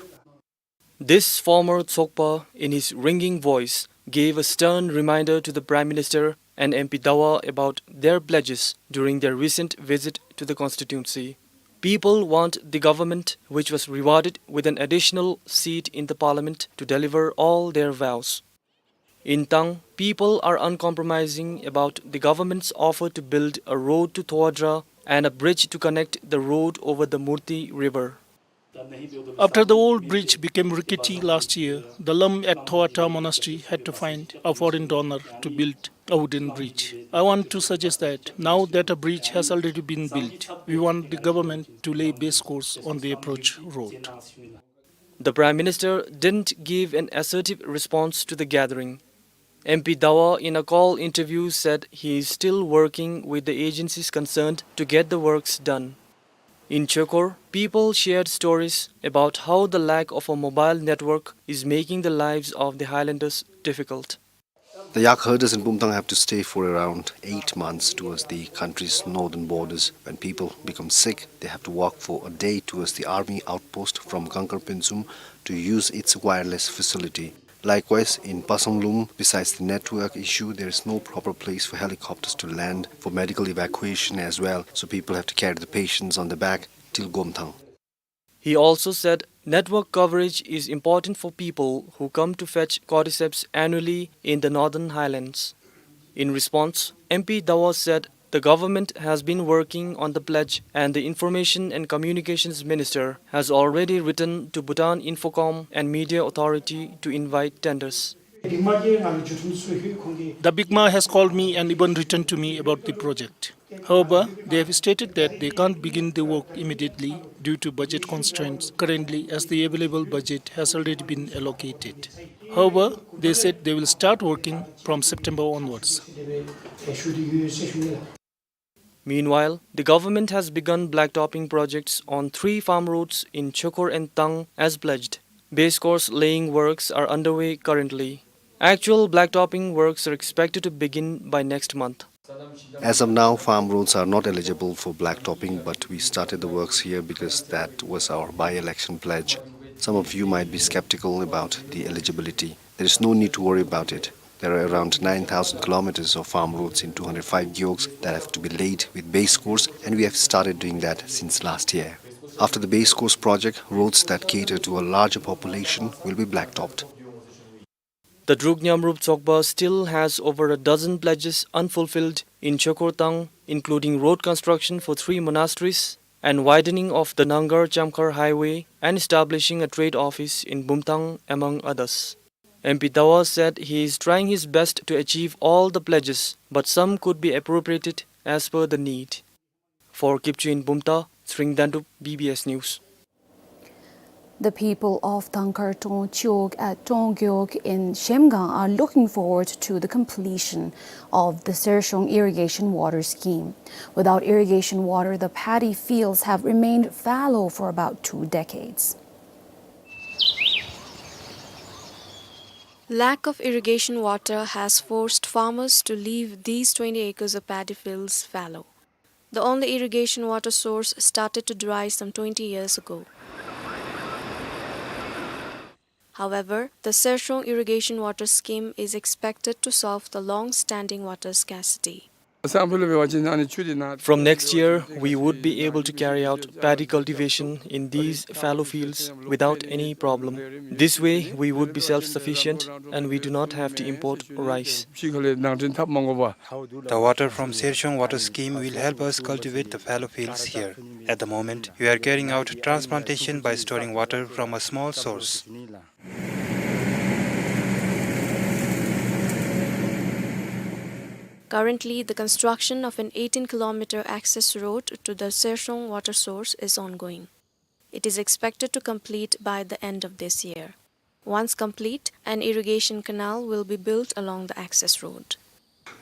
This former Tsokpa, in his ringing voice, gave a stern reminder to the Prime Minister and M P Dawa about their pledges during their recent visit to the constituency. People want the government, which was rewarded with an additional seat in the parliament, to deliver all their vows. In Tang, people are uncompromising about the government's offer to build a road to Thoadra and a bridge to connect the road over the Murti River. After the old bridge became rickety last year, the Lam at Thoadra Monastery had to find a foreign donor to build a wooden bridge. I want to suggest that now that a bridge has already been built, we want the government to lay base course on the approach road. The Prime Minister didn't give an assertive response to the gathering. M P Dawa, in a call interview, said he is still working with the agencies concerned to get the works done. In Chokor, people shared stories about how the lack of a mobile network is making the lives of the highlanders difficult. The yak herders in Bumthang have to stay for around eight months towards the country's northern borders. When people become sick, they have to walk for a day towards the army outpost from Gangkar Pensum to use its wireless facility. Likewise, in Pasanglum, besides the network issue, there is no proper place for helicopters to land for medical evacuation as well, so people have to carry the patients on the back till Gomthang. He also said network coverage is important for people who come to fetch cordyceps annually in the Northern Highlands. In response, M P Dawa said the government has been working on the pledge and the Information and Communications Minister has already written to Bhutan Infocom and Media Authority to invite tenders. The BICMA has called me and even written to me about the project. However, they have stated that they can't begin the work immediately due to budget constraints currently, as the available budget has already been allocated. However, they said they will start working from September onwards. Meanwhile, the government has begun blacktopping projects on three farm roads in Chokor and Tang as pledged. Base course laying works are underway currently. Actual blacktopping works are expected to begin by next month. As of now, farm roads are not eligible for blacktopping, but we started the works here because that was our by-election pledge. Some of you might be skeptical about the eligibility. There is no need to worry about it. There are around nine thousand kilometers of farm roads in two hundred five gyoks that have to be laid with base course, and we have started doing that since last year. After the base course project, roads that cater to a larger population will be blacktopped. The Druk Nyamrup Tsokpa still has over a dozen pledges unfulfilled in Chokortang, including road construction for three monasteries and widening of the Nangar-Chamkhar highway and establishing a trade office in Bumthang, among others. M P Dawa said he is trying his best to achieve all the pledges, but some could be appropriated as per the need. For Kipchun Bumta, Sringdandup, B B S News. The people of Tangkhar Tong Chok at Tonggyok in Shemgang are looking forward to the completion of the Sershong irrigation water scheme. Without irrigation water, the paddy fields have remained fallow for about two decades. Lack of irrigation water has forced farmers to leave these twenty acres of paddy fields fallow. The only irrigation water source started to dry some twenty years ago. However, the Sershong irrigation water scheme is expected to solve the long-standing water scarcity. From next year, we would be able to carry out paddy cultivation in these fallow fields without any problem. This way, we would be self-sufficient and we do not have to import rice. The water from Sershong water scheme will help us cultivate the fallow fields here. At the moment, we are carrying out transplantation by storing water from a small source. Currently, the construction of an eighteen kilometer access road to the Sershong water source is ongoing. It is expected to complete by the end of this year. Once complete, an irrigation canal will be built along the access road.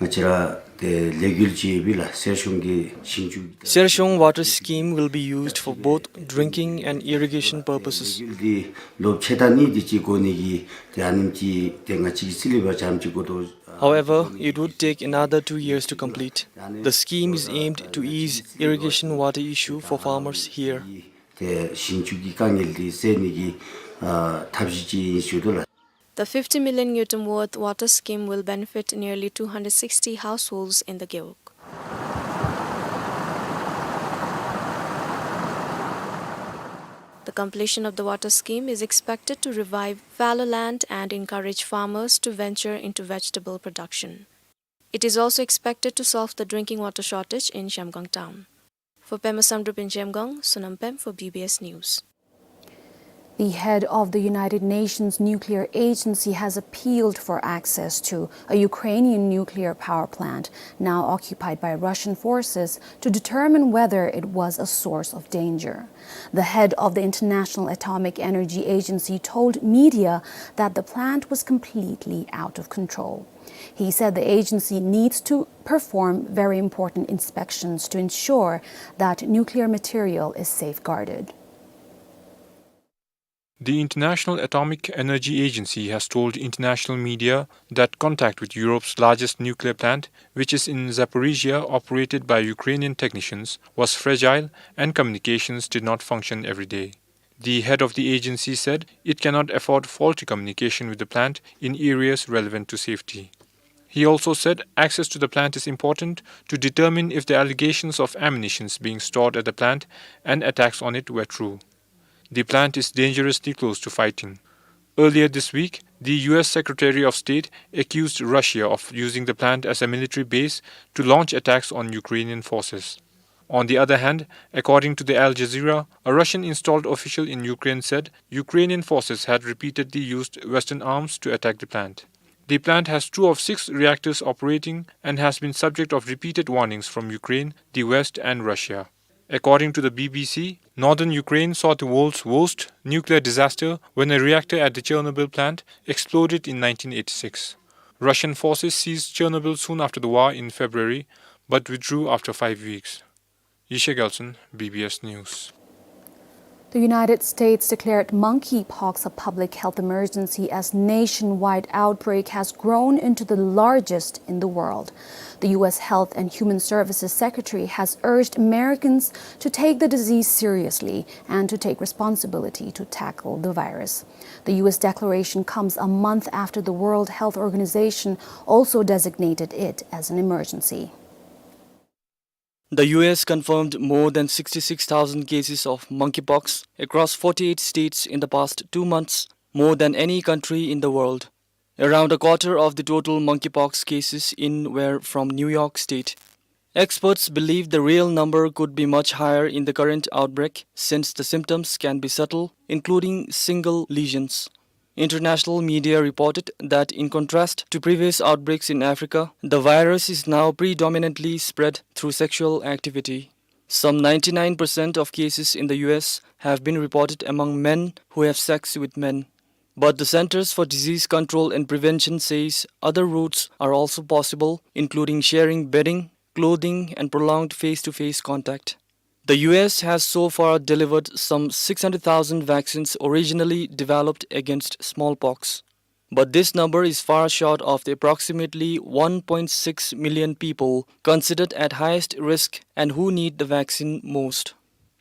ང་བཅས་ར་ཏེ་ལས་འགུལ་ཅིག་ཡོད་པས་ལགས། སེར་ཤོང་གི་ཞིང་ཆུ། Sershong water scheme will be used for both drinking and irrigation purposes. ལས་འགུལ་འདི་ལོ་ཕྱེད་དང་གཉིས་དེ་ཅིག་འགོར་ནི་གི་ཏེ་ཨ་ནེམ་ཅིག་ཏེ་ང་བཅས་ཀྱིས་རྩིས་ལེན་འབད་བ་ཅིན་ཅིག་འགོར་དོ། However, it would take another two years to complete. The scheme is aimed to ease irrigation water issue for farmers here. ཏེ་ཞིང་ཆུ་གི་དཀའ་ངལ་འདི་སེལ་ནི་གི་ཨ་ཐབས་ཤེས་ཅིག་ཨིན་ཞུ་དོ་ལགས། The fifty million ngultrum worth water scheme will benefit nearly two hundred sixty households in the Gewog. The completion of the water scheme is expected to revive fallow land and encourage farmers to venture into vegetable production. It is also expected to solve the drinking water shortage in Zhemgang town. For Pema Samdrup in Zhemgang, Sonam Pem for B B S News. The head of the United Nations Nuclear Agency has appealed for access to a Ukrainian nuclear power plant now occupied by Russian forces to determine whether it was a source of danger. The head of the International Atomic Energy Agency told media that the plant was completely out of control. He said the agency needs to perform very important inspections to ensure that nuclear material is safeguarded. The International Atomic Energy Agency has told international media that contact with Europe's largest nuclear plant, which is in Zaporizhia, operated by Ukrainian technicians, was fragile and communications did not function every day. The head of the agency said it cannot afford faulty communication with the plant in areas relevant to safety. He also said access to the plant is important to determine if the allegations of ammunitions being stored at the plant and attacks on it were true. The plant is dangerously close to fighting. Earlier this week, the U S Secretary of State accused Russia of using the plant as a military base to launch attacks on Ukrainian forces. On the other hand, according to the Al Jazeera, a Russian installed official in Ukraine said Ukrainian forces had repeatedly used Western arms to attack the plant. The plant has two of six reactors operating and has been subject of repeated warnings from Ukraine, the West and Russia. According to the B B C, northern Ukraine saw the world's worst nuclear disaster when a reactor at the Chernobyl plant exploded in nineteen eighty-six. Russian forces seized Chernobyl soon after the war in February, but withdrew after five weeks. Yishai Gyaltsen, B B S News. The United States declared monkeypox a public health emergency as nationwide outbreak has grown into the largest in the world. The U S Health and Human Services Secretary has urged Americans to take the disease seriously and to take responsibility to tackle the virus. The U S declaration comes a month after the World Health Organization also designated it as an emergency. The U S confirmed more than sixty-six thousand cases of monkeypox across forty-eight states in the past two months, more than any country in the world. Around a quarter of the total monkeypox cases in were from New York State. Experts believe the real number could be much higher in the current outbreak, since the symptoms can be subtle, including single lesions. International media reported that, in contrast to previous outbreaks in Africa, the virus is now predominantly spread through sexual activity. Some ninety-nine percent of cases in the U S have been reported among men who have sex with men. But the Centers for Disease Control and Prevention says other routes are also possible, including sharing bedding, clothing, and prolonged face-to-face contact. The U S has so far delivered some six hundred thousand vaccines originally developed against smallpox. But this number is far short of the approximately one point six million people considered at highest risk and who need the vaccine most.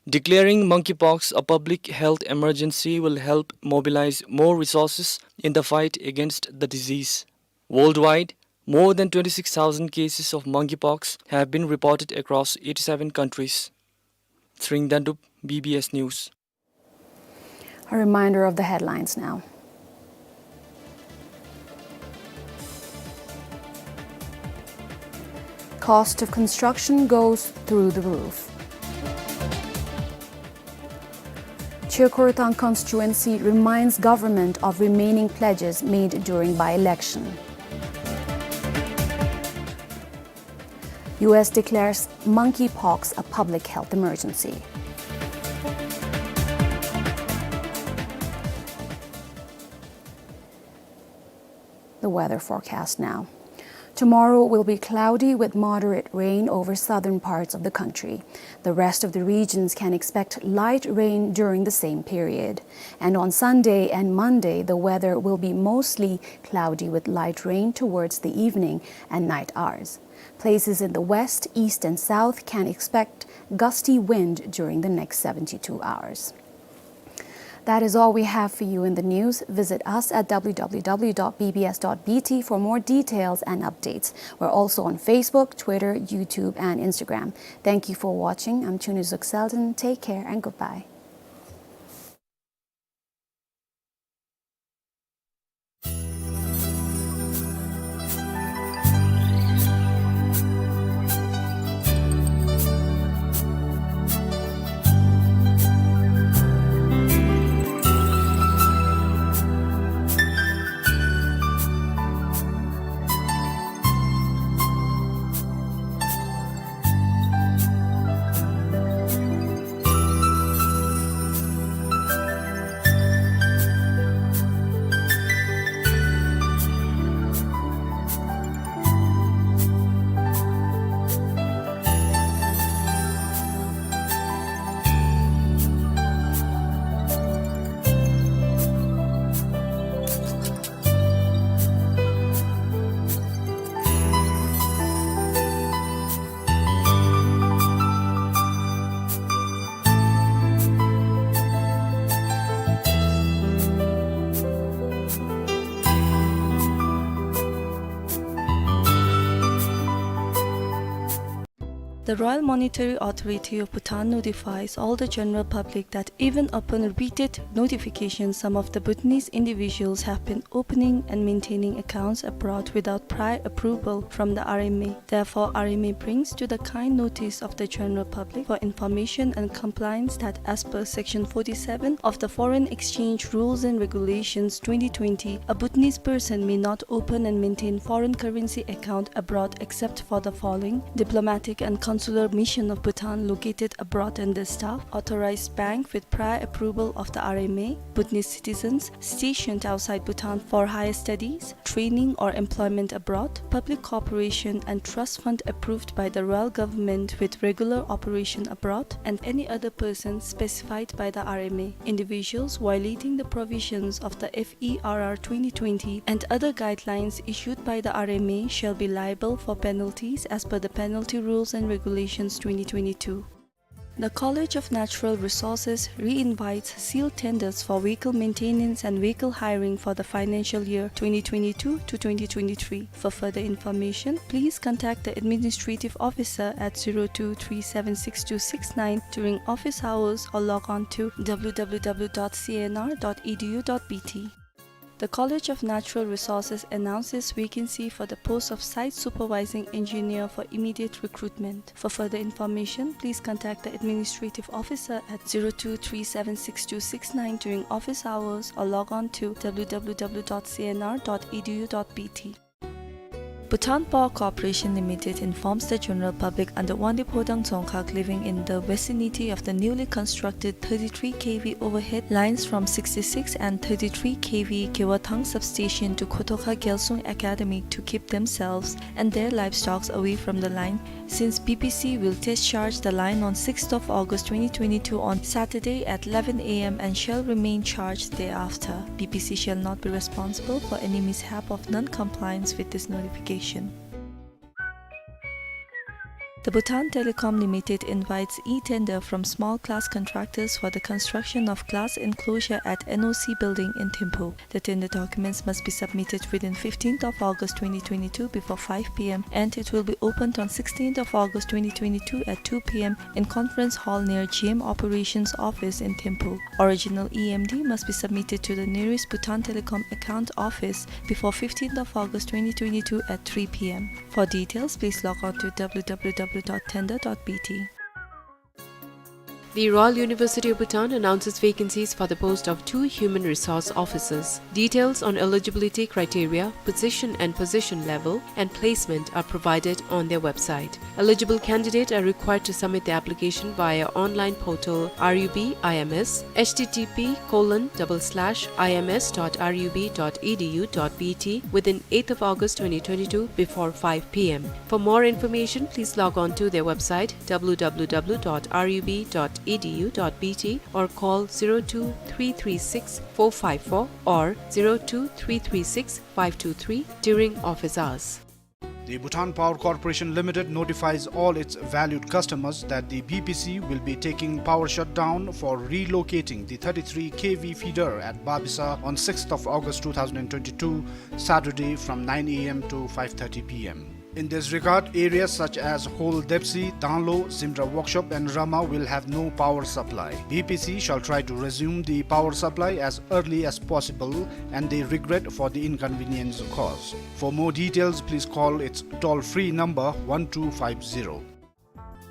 Declaring monkeypox a public health emergency will help mobilize more resources in the fight against the disease. Worldwide, more than twenty-six thousand cases of monkeypox have been reported across eighty-seven countries. Tshering Dendup, B B S News. A reminder of the headlines now. Cost of construction goes through the roof. Chirkhortang constituency reminds government of remaining pledges made during by-election. U S declares monkeypox a public health emergency. The weather forecast now. Tomorrow will be cloudy with moderate rain over southern parts of the country. The rest of the regions can expect light rain during the same period. And on Sunday and Monday, the weather will be mostly cloudy with light rain towards the evening and night hours. Places in the west, east, and south can expect gusty wind during the next seventy-two hours. That is all we have for you in the news. Visit us at w w w dot b b s dot b t for more details and updates. We're also on Facebook, Twitter, YouTube, and Instagram. Thank you for watching. I'm Chunuzuk Selden. Take care and goodbye. The Royal Monetary Authority of Bhutan notifies all the general public that even upon repeated notification, some of the Bhutanese individuals have been opening and maintaining accounts abroad without prior approval from the R M A. Therefore, R M A brings to the kind notice of the general public for information and compliance that, as per Section forty-seven of the Foreign Exchange Rules and Regulations twenty twenty, a Bhutanese person may not open and maintain foreign currency account abroad except for the following: diplomatic and consular mission of Bhutan located abroad and their staff, authorized bank with prior approval of the R M A, Bhutanese citizens stationed outside Bhutan for higher studies, training or employment abroad, public corporation and trust fund approved by the royal government with regular operation abroad, and any other person specified by the R M A. Individuals violating the provisions of the F E R R twenty twenty and other guidelines issued by the R M A shall be liable for penalties as per the Penalty Rules and Regulations twenty twenty-two. The College of Natural Resources re-invites sealed tenders for vehicle maintenance and vehicle hiring for the financial year twenty twenty-two to twenty twenty-three. For further information, please contact the administrative officer at zero two three seven six two six nine during office hours or log on to w w w dot c n r dot e d u dot b t. The College of Natural Resources announces vacancy for the post of Site Supervising Engineer for immediate recruitment. For further information, please contact the administrative officer at zero two three seven six two six nine during office hours or log on to w w w dot c n r dot e d u dot b t. Bhutan Power Corporation Limited informs the general public under Wangdue Phodrang Dzongkhag living in the vicinity of the newly constructed thirty-three K V overhead lines from sixty-six and thirty-three K V Gewethang substation to Khotokha Gyalsung Academy to keep themselves and their livestocks away from the line, since B P C will test charge the line on sixth of August twenty twenty-two on Saturday at eleven A M and shall remain charged thereafter. B P C shall not be responsible for any mishap of non-compliance with this notification. The Bhutan Telecom Limited invites e-tender from small glass contractors for the construction of glass enclosure at N O C building in Thimphu. The tender documents must be submitted within fifteenth of August twenty twenty-two before five P M, and it will be opened on sixteenth of August twenty twenty-two at two P M in conference hall near G M Operations Office in Thimphu. Original E M D must be submitted to the nearest Bhutan Telecom account office before fifteenth of August twenty twenty-two at three P M. For details, please log on to W W W dot tender dot B T. The Royal University of Bhutan announces vacancies for the post of two human resource officers. Details on eligibility criteria, position and position level, and placement are provided on their website. Eligible candidates are required to submit their application via online portal R U B I M S, H T T P colon double slash I M S dot R U B dot E D U dot B T, within eighth of August twenty twenty-two before five P M. For more information, please log on to their website W W W dot R U B dot E D U dot B T or call zero two three three six four five four or zero two three three six five two three during office hours. The Bhutan Power Corporation Limited notifies all its valued customers that the B P C will be taking power shutdown for relocating the thirty-three K V feeder at Babisa on sixth of August two thousand twenty-two, Saturday, from nine A M to five thirty P M. In this regard, areas such as Hol Depsi, Danglo, Zimra Workshop and Rama will have no power supply. B P C shall try to resume the power supply as early as possible, and they regret for the inconvenience caused. For more details, please call its toll-free number one two five zero.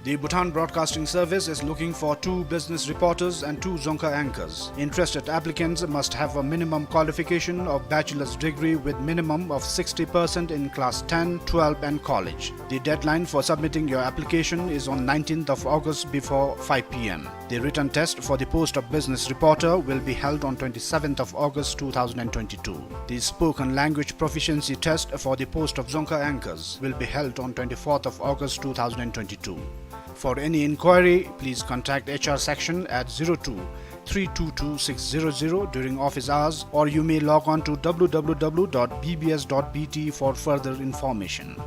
The Bhutan Broadcasting Service is looking for two business reporters and two Dzongkha anchors. Interested applicants must have a minimum qualification of bachelor's degree with minimum of sixty percent in class ten, twelve and college. The deadline for submitting your application is on nineteenth of August before five P M. The written test for the post of business reporter will be held on twenty-seventh of August two thousand twenty-two. The spoken language proficiency test for the post of Dzongkha anchors will be held on twenty-fourth of August two thousand twenty-two. For any inquiry, please contact H R section at zero two three two two six zero zero during office hours, or you may log on to W W W dot B B S dot B T for further information.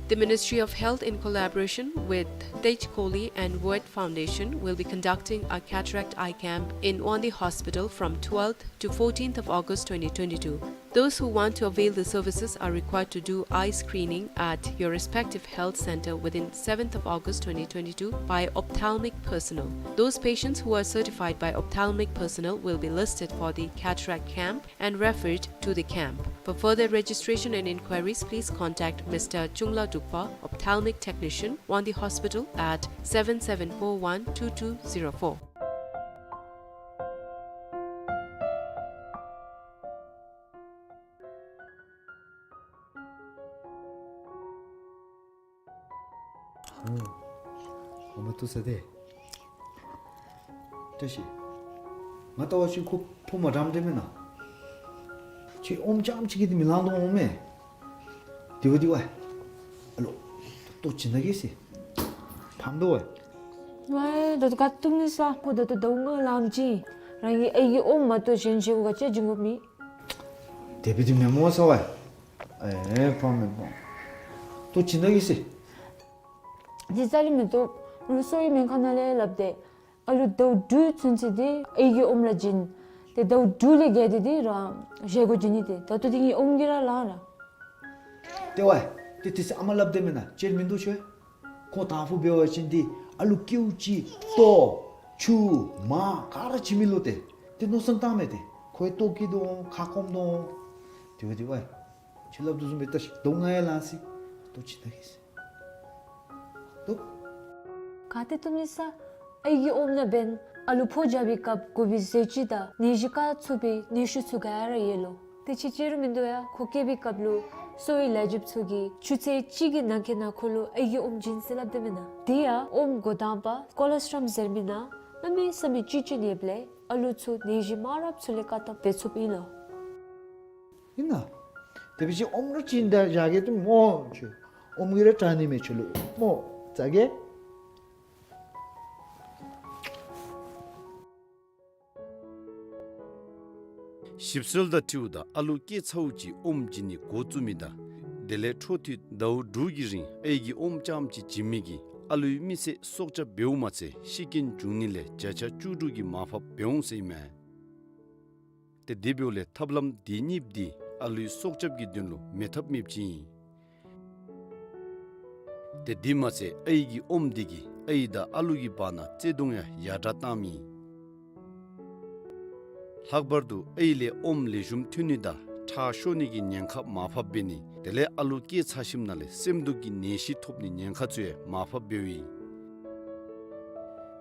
The Ministry of Health, in collaboration with Tej Kohli and World Foundation, will be conducting a cataract eye camp in Wangdue Hospital from twelfth to fourteenth of August twenty twenty-two. Those who want to avail the services are required to do eye screening at your respective health center within seventh of August twenty twenty-two by ophthalmic personnel. Those patients who are certified by ophthalmic personnel will be listed for the cataract camp and referred to the camp. For further registration and inquiries, please contact Mister Chungla Dukpa, ophthalmic technician, Wangdue Hospital at seven seven four one two two zero four. ཨོ། ཨོ་མ་ཏུ་ས་དེ། བཀྲ་ཤིས། ང་ལྟ་བ་ཅིན་ཁོ་ཕོ་མ་འགྲམ་འདྲེ་མེན་ན། ཁྱོད་ཨོམ་རྐྱངམ་ཅིག་གིས་དེ་མི་ལང་དོ་འོང་མས། དེ་བ་དེ་བ། ཨ་ལོ། ཏོ་ཅི་ན་གི་སི། ཕམ་དོ་བ། ཝའི་ད་ལྟོ་ག་ཏུམ་ནི་ས་ཁོ་ད་ལྟོ་ཟླཝ་ལྔ་ལང་ཅི། རང་གི་ཨའི་གི་ཨོམ་མ་གཏོགས་གཞན་བྱེད་སྒོ་ག་ཅི་བྱིན་དགོ་མི། དེ་བ་དེ་མེན་མོ་ས་བ། ཨེ་ཕམ་མེན་མོ། ཏོ་ཅི་ན་གི་སི། ཇི་ཙ་ལི་མི་ཏོ། རུ་སོ་ཡི་མེན་ཁ་ན་ལས་ལབ་སྟེ། ཨ་ལུ་ཟླཝ་དྲུག་ཚུན་ཚོད་དེ་ཨའི་གི་ཨོམ་ར་བྱིན། དེ་ཟླཝ་དྲུག་ལས་བརྒལ་ཏེ་དེ་རང་བཞེས་སྒོ་བྱིན་ནི་དེ་ད་ལྟོ་དེ་ངེའི་ཨོམ་གྱིས་ར་ལང་ར། དེ་བ། དེ་དེ་སི་ཨ་མ་ལབ་སྟེ་མེན་ན་ཅེར་མིན་འདུག་ཤོད། ཁོ་དང་ཕུ་འབད་བ་ཅིན་དེ་ཨ་ལུ་ཀེའུ་ཅིག་ལྟོ། ཆུ། མ་ག་ར་བྱིན་མི་ལོ་དེ། དེ་མནོ་བསམ་བཏང་མེད་དེ། ཁོའི་ལྟོ་སྐྱིད་དོ་ཁ་སྐོམ་དོ། དེ་བ་དེ་བ། ཁྱོད་ལབ་དུས་བཟུམ་སྦེ་ལྟ་ཞིག་ཟླཝ་ལྔ་ཡང་ལང་སི། ཏོ་ཅི་ན་གི་སི། ཏོ། ག་ཏེ་ཏུམ་ནི་ས། ཨའི་གི་ཨོམ་ནང་འབདན་ཨ་ལུ་ཕོ་རྒྱབ་པའི་སྐབས་དགོ་པའི་ཟས་བཅུད་དང་ནད་གཞི་བཀག་ཚུགས་པའི་ནད་ཤུགས་ཚུ་ག་ར་ཡོད་ལོ། དེ་ཅིག་ཅིག་རུང་མིན་འདུག་ཡ། ཁོ་སྐྱེ་བའི་སྐབས་ལུ་ གསོ་བའི་ལས་བྱེདཔ་ཚུ་གིས་ཆུ་ཚོད་གཅིག་གི་ནང་འཁོད་ནང་ཁོ་ལུ་ཨའི་གི་ཨོམ་བྱིན་ཟེར་སླབ་སྡོདཔ་མེན་ན། དེ་ཡང་ཨོམ་འགོ་དང་པ་ཀོ་ལོ་སི་ཊོམ་ཟེར་མི་ནང་གནམ་མེད་ས་མེད་ཅིག་ཅིག་ནདཔ་ལས་ཨ་ལུ་ཚུ་ནད་གཞི་མང་རབས་ཚུ་ལས་བཀག་ཐབས་འབད་ཚུགསཔ་ཨིན་ལོ། ཨིན་ན། དེ་འབད་བ་ཅིན་ཨོམ་ར་བྱིན་ད་བཞག་གེ་ཏེ་སྨོ་ཁྱོད། ཨོམ་གྱིས་ར་དྲག་ནི་མས་ཁྱོད་ལུ་སྨོ། བཟའ་གེ། ཞིབ་འཚོལ་དང་འཁྲིལཝ་ད་ཨ་ལུ་སྐྱེས་ཚརཝ་ཅིག་ཨོམ་བྱིན་ནི་འགོ་བཙུགས་མི་དང་དེ་ལས་འཕྲོ་མཐུད་ཟླཝ་དྲུག་གི་རིང་ཨའི་གི་ཨོམ་རྐྱངམ་ཅིག་བྱིན་མི་གིས་ཨ་ལུའི་མི་ཚེ་སྲོག་སྐྱབས་འབདཝ་མ་ཚད་ཤི་རྐྱེན་འབྱུང་ནི་ལས་བརྒྱ་ཆ་བཅུ་དྲུག་གི་མར་ཕབ་འབད་འོང་ཟེར་ཨིན་མས། ཏེ་དེ་འབདཝ་ལས་ཐབས་ལམ་དེ་གཉིས་པོ་འདི་ཨ་ལུའི་སྲོག་སྐྱབས་ཀྱི་དོན་ལུ་མེད་ཐབས་མེདཔ་ཅིག་ཨིན། ཏེ་དེ་མ་ཚད་ཨའི་གི་ཨོམ་འདི་གིས་ཨའི་དང་ཨ་ལུ་གི་བར་ན་བརྩེ་གདུང་ཡང་ཡར་དྲག་བཏངམ་ཨིན། ལྷག་པར་དུ་ཨའི་ལས་ཨོམ་ལེགས་ཤོམ་ཐོན་ནི་དང་ཁྲག་ཤོར་ནི་གི་ཉེན་ཁ་མར་ཕབ་འབད་ནི་དེ་ལས་ཨ་ལུ་སྐྱེས་ཚར་ཞིནམ་ལས་སེམས་སྡུག་གི་ནད་གཞི་ཐོབ་ནི་ཉེན་ཁ་ཚུ་ཡང་མར་ཕབ་འབདཝ་ཨིན།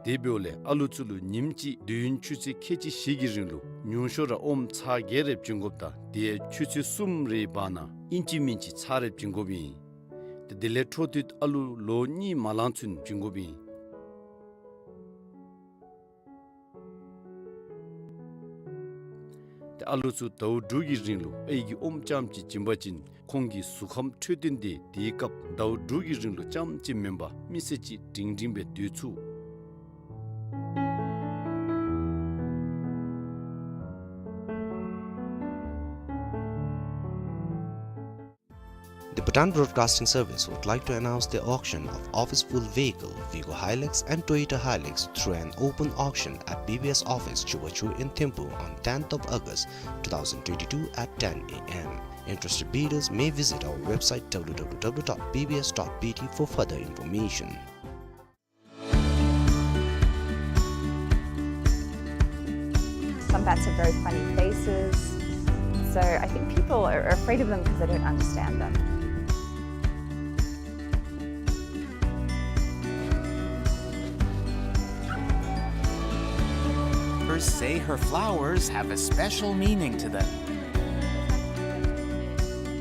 དེ་འབདཝ་ལས་ཨ་ལུ་ཚུ་ལུ་ཉིནམ་གཅིག་དུས་ཡུན་ཆུ་ཚོད་ཁལ་གཅིག་བཞི་གི་རིང་ལུ་ཉུང་ཤོས་ར་ཨོམ་ཚར་བརྒྱད་རེ་བྱིན་དགོཔ་དང་དེ་ཡང་ཆུ་ཚོད་གསུམ་རེའི་བར་ན་ཨིན་ཅི་མིན་ཅི་ཚར་རེ་བྱིན་དགོཔ་ཨིན། ཏེ་དེ་ལས་འཕྲོ་མཐུད་ཨ་ལུ་ལོ་གཉིས་མ་ལང་ཚུན་བྱིན་དགོཔ་ཨིན། ཏེ་ཨ་ལུ་ཚུ་ཟླཝ་དྲུག་གི་རིང་ལུ་ཨའི་གི་ཨོམ་རྐྱངམ་ཅིག་བྱིན་པ་ཅིན་ཁོང་གི་གཟུགས་ཁམས་འཕྲོད་བསྟེན་དེ་དེའི་སྐབས་ཟླཝ་དྲུག་གི་རིང་ལུ་རྐྱངམ་ཅིག་མེན་པར་མི་ཚེ་གཅིག་སྒྲིང་སྒྲིང་སྦེ་སྡོད་ཚུགས། The Bhutan Broadcasting Service would like to announce the auction of office-full vehicle Vigo Hilux and Toyota Hilux through an open auction at B B S office, Chubachu in Thimphu on tenth of August two thousand twenty-two at ten A M. Interested bidders may visit our website W W W dot B B S dot B T for further information. Some bats have very funny faces, so I think people are, are afraid of them because they don't understand them. Birds say her flowers have a special meaning to them.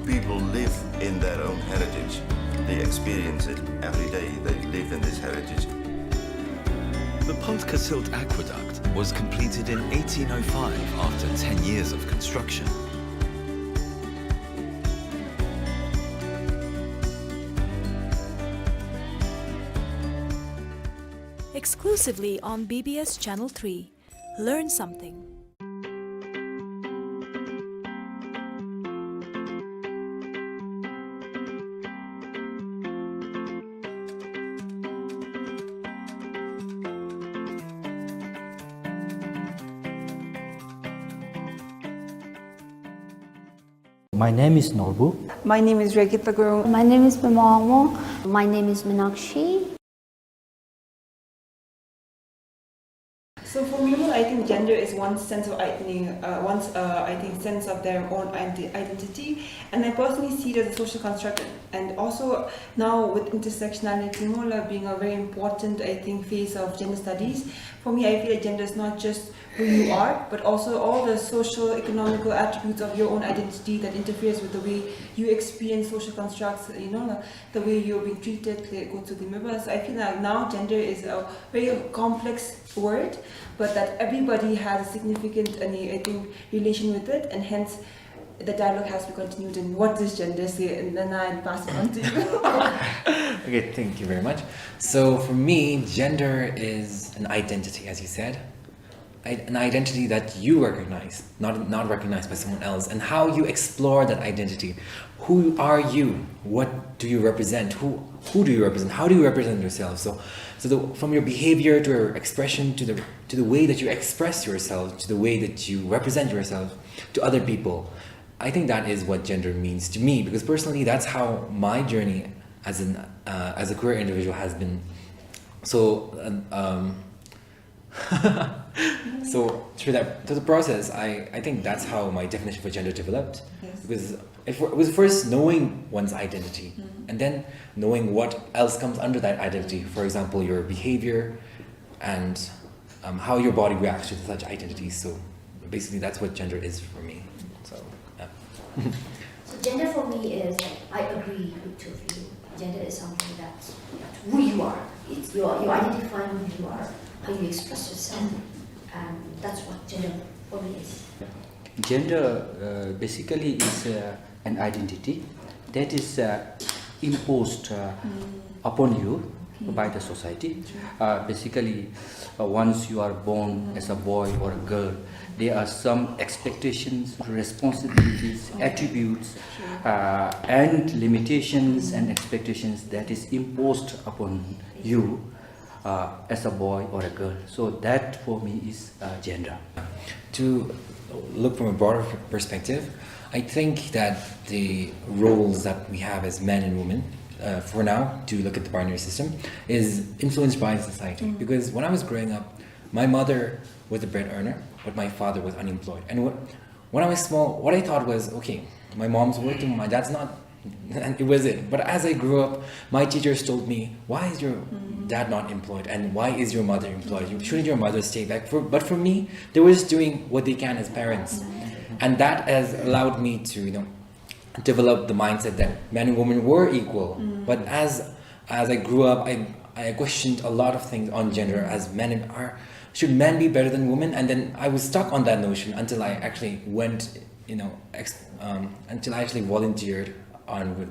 People live in their own heritage. They experience it every day. They live in this heritage. The Pont Kasilt Aqueduct was completed in eighteen oh five after ten years of construction. Exclusively on B B S Channel three. Learn something. My name is Norbu. My name is Regita Gurung. My name is Pema Wangmo. My name is Minakshi. So for me, I think gender is one sense of identity, uh, one's, uh, I think, sense of their own identi-, identity, and I personally see it as a social construct, and also now with intersectionality, you know, like, being a very important, I think, phase of gender studies. For me, I feel like gender is not just who you are, but also all the social, economical attributes of your own identity that interferes with the way you experience social constructs, you know, like, the way you're being treated, like, go to the members. I feel like now gender is a very complex word, but that everybody has a significant, uh, I think, relation with it, and hence the dialogue has to be continued in what this gender say, and then I'll pass it on to you. Okay, thank you very much. So for me, gender is an identity, as you said. I-, an identity that you recognize, not, not recognized by someone else, and how you explore that identity. Who are you? What do you represent? Who, who do you represent? How do you represent yourself? So, so the, from your behavior to your expression to the, to the way that you express yourself, to the way that you represent yourself to other people, I think that is what gender means to me, because personally, that's how my journey as an, uh, as a queer individual has been. So, um, um, So through that, through the process, I, I think that's how my definition for gender developed. Yes. Because it, it was first knowing one's identity, mm-hmm, and then knowing what else comes under that identity. For example, your behavior and, um, how your body reacts to such identities. So basically, that's what gender is for me. So, yeah. So Gender for me is, like, I agree with your view. Gender is something that's, that's who you are. It's your, you identify who you are, how you express yourself, and that's what gender for me is. Gender, uh, basically is, uh, an identity that is, uh, imposed, uh, upon you by the society. Uh, basically, uh, once you are born as a boy or a girl, there are some expectations, responsibilities, attributes, uh, and limitations and expectations that is imposed upon you, uh, as a boy or a girl. So that for me is, uh, gender. To look from a broader perspective, I think that the roles that we have as men and women, uh, for now, to look at the binary system, is influenced by society. Because when I was growing up, my mother was the bread earner, but my father was unemployed. And what, when I was small, what I thought was, okay, my mom's working, my dad's not, and it was it. But as I grew up, my teachers told me, "Why is your dad not employed? And why is your mother employed? You, shouldn't your mother stay back?" For, but for me, they were just doing what they can as parents. And that has allowed me to, you know, develop the mindset that men and women were equal. But as, as I grew up, I, I questioned a lot of things on gender, as men are, should men be better than women? And then I was stuck on that notion until I actually went, you know, ex-, um, until I actually volunteered on with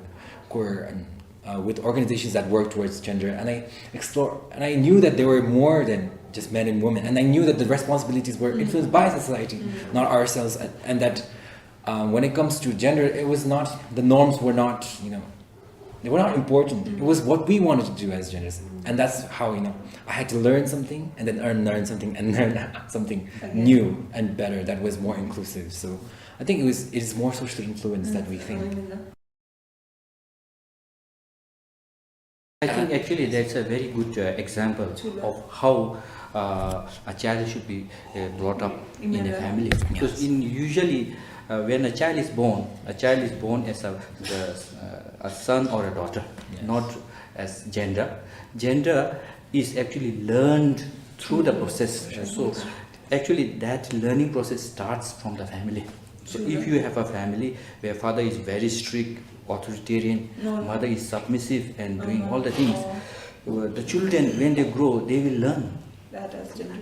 queer and, uh, with organizations that work towards gender. And I explore, and I knew that there were more than just men and women. And I knew that the responsibilities were influenced by society, not ourselves. And, and that, um, when it comes to gender, it was not, the norms were not, you know, they were not important. It was what we wanted to do as genders. And that's how, you know, I had to learn something and then learn, learn something and learn something new and better that was more inclusive. So I think it was, it is more social influence that we think. I think actually that's a very good, uh, example of how, uh, a child should be, uh, brought up in a family. Because in usually, uh, when a child is born, a child is born as a, the, uh, a son or a daughter, not as gender. Gender is actually learned through the process. So actually, that learning process starts from the family. So if you have a family where father is very strict, authoritarian, mother is submissive and doing all the things, uh, the children, when they grow, they will learn.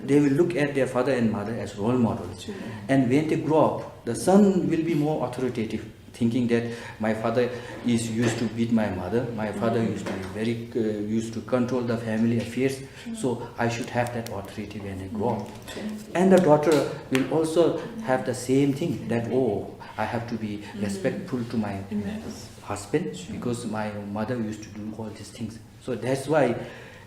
They will look at their father and mother as role models. And when they grow up, the son will be more authoritative, thinking that my father is used to beat my mother, my father used to be very, uh, used to control the family affairs, so I should have that authority when I grow up. And the daughter will also have the same thing, that, oh, I have to be respectful to my husband because my mother used to do all these things. So that's why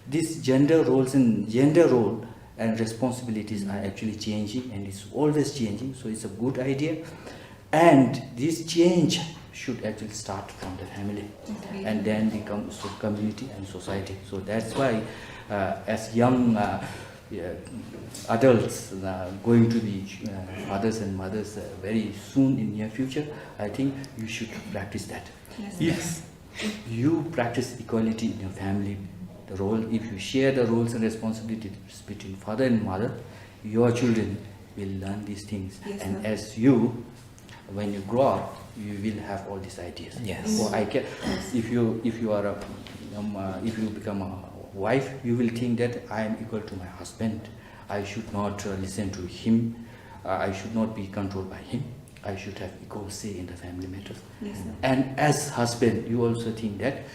these gender roles and gender role and responsibilities are actually changing, and it's always changing. So it's a good idea. And this change should actually start from the family and then become so community and society. So that's why, uh, as young, uh, yeah, adults, uh, going to be, uh, fathers and mothers, uh, very soon in near future, I think you should practice that. If you practice equality in your family, the role, if you share the roles and responsibilities between father and mother, your children will learn these things. And as you, when you grow up, you will have all these ideas. Yes. Oh, I can, if you, if you are a, um, uh, if you become a wife, you will think that I am equal to my husband. I should not, uh, listen to him. Uh, I should not be controlled by him. I should have equal say in the family matters. And as husband, you also think that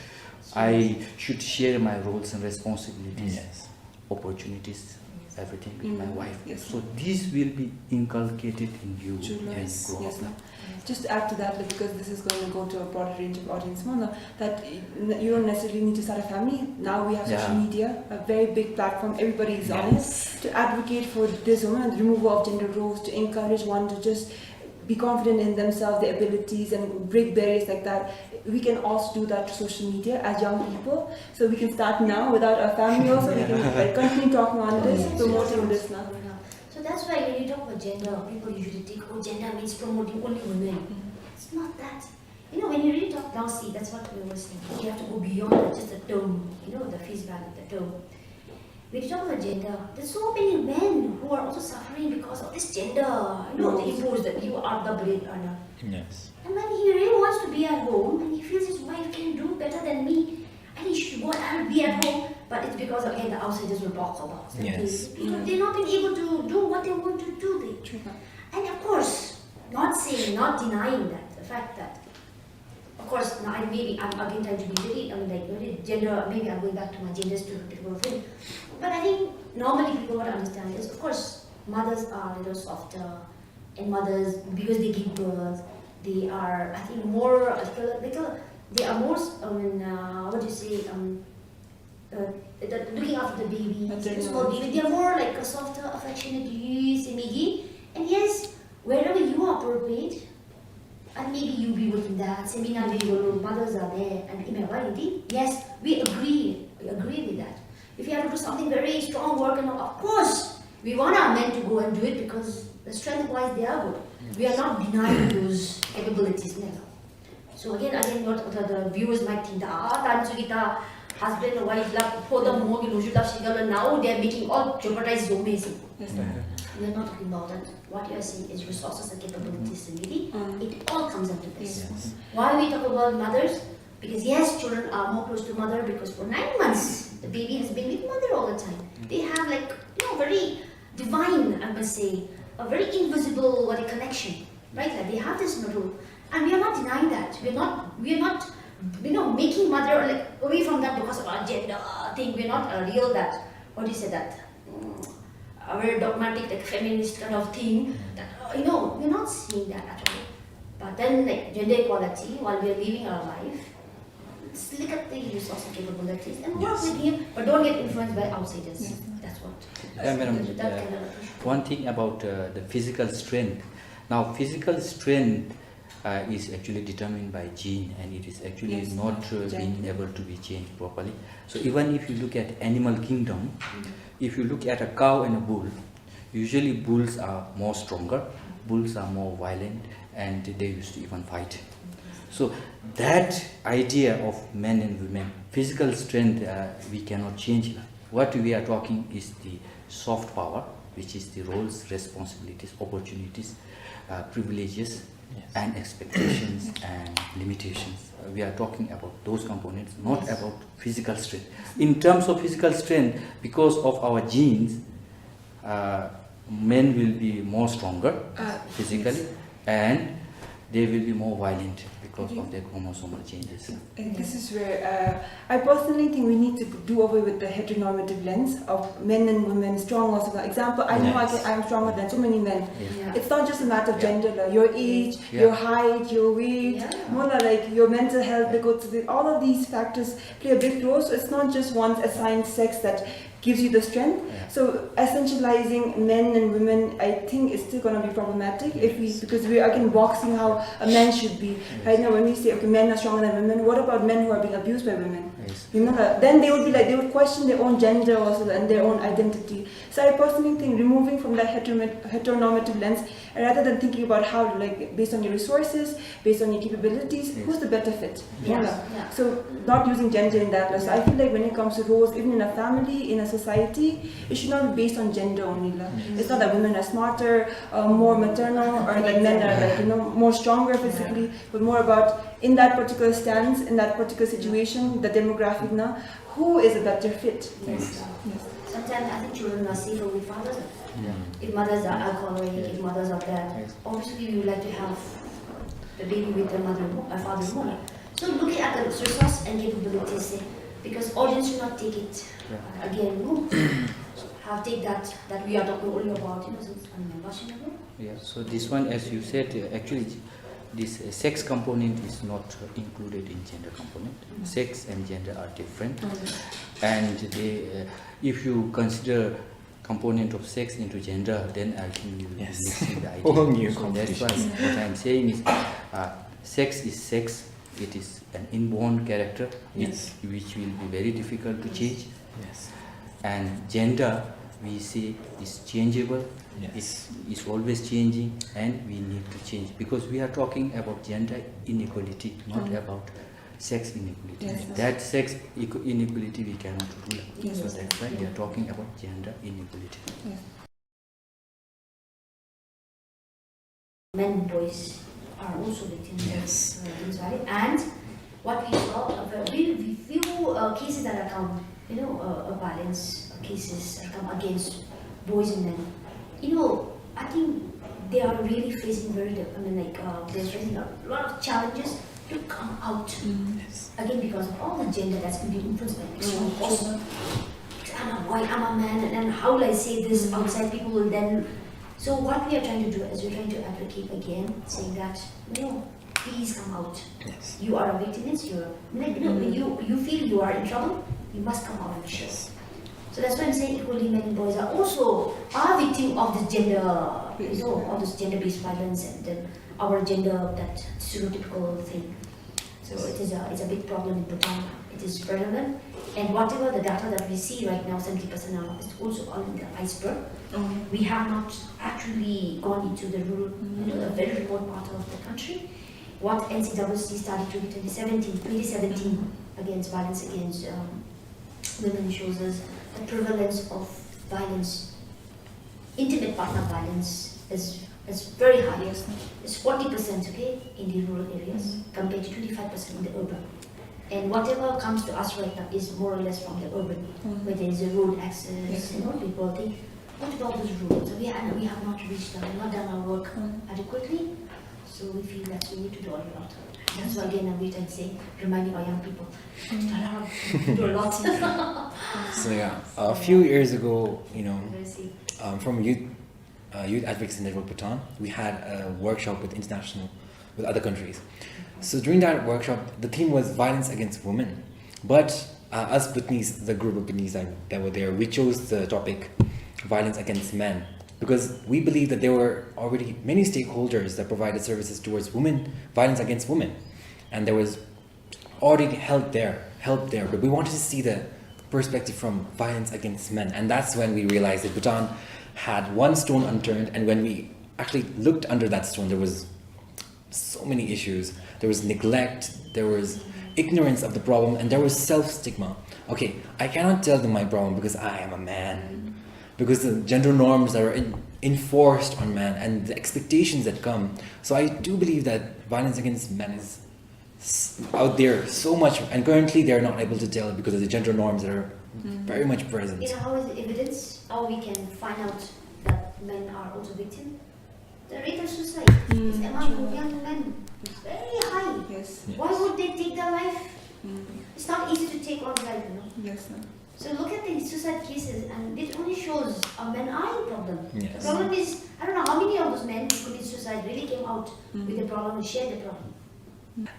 I should share my roles and responsibilities, opportunities, everything with my wife. So this will be inculcated in you when you grow up. Just to add to that, like, because this is going to go to a broader range of audience, no, no, that, uh, you don't necessarily need to start a family. Now we have social media, a very big platform, everybody is on it, to advocate for this, you know, the removal of gender roles, to encourage one to just be confident in themselves, their abilities, and break barriers like that. We can also do that through social media as young people. So we can start now without our family also. We can, like, continue talking on this, promoting this now. So that's why when you talk about gender, people usually think, "Oh, gender means promoting only women." It's not that. You know, when you really talk Lao Tzu, that's what we always think. You have to go beyond that, just the term, you know, the face value of the term. When you talk about gender, there's so many men who are also suffering because of this gender. You know, they impose that you are the bread earner. Yes. And when he really wants to be at home and he feels his wife can do better than me, and he should go and be at home, but it's because, again, the outsiders will talk about that. Yes. They, you know, they're not being able to do what they want to do. They, and of course, not saying, not denying that, the fact that, of course, now I, maybe I'm again trying to be very, I mean, like, very gender, maybe I'm going back to my gender stereotypical thing. But I think normally people would understand is, of course, mothers are a little softer, and mothers, because they give birth, they are, I think, more, uh, like, uh, they are more, I mean, uh, what do you say, um, uh, the, looking after the baby, the small baby, they are more like a softer, affectionate, you see, Miggy. And yes, wherever you are appropriate, and maybe you be within that seminar, maybe your mothers are there, and in my reality, yes, we agree, we agree with that. If you have to do something very strong work, and all, of course, we want our men to go and do it because the strength-wise they are good. We are not denying those capabilities, never. So again, again, what the, the viewers might think, ah, tansu kita husband and wife la phoda mo ki luju la shigala, now they are making all jeopardize zo me si. Yes, sir. We are not talking about that. What you are saying is resources and capabilities, really. It all comes down to this. Yes. Why we talk about mothers? Because yes, children are more close to mother because for nine months, the baby has been with mother all the time. They have, like, you know, very divine, I must say, a very invisible, what, a connection, right? Like, they have this middle, and we are not denying that. We are not, we are not, you know, making mother, like, away from that because of our gender thing. We are not, uh, real that, what do you say that? Mm, a very dogmatic, like, feminist kind of thing. That, uh, you know, we are not seeing that at all. But then, like, gender equality, while we are living our life, let's look at the resource and capabilities and work with him, but don't get influenced by outsiders. That's what. Yeah, madam, uh, one thing about, uh, the physical strength. Now, physical strength, uh, is actually determined by gene, and it is actually not, uh, being able to be changed properly. So even if you look at animal kingdom, if you look at a cow and a bull, usually bulls are more stronger, bulls are more violent, and they used to even fight. So that idea of men and women, physical strength, uh, we cannot change. What we are talking is the soft power, which is the roles, responsibilities, opportunities, uh, privileges, and expectations and limitations. Uh, we are talking about those components, not about physical strength. In terms of physical strength, because of our genes, uh, men will be more stronger physically, and they will be more violent because of their chromosomal changes. And this is where, uh, I personally think we need to do away with the heteronormative lens of men and women, strong or small. Example, I know I can, I'm stronger than so many men. It's not just a matter of gender, la. Your age, your height, your weight, more la, like, your mental health, they go to the, all of these factors play a big role. So it's not just one's assigned sex that gives you the strength. So essentializing men and women, I think, is still gonna be problematic if we, because we are again boxing how a man should be. Right now, when we say, okay, men are stronger than women, what about men who are being abused by women? You know, uh, then they would be like, they would question their own gender also and their own identity. So I personally think removing from that heteronorm-, heteronormative lens, and rather than thinking about how, like, based on your resources, based on your capabilities, who's the better fit? So not using gender in that. So I feel like when it comes to roles, even in a family, in a society, it should not be based on gender only, la. It's not that women are smarter, uh, more maternal, or that men are, like, you know, more stronger physically, but more about in that particular stance, in that particular situation, the demographic, na, who is a better fit? Sometimes I think children are safer with fathers. If mothers are alcoholic, if mothers are bad, obviously we would like to have the baby with a mother, a father more. So looking at the resource and capabilities, eh, because audience should not take it, uh, again, no? Have take that, that we are talking only about, you know, some, I mean, Washington. Yeah, so this one, as you said, uh, actually, this, uh, sex component is not included in gender component. Sex and gender are different. And they, uh, if you consider component of sex into gender, then I think you will be mixing the idea. So that's why what I'm saying is, uh, sex is sex. It is an inborn character which, which will be very difficult to change. And gender, we say, is changeable. It is always changing, and we need to change because we are talking about gender inequality, not about Sex inequality. Yes, yes. That sex equ-, inequality we cannot rule out. Yes. So that's why we are talking about gender inequality. Yes. Men, boys are also victims of, yes, uh, things, right? And what we saw, uh, we, we few, uh, cases that have come, you know, uh, uh, violence, uh, cases that come against boys and men. You know, I think they are really facing very, I mean, like, uh, they're facing a lot of challenges to come out. Mm. Yes. Again, because of all the gender that's been influenced by external forces. I'm a boy, I'm a man, and, and how will I say this outside? People will then. So what we are trying to do is we're trying to advocate again, saying that, no, please come out. Yes. You are a victim, it's your, like, you know, when you, you feel you are in trouble, you must come out and share. Yes. So that's why I'm saying equally men and boys are also a victim of this gender, you know, of this gender-based violence and then our gender, that stereotypical thing. So it is a, it's a big problem in Bhutan. It is prevalent. And whatever the data that we see right now, seventy percent are, is also only the iceberg. Mm. We have not actually gone into the rural, you know, the very remote part of the country. What N C W C study twenty seventeen, twenty seventeen against violence against, um, women shows us the prevalence of violence, intimate partner violence is, is very high. Yes, ma'am. It's forty percent, okay, in the rural areas, mm-hmm, compared to twenty-five percent in the urban. And whatever comes to us right now is more or less from the urban, mm-hmm, where there is a road access, yes, you know, people think, what about those rural? So we, and we have not reached them, we've not done our work, mm-hmm, adequately. So we feel that we need to do a lot. That's why again, I'm going to say, reminding our young people, mm, to do a lot. So yeah, a few years ago, you know, um, from Youth, uh, Youth Advocacy Network Bhutan, we had a workshop with international, with other countries. So during that workshop, the theme was violence against women. But, uh, us Bhutanese, the group of Bhutanese that, that were there, we chose the topic violence against men because we believe that there were already many stakeholders that provided services towards women, violence against women. And there was already help there, help there, but we wanted to see the perspective from violence against men. And that's when we realized that Bhutan had one stone unturned, and when we actually looked under that stone, there was so many issues. There was neglect, there was ignorance of the problem, and there was self-stigma. Okay, I cannot tell them my problem because I am a man. Because the gender norms that are in, enforced on men and the expectations that come. So I do believe that violence against men is s-, out there so much, and currently they're not able to tell because of the gender norms that are, mm, very much present. You know, how is the evidence? How we can find out that men are also victims? The rate of suicide, mm, is among, true, young men. It's very high. Yes. Yes. Why would they take their life? Mm. It's not easy to take one's life, you know. Yes, ma'am. So look at the suicide cases, and it only shows a men are the problem. Yes. The problem is, I don't know how many of those men who commit suicide really came out, mm, with the problem and shared the problem.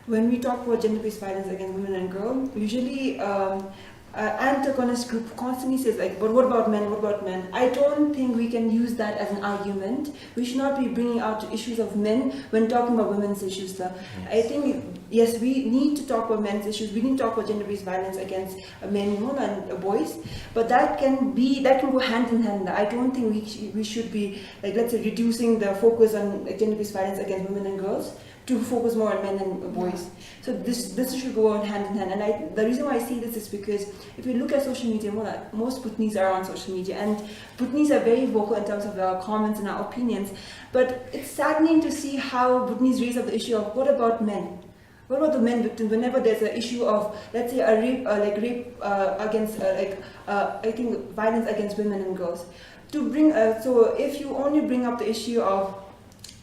When we talk about gender-based violence against women and girls, usually, um, uh, antagonist group constantly says, like, "But what about men? What about men?" I don't think we can use that as an argument. We should not be bringing out issues of men when talking about women's issues, sir. Yes. I think, yes, we need to talk about men's issues. We need to talk about gender-based violence against, uh, men, you know, and, uh, boys. But that can be, that can go hand in hand. I don't think we sh-, we should be, like, let's say, reducing the focus on, uh, gender-based violence against women and girls to focus more on men and boys. Yeah. So this, this should go on hand in hand. And I, the reason why I say this is because if you look at social media, mo-, most Bhutanese are on social media, and Bhutanese are very vocal in terms of our comments and our opinions. But it's saddening to see how Bhutanese raise up the issue of, "What about men? What about the men victims?" Whenever there's an issue of, let's say, a rape, uh, like, rape, uh, against, uh, like, uh, I think, violence against women and girls. To bring, uh, so if you only bring up the issue of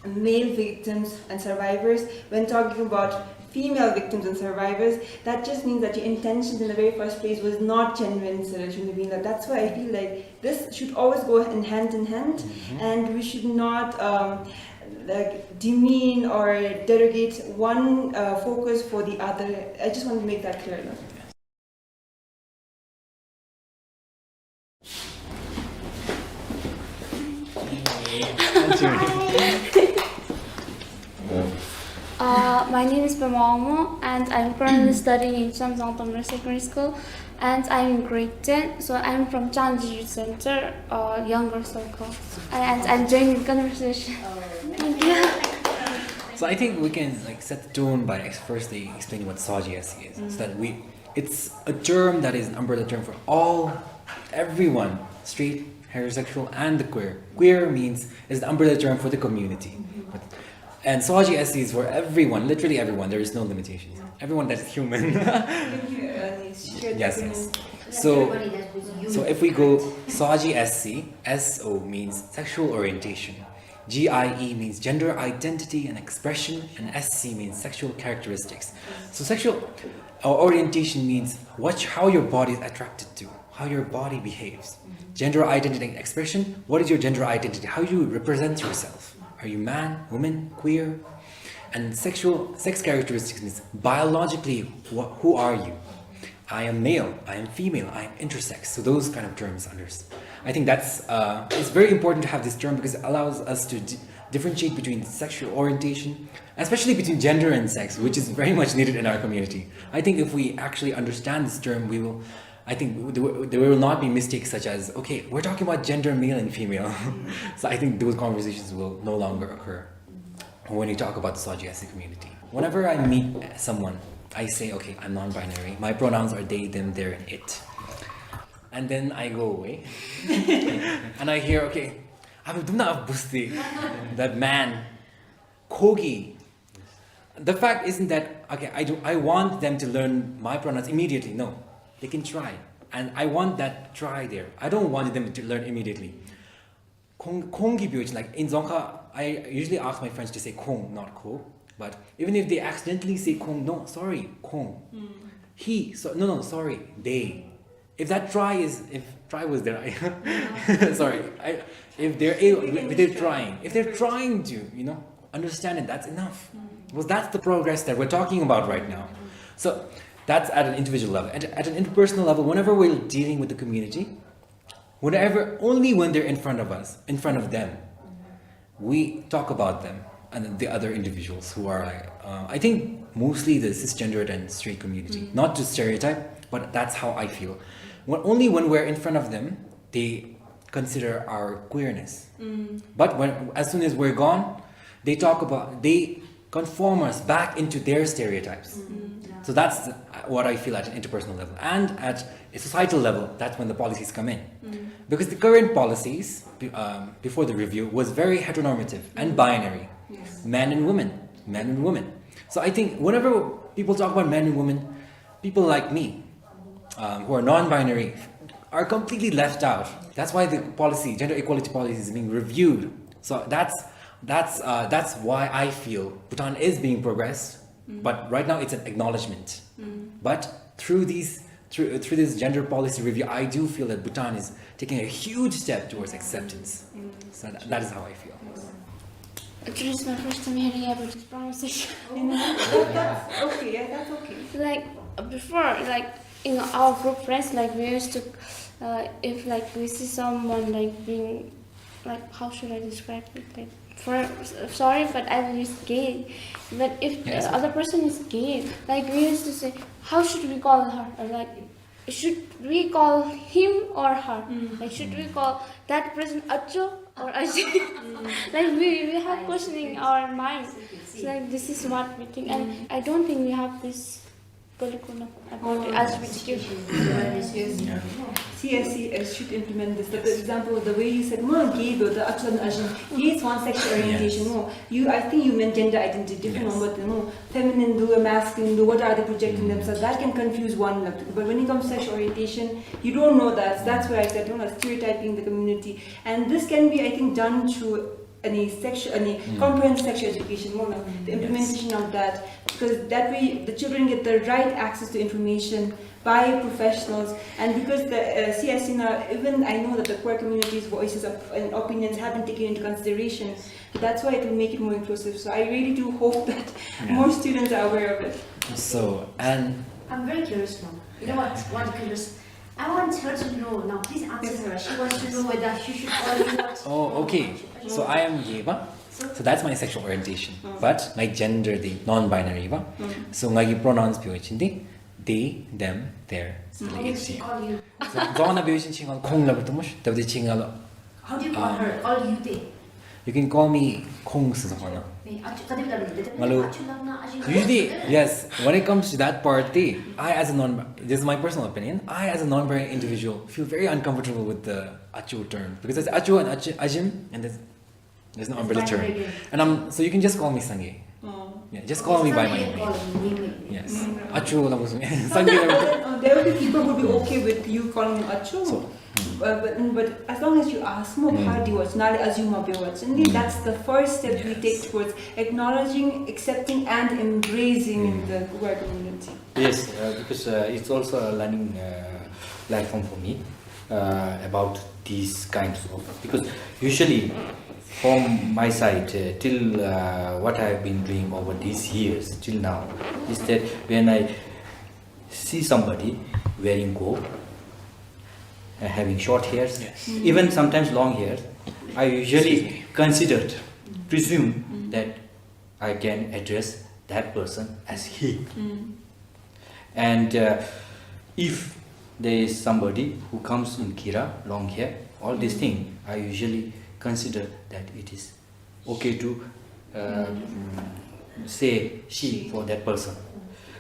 male victims and survivors, when talking about female victims and survivors, that just means that your intentions in the very first place was not genuine, sir. Shouldn't have been that. That's why I feel like this should always go in hand in hand, mm-hmm, and we should not, um, like, demean or derogate one, uh, focus for the other. I just want to make that clear, no? Uh, my name is Pema Wangmo, and I'm currently studying in Chamzang Tamra Secondary School, and I'm in grade ten. So I'm from Chanji Youth Center, uh, younger circle, and I'm joining conversation. Thank you. So I think we can, like, set the tone by ex- firstly explaining what Saji Esi is. So that we, it's a term that is an umbrella term for all, everyone, straight, heterosexual, and the queer. Queer means is the umbrella term for the community. But, and Saji Esi is for everyone, literally everyone. There is no limitations. Everyone that's human. Yes, yes. So, so if we go Saji Esi, S O means sexual orientation. G I E means gender identity and expression, and S C means sexual characteristics. So sexual, uh, orientation means what, how your body is attracted to, how your body behaves. Gender identity and expression, what is your gender identity? How you represent yourself? Are you man, woman, queer? And sexual, sex characteristics means biologically, wh- who are you? I am male, I am female, I am intersex. So those kind of terms under. I think that's, uh, it's very important to have this term because it allows us to di- differentiate between sexual orientation, especially between gender and sex, which is very much needed in our community. I think if we actually understand this term, we will, I think there will, there will not be mistakes such as, okay, we're talking about gender male and female. So I think those conversations will no longer occur when you talk about the Saji Esi community. Whenever I meet someone, I say, okay, I'm non-binary. My pronouns are they, them, their, and it. And then I go away. And I hear, okay, I'm dumna busti. That man, kogi. The fact isn't that, okay, I do, I want them to learn my pronouns immediately. No, they can try. And I want that try there. I don't want them to learn immediately. Kong, kong ki byo, like, in Dzongkha, I usually ask my friends to say kong, not ko. But even if they accidentally say kong, no, sorry, kong. He, so, no, no, sorry, they. If that try is, if try was there, I, sorry, I, if they're able, if they're trying, if they're trying to, you know, understand it, that's enough. Because that's the progress that we're talking about right now. So that's at an individual level. And at an interpersonal level, whenever we're dealing with the community, whenever, only when they're in front of us, in front of them, we talk about them and the other individuals who are, uh, I think, mostly the cisgendered and straight community. Not to stereotype, but that's how I feel. When, only when we're in front of them, they consider our queerness. But when, as soon as we're gone, they talk about, they conform us back into their stereotypes. So that's what I feel at an interpersonal level. And at a societal level, that's when the policies come in. Because the current policies, be- um, before the review, was very heteronormative and binary. Men and women, men and women. So I think whenever people talk about men and women, people like me, um, who are non-binary, are completely left out. That's why the policy, gender equality policy, is being reviewed. So that's, that's, uh, that's why I feel Bhutan is being progressed. But right now it's an acknowledgement. But through these, through, through this gender policy review, I do feel that Bhutan is taking a huge step towards acceptance. So that, that is how I feel. Actually, it's my first time hearing about this pronunciation. That's okay, yeah, that's okay. Like, before, like, in our group friends, like, we used to, uh, if, like, we see someone, like, being, like, how should I describe it? Like, for, sorry, but I will use gay. But if the other person is gay, like, we used to say, how should we call her? Or, like, should we call him or her? Like, should we call that person Acho or Aji? Like, we, we have questioning our mind. So, like, this is what we think, and I don't think we have this curriculum about the L G B T Q. C S C S should implement this. The example, the way you said, "Ma, gay, the Acho and Aji." Gay is one sexual orientation. No, you, I think you meant gender identity different. But, you know, feminine do, masculine do, what are they projecting themselves? That can confuse one. But when it comes to sexual orientation, you don't know that. So that's why I said, you know, stereotyping the community. And this can be, I think, done through any sexual, any comprehensive sexual education, more like the implementation of that. Because that way, the children get the right access to information by professionals. And because the, uh, C S C now, even I know that the queer community's voices of, and opinions have been taken into consideration. That's why it will make it more inclusive. So I really do hope that more students are aware of it. So, and I'm very curious now. You know what? What curious? I want her to know now. Please answer her. She wants to know whether she should call you what. Oh, okay. So I am gay, ba? So that's my sexual orientation. But my gender, the non-binary, ba? So ngagi pronouns pyo chin the they, them, their. So how will she call you? So Dzongkha na pyo chin chingal kong la ba tumush. Tabde chingal. How do you call her? Call you they. You can call me ཁོང་ཟེར་སོང་ན། ཨེ་ཨ་ཅོ་ག་དེ་སྦེ་སླབ་ནི། དེ་དེ་ང་ལུ་ཨ་ཅོ་སླབ་ན་ཨ་ཅོ། Usually, yes, when it comes to that part, I as a non, this is my personal opinion, I as a non-Burman individual feel very uncomfortable with the ཨ་ཅོ term, because it's ཨ་ཅོ and ཨ་ཅོ་ཨ་ཞེམ, and there's, there's no umbrella term. And I'm, so you can just call me Sangay. Oh. Yeah, just call me by my name. Yes. ཨ་ཅོ་ལ་གོ་སོང་ངེ་སངྒེ་ལ་གོ་སོང་། There will be people who will be okay with you calling ཨ་ཅོ. So, uh, but, but as long as you ask, མོ་ཕར་འདི་བ་ཅིན་ནཱ་ལས་ཨ་ཅོ་མ་འབད་བ་ཅིན། That's the first step we take towards acknowledging, accepting, and embracing the Uyghur community. Yes, uh, because, uh, it's also a learning, uh, platform for me, uh, about these kinds of, because usually from my side, uh, till, uh, what I have been doing over these years till now is that when I see somebody wearing go, uh, having short hairs, even sometimes long hairs, I usually considered, presume that I can address that person as he. And, uh, if there is somebody who comes in kira, long hair, all these things, I usually consider that it is okay to, uh, say she for that person.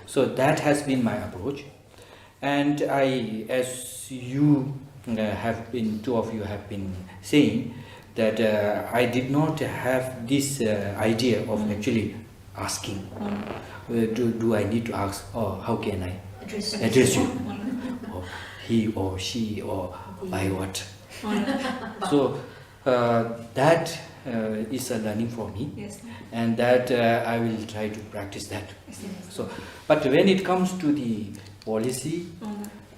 So that has been my approach. And I, as you, uh, have been, two of you have been saying that, uh, I did not have this, uh, idea of actually asking. Uh, do, do I need to ask, or how can I address you? Or he or she or by what? So, uh, that, uh, is a learning for me, and that, uh, I will try to practice that. So, but when it comes to the policy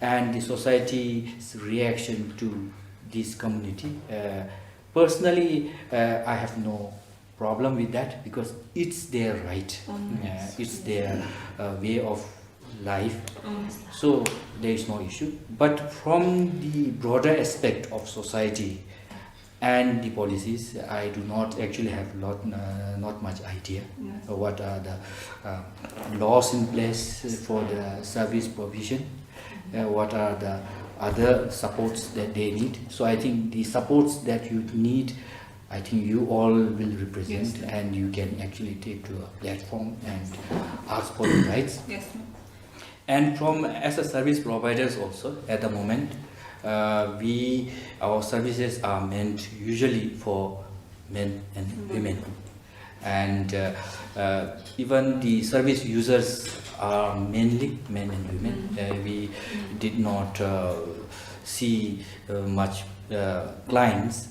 and the society's reaction to this community, uh, personally, uh, I have no problem with that because it's their right. Uh, it's their, uh, way of life. So there is no issue. But from the broader aspect of society and the policies, I do not actually have lot, uh, not much idea. What are the, uh, laws in place for the service provision? Uh, what are the other supports that they need? So I think the supports that you need, I think you all will represent, and you can actually take to a platform and ask for your rights. And from, as a service providers also, at the moment, uh, we, our services are meant usually for men and women. And, uh, uh, even the service users are mainly men and women. Uh, we did not, uh, see, uh, much, uh, clients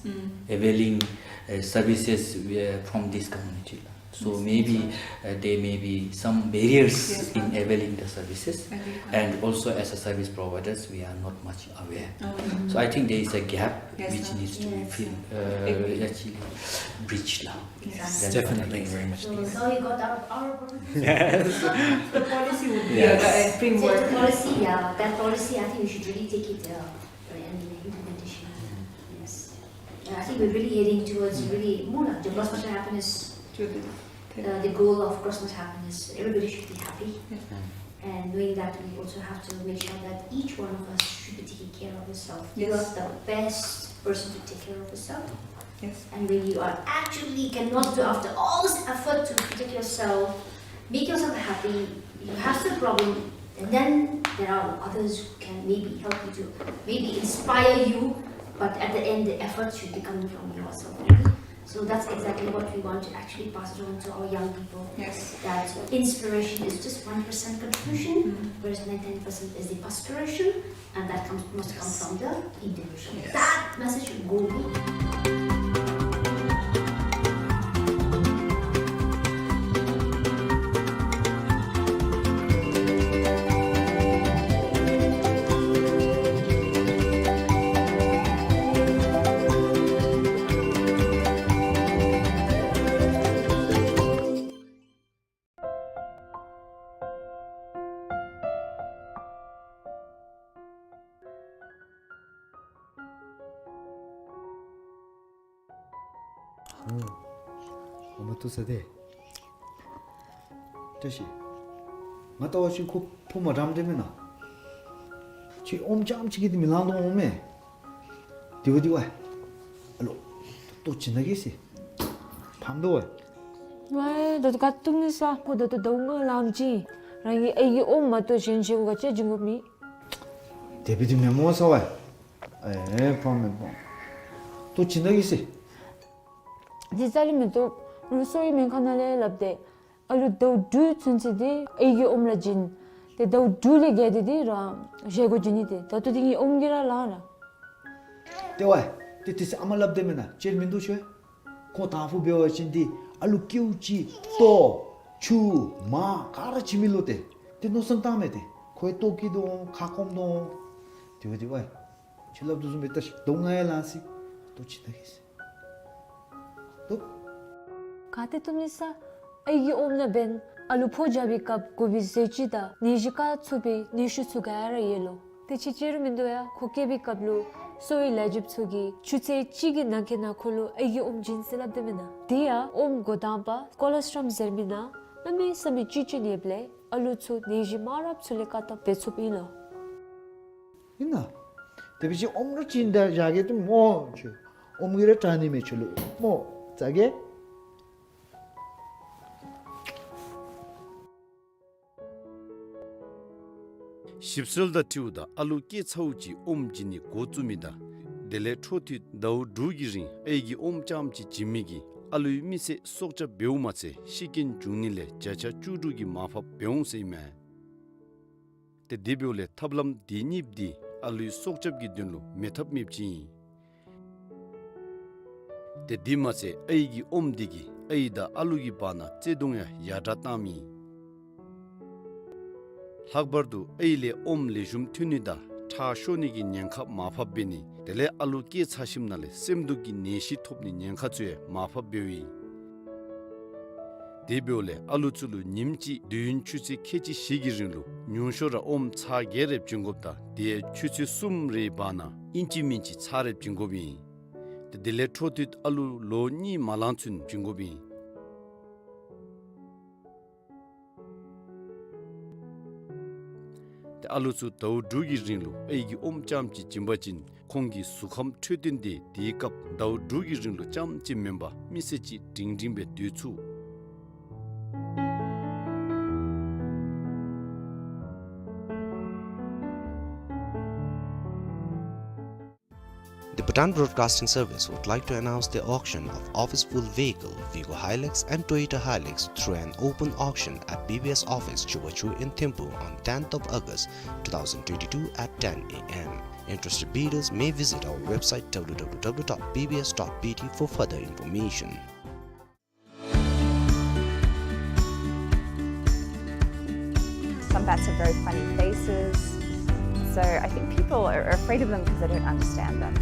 availing, uh, services, uh, from this community. So maybe, uh, there may be some barriers in availing the services. And also as a service providers, we are not much aware. So I think there is a gap which needs to be filled, uh, actually bridged now. That's what I think. Thank you very much. So, so you got our, our opportunity. The policy would be a, a framework. So the policy, yeah, that policy, I think we should really take it, uh, and the implementation. Yes. Yeah, I think we're really heading towards really more like the cross-cultural happiness, uh, the goal of cross-cultural happiness. Everybody should be happy. And knowing that, we also have to make sure that each one of us should be taking care of yourself. You are the best person to take care of yourself. And when you are actually cannot do, after all this effort to protect yourself, make yourself happy, you have some problem, and then there are others who can maybe help you to maybe inspire you, but at the end, the effort should be coming from yourself only. So that's exactly what we want to actually pass it on to our young people. That inspiration is just one percent contribution, whereas ninety-nine percent is the perspiration, and that comes, must come from the individual. That message should go with. ཨ་མ་ཐུག་ས་དེ། བཀྲ་ཤིས། ང་ལྟ་བ་ཅིན་ཁོ་ཕོ་མ་འདྲཝ་འདྲཝ་མེན་ན། ཁྱོད་ཨོམ་རྐྱངམ་ཅིག་གིས་འདི་མི་ལང་དོ་འོང་མས། དེ་བ་དེ་བ། ཨ་ལོ། ལྟོ་ཅིག་ན་གེ་ཟེར། ཕམ་དོ་ཝའེ། ཝའེ་ད་ལྟོ་ག་ཏེ་འཐུང་ནི་ས། ཁོ་ད་ལྟོ་ཟླཝ་ལྔ་ལང་ཅི། རང་གི་ཨའི་གི་ཨོམ་མ་གཏོགས་གཞན་བཞེས་སྒོ་ག་ཅི་བྱིན་དགོཔ་མེད། དེ་སྦེ་འདི་མེན་མོ་ས་ཝའེ། ཨེ་ཕམ་མེན་ཕམ། ལྟོ་བྱིན་ད་གི་ཟེར། འདི་རྩ་ལས་མི་བཏུབ། ལུ་གསོ་བའི་སྨན་ཁང་ནང་ལས་སླབ་སྟེ། ཨ་ལུ་ཟླཝ་དྲུག་ཚུན་ཚོད་འདི་ཨའི་གི་ཨོམ་ར་བྱིན། ཏེ་ཟླཝ་དྲུག་ལས་བརྒལ་ཏེ་འདི་རང་བཞེས་སྒོ་བྱིན་ནི། ཏེ་ད་ལྟོ་འདི་ངེའི་ཨོམ་གྱིས་ར་ལང་ར། ཏེ་ཝའེ། ཏེ་དེ་ཚེ་ཨ་མ་སླབ་དེས་མེན་ན། ཅིག་མིན་འདུག་ཤོ། ཁོ་དང་ཕུ་འབད་བ་ཅིན་འདི་ཨ་ལུ་ཀེའུ་ཅིག་ལྟོ་ཆུ་མར་ག་ར་བྱིན་མི་ལོ་ཏེ། ཏེ་མནོ་བསམ་བཏང་མས་ཏེ། ཁོ་ལྟོ་བཀྱེས་དོ་འོང་ཁ་སྐོམ་དོ་འོང་། དེ་སྦེ་འདི་ཝའེ། ཁྱོད་སླབ་དོ་བཟུམ་སྦེ་ད་ཟླཝ་ལྔ་ཡང་ལང་སི། ལྟོ་བྱིན་ད་གི་ཟེར། ལྟོ། ག་ཏེ་བཏུབ་ནི་ས། ཨའི་གི་ཨོམ་ནང་འབདན་ཨ་ལུ་ཕོ་རྒྱག་པའི་སྐབས་དགོ་པའི་ཟས་བཅུད་དང་ནད་གཞི་བཀག་ཚུགས་པའི་ནུས་ཤུགས་ཚུ་ག་ར་ཡོད་ལོ། དེ་ཅིག་ཅིག་ར་མིན་འདུག་ཡ། ཁོ་སྐྱེ་བའི་སྐབས་ལུ་གསོ་བའི་ལས་བྱེདཔ་ཚུ་གིས་ཆུ་ཚོད་གཅིག་གི་ནང་འཁོད་ནང་ཁོ་ལུ་ཨའི་གི་ཨོམ་བྱིན་ཟེར་སླབ་དེས་མེན་ན། དེ་ཡང་ཨོམ་འགོ་དང་པ་ཀོ་ལོ་སི་ཊྲོམ་ཟེར་མི་ནང་གནམ་མེད་ས་མེད་བཅུད་ཅིག་ཡོདཔ་ལས་ཨ་ལུ་ཚུ་ནད་གཞི་མང་རབས་ཚུ་ལས་བཀག་ཐབས་འབད་ཚུགསཔ་ཨིན་ལོ། ཨིན་ན། དེ་འབད་བ་ཅིན་ཨོམ་ར་བྱིན་ད་བཞག་གེ་ཏེ་སྨོ་ཁྱོད། ཨོམ་གྱིས་ར་དྲག་ནི་མས་ཁྱོད་ལུ་སྨོ། བཟའ་གེ། ཞིབ་འཚོལ་དང་འཁྲིལཝ་ད་ཨ་ལུ་སྐྱེས་ཚརཝ་ཅིག་ཨོམ་བྱིན་ནི་འགོ་བཙུགས་མི་དང་དེ་ལས་འཕྲོ་མཐུད་ཟླཝ་དྲུག་གི་རིང་ཨའི་གི་ཨོམ་རྐྱངམ་ཅིག་བྱིན་མི་གིས་ཨ་ལུའི་མི་ཚེ་སྲོག་སྐྱབས་འབདཝ་མ་ཚད་ཤི་རྐྱེན་འབྱུང་ནི་ལས་བརྒྱ་ཆ་བཅུ་དྲུག་གི་མར་ཕབ་འབད་འོང་ཟེར་ཨིན་མས། ཏེ་དེ་འབདཝ་ལས་ཐབས་ལམ་དེ་གཉིས་འདི་ཨ་ལུའི་སྲོག་སྐྱབས་ཀྱི་དོན་ལུ་མེད་ཐབས་མེདཔ་ཅིག་ཨིན། ཏེ་དེ་མ་ཚད་ཨའི་གི་ཨོམ་འདི་གིས་ཨའི་དང་ཨ་ལུ་གི་བར་ན་བརྩེ་གདུང་ཡང་ཡར་དྲག་བཏངམ་ཨིན། ལྷག་པར་དུ་ཨའི་ལས་ཨོམ་ལེགས་ཤོམ་ཐོན་ནི་དང་ཁྲག་ཤོར་ནི་གི་ཉེན་ཁ་མར་ཕབ་འབད་ནི་དེ་ལས་ཨ་ལུ་སྐྱེས་ཚར་ཞིནམ་ལས་སེམས་སྡུག་གི་ནད་གཞི་ཐོབ་ནི་ཉེན་ཁ་ཚུ་ཡང་མར་ཕབ་འབདཝ་ཨིན། དེ་འབདཝ་ལས་ཨ་ལུ་ཚུ་ལུ་ཉིནམ་གཅིག་དུས་ཡུན་ཆུ་ཚོད་ཁལ་གཅིག་བཞི་གི་རིང་ལུ་ཉུང་ཤོས་ར་ཨོམ་ཚར་བརྒྱད་རེ་བྱིན་དགོཔ་དང་དེ་ཡང་ཆུ་ཚོད་གསུམ་རེའི་བར་ན་ཨིན་ཅི་མིན་ཅི་ཚར་རེ་བྱིན་དགོཔ་ཨིན། ཏེ་དེ་ལས་འཕྲོ་མཐུད་ཨ་ལུ་ལོ་གཉིས་མ་ལང་ཚུན་བྱིན་དགོཔ་ཨིན། ཏེ་ཨ་ལུ་ཚུ་ཟླཝ་དྲུག་གི་རིང་ལུ་ཨའི་གི་ཨོམ་རྐྱངམ་ཅིག་བྱིན་པ་ཅིན་ཁོང་གི་གཟུགས་ཁམས་འཕྲོད་བསྟེན་དེ་དེའི་སྐབས་ཟླཝ་དྲུག་གི་རིང་ལུ་རྐྱངམ་ཅིག་མེན་པར་མི་ཚེ་གཅིག་སྒྲིང་སྒྲིང་སྦེ་སྡོད་ཚུགས། The Bhutan Broadcasting Service would like to announce the auction of office-full vehicle Vigo Hilux and Toyota Hilux through an open auction at B B S office, Chubachu in Thimphu on tenth of August two thousand twenty-two at ten A M. Interested bidders may visit our website W W W dot B B S dot B T for further information. Some bats have very funny faces, so I think people are afraid of them because they don't understand them.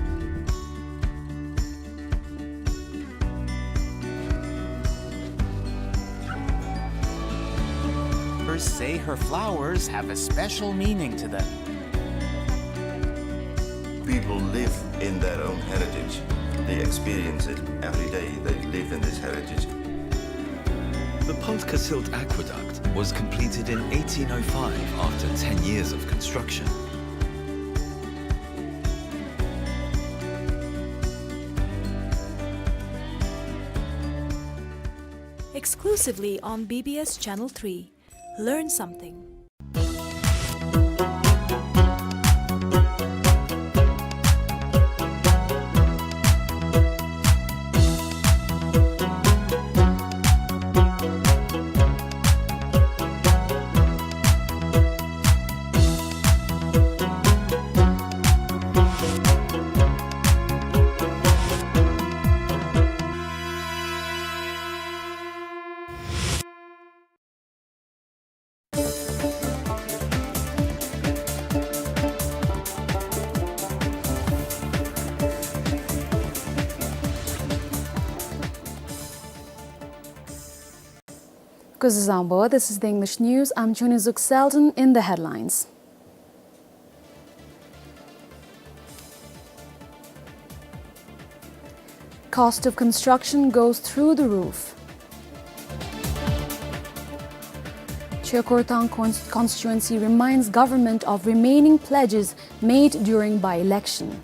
Birds say her flowers have a special meaning to them. People live in their own heritage. They experience it every day. They live in this heritage. The Paltkasilt Aqueduct was completed in eighteen oh five after ten years of construction. Exclusively on B B S Channel three. Learn something. Kuzuzangpo, this is the English news. I'm Chunizuk Selden. In the headlines. Cost of construction goes through the roof. Chekhortang cons-, constituency reminds government of remaining pledges made during by-election.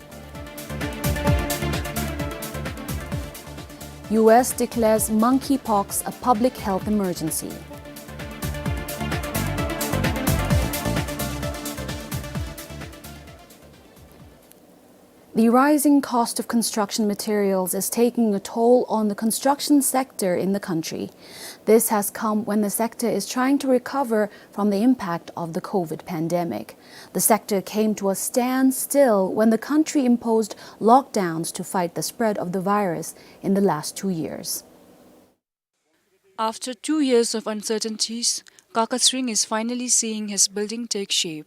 U S declares monkeypox a public health emergency. The rising cost of construction materials is taking a toll on the construction sector in the country. This has come when the sector is trying to recover from the impact of the COVID pandemic. The sector came to a standstill when the country imposed lockdowns to fight the spread of the virus in the last two years. After two years of uncertainties, Kaka Tshering is finally seeing his building take shape.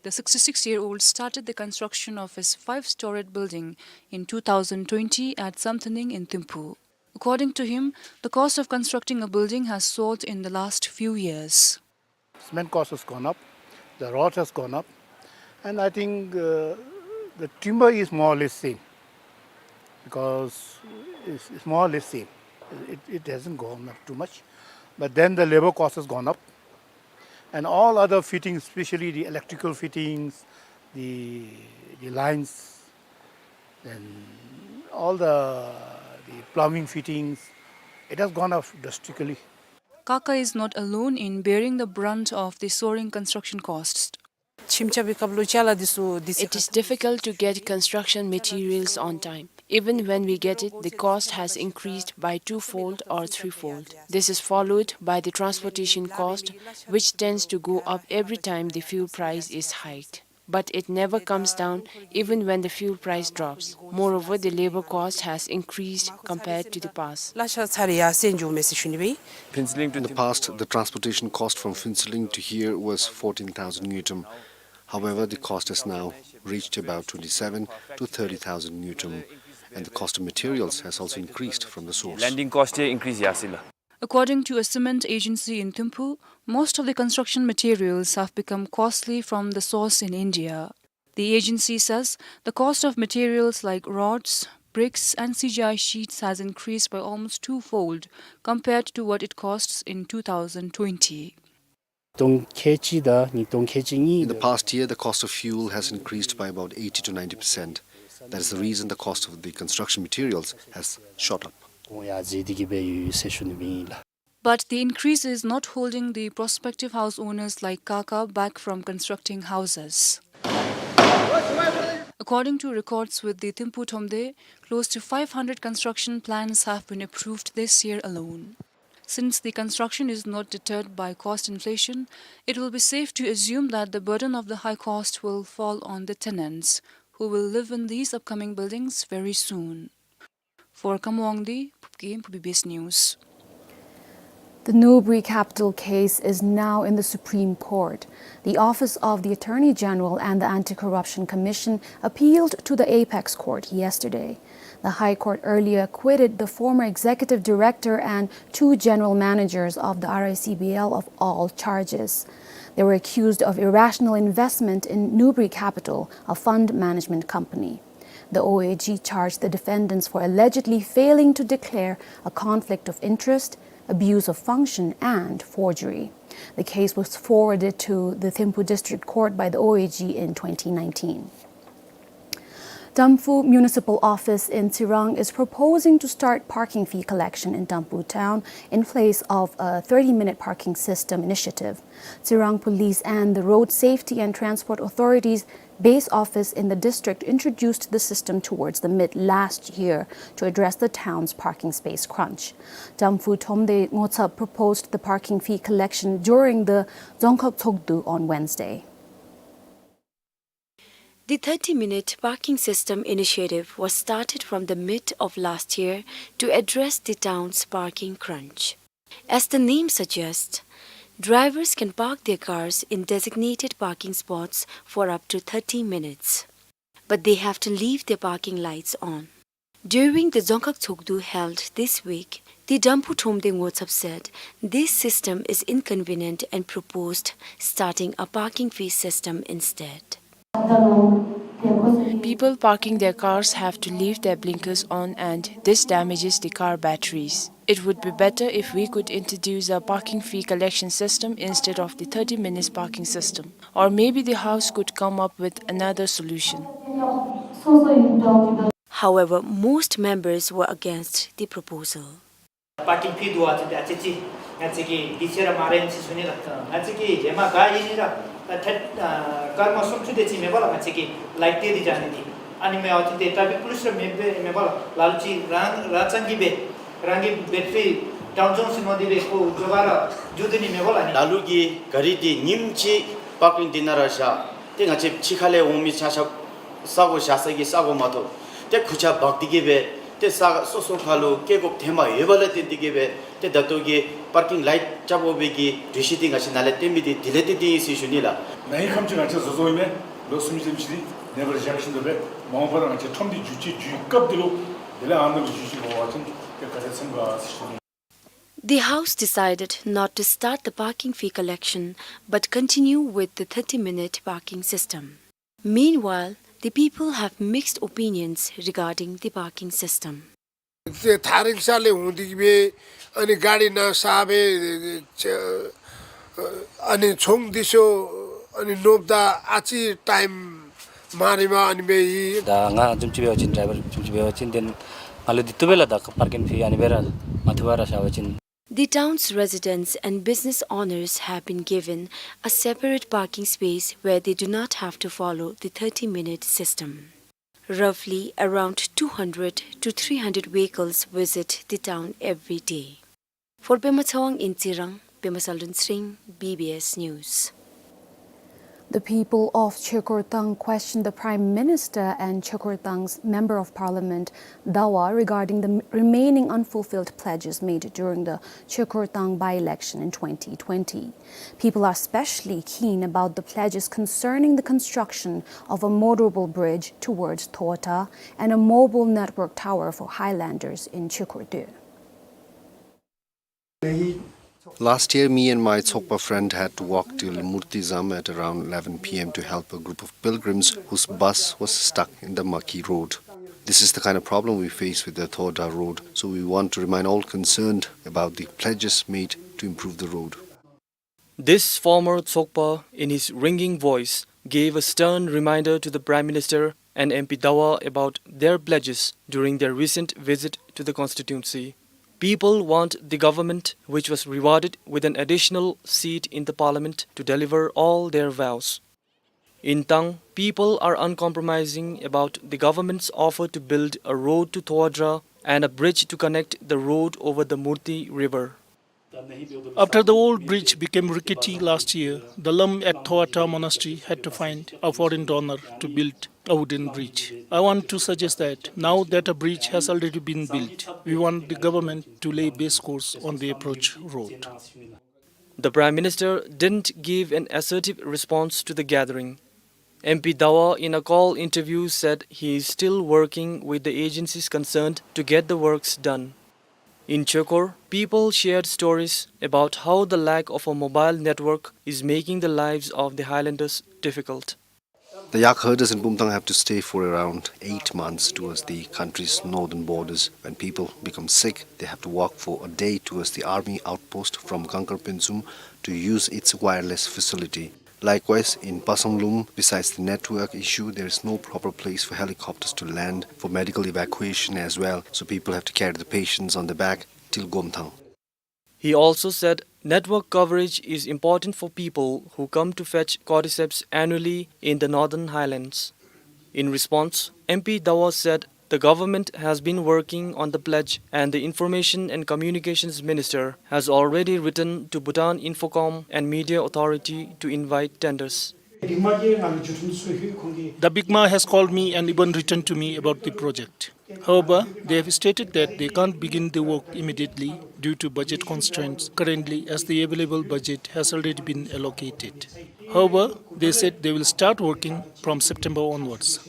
The sixty-six-year-old started the construction of his five-storied building in two thousand twenty at Samthaning in Thimphu. According to him, the cost of constructing a building has soared in the last few years. Cement cost has gone up, the rod has gone up, and I think, uh, the timber is more or less same, because it's, it's more or less same. It, it hasn't gone up too much, but then the labor cost has gone up, and all other fittings, especially the electrical fittings, the, the lines, then all the, the plumbing fittings, it has gone up drastically. Kaka is not alone in bearing the brunt of the soaring construction costs. It is difficult to get construction materials on time. Even when we get it, the cost has increased by twofold or threefold. This is followed by the transportation cost, which tends to go up every time the fuel price is hiked. But it never comes down even when the fuel price drops. Moreover, the labor cost has increased compared to the past. In the past, the transportation cost from Phuentsholing to here was fourteen thousand ngultrum. However, the cost has now reached about twenty-seven to thirty thousand ngultrum, and the cost of materials has also increased from the source. Landing cost ye increase yasila. According to a cement agency in Thimphu, most of the construction materials have become costly from the source in India. The agency says the cost of materials like rods, bricks, and C G I sheets has increased by almost twofold compared to what it costs in two thousand twenty. In the past year, the cost of fuel has increased by about eighty to ninety percent. That is the reason the cost of the construction materials has shot up. But the increase is not holding the prospective house owners like Kaka back from constructing houses. According to records with the Thimphu Thromde, close to five hundred construction plans have been approved this year alone. Since the construction is not deterred by cost inflation, it will be safe to assume that the burden of the high cost will fall on the tenants, who will live in these upcoming buildings very soon. For Khamluwang Phubgay, Phubyi B S News. The Nubri capital case is now in the Supreme Court. The Office of the Attorney General and the Anti-Corruption Commission appealed to the Apex Court yesterday. The High Court earlier acquitted the former executive director and two general managers of the R I C B L of all charges. They were accused of irrational investment in Nubri Capital, a fund management company. The O A G charged the defendants for allegedly failing to declare a conflict of interest, abuse of function, and forgery. The case was forwarded to the Thimphu District Court by the O A G in twenty nineteen. Damphu Municipal Office in Tsirang is proposing to start parking fee collection in Damphu town in place of a thirty-minute parking system initiative. Tsirang Police and the Road Safety and Transport Authority's base office in the district introduced the system towards the mid last year to address the town's parking space crunch. Damphu Thromde Ngotsap proposed the parking fee collection during the Dzongkhag Tshogdu on Wednesday. The thirty-minute parking system initiative was started from the mid of last year to address the town's parking crunch. As the name suggests, drivers can park their cars in designated parking spots for up to thirty minutes. But they have to leave their parking lights on. During the Dzongkhag Tshogdu held this week, the Damphu Thromde Ngotsap said this system is inconvenient and proposed starting a parking fee system instead. People parking their cars have to leave their blinkers on, and this damages the car batteries. It would be better if we could introduce a parking fee collection system instead of the thirty minutes parking system. Or maybe the house could come up with another solution. However, most members were against the proposal. པར་ཀིང་ཕུལ་འདུག་པ་ཅིན་ཏེ་ཨ་ཙི་ཅིག་ང་བཅས་ཀྱིས་འདི་ཚེ་ར་མ་རན་ཅིག་ཞུ་ནི་ལགས། ང་བཅས་ཀྱིས་ཧེ་མ་ག་ཨིན་ནི་ར་ཨ་ཐད་ཨ་སྐར་མ་སུམ་ཅུ་དེ་ཅིག་མེན་པ་ལགས། ང་བཅས་ཀྱིས་ལའིཊ་དེ་ར་བཞག་ནི་འདི་ཨ་ནི་མེན་པ་ཅིན་ཏེ་ཊ་ཕིག་པོ་ལིསི་ར་མེན་པ་མེན་པ་ལགས། ལ་ལུ་ཅིག་རང་རང་རྐྱང་གིས་སྦེ་རང་གི་བེ་ཊ་རི་ཌའུན་ཇོན་སི་ནོ་འདི་སྦེ་ཁོ་མགྱོགས་པ་ར་འགྱོ་སྡོད་ནི་མེན་པ་ལགས། ཨ་ནི་ལ་ལུ་གིས་ག་རི་འདི་ཉིནམ་གཅིག་པར་ཀིང་འདི་ནང་ར་བཞག། ཏེ་ང་བཅས་ཕྱི་ཁ་ལས་འོང་མི་ཆ་ཁྱབ་ས་གོ་བཞག་ས་གི་ས་གོ་མ་གཏོགས་ཏེ་གུ་ཆ་འབག་སྟེ་གིས་སྦེ་ཏེ་ས་སོ་སོ་ཁ་ལུ་སྐྱེལ་དགོཔ་ཐོནམ་ཡོད་པ་ལས་བརྟེན་ཏེ་གིས་སྦེ་ཏེ་ད་ལྟོ་གི་པར་ཀིང་ལའིཊ་རྐྱབ་དགོ་པའི་གི་གྲོས་གཞི་འདི་ང་བཅས་ནཱ་ལས་བཏོན་མི་འདི་དེ་ལས་བརྟེན་ཏེ་ཨིན་ཟེར་ཞུ་ནི་ལགས། ནཱ་ཧེ་ཁམས་ཅིག་ང་བཅས་བཟོ་བཟོཝ་ཨིན་མས། ལོ་སུམ་ཅུ་དེམ་ཅིག་འདི་ནངས་པར་བཞག་ཞིནམ་ད་སྦེ་མ་འོངས་པར་ང་བཅས་ཁྲོམ་འདི་བསྒྱུར་བཅོས་བསྒྱུར་བའི་སྐབས་འདི་ལུ་དེ་ལས་ཨ་ནཱ་ལུ་བསྒྱུར་བཅོས་འབད་བ་ཅིན་ཏེ་ག་དེ་ཚུན་ག་ཟེར་ཞུ་ནི། The House decided not to start the parking fee collection but continue with the thirty-minute parking system. Meanwhile, the people have mixed opinions regarding the parking system. ཏེ་ཐག་རིང་ས་ལས་འོང་སྟེ་གིས་སྦེ་ཨ་ནི་ག་རི་ནང་ས་སྦེ་ཨ་ནི་ཚོང་འདི་ཚུ་ཨ་ནི་ནོར་བུད་ད་ཨ་ཙི་ཊའིམ་མ་རིངམ་ཨ་ནི་སྦེ་ཨིན། ད་ང་བཟུམ་ཅིག་འབད་བ་ཅིན་ཌའི་བར་བཟུམ་ཅིག་འབད་བ་ཅིན་དེ་ང་ལུ་འདི་བཏུབ་པས་ལགས། ད་པར་ཀིང་ཕི་ཨ་ནི་སྦེ་ར་མ་བཏུབ་པར་ར་བཞག་པ་ཅིན། The town's residents and business owners have been given a separate parking space where they do not have to follow the thirty-minute system. Roughly around two hundred to three hundred vehicles visit the town every day. For Pema Chawang in Tsirang, Pema Saldun Sring, B B S News. The people of Chekur Tang questioned the Prime Minister and Chekur Tang's Member of Parliament, Dawa, regarding the m-, remaining unfulfilled pledges made during the Chekur Tang by-election in twenty twenty. People are especially keen about the pledges concerning the construction of a motorable bridge towards Thota and a mobile network tower for highlanders in Chekur Tang. Last year, me and my Tsokpa friend had to walk till Murtizam at around eleven P M to help a group of pilgrims whose bus was stuck in the mucky road. This is the kind of problem we face with the Thota road, so we want to remind all concerned about the pledges made to improve the road. This former Tsokpa, in his ringing voice, gave a stern reminder to the Prime Minister and M P Dawa about their pledges during their recent visit to the constituency. People want the government, which was rewarded with an additional seat in the parliament, to deliver all their vows. In Tang, people are uncompromising about the government's offer to build a road to Thoadra and a bridge to connect the road over the Murti River. After the old bridge became rickety last year, the Lam at Thoadra Monastery had to find a foreign donor to build a wooden bridge. I want to suggest that now that a bridge has already been built, we want the government to lay base course on the approach road. The Prime Minister didn't give an assertive response to the gathering. M P Dawa, in a call interview, said he is still working with the agencies concerned to get the works done. In Chekur, people shared stories about how the lack of a mobile network is making the lives of the highlanders difficult. The yak herders in Bumthang have to stay for around eight months towards the country's northern borders. When people become sick, they have to walk for a day towards the army outpost from Gangkar Pynsum to use its wireless facility. Likewise, in Pasanglum, besides the network issue, there is no proper place for helicopters to land for medical evacuation as well, so people have to carry the patients on their back till Gomthang. He also said network coverage is important for people who come to fetch cordyceps annually in the Northern Highlands. In response, M P Dawa said the government has been working on the pledge and the Information and Communications Minister has already written to Bhutan Infocom and Media Authority to invite tenders. The BICMA has called me and even written to me about the project. However, they have stated that they can't begin the work immediately due to budget constraints currently, as the available budget has already been allocated. However, they said they will start working from September onwards.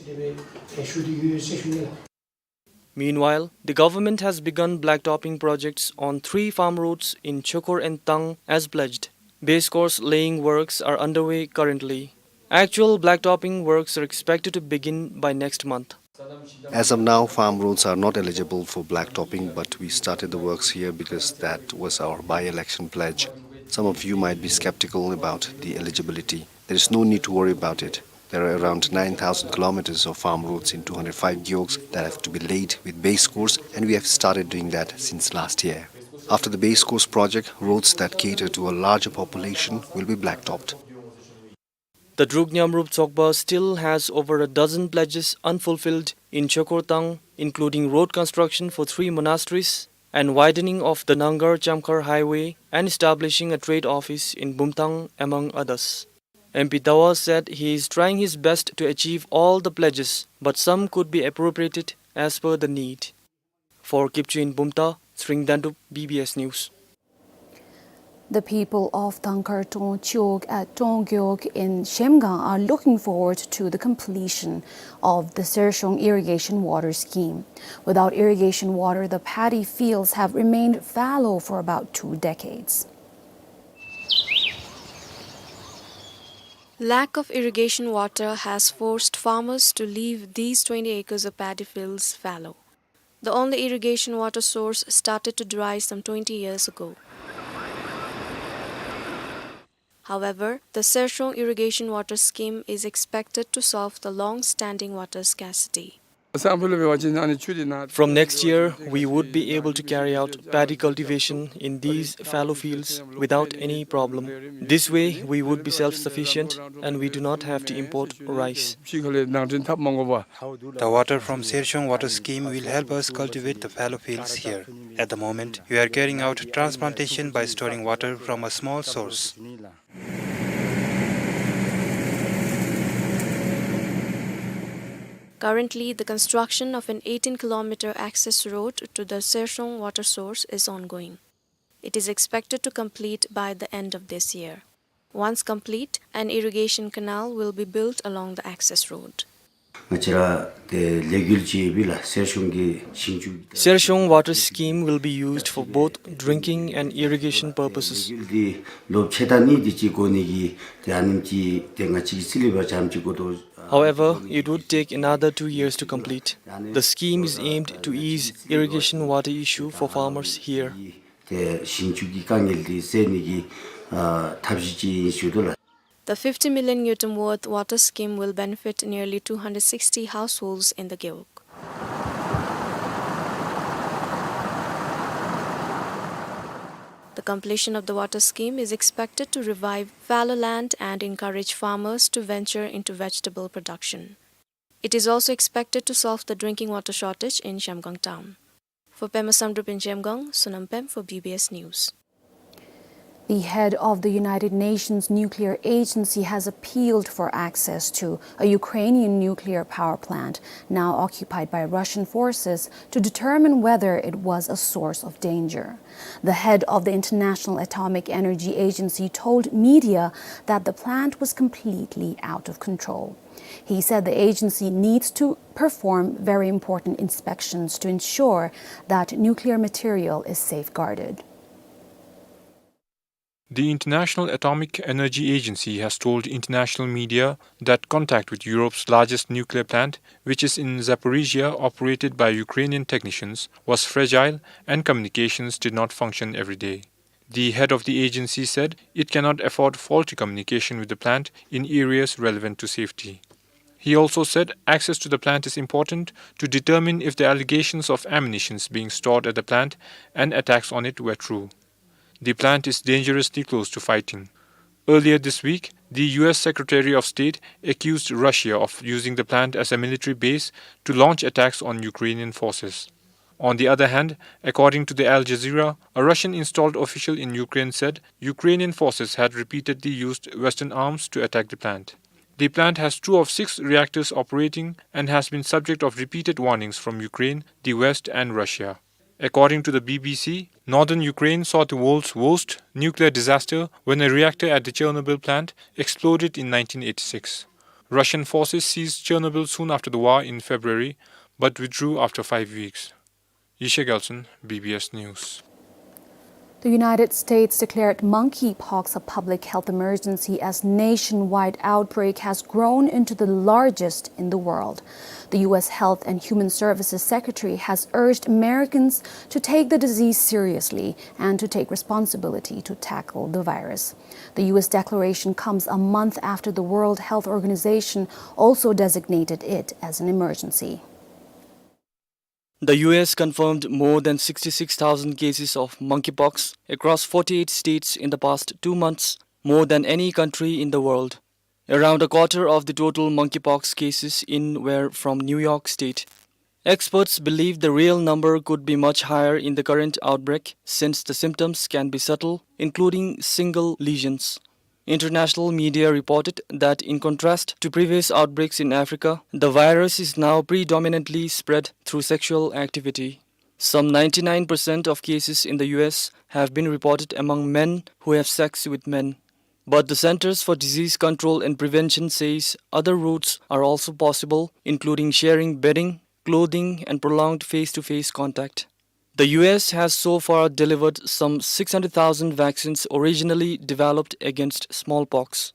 Meanwhile, the government has begun blacktopping projects on three farm roads in Chekur and Tang as pledged. Base course laying works are underway currently. Actual blacktopping works are expected to begin by next month. As of now, farm roads are not eligible for blacktopping, but we started the works here because that was our by-election pledge. Some of you might be skeptical about the eligibility. There is no need to worry about it. There are around nine thousand kilometers of farm roads in two hundred five gewogs that have to be laid with base course, and we have started doing that since last year. After the base course project, roads that cater to a larger population will be blacktopped. The Druk Nyamrup Tsokpa still has over a dozen pledges unfulfilled in Chokortang, including road construction for three monasteries and widening of the Nangar Chamkhar Highway and establishing a trade office in Bumthang, among others. M P Dawa said he is trying his best to achieve all the pledges, but some could be appropriated as per the need. For Kipchun Bumta, Sring Dandup, B B S News. The people of Tangkhar Tong Chok at Tong Gyok in Shemgang are looking forward to the completion of the Sershong irrigation water scheme. Without irrigation water, the paddy fields have remained fallow for about two decades. Lack of irrigation water has forced farmers to leave these twenty acres of paddy fields fallow. The only irrigation water source started to dry some twenty years ago. However, the Sershong irrigation water scheme is expected to solve the long-standing water scarcity. From next year, we would be able to carry out paddy cultivation in these fallow fields without any problem. This way, we would be self-sufficient and we do not have to import rice. The water from Sershong water scheme will help us cultivate the fallow fields here. At the moment, we are carrying out transplantation by storing water from a small source. Currently, the construction of an eighteen-kilometer access road to the Sershong water source is ongoing. It is expected to complete by the end of this year. Once complete, an irrigation canal will be built along the access road. ང་བཅས་ར་ཏེ་ལས་འགུལ་ཅིག་ཡོད་པས་ལགས། སེར་གཞོང་གི་ཞིང་ཆུ། Sershong water scheme will be used for both drinking and irrigation purposes. ལས་འགུལ་འདི་ལོ་ཕྱེད་དང་གཉིས་དེ་ཅིག་འགོར་ནི་གི་ཏེ་ཨ་ནེམ་ཅིག་ཏེ་ང་བཅས་ཀྱིས་རྩིས་ལེན་འབད་བ་ཅིན་ཨ་ནེམ་ཅིག་འགོར་དོ། However, it would take another two years to complete. The scheme is aimed to ease irrigation water issue for farmers here. ཏེ་ཞིང་ཆུ་གི་དཀའ་ངལ་འདི་སེལ་ནི་གི་ཨ་ཐབས་ཤེས་ཅིག་ཨིན་ཞུ་དོ་ལགས། The fifty million ngultrum worth water scheme will benefit nearly two hundred sixty households in the Gewog. The completion of the water scheme is expected to revive fallow land and encourage farmers to venture into vegetable production. It is also expected to solve the drinking water shortage in Zhemgang town. For Pema Samdrup in Zhemgang, Sonam Pem for B B S News. The head of the United Nations Nuclear Agency has appealed for access to a Ukrainian nuclear power plant, now occupied by Russian forces, to determine whether it was a source of danger. The head of the International Atomic Energy Agency told media that the plant was completely out of control. He said the agency needs to perform very important inspections to ensure that nuclear material is safeguarded. The International Atomic Energy Agency has told international media that contact with Europe's largest nuclear plant, which is in Zaporizhia, operated by Ukrainian technicians, was fragile and communications did not function every day. The head of the agency said it cannot afford faulty communication with the plant in areas relevant to safety. He also said access to the plant is important to determine if the allegations of ammunitions being stored at the plant and attacks on it were true. The plant is dangerously close to fighting. Earlier this week, the U S Secretary of State accused Russia of using the plant as a military base to launch attacks on Ukrainian forces. On the other hand, according to the Al Jazeera, a Russian installed official in Ukraine said Ukrainian forces had repeatedly used Western arms to attack the plant. The plant has two of six reactors operating and has been subject of repeated warnings from Ukraine, the West and Russia. According to the B B C, northern Ukraine saw the world's worst nuclear disaster when a reactor at the Chernobyl plant exploded in nineteen eighty-six. Russian forces seized Chernobyl soon after the war in February, but withdrew after five weeks. Yishai Gelson, B B S News. The United States declared monkeypox a public health emergency as nationwide outbreak has grown into the largest in the world. The U S Health and Human Services Secretary has urged Americans to take the disease seriously and to take responsibility to tackle the virus. The U S declaration comes a month after the World Health Organization also designated it as an emergency. The U S confirmed more than sixty-six thousand cases of monkeypox across forty-eight states in the past two months, more than any country in the world. Around a quarter of the total monkeypox cases in were from New York State. Experts believe the real number could be much higher in the current outbreak, since the symptoms can be subtle, including single lesions. International media reported that, in contrast to previous outbreaks in Africa, the virus is now predominantly spread through sexual activity. Some ninety-nine percent of cases in the U S have been reported among men who have sex with men. But the Centers for Disease Control and Prevention says other routes are also possible, including sharing bedding, clothing, and prolonged face-to-face contact. The U S has so far delivered some six hundred thousand vaccines originally developed against smallpox.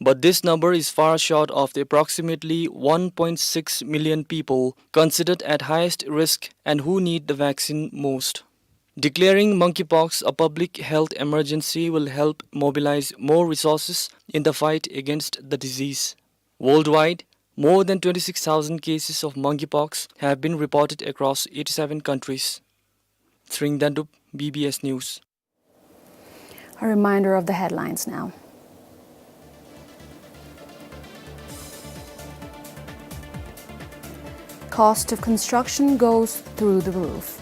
But this number is far short of the approximately one point six million people considered at highest risk and who need the vaccine most. Declaring monkeypox a public health emergency will help mobilize more resources in the fight against the disease. Worldwide, more than twenty-six thousand cases of monkeypox have been reported across eighty-seven countries. Tshering Dendup, B B S News. A reminder of the headlines now. Cost of construction goes through the roof.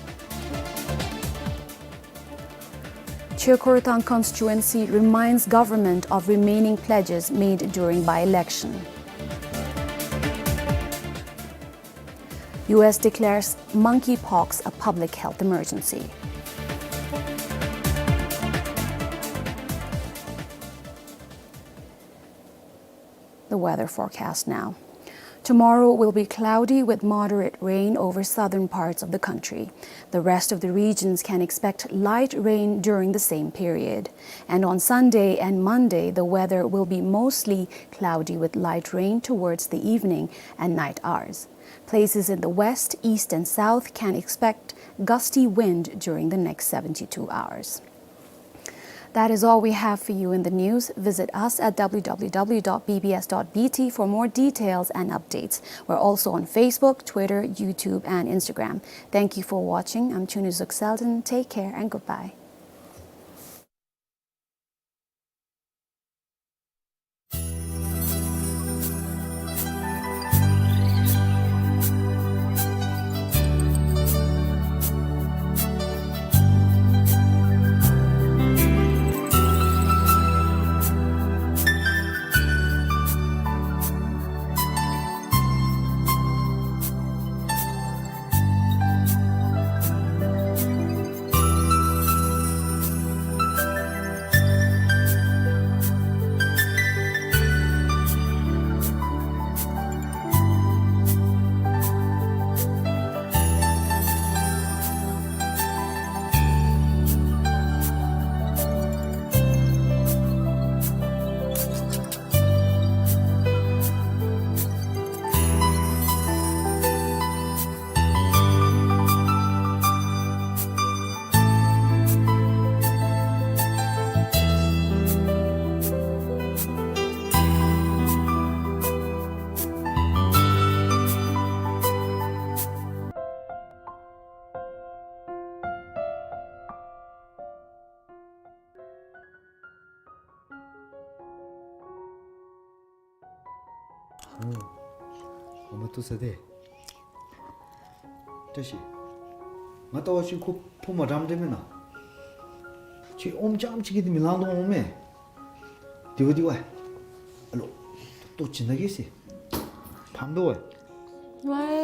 Chirkhortang constituency reminds government of remaining pledges made during by-election. U S declares monkeypox a public health emergency. The weather forecast now. Tomorrow will be cloudy with moderate rain over southern parts of the country. The rest of the regions can expect light rain during the same period. And on Sunday and Monday, the weather will be mostly cloudy with light rain towards the evening and night hours. Places in the west, east, and south can expect gusty wind during the next seventy-two hours. That is all we have for you in the news. Visit us at w w w dot b b s dot b t for more details and updates. We're also on Facebook, Twitter, YouTube, and Instagram. Thank you for watching. I'm Chunuzuk Selden. Take care and goodbye. ཨོ། ཨ་མ་ཐུག་ས་དེ། བཀྲ་ཤིས། ང་ལྟ་བ་ཅིན་ཁོ་ཕོ་མ་འགྲམ་འདྲ་མེན་ན། ཁྱོད་ཨོམ་རྐྱངམ་ཅིག་གིས་དེ་མི་ལང་དོ་འོང་མས། དེ་བ་དེ་བ། ཨ་ལོ། ཏོ་ཅི་ན་གེ་སི། ཕམ་དོ་བ། ཝའི།